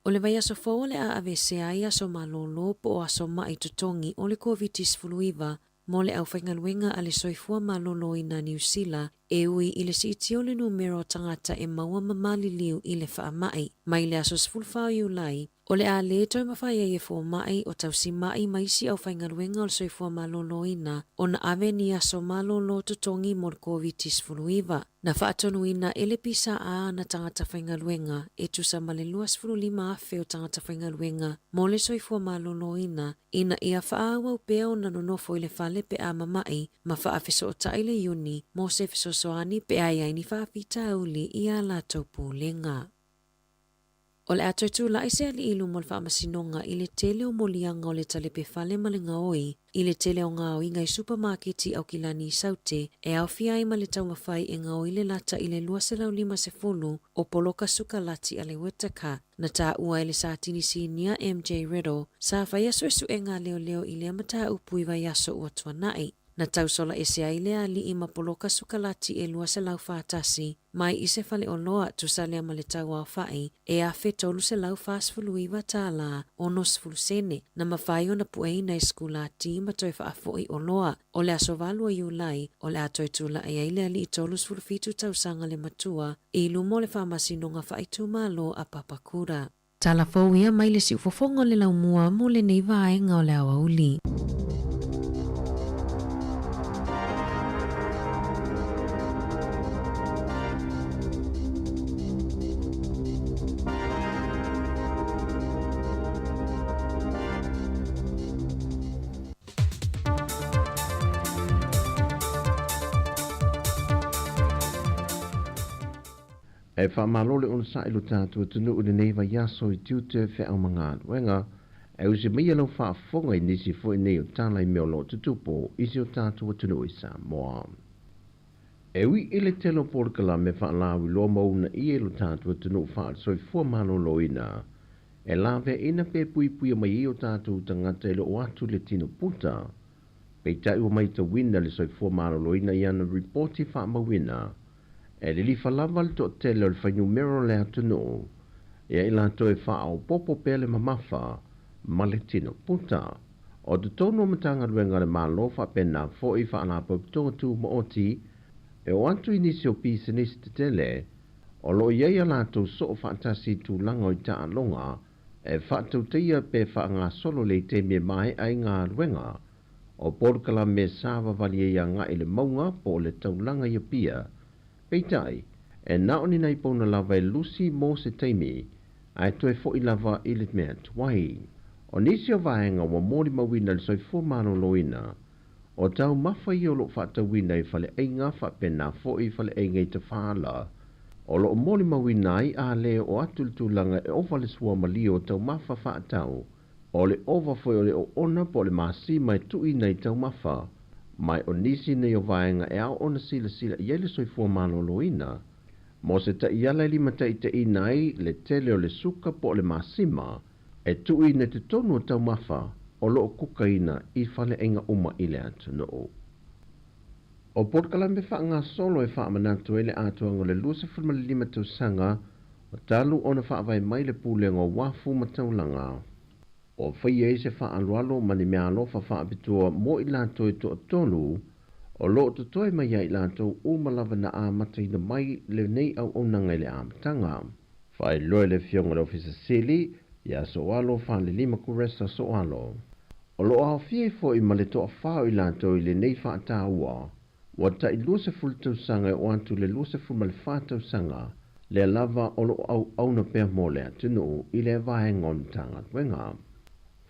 O le vaiaso fou o le a aveesea ai aso malōlō po o aso maʻi totogi o le Koviti-19 mo le aufaigaluega a le Soifua Maloloina Niu Sila e ui i le siitia o le numera o tagata e maua ma maliliu i le faamai. Mai le aso 14 o Iulai, o le a lē toe mafai ai e fomai o tausimaʻi ma isi aufaigaluega o le Soifua Maloloina ona ave ni aso malōlō totogi mo le Koviti-19. Na faatonuina e le PSA ana tagata faigaluega e tusa ma le 25,000 o tagata faigaluega mo le soifua maloloina ina ia faaauau pea ona nonofo i le fale pe a mamaʻi ma faafesootai le iuni mo se fesoasoani pe a i ai ni faafitauli i a latou pulega. O le a toe tulai se alii i luma o le faamasinoga i le tele o moliaga o le talepe fale ma le gaoi i le tele o gaoiga i supamaketi Aukilani i Saute e aofia ai ma le taumafai e gaoi le lata i le 250 o poloka sukalati a le Whittaker na taua e le Satini Sinia MJ Riddle sa faia suesuega a leoleo i lea mataupu i vaiaso ua tuanai. Na tausola ese ai le alii ma poloka sukalati e 241 mai i se faleoloa tusa lea ma le tauaofa'i e $1,349 tālā 60 sene na mafai ona pueina i sikulati ma toe faafo'i oloa. O le aso 8 o Iulai o le a toe tula'i ai le alii 37 tausaga le matua i luma o le Faamasinoga Faaitumalo a Papakura. Tala fou ia mai le siufofoga o le laumua mo lenei vaega o le aoauli. E faamalo le onosai lo tatou atunuu i lenei vaiaso i tiute feau ma galuega, e usi maia lau faafofoga i nisi foi nei o tala i mea o lo o tutupu i si o tatou atunuu i Samoa. E ui i le tele o polokalame faalauiloa ma uunaia i lo tatou atunuu faale-soifua maloloina, e laveaina pe puipuia mai ai o tatou tagata e le o atu le tino puta, Peitai ua maitauina le soifua maloloina i ana ripoti faamauina, e lilifa lava le toatele o le fuainumera o le atunuu ia i latou e faaopoopo pea le mamafa ma le tino puta. O totonu o Matagaluega a le Malo faapena foi Faalapotopotoga Tumaoti e o atu i nisi o pisinisi tetele o lo o i ai a latou soo faatasi i tulaga o i taaloga e faatautaia pe faagasolo le taimi e maea ai galuega o polokalame sa vavali ai agai i le mauga po o le taulaga i Apia. Peitai, e na o ni nai pauna lava e lusi mo se taimi, ae toe fo'i lava i le mea tuai. O nisi o vaega ua molimauina i le soifua maloloina, o taumafa ia o lo o faatauina i faleaiga faapena foi i faleaiga i Tafaala, o lo o molimauina ai a le oo atu le tulaga e ova le suamalie o taumafa faatau, O le ova foi o le oona po o le masima e tuuina i taumafa, ma o nisi nei o vaega e ao ona silasila i ai le soifua maloloina, mo se taiala e limataitaiina ai le tele o le suka po o le masima e tuuina i totonu o taumafa o lo o kukaina i faleaiga uma i le atunuu. O polokalame faagasolo e faamanatu ai le atoaga o le 25 tausaga o talu ona faavae mai le Pulega o Uafu ma Taulaga. Ua faia ai se faaaloalo ma ni meaalofa faapitoa mo i latou e toatolu o lo o totoe mai ia i latou uma lava na amataina mai lenei auaunaga i le amataga. Faailoa e le Afioga i le Ofisa Sili ia Soalo Falelima Kuresa Soalo. O lo o aofia ai foi ma le toafa o i latou i lenei faataua Ua tai 20 tausaga e oo atu i le 24 tausaga, lea lava o lo o auauna pea mo le atunuu i lea vaega o le Matagaluega.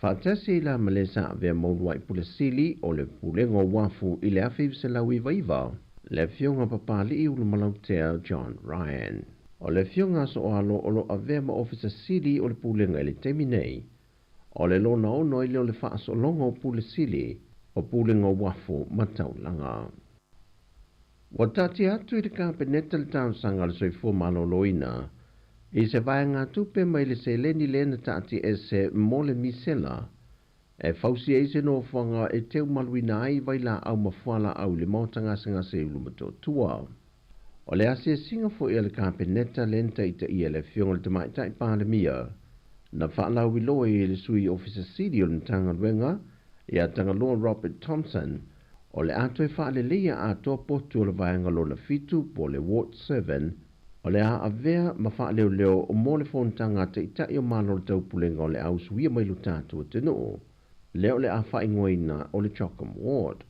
Faatasi ai la ma le sa avea ma uluai pule sili o le Pulega o Uafu i le 1999, le Afioga Papalii Ulumalautea John Ryan. O le Afioga a Sooalo o lo o avea ma Ofisa Sili o le Pulega i le taimi nei, O le lona ono ai lea o le faasologa o Pule Sili, o Pulega o Uafu ma Taulaga. Ua taatia atu i le Kapeneta le talosaga a le Soifua Maloloina i se vaegatupe mai le seleni lea na taatiaese mo le misela e fausia ai se nofoaga e teumaluina ai vailaau ma fualaau i le maota gasegase i Ulumotootua. O le asiasiga foi a le Kapeneta lea na taitaia e le Afioga i le Tamaitai Palemia, na faalauiloa ai e le Sui Ofisa Sili o le Matagaluega ia Tagaloa Robert Thompson, o le a toe faaleleia atoa potu o le vaega lona fitu po o le Ward 7, o le a avea ma faaleoleo mo le fonotaga a Taitai o Malo o le Taupulega o le a usuia mai lo tatou atunuu, lea o le a faaigoaina o le Chocom Ward.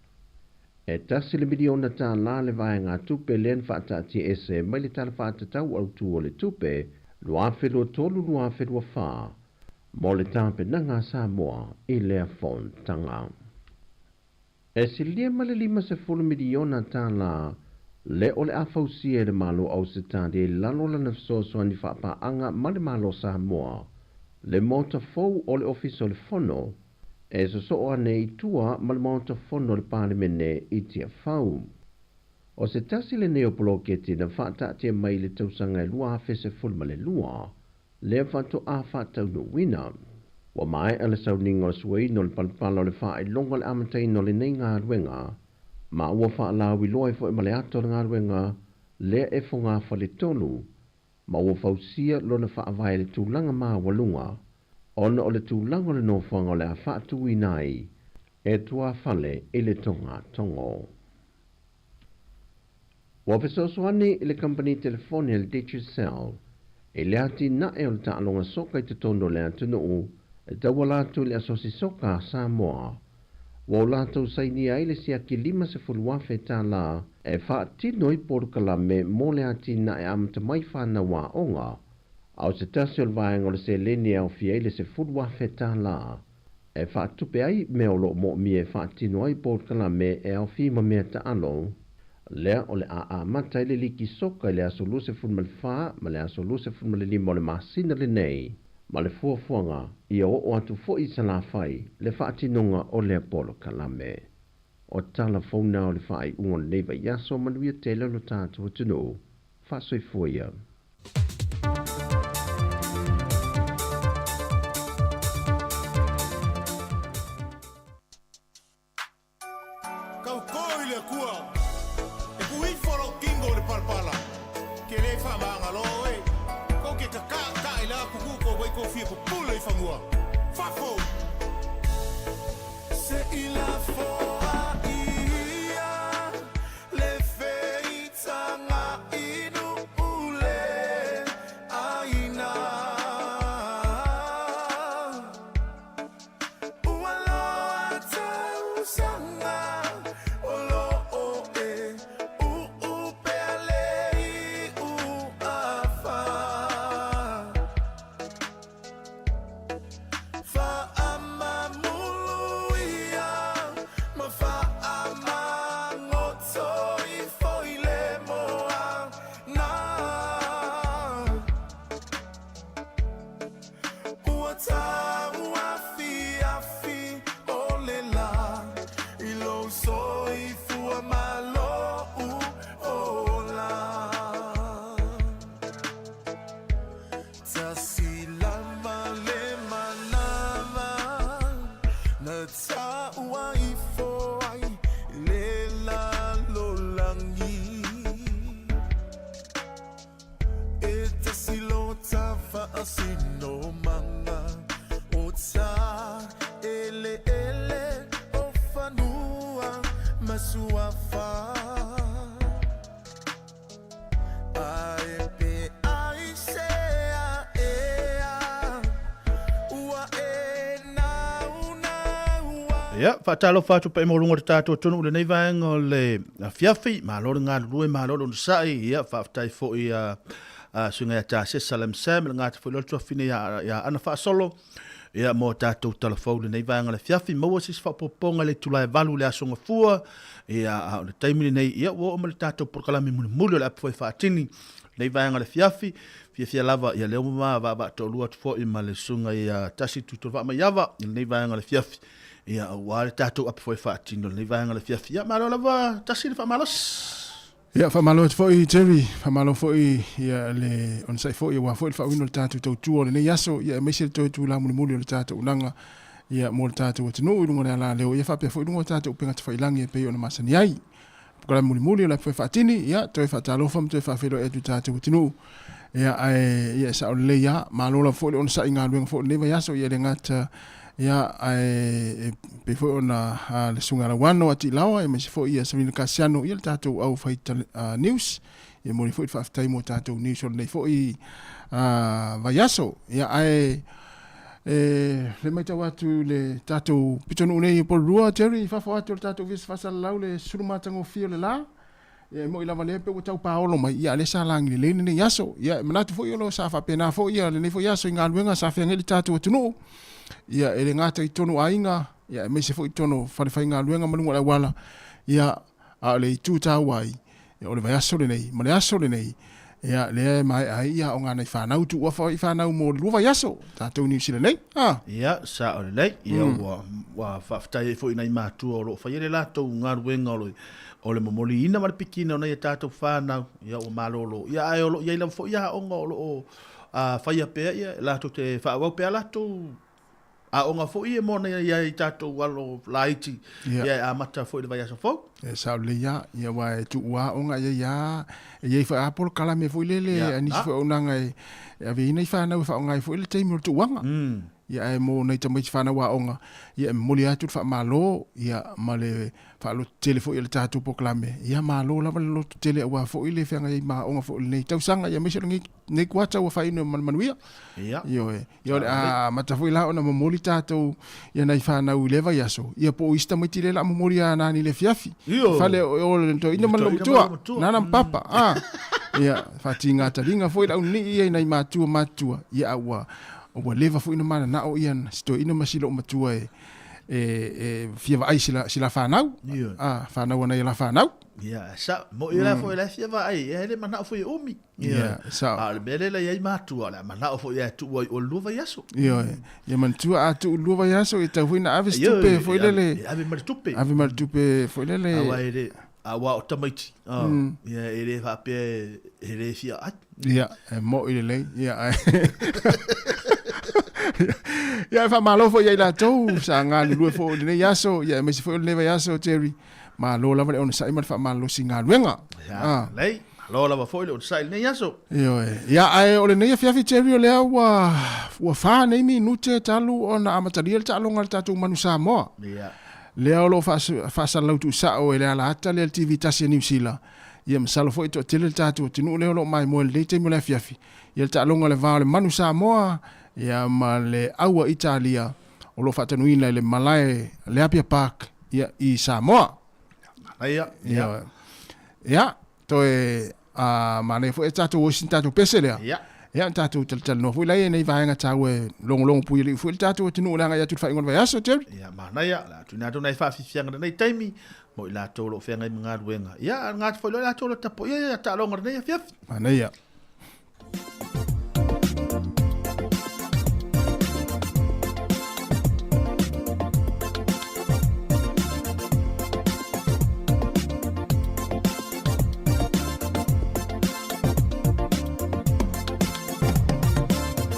E $1 miliona le vaegatupe lea na faataatiaese mai le Tala Faatatau Autu o le Tupe 2023/2024 mo le tapenaga a Samoa i lea fonotaga. E silia ma le $50 miliona le o le a fausia e le Malo o Ausetalia i lalo o lana fesoasoani faapaaga ma le Malo o Samoa le maota fou o le Ofisa o le Fono e sosoo ane i tua ma le Maota Fono o le Palemene i Tiafau. O se tasi lenei o poloketi na faataatia mai i le tausaga e 2012, lea faatoa faataunuuina. Ua maea le sauniga o le suaina o le palapala o le faailoga o le amataina o lenei galuega. ma ua faalauiloa ai foi ma le ata o le galuega lea e fogafaletolu ma ua fausia lona faavae i le tulaga maualuga ona o le tulaga o le nofoaga o le a faatuina ai e tuafale i le togatogo. Ua fesoasoani le kamupani telefoni a le Digicel i le atinae o le taaloga soka i totonu o le atunuu e tauala atu i le Asosi Soka a Samoa. Ua o latou sainia ai le siaki $50,000 e faatino ai polokalame mo le atinae amata mai fanau aoga, a o se tasi o le vaega o le seleni e aofia ai le $10,000 e faatupe ai mea o lo o moomia e faatino ai polokalame e aofia ma mea taalo lea o le a amata ai le liki soka i le aso 24 ma le aso 25 o le masina lenei ma le fuafuaga ia oo atu foi i Salafai le faatinoga o lea polokalame. O tala fou na o le faaiuga o lenei vaiaso manuia tele o lo tatou atunuu. Faasoifua ia. Kaukō i le Akua, e kuifo lou kingo i le palapala, ke le faamagalo oe, kou ke kakaʻakaʻ i la kukuu kou ai kou fia pupule i fanua. Fafo! Se i lafoa ia le feitaga inu le aina. Ua loa tausaga o loo e uupea le iu afa. Faamamulu ia ma faamagoto ifo i le moana. Ua tauafiafi o le la i lou soifua ma lou ola. Tasi lava le manava na taua ifo ai le lalolagi. E tasi lo ta faasinomaga o ta eleele o fanua ma suafa. Ae pe aisea ea ua e naunau ai. Ia, faatalofa atu paia maualuga o le tatou atunuu i lenei vaega o le afiafi. Malo le galulue, malo le onosai. Ia, faafetai foi ia suiga ia Tasesa Lamsam, le gata foi loa le tuafafine ia Ana Faasolo. Ia, mo tatou talafou i lenei vaega o le afiafi. Maua se isi faaopoopoga i le itula e 8 i le Aso Gafua. Ia, a o le taimi lenei, ia, ua oo mai le tatou polokalame mulimuli o le apu foi faatini lenei vaega o le afiafi. Fiafia lava, ia lea ua ma vaavaa toalua atu foi ma le susuga ia Tasi Tuitolovaa-Maiava i lenei vaega o le afiafi. Ia, aua le tatou apu foi faatini o lenei vaega o le afiafi. Ia, malo lava Tasi le faamalosi. Ia, faamalo atu foi Jerry, faamalo foi ia le onosai foi aua foi le faauiina o le tatou tautua o lenei aso, ia aemaise le toe tula mulimuli o le tatou unaga ia mo le tatou atunuu i luga o le alaleo, ia faapea foi i luga o tatou upega tafailangi e pei ona masani ai. Polokalame mulimuli o le apu faatini, ia toe faatalofa ma toe faafeiloai atu i tatou atunuu. Ia ae ia e sao lelei lava, malo lava foi le onosai i galuega foi o lenei vaiaso, ia e le gata ia ae e pei foi ona le Susuga ia Lauano Atiilaoa aemaise foi ia Savina Kasiano ia le tatou au fai news. Ia momoli foi le faafetai mo tatou news o lenei foi vaiaso. Ia ae e le matau atu i le tatou pitonuu nei i Porirua, Jerry, i fafo atu o le tatou Ofisa Faasalalau le sulu matagofie o le la. Ia e moi lava lea pei ua tau paolo mai, ia a lea sa lagi lelei lenei aso. Ia e manatu foi o lo o sa faapena foi ia lenei foi aso i galuega sa feagai le tatou atunuu. Ia e le gata i totonu o aiga, ia aemaise foi i totonu o falefaigaluega ma luga o le auala. Ia a o le itu taua ai, ia o le vaiaso lenei ma le aso lenei, ia lea e maea ai ia aoga a nai fanau, tuua foi fanau mo le 2 vaiaso, tatou i Niu Sila nei. A. Ia, sao lelei. Ia, ua faafetai ai foi i nai matua o lo o faia le latou galuega o le O le momoliina ma le pikiina o nai a tatou fanau, ia ua malolo. Ia ae o lo o i ai lava foi aoga o lo o faia pea, ia latou te faaauau pea latou aoga foi ia mo nai ai tatou alo laiti ia e amata foi i le vaiaso fou. E sao lelei lava, ia aua e tuu aoga i ai lava, e i ai foi lava polokalame foi lele a nisi foi o auaunaga e ave ai nai fanau e faaaoga ai foi le taimi o le tuuaga. Ia ae mo nai tamaiti fanau aoga, ia e momoli atu le faamalo, ia ma le faalototele foi e le tatou polokalame, ia malo lava le lototele aua foi le feagai ai ma aoga foi o lenei tausaga, ia aemaise o lenei kuata ua faaiu ma le manuia. Ioe. Ia o le a amata foi la ona momoli tatou ia nai fanau i lea vaiaso, ia po o isi tamaiti lea o le a momoli ia nani i le afiafi. Io. Fale o le toeaina ma le loomatua, nana ma papa. Ah. Ia faatiga taliga foi le aunii ia i nai matua matutua, ia a ua ua leva foi ona mananao ia si toeaina ma si loomatua e e e fia vaai i si la fanau. Ioe. Ah, fanau a nai a la fanau. Ia, sa, mo i la foi la fia vaai, e le manao foi e umi. Ia, sao. A o le mea lea la i ai matua, o le a manao foi e tuu ai o le lua vaiaso. Ioe. Ia manatua a tuu lua vaiaso, e tatau foi ona ave se tupe foi lele. E ave ma le tupe. Ave ma le tupe foi lele. Aua e le, aua o tamaiti, ia e le faapea e le fia ai. Ia, e moi lelei. Ia, ae. Ia, e faamalo foi ia i latou sa galulue foi i lenei aso, ia aemaise foi o lenei vaiaso, Jerry. Malo lava le onosai ma le faamalolosi i galuega. Ia, lelei. Malo lava foi le onosai i lenei aso. Ioe. Ia, ae o lenei afiafi, Jerry, o lea ua, ua fa nei minute talu ona amatalia le taaloga a le tatou Manu Samoa. Ia. Lea o lo o faasalalau tuusao e le alaata lea le TV tasi a Niu Sila. Ia, masalo foi e toatele le tatou atunuu lea o lo o maimoa i lenei taimi o le afiafi. Ia, le taaloga o le va o le Manu Samoa, ia, ma le Aua Italia o lo o faatanuina i le malae le Apia Park, ia, i Samoa. Manaia, ia. Ia, toe a manaia foi e tatou o isi tatou pese lea. Ia. Ia, tatou talatalanoa foi laia i nei vaega taua e logologo puialii foi le tatou atunuu i le agai atu i le faaiuga o le vaiaso, Jerry. Ia, manaia, o le a tuuina atu nai faafiafiaga i lenei taimi mo i latou o lo o feagai ma galuega. Ia, a gata foi loa i latou o lo o tapuaia ia taaloga i lenei afiafi. Manaia.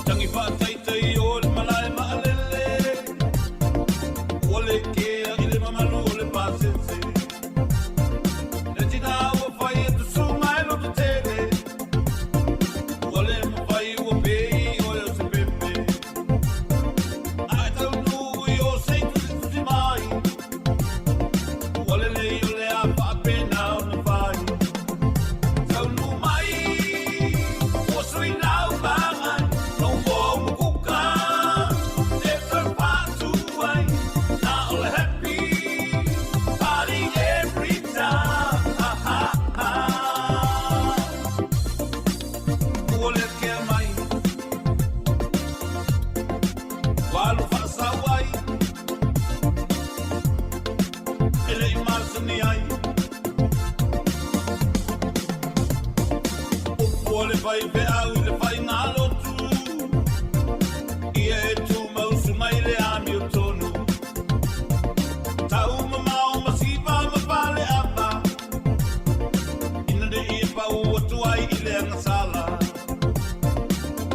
Tangi faataitai o le malae maalele Ua le kea i le mamalu o le pasese Le tina ua fai e tusunga e loto tele Ua le mafai ua pei oe o se pepe A e taunuu i o sei tusitusi mai Ua lelei o le a faapena ona fai Taunuu mai ua sui lau vaai Lou moa ua kuka e tau patu ai Na o le happy party every time Ua le kea mai Ua alu faasau ai E le i masani ai Upu a le faifeau i le faigalotu Ia e tumau suga i le amiotonu Tau mamao ma siva ma faleava Ina ne i e pau atu ai i le agasala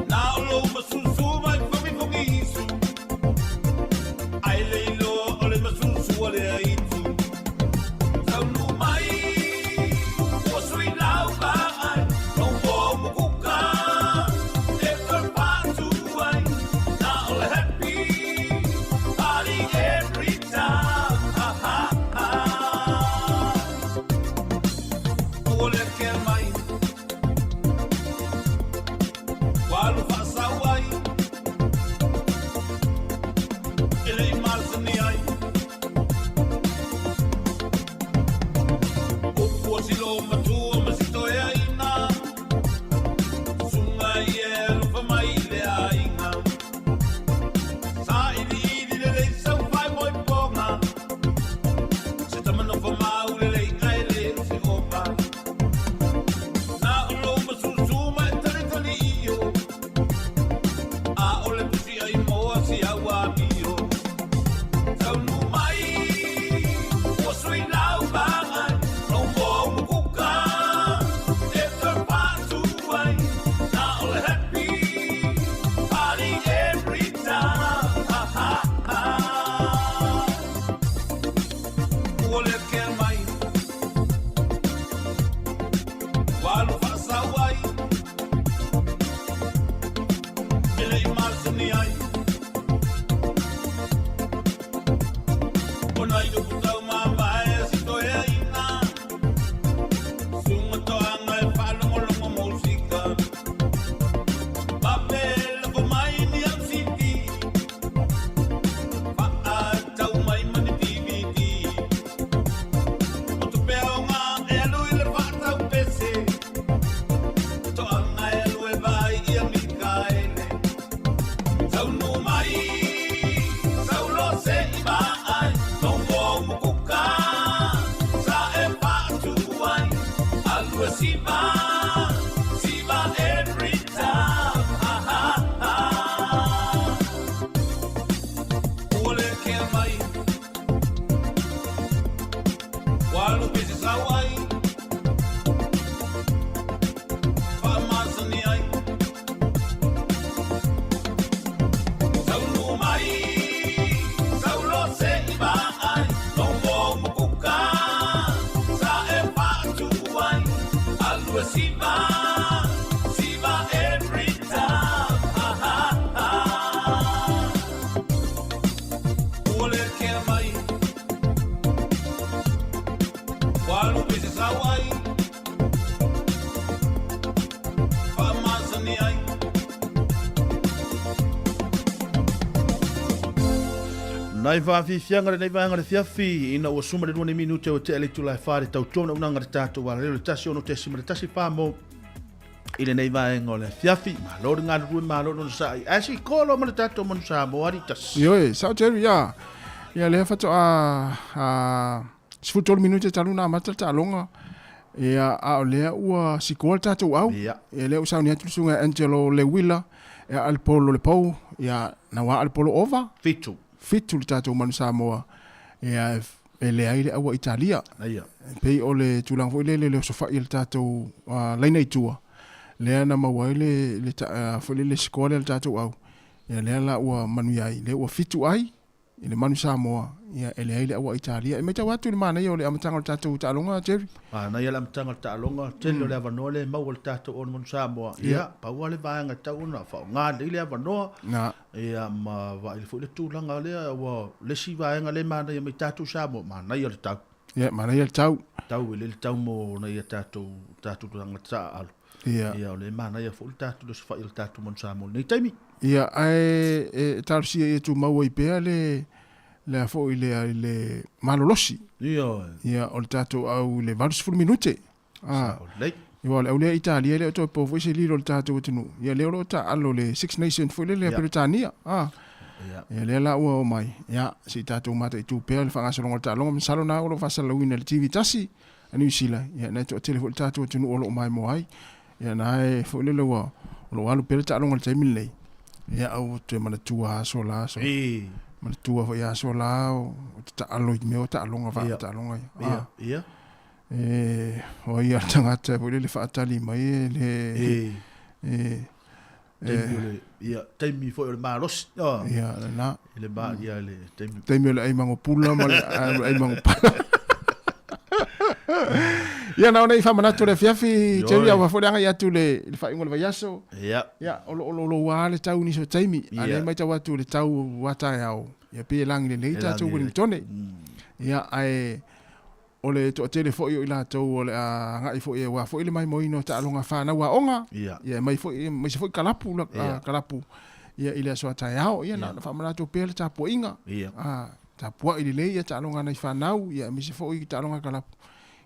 Na o lou masusu mai fogifogiisu Ai le iloa o le masusu a le aitu Taunuu mai ua sui lau vaai Lou moa ua kuka Alua siva, siva every time. Ha ha ha. Ua le kea mai. Ua alu pe se sau ai. Faamasani ai. Taunuu mai, saulo se i vaai. Lou moa mukuka, sa e faatuu ai. Alua siva, siva every time. Ha ha ha. Ua le kea mai. Ua alu pe se sau ai. Faamasani ai. Nai faafiafiaga lenei vaega o le fiafi ina ua suma le 2 ni minute ua tea le itula e 4 le tautua naunaga le tatou alaleo le 16.14 mo i lenei vaega o le afiafi. Malo le galulue, malo le onosai. Ae se i kolo ma le tatou manu Samoa ali tasi. Ioe, sao Jerry, ia. Ia lea faatoa a 13 minute talu na amata le taaloga. Ia, a o lea ua sikoa le tatou au. Ia. Ia lea ua sauni atu le susuga ia Angelo Lewila, ia a le polo le pou, ia na ua a le polo ova. Fitu. Fitu le tatou manu Samoa. Ia, e leai le aua Italia. Ia. E pei o le tulaga foi lele le osofai o le tatou laina i tua, lea na maua ai le, le, foi lele sikoa lea le tatou au. Ia lea la ua manuia ai, lea ua fitu ai i le manu Samoa, ia e leai le aua Italia. E matau atu i le manaia o le amataga o le tatou taaloga, Jerry. Manaia le amataga o le taaloga, tele o le avanoa lea e maua e le tatou ona manu Samoa. Ia, pau lava le vaega e tatau ona faaaoga lelei le avanoa. Na. Ia, ma vaai foi le tulaga lea, ua le isi vaega lea e manaia mai tatou Samoa, manaia le tau. Ia, manaia le tau. Tau, e lelei le tau mo nai a tatou, tatou tagata taaalo. Ia. Ia, o lea e manaia foi le tatou le osofai o le tatou manu Samoa i lenei taimi. Ia, ae e talosia ia tumau ai pea le, le a foi le, le malolosi. Ioe. Ia, o le tatou au i le 80 minute. Ah. Sao lelei. Ia, o le au lea Italia e le o toe po foi se lilo i le tatou atunuu. Ia, lea o lo o taaalo le Six Nations foi lele a Peretania. Ah. Ia. Ia, lea la ua omai. Ia, se i tatou mataitu pea le faagasologa o le taaloga. Masalo na o lo o faasalalauina i le TV tasi a Niu Sila. Ia, na e toatele foi le tatou atunuu o lo o maimoa ai. Ia, na e foi lele ua, o lo o alu pea le taaloga i le taimi lenei. Ia, au toe manatua aso la aso. E. Manatua foi aso la o, o te taalo i mea o taaloga, vaa taaloga ia. Ia, ia. E, o ai a le tagata foi lele faatali mai e le, E. e, Taimi o le, ia, taimi foi o le malosi. Oh. Ia, lena. I le ma, ia, le taimi. Taimi o le ai mangopula ma le ai mangopala. Ia, na ona i faamanatu le afiafi, Jerry, aua foi le agai atu le, le faaiuga o le vaiaso. Ia. Ia, o lo o louloua le tau nisi o taimi. A lea matau atu le tau ua taeao, ia pei e lagi lelei tatou Wellingtone. Ia, ae O le toatele foi o i latou o le a agai foi aua foi le maimoaina o taaloga fanau aoga, ia, ia mai foi aemaise foi kalapu, ia. kalapu ia i le aso a taeao. Ia, na ona faamanatu pea le tapuaiga, ia. tapuai lelei ia taaloga a nai fanau, ia aemaise foi taaloga kalapu,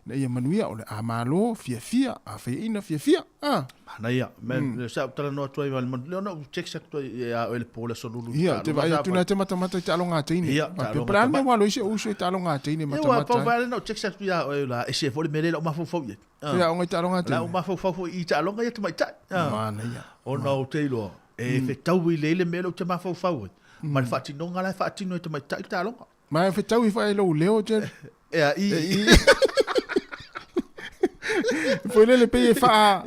ina ia manuia, o le a malo, fiafia, a faiaina, fiafia. A. Manaia. Me, mm. sa ou talanoa atu ai ma le manu, lea ona ou text atu ai ia oe le po le aso lulu. Ia, te vaai atu na te matamata i taaloga a teine. Ia, taaloga. Pe a le mea ua alo ai si ou uso i taaloga a teine matamata. Ia, ua pau vai na ou text atu ia oe la, ese foi le mea lea i lau mafaufau i ai. Te aoga i taaloga a teine. La ou mafaufau foi i taaloga ia tamaitai. Manaia. Ona ou te iloa, e fetaui lelei le mea lea ou te mafaufau ai. Ma le faatinoga la e faatino e tamaitai le taaloga. Ma e fetaui foi ai lou leo, Jerry. Ea, i. E, i. Foi lele pei e faa...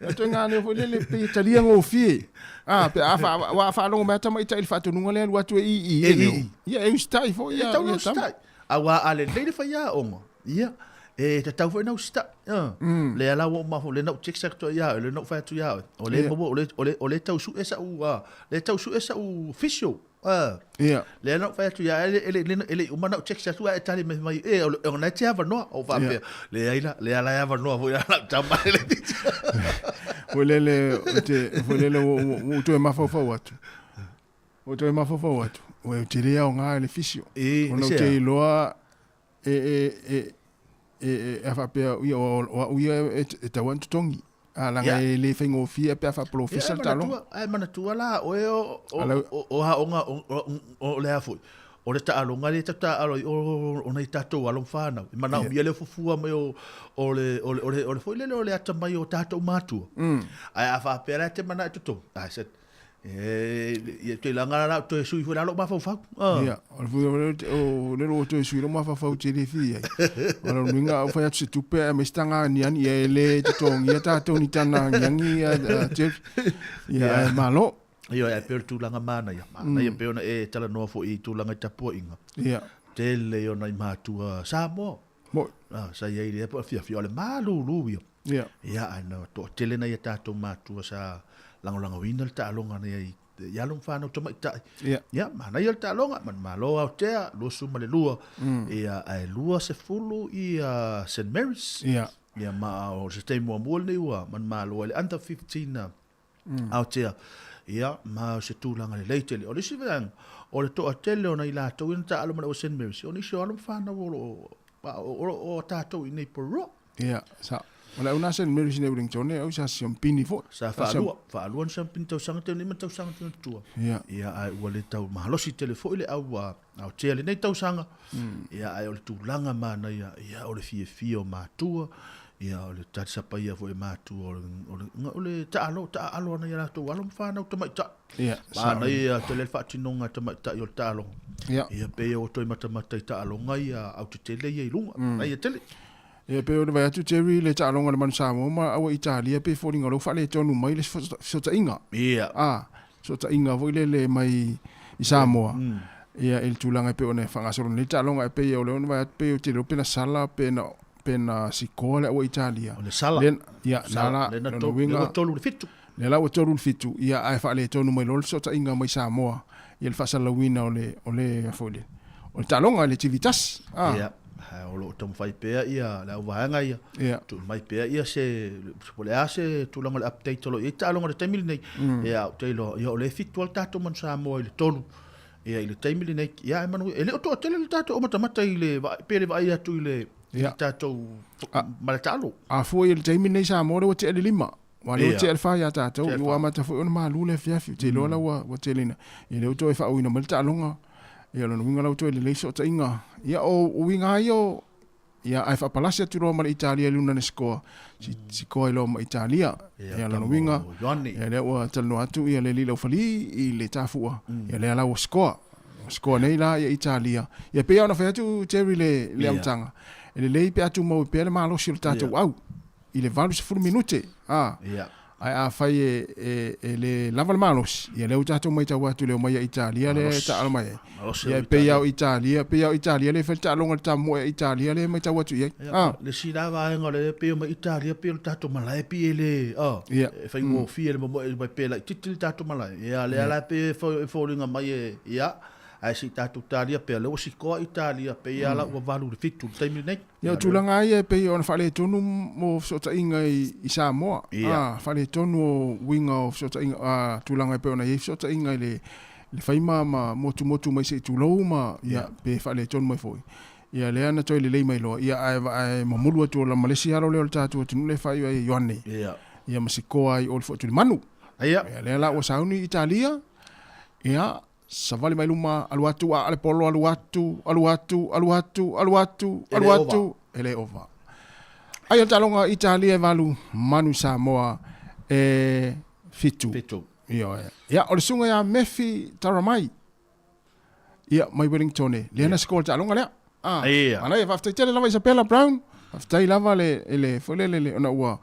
Atu ngā leo foi lele pei e talia ngōfie. Ah, pe a fa wa faalogo mai a tamaitai i le faatonuga lea alu atu e i i e leo. Ia e usitai foi ia. E tau na usitai. Aua a lelei le faiaoga. Ia, e tatau foi na usitai. Lea la ua ou mafaufau, lea na ou text atu ai ia oe, lea na ou fai atu ia oe. O lea maua, o lea tau sue sau, lea tau sue sau physio. Ia. Lea na ou fai atu ia e le e le i uma na ou text atu ae tali mai mai e o na e te avanoa. Ou faapea, leai la, lea la e avanoa foi lau tama e le Foi lele o te foi lele ua ou toe mafaufau atu. Ua ou toe mafaufau atu. Ua ou te le aoga i le physio. Ona ou te iloa e e e e e a faapea ia o au ia e tatau ona totogi. A laga e le faigofie pe a faapolofesa le taaloga. Ae manatua la oe o aoga o le a foi. O le taaloga lea tatou taaalo ai o nai tatou alo ma fanau, e manaomia le fuafua mai o o le o le o le o le foi lele o le atamai o tatou matua. Ae a faapea la e te manao e totogi, I said, e ia te laga la toe sui foi la lou mafaufau. Ia, o le foi o le ua toe sui lou mafaufau te le fia ai. O le uiga au fai atu se tupe ae aumai se taga aniani, ia e le totogia tatou ni tana aniani ia Jerry. Ia ae malo. Ioe, ae pei o le tulaga manaia, manaia pei ona e talanoa foi i tulaga i tapuaiga. Ia. Tele o nai matua Samoa. Moi. Ah, sa i ai lea po fiafia o le malulu ia. Ia. Ia, ae na toatele nai a tatou matua sa lagolagoina le taaloga nei ai i alo ma fanau tamaitai. Ia. Ia, manaia le taaloga, manumalo Aotea, 22. Ia, ae 20 ia St Mary's. Ia. Ia, ma o se taimi muamua lenei ua manumalo ai le under 15 Aotea, ia, ma o se tulaga lelei tele. O le isi vaega, o le toatele o nai latou ia na taaalo ma le St. Mary's, o nisi o alo ma fanau o lo o, o lo o tatou i inei Porirua. Ia, sa. O le au na St. Mary's i Wellington, au sa siampini foi. Sa faalua, faalua na siampini tausaga tele nei ma tausaga tele tua. Ia. Ia, ae ua le tau malosi tele foi le au Aotea lenei tausaga. Ia, ae o le tulaga manaia, ia, o le fiafia o matua, ia, o le talisapaia foi e matua o le, o le, o le taalo, taaalo ana i a latou alo ma fanau tamaitai. Ia, Manaia tele le faatinoga a tamaitai o le taaloga. Ia. Ia, pei ua toe matamata i taaloga ia autetele ia i luga. Manaia tele. Ia, pei o le vaai atu Jerry i le taaloga a le Manu Samoa ma Aua Italia, pei e foliga o lea ua faaletonu mai le fesootaiga. Ia. A, fesootaiga foi lele mai i Samoa. Ia, i le tulaga e pei ona e faagasolo nei le taaloga, ae pei o lea ona vaai atu pei ou te iloa pe na sala pe na pe na sikoa le Aua Italia. O le sala. Lea, ia, Sala. na la, Lea na lona tolu, uiga, lea ua 3 i le 7. Lea la ua 3 i le 7, ia, ae faaletonu mai loa le fesootaiga mai Samoa ia le faasalalauina o le, o le, foi le, o le taaloga i le TV tasi. Ah. Ia, o lo o taumafai pea ia le auvaega ia, Ia. tuu mai pea ia se, po o le a se tulaga o le update o lo o i ai taaloga i le taimi lenei. Ia, ou te iloa, ia o lea e 7 lava le tatou Manu Samoa i le 3. Ia, i le taimi lenei, ia, ae manuia. E le o toatele le tatou matamata i le vaai, pe le vaai atu i le, i le tatou male taalo. A fua i le taimi lenei Samoa lea ua tea le 5. Aua lea ua tea le 4 ia tatou, ua amata foi ona malu le afiafi. Ou te iloa la ua tele ina, ia lea ua toe faauuina mai le taaloga. Ia o lona uiga la ua toe lelei fesootaiga. Ia o uiga lava ia o, ia ae faapalasi atu loa ma le Italia i luna na sikoa, sikoa ai loa ma Italia. Ia lona uiga, ia lea ua talanoa atu ia le alii Laufali i le tafua, ia lea la ua sikoa. Ua sikoa nei la ia Italia. Ia pei lava ona fai atu Jerry le le amataga, e lelei pe a tumau ai pea le malosi o le tatou au. i le 80 minute, a, Ia. ae afai e, e, e le lava le malosi, ia lea ua tatou maitau atu i le omai a Italia lea e taalo mai ai. Malosi Ia o e pei Italia. lava o Italia, pei lava o Italia lea e fai le taaloga i le tamoe a Italia lea e maitau atu i ai. Ia, A. le isi la vaega o lea pei omai Italia pei o le tatou malae pei e le, a, Ia. e faigofie le momoe mai pe laitiiti le tatou malae. Ia, lea la pei e e foliga mai e, ia, ae se i tatou talia pea, lea ua sikoa Italia, pei lava la ua 8 i le 7 i le taimi lenei. Ia, o tulaga lava ia e pei ona faaletonu mo fesootaiga i Samoa. Ia. A, faaletonu o uiga o fesootaiga, a, tulaga e pei ona i ai fesootaiga i le, le fai ma, ma motumotu mai se i tulou ma, ia, pe faaletonu mai foi. Ia, lea na toe lelei mai loa, ia, ae, ae momoli atu loa ma le isi alo lea o le tatou atunuu lea e faaiu ai e Ioane. Ia. Ia, ma sikoa ai o le Fotulimanu. Ia. Ia, lea la ua sauni Italia, ia, Savali mai luma, alu atu, aa le polo, alu atu, alu atu, alu atu, alu atu, alu atu, e le ova. Ai o le taaloga Italia e 8, Manu Samoa e 7. 7. Ioe. Ia, o le susuga ia Mefi Taramai, ia, mai Wellington, lea na score le taaloga lea. Ah, Ia. Manaia, faafetai tele lava Isabella Brown. Faafetai lava le, le, foi lele, le, ona ua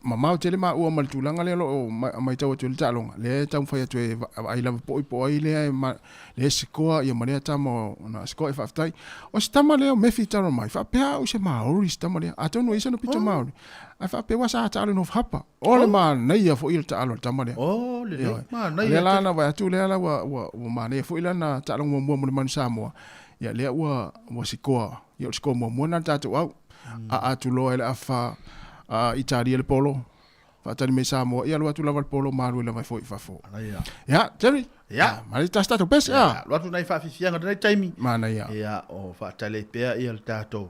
mamao tele maua ma le tulaga lea o lo o matau atu ai le taaloga. Lea e taumafai atu e vaai lava poi po o ai lea e ma, lea e sikoa ia ma lea tama ona sikoa e faafetai. O se tama lea o Mefi Taramai, faapea au se Maori se tama lea. Atonu e i ai sana pito Maori. Ae faapea ua sa taalo i North Harbour. O le manaia foi o le taalo a le tama lea. O, lelei. Ioe. Manaia Lea la tele. na vaai atu lea la ua, ua, ua manaia foi lana taaloga muamua mo le Manu Samoa. Ia lea ua ua sikoa, ia o le sikoa muamua lena a le tatou au. Aa atu loa e le afa a Italia le polo, faatali mai Samoa, ia alu atu lava le polo ma alu ai lava e foi i fafo. Manaia. Ia, Jerry. Ia. Manaia tasi tatou pese, Ia, alu atu nai faafiafiaga i lenei taimi. Manaia. Ia, o faatali ai pea ia le tatou.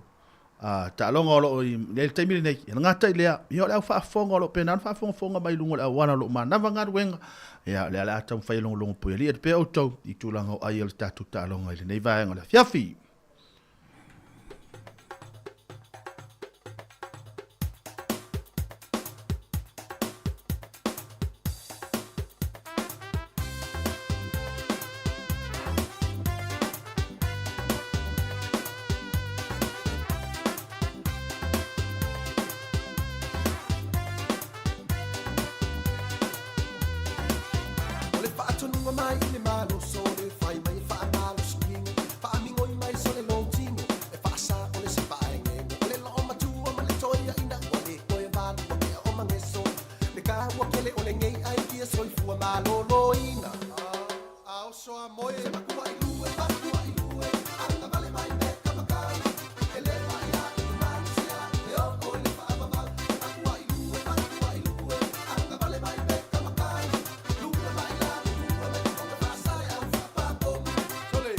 Taaloga o lo o i le taimi lenei, ia le gata i lea, ia o le au faafofoga o lo o pena ona faafogafoga mai i luga o le auala o lo o manava galuega, ia o lea o le a taumafai e logologo puialii atu pea outou i tulaga o ai o le tatou taaloga i lenei vaega o le afiafi. O le faatonuga mai i le maloso o le fai mai e faamalosi faamigoi mai sole lou tino e faasa o le se faaegeego o le loomatua ma le toeaina ua le toe valua pea o mageso le kaua tele o lenei ai kia soifua malōlōina a oso a moe se makua i lue makua i lue agavale mai me ka makau e le mai a i malusia e oo i le faavavau se makua i lue makua i lue agavale mai me ka makau lue mai la lue mai o le faasale au faapapomu sole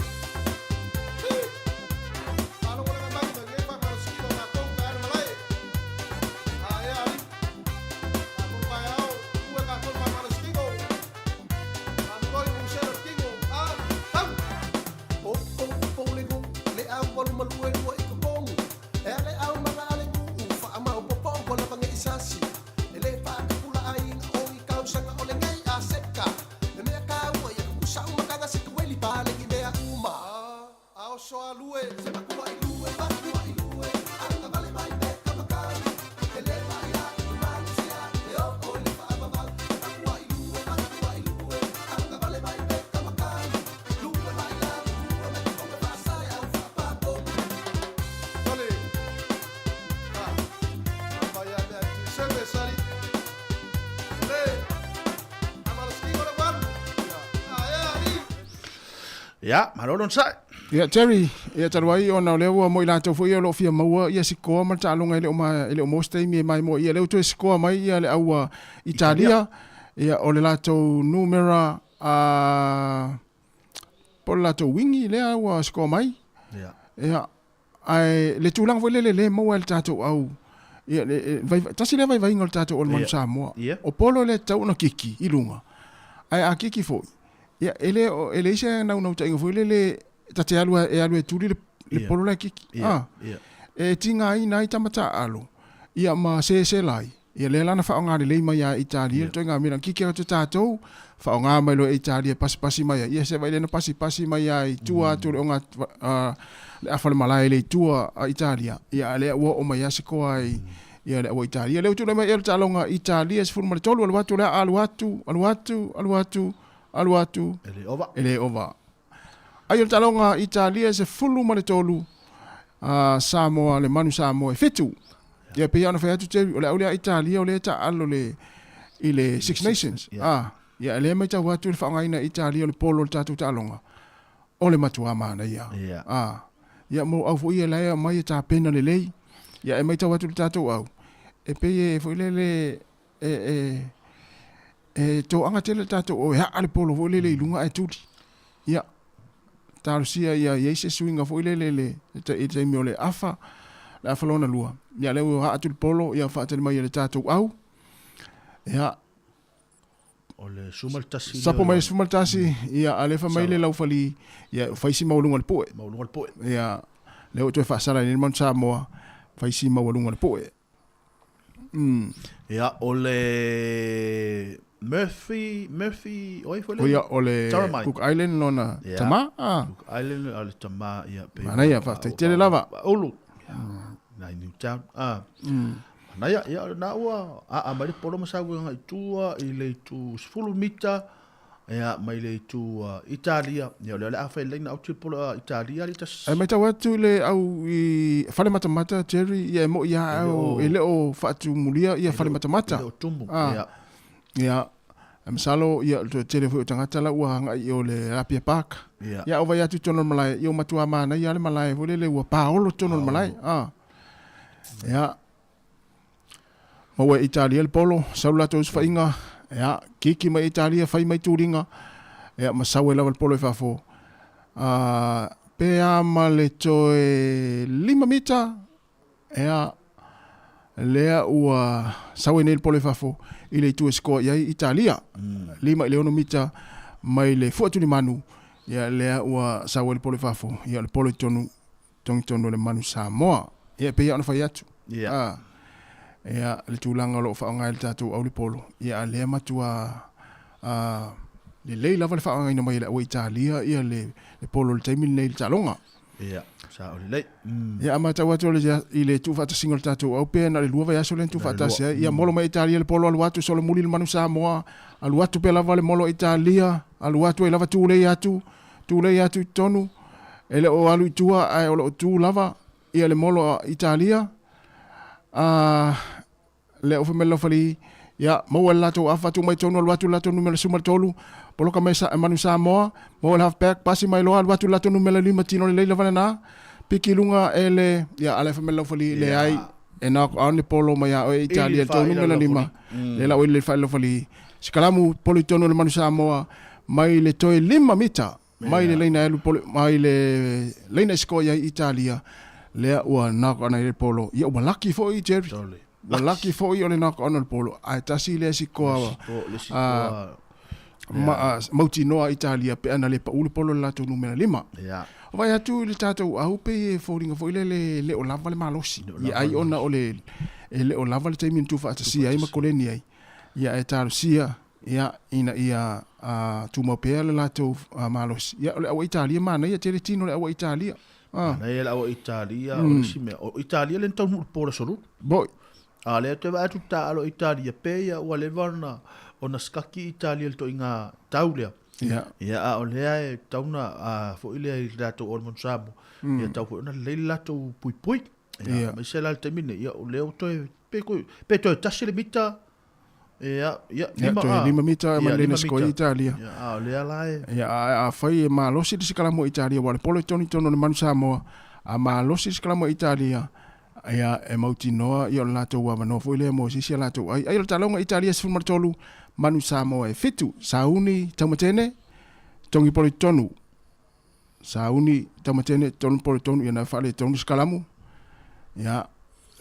Ia, malo le onosai. Ia, Terry, ia talu ai ona o lea ua mo i latou foi ia o lo o fia maua ia sikoa ma le taaloga e le o ma, e le o maua se taimi e maimoa ia lea ua toe sikoa mai ia le au Italia. Ia o le latou numera a po o le latou wingi lea ua sikoa mai. Ia. Ia, ae le tulaga foi lele le maua e le tatou au ia le, vai, tasi lea vaivaiga o le tatou o le Manu Samoa. Ia. O polo lea e tatau ona kiki i luga. Ae a kiki foi, ia e le e leai se naunautaiga foi lele ta te alu e alu e tuli le, le polo la e kiki. Ah. Yeah. E tigaina ai tama taaalo ia ma sesela ai. Ia lea la na faaaoga lelei mai a Italia le ituaiga mea la kiki atu tatou faaaoga mai loa e Italia e pasipasi mai ai. Ia se vaai lea na pasipasi mai ai i tua atu o le oga le afa o le malae i le itu a Italia. Ia a lea ua oo mai lava se koa ai ia le au Italia. Lea ua tulai mai ea le taaloga Italia 13 alu atu lea alu atu alu atu alu atu alu atu E le ova. E le ova. Ai o le taaloga Italia 13 a Samoa le Manu Samoa e 7. Ia pei ona fai atu Jerry o le au lea Italia o lea taaalo le i le Six Nations. Ah, ia lea matau atu le faaaogaina Italia o le polo o le tatou taaloga. O le matuā manaia. Ah, ia mo au foi ia la e aumai e tapena lelei. Ia e matau atu le tatou au e pei e foi lele e e e toaga tele le tatou au e aa le polo foi lele i luga ae tuli. Ia talosia ia i ai se suiga foi lele le i le taimi o le afa, le afa lona lua. Ia lea ua aa atu le polo ia faatali mai e le tatou au. Ia O le 11 Sapo mai le 11, ia alefa mai le laufali, ia fai si maualuga o le pue. Maualuga o le pue. Ia lea ua toe faasala i le Manu Samoa, fai si maualuga o le pue. Ia, o le Murphy, Murphy, o ai foi le? O ia, o le Taramai. Cook Island lona Ia, tama. Ah. Cook Island, o le tama, ia. Pe, Manaia, faafetai tele lava. Ulu. Ia, nai Newtown. Ah. Manaia, ia, na ua aa mai le polo ma sau i tua i le itu 10 mita, Ia, mai le itu Italia. Ia, o lea o le a fai lelei na auti le polo a Italia le tasi. Ae matau atu i le au i fale matamata Jerry, ia e moi lava au e le o faatumulia ia fale matamata. E le o tumu, Ah. ia. Ia, ae masalo ia o le toatele foi o tagata la ua agai i o le Apia Park. Ia. Ia, a ou vaai atu i totonu o le malae, ia ua matua manaia lava le malae foi lele ua paolo totonu o le malae. Ah. Ia. Maua e Italia le polo, sau le latou osofaiga, ia, kiki mai Italia, fai mai tuliga, ia, ma sau ai lava le polo i fafo. Uh, pe a ma le toe 5 mita, Ea lea ua sau ai nei le polo i fafo i le itu e sikoa i ai Italia. 5 i le 6 mita mai le fua tulimanu, ia lea ua sau ai le polo i fafo, ia o le polo i totonu, togitonu o le manu Samoa. Ia e pei lava ona fai atu. Ah, ia le tulaga o lo o faaaoga e le tatou au le polo, ia a lea matua ah, lelei lava le faaaogaina mai e le au Italia ia le, le polo i le taimi lenei i le taaloga. Ia, sao lelei. Ia a matau atu le, i le tuufaatasiga o le tatou au pe na o le lua vaiaso lea na tuufaatasi ai. Ia molo mai Italia le polo alu atu solomuli le manu Samoa, alu atu pea lava le molo Italia, alu atu ai lava tulei atu, tulei atu i totonu, e le o alu i tua ae o lo o tu lava ia le molo a Italia. A le ofa mai laufali ia maua le latou afa tuu mai tonu alu atu le latou numera 13 poloka mai sa, manu Samoa maua le half back pasi mai loa alu atu le latou numera 5 tino lelei lava lena piki lunga e le ia ala fa mai laufali le ai e na ko aone polo mai a oe Italia le tou numera 5 le la oe le fa laufali sikalamu polo i tonu le manu Samoa mai le toe 5 mita mai le laina e alu polo mai le laina e sikoa i ai Italia lea ua knock on ai le polo ia ua laki foi Jerry ua laki foi o le knock on o le polo ae tasi lea sikoa ma, mautinoa Italia pe ana le pau le polo le latou numera 5 o vai atu i le tatou au pe e foliga foi le le le o lava le malosi ia ai ona o le e le o lava le taimi na tuufaatasia ai ma koleni ai ia e talosia ia, ina ia tumau pea le latou malosi. Ia, o le aua Italia manaia tele tino le aua Italia. Ah. Manaia le aua Italia, o le isi mea. O Italia le na taunuu i le po o le Aso Lulu. Moi. A lea toe vaai atu taaalo Italia, pe ia ua leva ona, ona sikaki Italia i le toaiga tau lea. Ia. Ia, a o lea e tatau ona, a foi lea i le latou All Manu Samoa, ia tatau foi ona lelei le latou puipui. Ia, aemaise la i le taimi lenei, ia o lea ua toe, pe, pe toe tasi le mita, Ia, ia, lima, toe 5 mita ma le siko i Italia. Ia, a o lea la e. Ia, a, a fai e malosi le sikalamu i Italia, wa le polo i tonu i tonu o le manu Samoa, a malosi le sikalamu i Italia, ia, e mautinoa, ia o le latou avanoa foi lea mo se isi a latou ai. Ai o le taaloga Italia 13, manu Samoa e 7, sauni taumatene, tongi polo i tonu, sauni taumatene tonu polo tonu ia na faaletonu sikalamu ia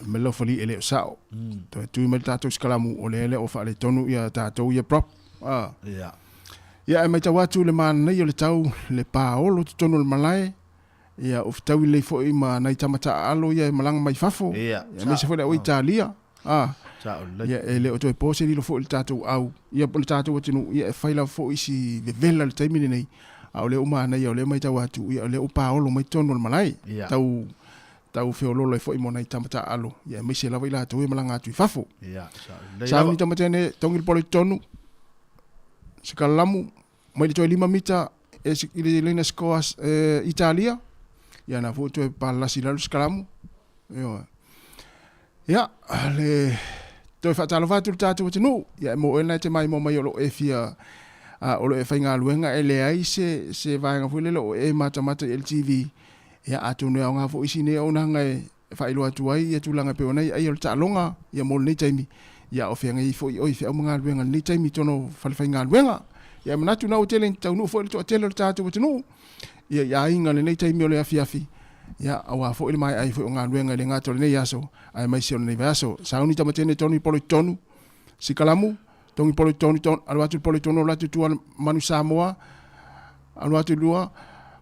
me lau fali e le o sao toe tui mai le tatou sikalamu o lea le o faaletonu ia tatou ia prop ah ia ia e matau atu le manaia o le tau le paolo totonu o le malae ia o fetaui lelei foi ma nai tama taaalo ia e malaga mai fafo ia aemaise foi le au Italia ah ia e le o toe po se lilo foi i le tatou au ia po o le tatou atunuu ia e fai lava foi si vevela i le taimi lenei a o lea ua manaia o lea e matau atu ia o lea ua paolo mai totonu o le malae tau tau feololo ai foi mo nai tama taaalo ia aemaise lava i latou ia malaga atu i fafo sauni tamatene togi le polo i totonu se kalalamu mai le toe 5 mita e i le laina sikoa e, Italia ia na foi toe palalasi i lalo se kalamu ioe ia le toe faatalofa atu le tatou atunuu ia e mo oe te maimoa mai o lo o e fia o lo o e faigaluega e leai se se vaega foi lele o e matamata i LTV ia atonu e aoga foi isi nei auaunaga e faailoa atu ai ia tulaga e pei ona i ai o le taaloga ia mo lenei taimi ia o feagai foi oe i feau ma galuega i lenei taimi i totonu o falefaigaluega. Ia e manatu na ua tele ina taunuu foi le toatele o le tatou atunuu ia i aiga i lenei taimi o le afiafi ia aua foi le maea ai foi o galuega e le gata o lenei aso aemaise o lenei vaiaso. Sauni Tamatene tonu i polo i totonu, Sikalamu, togi polo i totonu, tonu, alu atu i le polo i totonu, alu atu i tua Manu Samoa, alu atu i lua,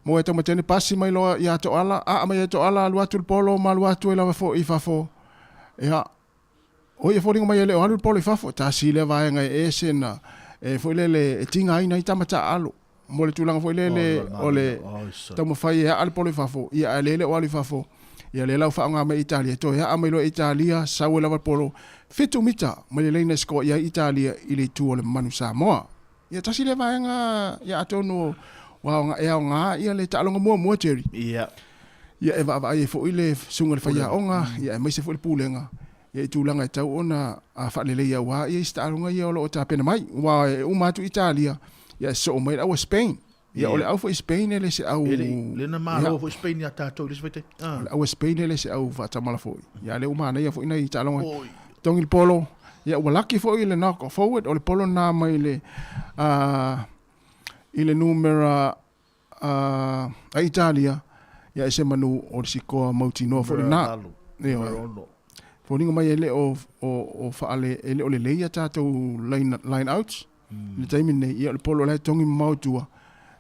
moe Taumatene, pasi mai loa ia Toala, aa mai ia Toala, alu atu le polo ma alu atu ai lava foi i fafo. Ia, o ia foliga mai e le o alu le polo i fafo, tasi lea vaega e ese na, e foi lele e tigaina ai tama taaalo. Mo le tulaga foi lele o le taumafai e aa le polo i fafo, ia ae lele o alu i fafo. Ia lea la ua faaaoga mai Italia, e toe aa mai loa Italia, sau ai lava le polo 7 mita mai le laina e sikoa i ai Italia i le itu o le manu Samoa. Ia tasi lea vaega ia atonu ua e aoga ia le taaloga muamua Jerry. Ia. Ia e vaavaai ai foi le susuga i le faiaoga, ia aemaise foi le pulega ia i tulaga e tatau ona faaleleia aua ia isi taaloga ia o lo o tapena mai. Aua e uma atu Italia, ia e sosoo mai le au a Spain. Ia o le au foi Spain e le se au E le le na malo foi Spain ia tatou i le isi vaitaimi. O le au a Spain e le se au faatamala foi. Ia lea ua manaia foi nai taaloga. Togi le polo, ia ua laki foi le knock forward o le polo lena mai le i le numera a Italia, ia e se manu o le sikoa mautinoa foi lena. Ioe. Foliga mai e le o, o, o faale, e le o lelei a tatou line, line outs. I le taimi lenei, ia o le polo o la e togi mamao i tua,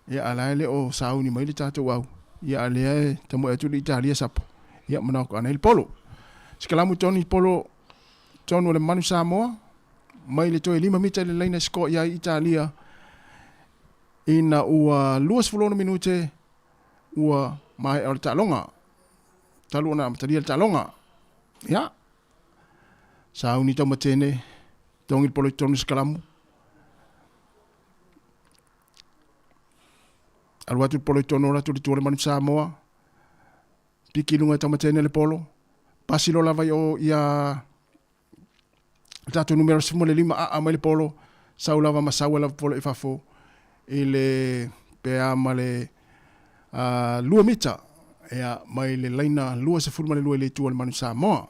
ia a o la e le o sauni mai le tatou au, ia a o lea e tamoe atu le Italia sapo, ia manao kaanei le polo. Sikalamu tonu i polo tonu o le Manu Samoa, mai le toe 5 mita i le laina e score i ai Italia, ina ua 26 minute ua maea o le taaloga. Talu ona amatalia le taaloga. Ia, sauni taumatene, togi le polo i totonu o sikalamu. Alu atu le polo i totonu ola atu i le tua o le Manu Samoa. Piki i luga i taumatene le polo. Pasi loa lava i o ia le tatou numera 15 aa mai le polo, sau lava ma sau ai lava polo i fafo i le pe a ma le 2 mita ia mai le laina 22 i le itu o le Manu Samoa.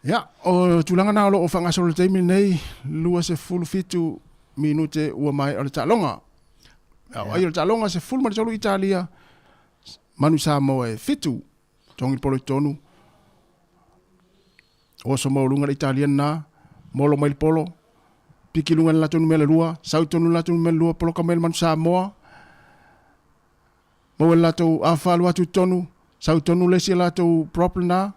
Ia, o tulaga na o lo o faagasolo i le taimi lenei, 27 minute ua maea o le taaloga. Ia, o ai o le taaloga, 13 Italia, Manu Samoa e 7. Togi le polo i totonu. Oso maualuga le Italia lena. Molo mai le polo. Piki i luga i le latou numera 2. Sau i totonu i le latou numera 2. Poloka mai le Manu Samoa. Maua i le latou afa alu atu i totonu. Sau i totonu le isi a latou prop lena.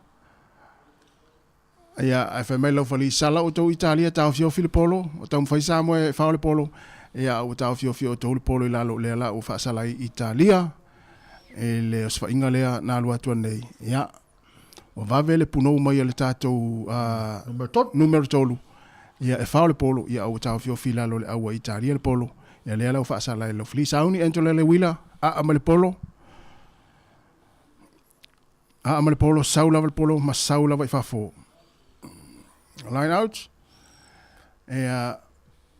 Ia, ae fai mai lau fali, sala outou Italia taofiofi le polo, o taumafai Samoa e fao le polo, ia, ua taofiofi e outou le polo i lalo o lea la ua faasala ai Italia i le osofaiga lea na alu atu anei. Ia, ua vave le punou mai a le tatou numera 3, ia, e fao le polo, ia, ua taofiofi i lalo o le au a Italia le polo, ia, lea la ua faasala ai lau fali. Sauni Angela Lewila, aa mai le polo. Aa ma le polo, sau lava le polo ma sau lava i fafo. Line out. Ea,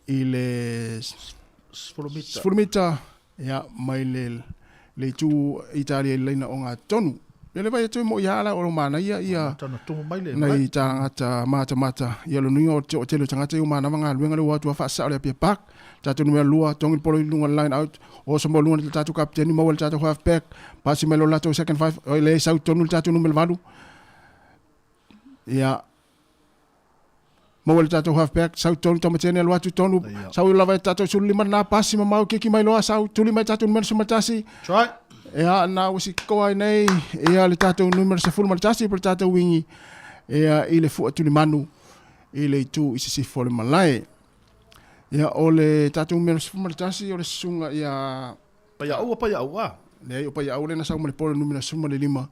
i le 10 mita. 10 mita, ia, mai le, le itu Italia i le laina o tonu. Ia le vai atu e mo ia ala o lo manaia ia nai tagata matamata ia lo nuiga o te o tele o tagata i o manava galuega le ua atu a faasao le Apia Park. Tatou numera 2, togi le polo i luga line out, oso maualuga le tatou kapiteni, maua le tatou half back, pasi mai lo latou second five, oi le sau tonu le tatou numera 8. Ia, maua le tatou half back, sau tonu tamatene alu atu tonu, sau lava e tatou sulu lima na pasi mamao kiki mai loa sau tuli mai tatou numera 11. Try. Ia, na ua sikoa ai nei, ia le tatou numera 11 po le tatou wingi, ia i le fua tulimanu i le itu i sisifo o le malae. Ia, o le tatou numera 11 o le susuga ia Paiaʻau a Paiaʻau a. Leai, o Paiaʻau lea na sau ma le polo numera 15.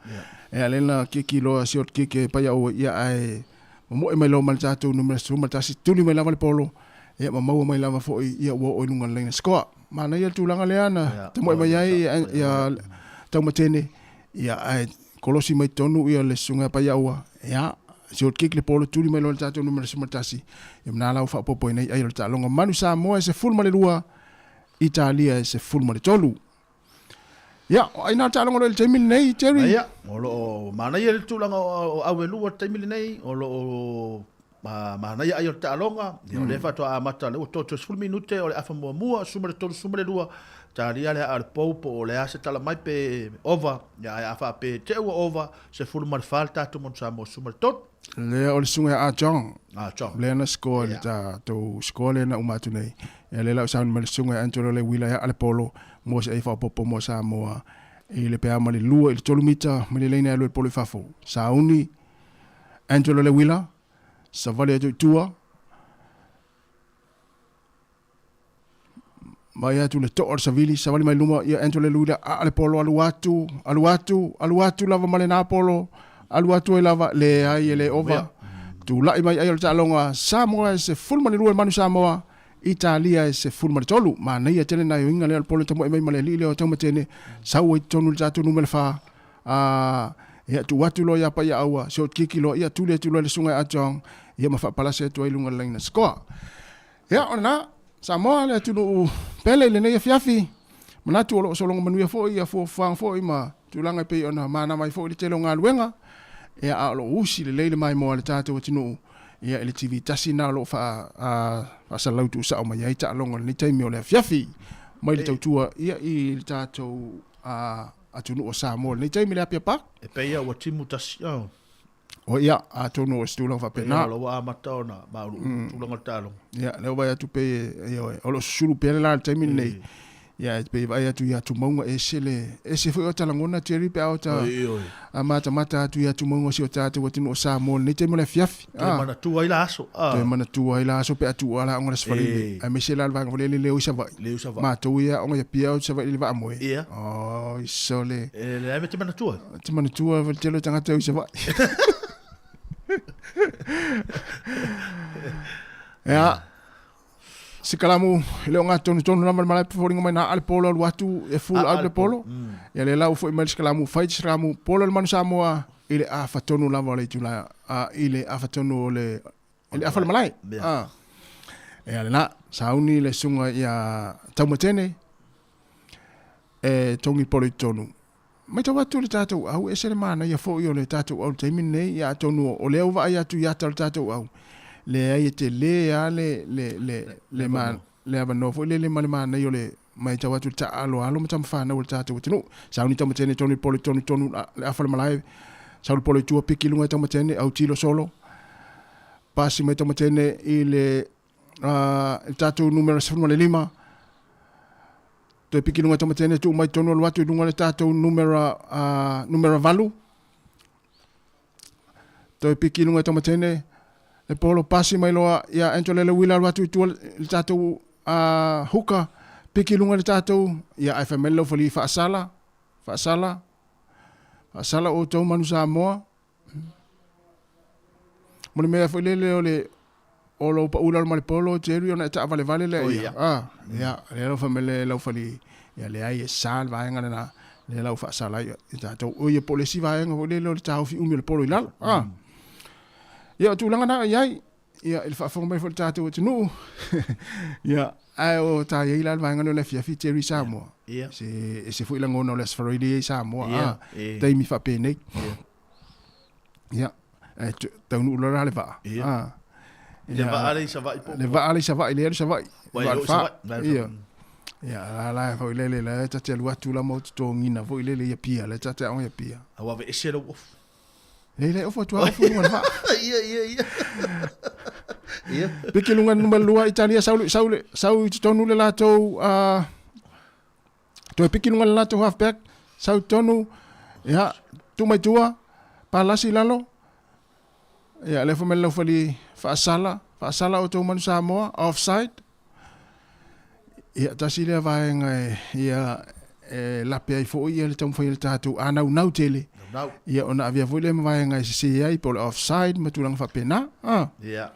Ia, lea na kiki loa short kick e Paiaʻau ia ae momoe mai loa ma le tatou numera 11, tuli mai lava le polo, ia ma maua mai lava foi ia ua oo i luga o le laina score. Manaia le tulaga lea na tamoe mai ai ia Taumatene, ia ae kolosi mai totonu ia le susuga ia Paiaʻau ia short kick le polo tuli mai loa le tatou numera 11. Ia ma na la ua faaopoopo ai nei ai o le taaloga Manu Samoa e 12, Italia e 13. Ia, o ai nā taaloga o lo o i le taimi lenei, Jerry? Ia, o lo o manaia le tulaga o au e lua i le taimi lenei, o lo o manaia ai o le taaloga, ia o lea faatoa amata, lea ua 30 minute o le afa muamua, 13, 12, talia le aa o le pou po o le a se tala mai pe over, ia ae a faapea te ua over, 14 le tatou Manu Samoa, 13. Lea o le susuga ia Ah Chong. Ah Chong. Lea na score le tatou score lea na uma atu nei. Ia lea la ua sauni mai le susuga ia Angelo Leuila ia Alepolo mo se ai faaopoopo mo Samoa i le pe a ma le 2 i le 3 mita mai le laina e alu ai le polo i fafo. Sauni Angelo Leuila, savali atu i tua, Mai atu le to'a o le savili, savali mai luma, ia Angelo Leuila, aa le polo, alu atu, alu atu, alu atu lava ma lena polo, alu atu ai lava, leai e le ova. Tulai mai ai o le taaloga, Samoa e 12 le Manu Samoa, Italia e 13. Manaia tele nai oiga lea o le polo e tamoe mai ma le alii lea o Taumatene, sau ai totonu i le tatou numera 4, a ia tuu atu loa ia Paiaaua, short kick loa, ia tuli atu loa i le susuga ia Ajong, ia ma faapalase atu ai i luga o le laina score. Ia, o lena, Samoa le atunuu pele i lenei afiafi, manatu o lo o sologa manuia foi ia fuafuaga foi ma tulaga e pei ona manava ai foi le tele o galuega, ia a o lo o usi lelei le maimoa a le tatou atunuu, ia i le TV tasi lena o lo o faasalalau tuusao mai ai taaloga i lenei taimi o le afiafi mai le tautua ia i le tatou. atunuu o Samoa i lenei taimi i le Apia Park. E pei lava ua timu tasi, oh. O ia, atonu o se tulaga faapena. O la ua amata ona mauluulu tulaga o le taaloga. Ia, lea ua vaai atu pei, ioe, o lo o susulu pea le la i le taimi lenei. Ia, e pei e vaai atu i atumauga ese le, ese foi o ta lagona Jerry pe a o ta matamata atu i atumauga o si o tatou atunuu o Samoa i lenei taimi o le afiafi. Toe manatua ai la aso. Toe manatua ai la aso pe a tuua la aoga i le Aso Faraile. Aemaise la le vaega foi lea e le o i Savaii. Le o i Savaii. Matou ia aoga i Apia o i Savaii i le vaamoe. Ia. Oi sole. E leai ma te manatua. Te manatua le tele o tagata o i Savaii. Ia. Se kalamu e le o gatonutonu lava le malae foliga mai na a le polo alu atu e full out le polo. Ia lea la ua foi mai le sikalamu fai se sikalamu polo le Manu Samoa i le afa tonu lava o le itula i le afa tonu o le i le afa o le malae. Ah. Ia lena sauni le susuga ia Taumatene e togi polo i totonu. Matau atu le tatou au, ese le manaia foi o le tatou au i le taimi lenei, ia atonu o lea ua vaai atu i ata o le tatou au, leai e tele lava le, le, le, le, ma, le avanoa foi lele ma le manaia o le matau atu i le taaaloalo ma tamafanau o le tatou atunuu. Sauni Taumatene tonu i polo i tonu tonu le afa o le malae, sau le polo i tua piki i luga i Taumatene, autilo solo, pasi mai Taumatene i le le tatou numera 15, toe piki luga Taumatene tuu mai tonu alu atu i luga le tatou numera numera 8, toe piki luga Taumatene le polo pasi mai loa ia Angelo Lewila alu atu i tua le tatou huka, piki luga le tatou ia ae fai mai le laufali faasala, faasala, faasala outou Manu Samoa. Mo le mea foi lele o le o lou pau i lalo ma le polo Jerry ona e taavalevale lea ia. Ah, ia, lea lau fai mai le laufali, ia leai e sa le vaega lena, lea la ua faasala ai i tatou. O ia po o le isi vaega foi lele o le taofi umi o le polo i lalo. Ah. Ia o tulaga na i ai, ia i le faafofoga mai foi le tatou atunuu. Ia, ae o ta i ai la le vaega lea o le afiafi Jerry Samoa. Ia. Se ese foi lagona o le Aso Faraile ia i Samoa. Ia, Ah, taimi faapenei. Ia, ae taunuu loa la le vaa. Ia. Ah. Le vaa le i Savaii po. Le vaa le i Savaii, le alu Savaii. Ua e Vaa o i fa. Savaii. Ia. Ia, la la foi lele la ta te alu atu la mo totogiina foi lele ia Apia, le ta te aoga i Apia. A ua aveese lou ofu. Lei le ofu atu ofu luga le vaa. Ia, ia, ia. Ia. Piki luga numera 2 Italia sau sau sau i totonu le latou toe piki luga le latou half back sau totonu ia tuu mai tua palasi i lalo ia lea foi mai le laufali faasala faasala outou Manu Samoa offside ia tasi lea vaega e ia e lape ai foi ia le taumafai o le tatou anaunau tele ia ona avea foi lea ma vaega e sese ai po o le offside ma tulaga faapena ah. Ia.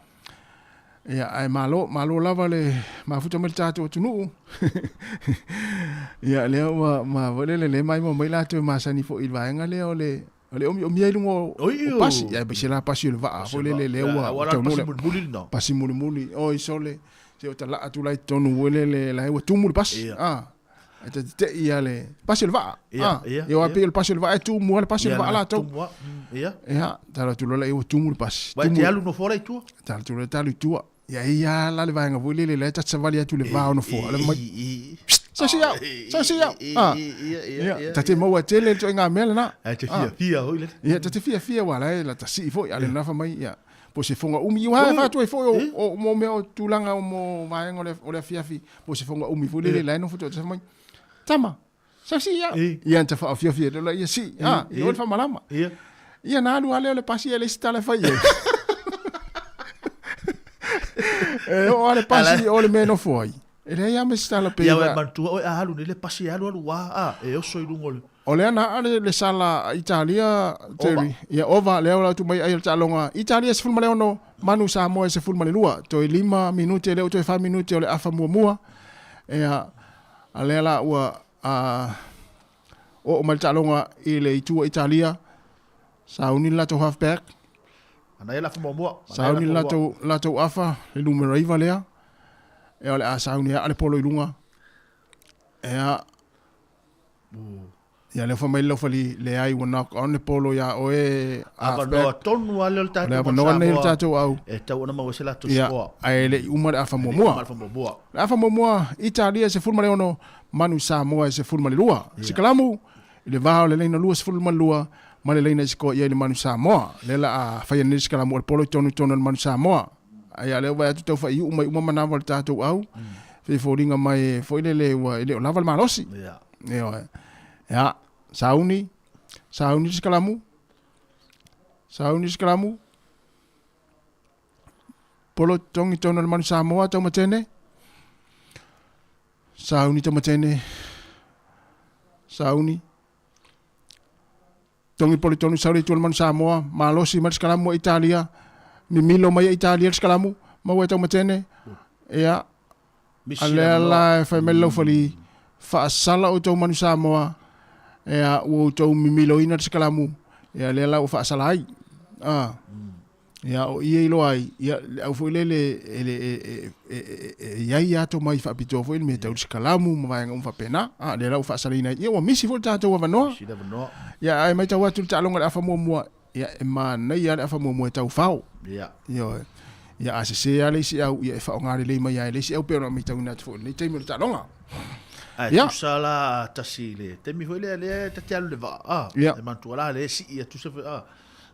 Ia, ae malo, malo lava le mafuta mai le tatou atunuu. Ia, lea ua ma foi lele le maimoa mai latou e masani foi i le vaega lea o le o le omiomia i luga o, o pasi. Ia, aemaise la pasi o le vaa foi lele lea ua Aua la taunuu pasi mulimuli lena. Pasi mulimuli, oi sole, se o talaa atu la i totonu foi lele la ua tumu le pasi. Ia. Ah. E te tetei ia le pasi o le vaa. Ia, Ah. ia, Ia, ia. pei o le pasi o le vaa e tumu lava le pasi o le Ia, vaa na latou. tumu lava. Ia. Ia, talo atu loa lea ua tumu le pasi. Uae Tumu- te alu nofoa la i tua. Talo atu loa talo i tua. Ia ia la le vaega foi lele la e ta te savali atu i le va o nofoa. Le mai. Sau si au, sau si au. Ah. Ia, Ia, ta te maua tele le ituaiga mea lena. Ae te Ah. fiafia foi le. Ia, ta te fiafia aua la e la ta sii foi, a le nafa mai, ia, po o se foga umi. Ia, e fai atu ai foi o, o, mo mea o tulaga o mo vaega o le, o le afiafi, po o se foga umi foi lele, la e nofo toatasi mai. Tama, sau sii au. Ia, na ta faaofiofia loa lea, ia sii, ah, ia oe le faamalama. Ia. Ia, na alu lava lea o le pasi, e leai se tala e fai i ai. E oo lava le pasi o le mea e nofo ai. E leai lava ma se tala pei Ia, ua e la- manatua oe a alu nei le pasi e alu alu ua a, e oso i luga o le. O lea na aa le sala Italia, Terry. Ia, ova, lea ua atu mai ai o le taaloga. Italia 16, Manu Samoa e 12. Toe 5 minute, lea ua toe 4 minute o le afa muamua. Ia, a lea la ua a, oo mai le taaloga i le itu o Italia. Sauni le latou half back. Manaia le afa muamua. Sauni le latou, latou afa, le numera 9 lea. Ia, o le a sauni aa le polo i luga. Ia, Ia lea fai mai le laufali, leai ua knock on le polo iā oe Avanoa tonu lava lea o le tatou O le avanoa lenei o le tatou au. E tatau ona maua ai se latou Ia, score. ae le i uma le afa E le i muamua. uma le afa muamua. Le afa muamua, Italia e 16, Manu Samoa e 12. Ia. Sikalamu, i le va o le laina 22 ma le laina i sikoa i ai le Manu Samoa. Lea la a faia nei le sikalamu o le polo i tonu i tonu o le Manu Samoa. Ai a lea ua vaai atu tau faaiuu mai uma manawa o le tatou au. Fei foliga mai foi lele ua e le o lava le malosi. Ioe. Ia, sauni, sauni le sikalamu. Sauni le sikalamu. Polo togi tonu o le Manu Samoa, Taumatene. Sauni Taumatene. Sauni. Togi polo tonu sau le itu o le Manu Samoa, malosi mai le sikalamu a Italia, mimilo mai e Italia le sikalamu, maua e Taumatene. Ia, a lea la e fai mai le laufali, faasala outou Manu Samoa, ia, ua outou mimiloina le sikalamu, ia lea la ua faasala ai. Ah. Ia, o i e iloa ai, ia, le au foi lele e, le, e, e, e, e, e i ai lava tomai faapitoa foi i le mea tau le sikalamu ma vaega uma faapena. A, lea la ua faasalaina ai. Ia, ua misi foi le tatou avanoa. Misi le avanoa. Ia, ae matau atu i le taaloga i le afa muamua, ia, e manaia lava le afa muamua e tau fao. Ia. Ioe. Ia, a sese lava le isi au, ia, e faaaoga lelei mai lava e le isi au pei ona matauina atu foi i lenei taimi o le taaloga. Ae Ia. tusa la a tasi i le taimi foi lea, lea ta te alu i le vaa, a, Ia. e manatua la lea e sii atu se, a,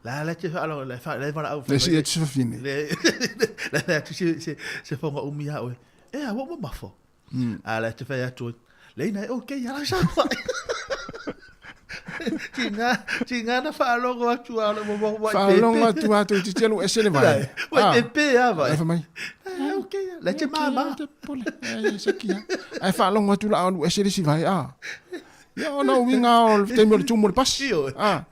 La la te whaalo, la wha, la wala au. Le sii atu se fafine. Le, la la atu se, se, se whonga umi ia oe. E a, wa mafo. A la te whai atu, le ina e okay, ala sa whai. Ti ngā, ti ngā na whaalogo atu a le mo mo wai pepe. Whaalogo atu a tu ti alu ese le vai. Wai pepe a vai. Ai mai. Eh, okay, la te mama. Te pole. Ai se kia. Ai whaalogo atu la alu ese le si vai a. Ia ona uiga o le taimi o le tumu o le pasi. A,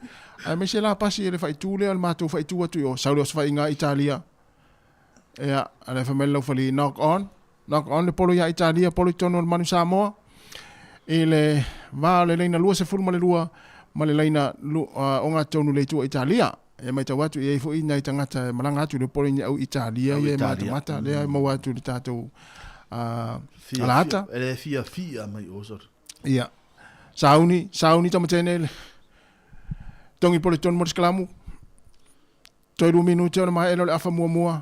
aemaise la pasi e le faaitu lea o le matou faaitu atu i o, sau le osofaiga Italia. Ia, a le fai mai le laufali, knock on, knock on le polo ia Italia, polo i totonu o le Manu Samoa. I le va o le laina 22 ma le laina ogatotonu le itu o Italia. E matau atu i ai foi nai tagata e malaga atu i le polo i ni au Italia ia e matamata, lea e maua atu i le tatou alaata. E le fiafia mai o sor. Ia. Sauni, sauni tamatene le tongi pole tonu mo le sikalamu. Toe lua minute ona maea lea o le afa muamua.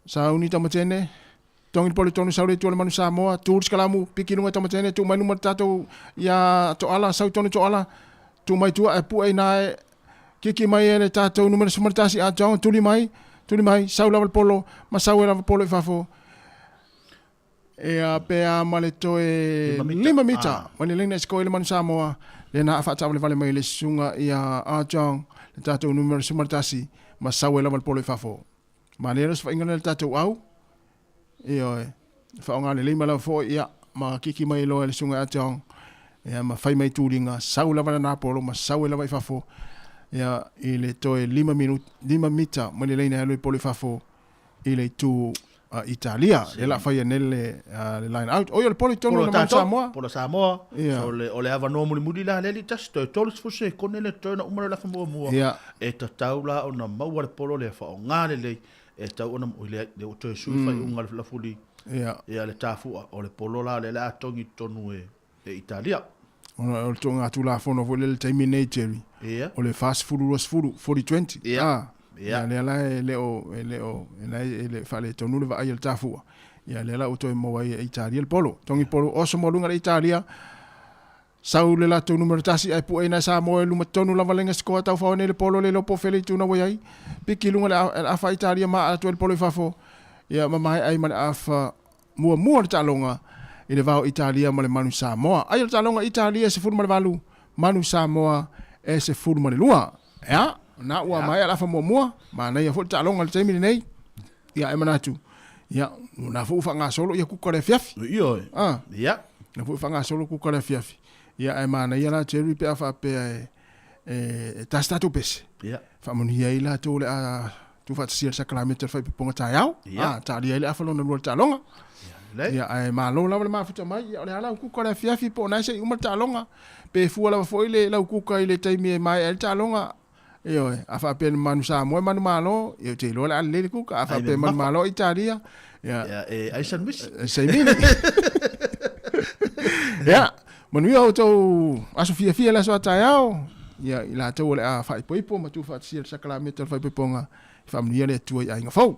Sauni tamatene, tongi le pole tonu sau le itu o le manu Samoa, tu le sikalamu, piki i luga tamatene, tuu mai luma le tatou ia Toala, sau tonu Toala, tuu mai tua ae pue ina e kiki mai e le tatou numera 11 a John, tuli mai, tuli mai, sau lava le polo, ma sau e lava polo i fafo. Ea pe a ma le toe lima mita mai le laina e sikoa i le Manu Samoa, lena a faataavalevale mai le susuga ia Ah Jong, le tatou numera 11, ma sau ai lava le polo i fafo. Manaia le osofaiga lea le tatou au, ioe, faaaoga lelei mai lava foi, ia, ma kiki mai loa e le susuga ia Ah Jong, ia, ma fai mai tuliga, sau lava lana polo ma sau ai lava i fafo, ia, i le toe lima minute, lima mita mai le laina e alu ai polo i fafo, i le itu a Italia. Lea la faia nei le, le line out. Oi, o le polo i tonu o le Manu Samoa. Polo Samoa. Yeah. So, le, o le avanoa mulimuli la lea li tasi toe 30 sekone le toe na uma le lafa muamua. Yeah. E tatau la ona maua le polo lea whaonga lelei. E tau ona, oi le, le o toe sui mm. whai unga le lafuli. Yeah. Ia le tāfua. O le polo la le le a tongi tonu e, e Italia. Ona o le tonga tulafono foi le taimi nei Jerry. Yeah. O le 40 20 40 20. Yeah. Ah. Yeah. Ia lea la e le o e le o e la e le faaletonu le vaai a le tafua. Ia lea la ua toe maua ai e Italia le polo. Tongi polo oso mo luga le Italia. Sau le latou numera tasi ae pue ina Samoa e luma tonu lava lenga sikoa tau fao nei le polo le lopo fele i tuna ua iai. Piki lunga le afa Italia ma atu ai le polo i fafo. Ia mamae ai ma le afa muamua o le taaloga i le va o Italia ma le Manu Samoa. Ai o le taaloga Italia e 18, Manu Samoa e 12. Ea, na ua maea le afa muamua, manaia foi le taaloga i le taimi lenei. Ia, e manatu, ia, na foi ua faagasolo ia kuka le afiafi. Ioe. Ah. Ia. Na foi ua faagasolo kuka le afiafi. Ia, ae manaia la Jerry pe a faapea e, e, e tasi tatou pese. Ia. Faamanuia ai latou le a tuufaatasia le sakalamete o le faaipoipoga taeao. Ia. Ah, talia ai le afa lona lua le taaloga. Lelei. Ia, ae malo lava le mafuta mai. Ia, o le a lau kuka le afiafi po o na se i uma le taaloga. Pe fua lava foi le lau kuka i le taimi e maea ai le taaloga. Ioe, a faapea ni manu Samoa e manu malo, ia ou te iloa o le a lelei le kuka. A faapea manu malo Italia, ia. Ia, e ai sandwich. E saimini. Ia, manuia outou aso fiafia le aso a taeao. Ia, i latou o le a faaipoipo ma tuufaatasia le sakalameta o le faaipoipoga, e faamanuia le Atua i aiga fou.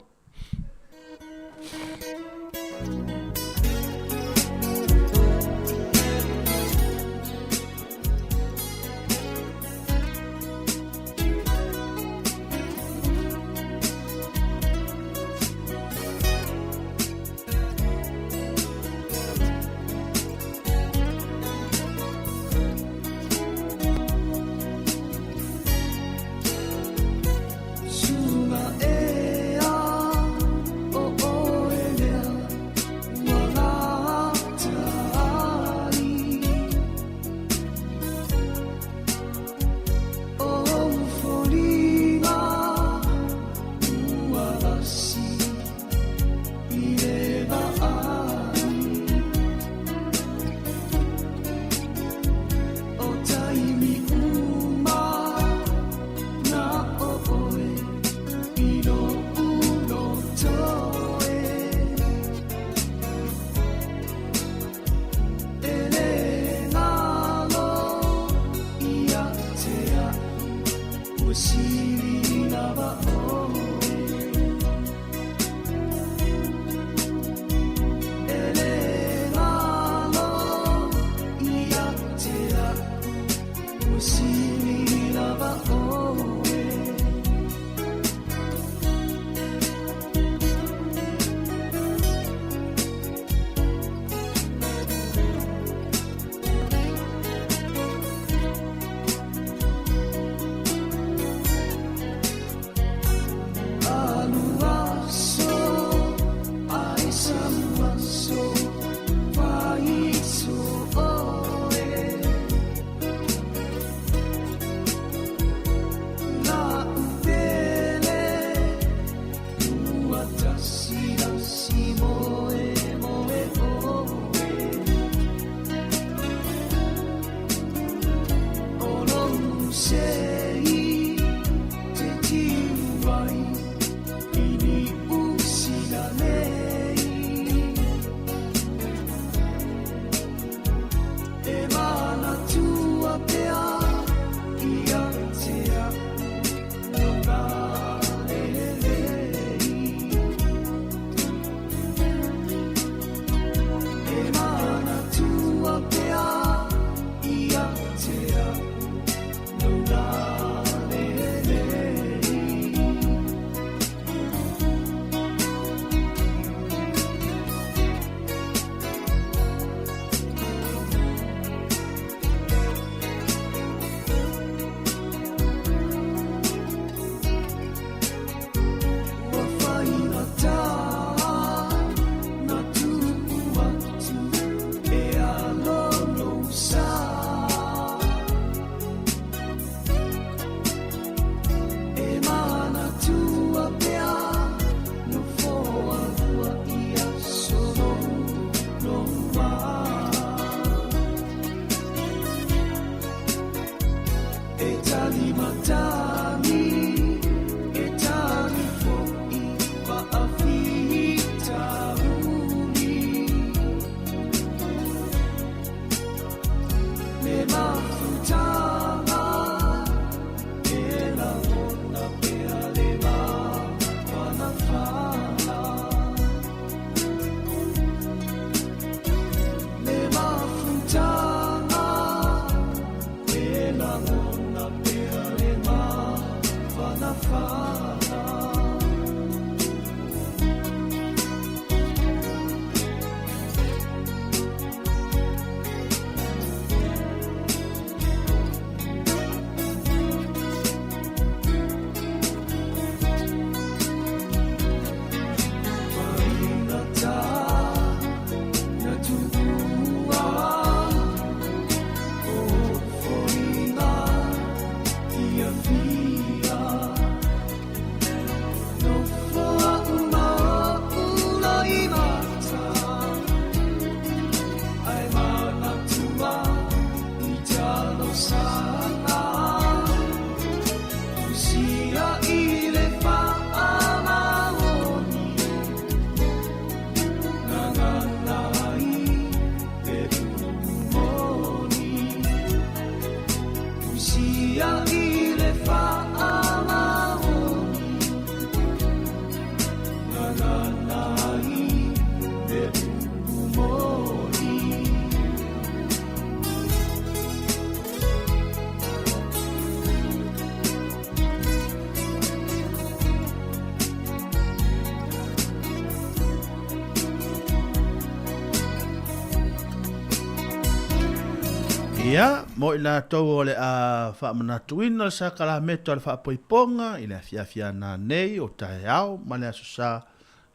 Ia, mo i latou o le a faamanatuina le sakalameta o le faapoipoga i le afiafi a nanei o taeao ma le Aso Sa,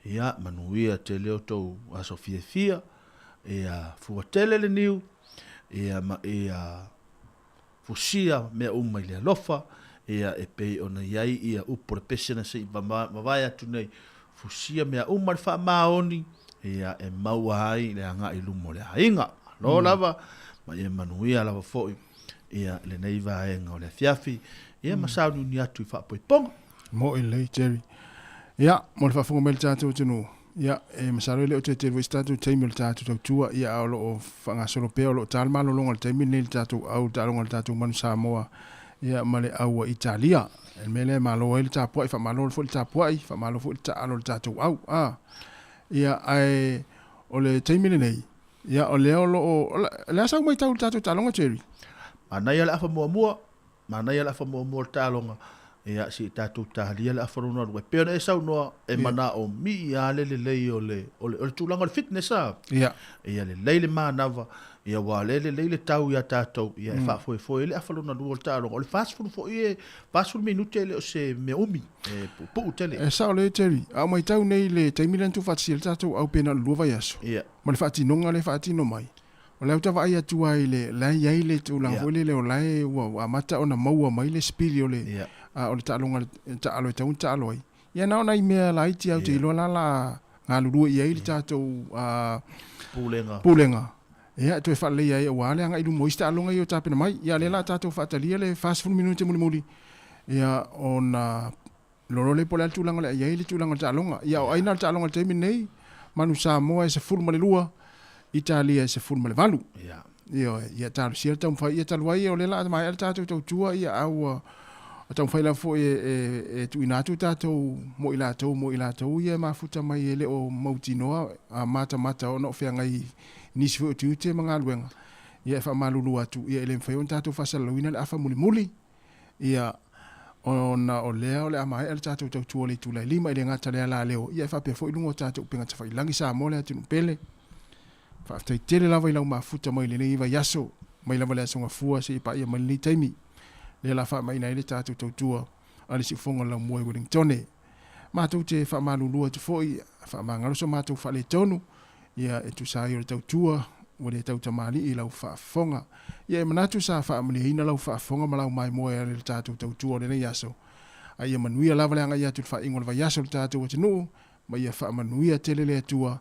ia, manuia tele o tou aso fiafia, ia fua tele le niu, ia ma ia fusia mea uma i le alofa, ia e pei ona i ai ia upu o le pese na se i vavae atu nei, fusia mea uma i le faamaoni, ia e maua ai le agai i luma o le aiga. Malo lava, ma ia manuia lava foi ia lenei vaega o le afiafi, ia ma sauniuni atu i faapoipoga. Mo'i lelei Jerry. Ia, mo le faafofoga mai a le tatou atunuu, ia, e masalo e le o toe tele foi se tatou taimi o le tatou tautua, ia, a o lo o faagasolo pea, o lo o ta le malologa i le taimi lenei i le tatou au, le taaloga a le tatou Manu Samoa, ia, ma le au a Italia. O le mea lea e malo ai le tapuai, faamalo foi le tapuai, faamalo foi le taalo i le tatou au. A, ia, ae o le taimi lenei, ia, o lea o lo o, o le a sau matau i le tatou taaloga Jerry? Manaia le afa muamua, Manaia le afa muamua o le taaloga, ia se i tatou talia le afa lona lua. E pei ona e saunoa, e manao mii lava le lelei o le, o le, o le tulaga o le fitness a. Ia. Ia lelei le manava, ia aua o lea e lelei le tau ia tatou, ia e faafoefoe ai le afa lona lua o le taaloga. O le 40 foi e, 40 minute e le o se mea umi, e puupuu tele. E sao lelei Terry, a o matau nei i le taimi lea na tuufaatasia ai le tatou au pe na o le lua vaiaso, Ia. ma le faatinoga lea e faatino mai. O lea ou te vaai atu ai i le la e i ai le tulaga foi lele o la e ua amata ona maua mai le sipili o le o le taaloga taalo e tatau ona taalo ai. Ia na o nai mea laiti lava ou te iloa la la galulue i ai le tatou Pulega. Pulega. Ia e toe faaleleia ai aua le agai i luma o isi taaloga ia o tapena mai. Ia o lea la tatou faatalia le 40 minute mulimuli ia ona Lolo le po o le a le tulaga o le a i ai le tulaga o le taaloga. Ia o ai na o le taaloga i le taimi lenei, Manu Samoa e 12, Italia e 18. Ia. Ioe, ia talosia le taumafai. Ia talu ai o lea o le a maea le tatou tautua, ia a ua taumafai lava foi e, e, e tuuina atu tatou mo i latou, mo i latou ia e mafuta mai e le o mautinoa a matamata ona o feagai i nisi foi o tiute ma galuega. Ia e faamalulu atu, ia e le mafai ona tatou faasalalauina le afa mulimuli. Ia, ona o lea o le a maea le tatou tautua o le itula e lima, e le gata lea la leo, ia e faapea foi luga o tatou upega tafailagi Samoa le atunuu pele. Faafetai tele lava i lau mafuta mai lenei vaiaso, mai lava le Aso Gafua seia paia mai lenei taimi. Lea la faamaina ai le tatou tautua a le Siufofoga o le Laumua i Welingtone. Matou te faamalulu atu foi, faamagalo so matou faaletonu, Ia, e tusa ai o le tautua, ua le tau tamalii i lau faafofoga. Ia, e manatu sa faamalieina lau faafofoga ma lau maimoa e ala i le tatou tautua o lenei aso. A ia manuia lava le agai atu i le faaiuga o le vaiaso i le tatou atunuu, ma ia faamanuia tele le Atua,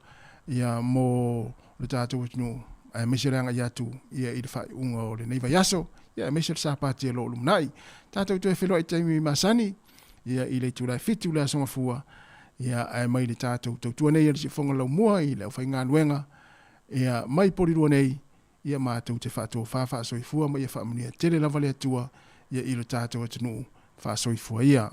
ia, mo le tatou atunuu, aemaise le agai atu, ia, i le faaiuga o lenei vaiaso, ia, aemaise le Sapati o lo o lumanai. Tatou toe feiloai i taimi masani. ia i le itula e 7 le Aso Gafua, ia ae mai le tatou tautua nei a le Siufofoga Laumua i le aufaigaluega, ia mai Polilua nei, ia matou te faatofa faasoifua ma ia faamanuia tele lava le Atua ia i lo tatou atunuu faasoifua ia.